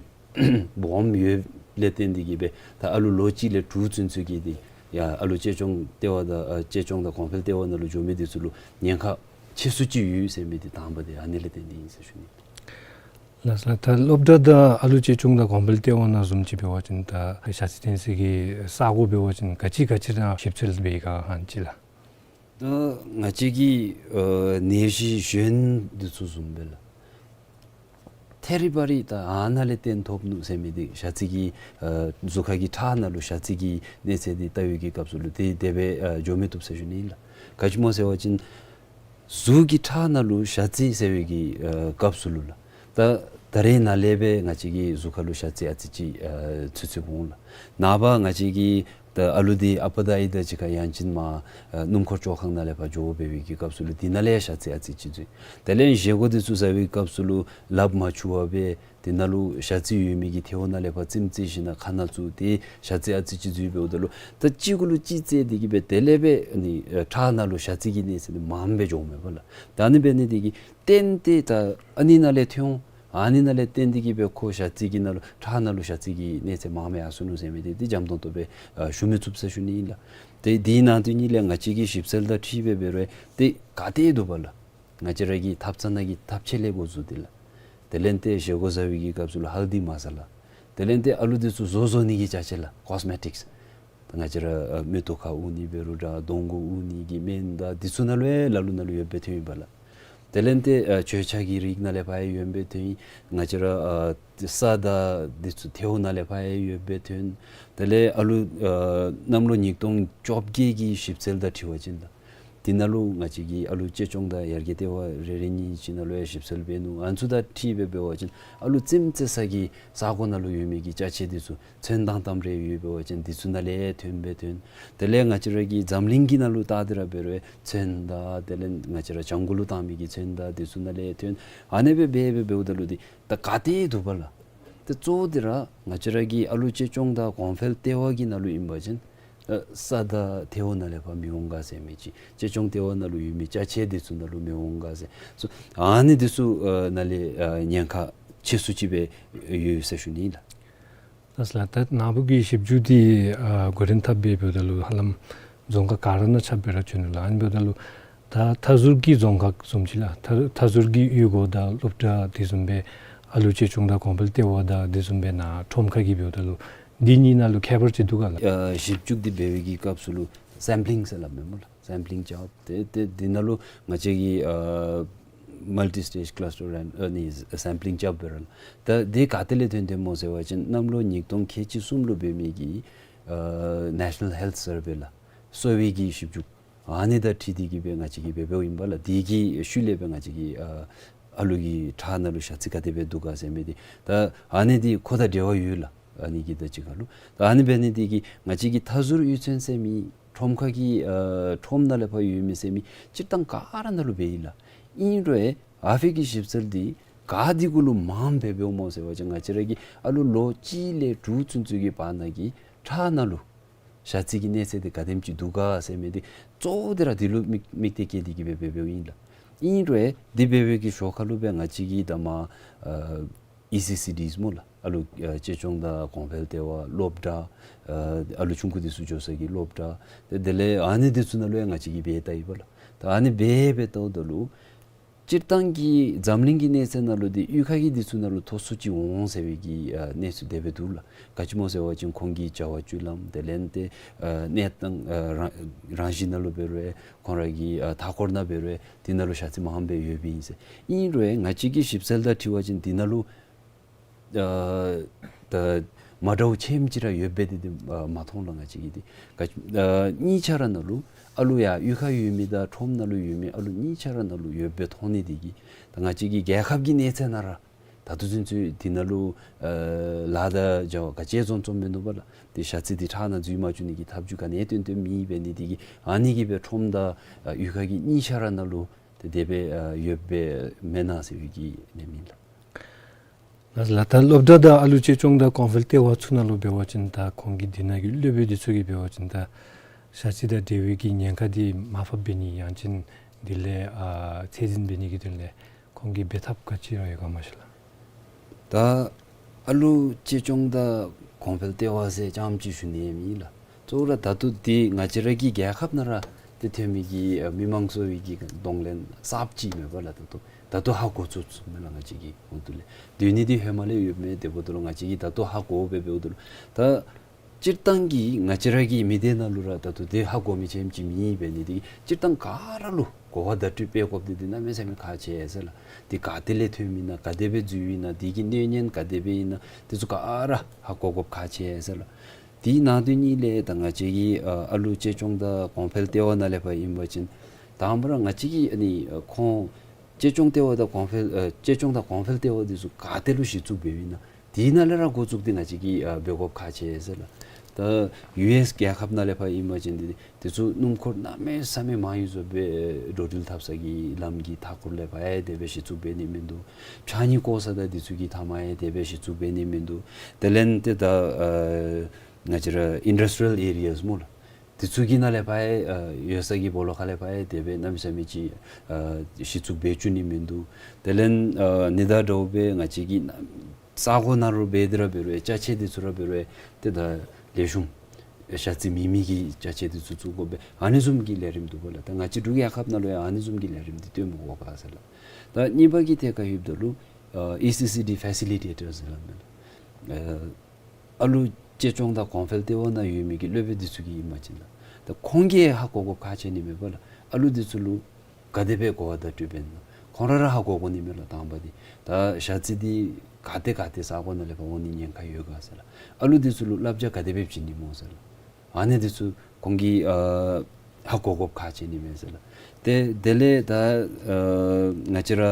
སྦོམ་ཡོདཔ་ལས་བརྟེན་ཏེ་གི་སྦེ་ད་ཨ་ལུ་ལོ་གཅིག་ལས་དྲུག་ཚུན་ཚོད་ཀྱི་འདི་ཡང་ཨ་ལུ་གཅེས་སྐྱོང་ལྟེ་བ་དང་ཨ་གཅེས་སྐྱོང་དང་གོང་འཕེལ་ལྟེ་བ་ནང་ལུ་འགྱོ་མི་འདི་ཚུ་ལུ་ཉེན་ཁ་ཆེ་སུ་ཅིག་ཡོད་ཟེར་མི་འདི་དང་པ་འདི་ཨ་ནི་ལས་བརྟེན་ཏེ་ཨིན་ཟེར་ཞུ་ནི། ལགས་སོ་ལགས། ད་སློབ་གྲྭ་དང་ཨ་ལུ་གཅེས་སྐྱོང་དང་གོང་འཕེལ་ལྟེ་བ་ནང་བཟུམ་ཅིག་འབད་བ་ཅིན་ད་ཞ་རྩི་འཐོན་སའི་གི་ས་གོ་འབད་བ་ཅིན་ག་ཅི་ག་ཅི་ར་ཞིབ་འཚོལ་འབད་བའི་བསྒང་ཧང་ཅིག་ལགས། ད་ང་བཅས་ཀྱི་ཨ་ནད་གཞི་གཞན་འདི་ཚུ་བཟུམ་སྦེ་ལགས། ཐེ་རི་བ་རི་ད་ཨ་ནཱ་ལས་བརྟེན་ཐོབ་ནུག་ཟེར་མི་འདི་ཞ་རྩི་གི་ཨ་གཟུགས་ཁ་གི་ཁྲག་ནང་ལུ་ཞ་རྩི་གི་གནས་ཚད་འདི་བལྟ་བའི་གི་སྐབས་སུ་ལུ་ཏེ་དེ་སྦེ་ཨ་འགྱོ་མི་བཏུབ་ཟེར་ཞུ་ནི་ཨིན་ལགས། ག་ཅི་སྨོ་ཟེར་བ་ཅིན་གཟུགས་ཀྱི་ཁྲག་ནང་ལུ་ཞ་རྩི་ཟེར་བའི་གི་ཨ་སྐབས་སུ་ལུ་ལགས། ད་ད་རེས་ནཱ་ལས་སྦེ་ང་བཅས་ཀྱི་གཟུགས་ཁར་ལུ་ཞ་རྩི་ཨ་ཙི་ཅིག་ཨ་ཚུད་ཚུདཔ་འོང་ལགས། ནངས་པ་ང་བཅས་ཀྱི་ད་ཨ་ལུ་འདི་ཨ་པ་དང་ཨའི་དང་གཅིག་ཁར་ཡང་ཅིན་མར་ཨ་སྣུམ་འཁོར་བཅོ་ཁང་ནང་ལས་ཕར་འགྱོ་འབད་བའི་གི་སྐབས་སུ་ལུ་འདི་ནང་ལས་ཡང་ཞ་རྩི་ཨ་ཙི་ཅིག་འཛུལ། དེ་ལས་བཞེས་སྒོ་འདི་ཚུ་བཟའ་བའི་སྐབས་སུ་ལུ་ལགཔ་མ་འཁྱུ་བར་སྦེ་འདི་ནང་ལུ་ཞ་རྩི་ཡོད་མི་གི་ཐལཝ་ནང་ལས་ཕར་རྩེདམོ་རྩེ་ཞིནམ་ལས་ཁ་ནང་བཙུགས་ཏེ་ཞ་རྩི་ཨ་ཙི་ཅིག་འཛུལ་འབདཝ་ད་ལུ་ད་གཅིག་གུ་ལུ་གཅིག་རྩེ་སྟེ་གི་སྦེ་དེ་ལས་སྦེ་ཨ་ནི་ཨ་ཁྲག་ནང་ལུ་ཞ་རྩི་གི་གནས་ཚད་འདི་མངམ་སྦེ་འགྱོཝ་མས་པ་ལགས། ད་ཨ་ནི་འབད་ནི་འདི་གིས་བརྟེན་ཏེ་ད་ཨ་ནི་ནང་ལས་ཐོན་འོང་། ཨ་ནི་ནང་ལས་བརྟེན་ཏེ་གི་སྦེ་ཁོ་ཞ་རྩི་གི་ནང་ལུ་ཁྲག་ནང་ལུ་ཞ་རྩི་གི་གནས་ཚད་མངམ་སྦེ་ཡར་སོ་ནུག་ཟེར་མི་འདི་འདི་འཇམ་ཏོང་ཏོ་སྦེ་ཨ་ཞུ་མི་ཚུགས་ཟེར་ཞུ་ནི་ཨིན་ལགས། ཏེ་དེའི་ནང་དོན་ཉིད་ལས་ང་བཅས་ཀྱིས་ཞིབ་འཚོལ་དང་འཁྲིལ་སྦེ་འབད་རུང་ཏེ་ག་ཏེ་འདུག་པ་ལགས། ང་བཅས་ར་གི་ཐབ་ཚང་ནང་གི་ཐབ་ཆས་ལས་འགོ་བཙུགས་ཏེ་ལགས། དེ་ལས་ཏེ་བཞེས་སྒོ་བཟའ་བའི་གི་སྐབས་སུ་ལུ་ཧལ་དི་མ་ས་ལ། དེ་ལས་ཏེ་ཨ་ལུ་འདི་ཚུ་བཟོ་བཟོ་ནི་གི་ཅ་ཆས་ལགས། ཀོས་མེ་ཊིཀསི། ད་ང་བཅས་ར་ཨ་མིག་ཏོ་ཁར་དབུར་ནི་འབད་རུང་འདྲ་གདོང་གུ་དབུར་ནི་གི་སྨན་དང་འདི་ཚུ་ནང་ལུ་ཡང་ལ་ལུ་ནང་ལུ་ཡོདཔ་སྦེ་ཐོན་ཡི་པ་ལགས། དེ་ལས་ཏེ་ཨ་བཅད་ཁྲ་གི་རིགས་ནང་ལས་ཕར་ཡང་ཡོདཔ་སྦེ་ཐོན། ང་བཅས་ར་ཨ་ས་དང་འདི་ཚུ་ཐལཝ་ནང་ལས་ཕར་ཡང་ཡོདཔ་སྦེ་ཐོན། དེ་ལས་ཨ་ལུ་ཨ་གནམ་ལོ་ཉིས་སྟོང་བཅོ་བརྒྱད་ཀྱི་ཞིབ་འཚོལ་དང་འཁྲིལ་བ་ཅིན་ལགས། དེ་ནང་ལུ་ང་བཅས་ཀྱི་ཨ་ལུ་གཅེས་སྐྱོང་དང་ཡར་རྒྱས་ལྟེ་བ་རེ་རེ་གཉིས་ཅིག་ནང་ལུ་ཡང་ཞིབ་འཚོལ་འབད་ནུག། ཨ་ནི་ཚུ་དང་འཁྲིལ་སྦེ་འབད་བ་ཅིན་ཨ་ལུ་རྩེདམོ་རྩེ་ས་གི་ས་གོ་ནང་ལུ་ཡོད་མི་གི་ཅ་ཆས་འདི་ཚུ་ཚོན་མདངས་ལྟམ་རེ་ཡོདཔ་འབད་བ་ཅིན་འདི་ཚུ་ནང་ལས་ཐོནམ་སྦེ་ཐོན། དེ་ལས་ང་བཅས་ར་གི་འཛམ་གླིང་གི་ནང་ལུ་བལྟ་སྟེ་ར་འབད་རུང་ཚོན་དང་དེ་ལས་ང་བཅས་ར་ལྗང་གུ་ལུ་བཏང་མི་གི་ཚོན་དང་འདི་ཚུ་ནང་ལས་ཐོན། ཨ་ནི་སྦེ་འབད་འབད་འབདཝ་ད་ལུ་འདི་ད་ག་ཏེ་འདུག་པ་ལགས། ཏེ་གཙོ་བོ་འདི་ར་ང་བཅས་ར་གི་ཨ་ལུ་གཅེས་སྐྱོང་དང་གོང་འཕེལ་ལྟེ་བ་གི་ནང་ལུ་ཨིན་པ་ཅིན་ཨ་ས་དང་ཐལཝ་ནང་ལས་ཕར་མི་འོང་ག་ཟེར་མི་ཅིག། གཅེས་སྐྱོང་ལྟེ་བ་ནང་ལུ་ཡོད་མི་ཅ་ཆས་འདི་ཚུ་ནང་ལུ་མི་འོང་ག་ཟེར། སོ་ཨ་ནི་འདི་ཚུ་ཨ་ནང་ལས་ཨ་ཉེན་ཁ་ཆེ་སུ་ཅིག་སྦེ་ཡོད་ཟེར་ཞུ་ནི་ཨིན་ལགས། ལགས་སོ་ལགས། ད་ནཱ་བུ་གི་ཞིབ་འཇུག་འདི་ཨ་འགོ་འདྲེན་འཐབ་སྦེ་འབདཝ་ད་ལུ་ཧ་ལམ་རྫོང་ཁག་ག་ར་ནང་ཁྱབ་སྦེ་ར་བྱོན་ནུག་ལགས། ཨ་ནི་འབདཝ་ད་ལུ་ད་མཐའ་ཟུར་གྱི་རྫོང་ཁག་བཟུམ་ཅིག་ལགས། མཐའ་མཐའ་ཟུར་གྱི་གཡུས་སྒོ་དང་སློབ་གྲྭ་དེ་བཟུམ་སྦེ་ཨ་ལུ་གཅེས་སྐྱོང་དང་གོང་འཕེལ་ལྟེ་བ་དང་དེ་བཟུམ་སྦེ་ནཱ་ཁྲོམ་ཁ་གི་འབདཝ་ད་ལུ་འདི་གཉིས་ནང་ལུ་ཁྱད་པར་ཅིག་འདུག་ག་ལགས། ཨ་ཞིབ་འཇུག་འདི་འབད་བའི་གི་སྐབས་སུ་ལུ་སེམ་པི་ལིང་ཟེར་སླབ་མས་སྨོ་ལགས། སེམ་པི་ལིང་རྐྱབ་སྟེ་ཏེ་འདི་ནང་ལུ་ང་བཅས་ཀྱིས་ཨ་མལ་ཊི་སི་ཊེཇ་ཀ་ལཱས་ཊར་ཨ་ནི་སེམ་པི་ལིང་རྐྱབ་འབད་རུང་ད་འདི་ག་ཏེ་ལས་ཐོན་ཏེ་སྨོ་ཟེར་བ་ཅིན་གནམ་ལོ་ཉིས་སྟོང་ཁལ་གཅིག་གསུམ་ལུ་འབད་མི་གི་ཨ་ནེ་ཤ་ནཱལ་ཧེལཐ་སར་ཝེ་ལགས། གསོ་བའི་གི་ཞིབ་འཇུག་ཨ་ནི་དང་འཁྲིལ་ཏེ་གིས་སྦེ་ང་བཅས་ཀྱིས་འབད་འབདཝ་ཨིན་པས་ལགས། དེ་གི་ཤུལ་ལས་སྦེ་ང་བཅས་ཀྱིས་ཨ་ཨ་ལུ་གི་ཁྲག་ནང་ལུ་ཞ་རྩི་ག་དེ་སྦེ་འདུག་ག་ཟེར་མི་འདི་ད་ཨ་ནི་འདི་ཁོ་དང་འབྲེལ་བ་ཡོད་ལགས། ཨ་ནི་གི་དང་གཅིག་ཁར་ལུ་ད་ཨ་ནི་འབད་ནི་འདི་གིས་ང་བཅས་ཀྱི་མཐའ་ཟུར་གཡུས་ཚན་ཟེར་མི་ཁྲོམ་ཁ་གི་ཨ་ཁྲོམ་ནང་ལས་ཕར་ཡོད་མི་ཟེར་མི་སྤྱིར་བཏང་ག་ར་ནང་ལུ་འབད་ཡི་ལགས། ཨིན་རུང་ཨ་ཕི་གི་ཞིབ་འཚོལ་འདི་ག་འདི་གུ་ལུ་མངམ་སྦེ་འབདཝ་སྨོ་ཟེར་བ་ཅིན་ང་བཅས་ར་གི་ཨ་ལུ་ལོ་གཅིག་ལས་དྲུག་ཚུན་ཚོད་ཀྱི་བར་ན་གི་ཁྲག་ནང་ལུ་ཞ་རྩི་གི་གནས་ཚད་འདི་ག་དེམ་ཅིག་འདུག་ག་ཟེར་མི་འདི་གཙོ་བོ་འདི་ར་འདི་ལུ་དམིགས་དམིགས་གཏད་བསྐྱེད་དེ་གིས་སྦེ་འབད་འབདཝ་ཨིན་ལགས། ཨིན་རུང་འདི་འབད་བའི་གི་ཞོར་ཁ་ལུ་སྦེ་ང་བཅས་ཀྱིས་ད་མ་ཨ་ཨི་སི་སི་ཌི་སྨོ་ལགས། ཨ་ལུ་ཨ་གཅེས་སྐྱོང་དང་གོང་འཕེལ་ལྟེ་བ། སློབ་གྲྭ་ཨ་ཨ་ལུ་ཆུང་ཀུ་འདི་ཚུ་འགྱོ་ས་གི་སློབ་གྲྭ་ཏེ་དེ་ལས་ཨ་ནི་འདི་ཚུ་ནང་ལུ་ཡང་ང་བཅས་ཀྱིས་འབད་བལྟ་ཡི་པ་ལགས། ད་ཨ་ནི་འབད་འབད་བལྟཝ་ད་ལུ་སྤྱིར་བཏང་གི་འཛམ་གླིང་གི་གནས་ཚད་ནང་ལུ་འདི་གཡུས་ཁ་གི་འདི་ཚུ་ནང་ལུ་མཐོ་སུ་ཅིག་འོང་ཟེར་བའི་གི་ཨ་གནས་ཚུལ་དེ་སྦེ་འདུག་ལགས། ག་ཅི་སྨོ་ཟེར་བ་ཅིན་ཁོང་གི་བྱ་བ་སྤྱོད་ལམ་དེ་ལས་ཏེ་ཨ་གནས་སྟངས་ཨ་རང་རང་བཞིན་ནང་ལུ་འབད་རུང་ཁོང་ར་གི་ཨ་མཐའ་འཁོར་ནང་འབད་རུང་དེ་ནང་ལུ་ཞ་རྩི་མངམ་སྦེ་ཡོདཔ་ཨིན་ཟེར། ཨིན་རུང་ང་བཅས་ཀྱི་ཞིབ་འཚོལ་དང་འཁྲིལ་བ་ཅིན་དེ་ནང་ལུ་ཨ་ད་མ་འདྲཝ་ཆེམ་ཅིག་ར་ཡོདཔ་སྦེ་འདི་འདི་ཨ་མ་མཐོང་ལགས། ང་བཅས་ཀྱིས་འདི་ག་ཨ་གཉིས་ཆ་ར་ནང་ལུ་ཨ་ལུ་ཡར་གཡུས་ཁར་ཡོད་མི་དང་ཁྲོམ་ནང་ལུ་ཡོད་མི་ཨ་ལུ་གཉིས་ཆ་ར་ནང་ལུ་ཡོདཔ་སྦེ་མཐོང་ནི་འདི་གིས་ད་ང་བཅས་ཀྱི་རྒྱལ་ཁབ་ཀྱི་གནས་ཚད་ནང་ར་ད་ལྟོ་ཚུན་ཚོད་འདི་ནང་ལུ་ཨ་ལཱ་དང་བྱ་བ་ག་ཅི་བརྩམ་བརྩམ་མིན་འདུག་པ་ལགས། ཏེ་ཞ་རྩི་འདི་ཁྲག་ནང་འཛུལ་མ་བཅུག་ནི་གི་ཐབས་བྱུས་ག་ནི་ཡང་སྟོན་སྟོནམ་མེད་པས། ནི་འདི་གིས་ཨ་ནི་གིས་སྦེ་ཁྲོམ་དང་ཨ་གཡུས་ཁ་གི་གཉིས་ཆ་ར་ནང་ལུ་ཏེ་དེ་སྦེ་ཨ་ཡོདཔ་སྦེ་མེན་ན་ཟེར་བའི་གི་ཨ་ནི་ཨིན་ལགས། ལགས་ལགས། ད་སློབ་གྲྭ་དང་ཨ་ལུ་གཅེས་སྐྱོང་དང་གོང་འཕེལ་ལྟེ་བ་ཚུ་ནང་ལུ་འབད་བ་ཅིན་ད་ཁོང་གི་འདི་ནང་གི་སློབ་དཔོན་འདི་ཚུ་གིས་འབད་བ་ཅིན་ད་ཞ་རྩི་དང་འབྲེལ་བའི་གི་ཉེན་ཁ་འདི་མར་ཕབ་འབད་ནི་ཡང་ཅིན་འདི་ལས་ཨ་ཚད་འཛིན་འབད་ནི་གི་དོན་ལས་ཁོང་གིས་འབད་ཐབས་ག་ཅི་ར་ཡོད་ག་མ་ཤེས་ལགས། ད་ཨ་ལུ་གཅེས་སྐྱོང་དང་གོང་འཕེལ་ལྟེ་བ་ཟེར་རྐྱངམ་ཅིག་ཞུ་ནི་ཡང་མེན་ལགས། གཙོ་བོ་ར་ད་ལྟོ་འདི་ང་བཅས་ར་གི་རྒྱལ་ཁབ་ནང་ར་ཏེ་ཐོན་མི་གི་ཨ་མི་མང་གསོ་བའི་གི་གདོང་ལེན་གསརཔ་ཅིག་མེན་པ་ལགས། ད་ལྟོ་ད་ལྟོ་ཧ་གོ་ཚུགས་ཚུགས་མས་ལགས། ང་བཅས་ཀྱི་ཧོངས་ཏོ་ལས་སྡོད་ནི་འདི་ཧེ་མ་ལས་ཡོདཔ་མས། དེ་འབདཝ་ད་ལུ་ང་བཅས་ཀྱིས་ད་ལྟོ་ཧ་གོ་སྦེ་འབདཝ་ད་ལུ་ད་སྤྱིར་བཏང་གི་ང་བཅས་ར་གི་མི་སྡེ་ནང་ལུ་ར་ད་ལྟོ་དེ་ཧ་གོ་མི་ཆེམ་ཅིག་མེད་པས། ནི་འདི་སྤྱིར་བཏང་ག་ར་ལུ་གོ་བ་བརྡ་སྤྲོད་འབད་དགོཔ་འདི་འདི་གནམ་མེད་ས་མེད་ཁག་ཆེ་ཟེར་ལགས། འདི་ག་ཏེ་ལས་ཐོནམ་ཨིན་ན་ག་དེ་སྦེ་འཛུལཝ་ཨིན་ན་འདི་གི་གནོད་ཉེན་ག་དེ་སྦེ་ཨིན་ན་འདི་ཚུ་ག་ར་ཧ་གོ་དགོཔ་ཁག་ཆེ་ཟེར་ལགས། དེ་ནང་དོན་གཉིས་ལས་ད་ང་བཅས་ཀྱི་ཨ་ཨ་ལུ་གཅེས་སྐྱོང་དང་གོང་འཕེལ་ལྟེ་བ་ནང་ལས་ཕར་ཨིན་པ་ཅིན་དང་པ་ར་ང་བཅས་ཀྱིས་ཨ་ནི་ཨ་ཁོང་གཅེས་སྐྱོང་ལྟེ་བ་དང་གོང་འཕེལ་ཨ་གཅེས་སྐྱོང་དང་གོང་འཕེལ་ལྟེ་བ་འདི་ཚུ་ག་ཏེ་ལུ་གཞི་བཙུགས་འབདཝ་ཨིན་ན་དེ་ནང་ལས་ར་འགོ་བཙུགས་ཏེ་ང་བཅས་ཀྱིས་ཨ་འབད་དགོཔ་ཁག་ཆེ་ཟེར་ལགས། ད་ཡུ་ཨེསི་རྒྱལ་ཁབ་ནང་ལས་ཕར་ཨིན་པ་ཅིན་འདི་འདི་ཚུ་སྣུམ་འཁོར་གནམ་མེད་ས་མེད་མང་ཡོད་ཟེར་སྦེ་འགྲོ་འགྲུལ་འཐབ་ས་གི་ལམ་གྱི་མཐའ་འཁོར་ལས་ཕར་ཡང་དེ་སྦེ་གཞི་བཙུགས་འབད་ནི་མིན་འདུག། ཕྱགས་སྙིགས་བཀོ་ས་དང་འདི་ཚུ་གི་མཐའ་མར་ཡང་དེ་སྦེ་གཞི་བཙུགས་འབད་ནི་མིན་འདུག། དེ་ལས་ཏེ་ད་ཨ་ང་བཅས་ར་ཨིན་ཌསི་ཊི་རི་ཡལ་ཨེ་རི་ཡཱས་སྨོ་ལགས། འདི་ཚུ་གི་ནང་ལས་ཕར་ཡང་ཨ་ཡོད་ས་གི་སྦོ་ལོགས་ཁ་ལས་ཕར་ཡང་དེ་སྦེ་གནམ་མེད་ས་མེད་ཅིག་ཨ་གཞི་བཙུགས་འབད་བཅུག་ནི་མིན་འདུག། དེ་ལས་ཨ་ནི་དང་འདྲཝ་སྦེ་ང་བཅས་ཀྱི་ས་གོ་ནང་རུ་འབད་དེ་ར་འབད་རུང་ཅ་ཆས་འདི་ཚུ་ར་འབད་རུང་ཏེ་ད་ལེགས་ཤོམ་ཞ་རྩི་མེད་མི་གི་ཅ་ཆས་འདི་ཚུ་བཙུགས་དགོ་པས། ཨ་ནི་བཟུམ་གྱི་ལས་རིམ་འདུག་པ་ལགས། ད་ང་བཅས་འབྲུག་རྒྱལ་ཁབ་ནང་ལུ་ཡང་ཨ་ནི་བཟུམ་གྱི་ལས་རིམ་འདི་སྟོནམ་དགོ་ག་ཟེར་ལགས། ད་གཉིས་པ་གི་ཐད་ཁར་ལྷོདཔ་ད་ལུ་ཨ་ཨི་སི་སི་ཌི་ཕེ་སི་ལི་ཊེ་ཊར་ཟེར་སླབ་མས་ལགས། ཨ་ཨ་ལུ་གཅེས་སྐྱོང་དང་གོང་འཕེལ་ལྟེ་བ་ནང་ཡོད་མི་གི་སློབ་དཔོན་འདི་ཚུ་གིས་ཨིན་པ་ཅིན་ལགས། ད་ཁོང་གིས་ཧ་གོ་དགོཔ་ཁག་ཆེ་ནི་མས་པ་ལགས། ཨ་ལུ་འདི་ཚུ་ལུ་ག་དེ་སྦེ་གོ་བ་བརྡ་སྤྲོད་འབད་ནི་ན། ཁོང་ར་ར་ཧ་གོ་དགོ་ནི་མས་ལགས། དང་པ་འདི་ད་ཞ་རྩི་འདི་ག་ཏེ་ག་ཏེ་ས་གོ་ནང་ལས་ཕར་འོང་ནི་ཉེན་ཁ་ཡོད་ག་ཟེར་ལགས། ཨ་ལུ་འདི་ཚུ་ལུ་བསླབ་བྱ་ག་དེ་སྦེ་བྱིན་ནི་སྨོ་ཟེར་ལགས། ཨ་ནི་འདི་ཚུ་ཁོང་གིས་ཨ་ཧ་གོ་དགོཔ་ཁག་ཆེ་ནི་མས་ཟེར་ལགས། ཏེ་དེ་ལས་ད་ཨ་ང་བཅས་ར་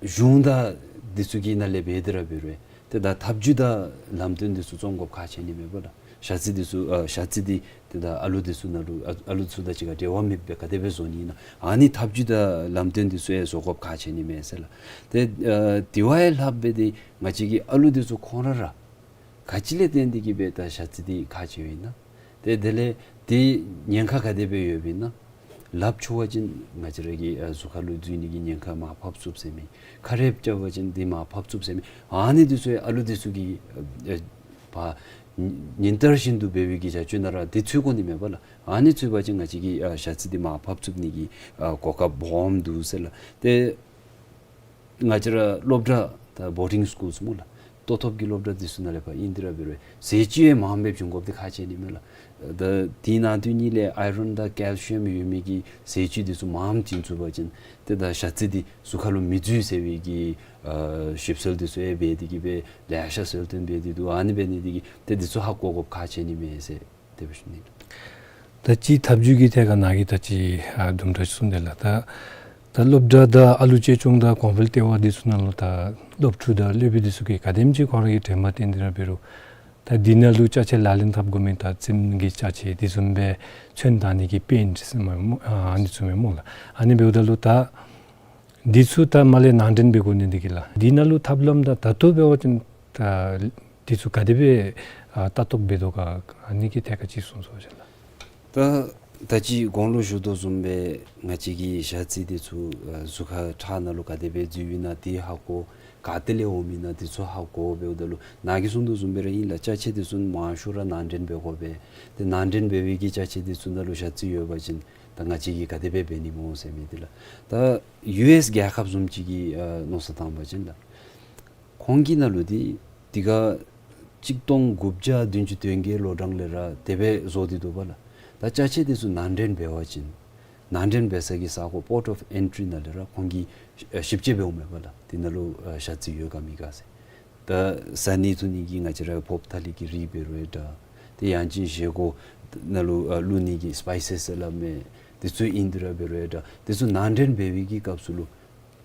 གཞུང་དང་འདི་ཚུ་གི་ནང་ལས་འབད་དེ་ར་འབད་རུང་ཏེ་ད་ཐབས་བྱུས་དང་ལམ་སྟོན་འདི་ཚུ་བརྩོན་དགོཔ་ཁག་ཆེ་ནི་མས་པ་ལགས། ཞ་རྩི་འདི་ཚུ་ཨ་ཞ་རྩི་འདི་ཏེ་ད་ཨ་ལུ་འདི་ཚུ་ནང་ལུ་ཨ་ཨ་ལུ་ཚུ་དང་གཅིག་ཁར་འབྲེལ་བ་མེདཔ་སྦེ་ག་དེ་སྦེ་བཟོ་ནི་ཨིན་ན། ཨ་ནི་ཐབས་བྱུས་དང་ལམ་སྟོན་འདི་ཚུ་ཡང་བཟོ་དགོཔ་ཁག་ཆེ་ནི་མས་ཟེར་ལགས། ཏེ་ཨ་དེ་བ་ཡང་ལྷགཔ་སྦེ་ཏེ་ང་བཅས་ཀྱི་ཨ་ལུ་འདི་ཚུ་ཁོང་ར་ར་ག་ཅི་ལས་བརྟེན་ཏེ་གིས་སྦེ་ད་ཞ་རྩི་འདི་ཁག་ཆེཝ་ཨིན་ན། ཏེ་དེ་ལས་ཏེ་ཉེན་ཁ་ག་དེ་སྦེ་ཡོདཔ་ཨིན་ན། ལགཔ་འཁྱུ་བ་ཅིན་ང་བཅས་ར་གི་ཨ་གཟུགས་ཁ་ལུ་འཛུལ་ནི་གི་ཉེན་ཁ་མར་ཕབ་ཚུགས་ཟེར་མི། ཁ་རས་རྐྱབ་པ་ཅིན་འདི་མར་ཕབ་ཚུགས་ཟེར་མི། ཨ་ནི་འདི་ཚུ་ཡང་ཨ་ལུ་འདི་ཚུ་གིས་ཨ་ཨ་ཕར་ཉིན་ལྟར་བཞིན་དུ་འབད་བའི་གི་བྱ་སྤྱོད་ནང་ར་འདི་ཚུད་དགོ་ནི་མས་པ་ལགས། ཨ་ནི་ཚུད་པ་ཅིན་ང་བཅས་ཀྱི་ཨ་ཞ་རྩི་འདི་མར་ཕབ་ཚུགས་ནི་གི་ཨ་གོ་སྐབས་སྦོམ་འདུག་ཟེར་ལགས། ཏེ་ང་བཅས་ར་སློབ་གྲྭ་ད་བོར་ཌིང་སི་ཀུལསི་སྨོ་ལགས། ལྟོ་ཐོབ་ཀྱི་སློབ་གྲྭ་འདི་ཚུ་ནང་ལས་ཕར་ཨིན་ཏེ་ར་འབད་རུང་ཟས་བཅུད་ཡང་མངམ་སྦེ་བྱིན་དགོཔ་འདི་ཁག་ཆེ་ནི་མས་ལགས། ད་དེ་ནང་དོན་གཉིས་ལས་ཨའི་རོན་དང་ཀེལ་ཤི་ཡམ་ཡོད་མི་གི་ཟས་བཅུད་འདི་ཚུ་མངམ་བྱིན་ཚུགས་པ་ཅིན་ཏེ་ད་ཞ་རྩི་འདི་གཟུགས་ཁ་ལུ་མི་འཛུལ་ཟེར་བའི་གི་ཨ་ཞིབ་འཚོལ་འདི་ཚུ་ཡང་འབད་དེ་གིས་སྦེ་ལེ་ཤ་གསལ་སྟོན་འབད་དེ་འདུག། ཨ་ནི་འབད་ནི་འདི་གིས་ཏེ་འདི་ཚུ་ཧ་གོ་དགོཔ་ཁག་ཆེ་ནི་མས་ཟེར་དེ་སྦེ་ཞུ་ནི། ད་ཅི་ཐབས་བྱུས་ཀྱི་ཐད་ཁར་ནཱ་གིས་ད་ཅི་ཨ་དུམ་གྲ་གསུངས་དེ་ལགས། ད་ད་སློབ་གྲྭ་དང་ཨ་ལུ་གཅེས་སྐྱོང་དང་གོང་འཕེལ་ལྟེ་བ་འདི་ཚུ་ནང་ལུ་ད་སློབ་ཕྲུག་དང་སློབ་དཔོན་འདི་ཚུ་གིས་ག་དེམ་ཅིག་ཁོང་ར་གི་དྲན་པ་བསྟེན་ཏེ་ར་འབད་རུང་ད་འདི་ནང་ལུ་ཅ་ཆས་ལག་ལེན་འཐབ་དགོ་མི་ད་རྩེདམོ་གི་ཅ་ཆས་དེ་བཟུམ་སྦེ་ཚོན་བཏང་ནི་གི་པེནཊ་ཟེར་མི་སྨོ་ཨ་ཨ་ནི་ཚུ་མས་སྨོ་ལགས། ཨ་ནི་འབདཝ་ད་ལུ་ད་འདི་ཚུ་ད་མར་ལས་ནང་འདྲེན་འབད་དགོ་ནི་འདི་གིས་ལགས། འདི་ནང་ལུ་ཐབས་ལམ་དང་ད་ལྟོ་འབད་བ་ཅིན་ད་འདི་ཚུ་ག་དེ་སྦེ་ཨ་ལྟ་རྟོག་འབད་དོ་ག་ཨ་ནི་གི་ཐད་ཁར་ཅིག་གསུང་ཟེར་བ་ཅིན་ལགས། ད་ད་ཅི་གོང་ལུ་ཞུ་དོ་བཟུམ་སྦེ་ང་བཅས་ཀྱི་ཞ་རྩི་འདི་ཚུ་ཨ་གཟུགས་ཁར་ཁྲག་ནང་ལུ་ག་དེ་སྦེ་འཛུལཝ་ཨིན་ན་འདི་ཧ་གོ། ག་ཏེ་ལས་འོངམ་ཨིན་ན་འདི་ཚུ་ཧ་གོ་འབདཝ་ད་ལུ་ནཱ་གིས་གསུངས་དོ་བཟུམ་སྦེ་ར་ཨིན་ལགས། ཅ་ཆས་འདི་ཚུ་མང་ཤོས་ར་ནང་འདྲེན་འབད་དགོ་པས། ཏེ་ནང་འདྲེན་འབད་བའི་གི་ཅ་ཆས་འདི་ཚུ་ནང་ལུ་ཞ་རྩི་ཡོད་པ་ཅིན་ད་ང་བཅས་ཀྱིས་ག་དེ་སྦེ་འབད་ནི་སྨོ་ཟེར་མི་འདི་ལགས། ད་ཡུ་ཨེསི་རྒྱལ་ཁབ་བཟུམ་ཅིག་གི་ཨ་མནོ་བསམ་བཏང་པ་ཅིན་ལགས། ཁོང་གི་ནང་ལུ་འདི་འདི་ག་གཅིག་སྟོང་དགུ་བརྒྱ་བདུན་ཅུ་དོན་བརྒྱད་ལོ་གྲངས་ལས་ར་དེ་སྦེ་བཟོ་སྟེ་འདུག་པ་ལགས། ད་ཅ་ཆས་འདི་ཚུ་ནང་འདྲེན་འབད་བ་ཅིན་ནང་འདྲེན་འབད་ས་གི་ས་གོ་པོརཊ་ཨོཕ་ཨེན་ཊི་རི་ནང་ལས་ར་ཁོང་གིས་ཞིབ་དཔྱད་འབདཝ་མས་པ་ལགས། འདི་ནང་ལུ་ཨ་ཞ་རྩི་ཡོད་ག་མེད་ག་ཟེར། ད་ཟ་ནི་འཐུང་ནི་གི་ང་བཅས་ར་ཕོརཔ་ཐ་ལི་གི་རིགས་འབད་རུང་ཡང་འདྲ། ཏེ་ཡང་ཅིན་བཞེས་སྒོ་ནང་ལུ་ཨ་བླུག་ནི་གི་སི་པའི་སེསི་ཟེར་སླབ་མི་འདི་ཚུ་ཨིན་ཏེ་ར་འབད་རུང་ཡང་འདྲ། འདི་ཚུ་ནང་འདྲེན་འབད་བའི་གི་སྐབས་སུ་ལུ་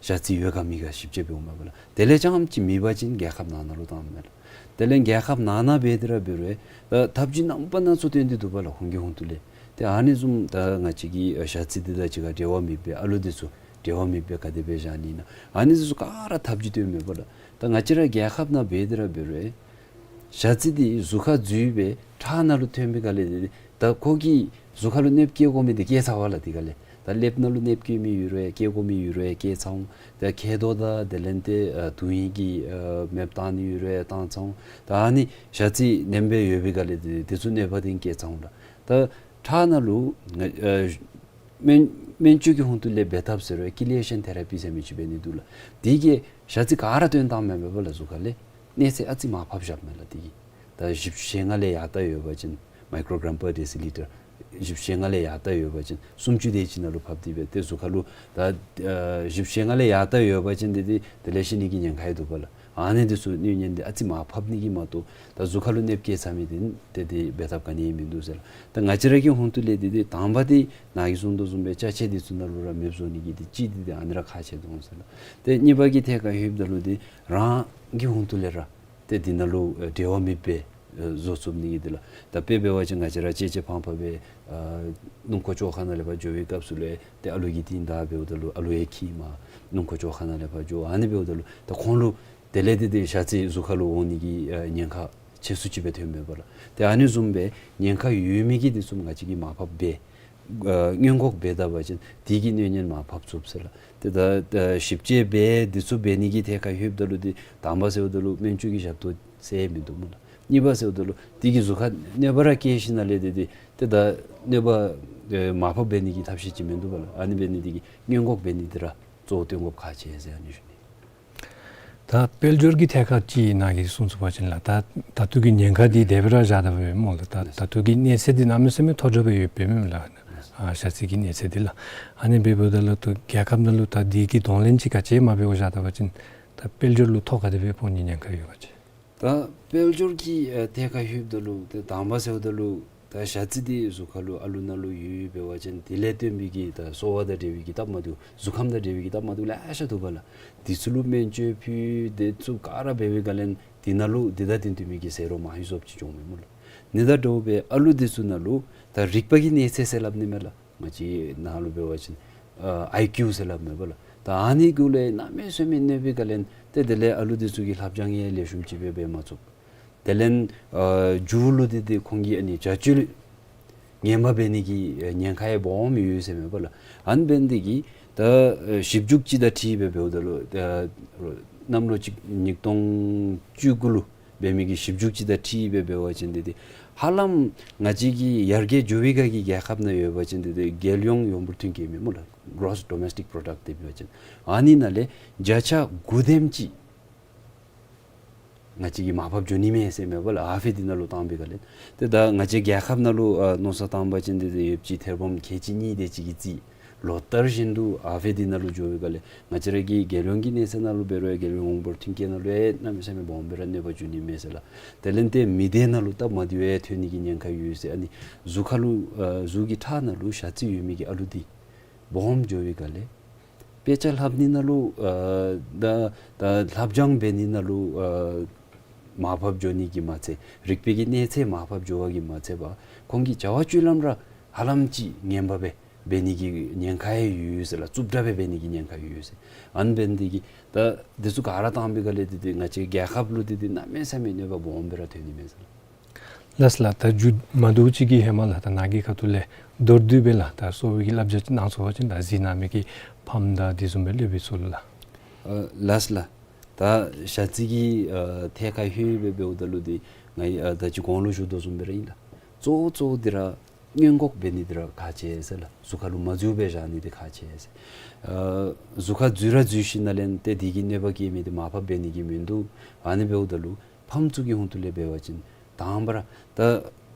ཞ་རྩི་ཡོད་ག་མེད་ག་ཞིབ་དཔྱད་འབདཝ་མས་པ་ལགས། དེ་ལས་ཙམ་ཅིག་མེད་པ་ཅིན་རྒྱལ་ཁབ་ནང་ན་ལུ་བཏངམ་མས་ལགས། དེ་ལས་རྒྱལ་ཁབ་ནང་ན་འབད་དེ་ར་འབད་རུང་ཡང་ད་ཐབས་བྱུས་རྣམ་པ་སྣ་ཚོགས་སྟོན་ཏེ་འདུག་པ་ལགས་ཁོང་གི་ཧོངས་ཏོ་ལས། ཏེ་ཨ་ནི་བཟུམ་ད་ང་བཅས་ཀྱི་ཨ་ཞ་རྩི་འདི་དང་གཅིག་ཁར་འབྲེལ་བ་མེདཔ་སྦེ་ཨ་ལུ་འདི་ཚུ་འབྲེལ་བ་མེདཔ་སྦེ་ག་དེ་སྦེ་བཞག་ནི་ཨིན་ན། ཨ་ནི་འདི་ཚུ་ག་ར་ཐབས་བྱུས་སྟོནམ་མས་པ་ལགས། ད་ང་བཅས་ར་རྒྱལ་ཁབ་ནང་འབད་དེ་ར་འབད་རུང་ཡང་ཞ་རྩི་འདི་གཟུགས་ཁར་འཛུལ་སྦེ་ཁྲག་ནང་ལུ་ཐོན་པའི་སྒང་ལས་འདི་ད་ཁོ་གི་གཟུགས་ཁ་ལུ་གནོདཔ་བཀལ་དགོ་མི་འདི་བཀལ་ཚར་བ་ལགས། དེ་སྒང་ལས་ད་ཀླདཔ་ནང་ལུ་གནོདཔ་བཀལ་མི་ཡོད་རུང་ཡང་བཀལ་དགོ་མི་ཡོད་རུང་ཡང་བཀལ་ཚར་འོང་། ད་མཁལ་རྡོག་དང་དེ་ལས་ཏེ་ཨ་དོན་ཧིང་གི་ཨ་མེདཔ་བཏང་ནི་ཡོད་རུང་ཡང་བཏང་ཚར་འོང་། ད་ཨ་ནི་ཞ་རྩི་མནན་སྦེ་ཡོད་པའི་སྒང་ལས་འདི་འདི་ཚུ་གནོད་པ་འདི་བཀལ་ཚར་འོང་ལགས། ད་ཁྲག་ནང་ལུ་ཨ་སྨན་སྨན་བཅོས་ཀྱི་ཧོངས་ཏོ་ལས་འབད་ཐབས་ཟེར་རུང་ཀི་ལི་ཡེ་ཤཱན་ཐེ་ར་པི་ཟེར་མི་ཅིག་འབད་ནི་འདུག་ལགས། འདི་གིས་ཞ་རྩི་ག་ར་བཏོན་བཏངམ་མས་པ་ལགས་གཟུགས་ཁ་ལས། གནས་ཚད་ཨ་ཙི་མར་ཕབ་བཞགཔ་མས་ལགས་འདི་གིས། ད་བཞི་བཅུ་ཞེ་ལྔ་ལས་ཡར་ལྟ་ཡོད་པ་ཅིན་microgram per deciliter། བཞི་བཅུ་ཞེ་ལྔ་ལས་ཡར་ལྟ་ཡོད་པ་ཅིན་སུམ་ཅུ་དེ་ཅིག་ནང་ལུ་ཕབ་སྟེ་སྦེ་ཏེ་གཟུགས་ཁ་ལུ་ད་ཨ་བཞི་བཅུ་ཞེ་ལྔ་ལས་ཡར་ལྟ་ཡོད་པ་ཅིན་འདི་འདི་དེ་ལས་ཤི་ནི་གི་ཉེན་ཁ་ཡང་འདུག་པ་ལགས། ཨ་ནི་འདི་ཚུ་གནོད་ཉེན་འདི་ཨ་ཙི་མར་ཕབ་ནི་གི་མ་གཏོགས་ད་གཟུགས་ཁ་ལུ་གནོདཔ་བཀལ་ཚར་མི་འདི་ཏེ་འདི་འབད་ཐབས་ག་ནི་ཡང་མིན་འདུག་ཟེར་ལགས། ད་ང་བཅས་ར་གི་ཧོངས་ཏོ་ལས་འདི་འདི་དང་པ་འདི་ནཱ་གིས་གསུངས་དོ་བཟུམ་སྦེ་ཅ་ཆས་འདི་ཚུ་ནང་ལུ་ར་མེདཔ་བཟོ་ནི་གི་འདི་གཅིག་འདི་འདི་ཨ་ནི་ར་ཁག་ཆེ་འདུག་ཟེར་ལགས། ཏེ་གཉིས་པ་གི་ཐད་ཁར་ལྷོདཔ་ད་ལུ་འདི་རང་གི་ཧོངས་ཏོ་ལས་ར་ཏེ་འདི་ནང་ལུ་ཨེ་འབྲེལ་བ་མེདཔ་སྦེ་ཨེ་བཟོ་ཚུགས་ནི་གི་འདི་ལགས། ད་དཔེ་འབད་བ་ཅིན་ང་བཅས་ར་གཅེས་གཅེས་ཕངས་ཕངས་སྦེ་ཨ་སྣུམ་འཁོར་བཅོ་ཁ་ནང་ལས་ཕར་འགྱོ་བའི་སྐབས་སུ་ལས་ཏེ་ཨ་ལུ་གི་རྟིང་བདའ་འབདཝ་ད་ལུ་ཨ་ལུ་ཡང་འཁྱིད་མར་སྣུམ་འཁོར་བཅོ་ཁ་ནང་ལས་ཕར་འགྱོ། ཨ་ནི་འབདཝ་ད་ལུ་ད་ཁོང་ལུ་དེ་ལས་ཏེ་ཏེ་ཞ་རྩི་གཟུགས་ཁ་ལུ་འོང་ནི་གི་ཨ་ཉེན་ཁ་ཆེ་སུ་ཅིག་སྦེ་ཐོནམ་མས་པ་ལགས། ཏེ་ཨ་ནི་བཟུམ་སྦེ་ཉེན་ཁ་ཡོད་མི་གི་འདི་ཚུ་ང་བཅས་ཀྱིས་མར་ཕབ་འབད་ཨ་སྔོན་འགོག་འབད་ད་པ་ཅིན་དེ་གི་གནོད་ཉེན་མར་ཕབ་ཚུགསཔ་ཟེར་ལགས། ཏེ་ད་ད་ཞིབ་དཔྱད་འབད་འདི་ཚུ་འབད་ནི་གི་ཐད་ཁར་ལྷོདཔ་ད་ལུ་འདི་དང་པ་ཟེརཝ་ད་ལུ་སྨན་བཅོས་ཀྱི་ཞབས་ཏོག་ཟེར་མིན་འདུག་སྨོ་ལགས། གཉིས་པ་ཟེརཝ་ད་ལུ་དེ་གིས་གཟུགས་ཁར་གནོད་པ་ར་བཀལ་ཞིནམ་ལས་འདི་འདི་ཏེ་ད་གནོད་པ་ཨེ་མར་ཕབ་འབད་ནི་གི་ཐབས་ཤེས་ཅིག་མིན་འདུག་པ་ལགས། ཨ་ནི་འབད་ནི་འདི་གིས་སྔོན་འགོག་འབད་ནི་འདི་ར་གཙོ་བོ་བཏོན་དགོཔ་ཁག་ཆེ་ཟེར་ཨ་ནི་ཞུ་ནི། ད་དཔལ་འབྱོར་གྱི་ཐད་ཁར་ཅིག་ནཱ་གིས་གསུངས་ཚུགས་པ་ཅིན་ལགས། ད་ད་ལྟོ་གི་ཉེན་ཁ་འདི་དེ་སྦེ་ར་བཞག་ད་པས་སྨོ་ལགས། ད་ད་ལྟོ་གི་གནས་ཚད་འདི་གནམ་མེད་ས་མེད་མཐོ་དྲགས་སྦེ་ཡོདཔ་མས་ལགས། ཨ་ཞ་རྩི་གི་གནས་ཚད་འདི་ལགས། ཨ་ནི་འབདཝ་ད་ལུ་ད་རྒྱལ་ཁབ་ནང་ལུ་ད་འདི་གི་གདོང་ལེན་ཅིག་ག་ཅི་མ་འབད་བར་བཞག་ད་པ་ཅིན་ད་དཔལ་འབྱོར་ལུ་ཐོ་ག་དེ་སྦེ་ཕོག་ནི་ཉེན་ཁ་ཡོད་ག་ཅི། ད་དཔལ་འབྱོར་གྱི་ཨ་ཐད་ཁར་ལྷོདཔ་ད་ལུ་ཏེ་དང་པ་ཟེརཝ་ད་ལུ་ད་ཞ་རྩི་འདི་གཟུགས་ཁ་ལུ་ཨ་ལུ་ནང་ལུ་ཡོད་འབད་བ་ཅིན་དེ་ལས་བརྟེན་པའི་གི་ད་གསོ་བ་དང་འབྲེལ་བའི་གི་སྟབས་མ་བདེཝ་གཟུགས་ཁམས་དང་འབྲེལ་བའི་གི་སྟབས་མ་བདེཝ་ལེ་ཤ་འདུག་པ་ལགས། དེ་ཚུ་ལུ་སྨན་བཅོས་ཕུལ་དེ་ཚུ་ག་ར་འབད་བའི་སྒང་ལས་དེ་ནང་ལུ་དེ་དང་དེ་མཐུན་མི་གི་ཟས་རོགས་མ་ཧེ་བཟོཝ་ཅིག་འབྱུངམ་མས་སྨོ་ལགས། ཨ་ནི་དང་འདྲཝ་སྦེ་ཨ་ལུ་དེ་ཚུ་ནང་ལུ་ད་རིག་པ་གི་གནས་ཚད་ཟེར་སླབ་ནི་མས་ལགས། ང་བཅས་ནང་ལུ་འབད་བ་ཅིན་ཨ་ཨའི་ཀིའུ་ཟེར་སླབ་མས་པ་ལགས། ད་ཨ་ནི་གུ་ལས་གནམ་མེད་ས་མེད་གནོད་པའི་སྒང་ལས་ཏེ་དེ་ལས་ཨ་ལུ་དེ་ཚུ་གིས་ལྷབ་སྦྱང་ཡང་ལེགས་ཤོམ་ཅིག་སྦེ་འབད་མ་ཚུགས། དེ་ལས་ཨ་མཇུག་ལུ་ཏེ་ཏེ་ཁོང་གིས་ཨ་ནི་བྱ་སྤྱོད་ངན་པ་འབད་ནི་གི་ཉེན་ཁ་ཡང་སྦོམ་ཡོད་ཟེར་མས་པ་ལགས། ཨ་ནི་འབད་ནི་དེ་གིས་ད་ཨ་ཞིབ་འཇུག་ཅིག་དང་འཁྲིལ་སྦེ་འབདཝ་ད་ལུ་ཨ་གནམ་ལོ་གཅིག་ཉིས་སྟོང་བཅུ་དགུ་ལུ་འབད་མི་གི་ཞིབ་འཇུག་ཅིག་དང་འཁྲིལ་སྦེ་འབད་བ་ཅིན་ཏེ་ཏེ་ཧ་ལམ་ང་བཅས་ཀྱི་ཡར་རྒྱས་འགྱོ་བའི་སྒང་གི་རྒྱལ་ཁབ་ནང་ཡོད་པ་ཅིན་ཏེ་ཏེ་རྒྱལ་ཡོངས་ཡོངས་འབོར་ཐོན་སྐྱེད་མི་སྨོ་ལགས། གོ་རོསི་ཌོ་མེསི་ཊིཀ་པོ་རོ་ཌག་ཊི་འབད་བ་ཅིན་ཨ་ནི་ནང་ལས་བརྒྱ་ཆ་དགུ་དེམ་ཅིག་ང་བཅས་ཀྱིས་མར་ཕབ་འགྱོ་ནི་མས་ཟེར་མས་པ་ལགས། ཨ་ཕི་འདི་ནང་ལུ་བཏང་པའི་སྒང་ལས། ཏེ་ད་ང་བཅས་རྒྱལ་ཁབ་ནང་ལུ་ཨ་མནོ་བསམ་བཏང་པ་ཅིན་ཏེ་ཏེ་ཡོདཔ་ཅིག་ཐེར་འབུམ་ཁལ་གཅིག་གཉིས་དེ་ཅིག་གིས་རྩིས། ལོ་ལྟར་བཞིན་དུ་ཨ་ཕི་འདི་ནང་ལུ་འགྱོ་བའི་སྒང་ལས་ང་བཅས་ར་གི་རྒྱལ་ཡོངས་ཀྱི་གནས་ཚད་ནང་ལུ་འབད་རུང་ཡང་རྒྱལ་ཡོངས་ཡོངས་འབོར་ཐོན་སྐྱེད་ནང་ལུ་ཡང་གནམ་མེད་ས་མེད་སྦོམ་སྦེ་ར་གནོད་པ་འབྱུང་ནི་མས་ཟེར་ལགས། དེ་ལས་ཏེ་མི་སྡེ་ནང་ལུ་སྟབས་མ་བདེཝ་ཡང་ཐོན་ནི་གི་ཉེན་ཁ་ཡོད་ཟེར། ཨ་ནི་གཟུགས་ཁ་ལུ་ཨ་གཟུགས་ཀྱི་ཁྲག་ནང་ལུ་ཞ་རྩི་ཡོད་མི་གི་ཨ་ལུ་འདི་སྦོམ་འགྱོ་བའི་སྒང་ལས་དཔེ་ཆ་ལྷབ་ནི་ནང་ལུ་ཨ་ད་ད་ལྷབ་སྦྱང་འབད་ནི་ནང་ལུ་ཨ་མར་ཕབ་འགྱོ་ནི་གིས་མ་ཚད་རིག་པའི་གི་གནས་ཚད་མར་ཕབ་འགྱོ་བ་གིས་མ་ཚད་པར་ཁོང་གི་བྱ་བ་སྤྱོད་ལམ་ར་ཧ་ལམ་ཅིག་ངན་པ་སྦེ་འབད་ནི་གི་ཉེན་ཁ་ཡང་ཡོད་ཟེར་ལགས། རྩུབ་དྲགས་སྦེ་འབད་ནི་གི་ཉེན་ཁ་ཡོད་ཟེར། ཨ་ནི་འབད་ནི་དེ་གིས་ད་འདི་ཚུ་ག་ར་བཏང་པའི་སྒང་ལས་ཏེ་ཏེ་ང་བཅས་རྒྱལ་ཁབ་ལུ་ཏེ་ཏེ་གནམ་མེད་ས་མེད་གནོད་པ་སྦོམ་སྦེ་ར་ཐོན་ནི་མས་ཟེར་ལགས། ལགས་སོ་ལགས། ད་མཇུག་མ་བསྡུ་ཅིག་གི་ཧེ་མ་ལགས་ད་ནཱ་གི་ཁ་ཐུག་ལས་མདོར་བསྡུས་སྦེ་ལགས་ད་གསོ་བའི་གི་བསླབ་བྱ་ཅིག་གནང་ཚུགས་པ་ཅིན་ད་གཟིགས་གནང་མི་གི་ཕམ་དང་དེ་བཟུམ་སྦེ་སློབ་དཔོན་ཚུ་ལུ་ལགས། ཨ་ལགས་སོ་ལགས། ད་ཞ་རྩི་གི་ཨ་ཐད་ཁར་ལྷོད་སྦེ་འབདཝ་ད་ལུ་འདི་ང་གིས་ཨ་ད་ཅི་གོང་ལུ་ཞུ་དོ་བཟུམ་སྦེ་ར་ཨིན་ལགས། གཙོ་བོ་གཙོ་བོ་འདི་ར་སྔོན་འགོག་འབད་ནི་འདི་ར་ཁག་ཆེ་ཟེར་ལགས། གཟུགས་ཁ་ལུ་མ་འཛུལ་བར་བཞག་ནི་འདི་ཁག་ཆེ་ཟེར། ཨ་གཟུགས་ཁར་འཛུལ་ར་འཛུལ་ཞིནམ་ལས་ཏེ་འདི་གིས་གནོད་པ་བཀལ་མི་འདི་མར་ཕབ་འབད་ནི་གི་མིན་འདུག། ཨ་ནི་འབདཝ་ད་ལུ་ཕམ་ཚུ་གི་ཧོངས་ཏོ་ལས་འབད་བ་ཅིན་དང་པ་ར་ད་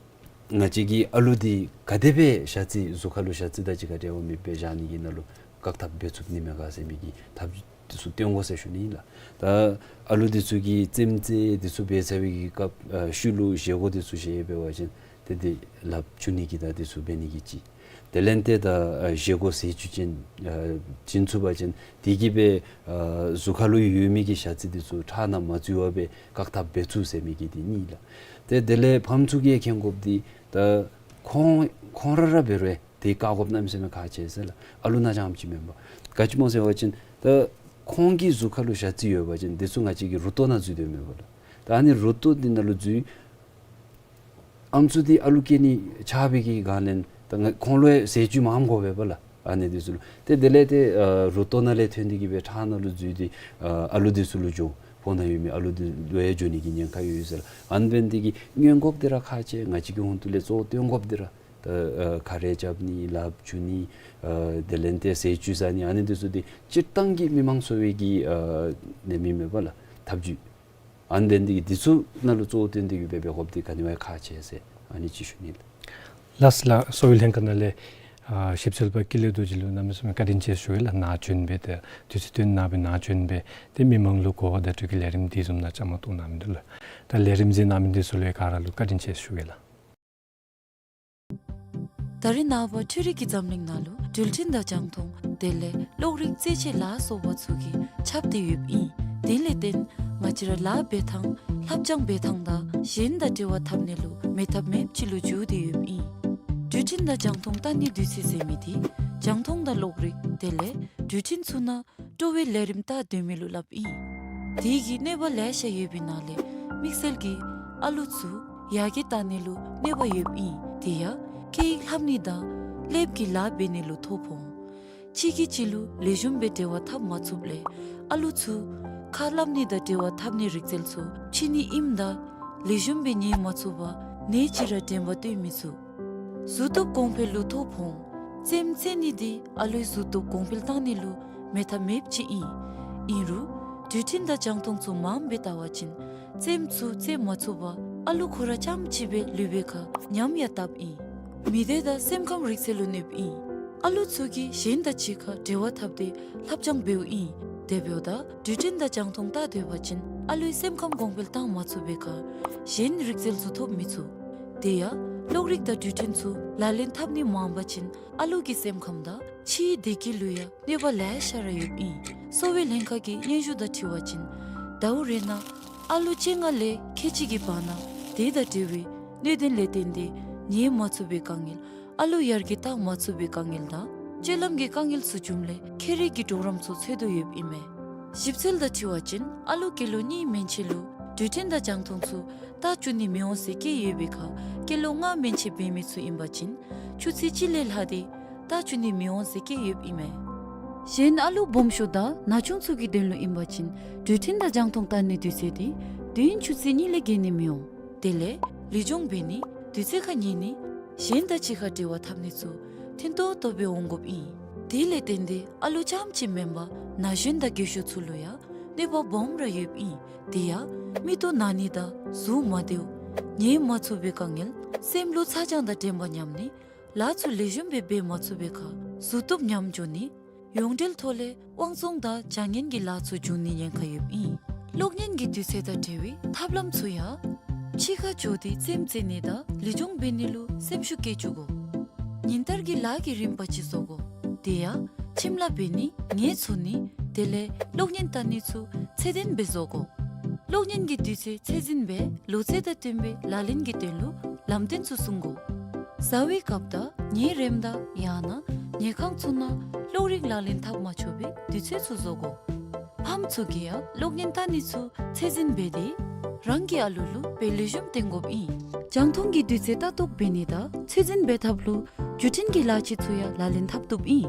ང་བཅས་ཀྱི་ཨ་ལུ་འདི་ག་དེ་སྦེ་ཞ་རྩི་གཟུགས་ཁ་ལུ་ཞ་རྩི་དང་གཅིག་ཁར་འབྲེལ་བ་མེདཔ་སྦེ་བཞག་ནི་གི་ནང་ལུ་བཀག་ཐབས་འབད་ཚུགས་ནི་མས་ག་ཟེར་མི་གི་ཐབས་འདི་ཚུ་སྟོན་དགོ་ཟེར་ཞུ་ནི་ཨིན་ལགས། ད་ཨ་ལུ་འདི་ཚུ་གིས་རྩེདམོ་རྩེ་འདི་ཚུ་འབད་ཚར་བའི་གི་སྐབས་ཨ་ཤུལ་ལུ་བཞེས་སྒོ་འདི་ཚུ་བཞེས་འབད་བ་ཅིན་ཏེ་འདི་ལགཔ་འཁྱུ་ནི་གི་དང་འདི་ཚུ་འབད་ནི་གི་ཅིག། དེ་ལས་ཏེ་ད་ཨ་བཞེས་སྒོ་ཟས་བཅུད་བྱིན་ཨ་བྱིན་ཚུགས་པ་ཅིན་དེ་གིས་སྦེ་ཨ་གཟུགས་ཁ་ལུ་ཡོད་མི་གི་ཞ་རྩི་འདི་ཚུ་ཁྲག་ནང་མ་འཛུལ་བར་སྦེ་བཀག་ཐབས་འབད་ཚུགས་ཟེར་མི་གི་འདི་གཉིས་ལགས། ཏེ་དེ་ལས་ཕམ་ཚུ་གིས་མཁྱེན་དགོཔ་འདི་ད་ཁོང་ཁོང་ར་ར་འབད་རུང་ཏེ་བཀག་དགོཔ་གནམ་མེད་ས་མེད་ཁག་ཆེ་ཟེར་ལགས། ཨ་ལུ་ནང་རྐྱངམ་ཅིག་མེན་པར། ག་ཅི་སྨོ་ཟེར་བ་ཅིན་ད་ཁོང་གི་གཟུགས་ཁ་ལུ་ཞ་རྩི་ཡོད་པ་ཅིན་འདི་ཚུ་ང་བཅས་ཀྱི་རུ་ཏོ་ནང་འཛུལ་དོ་མས་པ་ལགས། ད་ཨ་ནི་རུ་ཏོ་འདི་ནང་ལུ་འཛུལ་ཨམ་སྲུ་འདི་ཨ་ལུ་སྐྱེ་ནི་ཆགས་པའི་གི་སྒང་ལས་ད་ང་ཁོང་ལུ་ཡང་ཟས་བཅུད་མངམ་དགོ་པས་པ་ལགས། ཨ་ནི་འདི་ཚུ་ལུ་ཏེ་དེ་ལས་ཏེ་ཨ་རུ་ཏོ་ནང་ལས་ཐོན་ཏེ་གི་སྦེ་ཁྲག་ནང་ལུ་འཛུལ་ཏེ་ཨ་ཨ་ལུ་འདི་ཚུ་ལུ་འགྱོ། ཕོཝ་ནང་ཡོད་མི་ཨ་ལུ་འདི་ལུ་ཡང་འགྱོ་ནི་གི་ཉེན་ཁ་ཡོད་ཟེར་ལགས། ཨ་ནི་འབད་ནི་དེ་གིས་སྔོན་འགོག་འདི་ར་ཁག་ཆེ། ང་བཅས་ཀྱི་ཧོངས་ཏོ་ལས་གཙོ་བོ་སྟོན་དགོཔ་འདི་ར་ད་ཨ་ཁ་རས་རྐྱབ་ནི་ལགཔ་འཁྱུ་ནི་ཨ་དེ་ལས་ཏེ་ཟས་བཅུད་ཟ་ནི་ཨ་ནི་འདི་ཚུ་འདི་སྤྱིར་བཏང་གི་མི་མང་གསོ་བའི་གི་ཨ་ནད་མེད་མེན་པ་ལགས་ཐབས་བྱུས། ཨ་ནི་འདི་འདི་གིས་འདི་ཚུ་ནང་ལུ་གཙོ་བོ་བཏོན་ཏེ་གི་སྦེ་འབད་དགོཔ་འདི་ག་ནི་བ་ཡང་ཁག་ཆེ་ཟེར་ཨ་ནི་ཅིག་ཞུ་ནི་ལགས། ལགས་སོ་ལགས། གསོ་བའི་ལྷན་ཁག་ནང་ལས་ཨ་ཞིབ་འཚོལ་པ་ཀུན་ལེགས་རྡོ་རྗེ་ལུ་གནམ་མེད་ས་མེད་བཀའ་དྲིན་ཆེ་ཞུ་ཡི་ལགས། ནཱ་བྱོན་སྦེ་ཏེ་དུས་ཚོད་བཏོན་གནང་སྦེ་ནཱ་བྱོན་སྦེ་ཏེ་མི་མང་ལུ་གོ་བ་བརྡ་སྤྲོད་ཀྱི་ལས་རིམ་འདི་བཟུམ་ནང་བཅའ་མར་གཏོགས་གནང་མི་འདི་ལུ་ད་ལས་རིམ་གཟིགས་གནང་མི་འདི་ཚུ་ལུ་ཡང་ག་ར་ལུ་བཀའ་དྲིན་ཆེ་ཞུ་ཡི་ལགས། ད་རེས་ནངས་པ་འཕྲུལ་རིག་གི་འཛམ་གླིང་ནང་ལུ་འགྲུལ་འཕྲིན་དང་རྒྱང་མཐོང་དེ་ལས་གློག་རིག་རྩེད་ཆས་ལ་སོགས་པ་ཚུ་གིས་ཁྱབ་སྟེ་ཡོདཔ་ཨིན། དེ་ལས་བརྟེན་ང་བཅས་ར་ལཱ་འབད་ཐངས་ལྷབ་སྦྱང་འབད་ཐངས་དང་གཞན་དང་འབྲེལ་བ་འཐབ་ནི་ལུ་མེད་ཐབས་མེདཔ་ཅིག་ལུ་འགྱུར་ཏེ་ཡོདཔ་ཨིན། འགྲུལ་འཕྲིན་དང་རྒྱང་མཐོང་ལྟ་ནི་དུས་ཚོད་ཟེར་མི་འདི་རྒྱང་མཐོང་དང་གློག་རིག་དེ་ལས་འགྲུལ་འཕྲིན་ཚུ་ནང་སྤྲོ་བའི་ལས་རིམ་ལྟ་སྡོད་མི་ལུ་སླབ་ཨིན། དེ་གིས་གནོད་པ་ལེ་ཤ་ཡོད་པའི་ནང་ལས་དམིགས་བསལ་གྱིས་ཨ་ལུ་ཚུ་ཡར་རྒྱས་བཏང་ནི་ལུ་གནོད་པ་ཡོདཔ་ཨིན། དེ་ཡང་སྐད་ཡིག་ལྷབ་ནི་དང་ལེབ་ཀྱི་ལཱ་འབད་ནི་ལུ་ཐོ་ཕོག། གཅིག་གིས་གཅིག་ལུ་ལེགས་ཤོམ་སྦེ་འབྲེལ་བ་འཐབ་མ་ཚུགསཔ་ལས་ཨ་ལུ་ཚུ་ཁ་སླབ་ནི་དང་འབྲེལ་བ་འཐབ་ནི་རིག་རྩལ་ཚུ་ཕྱི་ནི་ཨིནམ་ད་ལེགས་ཤོམ་སྦེ་ཉན་མ་ཚུགས་པར་ནེ་ཅིག་ར་དྲན་པ་བཏོན་མི་ཚུགས། གཟུགས་སྟོབས་གོང་འཕེལ་ལུ་ཐོ་ཕོག། རྩེདམོ་རྩེ་ནི་འདི་ཨ་ལུའི་གཟུགས་སྟོབས་གོང་འཕེལ་བཏང་ནི་ལུ་མེད་ཐབས་མེདཔ་ཅིག་ཨིན། ཨིན་རུང་འགྲུལ་འཕྲིན་དང་རྒྱང་མཐོང་ཚུ་མངམ་སྦེ་བལྟ་བ་ཅིན་རྩེདམོ་ཚུ་རྩེ་མ་ཚུགས་པར་ཨ་ལུ་ཁོ་ར་རྐྱངམ་གཅིག་སྦེ་ལུས་པའི་ཁར་ཉམས་ཡང་བཏབ་ཨིན། མི་སྡེ་དང་སེམས་ཁམས་རིག་རྩལ་ལུ་གནོདཔ་ཨིན། ཨ་ལུ་ཚུ་གིས་གཞན་དང་གཅིག་ཁར་འབྲེལ་བ་འཐབ་སྟེ་ལྷབ་སྦྱང་འབདཝ་ཨིན། དེ་འབདཝ་ད་འགྲུལ་འཕྲིན་དང་རྒྱང་མཐོང་བལྟ་སྡོད་པ་ཅིན་ཨ་ལུའི་སེམས་ཁམས་གོང་འཕེལ་བཏང་མ་ཚུགས་པའི་ཁར་གཞན་རིག་རྩལ་ཚུ་ཐོབ་མི་ཚུགས། དེ་ཡང་གློག་རིག་དང་འགྲུལ་འཕྲིན་ཚུ་ལག་ལེན་འཐབ་ནི་མངམ་པ་ཅིན་ཨ་ལུ་གི་སེམས་ཁམས་དང་ཕྱིའི་བདེ་སྐྱིད་ལུ་ཡང་གནོད་པ་ལེ་ཤ་ར་ཡོདཔ་ཨིན། གསོ་བའི་ལྷན་ཁག་གི་སྙན་ཞུ་དང་འཁྲིལ་བ་ཅིན་ཟླཝ་རེ་ནང་ཨ་ལུ་བཅོ་ལྔ་ལས་ཁལ་གཅིག་གི་བར་ན་དེ་དང་འབྲེལ་བའི་གནོད་དོན་ལས་བརྟེན་ཏེ་ཉལ་མ་ཚུགས་པའི་དཀའ་ངལ། ཨ་ལུ་ཡར་རྒྱས་བཏང་མ་ཚུགས་པའི་དཀའ་ངལ་དང་སྤྱོད་ལམ་གྱི་དཀའ་ངལ་ཚུ་བྱུངམ་ལས་ཁྱད་རིག་གི་གྲོགས་རམ་ཚུ་འཚོལ་དོ་ཡོདཔ་ཨིན་མས། ཞིབ་འཚོལ་དང་འཁྲིལ་བ་ཅིན་ཨ་ལུ་སྐྱེས་ལོ་གཉིས་མན་ཆད་ལུ་འགྲུལ་འཕྲིན་དང་རྒྱང་མཐོང་ཚུ་བལྟ་བཅུག་ནི་མི་འོང་ཟེར་བཀོད་ཡོད་པའི་ཁར་སྐྱེས་ལོ་ལྔ་མན་ཆད་འབད་མི་ཚུ་ཨིན་པ་ཅིན་ཆུ་ཚོད་གཅིག་ལས་ལྷག་སྟེ་བལྟ་བཅུག་ནི་མི་འོང་ཟེར་བཀོད་ཡོདཔ་ཨིན་མས། གཞན་ཨ་ལུ་སྦོམ་ཤོས་དང་ན་ཆུང་ཚུ་གི་དོན་ལུ་ཨིན་པ་ཅིན་འགྲུལ་འཕྲིན་དང་རྒྱང་མཐོང་བལྟ་ནིའི་དུས་ཚོད་དེ་དུས་ཡུན་ཆུ་ཚོད་གཉིས་ལས་བརྒལ་ནི་མི་འོང་། དེ་ལས་ལུས་སྦྱོང་འབད་ནི་དུས་ཚོད་ཁར་ཉལ་ནི་གཞན་དང་གཅིག་ཁར་འབྲེལ་བ་འཐབ་ནི་ཚུ་མཐུན་ཏོག་ཏོ་སྦེ་འོང་དགོཔ་ཨིན། དེ་ལས་བརྟེན་ཏེ་ཨ་ལུ་རྐྱངམ་གཅིག་མེན་པར་ན་གཞོན་དང་རྒས་ཤོས་ཚུ་ལུ་ཡང་གནོད་པ་སྦོམ་ར་ཡོདཔ་ཨིན། དེ་ཡང་མིག་ཏོ་ན་ནི་དང་གཟུགས་མ་བདེཝ། ཉལ་མ་ཚུགས་པའི་དཀའ་ངལ། སེམས་ལུ་ཚ་གྱང་དང་འགྲན་པ་ཉམས་ནི། ལཱ་ཚུ་ལེགས་ཤོམ་སྦེ་འབད་མ་ཚུགས་པའི་ཁར་གཟུགས་སྟོབས་ཉམས་འགྱོ་ནི། ཡོངས་འབྲེལ་ཐོག་ལས་དབང་བཙོང་དང་བྱ་ངན་གྱི་ལཱ་ཚུ་འབྱུང་ནིའི་ཉེན་ཁ་ཡོདཔ་ཨིན། གློག་བརྙན་གྱི་དུས་ཚོད་དང་འབྲེལ་བའི་ཐབས་ལམ་ཚུ་ཡང་ཕྱི་ཁར་འགྱོ་སྟེ་རྩེདམོ་རྩེ་ནི་དང་ལུས་སྦྱོང་འབད་ནི་ལུ་སེམས་ཤུགས་བསྐྱེད་བཅུག་དགོ། ཉིན་ལྟར་གྱི་ལཱ་གི་རིམ་པ་ཅིག་བཟོ་དགོ། དེ་ཡང་ཁྱིམ་ལཱ་འབད་ནི་ངལ་འཚོ་ནི་དེ་ལས་གློག་བརྙན་བལྟ་ནི་ཚུ་ཚད་ལྡན་སྦེ་བཟོ་དགོ། གློག་བརྙན་གྱི་དུས་ཚོད་ཚད་འཛིན་སྦེ་ལོ་ཚད་དང་བསྟུན་པའི་ལག་ལེན་གྱི་དོན་ལུ་ལམ་སྟོན་ཚུ་སྲུང་དགོ། བཟའ་བའི་སྐབས་དང་ཉལ་རནམ་དང་ཡང་ན་ཉལ་ཁང་ཚུ་ནང་གློག་རིག་ལག་ལེན་འཐབ་མ་ཆོག་པའི་དུས་ཚོད་ཚུ་བཟོ་དགོ། ཕམ་ཚུ་གིས་ཡང་གློག་བརྙན་བལྟ་ནི་ཚུ་ཚད་འཛིན་འབད་དེ་རང་གི་ཨ་ལུ་ལུ་དཔེ་ལེགས་ཤོམ་སྟོན་དགོཔ་ཨིན། རྒྱང་མཐོང་གི་དུས་ཚོད་ལྟ་རྟོག་འབད་ནི་དང་ཚད་འཛིན་འབད་ཐབས་ལུ་འགྲུལ་འཕྲིན་གྱི་ལག་ཆས་ཚུ་ཡང་ལག་ལེན་འཐབ་བཏུབ་ཨིན།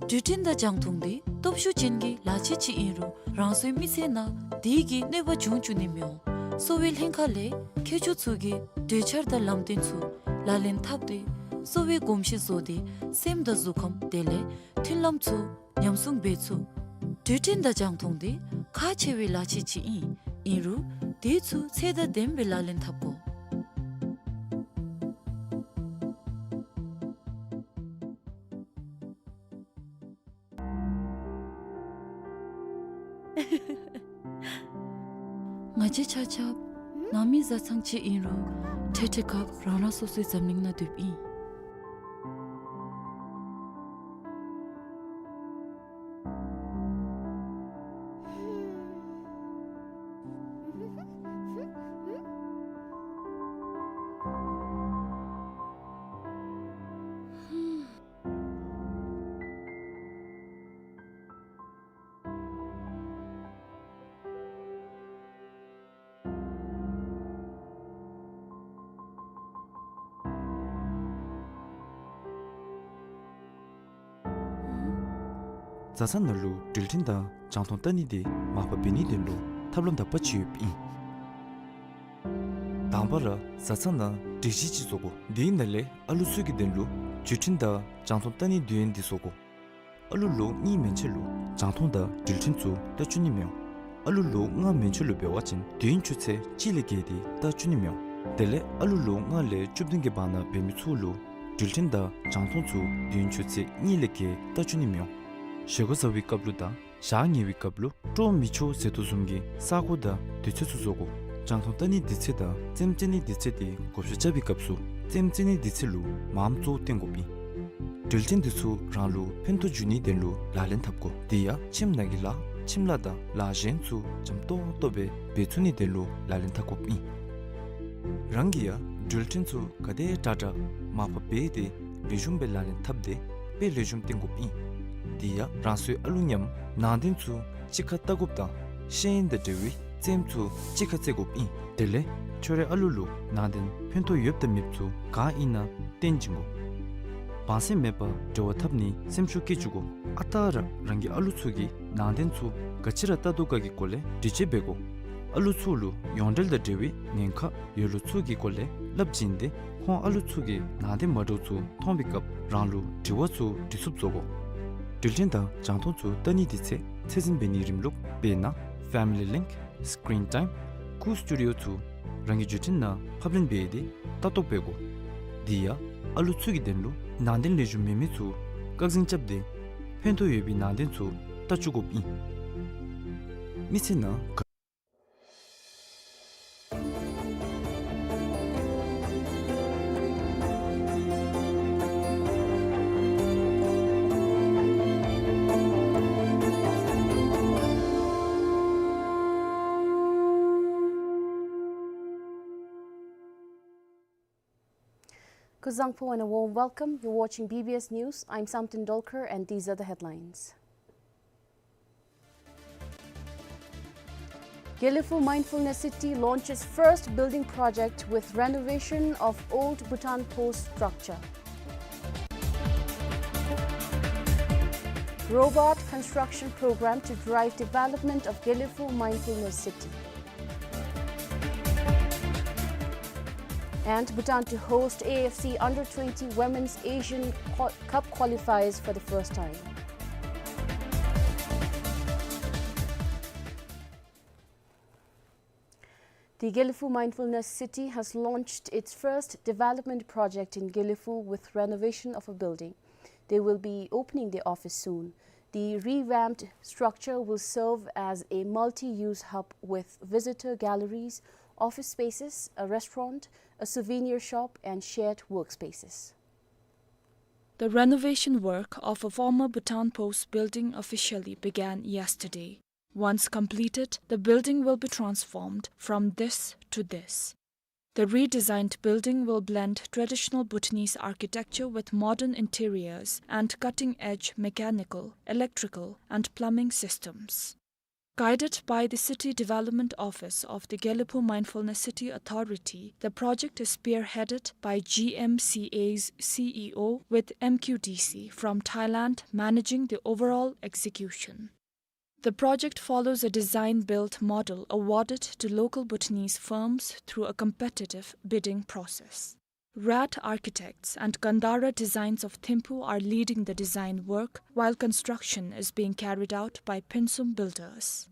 འགྲུལ་འཕྲིན་དང་རྒྱང་མཐོང་དེ་སྟོབས་ཤུགས་ཅན་གྱི་ལག་ཆས་ཅིག་ཨིན་རུང་རང་སོའི་མི་ཚེ་ནང་དེ་གིས་གནོད་པ་འབྱུང་བཅུག་ནི་མི་འོང་། གསོ་བའི་ལྷན་ཁག་ལས་མཁས་མཆོག་ཚུ་གིས་གྲོས་འཆར་དང་ལམ་སྟོན་ཚུ་ལག་ལེན་འཐབ་སྟེ་གསོ་བའི་གོམས་གཤིས་བཟོ་སྟེ་སེམས་དང་གཟུགས་ཁམས་དེ་ལས་མཐུན་ལམ་ཚུ་ཉམས་སྲུང་འབད་ཚུགས། འགྲུལ་འཕྲིན་དང་རྒྱང་མཐོང་དེ་ཁག་ཆེ་བའི་ལག་ཆས་ཅིག་ཨིན། ཨིན་རུང་དེ་ཚུ་ཚད་དང་ལྡནམ་སྦེ་ལག་ལེན་འཐབ་དགོ། ང་བཅས་ཆ་ཁྱབ་ནང་མི་བཟའ་ཚང་ཅིག་ཨིན་རུང་འཕྲལ་འཕྲལ་ཁར་རང་རང་སོ་སོའི་འཛམ་གླིང་ནང་སྡོདཔ་ཨིན། བཟའ་ཚང་ནང་ལུ་འགྲུལ་འཕྲིན་དང་རྒྱང་མཐོང་བལྟ་ནི་དེ་མར་ཕབ་འབད་ནིའི་དོན་ལུ་ཐབས་ལམ་དག་པ་ཅིག་ཡོདཔ་ཨིན། དང་པ་ར་བཟའ་ཚང་ནང་སྒྲིག་གཞི་ཅིག་བཟོ་དགོ། དེའི་ནང་ལས་ཨ་ལུ་ཚུ་གི་དོན་ལུ་འགྲུལ་འཕྲིན་དང་རྒྱང་མཐོང་བལྟ་ནིའི་དུས་ཡུན་དེ་བཟོ་དགོ། ཨ་ལུ་ལོ་གཉིས་མན་ཆད་ལུ་རྒྱང་མཐོང་དང་འགྲུལ་འཕྲིན་ཚུ་བལྟ་བཅུག་ནི་མི་འོང་། ཨ་ལུ་ལོ་ལྔ་མན་ཆད་ལུ་འབད་བ་ཅིན་དུས་ཡུན་ཆུ་ཚོད་གཅིག་ལས་བརྒལ་ཏེ་བལྟ་བཅུག་ནི་མི་འོང་། དེ་ལས་ཨ་ལུ་ལོ་ལྔ་ལས་བཅུ་བདུན་གྱི་བར་ན་འབད་མི་ཚུ་ལུ་འགྲུལ་འཕྲིན་དང་རྒྱང་མཐོང་ཚུ་དུས་ཡུན་ཆུ་ཚོད་གཉིས་ལས་བརྒལ་བལྟ་བཅུག་ནི་མི་འོང་། བཞེས་སྒོ་བཟའ་བའི་སྐབས་ལུ་དང་ཞག་ཉལ་བའི་སྐབས་ལུ་སྤྲོ་མི་ཆོག་ཟེར་དོ་བཟུམ་གྱི་ས་གོ་དང་དུས་ཚོད་ཚུ་བཟོ་དགོ། རྒྱང་མཐོང་བལྟ་ནིའི་དུས་ཚོད་དང་རྩེདམོ་རྩེ་ནིའི་དུས་ཚོད་དེ་བགོ་བཤའ་རྐྱབ་པའི་སྐབས་སུ་རྩེདམོ་རྩེ་ནིའི་དུས་ཚོད་ལུ་མངམ་གཙོ་བོ་བཏོན་དགོཔ་ཨིན། འགྲུལ་འཕྲིན་དེ་ཚུ་རང་ལུ་ཕན་ཐོགས་འབྱུང་ནིའི་དོན་ལུ་ལག་ལེན་འཐབ་དགོ། དེ་ཡང་ཁྱིམ་ནང་གི་ལཱ་ཁྱིམ་ལཱ་དང་ལཱ་གཞན་ཚུ་འཇམ་ཏོག་ཏོ་སྦེ་འབད་ཚུགས་ནིའི་དོན་ལུ་ལག་ལེན་འཐབ་དགོཔ་ཨིན། རང་གིས་ཡང་འགྲུལ་འཕྲིན་ཚུ་ག་དེ་དྲག་དྲག་མར་ཕབ་འབད་དེ་ལེགས་ཤོམ་སྦེ་ལག་ལེན་འཐབ་སྟེ་དཔེ་ལེགས་ཤོམ་སྟོན་དགོཔ་ཨིན། དེ་ཡང་རང་སོའི་ཨ་ལུ་མཉམ་ནང་རྟེན་ཚུ་གཅིག་ཁར་བལྟ་དགོཔ་དང་ཤེས་ཡོན་དང་འབྲེལ་བའི་རྩེདམོ་ཚུ་གཅིག་ཁར་རྩེ་དགོཔ་ཨིན། དེ་ལས་ཁྱོད་རའི་ཨ་ལུ་ལུ་ནང་རྟེན་ཕན་ཐོགས་ཡོདཔ་དང་མེདཔ་ཚུ་ག་ཨིན་ན་སྟོན་བྱིན་དགོ། བང་སེམས་མེད་པར་འབྲེལ་བ་འཐབ་ནིའི་སེམས་ཤུགས་བསྐྱེད་བཅུག་དགོ། ཨ་རྟག་ར་རང་གི་ཨ་ལུ་ཚུ་གིས་ནང་རྟེན་ཚུ་ག་ཅི་ར་བལྟ་དོ་ག་གི་སྐོར་ལས་འདྲི་དཔྱད་འབད་དགོ། ཨ་ལུ་ཚུ་ལུ་ཡོངས་འབྲེལ་དང་འབྲེལ་བའི་ཉེན་ཁ་ཡོད་ལུགས་ཚུ་གི་སྐོར་ལས་སླབ་བྱིན་ཏེ་ཁོང་ཨ་ལུ་ཚུ་གིས་ནང་རྟེན་མ་འདྲཝ་ཚུ་མཐོང་བའི་སྐབས་རང་ལུ་དྲི་བ་ཚུ་འདྲི་ཚུགསཔ་བཟོ་དགོ། འགྲུལ་འཕྲིན་དང་རྒྱང་མཐོང་ཚུ་བལྟ་ནིའི་དུས་ཚོད་ཚད་འཛིན་འབད་ནིའི་རིམ་ལུགས་དཔེར་ན་Family Link, Screen Time, Cool Studio ཚུ་རང་གི་འགྲུལ་འཕྲིན་ནང་ཕབ་ལེན་འབད་དེ་ལྟ་རྟོག་འབད་དགོ། དེ་ཡང་ ཨ་ལུ་ཚུ་གི་དོན་ལུ་ནང་རྟེན་ལེགས་ཤོམ་མེད་མི་ཚུ་བཀག་འཛིན་རྐྱབ་སྟེ་ཕན་ཐོགས་ཡོད་པའི་ནང་རྟེན་ཚུ་བལྟ་བཅུག་དགོཔ་ཨིན། མི་ཚེ་ནང་ག- Kuzuzangpo and a warm welcome. You're watching B B S News. I'm Samten Dolkar and these are the headlines. Gelephu Mindfulness City launches first building project with renovation of old Bhutan Post structure. Robot construction program to drive development of Gelephu Mindfulness City. And Bhutan to host A F C Under twenty Women's Asian Qua-, Cup qualifiers for the first time. The Gelephu Mindfulness City has launched its first development project in Gelephu with renovation of a building. They will be opening the office soon. The revamped structure will serve as a multi-use hub with visitor galleries, office spaces, a restaurant, a souvenir shop, and shared workspaces. The renovation work of a former Bhutan Post building officially began yesterday. Once completed, the building will be transformed from this to this. The redesigned building will blend traditional Bhutanese architecture with modern interiors and cutting-edge mechanical, electrical, and plumbing systems. Guided by the City Development Office of the Gelephu Mindfulness City Authority, the project is spearheaded by G M C A's C E O, with M Q D C from Thailand managing the overall execution. The project follows a design-build model awarded to local Bhutanese firms through a competitive bidding process. Rat Architects and Gandhara Designs of Thimphu are leading the design work, while construction is being carried out by Pinsum Builders.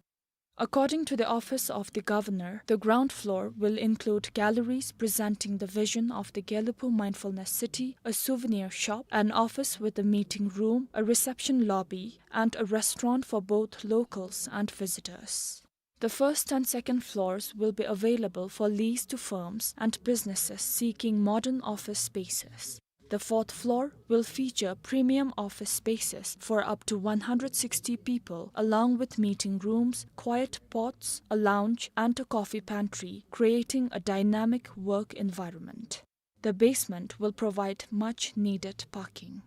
According to the Office of the Governor, the ground floor will include galleries presenting the vision of the Gelephu Mindfulness City, a souvenir shop, an office with a meeting room, a reception lobby, and a restaurant for both locals and visitors. The first and second floors will be available for lease to firms and businesses seeking modern office spaces. The fourth floor will feature premium office spaces for up to one hundred sixty people, along with meeting rooms, quiet pods, a lounge, and a coffee pantry, creating a dynamic work environment. The basement will provide much needed parking.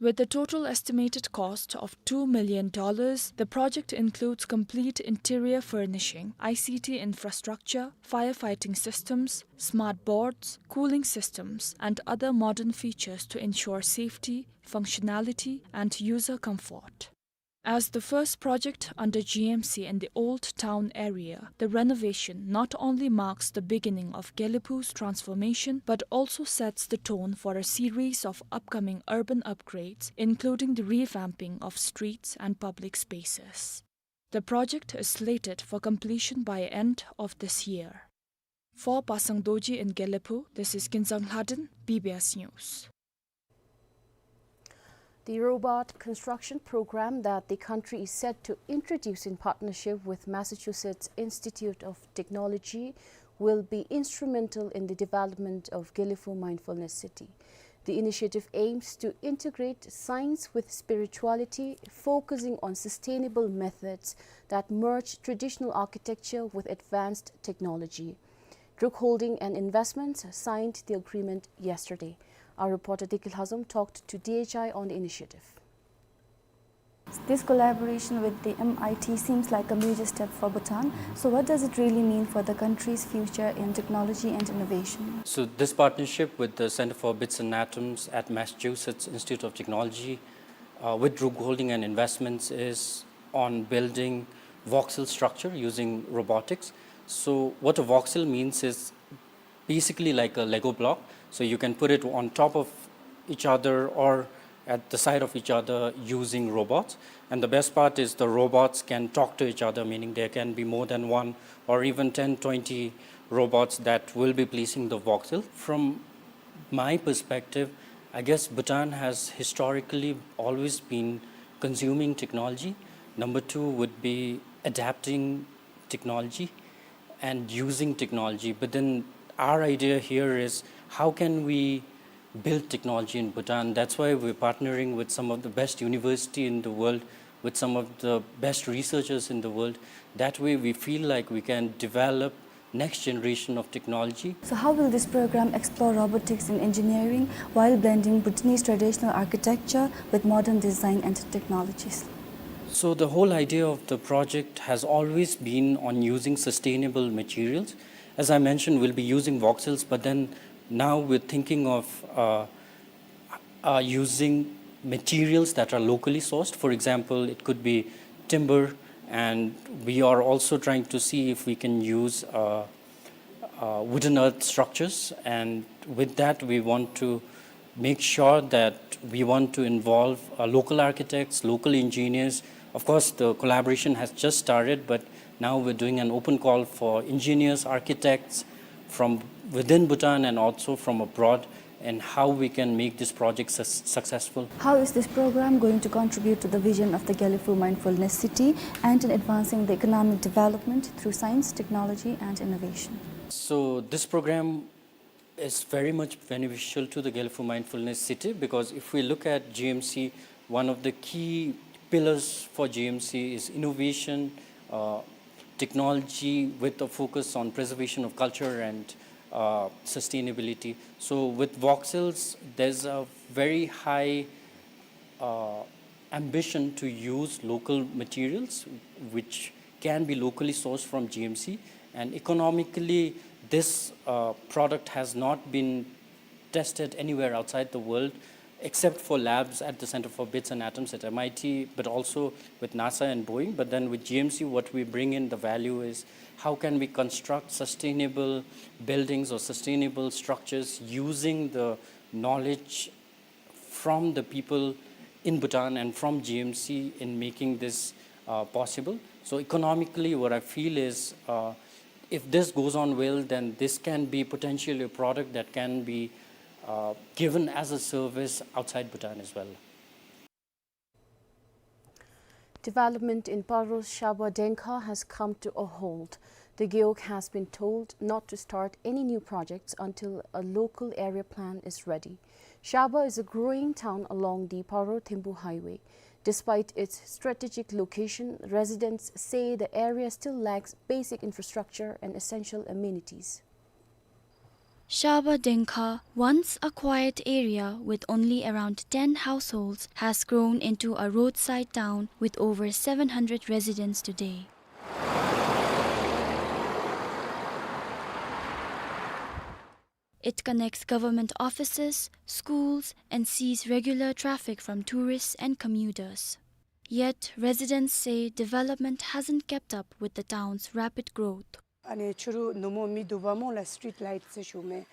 With a total estimated cost of two million dollars, the project includes complete interior furnishing, I C T infrastructure, firefighting systems, smart boards, cooling systems, and other modern features to ensure safety, functionality, and user comfort. As the first project under G M C in the Old Town area, the renovation not only marks the beginning of Gelephu's transformation, but also sets the tone for a series of upcoming urban upgrades, including the revamping of streets and public spaces. The project is slated for completion by end of this year. For Pasang Dorji in Gelephu, this is Kinzang Lhaden, B B S News. The robot construction program that the country is set to introduce in partnership with Massachusetts Institute of Technology will be instrumental in the development of Gelephu Mindfulness City. The initiative aims to integrate science with spirituality, focusing on sustainable methods that merge traditional architecture with advanced technology. Druk Holding and Investments signed the agreement yesterday. Our reporter Deki Lhazom talked to D H I on the initiative. This collaboration with the M I T seems like a major step for Bhutan. So what does it really mean for the country's future in technology and innovation? So this partnership with the Center for Bits and Atoms at Massachusetts Institute of Technology, uh, with Druk Holding and Investments is on building voxel structure using robotics. So what a voxel means is basically like a Lego block. So you can put it on top of each other or at the side of each other using robots. And the best part is the robots can talk to each other, meaning there can be more than one or even ten, twenty robots that will be placing the voxel. From My perspective, I guess Bhutan has historically always been consuming technology. Number two would be adapting technology and using technology. But then our idea here is, how can we build technology in Bhutan? That's why we're partnering with some of the best university in the world, with some of the best researchers in the world. That way we feel like we can develop next generation of technology. So how will this program explore robotics and engineering while blending Bhutanese traditional architecture with modern design and technologies? So the whole idea of the project has always been on using sustainable materials. As I mentioned, we'll be using voxels, but then now we're thinking of, uh, uh, using materials that are locally sourced. For example, it could be timber, and we are also trying to see if we can use, uh, uh, wooden earth structures. And with that, we want to make sure that we want to involve, uh, local architects, local engineers. Of course, the collaboration has just started, but now we're doing an open call for engineers, architects from within Bhutan and also from abroad, and how we can make this project sus-, successful. How is this program going to contribute to the vision of the Gelephu Mindfulness City and in advancing the economic development through science, technology, and innovation? So this program is very much beneficial to the Gelephu Mindfulness City, because if we look at G M C, one of the key pillars for G M C is innovation, uh, technology with a focus on preservation of culture and, uh, sustainability. So with voxels, there's a very high, uh, ambition to use local materials which can be locally sourced from G M C, and economically this, uh, product has not been tested anywhere outside the world except for labs at the Center for Bits and Atoms at M I T, but also with NASA and Boeing. But then with G M C, what we bring in the value is, how can we construct sustainable buildings or sustainable structures using the knowledge from the people in Bhutan and from G M C in making this, uh, possible. So economically, what I feel is, uh, if this goes on well, then this can be potentially a product that can be, uh, given as a service outside Bhutan as well. Development in Paro's Shaba Dengkha has come to a halt. The Gewog has been told not to start any new projects until a local area plan is ready. Shaba is a growing town along the Paro-Thempu highway. Despite its strategic location, residents say the area still lacks basic infrastructure and essential amenities. Shaba Dengkha, once a quiet area with only around ten households, has grown into a roadside town with over seven hundred residents today. It connects government offices, schools, and sees regular traffic from tourists and commuters. Yet, residents say development hasn't kept up with the town's rapid growth. ཨ་ནི་ཕྱི་རུ་ནུབ་མོ་མི་འདུག་པ་མོ་ལ་སི་ཊི་རིཊ་ལའིཊ་ཟེར་ཞུ་མི་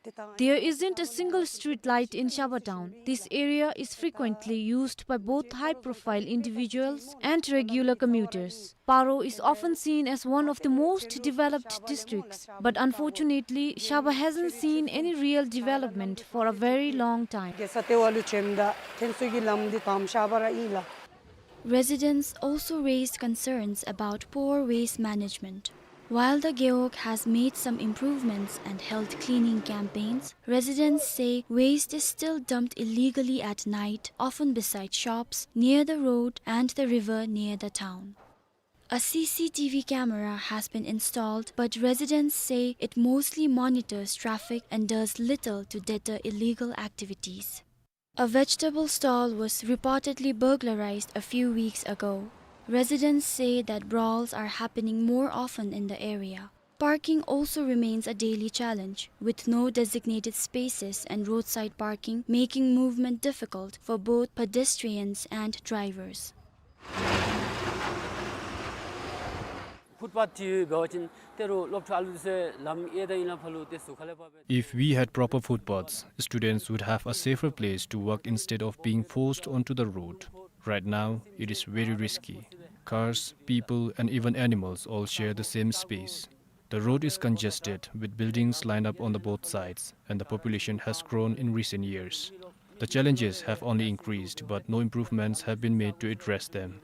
དེ་དང་། There isn't a single street light in Shaba town. This area is frequently used by both high-profile individuals and regular commuters. Paro is often seen as one of the most developed districts, but unfortunately, Shaba hasn't seen any real development for a very long time. གེ་ས་ཏེ་ཝ་ལུ་ཅེམ་ད་ཐེན་སུ་གི་ལམ་འདི་དམ་ཤ་བ་ར་ཨིན་ལ། Residents also raised concerns about poor waste management. While the Gewog has made some improvements and held cleaning campaigns, residents say waste is still dumped illegally at night, often beside shops, near the road and the river near the town. A C C T V camera has been installed, but residents say it mostly monitors traffic and does little to deter illegal activities. A vegetable stall was reportedly burglarized a few weeks ago. Residents say that brawls are happening more often in the area. Parking also remains a daily challenge, with no designated spaces and roadside parking making movement difficult for both pedestrians and drivers. ཕུཊ་པཱཐ་འདི་འབད་བ་ཅིན་ཏེ་རུང་སློབ་ཕྲུག་ཨ་ལུ་ཚུ་ལམ་ཡོད་དེ་ཨིན་ལ་ཕར་ལུ་ཏེ་ཟུར་ཁ་ལས་ཕར་འབད། If we had proper footpaths, students would have a safer place to walk instead of being forced onto the road. Right now, it is very risky. Cars, people, and even animals all share the same space. The road is congested, with buildings lined up on the both sides, and the population has grown in recent years. The challenges have only increased, but no improvements have been made to address them.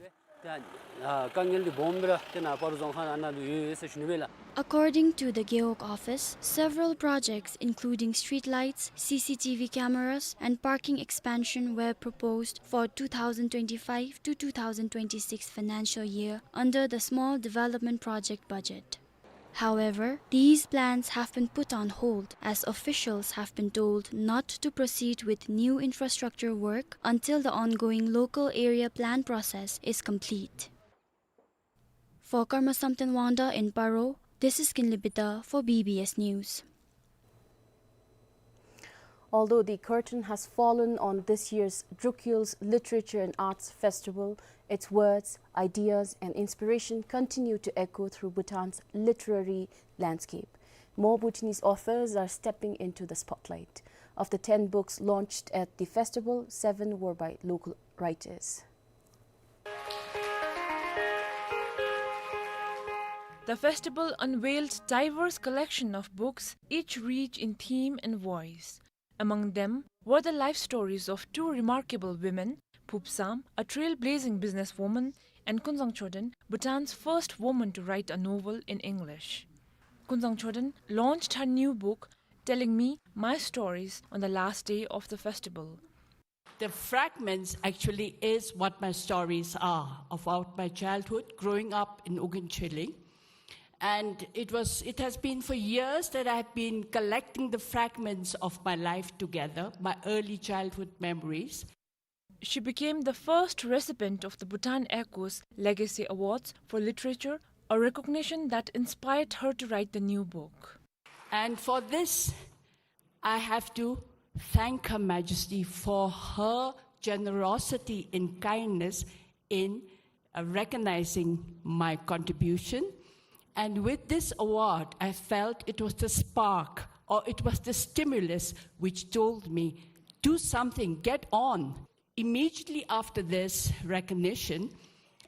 According to the Gewog office, several projects including street lights, C C T V cameras, and parking expansion were proposed for two thousand twenty-five to two thousand twenty-six financial year under the Small Development Project budget. However, these plans have been put on hold as officials have been told not to proceed with new infrastructure work until the ongoing local area plan process is complete. For Karma Samten Wangda in Paro, this is Kinley Bida for B B S News. Although the curtain has fallen on this year's Druk Yul's Literature and Arts Festival, its words, ideas, and inspiration continue to echo through Bhutan's literary landscape. More Bhutanese authors are stepping into the spotlight. Of the ten books launched at the festival, seven were by local writers. The festival unveiled diverse collection of books, each rich in theme and voice. Among them were the life stories of two remarkable women, Phubsam, a trailblazing businesswoman, and Kunzang Choden, Bhutan's first woman to write a novel in English. Kunzang Choden launched her new book, Telling Me My Stories, on the last day of the festival. The fragments actually is what my stories are, about my childhood, growing up in Uginchili. And it was, it has been for years that I've been collecting the fragments of my life together, my early childhood memories. She became the first recipient of the Bhutan Echoes Legacy Awards for Literature, a recognition that inspired her to write the new book. And for this, I have to thank Her Majesty for her generosity and kindness in, uh, recognizing my contribution. And with this award, I felt it was the spark, or it was the stimulus, which told me, "Do something, get on." Immediately after this recognition,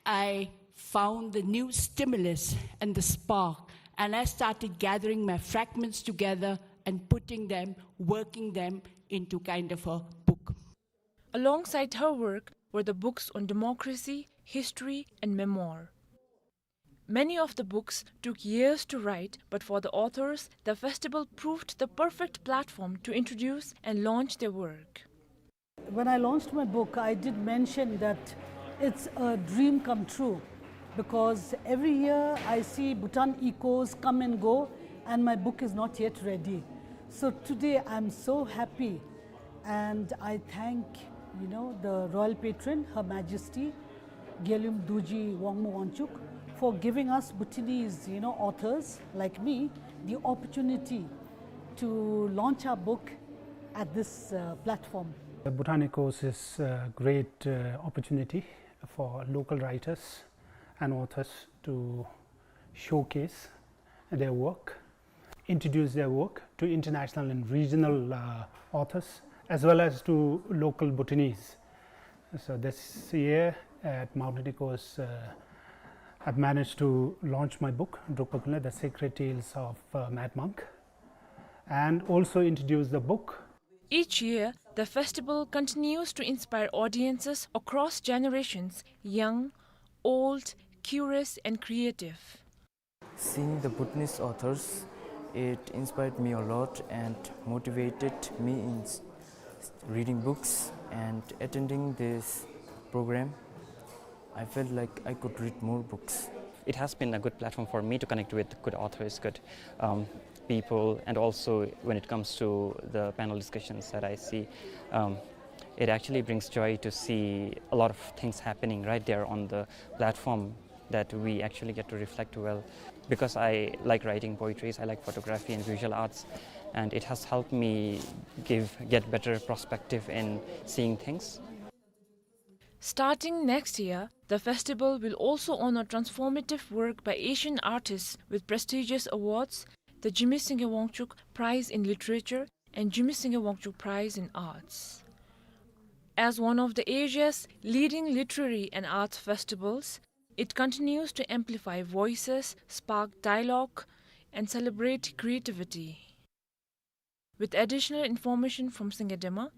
I found the new stimulus and the spark, and I started gathering my fragments together and putting them, working them into kind of a book. Alongside her work were the books on democracy, history, and memoir. Many of the books took years to write, but for the authors, the festival proved the perfect platform to introduce and launch their work. When I launched my book, I did mention that it's a dream come true, because every year I see Bhutan Echoes come and go, and my book is not yet ready. So today I'm so happy, and I thank, you know, the royal patron, Her Majesty Gyaliem Dorji Wangmo Wangchuck, for giving us Bhutanese, you know, authors like me the opportunity to launch our book at this, uh, platform. The Bhutan Echoes is a great, uh, opportunity for local writers and authors to showcase their work, introduce their work to international and regional, uh, authors, as well as to local Bhutanese. So this year at Mountain Echoes, uh, I've managed to launch my book, Drukpa Kunle, The Secret Tales of, uh, Mad Monk, and also introduce the book. Each year, the festival continues to inspire audiences across generations, young, old, curious, and creative. Seeing the Bhutanese authors, it inspired me a lot and motivated me in s-, reading books and attending this program. I felt like I could read more books. It has been a good platform for me to connect with good authors, good, um, people, and also when it comes to the panel discussions that I see, um, it actually brings joy to see a lot of things happening right there on the platform that we actually get to reflect well. Because I like writing poetries, I like photography and visual arts, and it has helped me give, get better perspective in seeing things. Starting next year, the festival will also honor transformative work by Asian artists with prestigious awards, the Jigme Singye Wangchuck Prize in Literature and Jigme Singye Wangchuck Prize in Arts. As one of the Asia's leading literary and arts festivals, it continues to amplify voices, spark dialogue, and celebrate creativity. With additional information from Singidema,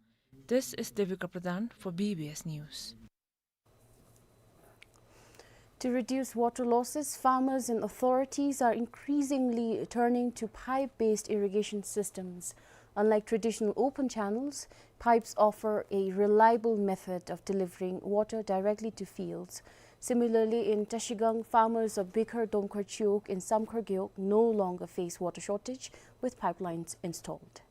this is Devika Pradhan for B B S News. To reduce water losses, farmers and authorities are increasingly turning to pipe-based irrigation systems. Unlike traditional open channels, pipes offer a reliable method of delivering water directly to fields. Similarly, in Trashigang, farmers of Bikhar Domkhar Chiwog in Samkhar Gewog no longer face water shortage with pipelines installed.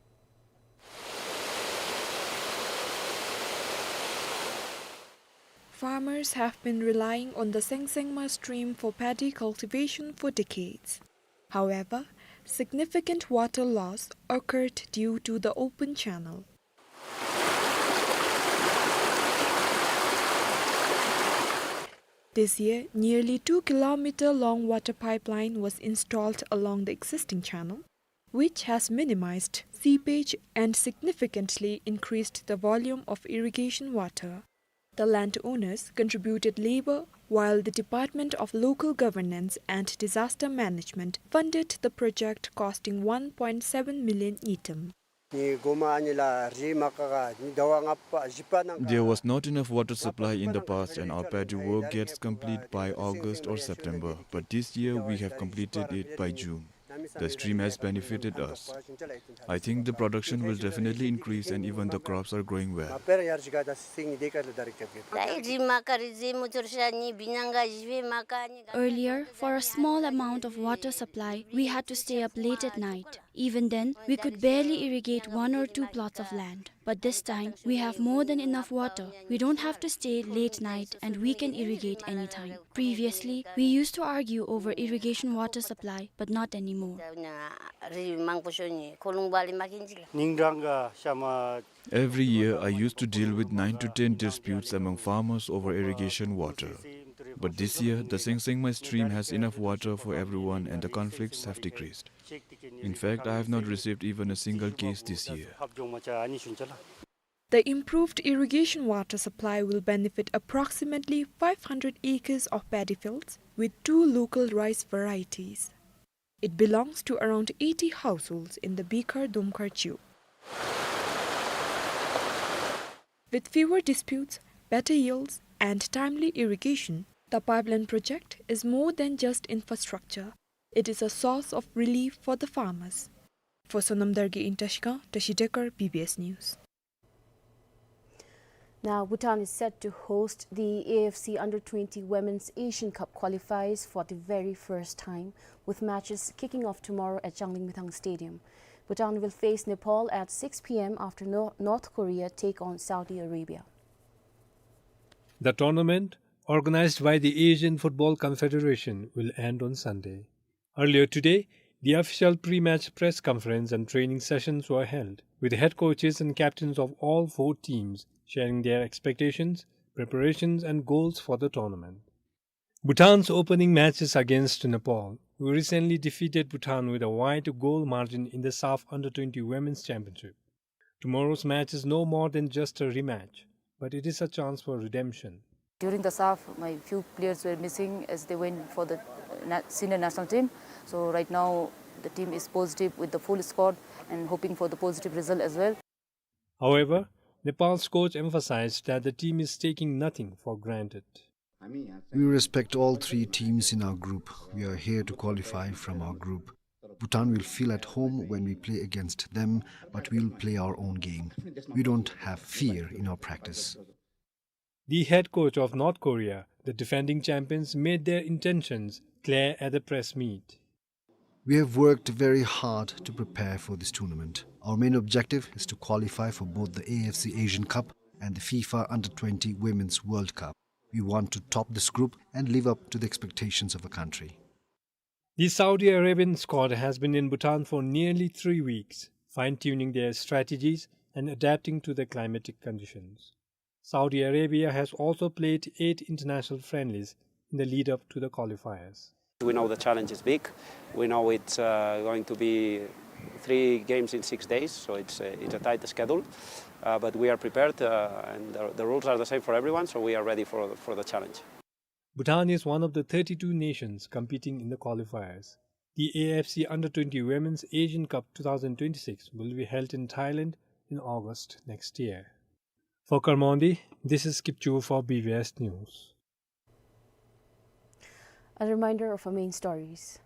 Farmers have been relying on the Sengsengma stream for paddy cultivation for decades. However, significant water loss occurred due to the open channel. This year, nearly two kilometer long water pipeline was installed along the existing channel, which has minimized seepage and significantly increased the volume of irrigation water. The landowners contributed labor, while the Department of Local Governance and Disaster Management funded the project, costing one point seven million ngultrum. There was not enough water supply in the past, and our paddy work gets complete by August or September. But this year, we have completed it by June. The stream has benefited us. I think the production will definitely increase, and even the crops are growing well. Earlier, for a small amount of water supply, we had to stay up late at night. Even then, we could barely irrigate one or two plots of land. But this time, we have more than enough water. We don't have to stay late night and we can irrigate anytime. Previously, we used to argue over irrigation water supply, but not anymore. Every year, I used to deal with nine to ten disputes among farmers over irrigation water. But this year, the Sengsengma stream has enough water for everyone and the conflicts have decreased. In fact, I have not received even a single case this year. The improved irrigation water supply will benefit approximately five hundred acres of paddy fields with two local rice varieties. It belongs to around eighty households in the Bikhar Domkhar Chiwog. With fewer disputes, better yields, and timely irrigation, the pipeline project is more than just infrastructure. It is a source of relief for the farmers. For Sonam Dargay in Trashigang, Tashi Dekar, B B S News. Now, Bhutan is set to host the A F C Under twenty Women's Asian Cup qualifiers for the very first time, with matches kicking off tomorrow at Changlimithang Stadium. Bhutan will face Nepal at six p m after Nor-, North Korea take on Saudi Arabia. The tournament, organized by the Asian Football Confederation, will end on Sunday. Earlier today, the official pre-match press conference and training sessions were held, with head coaches and captains of all four teams sharing their expectations, preparations, and goals for the tournament. Bhutan's opening match is against Nepal, who recently defeated Bhutan with a wide goal margin in the SAFF Under twenty Women's Championship. Tomorrow's match is no more than just a rematch, but it is a chance for redemption. During the SAFF, my few players were missing as they went for the, uh, na-, senior national team. So right now, the team is positive with the full squad and hoping for the positive result as well. However, Nepal's coach emphasized that the team is taking nothing for granted. We respect all three teams in our group. We are here to qualify from our group. Bhutan will feel at home when we play against them, but we'll play our own game. We don't have fear in our practice. The head coach of North Korea, the defending champions, made their intentions clear at the press meet. We have worked very hard to prepare for this tournament. Our main objective is to qualify for both the A F C Asian Cup and the FIFA Under twenty Women's World Cup. We want to top this group and live up to the expectations of our country. The Saudi Arabian squad has been in Bhutan for nearly three weeks, fine-tuning their strategies and adapting to the climatic conditions. Saudi Arabia has also played eight international friendlies in the lead-up to the qualifiers. We know the challenge is big. We know it's, uh, going to be three games in six days, so it's a, it's a tight schedule. Uh, but we are prepared, uh, and the, the rules are the same for everyone, so we are ready for, for the challenge. Bhutan is one of the thirty-two nations competing in the qualifiers. The A F C Under twenty Women's Asian Cup two thousand twenty-six will be held in Thailand in August next year. For Coromandel, this is Kipchoo for B B S News. A reminder of our main stories.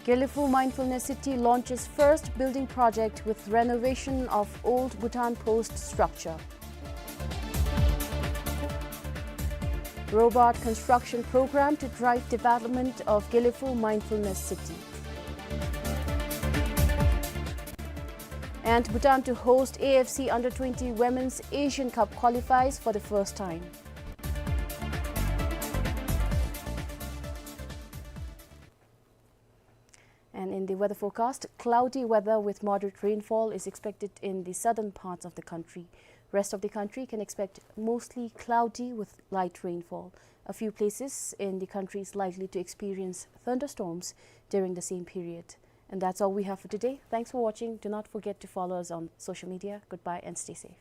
Gelephu Mindfulness City launches first building project with renovation of old Bhutan Post structure. Robot construction program to drive development of Gelephu Mindfulness City. And Bhutan to host A F C Under twenty Women's Asian Cup qualifies for the first time. And in the weather forecast, cloudy weather with moderate rainfall is expected in the southern parts of the country. Rest of the country can expect mostly cloudy with light rainfall. A few places in the country is likely to experience thunderstorms during the same period. And that's all we have for today. Thanks for watching. Do not forget to follow us on social media. Goodbye and stay safe.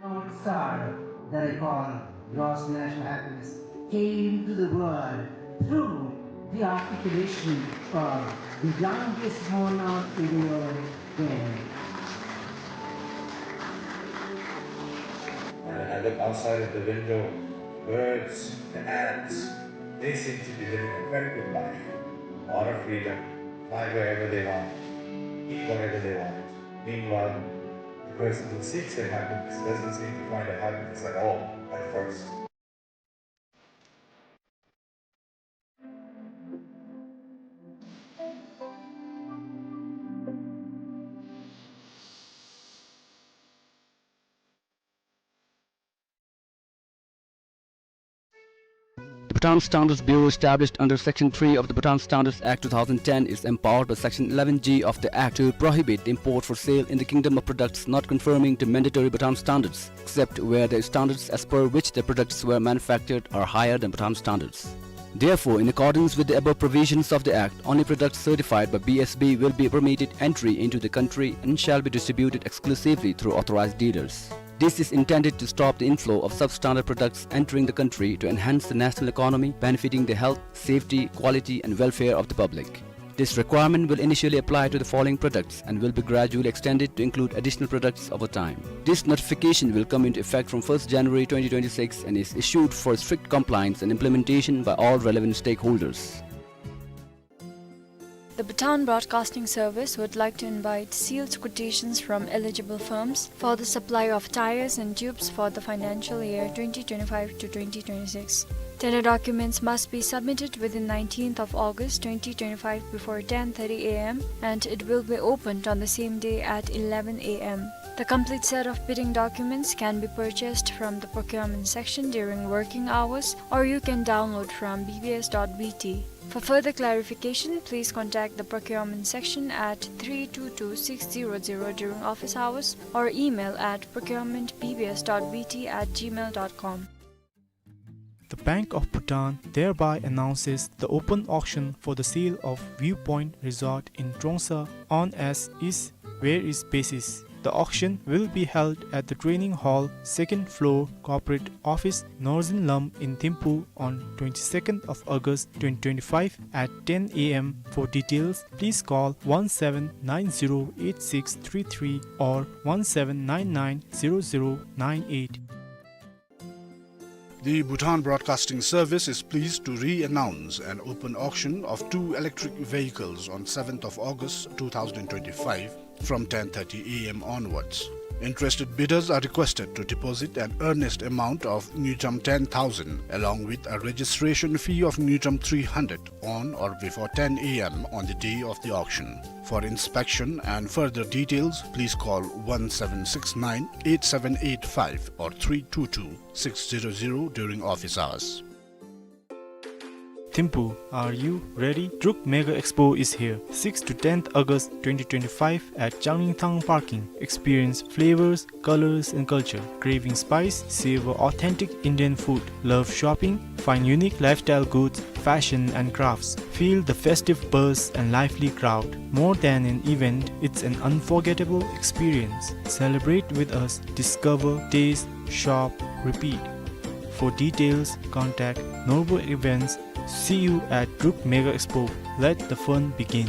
North Star, that I call Gross National Happiness, came to the world through the articulation of the youngest monarch in the world, When I look outside of the window, birds, the ants, they seem to be living a very good life. A lot of freedom, fly wherever they want, eat whatever they want. Meanwhile, the person who seeks their happiness doesn't seem to find a happiness at all at first. The Bhutan Standards Bureau, established under Section three of the Bhutan Standards Act two thousand ten, is empowered by Section eleven G of the Act to prohibit the import for sale in the kingdom of products not conforming to mandatory Bhutan standards, except where the standards as per which the products were manufactured are higher than Bhutan standards. Therefore, in accordance with the above provisions of the Act, only products certified by B S B will be permitted entry into the country and shall be distributed exclusively through authorized dealers. This is intended to stop the inflow of substandard products entering the country to enhance the national economy, benefiting the health, safety, quality, and welfare of the public. This requirement will initially apply to the following products and will be gradually extended to include additional products over time. This notification will come into effect from first January twenty twenty-six and is issued for strict compliance and implementation by all relevant stakeholders. The Bhutan Broadcasting Service would like to invite sealed quotations from eligible firms for the supply of tyres and tubes for the financial year twenty twenty-five to twenty twenty-six. Tender documents must be submitted within nineteenth of August twenty twenty-five before ten thirty A M, and it will be opened on the same day at eleven A M. The complete set of bidding documents can be purchased from the procurement section during working hours, or you can download from B B S dot B T. For further clarification, please contact the procurement section at three two two six zero zero during office hours or email at procurement B B S dot B T at gmail dot com. The Bank of Bhutan thereby announces the open auction for the sale of Viewpoint Resort in Trongsa on as is where is basis. The auction will be held at the training hall, second floor, corporate office, Northern Lam in Thimphu on twenty-second of August twenty twenty-five at ten A M. For details, please call one seven nine zero eight six three three or one seven nine nine zero zero nine eight. The Bhutan Broadcasting Service is pleased to re-announce an open auction of two electric vehicles on seventh of August two thousand twenty-five from ten thirty A M onwards. Interested bidders are requested to deposit an earnest amount of ngultrum ten thousand along with a registration fee of ngultrum three hundred on or before ten A M on the day of the auction. For inspection and further details, please call one seven six nine eight seven eight five or three two two six zero zero during office hours. Thimphu, are you ready? Druk Mega Expo is here. sixth to tenth August twenty twenty-five at Changlingthang Parking. Experience flavors, colors, and culture. Craving spice? Savor authentic Indian food. Love shopping? Find unique lifestyle goods, fashion, and crafts. Feel the festive buzz and lively crowd. More than an event, it's an unforgettable experience. Celebrate with us. Discover, taste, shop, repeat. For details, contact Norbu Events. See you at Druk Mega Expo. Let the fun begin.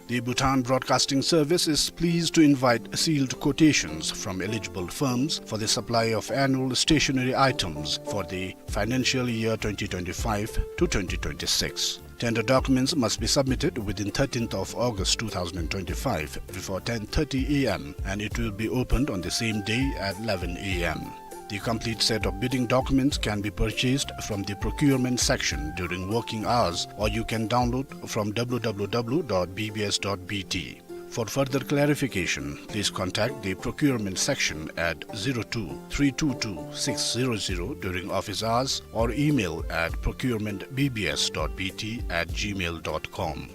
The Bhutan Broadcasting Service is pleased to invite sealed quotations from eligible firms for the supply of annual stationery items for the financial year twenty twenty-five to twenty twenty-six. Tender documents must be submitted within thirteenth of August two thousand twenty-five before ten thirty A M, and it will be opened on the same day at eleven A M. The complete set of bidding documents can be purchased from the procurement section during working hours, or you can download from W W W dot B B S dot B T. For further clarification, please contact the procurement section at zero two three two two six zero zero during office hours or email at procurement B B S dot B T at gmail dot com.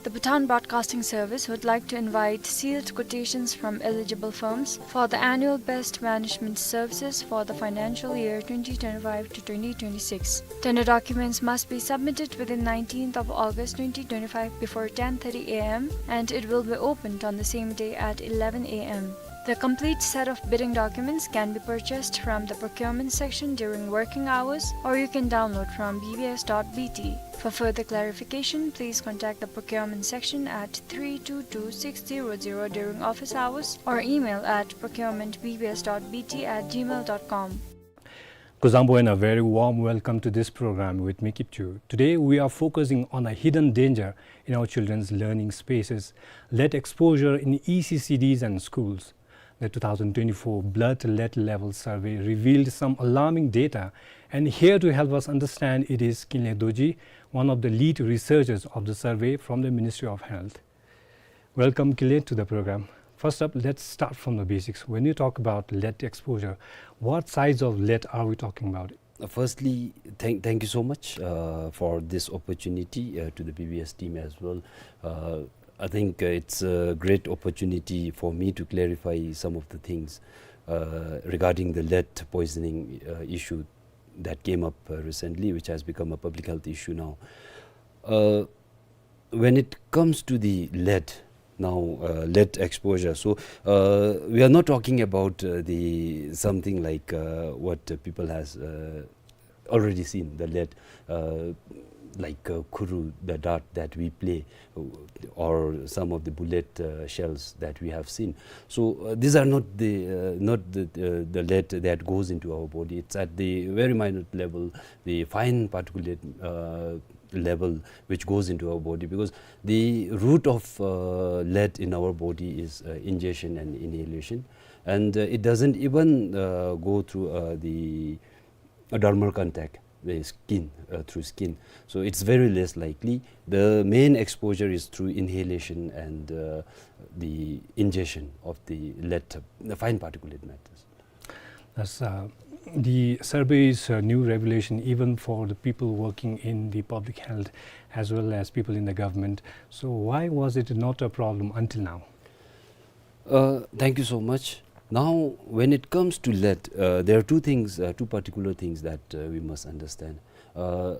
The Bhutan Broadcasting Service would like to invite sealed quotations from eligible firms for the annual best management services for the financial year twenty twenty-five to twenty twenty-six. Tender documents must be submitted within nineteenth of August twenty twenty-five before ten thirty A M, and it will be opened on the same day at eleven A M. The complete set of bidding documents can be purchased from the procurement section during working hours, or you can download from B B S dot B T. For further clarification, please contact the procurement section at three two two six zero zero during office hours or email at procurement B B S dot B T at gmail dot com. Kuzuzangpo and a very warm welcome to this program with me, Kipchu. Today we are focusing on a hidden danger in our children's learning spaces, lead exposure in E C C Ds and schools. The two thousand twenty-four blood lead level survey revealed some alarming data, and here to help us understand it is Kinley Dorji, one of the lead researchers of the survey from the Ministry of Health. Welcome, Kinley, to the program. First up, let's start from the basics. When you talk about lead exposure, what size of lead are we talking about? Uh, firstly, thank, thank you so much, uh, for this opportunity, uh, to the B B S team as well. Uh, I think, uh, it's a great opportunity for me to clarify some of the things, uh, regarding the lead poisoning, uh, issue that came up, uh, recently, which has become a public health issue now. Uh, when it comes to the lead, now, uh, lead exposure, so, uh, we are not talking about, uh, the something like, uh, what, uh, people has, uh, already seen, the lead, uh, like, uh, khuru, the dart that we play, uh, or some of the bullet, uh, shells that we have seen. So, uh, these are not the, uh, not the, uh, the lead that goes into our body. It's at the very minute level, the fine particulate, uh, level which goes into our body, because the root of, uh, lead in our body is, uh, ingestion and inhalation, and, uh, it doesn't even, uh, go through, uh, the, uh, dermal contact, the skin, uh, through skin. So it's very less likely. The main exposure is through inhalation and, uh, the ingestion of the lead, the fine particulate matters. That's, uh, the survey is a new revelation even for the people working in the public health as well as people in the government. So why was it not a problem until now? Uh, thank you so much. Now, when it comes to lead, uh, there are two things, uh, two particular things that, uh, we must understand. Uh,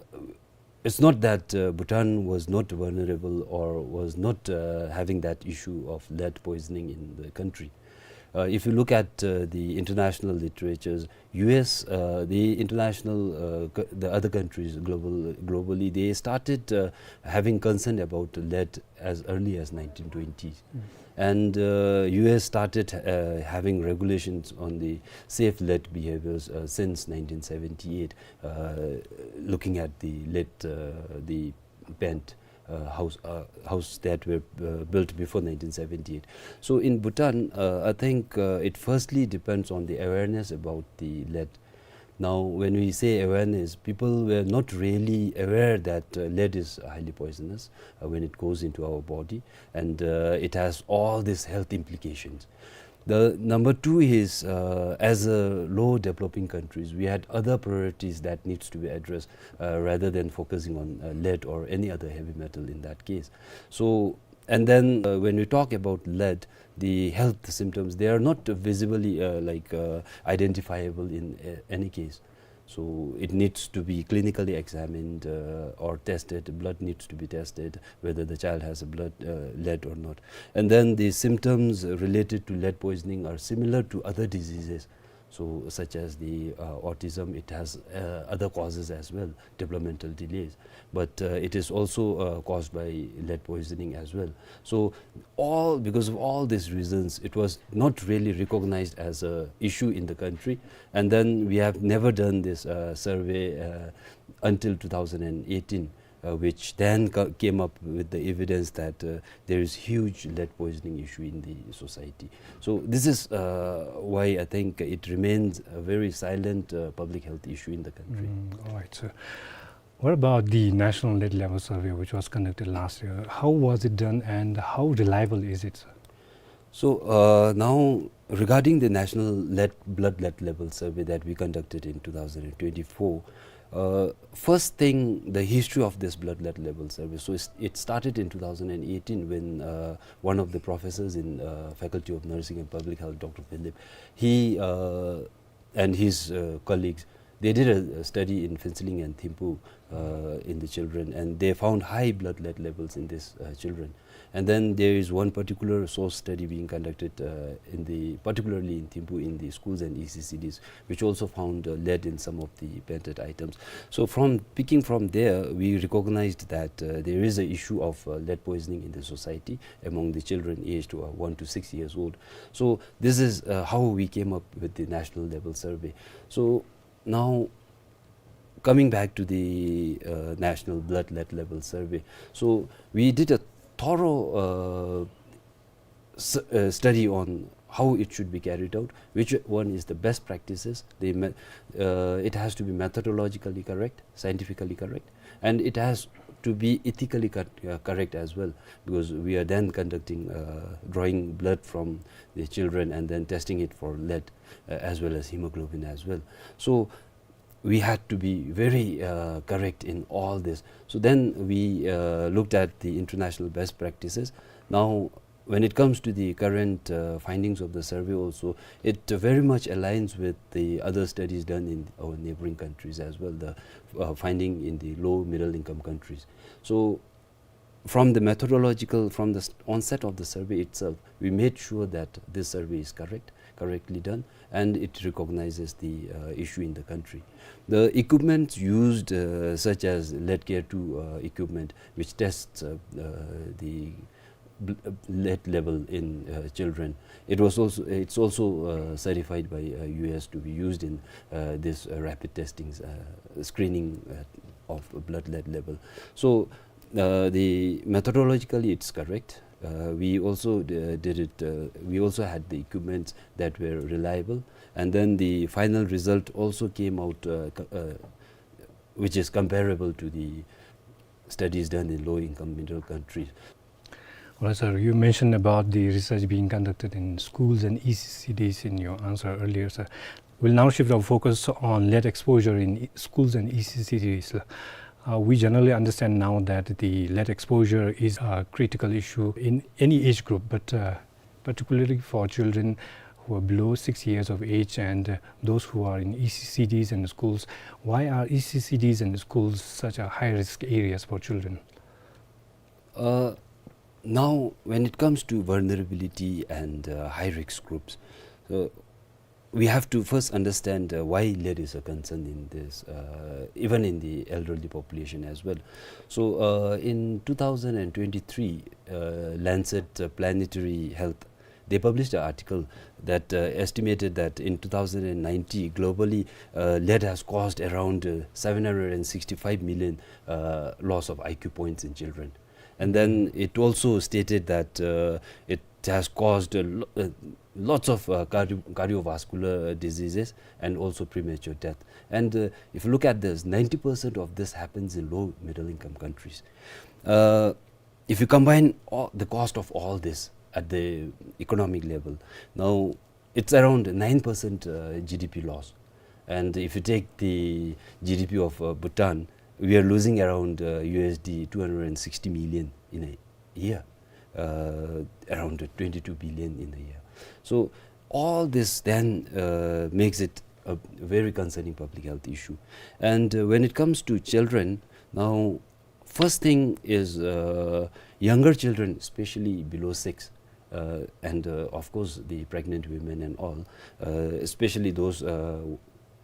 It's not that, uh, Bhutan was not vulnerable or was not, uh, having that issue of lead poisoning in the country. Uh, if you look at, uh, the international literatures, U S, uh, the international, uh, co-, the other countries global, globally, they started, uh, having concern about lead as early as nineteen twenties. Mm. And, uh, U S started, uh, having regulations on the safe lead behaviors, uh, since nineteen seventy-eight, uh, looking at the lead, uh, the bent, uh, house, uh, house that were, uh, built before nineteen seventy-eight. So in Bhutan, uh, I think, uh, it firstly depends on the awareness about the lead. Now, when we say awareness, people were not really aware that, uh, lead is highly poisonous, uh, when it goes into our body, and, uh, it has all these health implications. The number two is, uh, as a low developing countries, we had other priorities that needs to be addressed, uh, rather than focusing on, uh, lead or any other heavy metal in that case. So, and then, uh, when we talk about lead, the health symptoms, they are not visibly, uh, like, uh, identifiable in, uh, any case. So it needs to be clinically examined, uh, or tested. Blood needs to be tested, whether the child has a blood, uh, lead or not. And then the symptoms related to lead poisoning are similar to other diseases. So such as the, uh, autism, it has, uh, other causes as well, developmental delays. But, uh, it is also, uh, caused by lead poisoning as well. So all, because of all these reasons, it was not really recognized as a issue in the country. And then we have never done this, uh, survey, uh, until two thousand and eighteen, uh, which then ca-, came up with the evidence that, uh, there is huge lead poisoning issue in the society. So this is, uh, why I think it remains a very silent, uh, public health issue in the country. Mm, all right, sir. What about the National Lead Level Survey, which was conducted last year? How was it done and how reliable is it, sir? So, uh, now, regarding the National Lead, Blood Lead Level Survey that we conducted in two thousand and twenty-four, uh, first thing, the history of this Blood Lead Level Survey. So it's, it started in two thousand and eighteen when, uh, one of the professors in, uh, Faculty of Nursing and Public Health, Doctor Philip, he, uh, and his, uh, colleagues, they did a, a study in Phuentsholing and Thimphu, uh, in the children, and they found high blood lead levels in these, uh, children. And then there is one particular source study being conducted, uh, in the, particularly in Thimphu, in the schools and E C C Ds, which also found, uh, lead in some of the painted items. So from, picking from there, we recognized that, uh, there is an issue of, uh, lead poisoning in the society among the children aged, uh, one to six years old. So this is, uh, how we came up with the national level survey. So now, coming back to the, uh, National Blood Lead Level Survey. So we did a thorough, uh, s-, uh, study on how it should be carried out, which one is the best practices. The me-, uh, it has to be methodologically correct, scientifically correct, and it has to be ethically cor-, uh, correct as well, because we are then conducting, uh, drawing blood from the children and then testing it for lead, uh, as well as hemoglobin as well. So we had to be very, uh, correct in all this. So then we, uh, looked at the international best practices. Now, when it comes to the current, uh, findings of the survey also, it very much aligns with the other studies done in our neighboring countries as well, the, uh, finding in the low middle income countries. So from the methodological, from the s-, onset of the survey itself, we made sure that this survey is correct, correctly done, and it recognizes the, uh, issue in the country. The equipments used, uh, such as Leadcare two, uh, equipment, which tests, uh, uh, the bl-, uh, lead level in, uh, children, it was also, it's also, uh, certified by, uh, U S to be used in, uh, this, uh, rapid testings, uh, screening, uh, of blood lead level. So, uh, the methodologically it's correct. Uh, we also d-, did it, uh, we also had the equipments that were reliable. And then the final result also came out, uh, co-, uh, which is comparable to the studies done in low-income middle countries. Well, sir, you mentioned about the research being conducted in schools and E C C Ds in your answer earlier, sir. We'll now shift our focus on lead exposure in e-, schools and E C C Ds. Uh, we generally understand now that the lead exposure is a critical issue in any age group, but, uh, particularly for children who are below six years of age and, uh, those who are in E C C Ds and schools. Why are E C C Ds and schools such a high risk areas for children? Uh, now, when it comes to vulnerability and, uh, high risk groups, uh, we have to first understand, uh, why lead is a concern in this, uh, even in the elderly population as well. So, uh, in two thousand twenty-three, uh, Lancet, uh, Planetary Health, they published an article that, uh, estimated that in two thousand ninety, globally, uh, lead has caused around, uh, seven hundred sixty-five million, uh, loss of I Q points in children. And then it also stated that, uh, it has caused a lo-, uh, lots of, uh, cardio-, cardiovascular diseases and also premature death. And, uh, if you look at this, ninety percent of this happens in low middle income countries. Uh, if you combine all, the cost of all this at the economic level, now it's around nine percent, uh, G D P loss. And if you take the G D P of, uh, Bhutan, we are losing around, uh, U S D two hundred sixty million in a year, uh, around twenty-two billion in a year. So all this then, uh, makes it a very concerning public health issue. And, uh, when it comes to children, now, first thing is, uh, younger children, especially below six, uh, and, uh, of course, the pregnant women and all, uh, especially those, uh,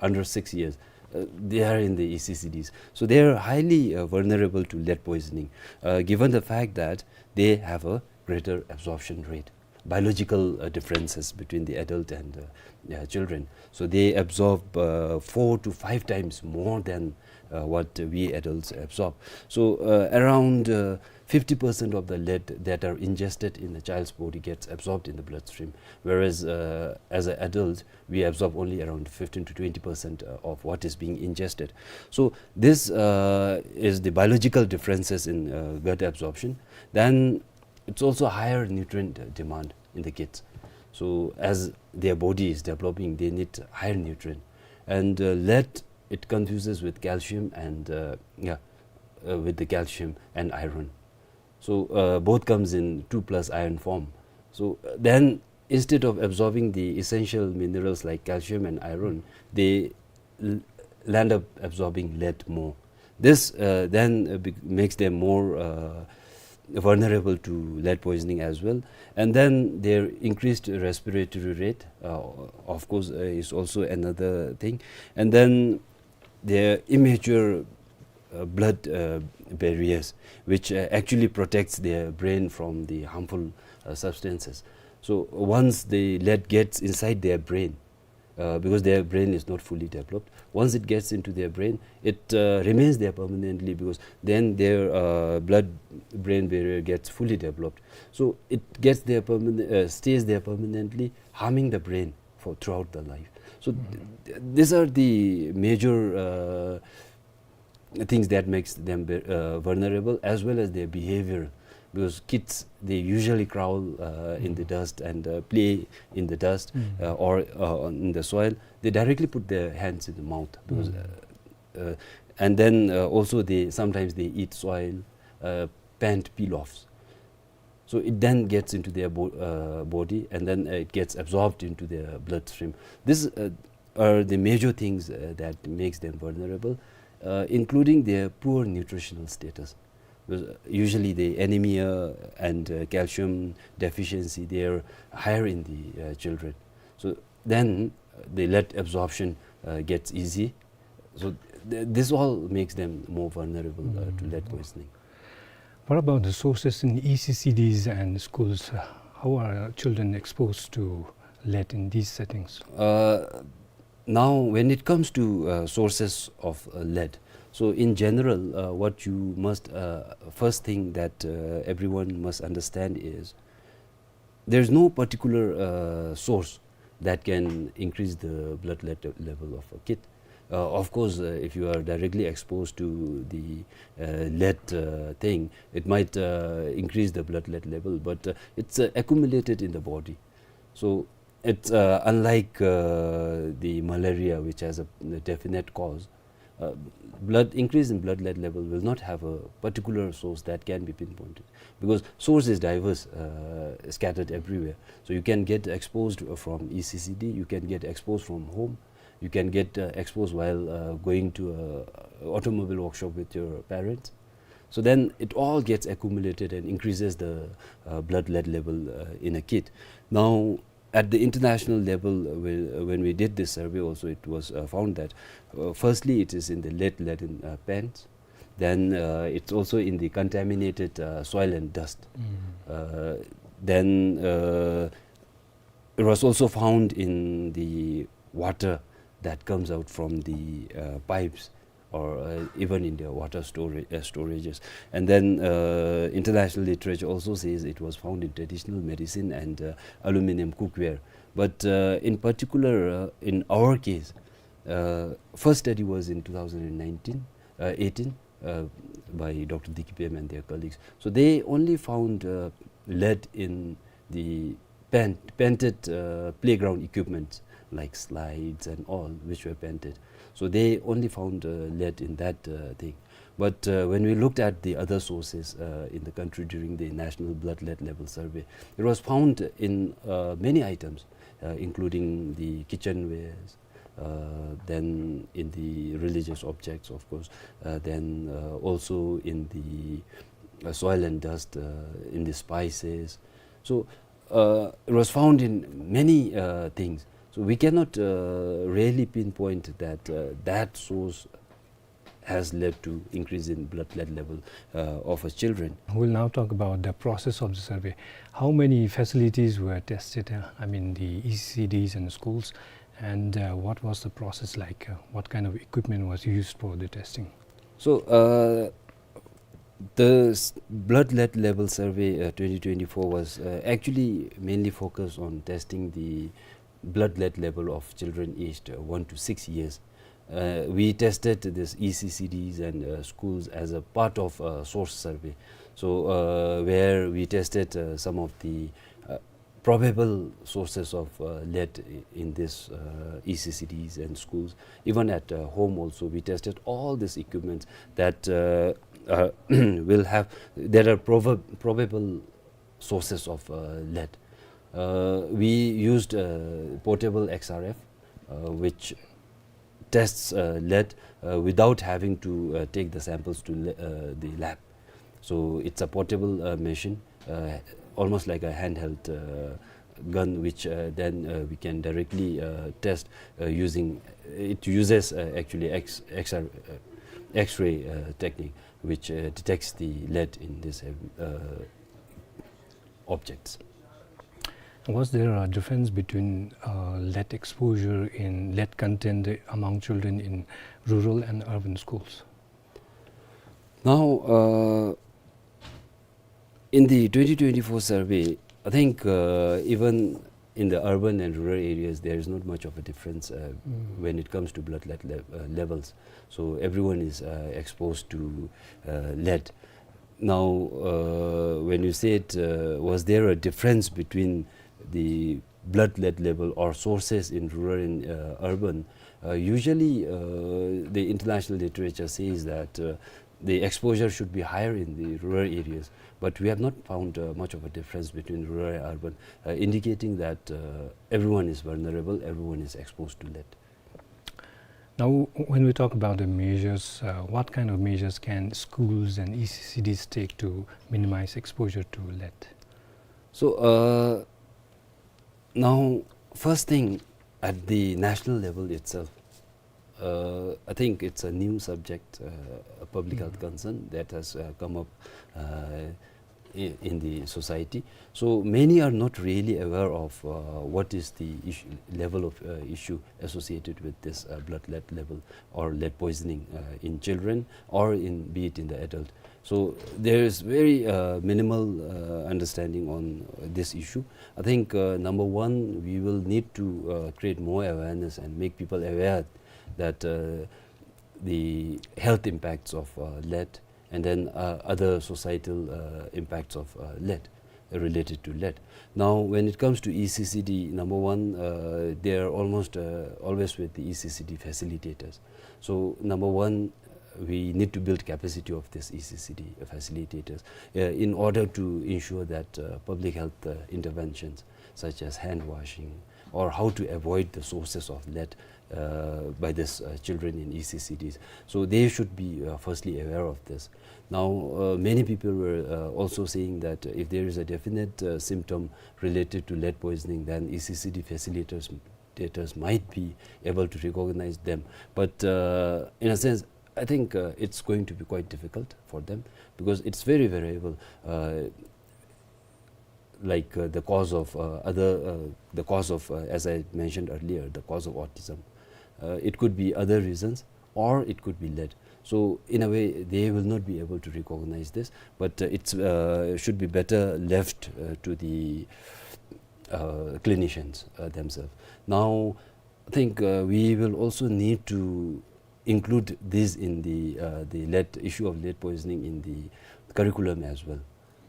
under six years, uh, they are in the E C C Ds. So they are highly, uh, vulnerable to lead poisoning, uh, given the fact that they have a greater absorption rate, biological, uh, differences between the adult and, uh, uh, children. So they absorb, uh, four to five times more than, uh, what we adults absorb. So, uh, around, uh, fifty percent of the lead that are ingested in the child's body gets absorbed in the bloodstream, whereas, uh, as an adult, we absorb only around fifteen to twenty percent, uh, of what is being ingested. So this, uh, is the biological differences in, uh, gut absorption. Then it's also higher nutrient, uh, demand in the kids. So as their body is developing, they need higher nutrient. And, uh, lead, it confuses with calcium and, uh, yeah, uh, with the calcium and iron. So, uh, both comes in two plus iron form. So, uh, then instead of absorbing the essential minerals like calcium and iron, they l-, land up absorbing lead more. This, uh, then, uh, bec-, makes them more, uh, vulnerable to lead poisoning as well. And then their increased respiratory rate, uh, of course, uh, is also another thing. And then their immature, uh, blood, uh, barriers, which, uh, actually protects their brain from the harmful, uh, substances. So once the lead gets inside their brain, uh, because their brain is not fully developed, once it gets into their brain, it, uh, remains there permanently, because then their, uh, blood-brain barrier gets fully developed. So it gets there perman-, uh, stays there permanently, harming the brain for throughout the life. So th-, th-, these are the major, uh, things that makes them ve-, uh, vulnerable, as well as their behavior, because kids, they usually crawl, uh, in the dust and, uh, play in the dust, uh, or, uh, in the soil. They directly put their hands in the mouth because, uh, uh, and then, uh, also they, sometimes they eat soil, uh, pant peel-offs. So it then gets into their bo-, uh, body, and then, uh, it gets absorbed into their bloodstream. These, uh, are the major things, uh, that makes them vulnerable, uh, including their poor nutritional status. Because, uh, usually the anemia and, uh, calcium deficiency, they are higher in the, uh, children. So then, uh, the lead absorption, uh, gets easy. So th-, this all makes them more vulnerable, uh, to lead poisoning. What about the sources in E C C Ds and schools? Uh, how are children exposed to lead in these settings? Uh, now, when it comes to, uh, sources of, uh, lead, so in general, uh, what you must, uh, first thing that, uh, everyone must understand is there's no particular, uh, source that can increase the blood lead level of a kid. Uh, of course, uh, if you are directly exposed to the, uh, lead, uh, thing, it might, uh, increase the blood lead level, but, uh, it's, uh, accumulated in the body. So it's, uh, unlike, uh, the malaria, which has a, a definite cause. uh, blood increase in blood lead level will not have a particular source that can be pinpointed, because source is diverse, uh, scattered everywhere. So you can get exposed from E C C D, you can get exposed from home, you can get uh, exposed while uh, going to a automobile workshop with your parents. So then it all gets accumulated and increases the uh, blood lead level uh, in a kid. Now, at the international level, uh, we, uh, when we did this survey also, it was uh, found that uh, firstly, it is in the lead-laden uh, pants. Then uh, it's also in the contaminated uh, soil and dust. Uh, then uh, it was also found in the water that comes out from the uh, pipes, or uh, even in the water stora- uh, storages. And then uh, international literature also says it was found in traditional medicine and uh, aluminum cookware. But uh, in particular, uh, in our case, uh, first study was in two thousand nineteen, uh, eighteen, uh, by Doctor Dikipem and their colleagues. So they only found uh, lead in the paint, painted uh, playground equipment like slides and all, which were painted. So they only found uh, lead in that uh, thing. But uh, when we looked at the other sources uh, in the country during the National Blood Lead Level Survey, it was found in uh, many items, uh, including the kitchenwares, uh, then in the religious objects, of course, uh, then uh, also in the uh, soil and dust, uh, in the spices. So uh, it was found in many uh, things. So we cannot uh, really pinpoint that uh, that source has led to increase in blood lead level uh, of our children. We'll now talk about the process of the survey. How many facilities were tested? Uh, I mean, the E C Ds and schools, and uh, what was the process like? Uh, what kind of equipment was used for the testing? So, uh, the s- blood lead level survey uh, twenty twenty-four was uh, actually mainly focused on testing the blood lead level of children aged uh, one to six years. Uh, we tested this E C C Ds and uh, schools as a part of a source survey. So, uh, where we tested uh, some of the uh, probable sources of uh, lead i- in this uh, E C C Ds and schools. Even at uh, home also, we tested all these equipments that uh, uh, will have, that are prob- probable sources of uh, lead. Uh, we used uh, portable X R F, uh, which tests uh, lead uh, without having to uh, take the samples to le- uh, the lab. So it's a portable uh, machine, uh, almost like a handheld uh, gun, which uh, then uh, we can directly uh, test uh, using, it uses uh, actually X, X R, uh, X-ray uh, technique, which uh, detects the lead in this uh, objects. Was there a difference between uh, lead exposure in lead content among children in rural and urban schools? Now, uh, in the twenty twenty-four survey, I think uh, even in the urban and rural areas, there is not much of a difference uh, when it comes to blood lead le- uh, levels. So everyone is uh, exposed to uh, lead. Now, uh, when you said, uh, was there a difference between the blood lead level or sources in rural and uh, urban? Uh, usually, uh, the international literature says that uh, the exposure should be higher in the rural areas, but we have not found uh, much of a difference between rural and urban, uh, indicating that uh, everyone is vulnerable, everyone is exposed to lead. Now, when we talk about the measures, uh, what kind of measures can schools and E C C Ds take to minimize exposure to lead? So, uh, now, first thing, at the national level itself, uh, I think it's a new subject, uh, a public health concern that has uh, come up uh, i- in the society. So many are not really aware of uh, what is the issue, level of uh, issue associated with this uh, blood lead level or lead poisoning uh, in children or in, be it in the adult. So there is very uh, minimal uh, understanding on uh, this issue. I think uh, number one, we will need to uh, create more awareness and make people aware that uh, the health impacts of uh, lead and then uh, other societal uh, impacts of uh, lead. related to lead. Now, when it comes to E C C D, number one, uh, they are almost, uh, always with the E C C D facilitators. So, number one, we need to build capacity of these E C C D facilitators, uh, in order to ensure that, uh, public health, uh, interventions such as hand washing or how to avoid the sources of lead, uh, by these, uh, children in E C C Ds. So they should be, uh, firstly aware of this. Now, uh, many people were, uh, also saying that if there is a definite, uh, symptom related to lead poisoning, then E C C D facilitators, facilitators might be able to recognize them. But, uh, in a sense, I think, uh, it's going to be quite difficult for them because it's very variable. Uh, like, uh, the cause of, uh, other, uh, the cause of, uh, as I mentioned earlier, the cause of autism. Uh, it could be other reasons, or it could be lead. So in a way, they will not be able to recognize this, but, uh, it's, uh, should be better left, uh, to the, uh, clinicians, uh, themselves. Now, I think, uh, we will also need to include this in the, uh, the lead, issue of lead poisoning in the curriculum as well.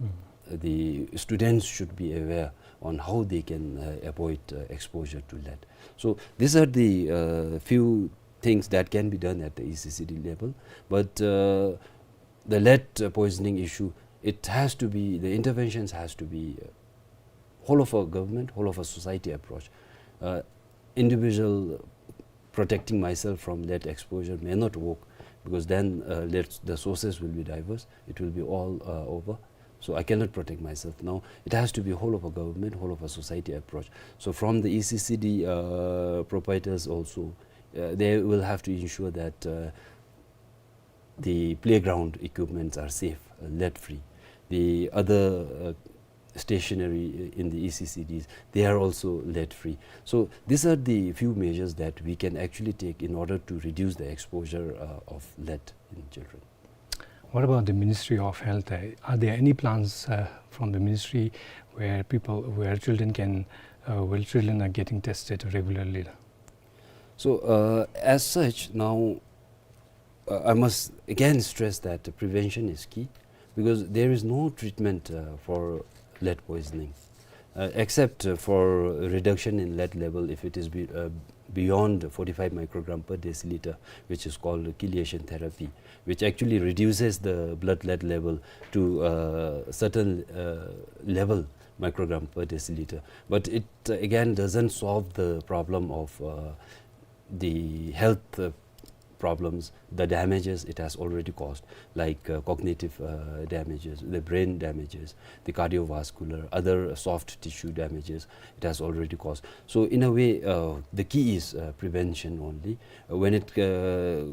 Mm. Uh, the students should be aware on how they can, uh, avoid, uh, exposure to lead. So these are the, uh, few things that can be done at the E C C D level. But, uh, the lead, uh, poisoning issue, it has to be, the interventions has to be, uh, whole of a government, whole of a society approach. Uh, individual protecting myself from lead exposure may not work, because then, uh, lead, the sources will be diverse. It will be all, uh, over. So I cannot protect myself. Now, it has to be whole of a government, whole of a society approach. So from the E C C D, uh, proprietors also, uh, they will have to ensure that, uh, the playground equipments are safe, uh, lead-free. The other, uh, stationery in the E C C Ds, they are also lead-free. So these are the few measures that we can actually take in order to reduce the exposure, uh, of lead in children. What about the Ministry of Health? Uh, are there any plans, uh, from the ministry where people, where children can, uh, where children are getting tested regularly? So, uh, as such, now, uh, I must again stress that prevention is key, because there is no treatment, uh, for lead poisoning, uh, except, uh, for reduction in lead level if it is be-, uh, beyond forty-five microgram per deciliter, which is called chelation therapy, which actually reduces the blood lead level to a certain, uh, level, microgram per deciliter. But it, uh, again doesn't solve the problem of, uh, the health, uh, problems, the damages it has already caused, like, uh, cognitive, uh, damages, the brain damages, the cardiovascular, other soft tissue damages it has already caused. So in a way, uh, the key is, uh, prevention only. Uh, when it, uh,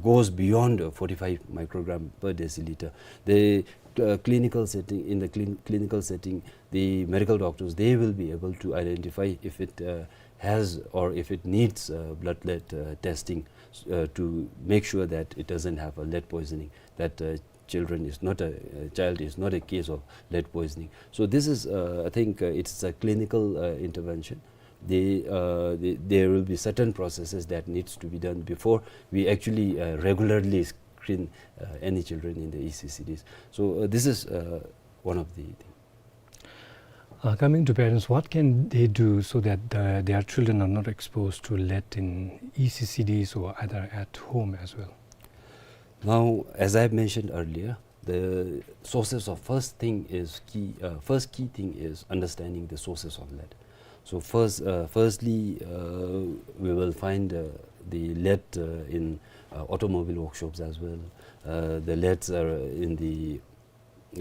goes beyond, uh, forty-five microgram per deciliter, the, uh, clinical setting, in the clin-, clinical setting, the medical doctors, they will be able to identify if it, uh, has or if it needs, uh, blood lead, uh, testing, uh, to make sure that it doesn't have a lead poisoning, that, uh, children is not a, uh, child is not a case of lead poisoning. So this is, uh, I think, uh, it's a clinical, uh, intervention. The, uh, the, there will be certain processes that needs to be done before we actually, uh, regularly screen, uh, any children in the E C C Ds. So, uh, this is, uh, one of the things. Uh, coming to parents, what can they do so that the, their children are not exposed to lead in E C C Ds or either at home as well? Now, as I have mentioned earlier, the sources of first thing is key, uh, first key thing is understanding the sources of lead. So first, uh, firstly, uh, we will find, uh, the lead, uh, in, uh, automobile workshops as well. Uh, the leads are in the,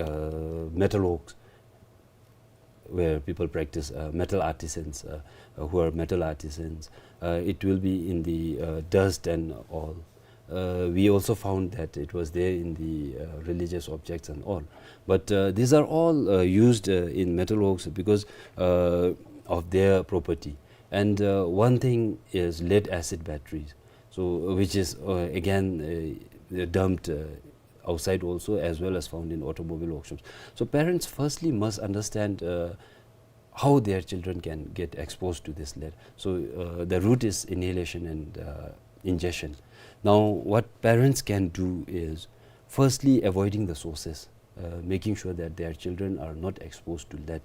uh, metal works, where people practice, uh, metal artisans, uh, uh, who are metal artisans. Uh, it will be in the, uh, dust and all. Uh, we also found that it was there in the, uh, religious objects and all. But, uh, these are all, uh, used, uh, in metal works because, uh, of their property. And, uh, one thing is lead acid batteries, so, uh, which is, uh, again, uh, dumped, uh, outside also, as well as found in automobile workshops. So parents firstly must understand, uh, how their children can get exposed to this lead. So, uh, the route is inhalation and, uh, ingestion. Now, what parents can do is firstly avoiding the sources. uh, making sure that their children are not exposed to lead,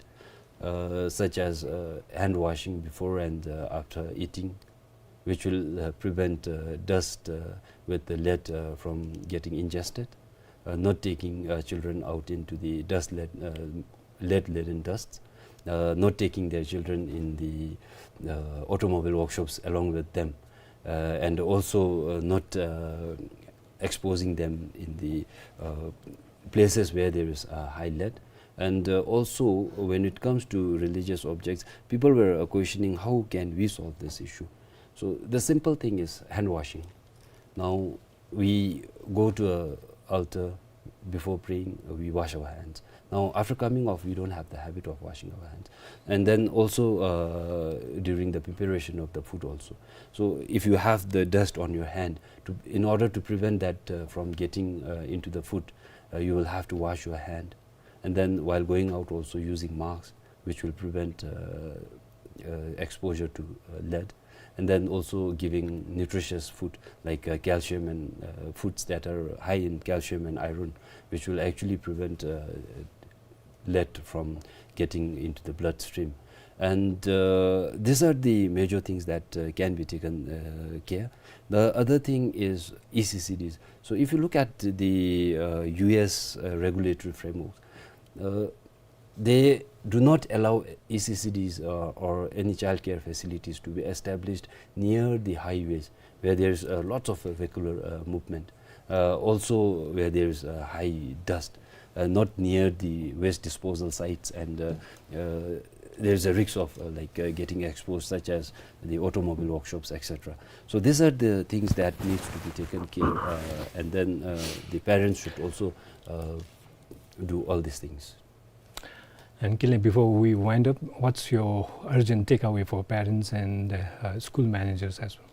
uh, such as, uh, hand washing before and, uh, after eating, which will, uh, prevent, uh, dust, uh, with the lead, uh, from getting ingested, uh, not taking, uh, children out into the dust led, uh, lead-laden dust, uh, not taking their children in the, uh, automobile workshops along with them, uh, and also, uh, not, uh, exposing them in the, uh, places where there is, uh, high lead. And, uh, also, when it comes to religious objects, people were, uh, questioning, "How can we solve this issue?" So the simple thing is hand washing. Now, we go to a altar, before praying, uh, we wash our hands. Now, after coming off, we don't have the habit of washing our hands. And then also, uh, during the preparation of the food also. So if you have the dust on your hand, to, in order to prevent that, uh, from getting, uh, into the food, uh, you will have to wash your hand. And then while going out also, using masks, which will prevent, uh, uh, exposure to, uh, lead. And then also giving nutritious food like, uh, calcium and, uh, foods that are high in calcium and iron, which will actually prevent, uh, lead from getting into the bloodstream. And, uh, these are the major things that, uh, can be taken, uh, care. The other thing is E C C Ds. So if you look at the, uh, U S, uh, regulatory framework, uh, they do not allow E C C Ds, uh, or any childcare facilities to be established near the highways where there's, uh, lots of, uh, vehicular, uh, movement, uh, also where there's, uh, high dust, uh, not near the waste disposal sites, and, uh, uh, there's a risk of, uh, like, uh, getting exposed, such as the automobile workshops, et cetera. So these are the things that needs to be taken care, uh, and then, uh, the parents should also, uh, do all these things. And Kinley, before we wind up, what's your urgent takeaway for parents and, uh, school managers as well?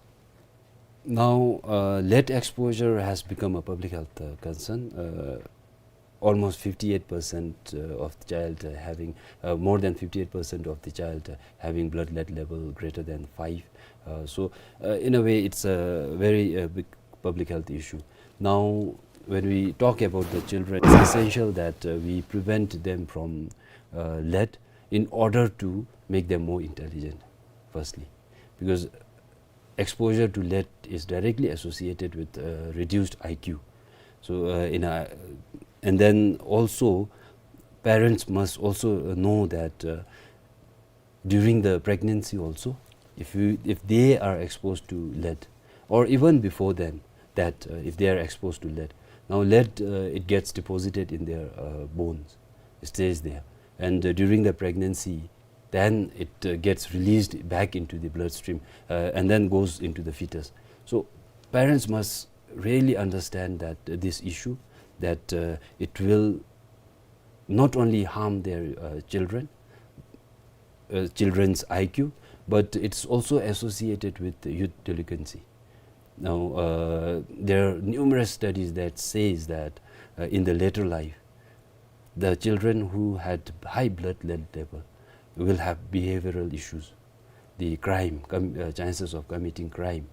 Now, uh, lead exposure has become a public health, uh, concern. Uh, almost fifty-eight percent, uh, of the child, uh, having, uh, more than fifty-eight percent of the child, uh, having blood lead level greater than five. Uh, so, uh, in a way, it's a very, uh, big public health issue. Now, when we talk about the children, it's essential that, uh, we prevent them from, uh, lead in order to make them more intelligent, firstly, because exposure to lead is directly associated with, uh, reduced I Q. So, uh, in a, and then also, parents must also, uh, know that, uh, during the pregnancy also, if you, if they are exposed to lead, or even before then, that, uh, if they are exposed to lead, now lead, uh, it gets deposited in their, uh, bones, it stays there, and, uh, during the pregnancy, then it, uh, gets released back into the bloodstream, uh, and then goes into the fetus. So parents must really understand that, uh, this issue, that, uh, it will not only harm their, uh, children, uh, children's I Q, but it's also associated with youth delinquency. Now, uh, there are numerous studies that says that, uh, in the later life, the children who had high blood lead level will have behavioral issues, the crime, com-, uh, chances of committing crime,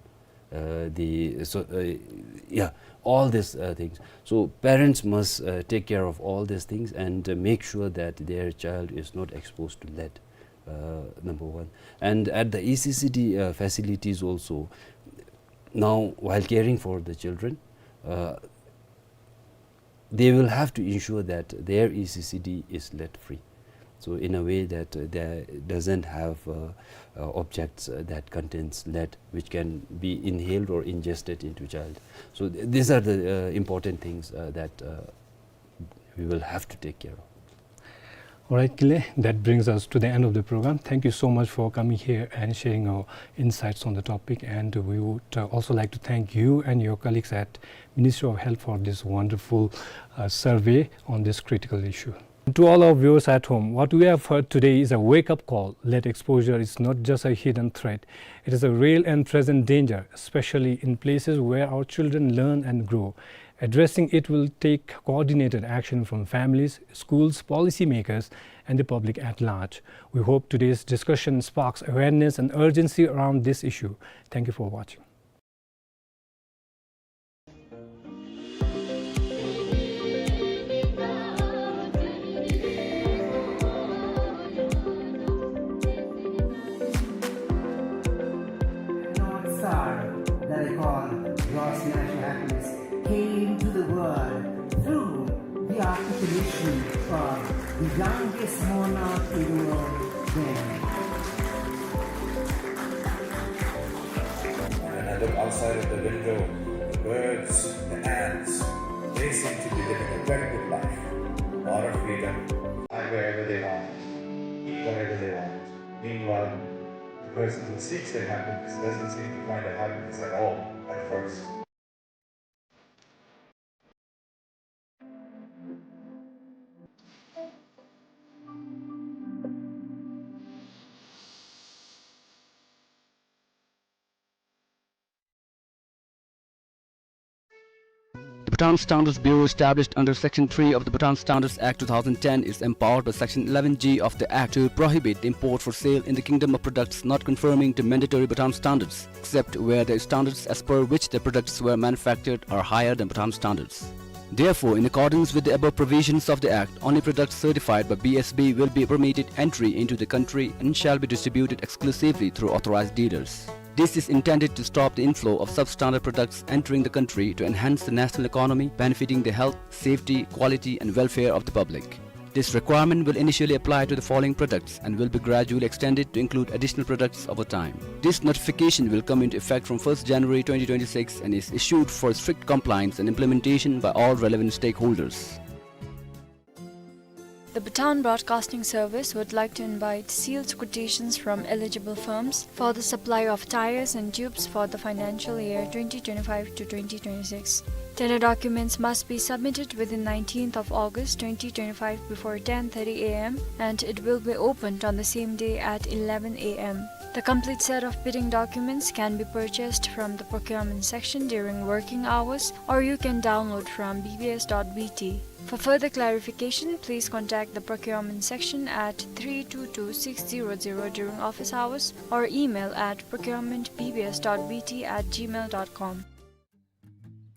uh, the, so, uh, yeah, all these, uh, things. So parents must, uh, take care of all these things and, uh, make sure that their child is not exposed to lead, uh, number one. And at the E C C D, uh, facilities also, now while caring for the children, uh, they will have to ensure that their E C C D is lead free. So in a way that, uh, there doesn't have, uh, uh, objects, uh, that contains lead, which can be inhaled or ingested into child. So th-, these are the, uh, important things, uh, that, uh, we will have to take care of. All right, Kinley, that brings us to the end of the program. Thank you so much for coming here and sharing your insights on the topic. And we would, uh, also like to thank you and your colleagues at Ministry of Health for this wonderful, uh, survey on this critical issue. To all our viewers at home, what we have heard today is a wake-up call. Lead exposure is not just a hidden threat. It is a real and present danger, especially in places where our children learn and grow. Addressing it will take coordinated action from families, schools, policymakers, and the public at large. We hope today's discussion sparks awareness and urgency around this issue. Thank you for watching. For the youngest monarch in the world, then. When I look outside of the window, the birds, the ants, they seem to be living a very good life. A lot of freedom. Fly wherever they want, eat whatever they want. Meanwhile, the person who seeks their happiness doesn't seem to find that happiness at all at first. The Bhutan Standards Bureau, established under Section three of the Bhutan Standards Act two thousand ten, is empowered by Section eleven G of the Act to prohibit the import for sale in the kingdom of products not conforming to mandatory Bhutan standards, except where the standards as per which the products were manufactured are higher than Bhutan standards. Therefore, in accordance with the above provisions of the Act, only products certified by B S B will be permitted entry into the country and shall be distributed exclusively through authorized dealers. This is intended to stop the inflow of substandard products entering the country to enhance the national economy, benefiting the health, safety, quality, and welfare of the public. This requirement will initially apply to the following products and will be gradually extended to include additional products over time. This notification will come into effect from first January twenty twenty-six and is issued for strict compliance and implementation by all relevant stakeholders. The Bhutan Broadcasting Service would like to invite sealed quotations from eligible firms for the supply of tyres and tubes for the financial year twenty twenty-five to twenty twenty-six. Tender documents must be submitted within nineteenth of August twenty twenty-five before ten thirty A M, and it will be opened on the same day at eleven A M. The complete set of bidding documents can be purchased from the procurement section during working hours, or you can download from B B S dot B T. For further clarification, please contact the procurement section at three two two six zero zero during office hours or email at procurement B B S dot B T at gmail dot com.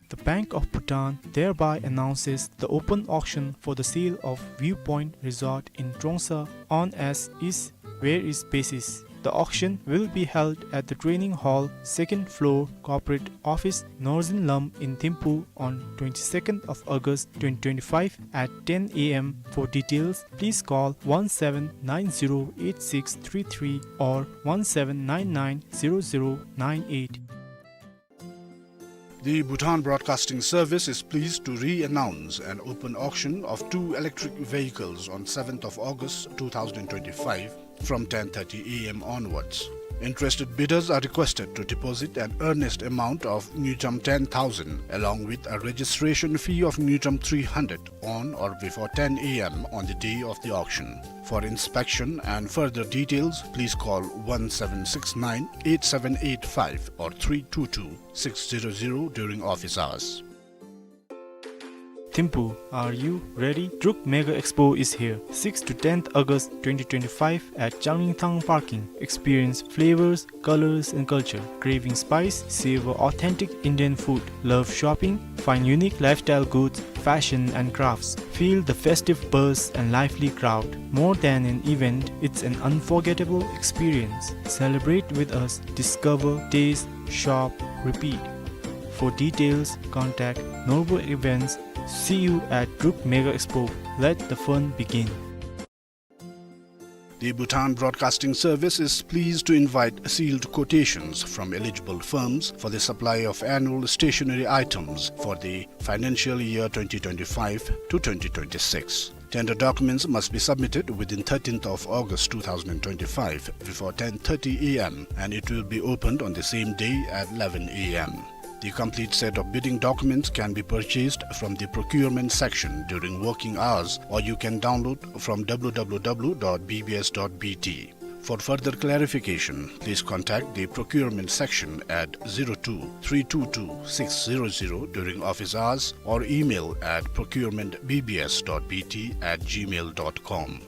The Bank of Bhutan thereby announces the open auction for the sale of Viewpoint Resort in Trongsa on as is where is basis. The auction will be held at the training hall, second floor, corporate office, Northern Lum in Thimphu on twenty-second of August twenty twenty-five at ten A M. For details, please call one seven nine zero eight six three three or one seven nine nine zero zero nine eight. The Bhutan Broadcasting Service is pleased to re-announce an open auction of two electric vehicles on seventh of August two thousand twenty-five from ten thirty A M onwards. Interested bidders are requested to deposit an earnest amount of ngultrum ten thousand along with a registration fee of ngultrum three hundred on or before ten A M on the day of the auction. For inspection and further details, please call one seven six nine eight seven eight five or three two two six zero zero during office hours. Thimphu, are you ready? Druk Mega Expo is here. Sixth to tenth August twenty twenty-five at Changringthang Parking. Experience flavors, colors and culture. Craving spice? Savor authentic Indian food. Love shopping? Find unique lifestyle goods, fashion and crafts. Feel the festive buzz and lively crowd. More than an event, it's an unforgettable experience. Celebrate with us. Discover, taste, shop, repeat. For details, contact Norbu Events. See you at Druk Mega Expo. Let the fun begin. The Bhutan Broadcasting Service is pleased to invite sealed quotations from eligible firms for the supply of annual stationery items for the financial year twenty twenty-five to twenty twenty-six. Tender documents must be submitted within thirteenth of August two thousand twenty-five before ten thirty A M, and it will be opened on the same day at eleven A M. The complete set of bidding documents can be purchased from the procurement section during working hours, or you can download from W W W dot B B S dot B T. For further clarification, please contact the procurement section at zero two three two two six zero zero during office hours or email at procurement B B S dot B T at gmail dot com.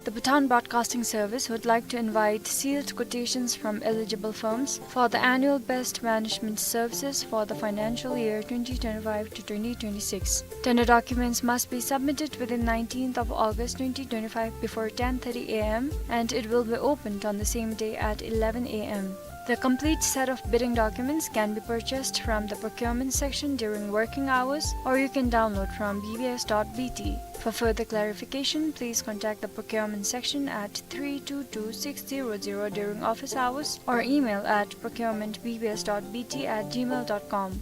The Bhutan Broadcasting Service would like to invite sealed quotations from eligible firms for the annual best management services for the financial year twenty twenty-five to twenty twenty-six. Tender documents must be submitted within nineteenth of August twenty twenty-five before ten thirty A M, and it will be opened on the same day at eleven A M. The complete set of bidding documents can be purchased from the procurement section during working hours, or you can download from B B S dot B T. For further clarification, please contact the procurement section at three two two six zero zero during office hours or email at procurement B B S dot B T at gmail dot com.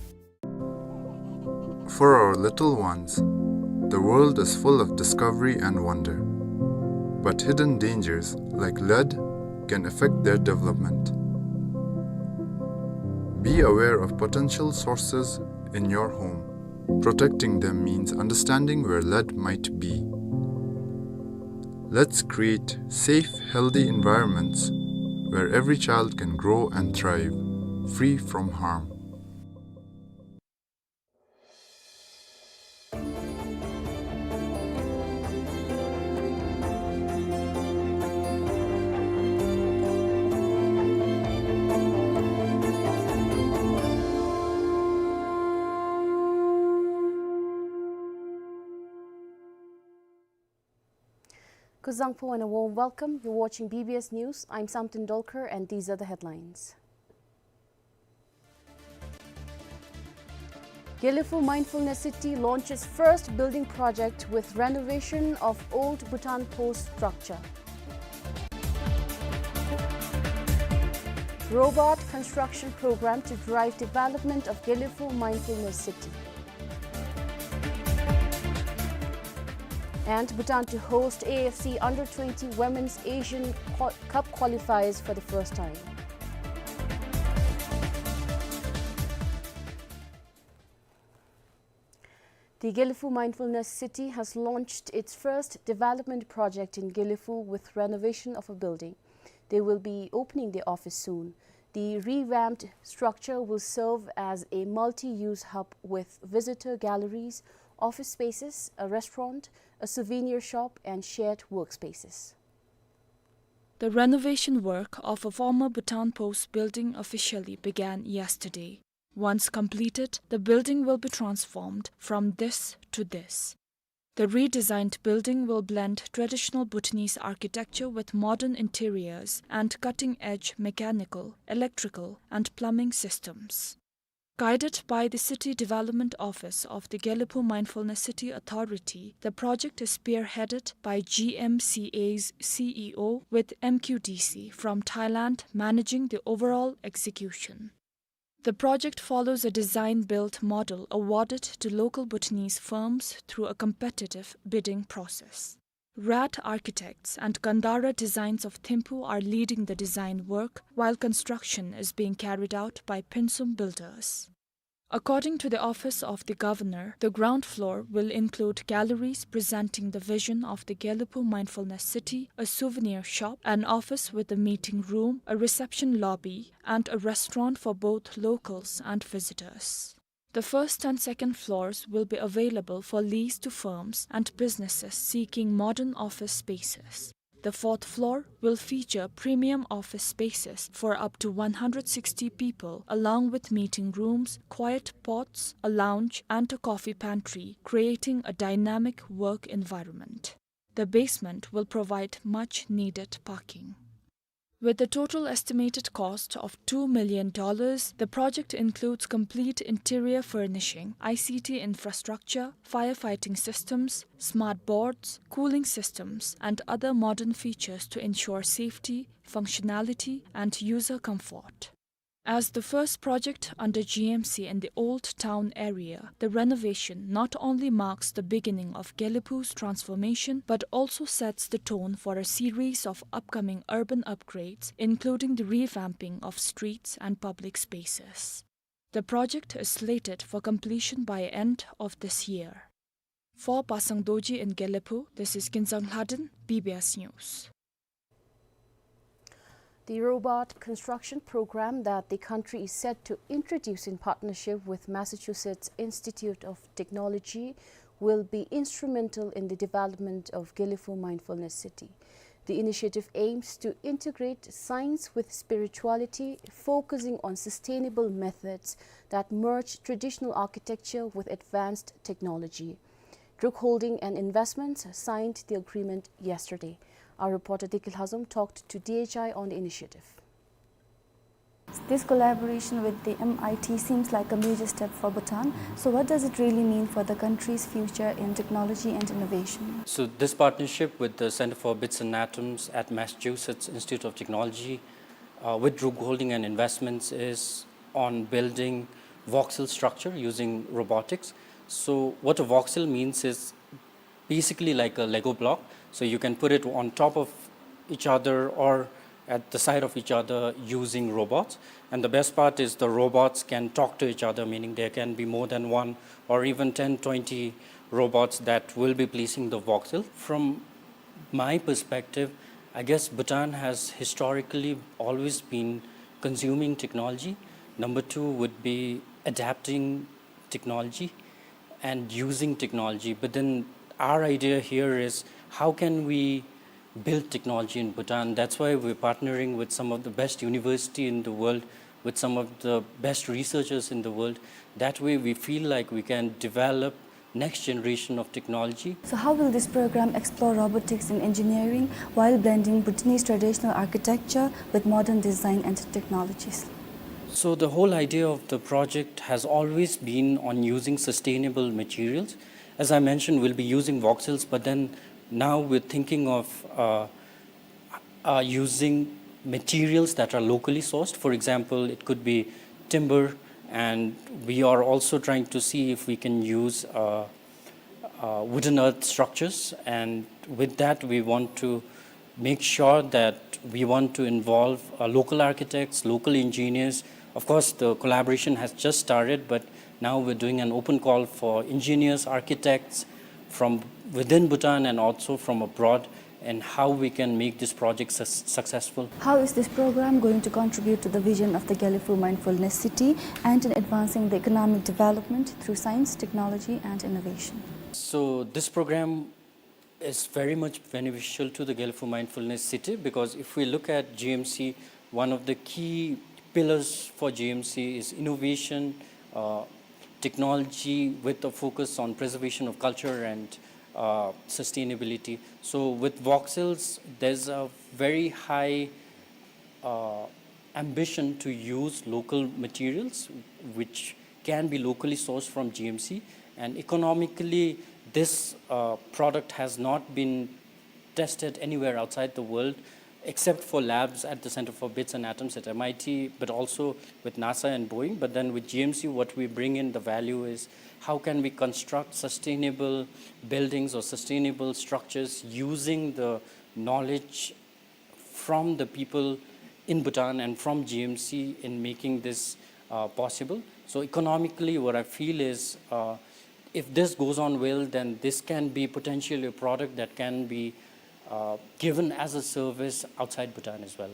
For our little ones, the world is full of discovery and wonder. But hidden dangers, like lead, can affect their development. Be aware of potential sources in your home. Protecting them means understanding where lead might be. Let's create safe, healthy environments where every child can grow and thrive, free from harm. Kuzuzangpo and a warm welcome. You're watching B B S News. I'm Samten Dolkar and these are the headlines. Gelephu Mindfulness City launches first building project with renovation of old Bhutan Post structure. Robot construction program to drive development of Gelephu Mindfulness City. And Bhutan to host A F C Under twenty Women's Asian Qua-, Cup qualifiers for the first time. The Gelephu Mindfulness City has launched its first development project in Gelephu with renovation of a building. They will be opening the office soon. The revamped structure will serve as a multi-use hub with visitor galleries, office spaces, a restaurant, a souvenir shop, and shared workspaces. The renovation work of a former Bhutan Post building officially began yesterday. Once completed, the building will be transformed from this to this. The redesigned building will blend traditional Bhutanese architecture with modern interiors and cutting-edge mechanical, electrical, and plumbing systems. Guided by the City Development Office of the Gelephu Mindfulness City Authority, the project is spearheaded by G M C A's C E O, with M Q D C from Thailand managing the overall execution. The project follows a design-build model awarded to local Bhutanese firms through a competitive bidding process. Rat Architects and Gandhara Designs of Thimphu are leading the design work, while construction is being carried out by Pinsum Builders. According to the Office of the Governor, the ground floor will include galleries presenting the vision of the Gelephu Mindfulness City, a souvenir shop, an office with a meeting room, a reception lobby, and a restaurant for both locals and visitors. The first and second floors will be available for lease to firms and businesses seeking modern office spaces. The fourth floor will feature premium office spaces for up to one hundred sixty people, along with meeting rooms, quiet pods, a lounge, and a coffee pantry, creating a dynamic work environment. The basement will provide much needed parking. With a total estimated cost of two million dollars, the project includes complete interior furnishing, I C T infrastructure, firefighting systems, smart boards, cooling systems, and other modern features to ensure safety, functionality, and user comfort. As the first project under G M C in the Old Town area, the renovation not only marks the beginning of Gelephu's transformation, but also sets the tone for a series of upcoming urban upgrades, including the revamping of streets and public spaces. The project is slated for completion by end of this year. For Pasang Dorji in Gelephu, this is Kinzang Lhaden, B B S News. The robot construction program that the country is set to introduce in partnership with Massachusetts Institute of Technology will be instrumental in the development of Gelephu Mindfulness City. The initiative aims to integrate science with spirituality, focusing on sustainable methods that merge traditional architecture with advanced technology. Druk Holding and Investments signed the agreement yesterday. Our reporter Dikil Hazom talked to D H I on the initiative. This collaboration with the M I T seems like a major step for Bhutan. So, what does it really mean for the country's future in technology and innovation? So, this partnership with the Center for Bits and Atoms at Massachusetts Institute of Technology, uh, with Druk Holding and Investments, is on building voxel structure using robotics. So, what a voxel means is basically like a Lego block. So you can put it on top of each other or at the side of each other using robots. And the best part is the robots can talk to each other, meaning there can be more than one or even ten, twenty robots that will be placing the voxel. From my perspective, I guess Bhutan has historically always been consuming technology. Number two would be adapting technology and using technology. But then our idea here is, how can we build technology in Bhutan? That's why we're partnering with some of the best university in the world, with some of the best researchers in the world. That way we feel like we can develop next generation of technology. So how will this program explore robotics and engineering while blending Bhutanese traditional architecture with modern design and technologies? So the whole idea of the project has always been on using sustainable materials. As I mentioned, we'll be using voxels, but then now we're thinking of, uh, uh, using materials that are locally sourced. For example, it could be timber, and we are also trying to see if we can use, uh, uh, wooden earth structures. And with that, we want to make sure that we want to involve, uh, local architects, local engineers. Of course, the collaboration has just started, but now we're doing an open call for engineers, architects from within Bhutan and also from abroad, and how we can make this project sus-, successful. How is this program going to contribute to the vision of the Gelephu Mindfulness City and in advancing the economic development through science, technology, and innovation? So this program is very much beneficial to the Gelephu Mindfulness City, because if we look at G M C, one of the key pillars for G M C is innovation, uh, technology with a focus on preservation of culture and, uh, sustainability. So with voxels, there's a very high, uh, ambition to use local materials which can be locally sourced from G M C, and economically this, uh, product has not been tested anywhere outside the world except for labs at the Center for Bits and Atoms at M I T, but also with NASA and Boeing. But then with G M C, what we bring in the value is, how can we construct sustainable buildings or sustainable structures using the knowledge from the people in Bhutan and from G M C in making this, uh, possible. So economically, what I feel is, uh, if this goes on well, then this can be potentially a product that can be, uh, given as a service outside Bhutan as well.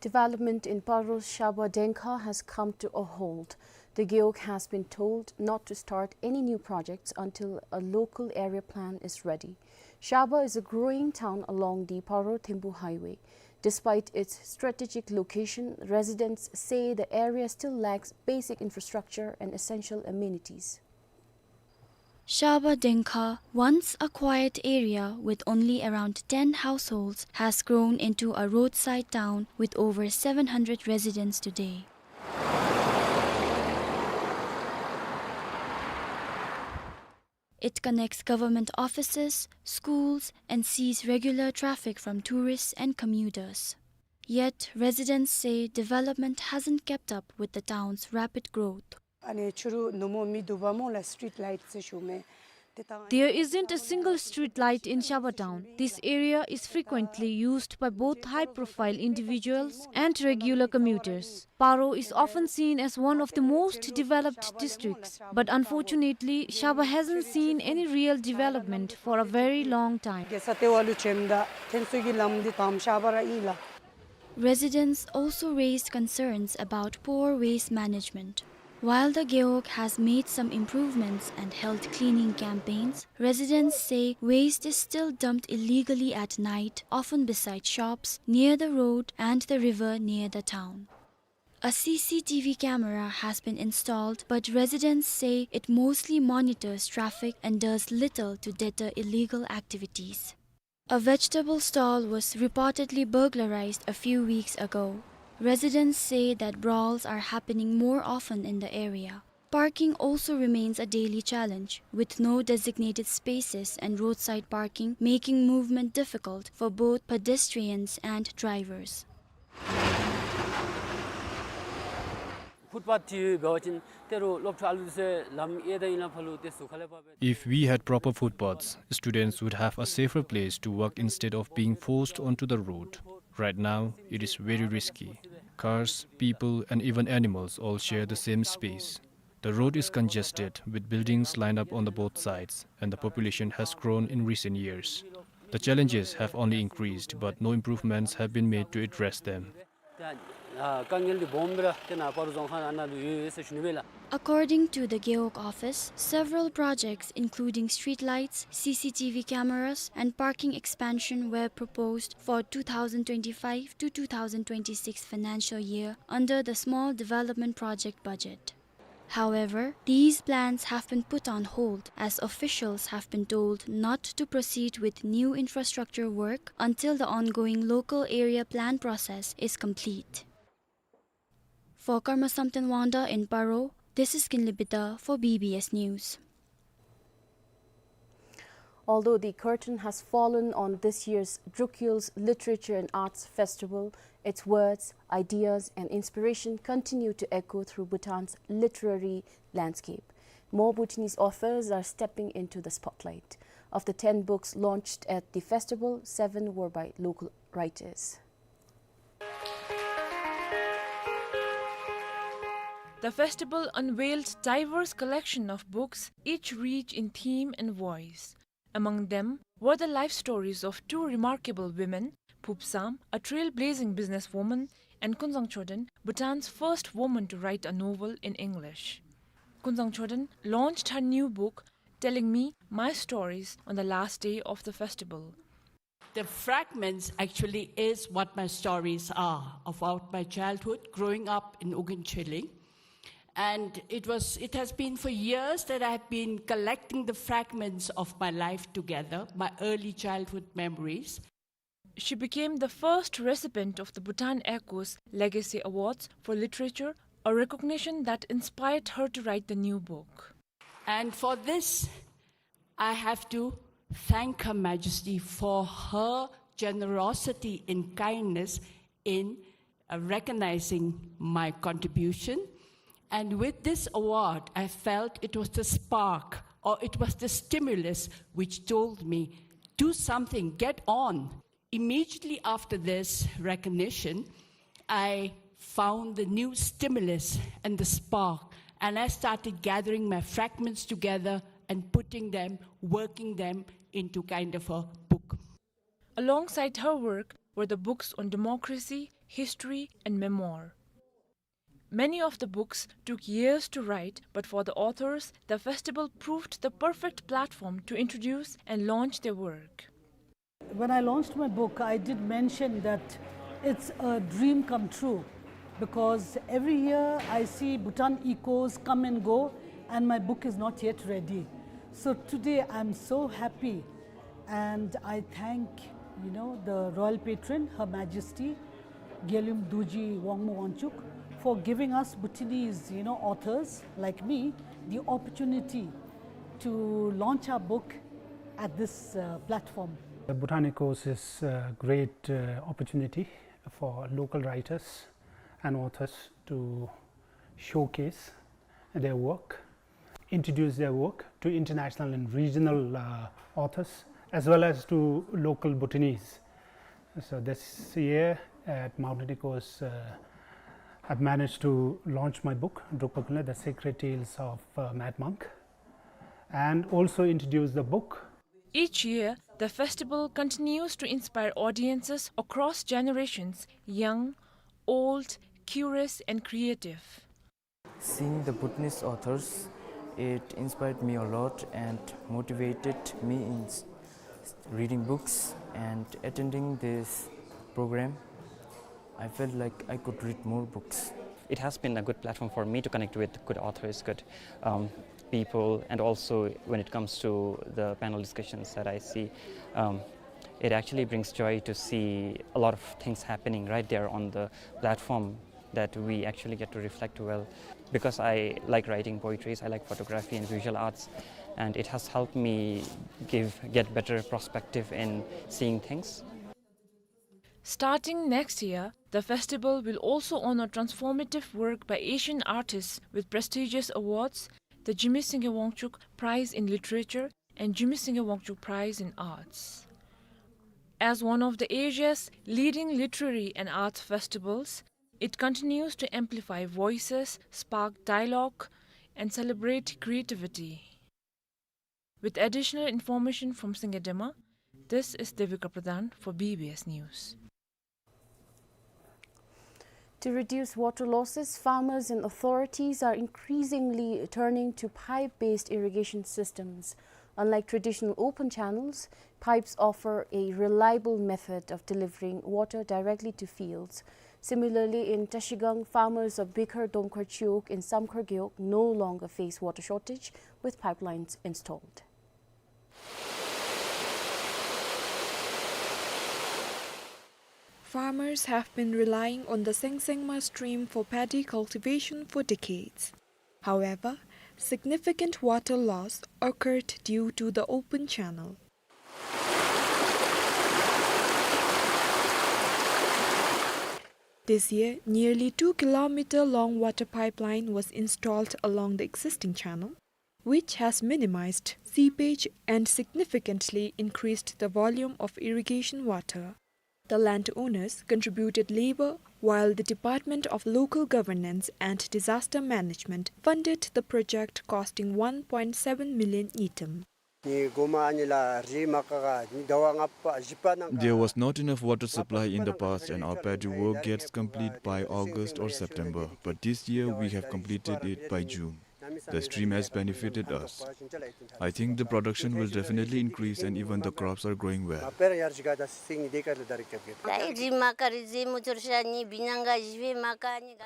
Development in Paro's Shaba Dengkha has come to a halt. The Gewog has been told not to start any new projects until a local area plan is ready. Shaba is a growing town along the Paro-Thempu highway. Despite its strategic location, residents say the area still lacks basic infrastructure and essential amenities. Shaba Dengkha, once a quiet area with only around ten households, has grown into a roadside town with over seven hundred residents today. It connects government offices, schools, and sees regular traffic from tourists and commuters. Yet, residents say development hasn't kept up with the town's rapid growth. ཨ་ནི་ཕྱི་རུ་ནུབ་མོ་མི་འདུག་པ་མོ་ལ་སི་ཊི་རིཊ་ལའིཊ་ཟེར་ཞུ་མི། དེ་དང་། There isn't a single street light in Shaba town. This area is frequently used by both high-profile individuals and regular commuters. Paro is often seen as one of the most developed districts, but unfortunately, Shaba hasn't seen any real development for a very long time. གེ་ས་ཏེ་ཝ་ལུ་ཅེམ་ད་ཐེན་སུ་གི་ལམ་འདི་དམ་ཤ་བ་ར་ཨིན་ལ། Residents also raised concerns about poor waste management. While the Gewog has made some improvements and held cleaning campaigns, residents say waste is still dumped illegally at night, often beside shops, near the road and the river near the town. A C C T V camera has been installed, but residents say it mostly monitors traffic and does little to deter illegal activities. A vegetable stall was reportedly burglarized a few weeks ago. Residents say that brawls are happening more often in the area. Parking also remains a daily challenge, with no designated spaces and roadside parking making movement difficult for both pedestrians and drivers. Footpath འཐུས་འབད་བ་ཅིན་ཏེ་རུང་སློབ་ཕྲུག་ཨ་ལུ་ཚུ་ལམ་གཡས་དང་གཡོན་ལུ་ཕར་ལུ་ཏེ་ཟུར་ཁ་ལས་ཕར་འབད། If we had proper footpaths, students would have a safer place to walk instead of being forced onto the road. Right now, it is very risky. Cars, people, and even animals all share the same space. The road is congested, with buildings lined up on the both sides, and the population has grown in recent years. The challenges have only increased, but no improvements have been made to address them. According to the Gewog office, several projects including street lights, C C T V cameras, and parking expansion were proposed for two thousand twenty-five to two thousand twenty-six financial year under the Small Development Project budget. However, these plans have been put on hold as officials have been told not to proceed with new infrastructure work until the ongoing local area plan process is complete. For Karma Samten Wangda in Paro, this is Kinley Bida for B B S News. Although the curtain has fallen on this year's Druk Hills Literature and Arts Festival, its words, ideas, and inspiration continue to echo through Bhutan's literary landscape. More Bhutanese authors are stepping into the spotlight. Of the ten books launched at the festival, seven were by local writers. The festival unveiled diverse collection of books, each rich in theme and voice. Among them were the life stories of two remarkable women, Phubsam, a trailblazing businesswoman, and Kunzang Choden, Bhutan's first woman to write a novel in English. Kunzang Choden launched her new book, Telling Me My Stories, on the last day of the festival. The fragments actually is what my stories are, about my childhood, growing up in Ugen Chilling. And it was, it has been for years that I have been collecting the fragments of my life together, my early childhood memories. She became the first recipient of the Bhutan Echoes Legacy Awards for Literature, a recognition that inspired her to write the new book. And for this, I have to thank Her Majesty for her generosity in kindness in, uh, recognizing my contribution. And with this award, I felt it was the spark, or it was the stimulus, which told me, "Do something, get on." Immediately after this recognition, I found the new stimulus and the spark, and I started gathering my fragments together and putting them, working them into kind of a book. Alongside her work were the books on democracy, history, and memoir. Many of the books took years to write, but for the authors, the festival proved the perfect platform to introduce and launch their work. When I launched my book, I did mention that it's a dream come true, because every year I see Bhutan Echoes come and go, and my book is not yet ready. So today I'm so happy, and I thank, you know, the royal patron, Her Majesty Gyaliem Dorji Wangmo Wangchuck, for giving us Bhutanese, you know, authors like me the opportunity to launch our book at this, uh, platform. The Bhutan Echoes is a great, uh, opportunity for local writers and authors to showcase their work, introduce their work to international and regional, uh, authors, as well as to local Bhutanese. So this year at Mountain Echoes, uh, I've managed to launch my book, Drukpa Kunle, The Secret Tales of, uh, Mad Monk, and also introduce the book. Each year, the festival continues to inspire audiences across generations, young, old, curious, and creative. Seeing the Bhutanese authors, it inspired me a lot and motivated me in s-, reading books and attending this program. I felt like I could read more books. It has been a good platform for me to connect with good authors, good, um, people, and also when it comes to the panel discussions that I see, um, it actually brings joy to see a lot of things happening right there on the platform that we actually get to reflect well. Because I like writing poetries, I like photography and visual arts, and it has helped me give, get better perspective in seeing things. Starting next year, the festival will also honor transformative work by Asian artists with prestigious awards, the Jigme Singye Wangchuck Prize in Literature and Jigme Singye Wangchuck Prize in Arts. As one of the Asia's leading literary and arts festivals, it continues to amplify voices, spark dialogue, and celebrate creativity. With additional information from Singye Dema, this is Devika Pradhan for B B S News. To reduce water losses, farmers and authorities are increasingly turning to pipe-based irrigation systems. Unlike traditional open channels, pipes offer a reliable method of delivering water directly to fields. Similarly, in Trashigang, farmers of Bikhar Domkhar Chiwog in Samkhar Gewog no longer face water shortage with pipelines installed. Farmers have been relying on the Sengsengma stream for paddy cultivation for decades. However, significant water loss occurred due to the open channel. This year, nearly two kilometer long water pipeline was installed along the existing channel, which has minimized seepage and significantly increased the volume of irrigation water. The landowners contributed labor, while the Department of Local Governance and Disaster Management funded the project costing one point seven million ngultrum. There was not enough water supply in the past, and our paddy work gets complete by August or September, but this year we have completed it by June. The stream has benefited us. I think the production will definitely increase and even the crops are growing well.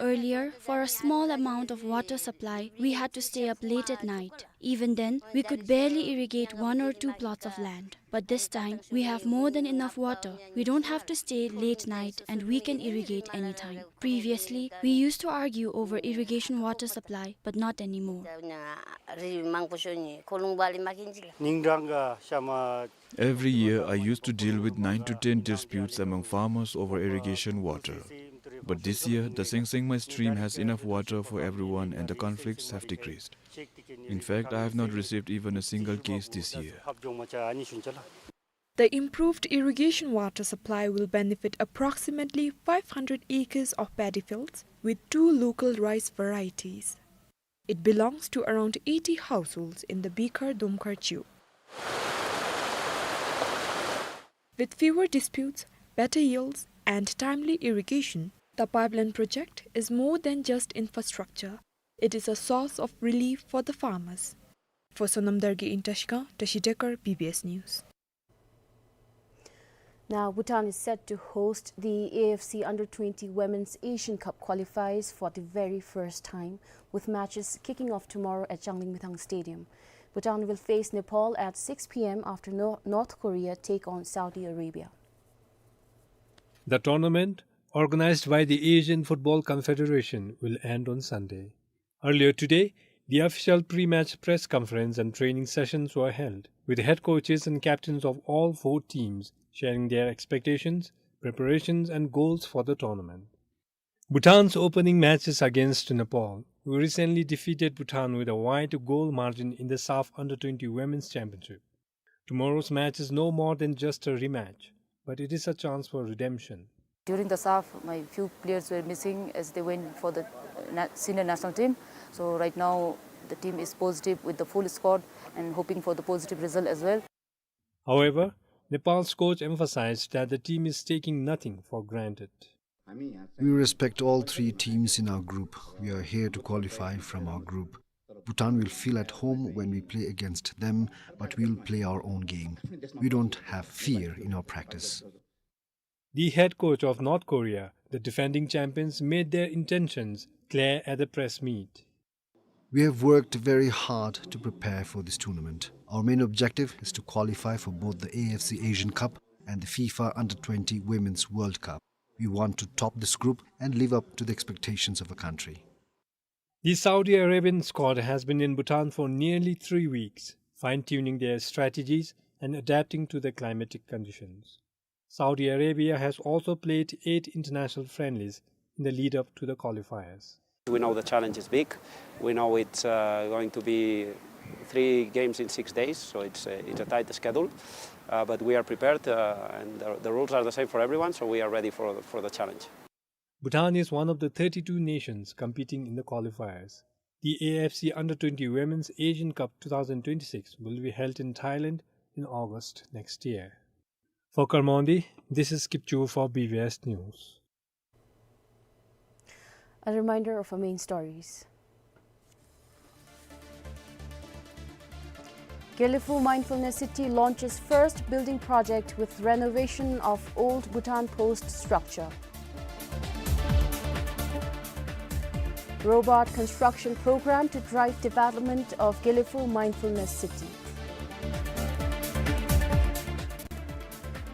Earlier, for a small amount of water supply, we had to stay up late at night. Even then, we could barely irrigate one or two plots of land. But this time, we have more than enough water. We don't have to stay late night and we can irrigate anytime. Previously, we used to argue over irrigation water supply, but not anymore. Every year, I used to deal with nine to ten disputes among farmers over irrigation water. But this year, the Sengsengma stream has enough water for everyone and the conflicts have decreased. In fact, I have not received even a single case this year. The improved irrigation water supply will benefit approximately five hundred acres of paddy fields with two local rice varieties. It belongs to around eighty households in the Bikhar Domkhar Chiwog. With fewer disputes, better yields, and timely irrigation, the pipeline project is more than just infrastructure. It is a source of relief for the farmers. For Sonam Dargay in Trashigang, Tashi Dekar, B B S News. Now, Bhutan is set to host the A F C Under twenty Women's Asian Cup qualifiers for the very first time, with matches kicking off tomorrow at Changlimithang Stadium. Bhutan will face Nepal at six p m after Nor-, North Korea take on Saudi Arabia. The tournament, organized by the Asian Football Confederation, will end on Sunday. Earlier today, the official pre-match press conference and training sessions were held, with head coaches and captains of all four teams sharing their expectations, preparations, and goals for the tournament. Bhutan's opening match is against Nepal, who recently defeated Bhutan with a wide goal margin in the SAFF Under twenty Women's Championship. Tomorrow's match is no more than just a rematch, but it is a chance for redemption. During the SAFF, my few players were missing as they went for the, uh, na-, senior national team. So right now, the team is positive with the full squad and hoping for the positive result as well. However, Nepal's coach emphasized that the team is taking nothing for granted. We respect all three teams in our group. We are here to qualify from our group. Bhutan will feel at home when we play against them, but we'll play our own game. We don't have fear in our practice. The head coach of North Korea, the defending champions, made their intentions clear at the press meet. We have worked very hard to prepare for this tournament. Our main objective is to qualify for both the A F C Asian Cup and the FIFA Under twenty Women's World Cup. We want to top this group and live up to the expectations of our country. The Saudi Arabian squad has been in Bhutan for nearly three weeks, fine-tuning their strategies and adapting to the climatic conditions. Saudi Arabia has also played eight international friendlies in the lead-up to the qualifiers. We know the challenge is big. We know it's, uh, going to be three games in six days, so it's a, it's a tight schedule. Uh, but we are prepared, uh, and the, the rules are the same for everyone, so we are ready for, for the challenge. Bhutan is one of the thirty-two nations competing in the qualifiers. The A F C Under twenty Women's Asian Cup two thousand twenty-six will be held in Thailand in August next year. For Kharmandi, this is Kipchoo for B B S News. A reminder of our main stories. Gelephu Mindfulness City launches first building project with renovation of old Bhutan Post structure. Robot construction program to drive development of Gelephu Mindfulness City.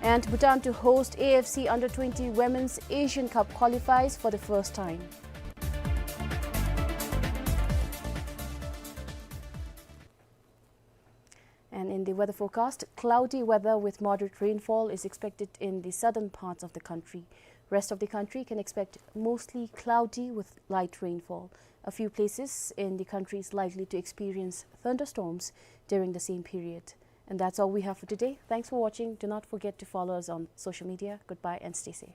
And Bhutan to host A F C Under twenty Women's Asian Cup qualifiers for the first time. And in the weather forecast, cloudy weather with moderate rainfall is expected in the southern parts of the country. Rest of the country can expect mostly cloudy with light rainfall. A few places in the country is likely to experience thunderstorms during the same period. And that's all we have for today. Thanks for watching. Do not forget to follow us on social media. Goodbye and stay safe.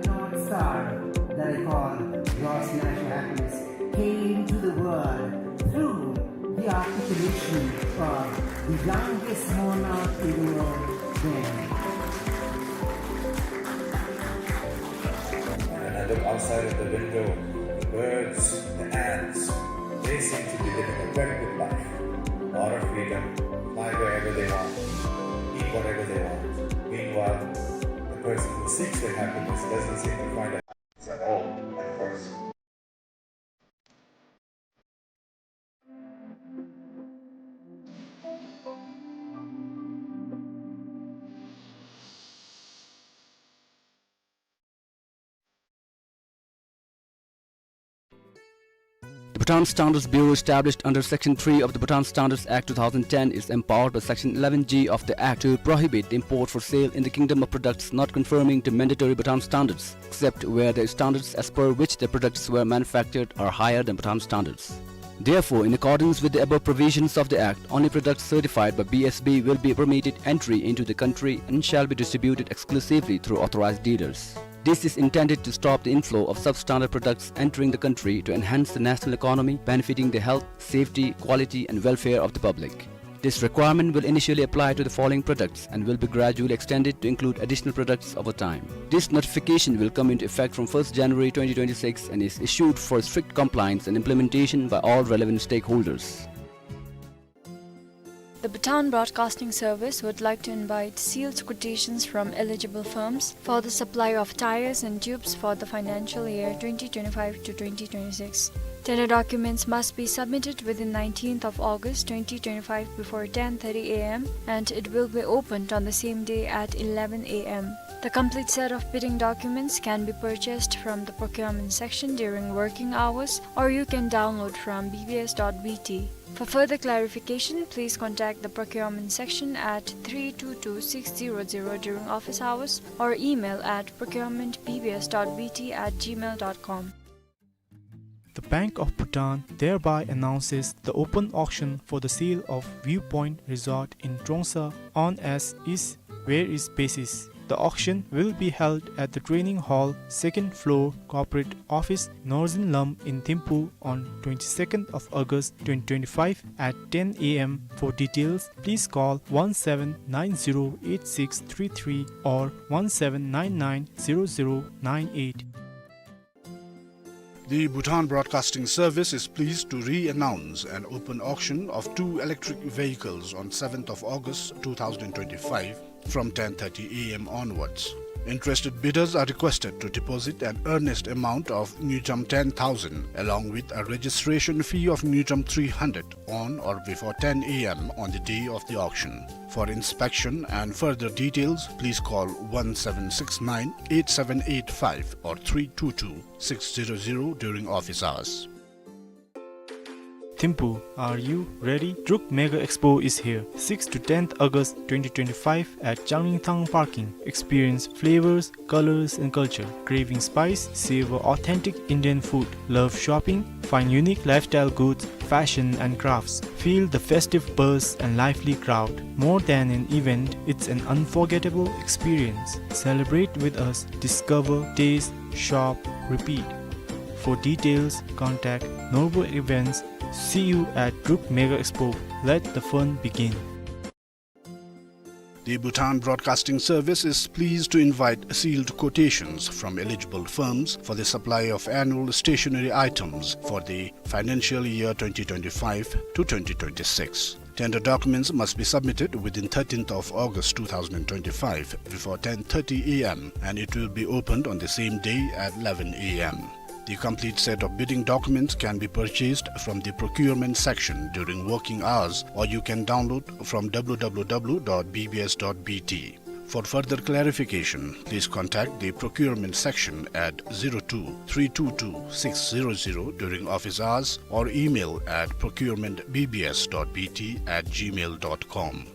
North Star, that I call God's natural happiness, came to the world through the articulation of the youngest monarch in the world then. And I look outside of the window, the birds, the ants, they seem to be living a very good life. A lot of freedom, fly wherever they want, eat whatever they want. Meanwhile, the person who seeks their happiness doesn't seem to find it at all at first. The Bhutan Standards Bureau, established under Section three of the Bhutan Standards Act two thousand ten, is empowered by Section eleven G of the Act to prohibit the import for sale in the kingdom of products not conforming to mandatory Bhutan standards, except where the standards as per which the products were manufactured are higher than Bhutan standards. Therefore, in accordance with the above provisions of the Act, only products certified by B S B will be permitted entry into the country and shall be distributed exclusively through authorized dealers. This is intended to stop the inflow of substandard products entering the country to enhance the national economy, benefiting the health, safety, quality, and welfare of the public. This requirement will initially apply to the following products and will be gradually extended to include additional products over time. This notification will come into effect from first January twenty twenty-six and is issued for strict compliance and implementation by all relevant stakeholders. The Bhutan Broadcasting Service would like to invite sealed quotations from eligible firms for the supply of tyres and tubes for the financial year twenty twenty-five to twenty twenty-six. Tender documents must be submitted within nineteenth of August twenty twenty-five before ten thirty a m, and it will be opened on the same day at eleven a m. The complete set of bidding documents can be purchased from the procurement section during working hours, or you can download from B B S dot B T. For further clarification, please contact the procurement section at three two two six zero zero during office hours or email at procurement B B S dot B T at gmail dot com. The Bank of Bhutan thereby announces the open auction for the sale of Viewpoint Resort in Trongsa on as is where is basis. The auction will be held at the training hall, second floor, corporate office, Northern Lam in Thimphu on twenty-second of August twenty twenty-five at ten a m. For details, please call one seven nine zero eight six three three or one seven nine nine zero zero nine eight. The Bhutan Broadcasting Service is pleased to re-announce an open auction of two electric vehicles on seventh of August two thousand twenty-five from ten thirty a m onwards. Interested bidders are requested to deposit an earnest amount of ngultrum ten thousand along with a registration fee of ngultrum three hundred on or before ten a m on the day of the auction. For inspection and further details, please call one seven six nine eight seven eight five or three two two six zero zero during office hours. Thimphu, are you ready? Druk Mega Expo is here. sixth to tenth August twenty twenty-five at Changringthang Parking. Experience flavors, colors, and culture. Craving spice? Savor authentic Indian food. Love shopping? Find unique lifestyle goods, fashion, and crafts. Feel the festive buzz and lively crowd. More than an event, it's an unforgettable experience. Celebrate with us. Discover, taste, shop, repeat. For details, contact Norbu Events. See you at Druk Mega Expo. Let the fun begin. The Bhutan Broadcasting Service is pleased to invite sealed quotations from eligible firms for the supply of annual stationery items for the financial year twenty twenty-five to twenty twenty-six. Tender documents must be submitted within thirteenth of August two thousand twenty-five before ten thirty a m, and it will be opened on the same day at eleven a m. The complete set of bidding documents can be purchased from the procurement section during working hours, or you can download from w w w dot b b s dot b t. For further clarification, please contact the procurement section at zero two three two two six zero zero during office hours or email at procurement b b s dot b t at gmail dot com.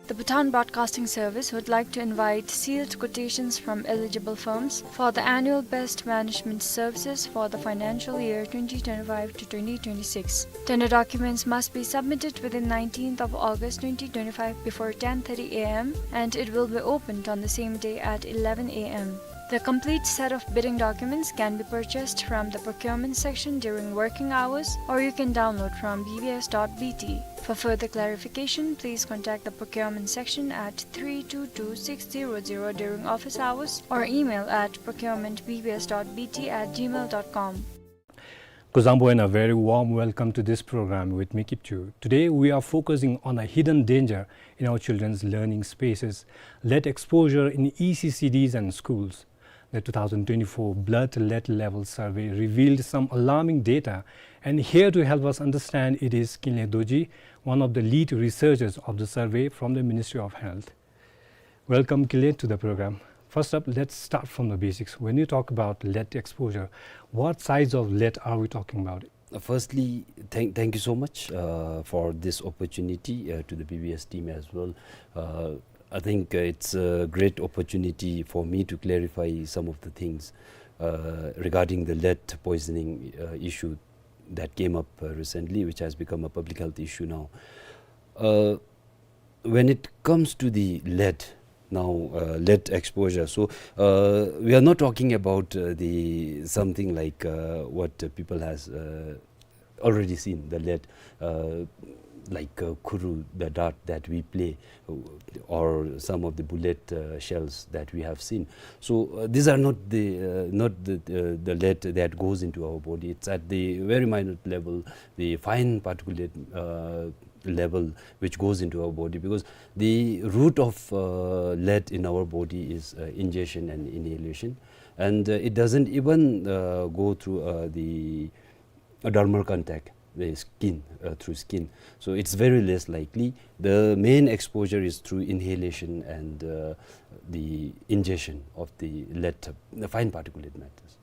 The Bhutan Broadcasting Service would like to invite sealed quotations from eligible firms for the annual best management services for the financial year twenty twenty-five to twenty twenty-six. Tender documents must be submitted within nineteenth of August twenty twenty-five before ten thirty a m, and it will be opened on the same day at eleven a m. The complete set of bidding documents can be purchased from the procurement section during working hours, or you can download from b b s dot b t. For further clarification, please contact the procurement section at three two two six zero zero during office hours or email at procurement b b s dot b t at gmail dot com. Kuzuzangpo and a very warm welcome to this program with me, Kipchu. Today we are focusing on a hidden danger in our children's learning spaces, lead exposure in E C C Ds and schools. The two thousand twenty-four Blood Lead Level Survey revealed some alarming data, and here to help us understand it is Kinley Dorji, one of the lead researchers of the survey from the Ministry of Health. Welcome, Kinley, to the program. First up, let's start from the basics. When you talk about lead exposure, what size of lead are we talking about? Uh, firstly, thank, thank you so much, uh, for this opportunity, uh, to the B B S team as well. Uh, I think, uh, it's a great opportunity for me to clarify some of the things, uh, regarding the lead poisoning, uh, issue that came up, uh, recently, which has become a public health issue now. Uh, when it comes to the lead, now, uh, lead exposure, so, uh, we are not talking about, uh, the, something like, uh, what, uh, people has, uh, already seen, the lead, uh, like, uh, khuru, the dart that we play, uh, or some of the bullet, uh, shells that we have seen. So, uh, these are not the, uh, not the, uh, the lead that goes into our body. It's at the very minute level, the fine particulate, uh, level which goes into our body, because the route of uh, lead in our body is uh, ingestion and inhalation, and uh, it doesn't even uh, go through uh, the uh, dermal contact, the skin, uh, through skin. So it's very less likely. The main exposure is through inhalation and uh, the ingestion of the lead, the fine particulate matters.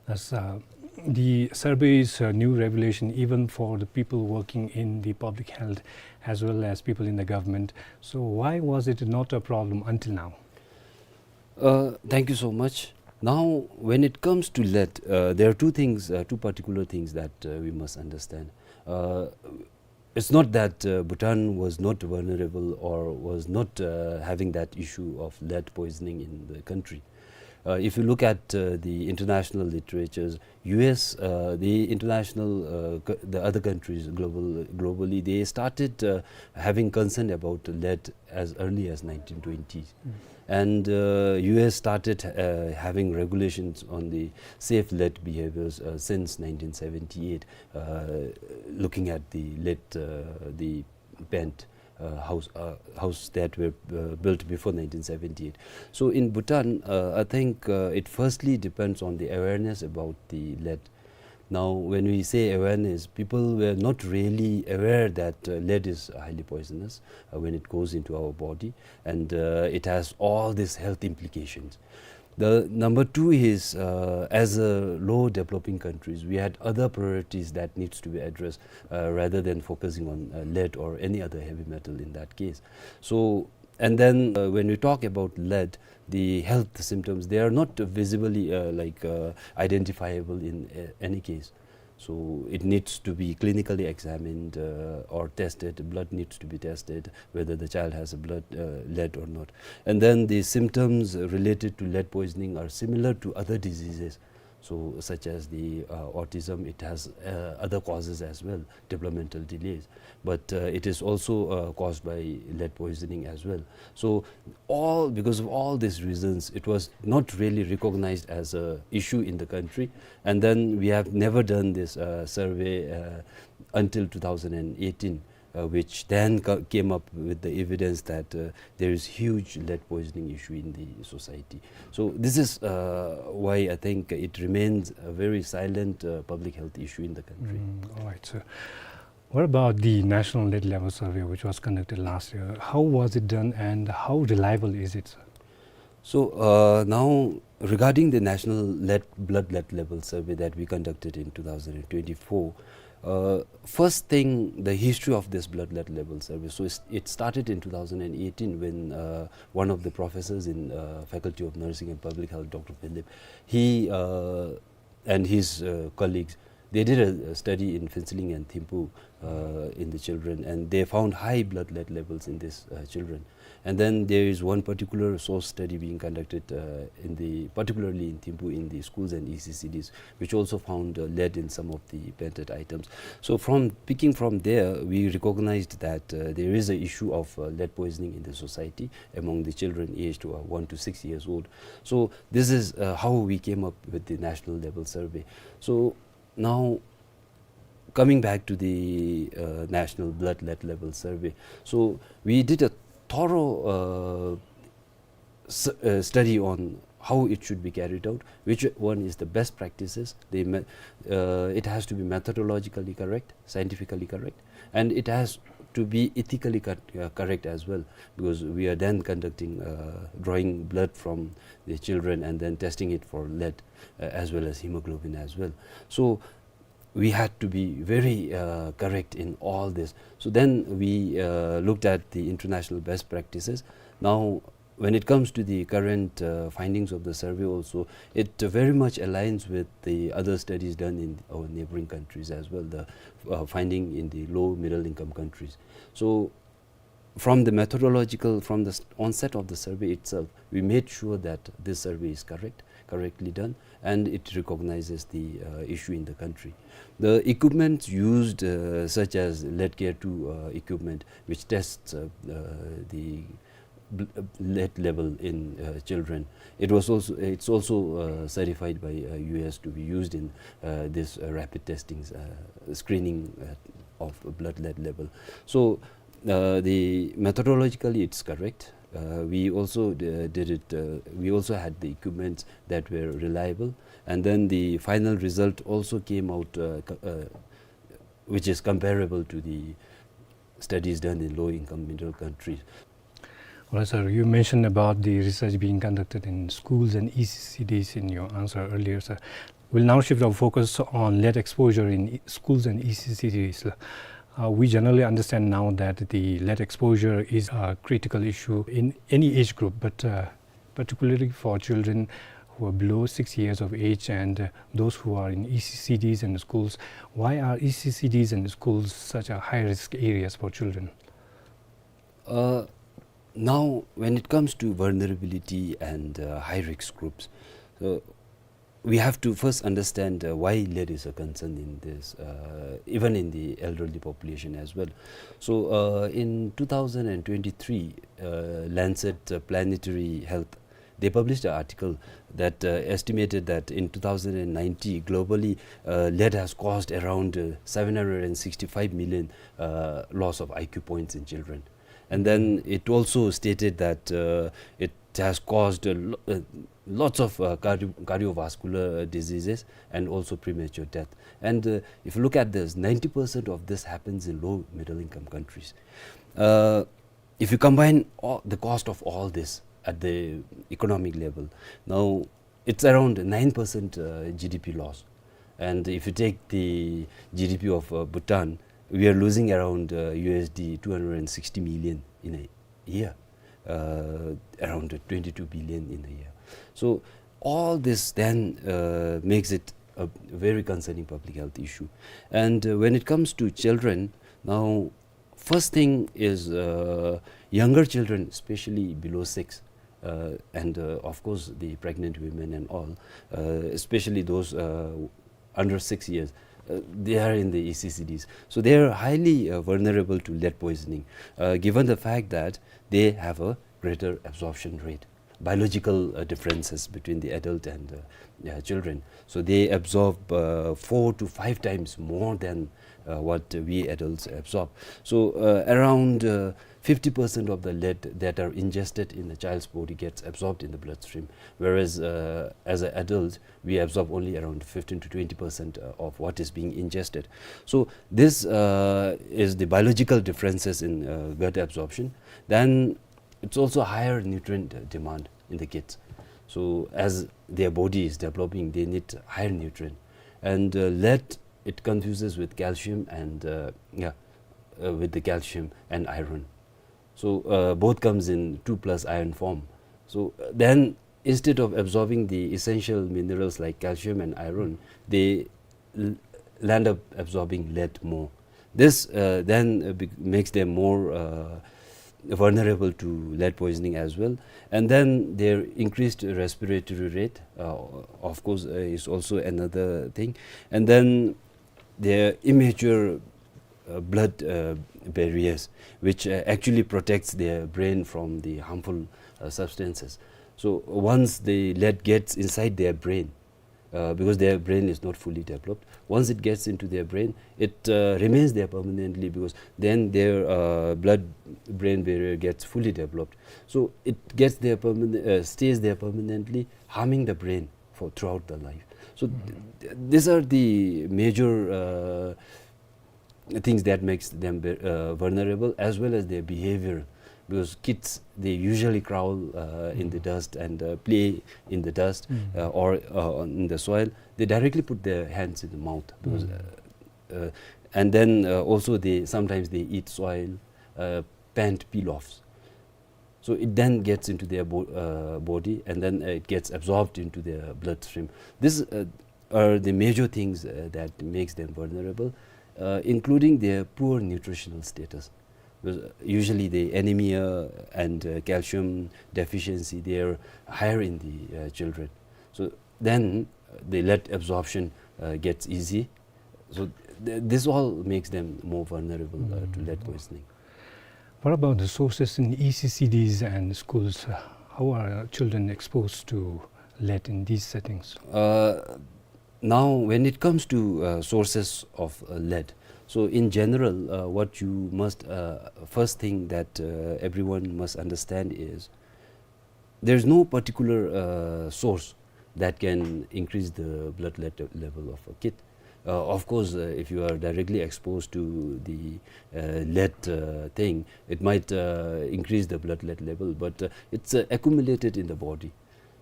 Thus, uh, the survey is a new revelation even for the people working in the public health as well as people in the government. So why was it not a problem until now? Uh, thank you so much. Now, when it comes to lead, uh, there are two things, uh, two particular things that uh, we must understand. Uh, it's not that uh, Bhutan was not vulnerable or was not uh, having that issue of lead poisoning in the country. Uh, if you look at uh, the international literatures, U S, uh, the international, uh, co- the other countries global, globally, they started uh, having concern about lead as early as nineteen twenties. And uh, U S started uh, having regulations on the safe lead behaviors uh, since nineteen seventy-eight, uh, looking at the lead, uh, the pent uh, house, uh, house that were uh, built before nineteen seventy-eight. So in Bhutan, uh, I think uh, it firstly depends on the awareness about the lead. Now, when we say awareness, people were not really aware that uh, lead is highly poisonous uh, when it goes into our body, and uh, it has all these health implications. The number two is, uh, as a low developing countries, we had other priorities that needs to be addressed uh, rather than focusing on uh, lead or any other heavy metal in that case. So, and then uh, when we talk about lead, the health symptoms, they are not visibly uh, like uh, identifiable in uh, any case. So it needs to be clinically examined uh, or tested. Blood needs to be tested whether the child has a blood uh, lead or not. And then the symptoms related to lead poisoning are similar to other diseases, so such as the uh, autism. It has uh, other causes as well, developmental delays, but uh, it is also uh, caused by lead poisoning as well. So all, because of all these reasons, it was not really recognized as a issue in the country. And then we have never done this uh, survey uh, until two thousand eighteen, uh, which then ca- came up with the evidence that uh, there is huge lead poisoning issue in the society. So this is uh, why I think it remains a very silent uh, public health issue in the country. Mm, all right, sir. What about the National Lead Level Survey, which was conducted last year? How was it done and how reliable is it, sir? So uh, now, regarding the National Lead, Blood Lead Level Survey that we conducted in two thousand twenty-four, uh, first thing, the history of this Blood Lead Level Survey. So it's, it started in two thousand eighteen when uh, one of the professors in uh, Faculty of Nursing and Public Health, Doctor Philip, he uh, and his uh, colleagues, they did a, a study in Phuentsholing and Thimphu uh, in the children, and they found high blood lead levels in these uh, children. And then there is one particular source study being conducted uh, in the, particularly in Thimphu, in the schools and E C C Ds, which also found uh, lead in some of the painted items. So from, picking from there, we recognized that uh, there is an issue of uh, lead poisoning in the society among the children aged uh, one to six years old. So this is uh, how we came up with the national level survey. So now, coming back to the uh, national blood lead level survey, so we did a thorough uh, s- uh, study on how it should be carried out, which one is the best practices. The me- uh, it has to be methodologically correct, scientifically correct, and it has to be ethically co- uh, correct as well, because we are then conducting uh, drawing blood from the children and then testing it for lead uh, as well as hemoglobin as well. So we had to be very uh, correct in all this. So then we uh, looked at the international best practices. Now, when it comes to the current uh, findings of the survey also, it uh, very much aligns with the other studies done in our neighboring countries as well, the uh, finding in the low middle income countries. So from the methodological, from the s- onset of the survey itself, we made sure that this survey is correct, correctly done, and it recognizes the uh, issue in the country. The equipment used, uh, such as Leadcare two uh, equipment, which tests uh, uh, the bl- uh, lead level in uh, children, it was also, it's also uh, certified by uh, U S to be used in uh, this uh, rapid testings, uh, screening uh, of blood lead level. So, uh, the methodologically it's correct. Uh, we also d- did it. Uh, we also had the equipments that were reliable, and then the final result also came out, uh, co- uh, which is comparable to the studies done in low-income middle countries. All right, sir. You mentioned about the research being conducted in schools and E C C Ds in your answer earlier, sir. We'll now shift our focus on lead exposure in e- schools and E C C Ds. Uh, we generally understand now that the lead exposure is a critical issue in any age group, but uh, particularly for children who are below six years of age and uh, those who are in E C C Ds and schools. Why are E C C Ds and schools such a high risk areas for children? Uh, now, when it comes to vulnerability and uh, high risk groups, uh, we have to first understand uh, why lead is a concern in this, uh, even in the elderly population as well. So, uh, in two thousand twenty-three, uh, Lancet uh, Planetary Health, they published an article that uh, estimated that in two thousand ninety, globally, uh, lead has caused around uh, seven hundred sixty-five million uh, loss of I Q points in children. And then it also stated that uh, it has caused a lo- uh, lots of uh, cardio- cardiovascular diseases and also premature death. And uh, if you look at this, ninety percent of this happens in low middle income countries. Uh, if you combine all, the cost of all this at the economic level, now it's around nine percent uh, G D P loss. And if you take the G D P of uh, Bhutan, we are losing around uh, U S D two hundred sixty million in a year, uh, around twenty-two billion in a year. So all this then uh, makes it a very concerning public health issue. And uh, when it comes to children, now first thing is uh, younger children, especially below six, uh, and uh, of course the pregnant women and all, uh, especially those uh, under six years, uh, they are in the E C C Ds. So they are highly uh, vulnerable to lead poisoning, uh, given the fact that they have a greater absorption rate, biological uh, differences between the adult and uh, uh, children. So they absorb uh, four to five times more than uh, what we adults absorb. So uh, around uh, fifty percent of the lead that are ingested in a child's body gets absorbed in the bloodstream, whereas uh, as an adult, we absorb only around fifteen to twenty percent uh, of what is being ingested. So this uh, is the biological differences in uh, gut absorption. Then it's also higher nutrient uh, demand in the kids. So as their body is developing, they need higher nutrient. And uh, lead, it confuses with calcium and uh, yeah, uh, with the calcium and iron. So uh, both comes in two plus iron form. So uh, then instead of absorbing the essential minerals like calcium and iron, they l- land up absorbing lead more. This uh, then uh, bec- makes them more uh, vulnerable to lead poisoning as well. And then their increased respiratory rate, uh, of course, uh, is also another thing. And then their immature uh, blood uh, barriers, which uh, actually protects their brain from the harmful uh, substances. So once the lead gets inside their brain, uh, because their brain is not fully developed, once it gets into their brain, it uh, remains there permanently, because then their uh, blood brain barrier gets fully developed. So it gets there permanent, uh, stays there permanently, harming the brain for throughout the life. So th- th- these are the major uh, things that makes them ve- uh, vulnerable, as well as their behavior, because kids, they usually crawl uh, in the dust and uh, play in the dust uh, or uh, in the soil. They directly put their hands in the mouth because, uh, uh, and then uh, also they sometimes they eat soil, uh, pant peel-offs. So it then gets into their bo- uh, body, and then uh, it gets absorbed into their bloodstream. These uh, are the major things uh, that makes them vulnerable, uh, including their poor nutritional status. Because, uh, usually the anemia and uh, calcium deficiency, they are higher in the uh, children. So then uh, the lead absorption uh, gets easy. So th- this all makes them more vulnerable uh, to lead poisoning. What about the sources in E C C Ds and schools? Uh, How are children exposed to lead in these settings? Uh, now, when it comes to uh, sources of uh, lead, So in general, uh, what you must, uh, first thing that, uh, everyone must understand is there is no particular, uh, source that can increase the blood lead level of a kid. Uh, of course, uh, if you are directly exposed to the, uh, lead, uh, thing, it might, uh, increase the blood lead level, but, uh, it's, uh, accumulated in the body.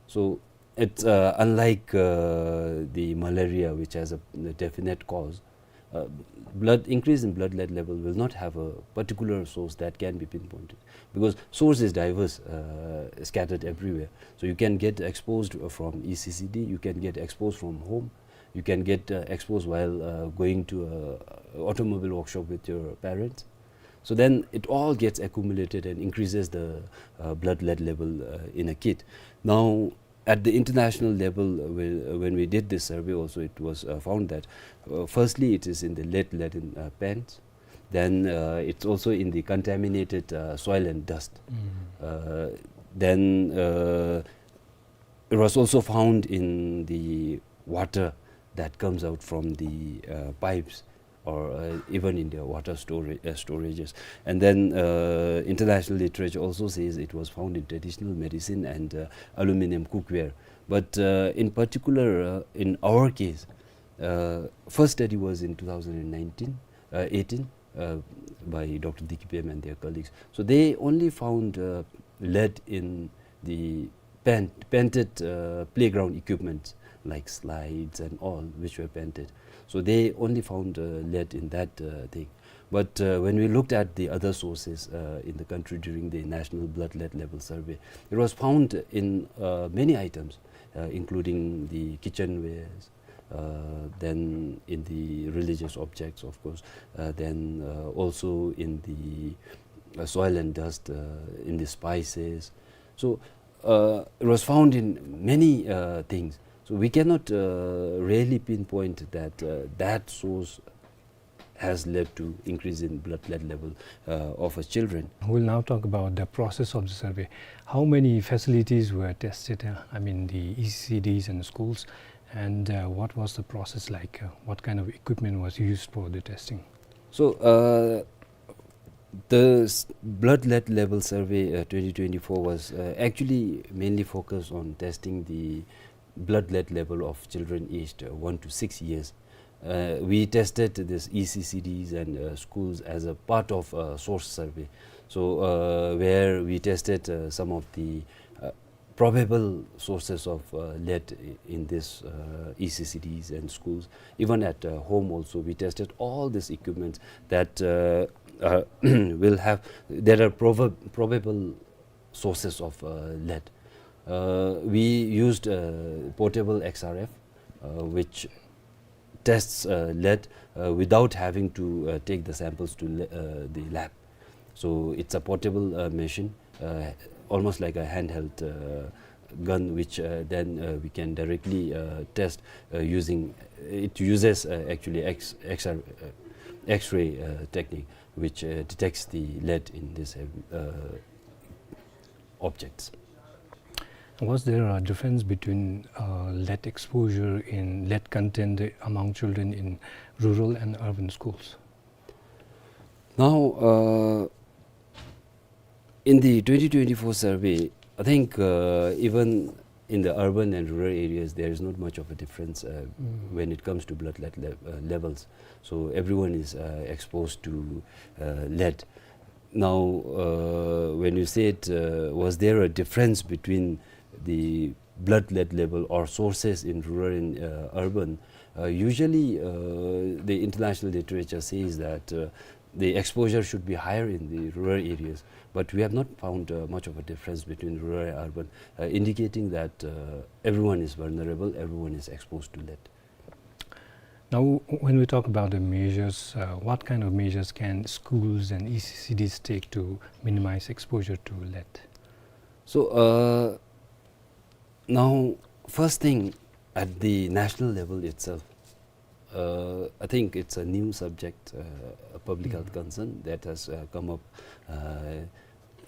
So it's, uh, unlike, uh, the malaria, which has a, a definite cause. Uh, blood increase in blood lead level will not have a particular source that can be pinpointed, because source is diverse, uh, scattered everywhere. So you can get exposed from E C C D, you can get exposed from home, you can get, uh, exposed while, uh, going to a automobile workshop with your parents. So then it all gets accumulated and increases the, uh, blood lead level, uh, in a kid. Now, at the international level, uh, we, uh, when we did this survey also, it was, uh, found that, uh, firstly, it is in the lead-laden, uh, pants. Then, uh, it's also in the contaminated, uh, soil and dust. Uh, then, uh, it was also found in the water that comes out from the, uh, pipes, or, uh, even in the water stora-, uh, storages. And then, uh, international literature also says it was found in traditional medicine and, uh, aluminum cookware. But, uh, in particular, uh, in our case, uh, first study was in two thousand and nineteen, uh, eighteen, uh, by Doctor Dikipem and their colleagues. So they only found, uh, lead in the paint-, painted, uh, playground equipment like slides and all, which were painted. So they only found, uh, lead in that, uh, thing. But, uh, when we looked at the other sources, uh, in the country during the National Blood Lead Level Survey, it was found in, uh, many items, uh, including the kitchenwares, uh, then in the religious objects, of course, uh, then, uh, also in the, uh, soil and dust, uh, in the spices. So, uh, it was found in many, uh, things. So we cannot, uh, really pinpoint that, uh, that source has led to increase in blood lead level, uh, of our children. We'll now talk about the process of the survey. How many facilities were tested? Uh, I mean, the E C C Ds and schools, and, uh, what was the process like? Uh, what kind of equipment was used for the testing? So, uh, the s-, blood lead level survey, uh, twenty twenty-four was, uh, actually mainly focused on testing the blood lead level of children aged, uh, one to six years. Uh, we tested this E C C Ds and, uh, schools as a part of a source survey. So, uh, where we tested, uh, some of the, uh, probable sources of, uh, lead i-, in this, uh, E C C Ds and schools. Even at, uh, home also, we tested all these equipments that, uh, uh, will have, that are proba-, probable sources of, uh, lead. Uh, we used, uh, portable X R F, uh, which tests, uh, lead, uh, without having to, uh, take the samples to le-, uh, the lab. So it's a portable, uh, machine, uh, almost like a handheld, uh, gun, which, uh, then, uh, we can directly, uh, test, uh, using, it uses, uh, actually X, X R, uh, X-ray, uh, technique, which, uh, detects the lead in this, uh, objects. Was there a difference between, uh, lead exposure in lead content among children in rural and urban schools? Now, uh, in the twenty twenty-four survey, I think, uh, even in the urban and rural areas, there is not much of a difference, uh, when it comes to blood lead le-, uh, levels. So everyone is, uh, exposed to, uh, lead. Now, uh, when you said, uh, was there a difference between the blood lead level or sources in rural and, uh, urban, uh, usually, uh, the international literature says that, uh, the exposure should be higher in the rural areas, but we have not found, uh, much of a difference between rural and urban, uh, indicating that, uh, everyone is vulnerable, everyone is exposed to lead. Now, w-, when we talk about the measures, uh, what kind of measures can schools and E C C Ds take to minimize exposure to lead? So, uh, now, first thing, at the national level itself, uh, I think it's a new subject, uh, a public health concern that has, uh, come up, uh,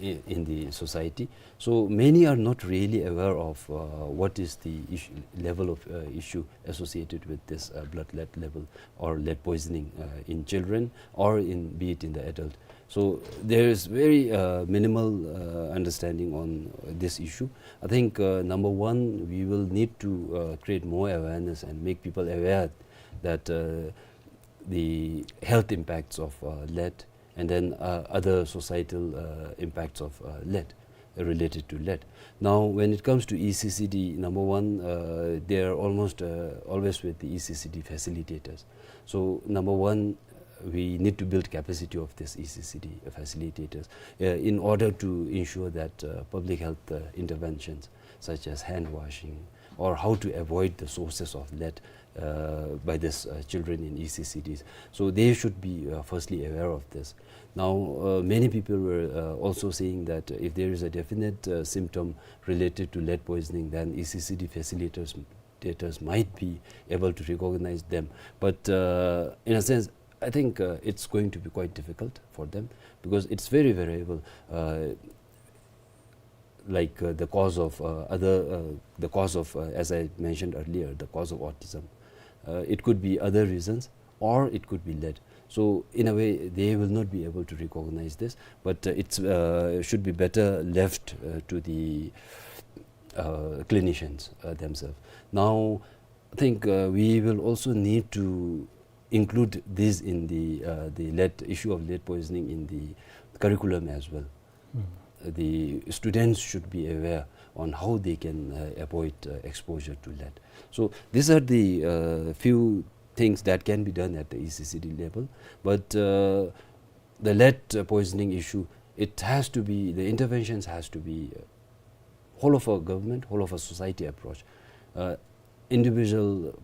i- in the society. So many are not really aware of uh, what is the issue, level of uh, issue associated with this uh, blood lead level or lead poisoning uh, in children or in, be it in the adult. So there is very uh, minimal uh, understanding on this issue. I think uh, number one, we will need to uh, create more awareness and make people aware that uh, the health impacts of uh, lead and then uh, other societal uh, impacts of uh, lead, related to lead. Now, when it comes to E C C D, number one, uh, they are almost uh, always with the E C C D facilitators. So, number one, we need to build capacity of these E C C D facilitators uh, in order to ensure that uh, public health uh, interventions such as hand washing, or how to avoid the sources of lead uh, by these uh, children in E C C Ds. So they should be uh, firstly aware of this. Now, uh, many people were uh, also saying that if there is a definite uh, symptom related to lead poisoning, then E C C D facilitators, facilitators might be able to recognize them. But uh, in a sense, I think uh, it's going to be quite difficult for them because it's very variable. Uh, like uh, the cause of uh, other, uh, the cause of, uh, as I mentioned earlier, the cause of autism. Uh, it could be other reasons, or it could be lead. So in a way, they will not be able to recognize this, but uh, it uh, should be better left uh, to the uh, clinicians uh, themselves. Now, I think uh, we will also need to include this in the uh, the lead issue of lead poisoning in the curriculum as well. The students should be aware on how they can uh, avoid uh, exposure to lead. So these are the uh, few things that can be done at the E C C D level. But uh, the lead uh, poisoning issue, it has to be, the interventions has to be uh, whole of a government, whole of a society approach. Uh, individual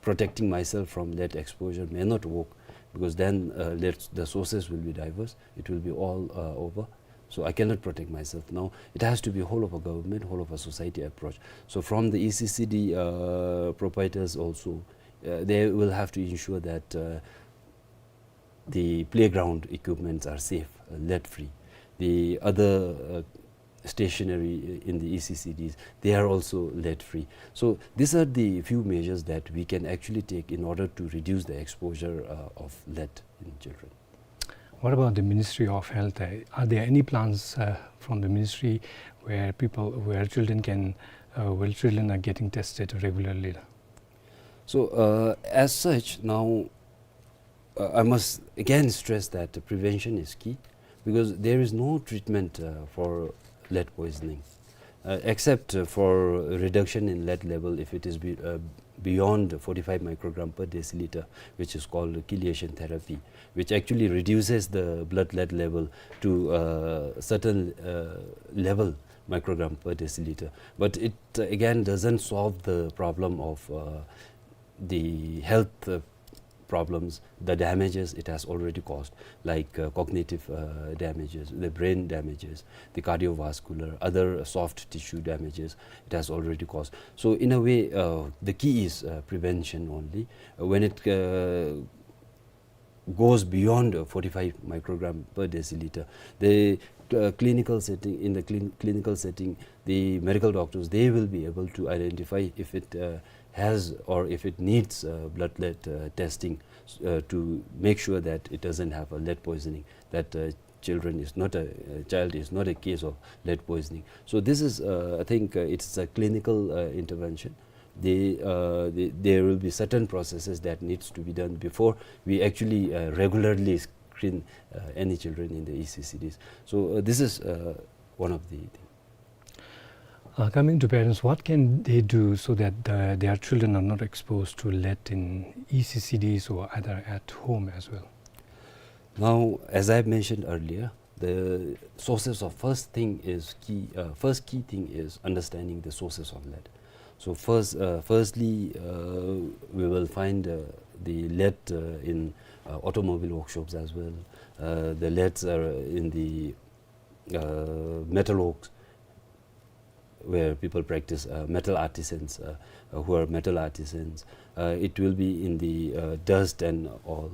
protecting myself from lead exposure may not work because then uh, let the sources will be diverse. It will be all uh, over. So I cannot protect myself. Now it has to be whole of a government, whole of a society approach. So from the E C C D uh, proprietors also, uh, they will have to ensure that uh, the playground equipments are safe, uh, lead free. The other uh, stationery in the E C C Ds, they are also lead free. So these are the few measures that we can actually take in order to reduce the exposure uh, of lead in children. What about the Ministry of Health? Uh, are there any plans uh, from the ministry where people, where children can, uh, where children are getting tested regularly? So uh, as such, now uh, I must again stress that prevention is key, because there is no treatment uh, for lead poisoning uh, except uh, for reduction in lead level if it is be, uh, beyond forty-five microgram per deciliter, which is called chelation therapy, which actually reduces the blood lead level to a certain uh, level, microgram per deciliter. But it uh, again doesn't solve the problem of uh, the health uh, problems, the damages it has already caused, like uh, cognitive uh, damages, the brain damages, the cardiovascular, other soft tissue damages it has already caused. So in a way, uh, the key is uh, prevention only. Uh, when it uh, goes beyond uh, forty-five microgram per deciliter, the uh, clinical setting, in the clin- clinical setting, the medical doctors, they will be able to identify if it uh, has or if it needs uh, blood lead uh, testing uh, to make sure that it doesn't have a lead poisoning, that uh, children is not a uh, child is not a case of lead poisoning. So this is, uh, I think, uh, it's a clinical uh, intervention. The, uh, the, there will be certain processes that needs to be done before we actually uh, regularly screen uh, any children in the E C C Ds. So uh, this is uh, one of the things. Uh, coming to parents, what can they do so that the, their children are not exposed to lead in E C C Ds or either at home as well? Now, as I mentioned earlier, the sources of first thing is key. Uh, first key thing is understanding the sources of lead. So first, uh, firstly, uh, we will find uh, the lead uh, in uh, automobile workshops as well. Uh, the leads are in the uh, metal works, where people practice, uh, metal artisans, uh, uh, who are metal artisans. Uh, it will be in the uh, dust and all.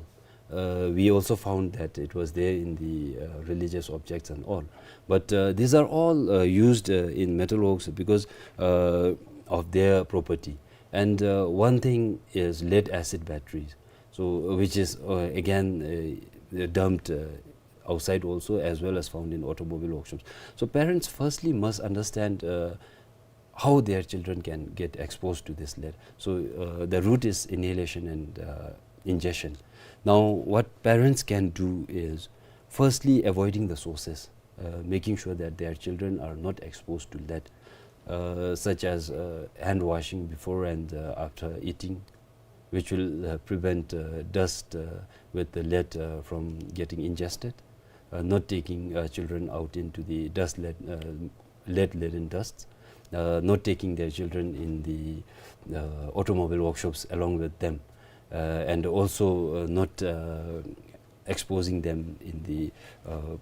Uh, we also found that it was there in the, uh, religious objects and all. But, uh, these are all, uh, used, uh, in metalworks because, uh, of their property. And, uh, one thing is lead acid batteries, so, uh, which is, uh, again, uh, dumped, uh, outside also, as well as found in automobile workshops. So parents firstly must understand, uh, how their children can get exposed to this lead. So, uh, the route is inhalation and, uh, ingestion. Now, what parents can do is firstly avoiding the sources, uh, making sure that their children are not exposed to lead, uh, such as, uh, hand washing before and, uh, after eating, which will, uh, prevent, uh, dust, uh, with the lead, uh, from getting ingested, uh, not taking, uh, children out into the dust lead, uh, lead-laden dust, uh, not taking their children in the, uh, automobile workshops along with them, uh, and also, uh, not, uh, exposing them in the, uh,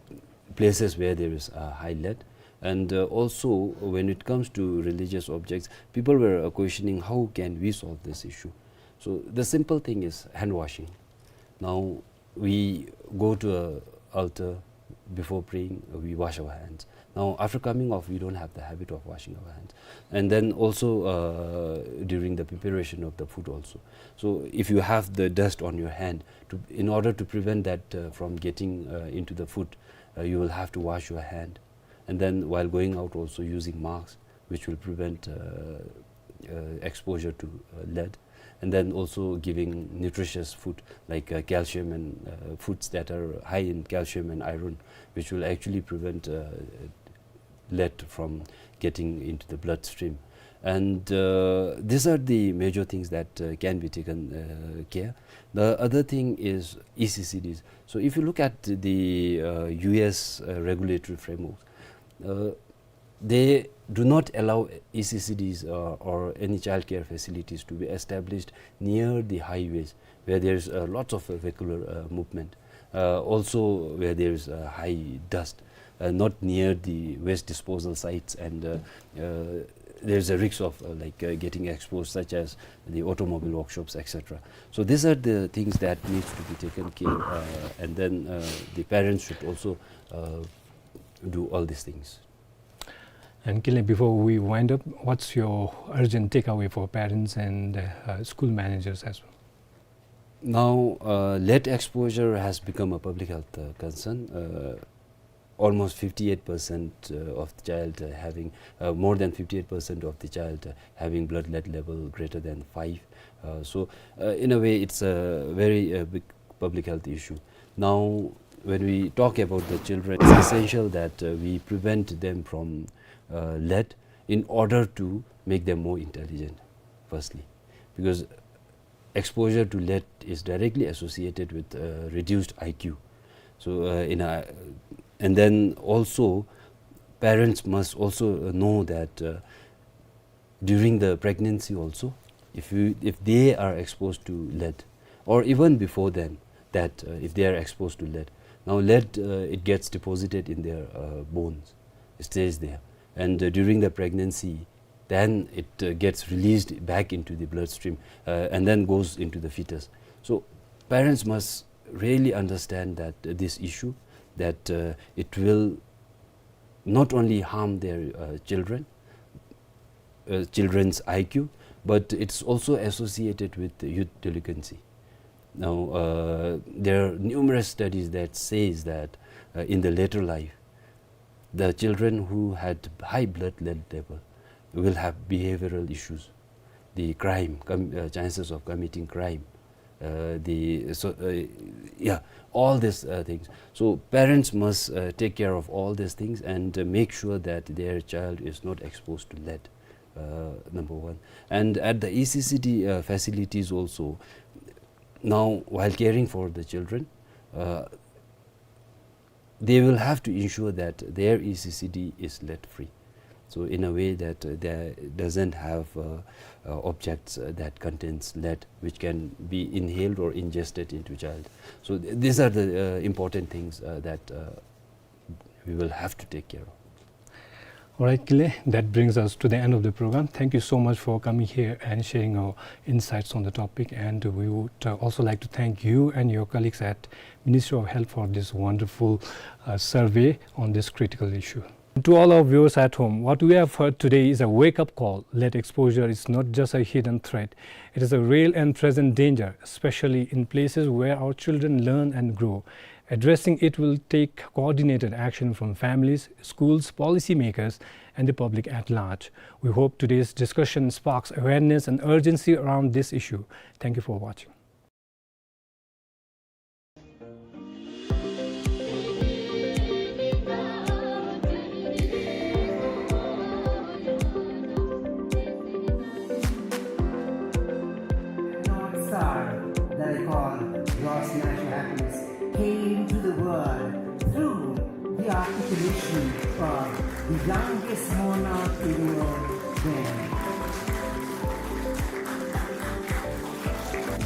places where there is, uh, high lead. And, uh, also, when it comes to religious objects, people were, uh, questioning, "How can we solve this issue?" So the simple thing is hand washing. Now, we go to a altar before praying, uh, we wash our hands. Now, after coming off, we don't have the habit of washing our hands. And then also, uh, during the preparation of the food also. So if you have the dust on your hand, to, in order to prevent that, uh, from getting, uh, into the food, uh, you will have to wash your hand. And then while going out also, using masks, which will prevent, uh, uh, exposure to, uh, lead. And then also giving nutritious food like, uh, calcium and, uh, foods that are high in calcium and iron, which will actually prevent, uh, lead from getting into the bloodstream. And, uh, these are the major things that, uh, can be taken, uh, care. The other thing is E C C Ds. So if you look at the, uh, U S, uh, regulatory framework, uh, they do not allow E C C Ds, uh, or any child care facilities to be established near the highways where there's, uh, lots of, uh, vehicular, uh, movement. Uh, also where there's, uh, high dust, uh, not near the waste disposal sites, and, uh, uh, there's a risk of, uh, like, uh, getting exposed, such as the automobile workshops, et cetera. So these are the things that needs to be taken care, uh, and then, uh, the parents should also, uh, do all these things. And Kinley, before we wind up, what's your urgent takeaway for parents and, uh, uh, school managers as well? Now, uh, lead exposure has become a public health, uh, concern. Uh, almost fifty-eight percent, uh, of the child, uh, having, uh, more than fifty-eight percent of the child, uh, having blood lead level greater than five. Uh, so, uh, in a way, it's a very, uh, big public health issue. Now, when we talk about the children, it's essential that, uh, we prevent them from, uh, lead in order to make them more intelligent, firstly, because exposure to lead is directly associated with, uh, reduced I Q. So, uh, in a, and then also, parents must also, uh, know that, uh, during the pregnancy also, if you, if they are exposed to lead, or even before then, that, uh, if they are exposed to lead, now lead, uh, it gets deposited in their, uh, bones, it stays there, and, uh, during the pregnancy, then it, uh, gets released back into the bloodstream, uh, and then goes into the fetus. So parents must really understand that, uh, this issue, that, uh, it will not only harm their, uh, children, uh, children's I Q, but it's also associated with youth delinquency. Now, uh, there are numerous studies that says that, uh, in the later life, the children who had high blood lead level will have behavioral issues, the crime, com-, uh, chances of committing crime, uh, the, so, uh, yeah, all these, uh, things. So parents must, uh, take care of all these things and, uh, make sure that their child is not exposed to lead, uh, number one. And at the E C C D, uh, facilities also, now, while caring for the children, uh, they will have to ensure that their E C C D is lead free. So in a way that, uh, there doesn't have, uh, uh, objects, uh, that contains lead, which can be inhaled or ingested into child. So th-, these are the, uh, important things, uh, that, uh, we will have to take care of. All right, Kinley, that brings us to the end of the program. Thank you so much for coming here and sharing your insights on the topic. And we would, uh, also like to thank you and your colleagues at Ministry of Health for this wonderful, uh, survey on this critical issue. To all our viewers at home, what we have heard today is a wake-up call that exposure is not just a hidden threat, it is a real and present danger, especially in places where our children learn and grow. Addressing it will take coordinated action from families, schools, policymakers, and the public at large. We hope today's discussion sparks awareness and urgency around this issue. Thank you for watching. North Star, that I call God's natural happiness, came to the world through the articulation of the youngest monarch in the world then.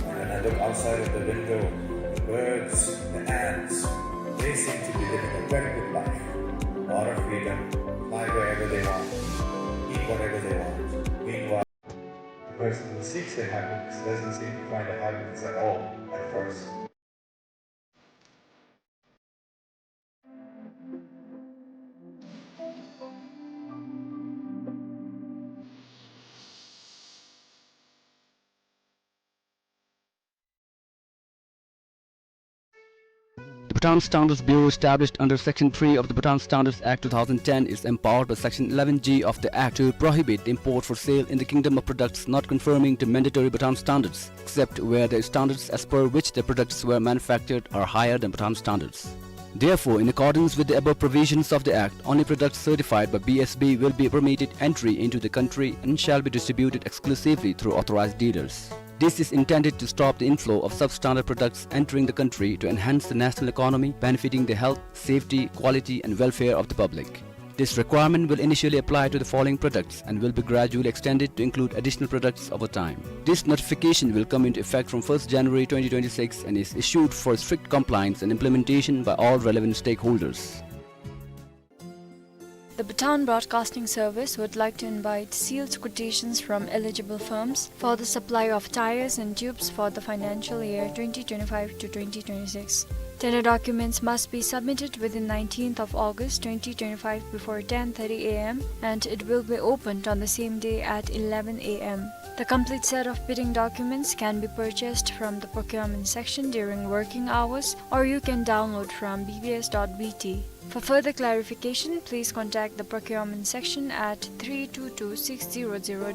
When I look outside of the window, the birds, the ants, they seem to be living a very good life. A lot of freedom, fly wherever they want, eat whatever they want. Meanwhile, the person who seeks their happiness doesn't seem to find a happiness at all at first. The Bhutan Standards Bureau, established under Section three of the Bhutan Standards Act two thousand ten, is empowered by Section eleven G of the Act to prohibit the import for sale in the kingdom of products not conforming to mandatory Bhutan standards, except where the standards as per which the products were manufactured are higher than Bhutan standards. Therefore, in accordance with the above provisions of the Act, only products certified by B S B will be permitted entry into the country and shall be distributed exclusively through authorized dealers. This is intended to stop the inflow of substandard products entering the country, to enhance the national economy, benefiting the health, safety, quality, and welfare of the public. This requirement will initially apply to the following products and will be gradually extended to include additional products over time. This notification will come into effect from first January twenty twenty-six and is issued for strict compliance and implementation by all relevant stakeholders. The Bhutan Broadcasting Service would like to invite sealed quotations from eligible firms for the supply of tyres and tubes for the financial year twenty twenty-five to twenty twenty-six. Tender documents must be submitted within nineteenth of August twenty twenty-five before ten thirty A M, and it will be opened on the same day at eleven A M. The complete set of bidding documents can be purchased from the procurement section during working hours, or you can download from B B S dot B T. For further clarification, please contact the procurement section at three two two six zero zero